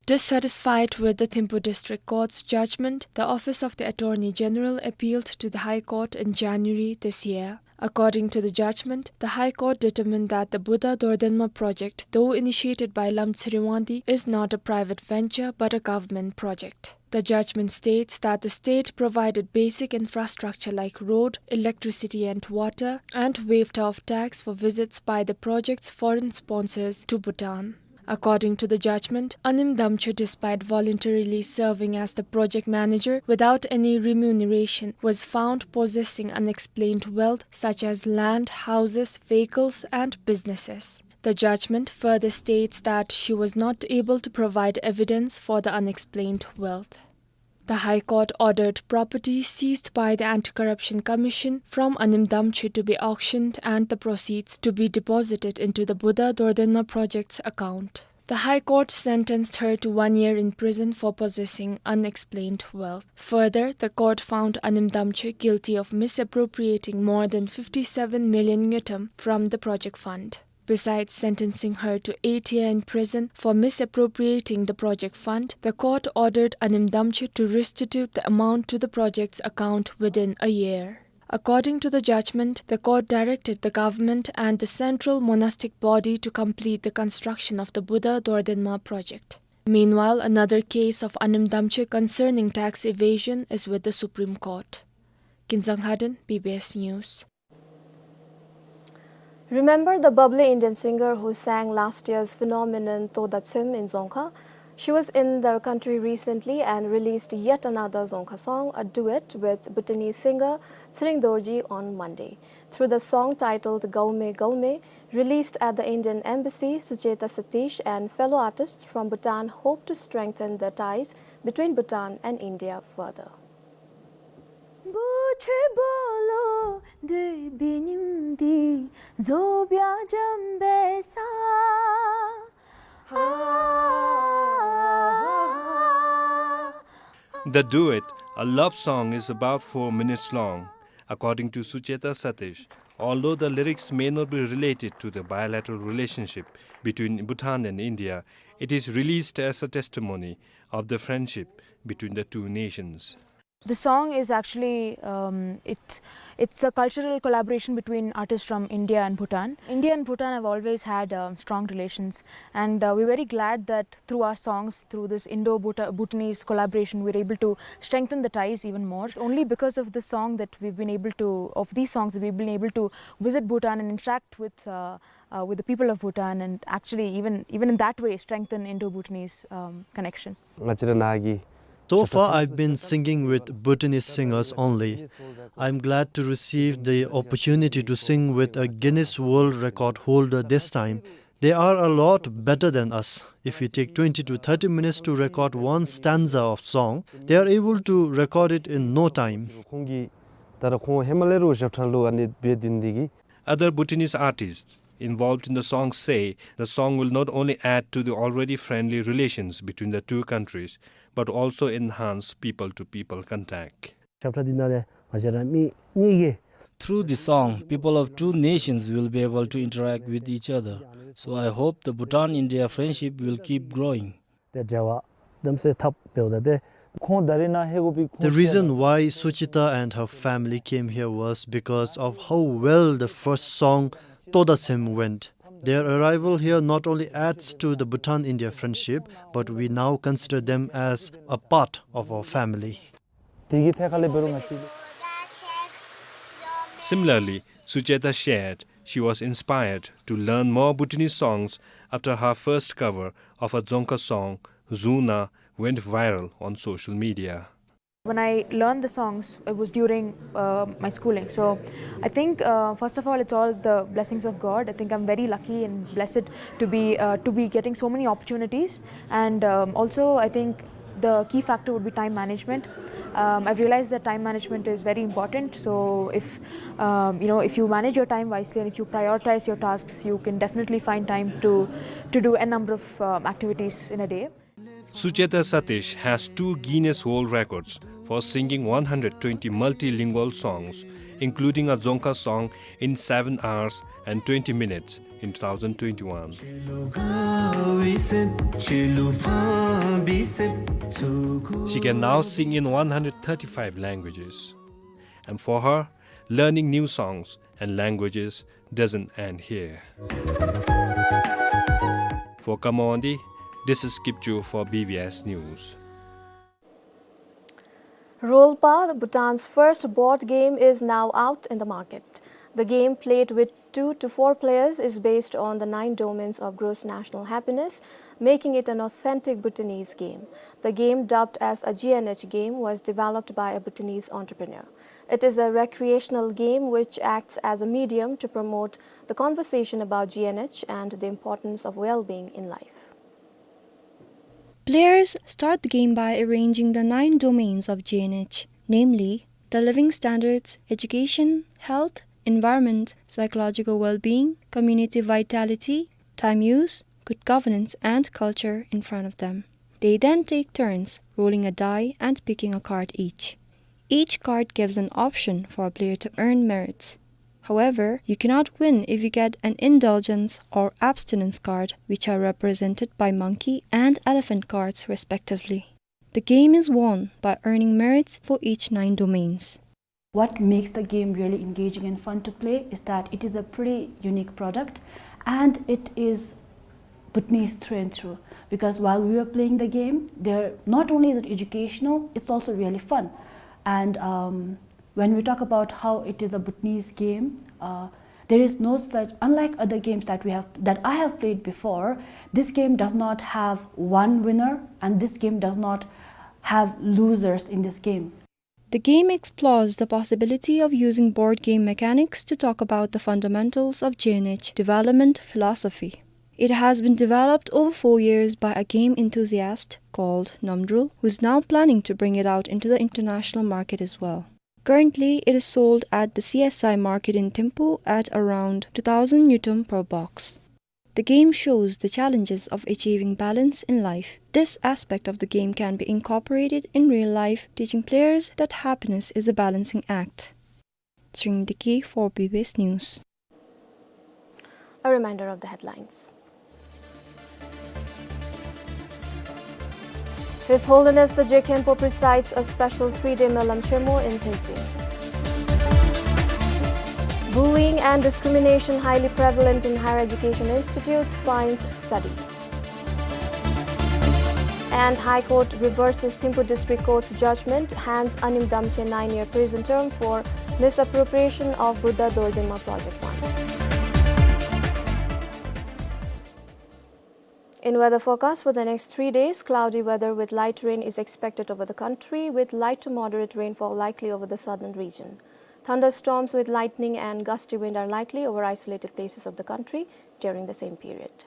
Dissatisfied with the Thimphu District Court's judgment, the Office of the Attorney General appealed to the High Court in January this year. According to the judgment, the High Court determined that the Buddha Dordenma project, though initiated by Lamtseri Wangdi, is not a private venture but a government project. The judgment states that the state provided basic infrastructure like road, electricity and water, and waived off tax for visits by the project's foreign sponsors to Bhutan. According to the judgment, Anim Damche, despite voluntarily serving as the project manager without any remuneration, was found possessing unexplained wealth such as land, houses, vehicles, and businesses. The judgment further states that she was not able to provide evidence for the unexplained wealth. The High Court ordered property seized by the Anti-Corruption Commission from Anim Damche to be auctioned and the proceeds to be deposited into the Buddha Dordenma project's account. The High Court sentenced her to one year in prison for possessing unexplained wealth. Further, the court found Anim Damche guilty of misappropriating more than fifty-seven million ngultrum from the project fund. Besides sentencing her to eight years in prison for misappropriating the project fund, the court ordered Anim Damche to restitute the amount to the project's account within a year. According to the judgment, the court directed the government and the central monastic body to complete the construction of the Buddha Dordenma project. Meanwhile, another case of Anim Damche concerning tax evasion is with the Supreme Court. Kinzang Lhaden, B B S News. Remember the bubbly Indian singer who sang last year's phenomenon Toda Tsem in Dzongkha? She was in the country recently and released yet another Dzongkha song, a duet with Bhutanese singer Tshering Dorji on Monday. Through the song titled Gaume Gaume, released at the Indian Embassy, Sucheta Satish and fellow artists from Bhutan hope to strengthen the ties between Bhutan and India further. The duet, a love song, is about four minutes long. According to Sucheta Satish, although the lyrics may not be related to the bilateral relationship between Bhutan and India, it is released as a testimony of the friendship between the two nations. The song is actually, um, it, it's a cultural collaboration between artists from India and Bhutan. India and Bhutan have always had, um, strong relations, and, uh, we're very glad that through our songs, through this Indo-Bhuta-, Bhutanese collaboration, we're able to strengthen the ties even more. It's only because of this song that we've been able to, of these songs, that we've been able to visit Bhutan and interact with, uh, uh, with the people of Bhutan, and actually even, even in that way strengthen Indo-Bhutanese, um, connection. So far, I've been singing with Bhutanese singers only. I'm glad to receive the opportunity to sing with a Guinness World Record holder this time. They are a lot better than us. If we take twenty to thirty minutes to record one stanza of song, they are able to record it in no time. ཁོང་གིས་ད་ར་ཁོང་ཧེ་མ་ལས་རུང་ཞབས་ཁྲ་ལུ་ཨ་ནི་འབད་དེ་འདི་གིས། Other Bhutanese artists involved in the song say the song will not only add to the already friendly relations between the two countries, but also enhance people-to-people contact. ཞབས་ཁྲ་འདི་ནང་ལས་ང་བཅས་ར་མི་གཉིས་ཀྱིས། Through the song, people of two nations will be able to interact with each other. So I hope the Bhutan-India friendship will keep growing. ཏེ་འབྲེལ་བ་གདམ་ས་ཐབས་འབདཝ་ད་ཏེ་ཁོང་ད་རེས་ནཱ་ལྷོད་དགོ་པའི་ཁོང་། The reason why Sucheta and her family came here was because of how well the first song Toda Tsem went. Their arrival here not only adds to the Bhutan-India friendship, but we now consider them as a part of our family. དེ་གི་ཐད་ཁ་ལས་འབད་རུང་ང་བཅས། Similarly, Sucheta shared she was inspired to learn more Bhutanese songs after her first cover of a Dzongkha song, Zuna, went viral on social media. When I learned the songs, it was during, uh, my schooling. So I think, uh, first of all, it's all the blessings of God. I think I'm very lucky and blessed to be, uh, to be getting so many opportunities. And, um, also, I think the key factor would be time management. Um, I've realized that time management is very important. So if, um, you know, if you manage your time wisely and if you prioritize your tasks, you can definitely find time to, to do a number of, um, activities in a day. Sucheta Satish has two Guinness World Records for singing one hundred twenty multilingual songs, including a Dzongkha song in seven hours and twenty minutes in two thousand twenty-one. She can now sing in one hundred thirty-five languages. And for her, learning new songs and languages doesn't end here. For Khammawangdi, this is Kipchoo for B B S News. Rolpa, Bhutan's first board game, is now out in the market. The game, played with two to four players, is based on the nine domains of gross national happiness, making it an authentic Bhutanese game. The game, dubbed as a G N H game, was developed by a Bhutanese entrepreneur. It is a recreational game which acts as a medium to promote the conversation about G N H and the importance of well-being in life. Players start the game by arranging the nine domains of G N H, namely the living standards, education, health, environment, psychological well-being, community vitality, time use, good governance, and culture in front of them. They then take turns rolling a die and picking a card each. Each card gives an option for a player to earn merits. However, you cannot win if you get an indulgence or abstinence card, which are represented by monkey and elephant cards respectively. The game is won by earning merits for each nine domains. What makes the game really engaging and fun to play is that it is a pretty unique product, and it is Bhutanese through and through, because while we were playing the game, there, not only is it educational, it's also really fun. And, um, When we talk about how it is a Bhutanese game, uh, there is no such, unlike other games that we have, that I have played before, this game does not have one winner, and this game does not have losers in this game. The game explores the possibility of using board game mechanics to talk about the fundamentals of G N H development philosophy. It has been developed over four years by a game enthusiast called Namdrul, who is now planning to bring it out into the international market as well. Currently, it is sold at the C S I market in Thimphu at around two thousand ngultrum per box. The game shows the challenges of achieving balance in life. This aspect of the game can be incorporated in real life, teaching players that happiness is a balancing act. Tshering Deki for B B S News. A reminder of the headlines. His Holiness the Je Khenpo presides a special three-day Melam Shemo in Thinxin. Bullying and discrimination highly prevalent in higher education institutes, finds study. And High Court reverses Thimphu District Court's judgment, hands Anim Damche nine-year prison term for misappropriation of Buddha Dorjima project fund. In weather forecast for the next three days, cloudy weather with light rain is expected over the country, with light to moderate rainfall likely over the southern region. Thunderstorms with lightning and gusty wind are likely over isolated places of the country during the same period.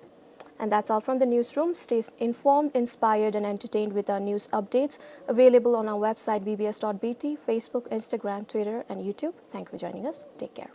And that's all from the newsroom. Stay informed, inspired, and entertained with our news updates available on our website B B S dot B T, Facebook, Instagram, Twitter, and YouTube. Thank you for joining us. Take care.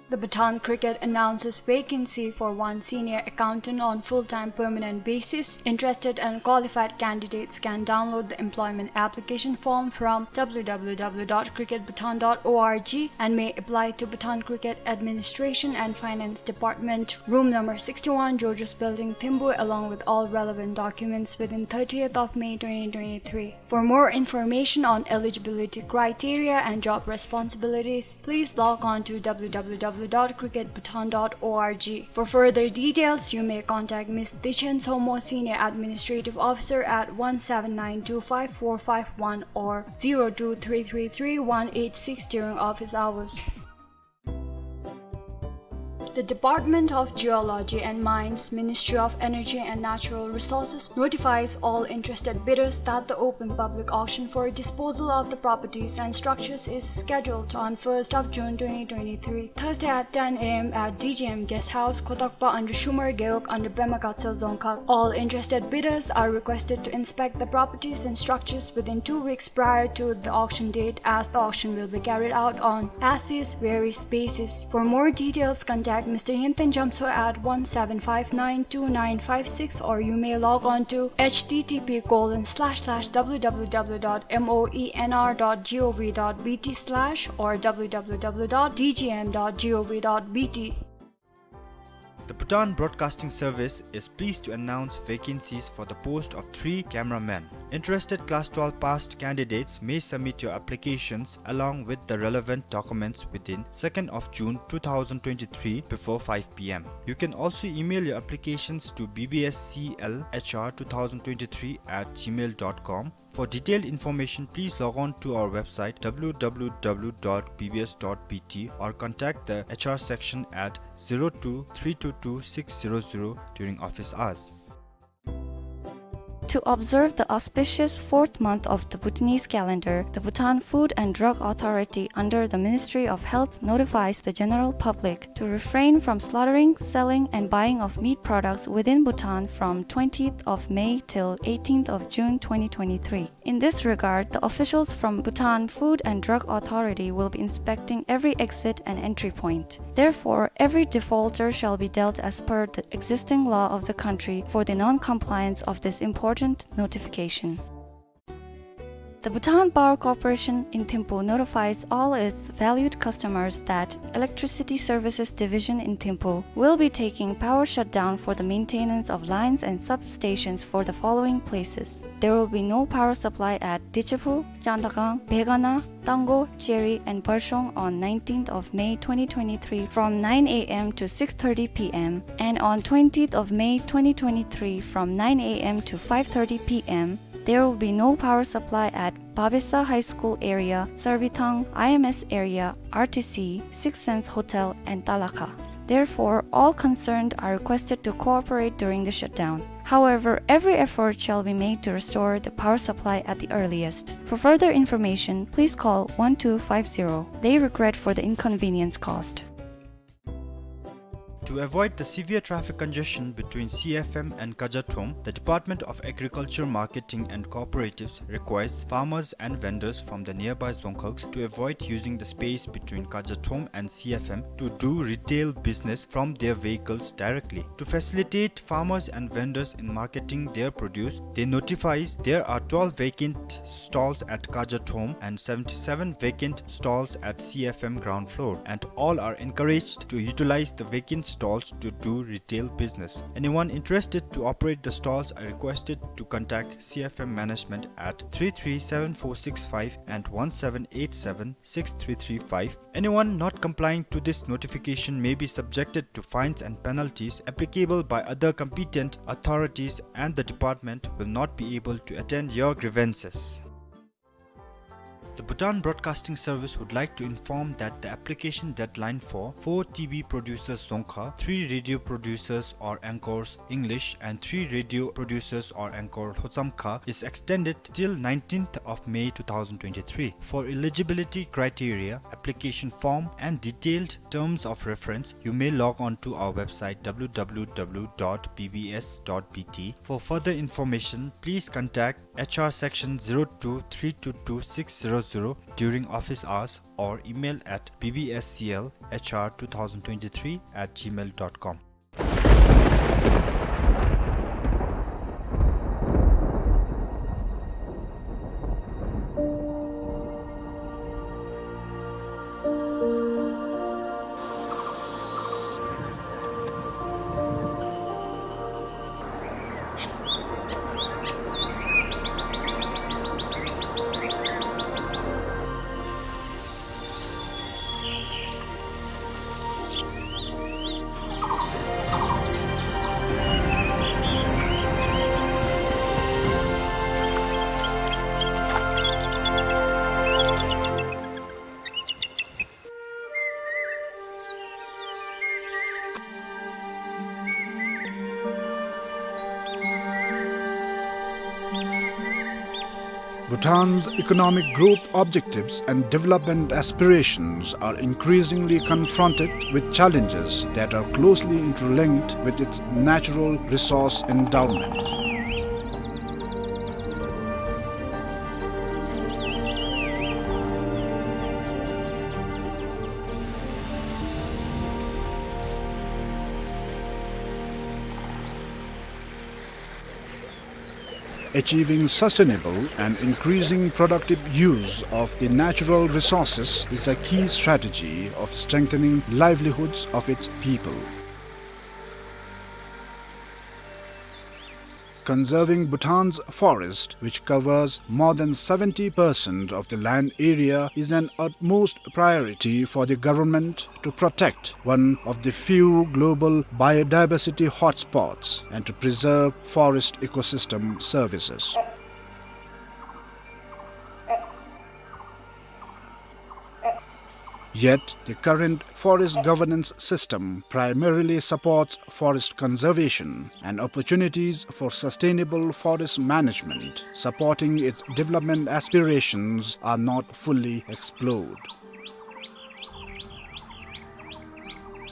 The Bhutan Cricket announces vacancy for one senior accountant on full-time permanent basis. Interested and qualified candidates can download the employment application form from W W W dot cricket bhutan dot org and may apply to Bhutan Cricket Administration and Finance Department, room number sixty-one, Georgios Building, Thimphu, along with all relevant documents within thirtieth of May twenty twenty-three. For more information on eligibility criteria and job responsibilities, please log on to W W W dot cricket bhutan dot org. For further details, you may contact Miss Dechen Somo, Senior Administrative Officer, at one seven nine two five four five one or zero two three three three one eight six during office hours. The Department of Geology and Mines, Ministry of Energy and Natural Resources, notifies all interested bidders that the open public auction for disposal of the properties and structures is scheduled on first of June twenty twenty-three, Thursday at ten A M at D G M Guest House, Khotokpa under Shumar Gewog under Pema Gatshel Dzongkhag. All interested bidders are requested to inspect the properties and structures within two weeks prior to the auction date, as the auction will be carried out on as-is, where-is basis. For more details, contact Mister Yinten Jamso at one seven five nine two nine five six, or you may log on to H T T P colon slash slash W W W dot M O E N R dot G O V dot B T slash or W W W dot D G M dot G O V dot B T. The Bhutan Broadcasting Service is pleased to announce vacancies for the post of three cameramen. Interested class twelve passed candidates may submit your applications along with the relevant documents within second of June two thousand twenty-three before five P M. You can also email your applications to B B S C L H R two thousand twenty-three at gmail dot com. For detailed information, please log on to our website W W W dot B B S dot B T or contact the H R section at zero two three two two six zero zero during office hours. To observe the auspicious fourth month of the Bhutanese calendar, the Bhutan Food and Drug Authority under the Ministry of Health notifies the general public to refrain from slaughtering, selling, and buying of meat products within Bhutan from twentieth of May till eighteenth of June twenty twenty-three. In this regard, the officials from Bhutan Food and Drug Authority will be inspecting every exit and entry point. Therefore, every defaulter shall be dealt as per the existing law of the country for the non-compliance of this important notification. The Bhutan Power Corporation in Thimphu notifies all its valued customers that Electricity Services Division in Thimphu will be taking power shutdown for the maintenance of lines and substations for the following places. There will be no power supply at Dichephu, Chandakang, Begana, Tango, Cheri, and Barshong on nineteenth of May twenty twenty-three from nine A M to six thirty P M, and on twentieth of May twenty twenty-three from nine A M to five thirty P M. There will be no power supply at Babesa High School area, Sarbithang I M S area, R T C, Six Sense Hotel, and Talakha. Therefore, all concerned are requested to cooperate during the shutdown. However, every effort shall be made to restore the power supply at the earliest. For further information, please call one two five zero. They regret for the inconvenience caused. To avoid the severe traffic congestion between C F M and Kajathom, the Department of Agriculture, Marketing and Cooperatives requires farmers and vendors from the nearby dzongkhags to avoid using the space between Kajathom and C F M to do retail business from their vehicles directly. To facilitate farmers and vendors in marketing their produce, they notifies there are twelve vacant stalls at Kajathom and seventy-seven vacant stalls at C F M ground floor, and all are encouraged to utilize the vacant stalls to do retail business. Anyone interested to operate the stalls are requested to contact C F M management at three three seven four six five and one seven eight seven six three three five. Anyone not complying to this notification may be subjected to fines and penalties applicable by other competent authorities, and the department will not be able to attend your grievances. The Bhutan Broadcasting Service would like to inform that the application deadline for four T V producers Dzongkha, three radio producers or anchors English, and three radio producers or anchor Lhotswam Kha is extended till nineteenth of May two thousand twenty-three. For eligibility criteria, application form, and detailed terms of reference, you may log on to our website, w w w dot b b s dot b t. For further information, please contact H R section zero two three two two six zero zero during office hours or email at b b s c l h r two thousand twenty-three at gmail dot com. Bhutan's economic growth objectives and development aspirations are increasingly confronted with challenges that are closely interlinked with its natural resource endowment. Achieving sustainable and increasing productive use of the natural resources is a key strategy of strengthening livelihoods of its people. Conserving Bhutan's forest, which covers more than seventy percent of the land area, is an utmost priority for the government to protect one of the few global biodiversity hotspots and to preserve forest ecosystem services. Yet, the current forest governance system primarily supports forest conservation, and opportunities for sustainable forest management supporting its development aspirations are not fully explored.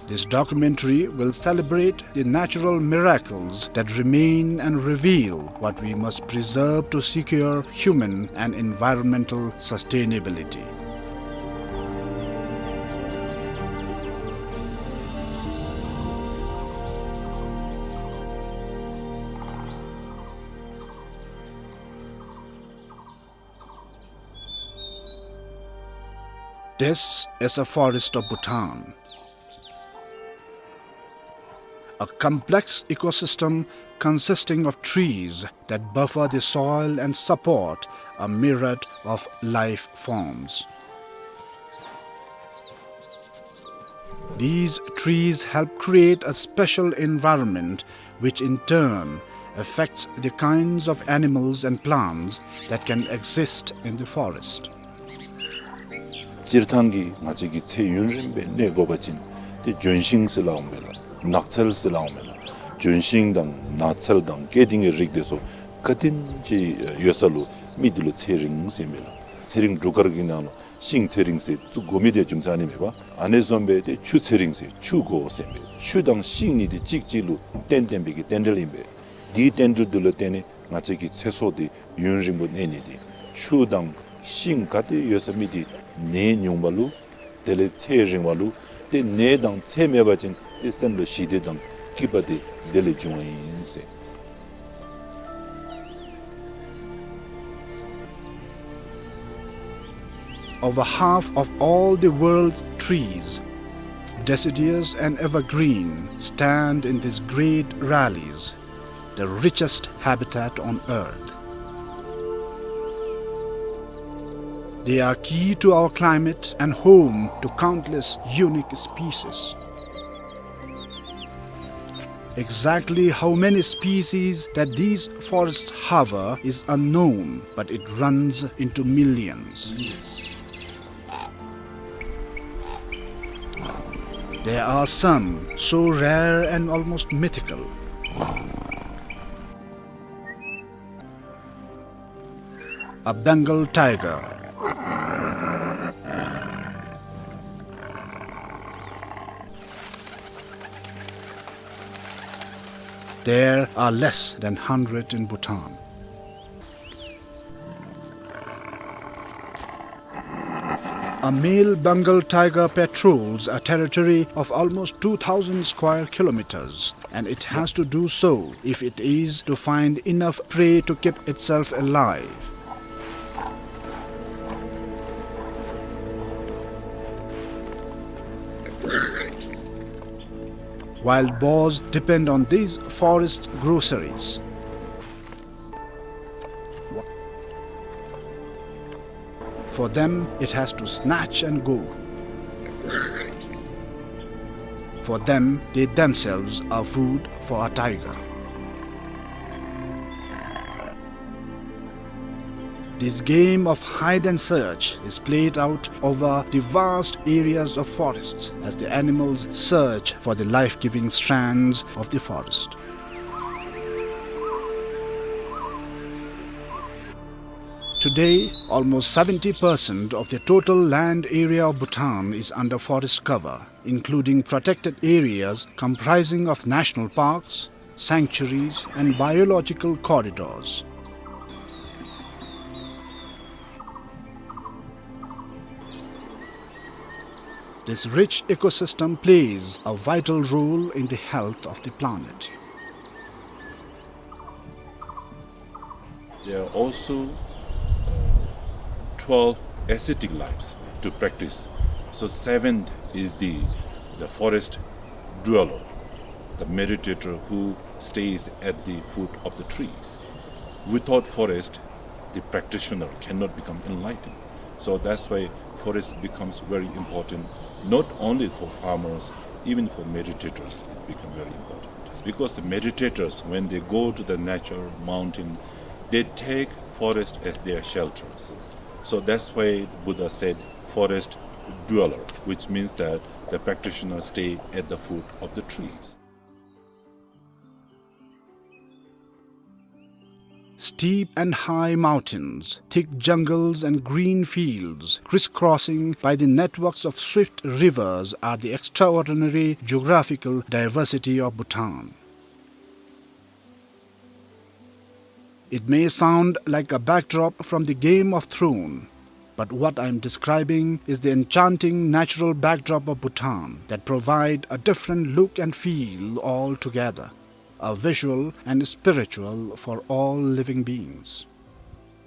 This documentary will celebrate the natural miracles that remain and reveal what we must preserve to secure human and environmental sustainability. This is a forest of Bhutan, a complex ecosystem consisting of trees that buffer the soil and support a myriad of life forms. These trees help create a special environment, which in turn affects the kinds of animals and plants that can exist in the forest. སྤྱིར་བཏང་གི་ང་བཅས་ཀྱི་ཚེ་ཡུན་རིང་སྦེ་གནས་དགོ་པ་ཅིན་ཏེ་ལྗོན་ཤིང་ཟེར་སླབ་འོང་མས་ལགས། ནགས་ཚལ་ཟེར་སླབ་འོང་མས་ལགས། ལྗོན་ཤིང་དང་ནགས་ཚལ་དང་སྐྱེ་ལྡན་གྱི་རིགས་དེ་ཚུ་ག་དེམ་ཅིག་ཡོད་ས་ལུ་མི་དེ་ལུ་ཚེ་རིང་ཟེར་མས་ལགས། ཚེ་རིང་སྒྲུབ་སྐར་གྱི་ནང་ལུ་ཤིང་ཚེ་རིང་ཟེར་བཙུགས་དགོ་མི་དེ་རྒྱུ་མཚན་ཨ་ནི་མས་པ། ཨ་ནི་བཟུམ་སྦེ་ཏེ་ཆུ་ཚེ་རིང་ཟེར་ཆུ་དགོ་ཟེར་མས། ཆུ་དང་ཤིང་གཉིས་དེ་གཅིག་གཅིག་ལུ་བརྟེན་བརྟེན་པའི་གི་རྟེན་འབྲེལ་ཨིན་པས། དེའི་རྟེན་འབྲེལ་དེ་ལུ་བརྟེན་ནས་ང་བཅས་ཀྱི་ཚེ་སྲོག་དེ་ཡུན་རིང་པོ་གནས་ནི་དེ། ཆུ་དང་ཤིང་ག་ཏེ་ཡོད་ས་མི་དེ་ནད་ཉུང་བ་ལུ་དེ་ལས་ཚེ་རིང་བ་ལུ་ཏེ་ནད་དང་ཚེ་མེད་པ་ཅིན་ཏེ་སེམས་ལུ་ཞི་བདེ་དང་སྐྱིད་པ་དེ་དེ་ལས་འབྱུང་བ་ཨིན་ཟེར། Over half of all the world's trees, deciduous and evergreen, stand in these great valleys, the richest habitat on earth. They are key to our climate and home to countless unique species. Exactly how many species that these forests harbor is unknown, but it runs into millions. There are some so rare and almost mythical. A Bengal tiger. There are less than hundred in Bhutan. A male Bengal tiger patrols a territory of almost two thousand square kilometers, and it has to do so if it is to find enough prey to keep itself alive. Wild boars depend on these forest groceries. For them, it has to snatch and go. For them, they themselves are food for a tiger. This game of hide and search is played out over the vast areas of forests as the animals search for the life-giving strands of the forest. Today, almost seventy percent of the total land area of Bhutan is under forest cover, including protected areas comprising of national parks, sanctuaries, and biological corridors. This rich ecosystem plays a vital role in the health of the planet. There are also, uh, twelve ascetic lives to practice. So seventh is the, the forest dweller, the meditator who stays at the foot of the trees. Without forest, the practitioner cannot become enlightened. So that's why forest becomes very important, not only for farmers, even for meditators, it becomes very important. Because the meditators, when they go to the nature, mountain, they take forest as their shelters. So that's why Buddha said, "Forest dweller," which means that the practitioners stay at the foot of the trees. Steep and high mountains, thick jungles and green fields, crisscrossing by the networks of swift rivers, are the extraordinary geographical diversity of Bhutan. It may sound like a backdrop from the Game of Thrones, but what I am describing is the enchanting natural backdrop of Bhutan that provide a different look and feel altogether, a visual and spiritual for all living beings.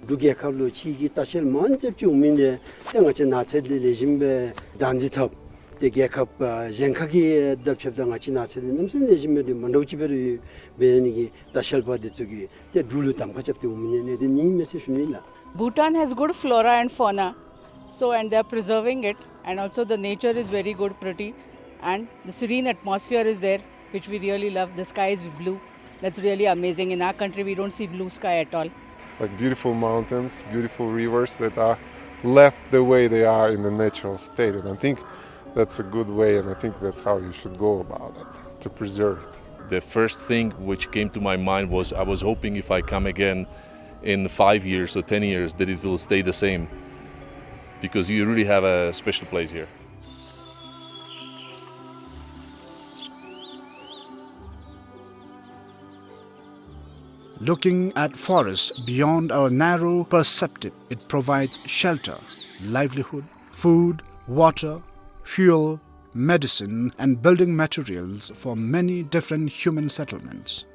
འབྲུག་རྒྱལ་ཁབ་ལུ་ཕྱི་གི་ལྟ་བཤལ་མང་རབས་ཅིག་འོང་མི་འདི་ཏེ་ང་བཅས་ནགས་ཚལ་འདི་ལེགས་ཤོམ་སྦེ་བདག་འཛིན་འཐབ་སྟེ་རྒྱལ་ཁབ་ཨ་གཞན་ཁ་གི་དང་ཕྱདཔ་ད་ང་བཅས་ནགས་ཚལ་འདི་གནམ་མེད་ས་མེད་ལེགས་ཤོམ་སྦེ་འདི་མ་འདྲཝ་ཅིག་སྦེ་ར་ཡོད་པའི་ནི་གི་ལྟ་བཤལ་པ་འདི་ཚུ་གིས་ཏེ་འབྲུག་ལུ་གདམ་ཁ་རྐྱབ་སྟེ་འོང་མི་འདི་ཨ་ནི་འདི་ཨིན་མས་ཟེར་ཞུ་ནི་ལགས། Bhutan has good flora and fauna, so, and they are preserving it, and also the nature is very good, pretty, and the serene atmosphere is there, which we really love. The sky is blue, That's really amazing. In our country, we don't see blue sky at all. Like beautiful mountains, beautiful rivers that are left the way they are in the natural state. And I think that's a good way, and I think that's how you should go about it, to preserve it. The first thing which came to my mind was, I was hoping if I come again in five years or ten years that it will stay the same, because you really have a special place here. Looking at forest beyond our narrow perspective, it provides shelter, livelihood, food, water, fuel, medicine, and building materials for many different human settlements.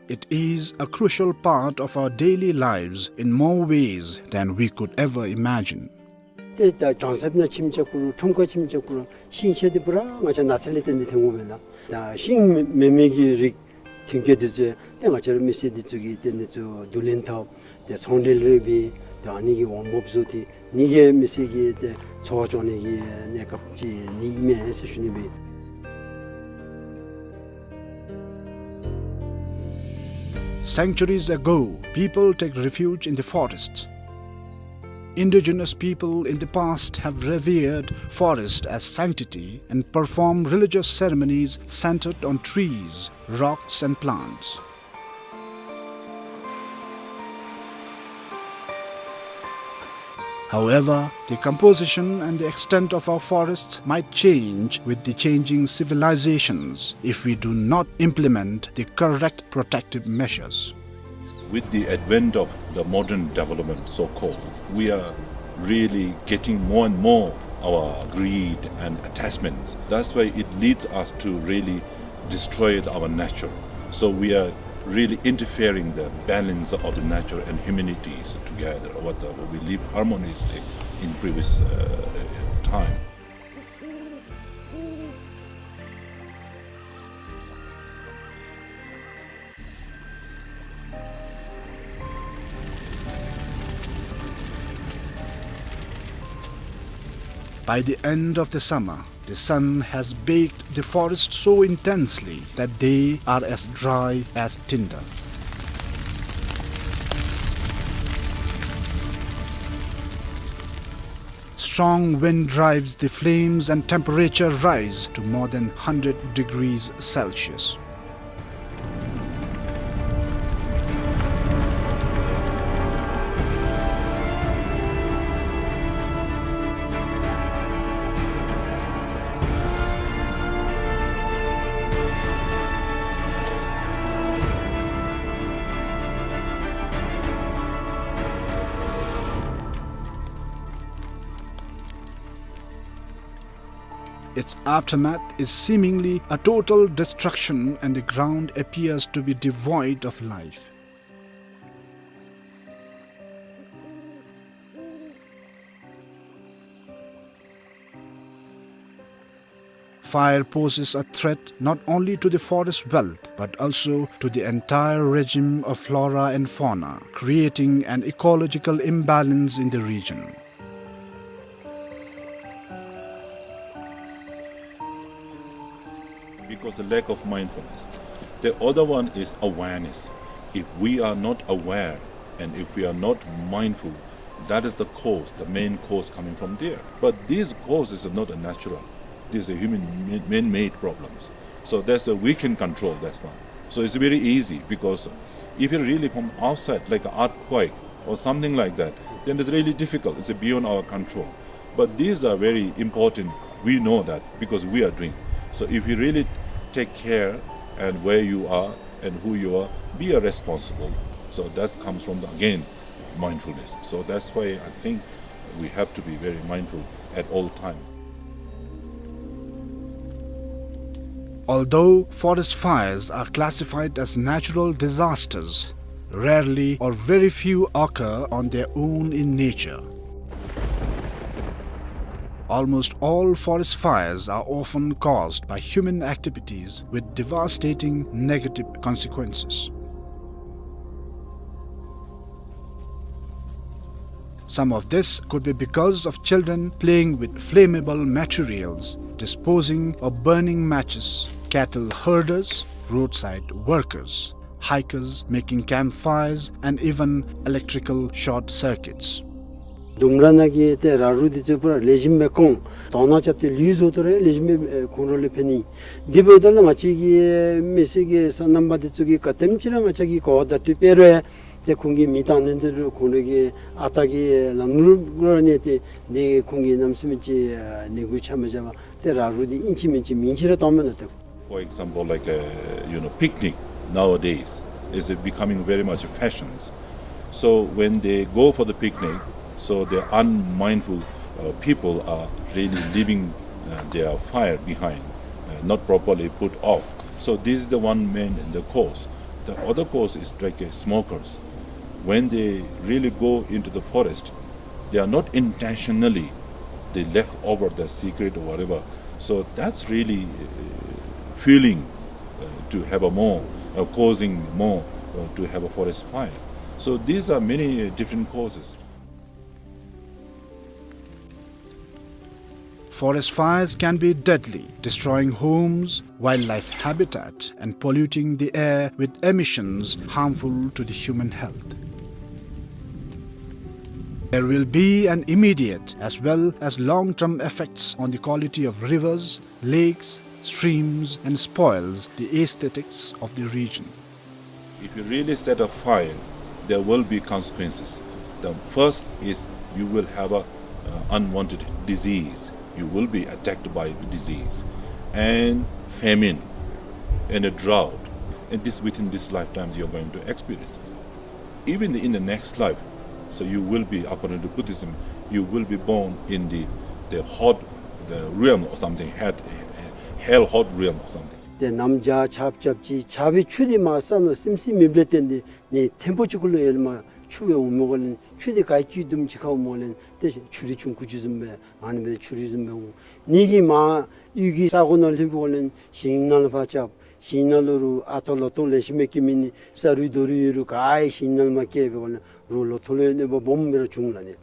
It is a crucial part of our daily lives in more ways than we could ever imagine. ཏེ་ད་གྲང་ཟམ་ནང་ཁྱིམ་ཅིག་བསྒྲིགས་རུང་ཁྲོམ་ཁར་ཁྱིམ་ཅིག་བསྒྲིགས་རུང་ཤིང་ཆ་འདི་པུ་ར་ང་བཅས་ནགས་ཚལ་ལས་བརྟེན་ཏེ་ཐོན་དགོ་མེན་ན། ད་ཤིང་མེན་མི་གི་རིགས་ཐོན་སྐྱེད་འདི་ཚུ་ཏེ་ང་བཅས་ར་མི་སེར་འདི་ཚུ་གིས་ཏེ་འདི་ཚུ་བསྡུ་ལེན་འཐབ་ཏེ་ཚོང་འབྲེལ་རེ་འབད་ཏེ་ཨ་ནི་གི་འོང་འབབ་བཟོ་སྟེ་ནི་གི་མི་སེར་གྱི་ཏེ་འཚོ་བ་སྐྱོང་ནི་གི་གནས་སྐབས་ཅིག་ནི་ཨིན་མས་ཟེར་ཞུ་ནི་སྦེ། Centuries ago, people take refuge in the forests. Indigenous people in the past have revered forest as sanctity and performed religious ceremonies centered on trees, rocks, and plants. However, the composition and the extent of our forests might change with the changing civilizations if we do not implement the correct protective measures. With the advent of the modern development, so-called, we are really getting more and more our greed and attachments. That's why it leads us to really destroy our nature. So we are really interfering the balance of the nature and humanities together, what, uh, we live harmoniously in previous, uh, time. By the end of the summer, the sun has baked the forest so intensely that they are as dry as tinder. Strong wind drives the flames and temperature rise to more than hundred degrees Celsius. Its aftermath is seemingly a total destruction, and the ground appears to be devoid of life. Fire poses a threat not only to the forest wealth, but also to the entire regime of flora and fauna, creating an ecological imbalance in the region. Because the lack of mindfulness. The other one is awareness. If we are not aware and if we are not mindful, that is the cause, the main cause coming from there. But these causes are not a natural. These are human ma-, man-made problems. So that's a, we can control that one. So it's very easy because if you really from outside, like an earthquake or something like that, then it's really difficult. It's beyond our control. But these are very important. We know that because we are doing. So if you really take care and where you are and who you are, be a responsible. So that comes from the, again, mindfulness. So that's why I think we have to be very mindful at all times. Although forest fires are classified as natural disasters, rarely or very few occur on their own in nature. Almost all forest fires are often caused by human activities with devastating negative consequences. Some of this could be because of children playing with flammable materials, disposing or burning matches, cattle herders, roadside workers, hikers making campfires, and even electrical short circuits. ལྡུམ་ར་ནང་གི་ཏེ་ར་རུ་འདི་ཚུ་པུ་ར་ལེགས་ཤོམ་སྦེ་སྐོང་། དོང་ནང་རྐྱབ་སྟེ་ལུད་བཟོ་སྟེ་ར་ལེགས་ཤོམ་སྦེ་ཁོང་ར་ལུ་ཕན་ནི། དེ་འབདཝ་ད་ལུ་ང་བཅས་ཀྱི་མི་སེར་གྱི་སོ་ནམ་པ་འདི་ཚུ་གིས་ག་དེམ་ཅིག་ར་ང་བཅས་ཀྱིས་གོ་བ་བརྡ་སྤྲོད་འབད་རུང་ཏེ་ཁོང་གིས་མེ་བཏང་ནི་འདི་ལུ་ཁོང་ར་གི་ཨ་རྟག་གི་ལམ་ལུགས་ལུ་གནས་ཏེ་ཏེ་ཁོང་གིས་གནམ་མེད་ས་མེད་ཅིག་ནད་འབུ་ཆགས་མ་བཞག་པར་ཏེ་ར་རུ་འདི་ཨིན་ཅི་མིན་ཅི་མེན་ཅི་ར་བཏང་མས་ལགས་ཏེ། For example, like, uh, you know, picnic nowadays is becoming very much fashions. So when they go for the picnic, so the unmindful, uh, people are really leaving, uh, their fire behind, uh, not properly put off. So this is the one main, the cause. The other cause is like, uh, smokers. When they really go into the forest, they are not intentionally, they left over the cigarette or whatever. So that's really, uh, fueling, uh, to have a more, uh, causing more, uh, to have a forest fire. So these are many, uh, different causes. Forest fires can be deadly, destroying homes, wildlife habitat, and polluting the air with emissions harmful to the human health. There will be an immediate as well as long-term effects on the quality of rivers, lakes, streams, and spoils the aesthetics of the region. If you really set a fire, there will be consequences. The first is you will have a, uh, unwanted disease. You will be attacked by the disease and famine and a drought. And this, within this lifetime, you're going to experience. Even in the next life, so you will be, according to Buddhism, you will be born in the, the hot, the realm or something, hell, hell hot realm or something. ཏེ་གནམ་བྱཱར་ཆརཔ་རྐྱབ་ཅི། ཆརཔ་ཆུ་འདི་མར་ས་ནང་སིམ་སིམ་མེདཔ་ལས་བརྟེན་ཏེ་ནི་ཐེམ་སྤུ་ཅིག་གུ་ལུ་ཡར་ལས་མར་ཆུ་སྦེ་འོང་མི་གོ་ལས་ཆུ་འདི་ག་ཅི་དུམ་ཅིག་ཁར་འོང་མི་གོ་ལས་ཏེ་ཆུ་རུད་ཆུང་ཀུ་ཅིག་བཟུམ་སྦེ་ཨ་ནི་སྦེ་ཆུ་རུད་བཟུམ་སྦེ་འོང་། ནི་གི་མར་གཡུས་ཀྱི་ས་གོ་ནང་ལྷོད་པའི་གོ་ལས་ཞིང་ནང་ལུ་ཕར་རྐྱབ། ཞིང་ནང་ལུ་རུང་ཨ་ཐོ་ལོ་ཐོ་ལེགས་ཤོམ་སྦེ་སྐྱེ་མི་ནི་ས་རུད་རྡོ་རུད་ཡོད་རུང་ག་ཡང་ཞིང་ནང་ལུ་མར་སྐྱེ་བའི་གོ་ལས་རུང་ལོ་ཐོ་ལུ་ཡང་གནོད་པ་སྦོམ་སྦེ་ར་བྱུང་ལགས་ནི།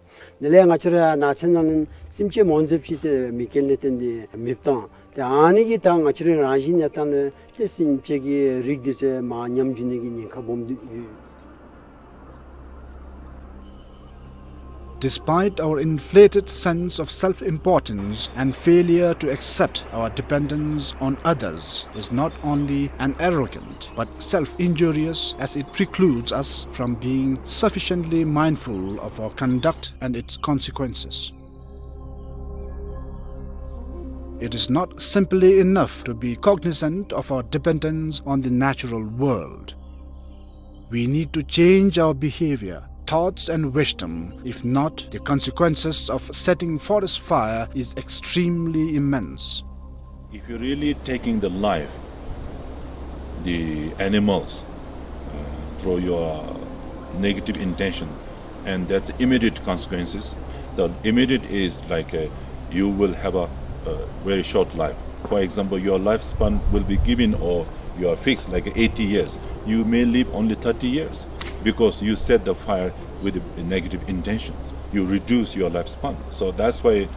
དེ་ལས་ང་བཅས་ར་ནགས་ཚལ་ནང་ལུ་སེམས་ཅན་མང་ཟེར་ཅིག་ཏེ་མེ་རྐྱེན་ལས་བརྟེན་ཏེ་མེདཔ་བཏང་། ཏེ་ཨ་ནི་གིས་ད་ང་བཅས་ར་རང་བཞིན་གནས་སྟངས་ལས་ཏེ་སེམས་ཅན་གྱི་རིགས་འདི་ཚུ་མར་ཉམས་འགྱོ་ནི་གི་ཉེན་ཁ་སྦོམ་འདུག་ཡོད། Despite our inflated sense of self-importance and failure to accept our dependence on others is not only an arrogant but self-injurious, as it precludes us from being sufficiently mindful of our conduct and its consequences. It is not simply enough to be cognizant of our dependence on the natural world. We need to change our behavior, thoughts, and wisdom. If not, the consequences of setting forest fire is extremely immense. If you're really taking the life, the animals, uh, through your negative intention, and that's immediate consequences. The immediate is like, uh, you will have a, a very short life. For example, your lifespan will be given or you are fixed like eighty years. You may live only thirty years because you set the fire with the negative intentions. You reduce your lifespan. So that's why,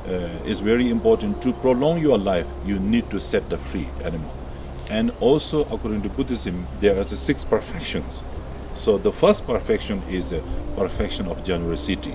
uh, it's very important to prolong your life. You need to set the free animal. And also, according to Buddhism, there are the six perfections. So the first perfection is a perfection of generosity.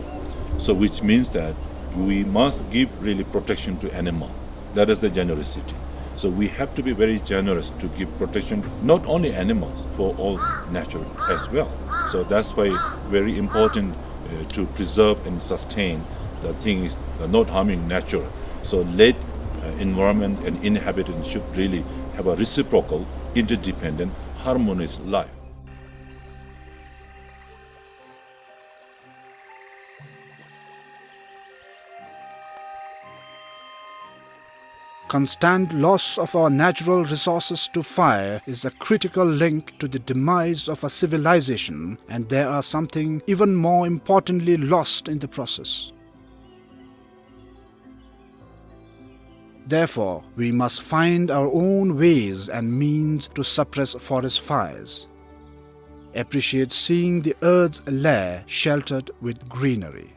So which means that we must give really protection to animal. That is the generosity. So we have to be very generous to give protection, not only animals, for all nature as well. So that's why very important, uh, to preserve and sustain the things, uh, not harming nature. So let, uh, environment and inhabitants should really have a reciprocal, interdependent, harmonious life. Constant loss of our natural resources to fire is a critical link to the demise of a civilization, and there are something even more importantly lost in the process. Therefore, we must find our own ways and means to suppress forest fires. Appreciate seeing the earth's lair sheltered with greenery.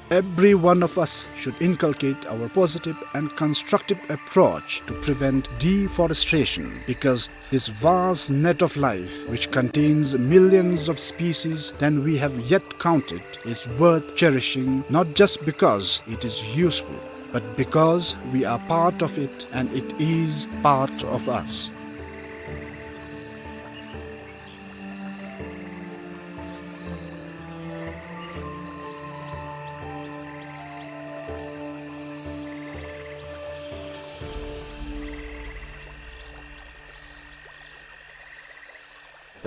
Every one of us should inculcate our positive and constructive approach to prevent deforestation, because this vast net of life, which contains millions of species than we have yet counted, is worth cherishing, not just because it is useful, but because we are part of it and it is part of us.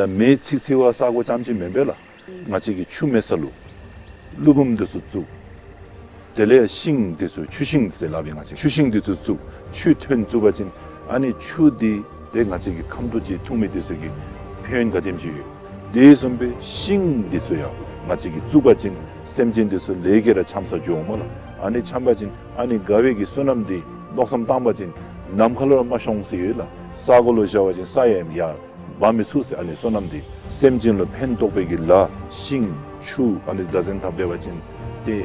ད་མེ་འཚིག་འཚིག་པ་ས་གོ་རྐྱངམ་ཅིག་མེན་པས་ལགས། ང་བཅས་ཀྱིས་ཆུ་མེད་ས་ལུ་ཀླུ་འབུམ་འདི་ཚུ་བཙུགས། དེ་ལས་ཤིང་འདི་ཚུ་ཆུ་ཤིང་ཟེར་སླབ་ཨིན། ང་བཅས་ཆུ་ཤིང་འདི་ཚུ་བཙུགས། ཆུ་ཐོན་བཙུགས་པ་ཅིན་ཨ་ནི་ཆུ་འདི་ཏེ་ང་བཅས་ཀྱི་ཁམ་ཏོ་ཅིག་འཐུང་མི་འདི་ཚུ་གི་ཕན་ཡོན་ག་དེམ་ཅིག་ཡོད། དེ་བཟུམ་སྦེ་ཤིང་འདི་ཚུ་ཡང་ང་བཅས་ཀྱིས་བཙུགས་པ་ཅིན་སེམས་ཅན་འདི་ཚུ་ལས་ཀྱི་ར་འཁྱམ་ས་འགྱོཝ་སྨོ་ལགས། ཨ་ནི་འཁྱམ་པ་ཅིན་ཨ་ནི་དགའ་བའི་གི་བསོད་ནམས་འདི་མནོ་བསམ་བཏང་པ་ཅིན་ནམ་མཁའ་ལུ་ར་མ་ཤོང་ཟེར་ཡོད་ལགས། ས་གོ་ལུ་བཞག་པ་ཅིན་ས་ཡང་ཡར་འབག་མི་ཚུགས་ཟེར། ཨ་ནི་བསོད་ནམས་འདི་སེམས་ཅན་ལུ་ཕན་ཐོགས་པའི་གི་ལཱ་ཤིང་ཆུ་ཨ་ནི་བདག་འཛིན་འཐབ་འབད་བ་ཅིན་ཏེ་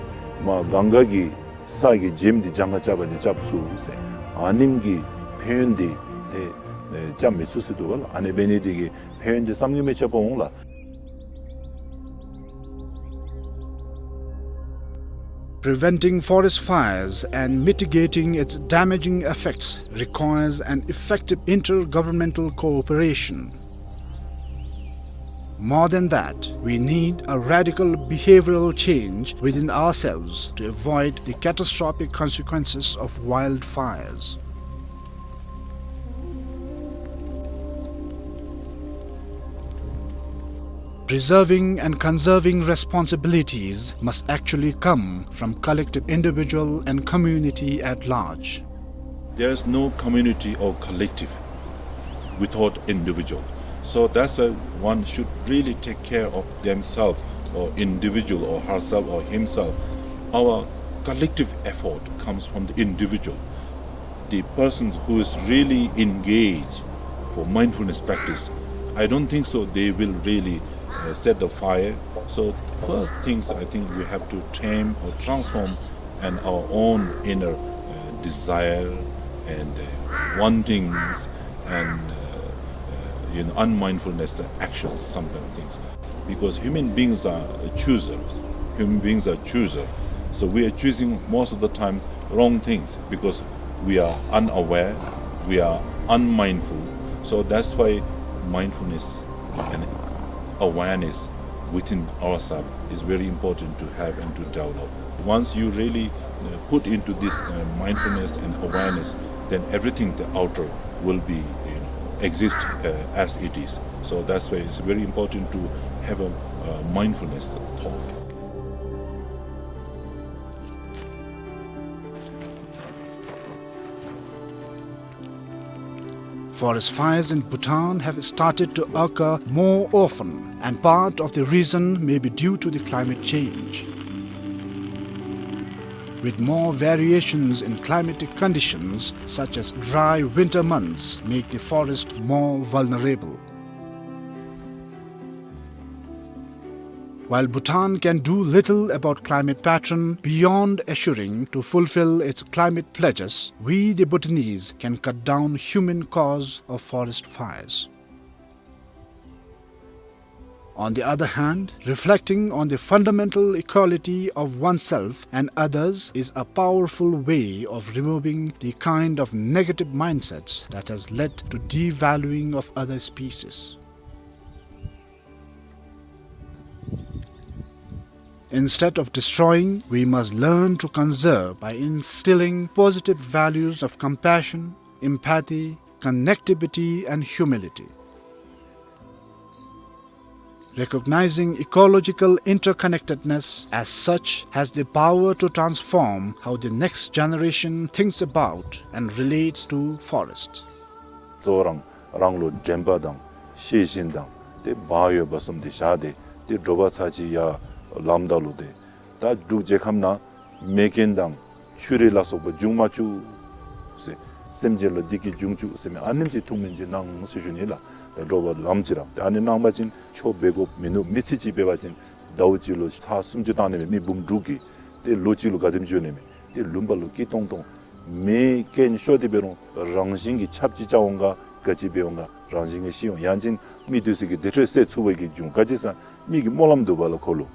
མ་གང་ག་གི་ས་གི་བྱེམ་འདི་གྱངས་ཁ་རྐྱབ་པ་ཅིན་རྐྱབ་ཚུགས་ཟེར། ཨ་ནེམ་གི་ཕན་ཡོན་འདི་ཏེ་ཨེ་རྐྱབ་མི་ཚུགས་ཟེར་འདུག་པ་ལགས། ཨ་ནི་འབད་ནི་འདི་གིས་ཕན་ཡོན་འདི་བསམ་གྱིས་མི་ཁྱབ་པ་འོང་ལགས། Preventing forest fires and mitigating its damaging effects requires an effective intergovernmental cooperation. More than that, we need a radical behavioral change within ourselves to avoid the catastrophic consequences of wildfires. Preserving and conserving responsibilities must actually come from collective individual and community at large. There is no community or collective without individual. So that's why one should really take care of themselves or individual or herself or himself. Our collective effort comes from the individual, the person who is really engaged for mindfulness practice. I don't think so they will really uh, set the fire. So first things I think we have to tame or transform and our own inner uh, desire and uh, wantings and uh, uh, you know, unmindfulness actions, some kind of things. Because human beings are choosers. Human beings are choosers. So we are choosing most of the time wrong things because we are unaware, we are unmindful. So that's why mindfulness and awareness within ourselves is very important to have and to develop. Once you really uh, put into this uh, mindfulness and awareness, then everything the outer will be you know, exist uh, as it is. So that's why it's very important to have a uh, mindfulness thought. Forest fires in Bhutan have started to occur more often, and part of the reason may be due to the climate change. With more variations in climatic conditions, such as dry winter months, make the forest more vulnerable. While Bhutan can do little about climate pattern beyond assuring to fulfill its climate pledges, we the Bhutanese can cut down human cause of forest fires. On the other hand, reflecting on the fundamental equality of oneself and others is a powerful way of removing the kind of negative mindsets that has led to devaluing of other species. Instead of destroying, we must learn to conserve by instilling positive values of compassion, empathy, connectivity, and humility. Recognizing ecological interconnectedness as such has the power to transform how the next generation thinks about and relates to forest. གཙོ་བོ་རང་རང་ལུ་དྲན་པ་དང་ཤེས་བཞིན་དང་ཏེ་བག་ཡོད་པ་གསུམ་དེ་བཞག་སྟེ་ཏེ་དྲོ་པ་ཚར་གཅིག་ཡར་ལངམ་ད་ལུ་ཏེ་ད་འབྲུག་རྒྱལ་ཁབ་ནང་མེ་རྐྱེན་དང་ཆུ་རུད་ལ་སོགས་པ་འབྱུང་མ་བཅུག་ཟེར། སེམས་ཅན་ལུ་བདེ་སྐྱིད་འབྱུང་བཅུག་ཟེར་མི་ཨ་ནེམ་ཅིག་ཐུགས་སྨོན་ཅིག་གནང་ཟེར་ཞུ་ནི་ལགས། ད་དྲོ་པ་ལངམ་ཅིག་ར་ཏེ་ཨ་ནི་གནང་པ་ཅིན་ཆོས་འབད་དགོཔ་མིན་ནུག། མི་ཚེ་གཅིག་འབད་བ་ཅིན་ཟླཝ་གཅིག་ལུ་ཚར་སུམ་ཅུ་བཏང་ནི་མེད། མི་འབུམ་དྲུག་གིས་ ཏེ་ལོ་གཅིག་ལུ་ག་དེམ་ཅིག་ཡོད་ནི་མས། ཏེ་ལུང་པ་ལུ་སྐྱིད་ཏོང་ཏོ། མེ་རྐྱེན་ཤོར་ཏེ་འབད་རུང་རང་བཞིན་གྱིས་ཆརཔ་ཅིག་རྐྱབ་འོང་ག་ག་ཅི་འབད་འོང་ག་རང་བཞིན་གྱིས་ཤི་འོང་། ཡང་ཅིན་མི་དེ་ཚུ་གིས་དེ་འཕྲོ་བསལ་ཚུགས་པ་གི་འབྱུང་། ག་ཅི་ཟེར་མི་གི་སྨོན་ལམ་འདུག་པ་ལགས། ཁོ་ལུ་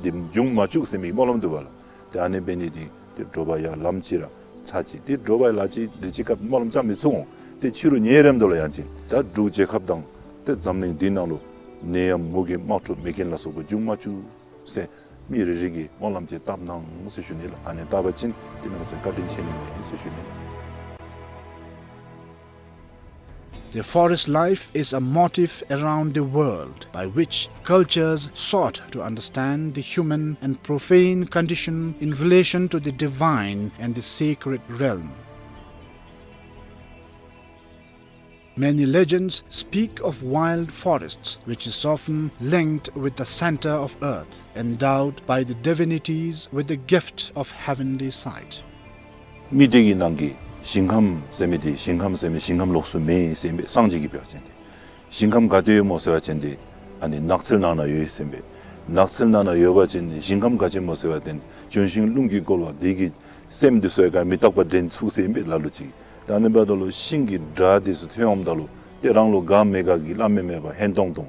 དེ་འབྱུང་མ་བཅུག་ཟེར་མི་གི་སྨོན་ལམ་འདུག་པ་ལགས། ཏེ་ཨ་ནི་འབད་ནི་དེ་ཏེ་དྲོ་པ་ཡར་ལངམ་ཅིག་ར་ཚར་ཅིག། ཏེ་དྲོ་པ་ལ་ཅིག་དེ་ཅིག་སྐབས་སྨོན་ལམ་རྐྱབ་མི་ཚུགས་འོང་། ཏེ་ཕྱི་རུ་ཉལ་རནམ་ད་ལུ་ཡང་ཅིན་ད་འབྲུག་རྒྱལ་ཁབ་དང་ཏེ་འཛམ་གླིང་འདི་ནང་ལུ་ནད་ཡམས་མུ་གེ་དམག་འཁྲུག་མེ་རྐྱེན་ལ་སོགས་པ་འབྱུང་མ་བཅུག་ཟེར་མི་རེ་རེ་གིས་སྨོན་ལམ་ཅིག་བཏབ་གནང་ཟེར་ཞུ་ནི་ལགས། ཨ་ནི་བཏབ་པ་ཅིན་དེ་ནང་ཚུ་བཀའ་དྲིན་ཆེ་ནི་མས་ཟེར་ཞུ་ནི་ལགས། The forest life is a motif around the world by which cultures sought to understand the human and profane condition in relation to the divine and the sacred realm. Many legends speak of wild forests, which is often linked with the center of earth, endowed by the divinities with the gift of heavenly sight. མི་སྡེ་གི་ནང་གི་ཞིང་ཁམས་ཟེར་མི་དེ་ཞིང་ཁམས་ཟེར་མི་ཞིང་ཁམས་ལོགས་སུ་མེད་ཟེར་མི་སངས་རྒྱས་ཀྱིས་འབད་བ་ཅིན་ཏེ། ཞིང་ཁམས་ག་ཏེ་ཡོད་སྨོ་ཟེར་བ་ཅིན་ཏེ་ཨ་ནི་ནགས་ཚལ་ནང་ན་ཡོད་ཟེར་མས། ནགས་ཚལ་ནང་ན་ཡོད་པ་ཅིན་ཞིང་ཁམས་ག་ཅི་སྨོ་ཟེར་བ་ཅིན་ལྗོན་ཤིང་རླུང་གིས་བསྐོལ་བ་དེ་གི་སེམས་དེ་ཚུ་ཡང་མི་རྟག་པ་འདྲེན་ཚུགས་ཟེར་མས་ལ་ལུ་ཅིག། ད་ཨ་ནི་འབདཝ་ད་ལུ་ཤིང་གི་སྒྲ་དེ་ཚུ་ཐོན་འོངམ་ད་ལུ་ཏེ་རང་ལུ་དགའ་མི་དགའ་གི་བླ་མེད་མེད་པ་ཧན་ཏོང་ཏོ།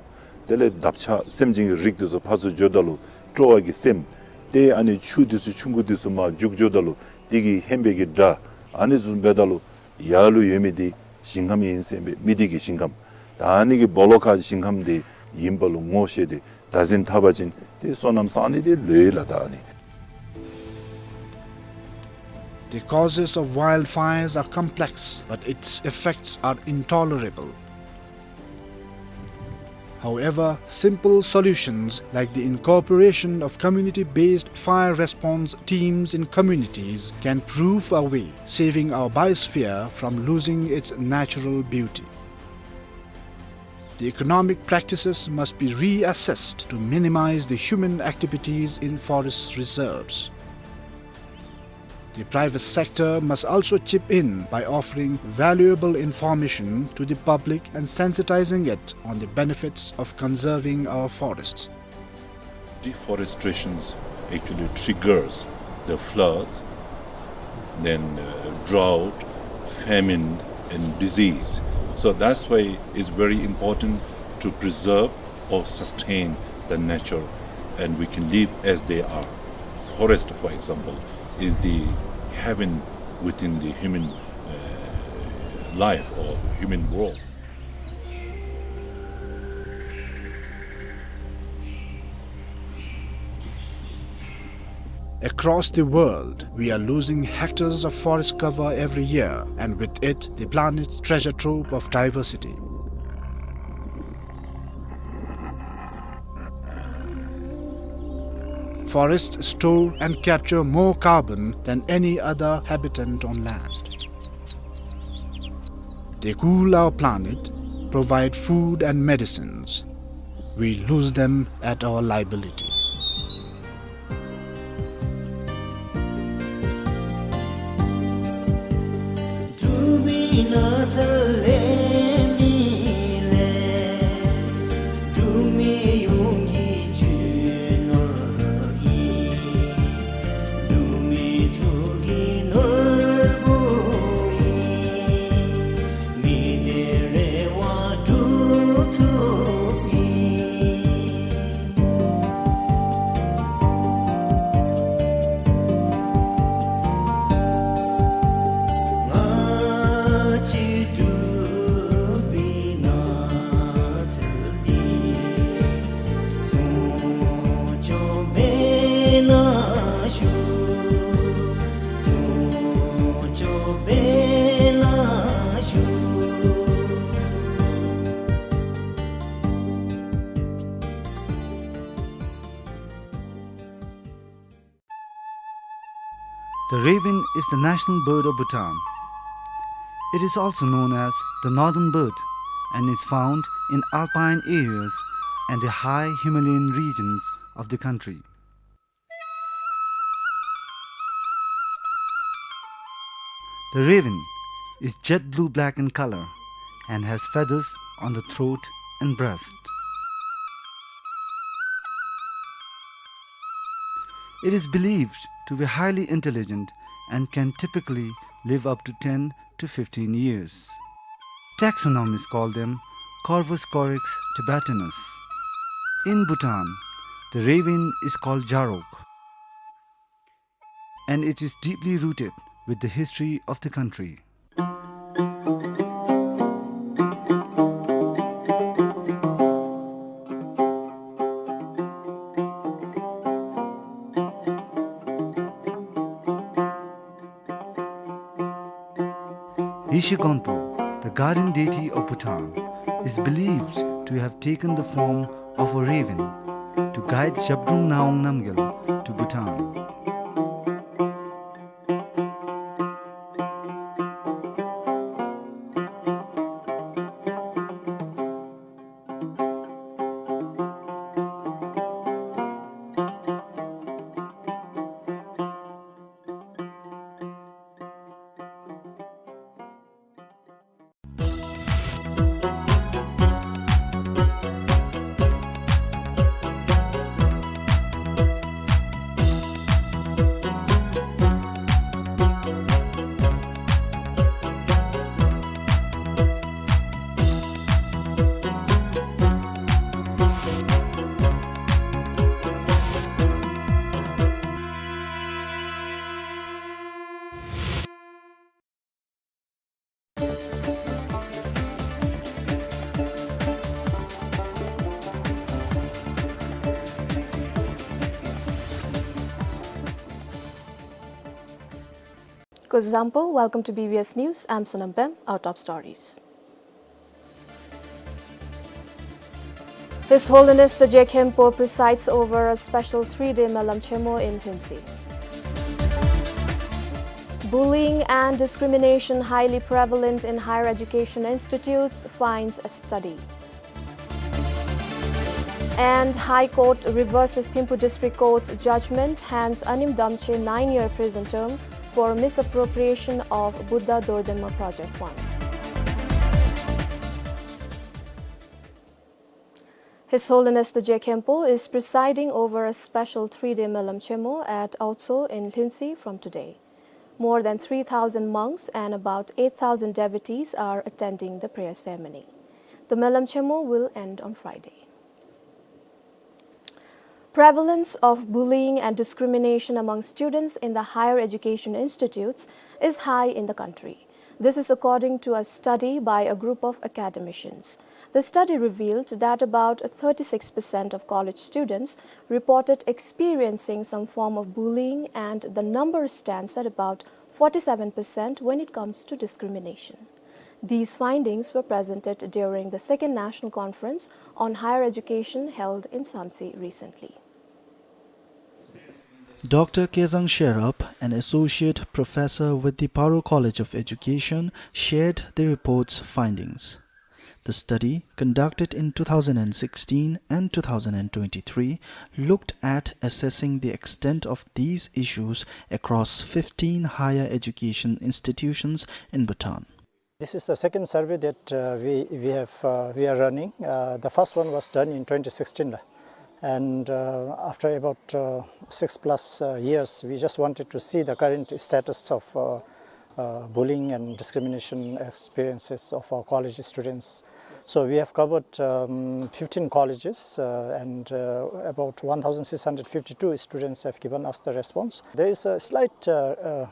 དེ་ལས་འདབ་ཆགས་སེམས་ཅན་གྱི་རིགས་དེ་ཚུ་ཕར་ཚུར་འགྱོཝ་ད་ལུ་སྤྲོ་བ་གི་སེམས། ཏེ་ཨ་ནི་ཆུ་དེ་ཚུ་ཆུང་ཀུ་དེ་ཚུ་མར་རྒྱུག་འགྱོཝ་ད་ལུ་དེ་གི་ཧན་པའི་གི་སྒྲ། ཨ་ནི་ཚུ་འབདཝ་ད་ལུ་ཡར་ལུ་ཡོད་མི་དེ་ཞིང་ཁམས་ཨིན་ཟེར་མས། མི་སྡེ་གི་ཞིང་ཁམས། ད་ཨ་ནི་གི་སྦོ་ལོགས་ཁར་ཞིང་ཁམས་དེ་ཨིན་པ་ལུ་ངོ་ཤེས་ཏེ་བདག་འཛིན་འཐབ་པ་ཅིན་ཏེ་བསོད་ནམས་བསག་ནི་དེ་ལོས་ལགས། ད་ཨ་ནི། The causes of wildfires are complex, but its effects are intolerable. However, simple solutions like the incorporation of community-based fire response teams in communities can prove a way, saving our biosphere from losing its natural beauty. The economic practices must be reassessed to minimize the human activities in forest reserves. The private sector must also chip in by offering valuable information to the public and sensitizing it on the benefits of conserving our forests. Deforestation actually triggers the floods, then, uh, drought, famine, and disease. So that's why it's very important to preserve or sustain the nature, and we can live as they are. Forest, for example, is the heaven within the human, uh, life or human world. Across the world, we are losing hectares of forest cover every year, and with it, the planet's treasure trove of diversity. Forests store and capture more carbon than any other habitant on land. They cool our planet, provide food and medicines. We lose them at our liability. The raven is the national bird of Bhutan. It is also known as the northern bird and is found in alpine areas and the high Himalayan regions of the country. The raven is jet blue-black in color and has feathers on the throat and breast. It is believed to be highly intelligent and can typically live up to ten to fifteen years. Taxonomists call them Corvus corax tibetanus. In Bhutan, the raven is called Jarok, and it is deeply rooted with the history of the country. Yeshe Gonpo, the guardian deity of Bhutan, is believed to have taken the form of a raven to guide Zhabdrung Ngawang Namgyal to Bhutan. Kuzuzangpo, welcome to B B S News. I'm Sonam Pem. Our top stories. His Holiness the Je Khenpo presides over a special three-day Melam Chemo in Lhuentse. Bullying and discrimination highly prevalent in higher education institutes, finds a study. And High Court reverses Thimphu District Court's judgment, hands Anim Damche nine-year prison term for misappropriation of Buddha Dordenma project fund. His Holiness the Je Khenpo is presiding over a special three-day Melam Chemo at Aotso in Lhuentse from today. More than three thousand monks and about eight thousand devotees are attending the prayer ceremony. The Melam Chemo will end on Friday. Prevalence of bullying and discrimination among students in the higher education institutes is high in the country. This is according to a study by a group of academicians. The study revealed that about thirty-six percent of college students reported experiencing some form of bullying, and the number stands at about forty-seven percent when it comes to discrimination. These findings were presented during the second national conference on higher education held in Samtse recently. Doctor Kezang Sherab, an associate professor with the Paro College of Education, shared the report's findings. The study, conducted in two thousand and sixteen and two thousand and twenty-three, looked at assessing the extent of these issues across fifteen higher education institutions in Bhutan. This is the second survey that, uh, we, we have, uh, we are running. Uh, the first one was done in twenty sixteen, and, uh, after about, uh, six plus, uh, years, we just wanted to see the current status of, uh, uh, bullying and discrimination experiences of our college students. So we have covered, um, fifteen colleges, uh, and, uh, about one thousand six hundred fifty-two students have given us the response. There is a slight, uh, uh,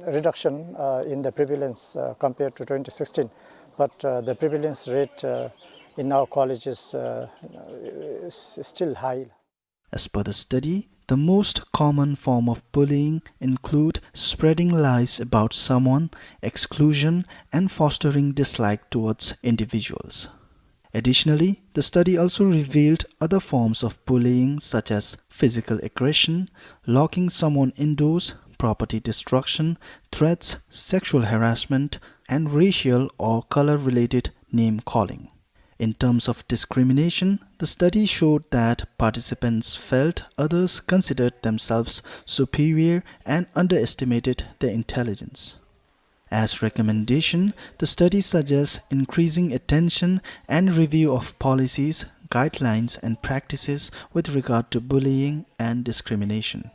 reduction, uh, in the prevalence, uh, compared to twenty sixteen, but, uh, the prevalence rate, uh, in our colleges, uh, is still high. As per the study, the most common form of bullying include spreading lies about someone, exclusion, and fostering dislike towards individuals. Additionally, the study also revealed other forms of bullying such as physical aggression, locking someone indoors, property destruction, threats, sexual harassment, and racial or color-related name-calling. In terms of discrimination, the study showed that participants felt others considered themselves superior and underestimated their intelligence. As recommendation, the study suggests increasing attention and review of policies, guidelines, and practices with regard to bullying and discrimination.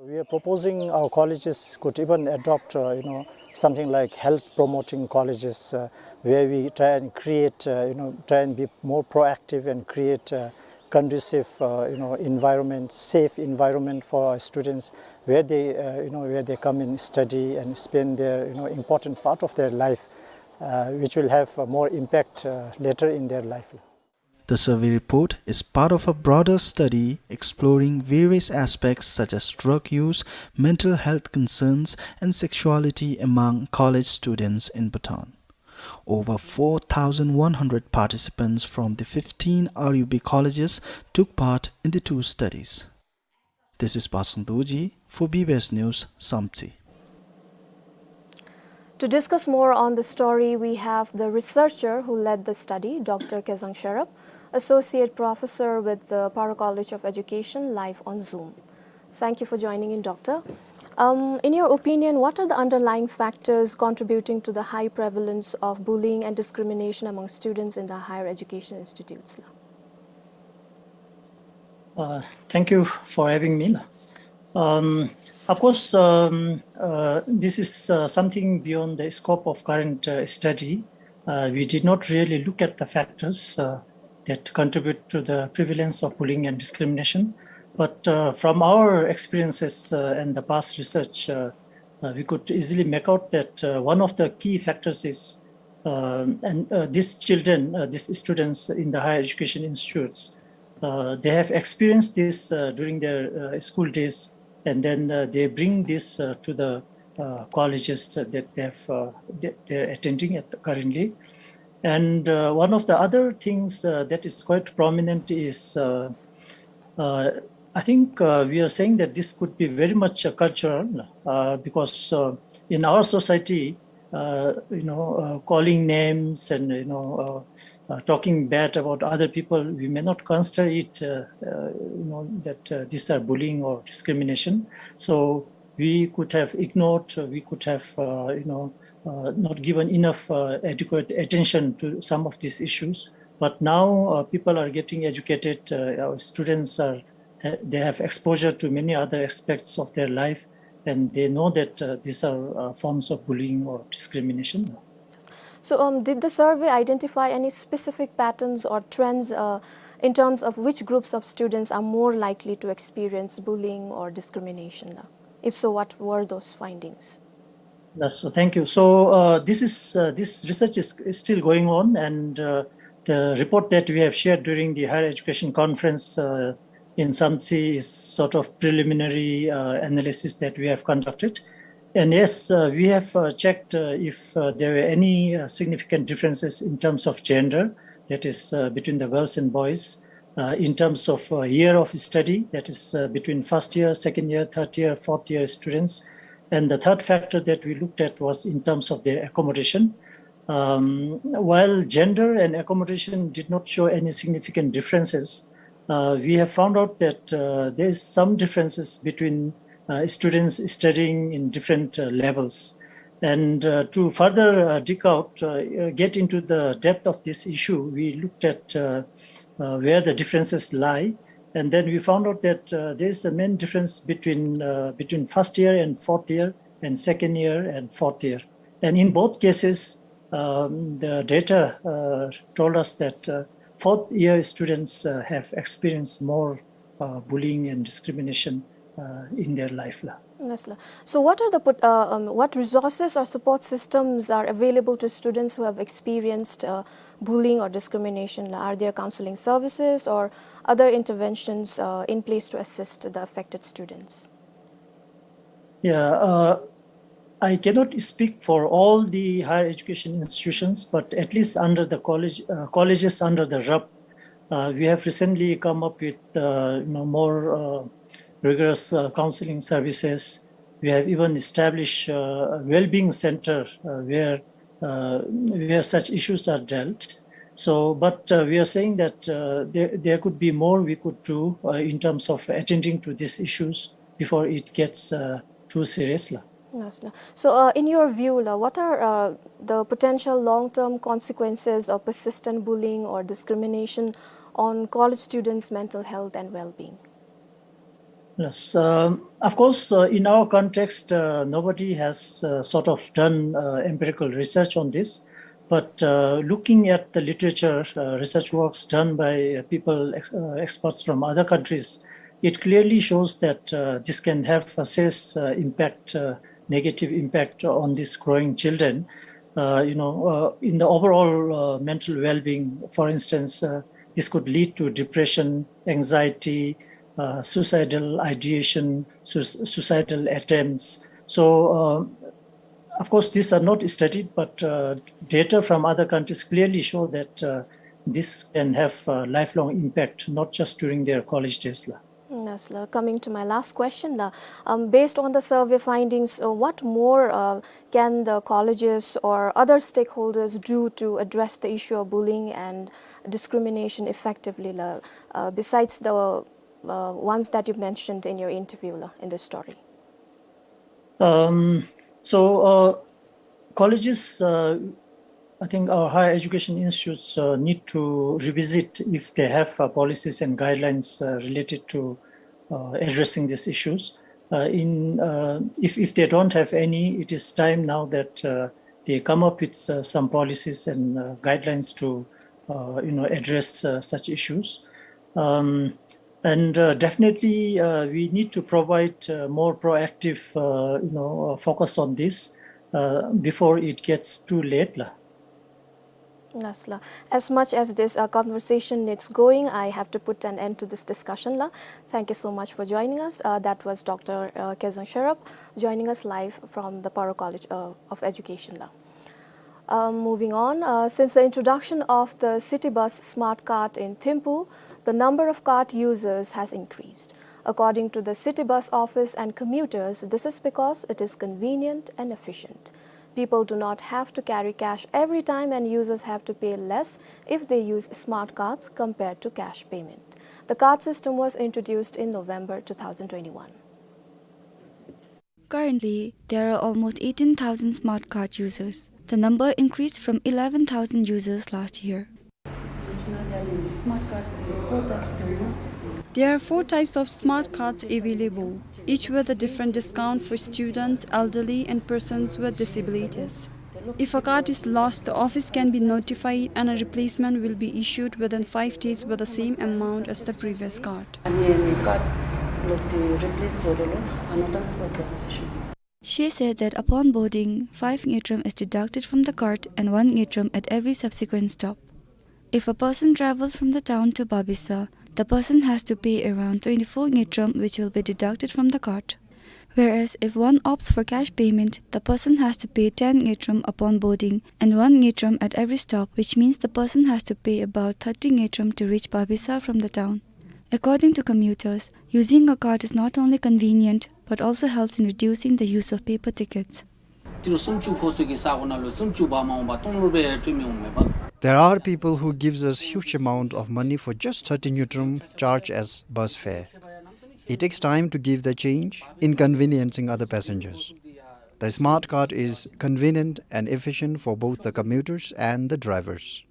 We are proposing our colleges could even adopt, uh, you know, something like health promoting colleges, uh, where we try and create, uh, you know, try and be more proactive and create, uh, conducive, uh, you know, environment, safe environment for our students, where they, uh, you know, where they come and study and spend their, you know, important part of their life, uh, which will have, uh, more impact, uh, later in their life. The survey report is part of a broader study exploring various aspects such as drug use, mental health concerns, and sexuality among college students in Bhutan. Over four thousand one hundred participants from the fifteen R U B colleges took part in the two studies. This is Pasang Dorji for B B S News, Samtse. To discuss more on the story, we have the researcher who led the study, Doctor Kezang Sherab, Associate Professor with the Paro College of Education, live on Zoom. Thank you for joining in, Doctor. Um, in your opinion, what are the underlying factors contributing to the high prevalence of bullying and discrimination among students in the higher education institutes? Uh, thank you for having me. Um, of course, um, uh, this is, uh, something beyond the scope of current, uh, study. Uh, we did not really look at the factors, uh, that contribute to the prevalence of bullying and discrimination. But, uh, from our experiences, uh, and the past research, uh, uh, we could easily make out that, uh, one of the key factors is, um, and, uh, these children, uh, these students in the higher education institutes, uh, they have experienced this, uh, during their, uh, school days, and then, uh, they bring this, uh, to the, uh, colleges that they have, uh, that they're attending at currently. And, uh, one of the other things, uh, that is quite prominent is, uh, uh, I think, uh, we are saying that this could be very much, uh, cultural, uh, because, uh, in our society, uh, you know, uh, calling names and, you know, uh, uh, talking bad about other people, we may not consider it, uh, uh, you know, that, uh, these are bullying or discrimination. So we could have ignored, uh, we could have, uh, you know, uh, not given enough, uh, adequate attention to some of these issues. But now, uh, people are getting educated, uh, our students are, ha-, they have exposure to many other aspects of their life, and they know that, uh, these are, uh, forms of bullying or discrimination. So, um, did the survey identify any specific patterns or trends, uh, in terms of which groups of students are more likely to experience bullying or discrimination? If so, what were those findings? Yes, so thank you. So, uh, this is, uh, this research is, is still going on, and, uh, the report that we have shared during the higher education conference, uh, in Samtse is sort of preliminary, uh, analysis that we have conducted. And yes, uh, we have, uh, checked, uh, if, uh, there were any, uh, significant differences in terms of gender, that is, uh, between the girls and boys, uh, in terms of, uh, year of study, that is, uh, between first year, second year, third year, fourth year students. And the third factor that we looked at was in terms of their accommodation. Um, while gender and accommodation did not show any significant differences, uh, we have found out that, uh, there is some differences between, uh, students studying in different, uh, levels. And, uh, to further, uh, dig out, uh, uh, get into the depth of this issue, we looked at, uh, uh, where the differences lie. And then we found out that, uh, there is a main difference between, uh, between first year and fourth year and second year and fourth year. And in both cases, um, the data, uh, told us that, uh, fourth year students, uh, have experienced more, uh, bullying and discrimination, uh, in their life la. Yes, la. So what are the pot-, uh, um, what resources or support systems are available to students who have experienced, uh, bullying or discrimination la? Are there counseling services or other interventions, uh, in place to assist the affected students? Yeah, uh, I cannot speak for all the higher education institutions, but at least under the college, uh, colleges under the RUP, uh, we have recently come up with, uh, you know, more, uh, rigorous, uh, counseling services. We have even established, uh, a well-being center, uh, where, uh, where such issues are dealt. So, but, uh, we are saying that, uh, there, there could be more we could do, uh, in terms of attending to these issues before it gets, uh, too serious la. Yes, la. So, uh, in your view la, what are, uh, the potential long-term consequences of persistent bullying or discrimination on college students' mental health and well-being? Yes, um, of course, uh, in our context, uh, nobody has, uh, sort of done, uh, empirical research on this. But, uh, looking at the literature, uh, research works done by, uh, people, ex-, uh, experts from other countries, it clearly shows that, uh, this can have a serious, uh, impact, uh, negative impact on these growing children. Uh, you know, uh, in the overall, uh, mental well-being, for instance, uh, this could lead to depression, anxiety, uh, suicidal ideation, sus-, suicidal attempts. So, uh, of course, these are not studied, but, uh, data from other countries clearly show that, uh, this can have a lifelong impact, not just during their college days la. Yes, la. Coming to my last question la, um, based on the survey findings, uh, what more, uh, can the colleges or other stakeholders do to address the issue of bullying and discrimination effectively la, uh, besides the, uh, ones that you mentioned in your interview la, in the story? Um, so, uh, colleges, uh, I think our higher education institutes, uh, need to revisit if they have, uh, policies and guidelines, uh, related to, uh, addressing these issues. Uh, in, uh, if, if they don't have any, it is time now that, uh, they come up with, uh, some policies and, uh, guidelines to, uh, you know, address, uh, such issues. Um, and, uh, definitely, uh, we need to provide, uh, more proactive, uh, you know, uh, focus on this, uh, before it gets too late la. Yes, la. As much as this, uh, conversation needs going, I have to put an end to this discussion la. Thank you so much for joining us. Uh, that was Doctor, uh, Kezang Sherap joining us live from the Paro College, uh, of Education la. Um, moving on, uh, since the introduction of the city bus smart card in Thimphu, the number of card users has increased. According to the city bus office and commuters, this is because it is convenient and efficient. People do not have to carry cash every time, and users have to pay less if they use smart cards compared to cash payment. The card system was introduced in November two thousand twenty-one. Currently, there are almost eighteen thousand smart card users. The number increased from eleven thousand users last year. There are four types of smart cards available, each with a different discount for students, elderly, and persons with disabilities. If a card is lost, the office can be notified and a replacement will be issued within five days with the same amount as the previous card. She said that upon boarding, five ngultrum is deducted from the card and one ngultrum at every subsequent stop. If a person travels from the town to Babisa, the person has to pay around twenty-four ngultrum, which will be deducted from the card. Whereas if one opts for cash payment, the person has to pay ten ngultrum upon boarding and one ngultrum at every stop, which means the person has to pay about thirty ngultrum to reach Babisa from the town. According to commuters, using a card is not only convenient but also helps in reducing the use of paper tickets. There are people who gives us huge amount of money for just thirty ngultrum charge as bus fare. It takes time to give the change, inconveniencing other passengers. The smart card is convenient and efficient for both the commuters and the drivers.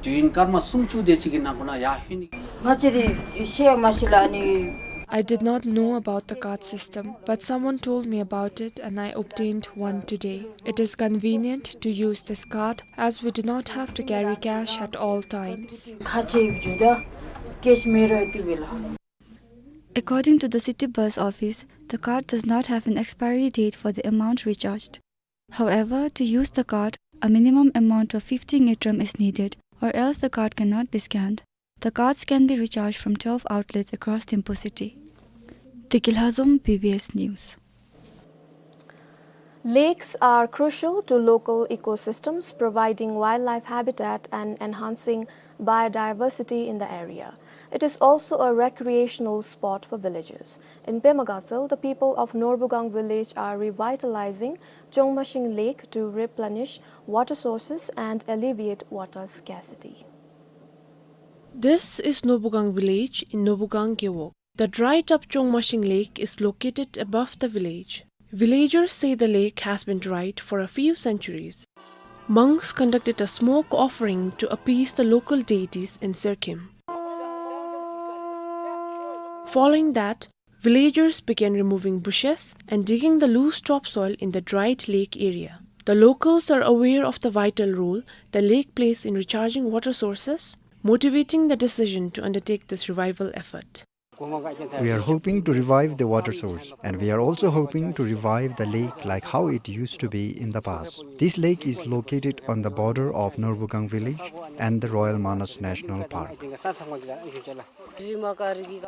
དུས་ཡུན་སྐར་མ་སུམ་ཅུ་དེ་ཅིག་གི་ནང་ཁོ་ན་ཡར་ལྷོད་ནི། ང་བཅས་ར་ཤེས་མ་ཤེས་ལགས་ནི། I did not know about the card system, but someone told me about it and I obtained one today. It is convenient to use this card as we do not have to carry cash at all times. ཁ་ཆེ་བཞུགས་ད་ཀེཤ་མེད་རུང་ཏེ་བས་ལགས། According to the city bus office, the card does not have an expiry date for the amount recharged. However, to use the card, a minimum amount of fifty ngultrum is needed, or else the card cannot be scanned. The cards can be recharged from twelve outlets across Thimphu city. Deki Lhazom, B B S News. Lakes are crucial to local ecosystems, providing wildlife habitat and enhancing biodiversity in the area. It is also a recreational spot for villagers. In Pema Gatshel, the people of Norbugang village are revitalizing Chongmashing Lake to replenish water sources and alleviate water scarcity. This is Norbugang village in Norbugang Gewog. The dried up Chongmashing Lake is located above the village. Villagers say the lake has been dried for a few centuries. Monks conducted a smoke offering to appease the local deities in Serkhim. Following that, villagers began removing bushes and digging the loose topsoil in the dried lake area. The locals are aware of the vital role the lake plays in recharging water sources, motivating the decision to undertake this revival effort. We are hoping to revive the water source, and we are also hoping to revive the lake like how it used to be in the past. This lake is located on the border of Norbugang village and the Royal Manas National Park.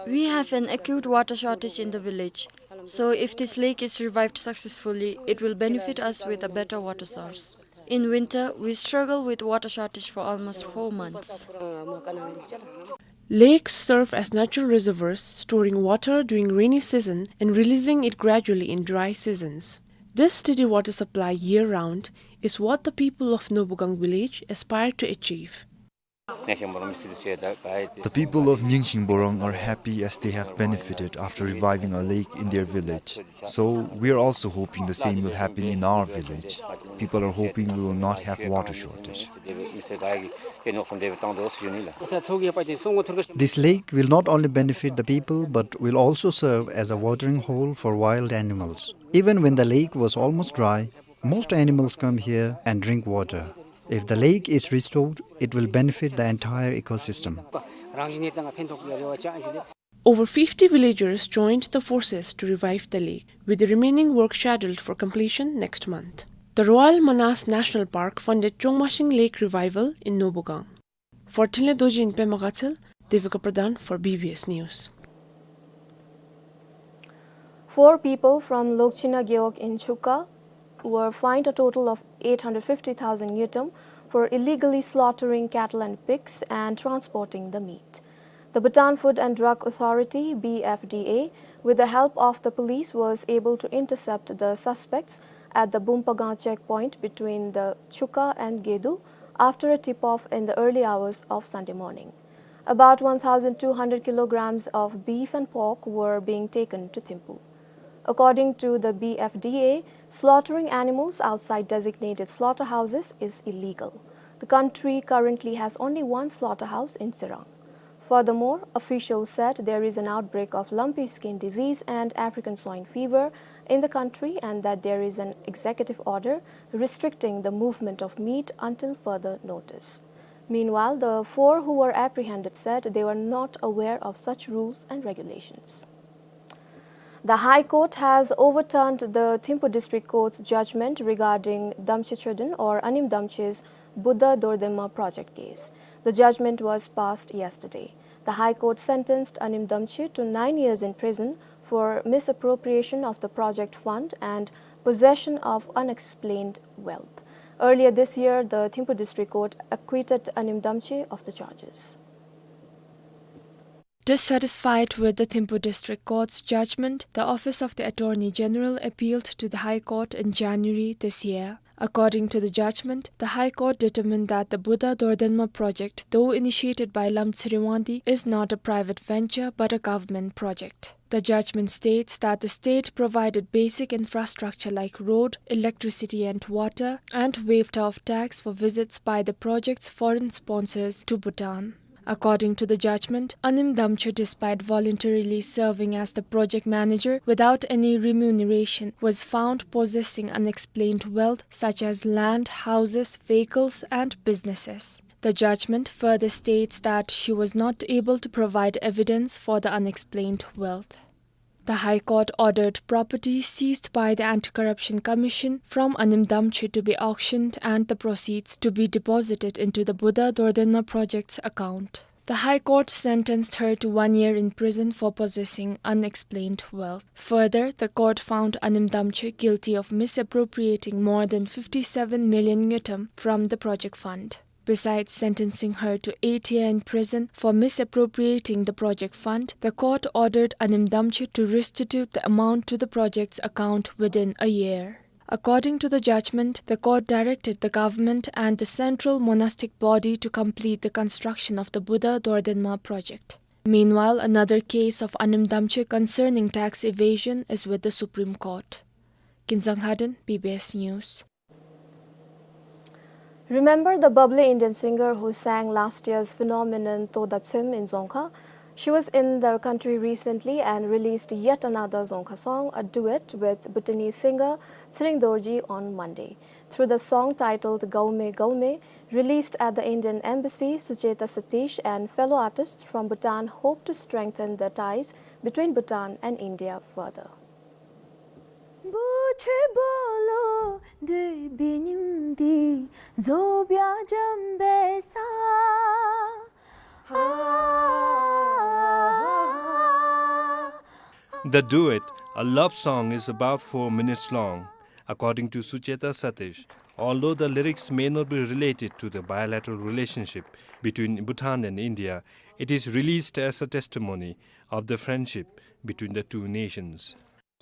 We have an acute water shortage in the village, so if this lake is revived successfully, it will benefit us with a better water source. In winter, we struggle with water shortage for almost four months. Lakes serve as natural reservoirs, storing water during rainy season and releasing it gradually in dry seasons. This steady water supply year-round is what the people of Norbugang village aspire to achieve. The people of Nyingshing Borong are happy as they have benefited after reviving a lake in their village. So we are also hoping the same will happen in our village. People are hoping we will not have water shortage. This lake will not only benefit the people but will also serve as a watering hole for wild animals. Even when the lake was almost dry, most animals come here and drink water. If the lake is restored, it will benefit the entire ecosystem. Over fifty villagers joined the forces to revive the lake, with the remaining work scheduled for completion next month. The Royal Manas National Park funded Chongmashing Lake revival in Norbugang. For Thinley Dorji in Pema Gatshel, Devika Pradhan for B B S News. Four people from Lokchina Gewog in Chuka were fined a total of eight hundred fifty thousand ngultrum for illegally slaughtering cattle and pigs and transporting the meat. The Bhutan Food and Drug Authority, B F D A, with the help of the police, was able to intercept the suspects at the Bumpagang checkpoint between the Chuka and Gedu after a tip-off in the early hours of Sunday morning. About one thousand two hundred kilograms of beef and pork were being taken to Thimphu. According to the B F D A, slaughtering animals outside designated slaughterhouses is illegal. The country currently has only one slaughterhouse in Tsirang. Furthermore, officials said there is an outbreak of lumpy skin disease and African swine fever in the country and that there is an executive order restricting the movement of meat until further notice. Meanwhile, the four who were apprehended said they were not aware of such rules and regulations. The High Court has overturned the Thimphu District Court's judgment regarding Damche Choden or Anim Damche's Buddha Dordenma project case. The judgment was passed yesterday. The High Court sentenced Anim Damche to nine years in prison for misappropriation of the project fund and possession of unexplained wealth. Earlier this year, the Thimphu District Court acquitted Anim Damche of the charges. Dissatisfied with the Thimphu District Court's judgment, the Office of the Attorney General appealed to the High Court in January this year. According to the judgment, the High Court determined that the Buddha Dordenma project, though initiated by Lamtseri Wangdi, is not a private venture but a government project. The judgment states that the state provided basic infrastructure like road, electricity and water, and waived off tax for visits by the project's foreign sponsors to Bhutan. According to the judgment, Anim Damche, despite voluntarily serving as the project manager without any remuneration, was found possessing unexplained wealth such as land, houses, vehicles, and businesses. The judgment further states that she was not able to provide evidence for the unexplained wealth. The High Court ordered property seized by the Anti-Corruption Commission from Anim Damche to be auctioned and the proceeds to be deposited into the Buddha Dordenma project's account. The High Court sentenced her to one year in prison for possessing unexplained wealth. Further, the court found Anim Damche guilty of misappropriating more than fifty-seven million ngultrum from the project fund. Besides sentencing her to eight years in prison for misappropriating the project fund, the court ordered Anim Damche to restitute the amount to the project's account within a year. According to the judgment, the court directed the government and the central monastic body to complete the construction of the Buddha Dordenma project. Meanwhile, another case of Anim Damche concerning tax evasion is with the Supreme Court. Kinzang Haden, B B S News. Remember the bubbly Indian singer who sang last year's phenomenon Toda Tsem in Dzongkha? She was in the country recently and released yet another Dzongkha song, a duet with Bhutanese singer Tshering Dorji on Monday. Through the song titled Gaume Gaume, released at the Indian Embassy, Sucheta Satish and fellow artists from Bhutan hope to strengthen the ties between Bhutan and India further. The duet, a love song, is about four minutes long. According to Sucheta Satish, although the lyrics may not be related to the bilateral relationship between Bhutan and India, it is released as a testimony of the friendship between the two nations.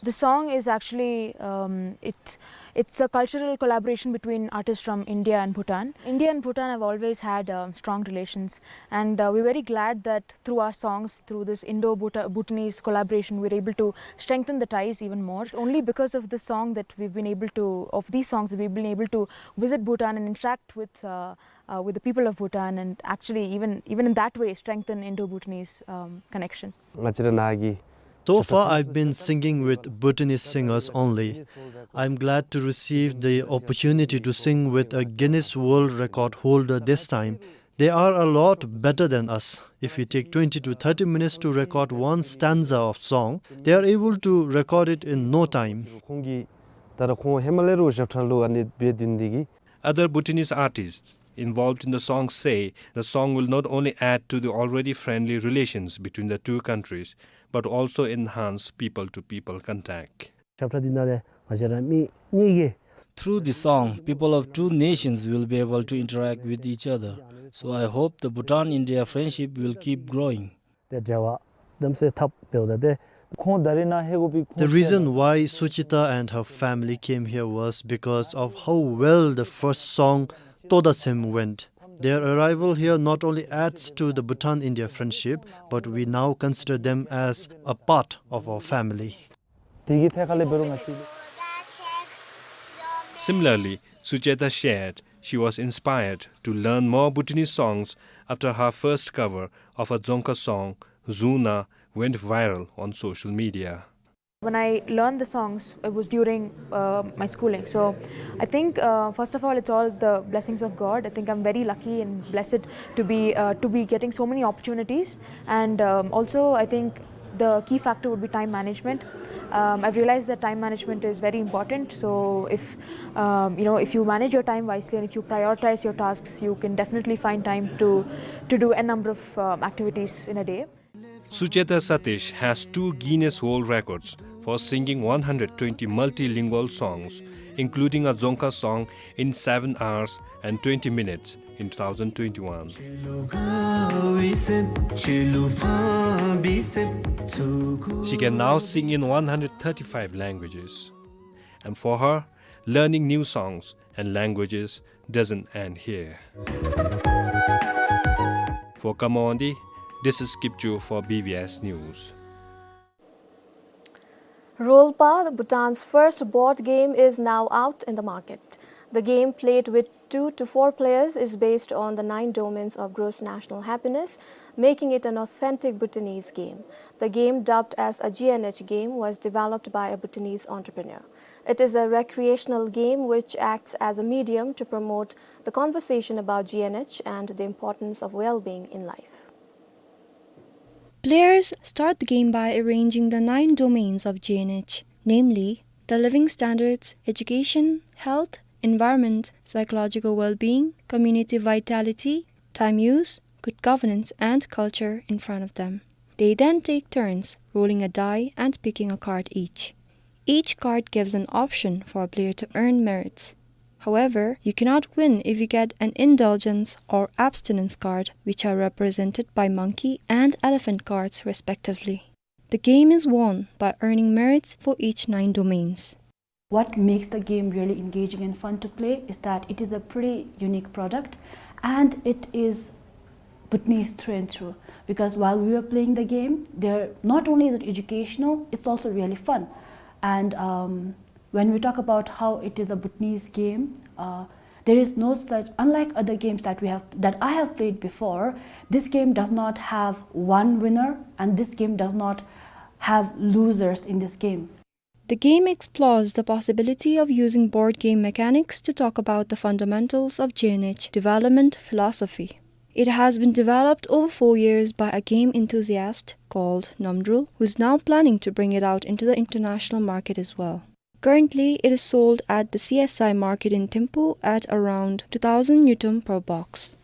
The song is actually, um, it, it's a cultural collaboration between artists from India and Bhutan. India and Bhutan have always had, um, strong relations, and, uh, we're very glad that through our songs, through this Indo-Bhuta-, Bhutanese collaboration, we're able to strengthen the ties even more. It's only because of this song that we've been able to, of these songs, that we've been able to visit Bhutan and interact with, uh, uh, with the people of Bhutan, and actually even, even in that way strengthen Indo-Bhutanese, um, connection. So far, I've been singing with Bhutanese singers only. I'm glad to receive the opportunity to sing with a Guinness World Record holder this time. They are a lot better than us. If we take twenty to thirty minutes to record one stanza of song, they are able to record it in no time. ཁོང་གིས་ད་ར་ཁོང་ཧེ་མ་ལས་རུང་ཞབས་ཁྲ་ལུ་ཨ་ནི་འབད་དོ་འདི་གིས། Other Bhutanese artists involved in the song say the song will not only add to the already friendly relations between the two countries, but also enhance people-to-people contact. ཞབས་ཁྲ་འདི་ནང་ལས་ང་བཅས་ར་མི་གཉིས་ཀྱིས། Through the song, people of two nations will be able to interact with each other. So I hope the Bhutan-India friendship will keep growing. ཏེ་འབྲེལ་བ་གདམ་གསེས་འཐབ་འབདཝ་ད་ཏེ། ཁོང་ད་རེས་ནཱ་ལྷོད་དགོ་པའི་ཁོང་། The reason why Sucheta and her family came here was because of how well the first song Toda Tsem went. Their arrival here not only adds to the Bhutan-India friendship, but we now consider them as a part of our family. དེ་གི་ཐད་ཁར་ལས་འབད་རུང་ང་བཅས། Similarly, Sucheta shared she was inspired to learn more Bhutanese songs after her first cover of a Dzongkha song, Zuna, went viral on social media. When I learned the songs, it was during, uh, my schooling. So I think, uh, first of all, it's all the blessings of God. I think I'm very lucky and blessed to be, uh, to be getting so many opportunities. And, um, also, I think the key factor would be time management. Um, I've realized that time management is very important. So if, um, you know, if you manage your time wisely and if you prioritize your tasks, you can definitely find time to, to do a number of, um, activities in a day. Sucheta Satish has two Guinness World Records for singing one hundred twenty multilingual songs, including a Dzongkha song in seven hours and twenty minutes in two thousand twenty-one. She can now sing in one hundred thirty-five languages. And for her, learning new songs and languages doesn't end here. For Khammadi, this is Kipchu for B B S News. Rolpa, Bhutan's first board game, is now out in the market. The game, played with two to four players, is based on the nine domains of gross national happiness, making it an authentic Bhutanese game. The game, dubbed as a G N H game, was developed by a Bhutanese entrepreneur. It is a recreational game which acts as a medium to promote the conversation about G N H and the importance of well-being in life. Players start the game by arranging the nine domains of G N H, namely the living standards, education, health, environment, psychological well-being, community vitality, time use, good governance, and culture in front of them. They then take turns rolling a die and picking a card each. Each card gives an option for a player to earn merits. However, you cannot win if you get an indulgence or abstinence card, which are represented by monkey and elephant cards respectively. The game is won by earning merits for each nine domains. What makes the game really engaging and fun to play is that it is a pretty unique product, and it is Bhutanese through and through, because while we were playing the game, there, not only is it educational, it's also really fun. And, um, when we talk about how it is a Bhutanese game, uh, There is no such, unlike other games that we have, that I have played before, this game does not have one winner, and this game does not have losers in this game. The game explores the possibility of using board game mechanics to talk about the fundamentals of G N H development philosophy. It has been developed over four years by a game enthusiast called Namdrul, who is now planning to bring it out into the international market as well. Currently, it is sold at the C S I market in Thimphu at around two thousand ngultrum per box.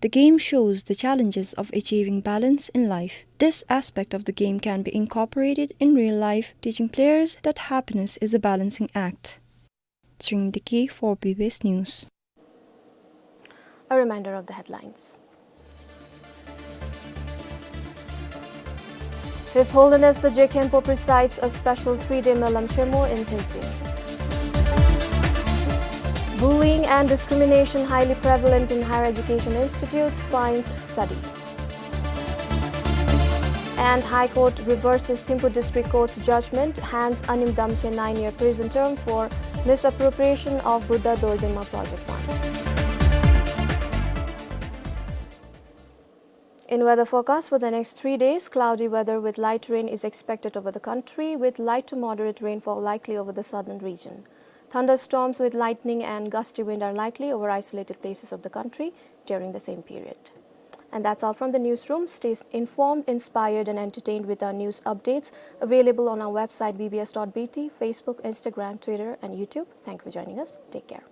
The game shows the challenges of achieving balance in life. This aspect of the game can be incorporated in real life, teaching players that happiness is a balancing act. Tshering Deki for B B S News. A reminder of the headlines. His Holiness the Je Khenpo presides a special three-day Melam Shemo in Thinxin. Bullying and discrimination highly prevalent in higher education institutes, finds study. And High Court reverses Thimphu District Court's judgment, hands Anim Damche nine-year prison term for misappropriation of Buddha Dorjima project fund. In weather forecast for the next three days, cloudy weather with light rain is expected over the country, with light to moderate rainfall likely over the southern region. Thunderstorms with lightning and gusty wind are likely over isolated places of the country during the same period. And that's all from the newsroom. Stay informed, inspired, and entertained with our news updates available on our website, B B S dot B T, Facebook, Instagram, Twitter, and YouTube. Thank you for joining us. Take care.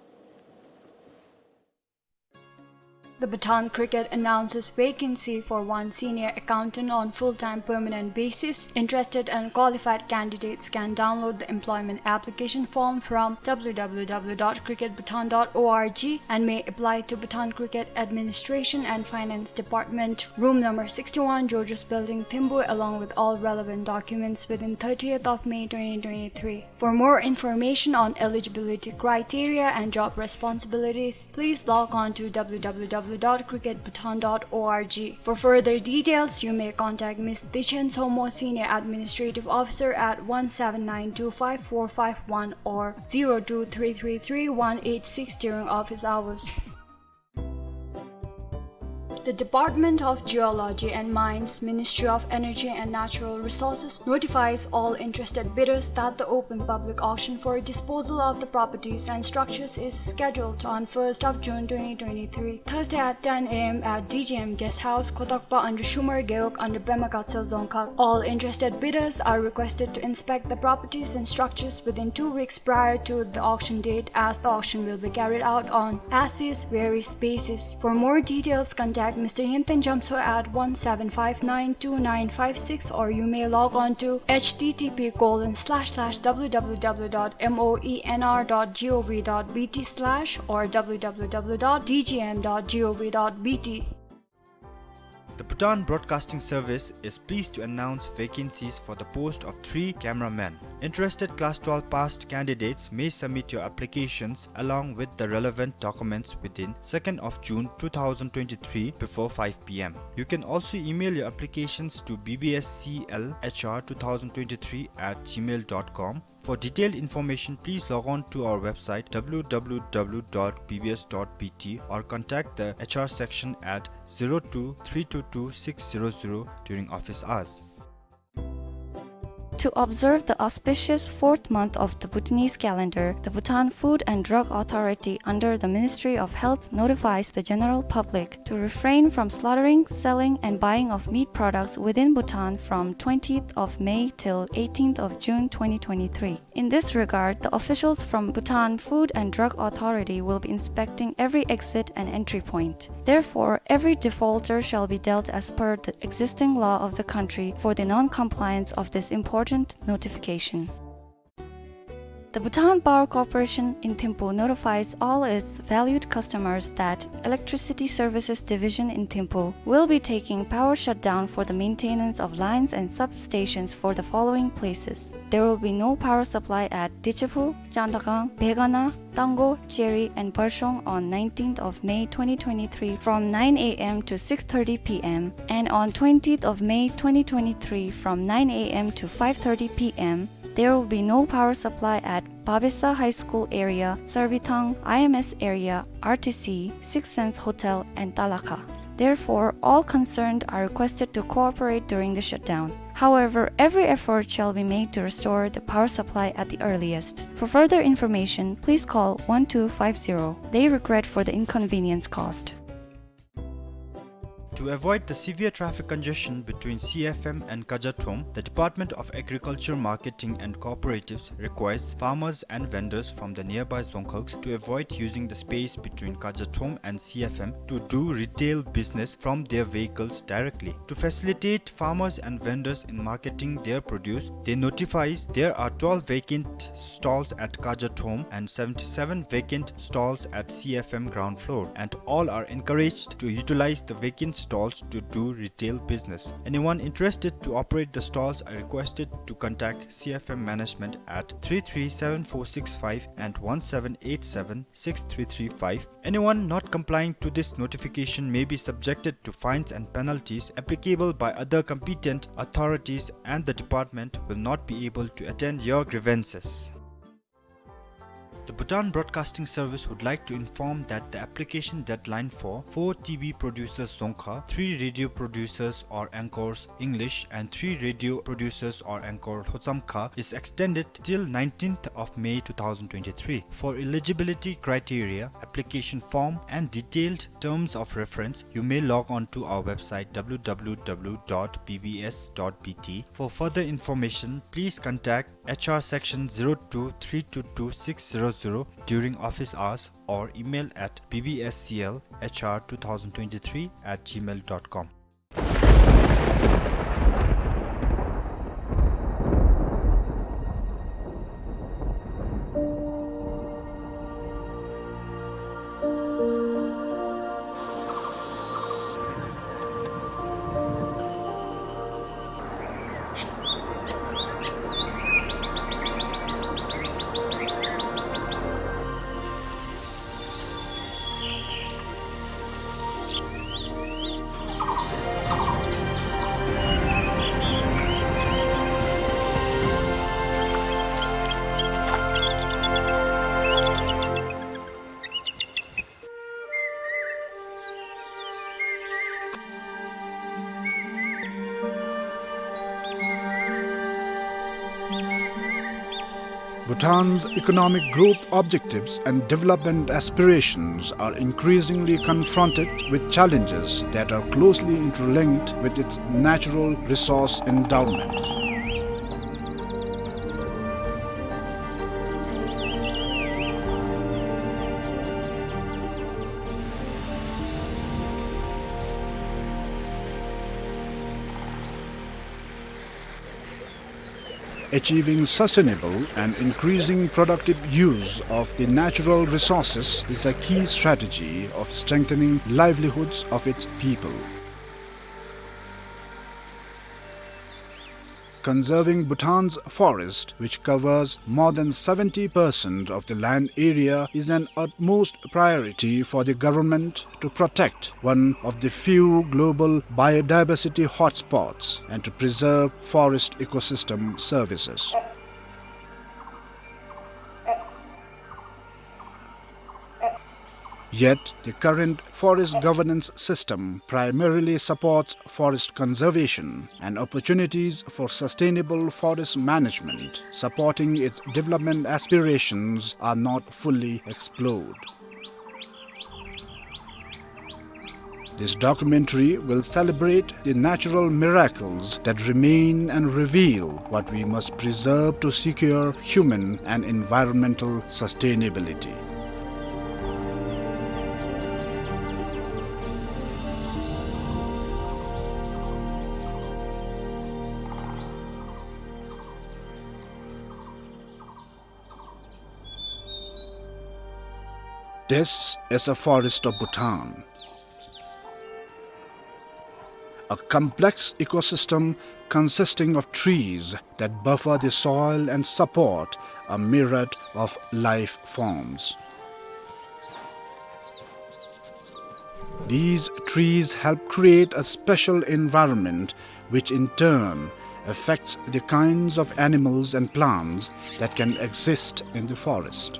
The Bhutan Cricket announces vacancy for one senior accountant on full-time permanent basis. Interested and qualified candidates can download the employment application form from W W W dot cricket bhutan dot org and may apply to Bhutan Cricket Administration and Finance Department, room number sixty-one, Georgios Building, Thimphu, along with all relevant documents within thirtieth of May twenty twenty-three. For more information on eligibility criteria and job responsibilities, please log on to W W W dot cricket bhutan dot org. For further details, you may contact Miss Dichen Somo, Senior Administrative Officer, at one seven nine two five four five one or zero two three three three one eight six during office hours. The Department of Geology and Mines, Ministry of Energy and Natural Resources notifies all interested bidders that the open public auction for disposal of the properties and structures is scheduled on first of June twenty twenty-three, Thursday at ten A M at D G M Guest House, Kotokpa under Shumar Gewog under Pema Gatshel Dzongkhag. All interested bidders are requested to inspect the properties and structures within two weeks prior to the auction date, as the auction will be carried out on as-is, varies basis. For more details, contact Mister Yinten Jamso at one seven five nine two nine five six, or you may log on to H T T P colon slash slash W W W dot M O E N R dot G O V dot B T slash or W W W dot D G M dot G O V dot B T. The Bhutan Broadcasting Service is pleased to announce vacancies for the post of three cameramen. Interested class twelve passed candidates may submit your applications along with the relevant documents within second of June two thousand twenty-three before five P M. You can also email your applications to B B S C L H R two thousand twenty-three at gmail dot com. For detailed information, please log on to our website W W W dot B B S dot B T or contact the H R section at zero two three two two six zero zero during office hours. To observe the auspicious fourth month of the Bhutanese calendar, the Bhutan Food and Drug Authority under the Ministry of Health notifies the general public to refrain from slaughtering, selling, and buying of meat products within Bhutan from twentieth of May till eighteenth of June twenty twenty-three. In this regard, the officials from Bhutan Food and Drug Authority will be inspecting every exit and entry point. Therefore, every defaulter shall be dealt as per the existing law of the country for the non-compliance of this important notification. The Bhutan Power Corporation in Thimphu notifies all its valued customers that Electricity Services Division in Thimphu will be taking power shutdown for the maintenance of lines and substations for the following places. There will be no power supply at Dichephu, Chandakang, Begana, Tanggo, Cheri, and Barshong on nineteenth of May twenty twenty-three from nine A M to six thirty P M, and on twentieth of May twenty twenty-three from nine A M to five thirty P M, There will be no power supply at Babesa High School area, Sarbithang I M S area, R T C, Six Sense Hotel, and Talakha. Therefore, all concerned are requested to cooperate during the shutdown. However, every effort shall be made to restore the power supply at the earliest. For further information, please call one two five zero. They regret for the inconvenience caused. To avoid the severe traffic congestion between C F M and Kajathom, the Department of Agriculture, Marketing and Cooperatives requires farmers and vendors from the nearby Dzongkhag to avoid using the space between Kajathom and C F M to do retail business from their vehicles directly. To facilitate farmers and vendors in marketing their produce, they notifies there are twelve vacant stalls at Kajathom and seventy-seven vacant stalls at C F M ground floor, and all are encouraged to utilize the vacant stalls to do retail business. Anyone interested to operate the stalls are requested to contact C F M management at three three seven four six five and one seven eight seven six three three five. Anyone not complying to this notification may be subjected to fines and penalties applicable by other competent authorities, and the department will not be able to attend your grievances. The Bhutan Broadcasting Service would like to inform that the application deadline for four T V producers Dzongkha, three radio producers or anchors English, and three radio producers or anchor Lhotsam Kha is extended till nineteenth of May two thousand twenty-three. For eligibility criteria, application form, and detailed terms of reference, you may log on to our website, W W W dot B B S dot B T. For further information, please contact H R section zero two three two two six zero zero during office hours or email at B B S C L H R two thousand twenty-three at gmail dot com. Bhutan's economic growth objectives and development aspirations are increasingly confronted with challenges that are closely interlinked with its natural resource endowment. Achieving sustainable and increasing productive use of the natural resources is a key strategy of strengthening livelihoods of its people. Conserving Bhutan's forest, which covers more than seventy percent of the land area, is an utmost priority for the government to protect one of the few global biodiversity hotspots and to preserve forest ecosystem services. Yet, the current forest governance system primarily supports forest conservation, and opportunities for sustainable forest management supporting its development aspirations are not fully explored. This documentary will celebrate the natural miracles that remain and reveal what we must preserve to secure human and environmental sustainability. This is a forest of Bhutan, a complex ecosystem consisting of trees that buffer the soil and support a myriad of life forms. These trees help create a special environment, which in turn affects the kinds of animals and plants that can exist in the forest.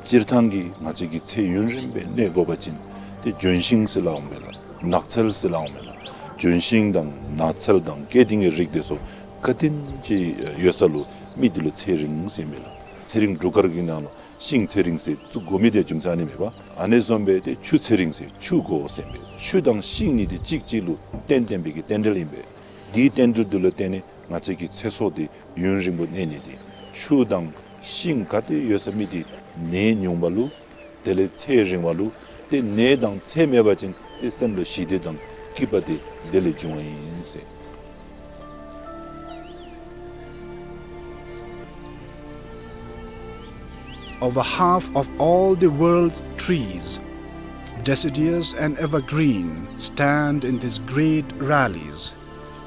སྤྱིར་བཏང་གི་ང་བཅས་ཀྱི་ཚེ་ཡུན་རིང་སྦེ་གནས་དགོ་པ་ཅིན་ཏེ་ལྗོན་ཤིང་ཟེར་སླབ་འོང་མས་ལགས། ནགས་ཚལ་ཟེར་སླབ་འོང་མས་ལགས། ལྗོན་ཤིང་དང་ནགས་ཚལ་དང་སྐྱེ་ལྡན་གྱི་རིགས་དེ་ཚུ་ག་དེམ་ཅིག་ཡོད་ས་ལུ་མི་དེ་ལུ་ཚེ་རིང་ཟེར་མས་ལགས། ཚེ་རིང་སྒྲུབ་སྐར་གྱི་ནང་ལུ་ཤིང་ཚེ་རིང་ཟེར་བཙུགས་དགོ་མི་དེ་རྒྱུ་མཚན་ཨ་ནི་མས་པ། ཨ་ནི་བཟུམ་སྦེ་ཏེ་ཆུ་ཚེ་རིང་ཟེར་ཆུ་དགོ་ཟེར་མས། ཆུ་དང་ཤིང་གཉིས་དེ་གཅིག་གཅིག་ལུ་རྟེན་བརྟེན་པའི་གི་རྟེན་འབྲེལ་ཨིན་པས། དེའི་རྟེན་འབྲེལ་དེ་ལུ་བརྟེན་ནས་ང་བཅས་ཀྱི་ཚེ་སྲོག་དེ་ཡུན་རིང་པོ་གནས་ནི་དེ། ཆུ་དང་ཤིང་ག་ཏེ་ཡོད་ས་མི་དེ་ནད་ཉུང་བ་ལུ་དེ་ལས་ཚེ་རིང་བ་ལུ་ཏེ་ནད་དང་ཚེ་མེད་པ་ཅིན་ཏེ་སེམས་ལུ་ཞི་བདེ་དང་སྐྱིད་པ་དེ་དེ་ལས་འབྱུང་བ་ཨིན་ཟེར། Over half of all the world's trees, deciduous and evergreen, stand in these great valleys,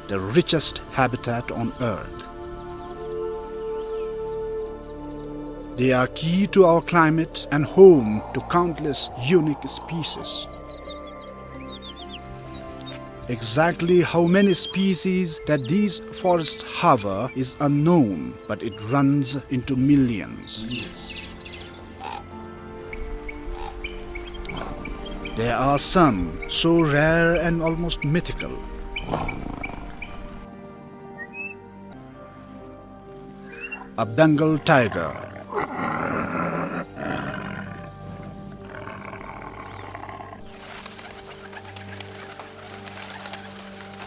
the richest habitat on earth. They are key to our climate and home to countless unique species. Exactly how many species that these forests harbor is unknown, but it runs into millions. There are some so rare and almost mythical. A Bengal tiger.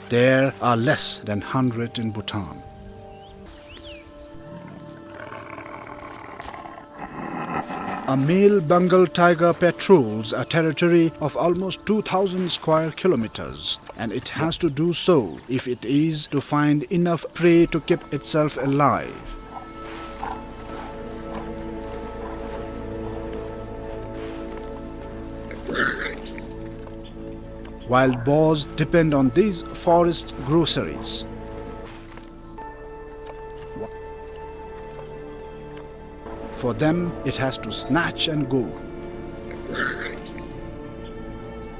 There are less than hundred in Bhutan. A male Bengal tiger patrols a territory of almost two thousand square kilometers, and it has to do so if it is to find enough prey to keep itself alive. Wild boars depend on these forest groceries. For them, it has to snatch and go.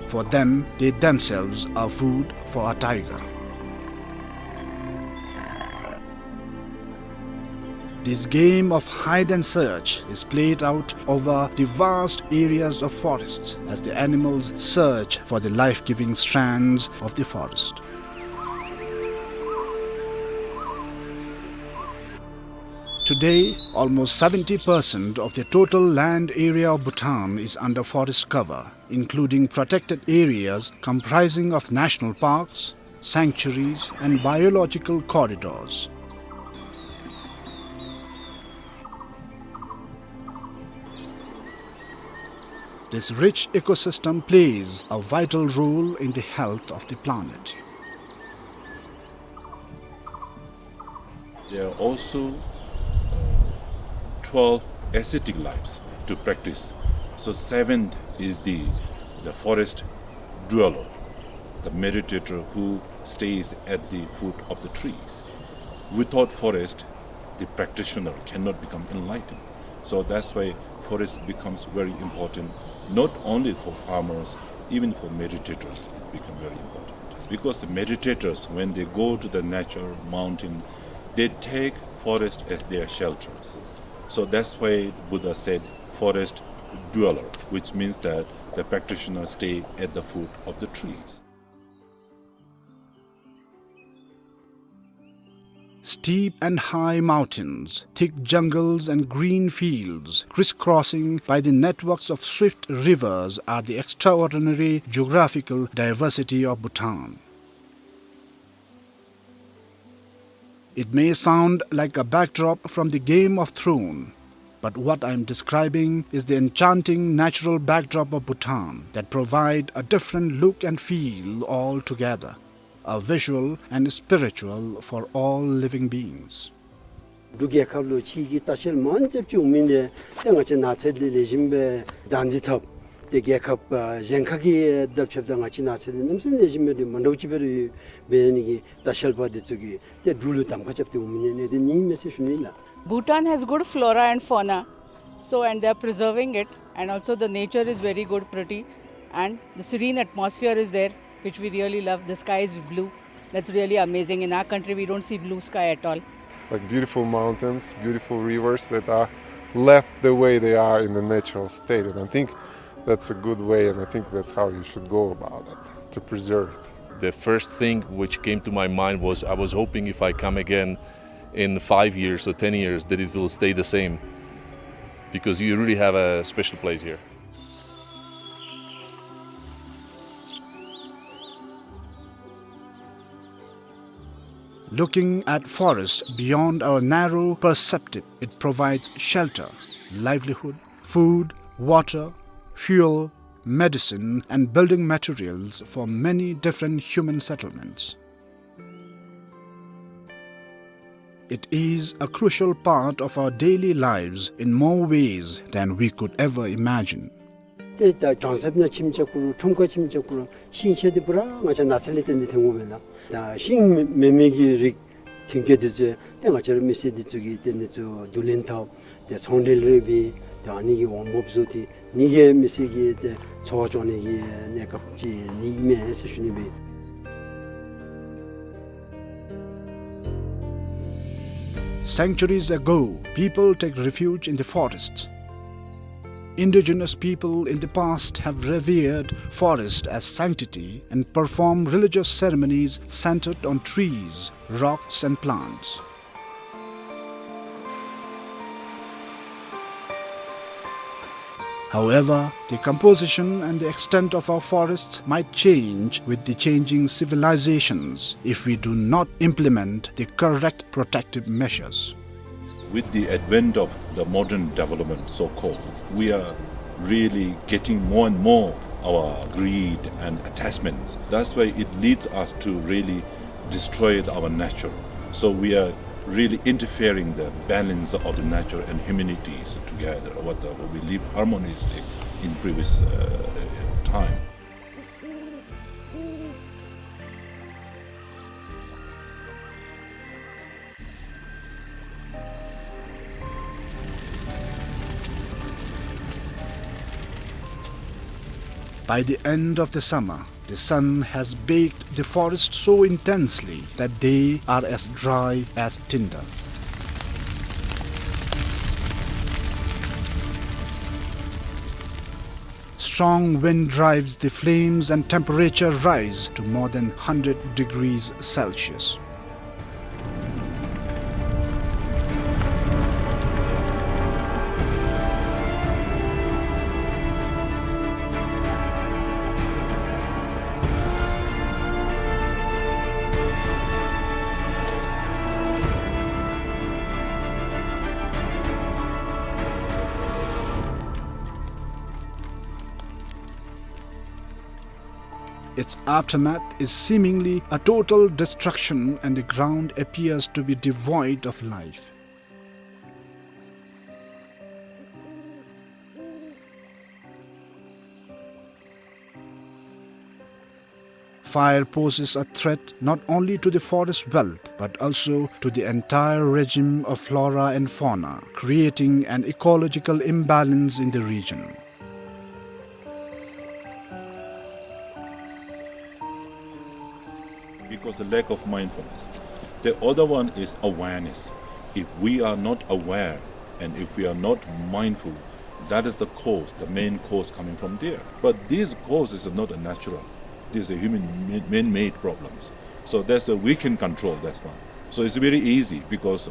For them, they themselves are food for a tiger. This game of hide and search is played out over the vast areas of forests as the animals search for the life-giving strands of the forest. Today, almost seventy percent of the total land area of Bhutan is under forest cover, including protected areas comprising of national parks, sanctuaries, and biological corridors. This rich ecosystem plays a vital role in the health of the planet. There are also, uh, twelve ascetic lives to practice. So seventh is the, the forest dweller, the meditator who stays at the foot of the trees. Without forest, the practitioner cannot become enlightened. So that's why forest becomes very important, not only for farmers, even for meditators, it becomes very important. Because the meditators, when they go to the nature, mountain, they take forest as their shelters. So that's why Buddha said, "Forest dweller," which means that the practitioners stay at the foot of the trees. Steep and high mountains, thick jungles and green fields, crisscrossing by the networks of swift rivers, are the extraordinary geographical diversity of Bhutan. It may sound like a backdrop from the Game of Thrones, but what I am describing is the enchanting natural backdrop of Bhutan that provide a different look and feel altogether, a visual and spiritual for all living beings. འབྲུག་རྒྱལ་ཁབ་ལུ་ཕྱི་གི་ལྟ་བཤལ་མང་རབས་ཅིག་འོང་མི་འདི་ཏེ་ང་བཅས་ནགས་ཚལ་འདི་ལེགས་ཤོམ་སྦེ་བདག་འཛིན་འཐབ་སྟེ་རྒྱལ་ཁབ་གཞན་ཁ་གི་དང་ཕྱདཔ་ད་ང་བཅས་ནགས་ཚལ་འདི་གནམ་མེད་ས་མེད་ལེགས་ཤོམ་སྦེ་འདི་མ་འདྲཝ་ཅིག་སྦེ་ར་ཡོད་པའི་ནི་གི་ལྟ་བཤལ་པ་འདི་ཚུ་གིས་ཏེ་འབྲུག་ལུ་གདམ་ཁ་རྐྱབ་སྟེ་འོང་མི་འདི་ཨ་ནི་འདི་ཨིན་མས་ཟེར་ཞུ་ནི་ལགས། Bhutan has good flora and fauna, so, and they are preserving it, and also the nature is very good, pretty, and the serene atmosphere is there, which we really love. The sky is blue. It's really amazing. In our country, we don't see blue sky at all. Like beautiful mountains, beautiful rivers that are left the way they are in the natural state. And I think that's a good way, and I think that's how you should go about it, to preserve it. The first thing which came to my mind was, I was hoping if I come again in five years or ten years that it will stay the same, because you really have a special place here. Looking at forest beyond our narrow perspective, it provides shelter, livelihood, food, water, fuel, medicine, and building materials for many different human settlements. It is a crucial part of our daily lives in more ways than we could ever imagine. ཏེ་ད་གྲང་ཟམ་ནང་ཁྱིམ་ཅིག་བསྒྲིགས་རུང་ཁྲོམ་ཁར་ཁྱིམ་ཅིག་བསྒྲིགས་རུང་ཤིང་ཆས་འདི་པུ་ར་ང་བཅས་ནགས་ཚལ་ལས་བརྟེན་ཏེ་ཐོན་དགོ་པས་ལགས། ད་ཤིང་མེན་མེན་གྱི་རིགས་མཐུན་རྐྱེན་འདི་ཚུ་ཏེ་ང་བཅས་ར་མི་སེར་འདི་ཚུ་གིས་ཏེ་འདི་ཚུ་བསྡུ་ལེན་འཐབ་ཏེ་ཚོང་འབྲེལ་རེ་འབད་ཏེ་ཨ་ནི་གི་དབང་པོ་བཟོ་སྟེ་ནི་གི་མི་སེར་གྱི་ཏེ་འཚོ་བ་སྐྱོང་ནི་གི་གནས་སྐབས་ཅིག་ནི་ཨིན་མས་ཟེར་ཞུ་ནི་སྦེ། Centuries ago, people take refuge in the forest. Indigenous people in the past have revered forest as sanctity and performed religious ceremonies centered on trees, rocks, and plants. However, the composition and the extent of our forests might change with the changing civilizations if we do not implement the correct protective measures. With the advent of the modern development, so-called, we are really getting more and more our greed and attachments. That's why it leads us to really destroy our nature. So we are really interfering the balance of the nature and humanities together. What, uh, we live harmoniously in previous, uh, time. By the end of the summer, the sun has baked the forest so intensely that they are as dry as tinder. Strong wind drives the flames and temperature rise to more than hundred degrees Celsius. Its aftermath is seemingly a total destruction, and the ground appears to be devoid of life. Fire poses a threat not only to the forest wealth, but also to the entire regime of flora and fauna, creating an ecological imbalance in the region. Because the lack of mindfulness. The other one is awareness. If we are not aware and if we are not mindful, that is the cause, the main cause coming from there. But these causes are not a natural. These are human ma-, man-made problems. So that's a, we can control that one. So it's very easy, because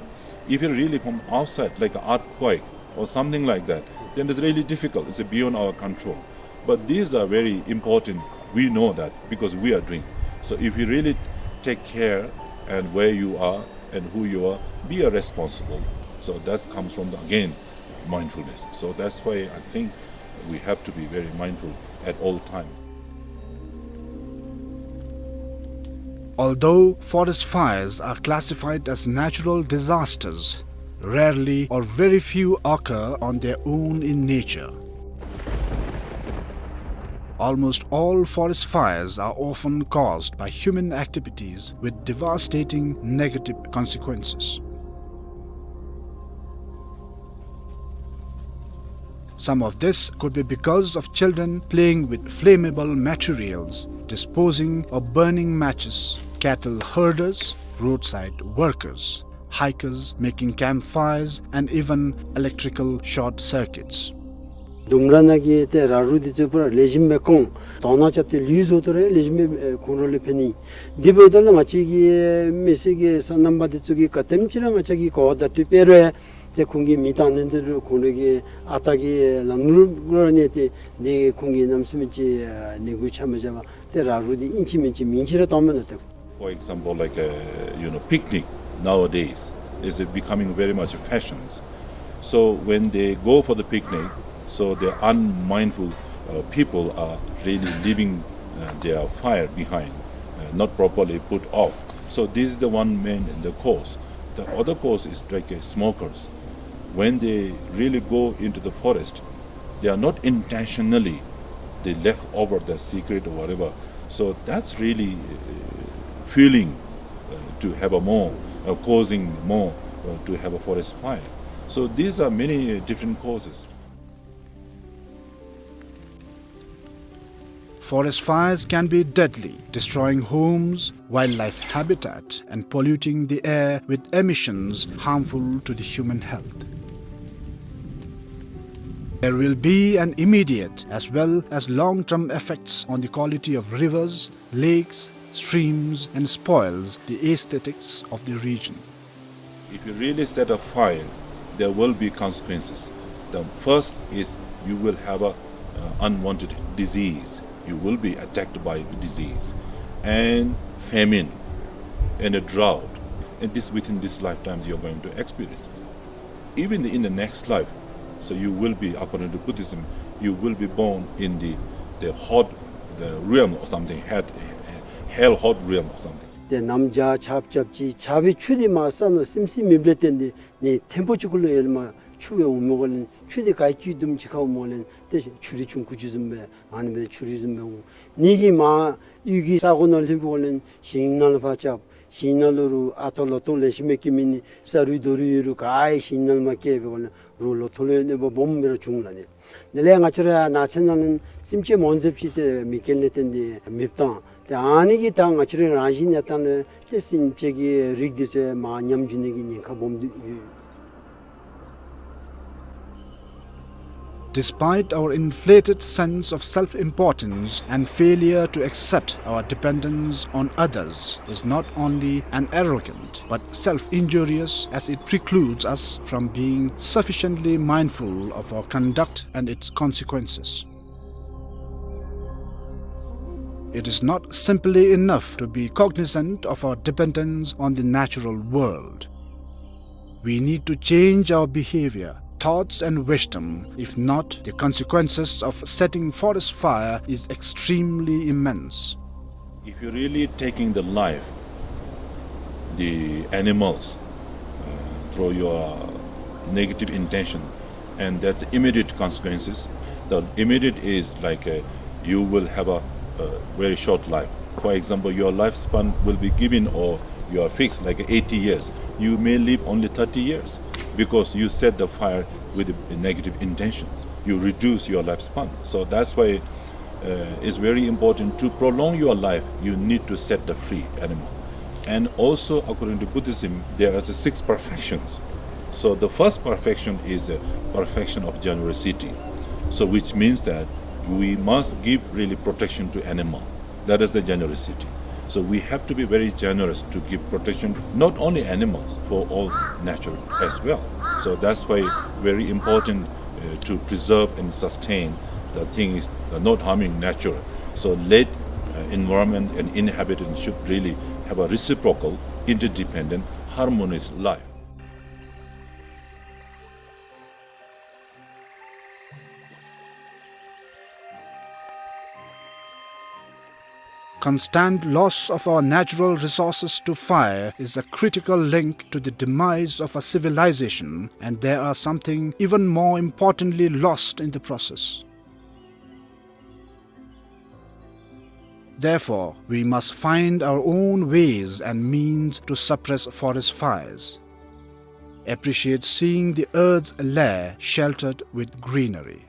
if you really from outside, like an earthquake or something like that, then it's really difficult. It's beyond our control. But these are very important. We know that because we are doing. So if you really take care and where you are and who you are, be a responsible. So that comes from the, again, mindfulness. So that's why I think we have to be very mindful at all times. Although forest fires are classified as natural disasters, rarely or very few occur on their own in nature. Almost all forest fires are often caused by human activities with devastating negative consequences. Some of this could be because of children playing with flammable materials, disposing or burning matches, cattle herders, roadside workers, hikers making campfires, and even electrical short circuits. ལྡུམ་ར་ནང་གི་ཏེ་ར་རུ་འདི་ཚུ་པུ་ར་ལེགས་ཤོམ་སྦེ་སྐོང་དོང་ནང་རྐྱབ་སྟེ་ལུས་བཟོ་དོ་རུང་ལེགས་ཤོམ་སྦེ་ཁོང་ར་ལུ་ཕན་ནི། དེ་འབདཝ་ད་ལུ་ང་བཅས་ཀྱི་མི་སེར་གྱི་སོ་ནམ་པ་འདི་ཚུ་གིས་ག་དེམ་ཅིག་ར་ང་བཅས་ཀྱིས་གོ་བ་བརྡ་སྤྲོད་འབད་རུང་ཏེ་ཁོང་གིས་མེ་བཏང་ནི་འདི་རུང་ཁོང་ར་གི་ཨ་རྟག་གི་ལམ་ལུགས་ལུ་གནས་ཏེ་ཏེ་ཁོང་གིས་གནམ་མེད་ས་མེད་ཅིག་ནད་འབུ་ཆགས་མ་བཞག་པར་ཏེ་ར་རུ་འདི་ཨིན་ཅི་མིན་ཅི་མིང་ཅིག་ར་བཏངམ་མས་ལགས་ཏེ། For example, like, uh, you know, picnic nowadays is becoming very much fashions. So when they go for the picnic, so the unmindful, uh, people are really leaving, uh, their fire behind, uh, not properly put off. So this is the one main, the cause. The other cause is like, uh, smokers. When they really go into the forest, they are not intentionally, they left over the cigarette or whatever. So that's really, uh, fueling, uh, to have a more, uh, causing more, uh, to have a forest fire. So these are many, uh, different causes. Forest fires can be deadly, destroying homes, wildlife habitat, and polluting the air with emissions harmful to the human health. There will be an immediate as well as long-term effects on the quality of rivers, lakes, streams, and spoils the aesthetics of the region. If you really set a fire, there will be consequences. The first is you will have a, uh, unwanted disease. You will be attacked by the disease and famine and a drought. And this, within this lifetime, you're going to experience. Even in the next life, so you will be, according to Buddhism, you will be born in the, the hot, the realm or something, hell, hell hot realm or something. ཏེ་གནམ་བྱཱར་ཆརཔ་རྐྱབ་ཅི། ཆརཔ་ཆུ་འདི་མར་ས་ནང་སིམ་སིམ་མེདཔ་ལས་བརྟེན་ཏེ་ནི་ཐེམ་སྤུ་ཅིག་གུ་ལུ་ཡར་ལས་མར་ཆུ་སྦེ་འོངམ་འོང་ལས་ཆུ་འདི་ག་ཅི་དུམ་ཅིག་ཁར་འོངམ་འོང་ལས་ཏེ་ཆུ་རུད་ཆུང་ཀུ་ཅིག་བཟུམ་སྦེ་ཨ་ནི་སྦེ་ཆུ་རུད་བཟུམ་སྦེ་འོང་། ནི་གིས་མར་གཡུས་ཀྱི་ས་གོ་ནང་ལྷོདཔ་འོང་ལས་ཞིང་ནང་ལུ་ཕར་རྐྱབ། ཞིང་ནང་ལུ་རུང་ཨ་ཐོ་ལོ་ཐོ་ལེགས་ཤོམ་སྦེ་སྐྱེ་མེད་ནི། ས་རུད་རྡོ་རུད་ཡོད་རུང་ག་ཡང་ཞིང་ནང་ལུ་མར་སྐྱེ་བའི་འོང་ལས་རུང་ལོ་ཐོ་ལུ་ཡང་གནོད་པ་སྦོམ་སྦེ་ར་བྱུང་ལགས་ནི། དེ་ལས་ང་བཅས་ར་ནགས་ཚལ་ནང་ལུ་སེམས་ཅན་མང་ཟེར་ཅིག་ཏེ་མེ་རྐྱེན་ལས་བརྟེན་ཏེ་མེདཔ་བཏང་། ཏེ་ཨ་ནི་གིས་ད་ང་བཅས་ར་རང་བཞིན་གནས་སྟངས་ལས་ཏེ་སེམས་ཅན་གྱི་རིགས་འདི་ཚུ་མར་ཉམས་འགྱོ་ནི་གི་ཉེན་ཁ་སྦོམ་འདུག་ཡོད། Despite our inflated sense of self-importance and failure to accept our dependence on others is not only an arrogant but self-injurious, as it precludes us from being sufficiently mindful of our conduct and its consequences. It is not simply enough to be cognizant of our dependence on the natural world. We need to change our behavior, thoughts, and wisdom. If not, the consequences of setting forest fire is extremely immense. If you're really taking the life, the animals, uh, through your negative intention, and that's immediate consequences. The immediate is like, uh, you will have a, a very short life. For example, your lifespan will be given or you are fixed like eighty years. You may live only thirty years because you set the fire with the negative intentions. You reduce your lifespan. So that's why, uh, it's very important to prolong your life. You need to set the free animal. And also, according to Buddhism, there are the six perfections. So the first perfection is a perfection of generosity. So which means that we must give really protection to animal. That is the generosity. So we have to be very generous to give protection, not only animals, for all nature as well. So that's why very important, uh, to preserve and sustain the things, the not harming nature. So let, uh, environment and inhabitants should really have a reciprocal, interdependent, harmonious life. Constant loss of our natural resources to fire is a critical link to the demise of a civilization, and there are something even more importantly lost in the process. Therefore, we must find our own ways and means to suppress forest fires. Appreciate seeing the earth's lair sheltered with greenery.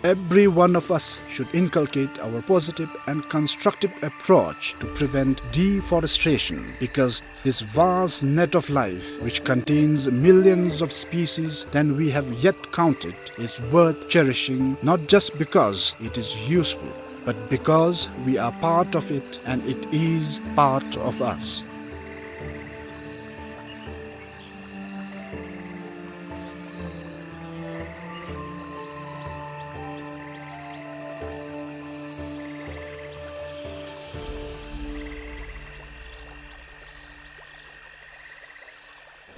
Every one of us should inculcate our positive and constructive approach to prevent deforestation, because this vast net of life, which contains millions of species than we have yet counted, is worth cherishing, not just because it is useful, but because we are part of it and it is part of us.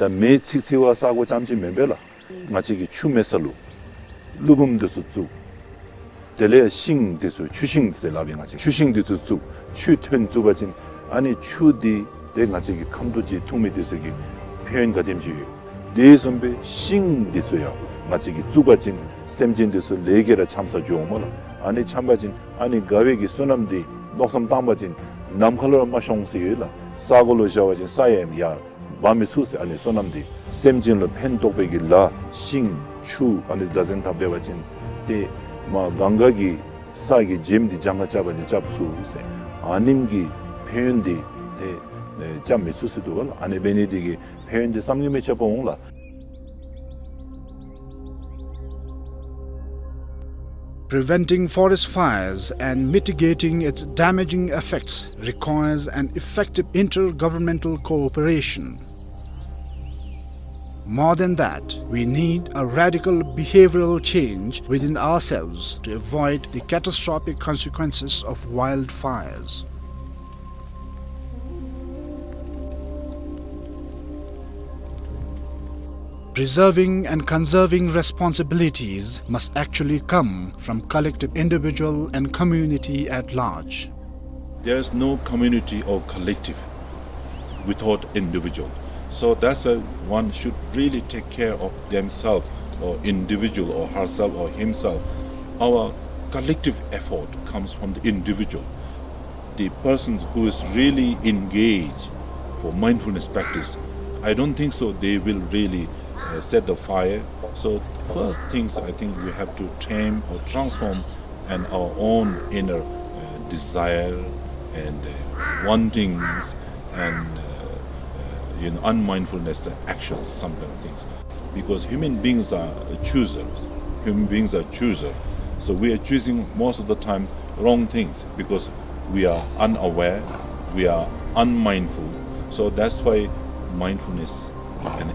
ད་མེ་འཚིག་འཚིག་པ་ས་གོ་རྐྱངམ་ཅིག་མེན་པས་ལགས། ང་བཅས་ཀྱིས་ཆུ་མེད་ས་ལུ་ཀླུ་འབུམ་འདི་ཚུ་བཙུགས། དེ་ལས་ཤིང་འདི་ཚུ་ཆུ་ཤིང་ཟེར་སླབ་ཨིན། ང་བཅས་ཆུ་ཤིང་འདི་ཚུ་བཙུགས། ཆུ་ཐོན་བཙུགས་པ་ཅིན་ཨ་ནི་ཆུ་འདི་ཏེ་ང་བཅས་ཀྱི་ཁམ་ཐུག་ཅིག་འཐུང་མི་འདི་ཚུ་གི་ཕན་ཡོན་ག་དེམ་ཅིག་ཡོད། དེ་བཟུམ་སྦེ་ཤིང་འདི་ཚུ་ཡང་ང་བཅས་ཀྱིས་བཙུགས་པ་ཅིན་སེམས་ཅན་འདི་ཚུ་ལས་ཀྱི་ར་འཆམ་ས་འགྱོཝ་སྨོ་ལགས། ཨ་ནི་འཆམ་པ་ཅིན་ཨ་ནི་དགའ་བའི་གི་བསོད་ནམས་འདི་མནོ་བསམ་བཏང་པ་ཅིན་ནམ་མཁའ་ལུ་ར་མ་ཤོང་ཟེར་ཡོད་ལགས། ས་གོ་ལུ་བཞག་པ་ཅིན་ས་ཡང་ཡར་འབག་མི་ཚུགས་ཟེར། ཨ་ནི་བསོད་ནམས་འདི་སེམས་ཅན་ལུ་ཕན་ཐོགས་པའི་གི་ལཱ་ཤིང་ཆུ་ཨ་ནི་བདག་འཛིན་འཐབ་སྡོད་པ་ཅིན་ཏེ་མར་གངྒཱ་གི་ས་གི་ཇེམ་འདི་གྱངས་ཁ་རྐྱབ་པ་ཅིན་རྐྱབ་ཚུགས་ཟེར། ཨ་ནེམ་གི་ཕན་ཡོན་འདི་ཏེ་ཨེ་རྐྱབ་མི་ཚུགས་ཟེར་འདུག་པ་ལགས། ཨ་ནི་འབད་ནི་འདི་གིས་ཕན་ཡོན་འདི་བསམ་གྱིས་མི་ཁྱབ་པ་འོང་ལགས། Preventing forest fires and mitigating its damaging effects requires an effective intergovernmental cooperation. More than that, we need a radical behavioral change within ourselves to avoid the catastrophic consequences of wildfires. Preserving and conserving responsibilities must actually come from collective individual and community at large. There is no community or collective without individual. So that's why one should really take care of themselves or individual or herself or himself. Our collective effort comes from the individual. The person who is really engaged for mindfulness practice, I don't think so they will really uh, set the fire. So first things I think we have to tame or transform and our own inner uh, desire and uh, wantings and uh, uh, you know, unmindfulness actions, some kind of things. Because human beings are choosers. Human beings are choosers. So we are choosing most of the time wrong things because we are unaware, we are unmindful. So that's why mindfulness and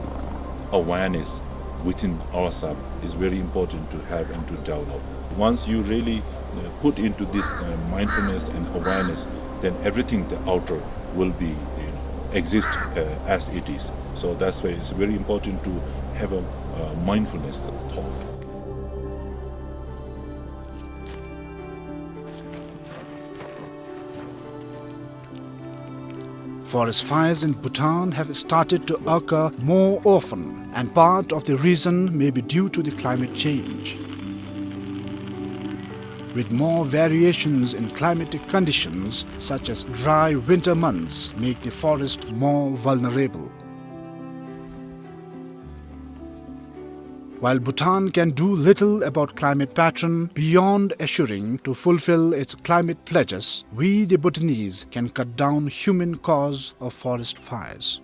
awareness within ourselves is very important to have and to develop. Once you really uh, put into this uh, mindfulness and awareness, then everything the outer will be you know, exist uh, as it is. So that's why it's very important to have a uh, mindfulness thought. Forest fires in Bhutan have started to occur more often, and part of the reason may be due to the climate change. With more variations in climatic conditions, such as dry winter months, make the forest more vulnerable. While Bhutan can do little about climate pattern beyond assuring to fulfill its climate pledges, we the Bhutanese can cut down human cause of forest fires.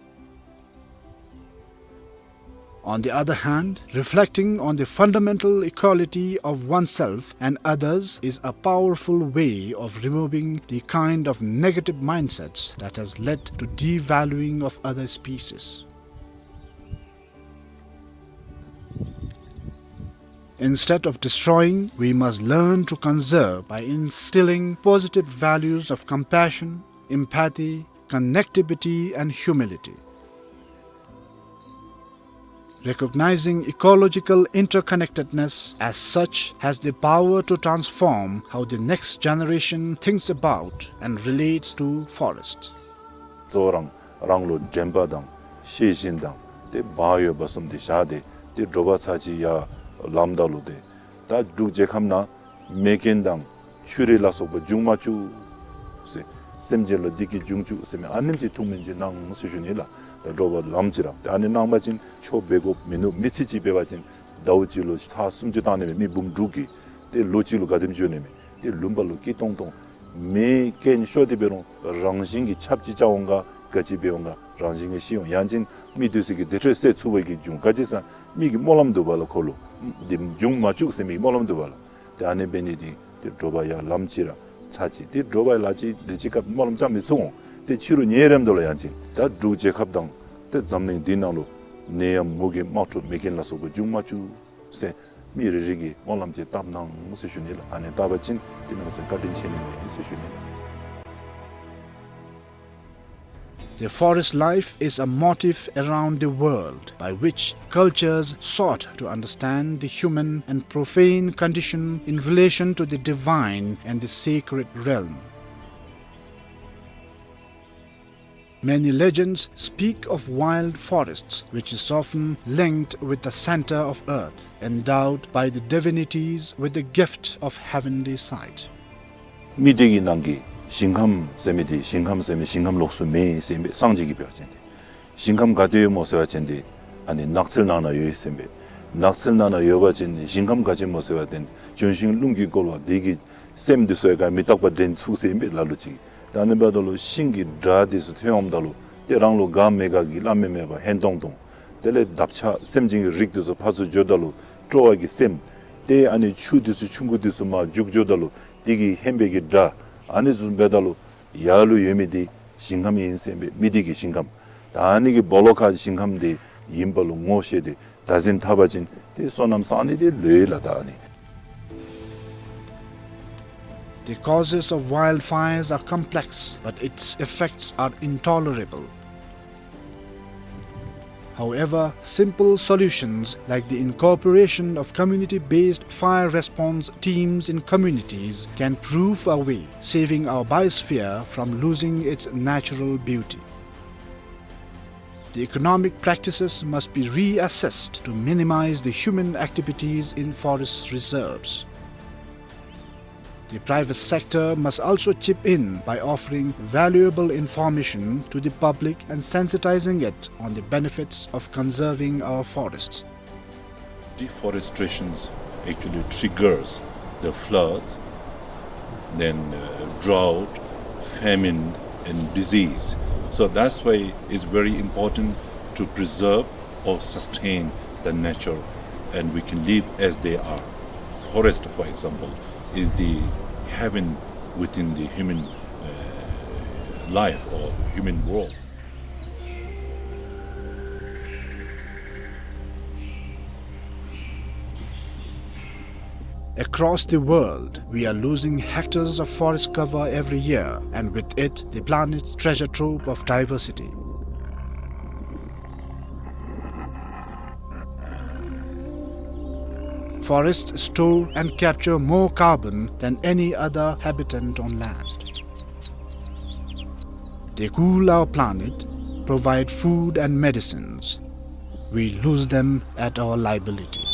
On the other hand, reflecting on the fundamental equality of oneself and others is a powerful way of removing the kind of negative mindsets that has led to devaluing of other species. Instead of destroying, we must learn to conserve by instilling positive values of compassion, empathy, connectivity, and humility. Recognizing ecological interconnectedness as such has the power to transform how the next generation thinks about and relates to forests. རང་རང་ལུ་དྲན་པ་དང་ཤེས་བཞིན་དང་ཏེ་བག་ཡོད་པ་གསུམ་དེ་བཞག་སྟེ་ཏེ་དྲོ་པ་ཚར་གཅིག་ཡར་ལངམ་ད་ལུ་ཏེ་ད་འབྲུག་རྒྱལ་ཁབ་ནང་མེ་རྐྱེན་དང་ཆུ་རུད་ལ་སོགས་པ་འབྱུང་མ་བཅུག་ཟེར། སེམས་ཅན་ལུ་བདེ་སྐྱིད་འབྱུང་བཅུག་ཟེར་མི་ཨ་ནེམ་ཅིག་ཐུགས་སྨོན་ཅིག་གནང་ཟེར་ཞུ་ནི་ལགས། ད་དྲོ་པ་ལངམ་ཅིག་ར་ཏེ་ཨ་ནི་གནང་པ་ཅིན་ཆོ་འབད་དགོཔ་མིན་ནུག། མི་ཚེ་གཅིག་འབད་བ་ཅིན་ཟླཝ་གཅིག་ལུ་ཚར་སུམ་ཅུ་བཏང་ནི་མས། མི་འབུམ་དྲུག་གིས་ ཏེ་ལོ་གཅིག་ལུ་ག་དེམ་འགྱོ་ནི་མས། ཏེ་ལུང་པ་ལུ་སྐྱིད་ཏོང་ཏོ། མེ་རྐྱེན་ཤོར་ཏེ་འབད་རུང་རང་བཞིན་གྱིས་ཆརཔ་ཅིག་རྐྱབ་འོང་ག་ག་ཅི་འབད་འོང་ག་རང་བཞིན་གྱིས་ཞི་འོང་། ཡང་ཅིན་མི་འདི་ཚུ་གིས་དེ་འཕྲོ་སེལ་ཚུགས་པའི་གི་འབྱུང་། ག་ཅི་ཟེར་མི་གི་སྨོན་ལམ་འདུག་པ་ལགས། ཁོ་ལུ་འདི་འབྱུང་མ་བཅུག་ཟེར་མི་གི་སྨོན་ལམ་འདུག་པ་ལགས། ཏེ་ཨ་ནི་འབད་ནི་འདི་ཏེ་དྲོ་པ་ཡར་ལངམ་ཅིག་ར་ཚར་ཅིག། ཏེ་དྲོ་པ་ལ་ཅིག་དེ་ཅིག་སྐབས་སྨོན་ལམ་རྐྱབ་མི་ཚུགས་འོང་། ཏེ་ཕྱི་རུ་ཉལ་རནམ་ད་ལུ་ཡང་ཅིན་ད་འབྲུག་རྒྱལ་ཁབ་དང་ཏེ་འཛམ་གླིང་འདི་ནང་ལུ་ནད་ཡམས་མུ་གེ་དམག་འཁྲུག་མེ་རྐྱེན་ལ་སོགས་པ་འབྱུང་མ་བཅུག་ཟེར་མི་རེ་རེ་གིས་སྨོན་ལམ་ཅིག་བཏབ་གནང་ཟེར་ཞུ་ནི་ལགས། ཨ་ནི་བཏབ་པ་ཅིན་ཏེ་ང་བཅས་བཀའ་དྲིན་ཆེ་ནི་མས་ཟེར་ཞུ་ནི་ལགས། The forest life is a motif around the world by which cultures sought to understand the human and profane condition in relation to the divine and the sacred realm. Many legends speak of wild forests, which is often linked with the center of earth, endowed by the divinities with the gift of heavenly sight. མི་སྡེ་གི་ནང་གི་ཞིང་ཁམས་ཟེར་མི་འདི་ཞིང་ཁམས་ཟེར་མི་ཞིང་ཁམས་ལོགས་སུ་མེད་ཟེར་ཨིན་པས། སངས་རྒྱས་ཀྱིས་འབད་བ་ཅིན་ཏེ་ཞིང་ཁམས་ག་ཏེ་ཡོད་སྨོ་ཟེར་བ་ཅིན་ཏེ་ཨ་ནི་ནགས་ཚལ་ནང་ན་ཡོད་ཟེར་ཨིན་པས། ནགས་ཚལ་ནང་ན་ཡོད་པ་ཅིན་ཞིང་ཁམས་ག་ཅི་སྨོ་ཟེར་བ་ཅིན་ལྗོན་ཤིང་རླུང་གིས་བསྐོར་བ་དེ་གིས་སེམས་འདི་ཚུ་ཡང་ག་མི་རྟག་པ་འདྲེན་ཚུགས་ཟེར་ཨིན་པས་ལ་ལུ་ཅིག། ད་ཨ་ནི་འབདཝ་ད་ལུ་ཤིང་གི་སྒྲ་འདི་ཚུ་ཐོན་འོངམ་ད་ལུ་ཏེ་རང་ལུ་དགའ་མི་དགའ་གི་བླ་མེད་མེད་པ་ཧན་ཏོང་ཏོ། དེ་ལས་འདབ་ཆགས་སེམས་ཅན་གྱི་རིགས་འདི་ཚུ་ཕར་ཚུར་འགྱོཝ་ད་ལུ་སྤྲོ་བ་གི་སེམས། ཏེ་ཨ་ནི་ཆུ་འདི་ཚུ་ཆུང་ཀུ་འདི་ཚུ་མར་རྒྱུག་འགྱོཝ་ད་ལུ་དེ་གི་ཧན་པའི་གི་སྒྲ། ཨ་ནི་ཚུ་འབདཝ་ད་ལུ་ཡར་ལུ་ཡོད་མི་འདི་ཞིང་ཁམས་ཨིན་ཟེར་ཨིན་པས། མི་སྡེ་གི་ཞིང་ཁམས། ད་ཨ་ནི་གི་སྦོ་ལོགས་ཁར་ཞིང་ཁམས་འདི་ཨིན་པ་ལུ་ངོ་ཤེས་ཏེ་བདག་འཛིན་འཐབ་པ་ཅིན་ཏེ་བསོད་ནམས་བསག་ནི་འདི་ལོས་ལགས། ད་ཨ་ནི། The causes of wildfires are complex, but its effects are intolerable. However, simple solutions like the incorporation of community-based fire response teams in communities can prove a way, saving our biosphere from losing its natural beauty. The economic practices must be reassessed to minimize the human activities in forest reserves. The private sector must also chip in by offering valuable information to the public and sensitizing it on the benefits of conserving our forests. Deforestation actually triggers the floods, then, uh, drought, famine, and disease. So that's why it's very important to preserve or sustain the nature, and we can live as they are. Forest, for example, is the heaven within the human, uh, life or human world. Across the world, we are losing hectares of forest cover every year, and with it, the planet's treasure trove of diversity. Forests store and capture more carbon than any other habitant on land. They cool our planet, provide food and medicines. We lose them at our liability.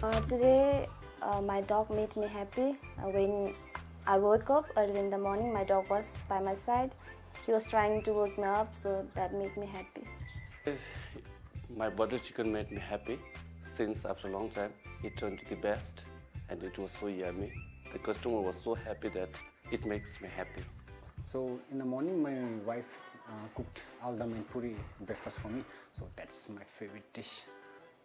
Uh, today, uh, my dog made me happy. Uh, when I woke up early in the morning, my dog was by my side. He was trying to wake me up, so that made me happy. My butter chicken made me happy since after a long time. It turned to the best, and it was so yummy. The customer was so happy that it makes me happy. So in the morning, my wife uh, cooked aldam and puri breakfast for me. So that's my favorite dish.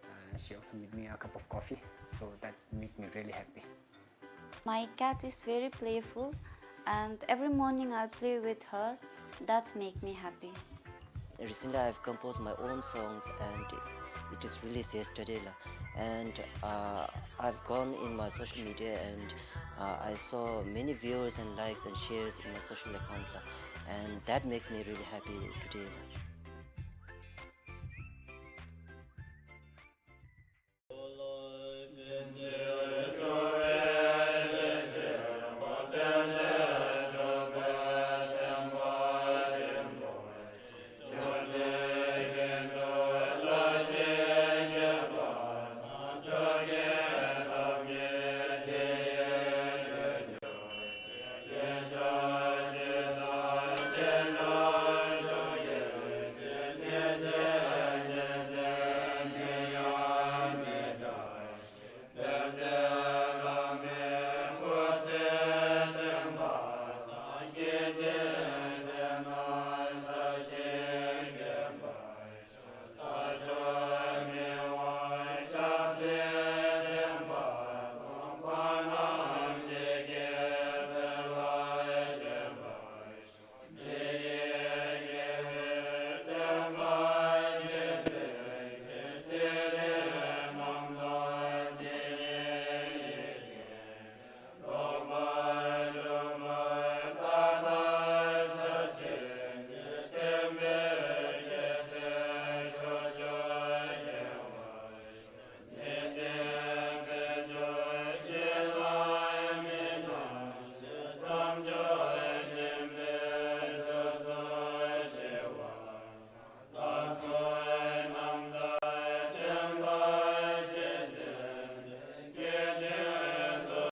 Uh, she also made me a cup of coffee. So that made me really happy. My cat is very playful, and every morning I play with her. That make me happy. Recently, I've composed my own songs, and it is released yesterday, la. And uh, I've gone in my social media, and uh, I saw many viewers and likes and shares in my social account, la. And that makes me really happy today, la.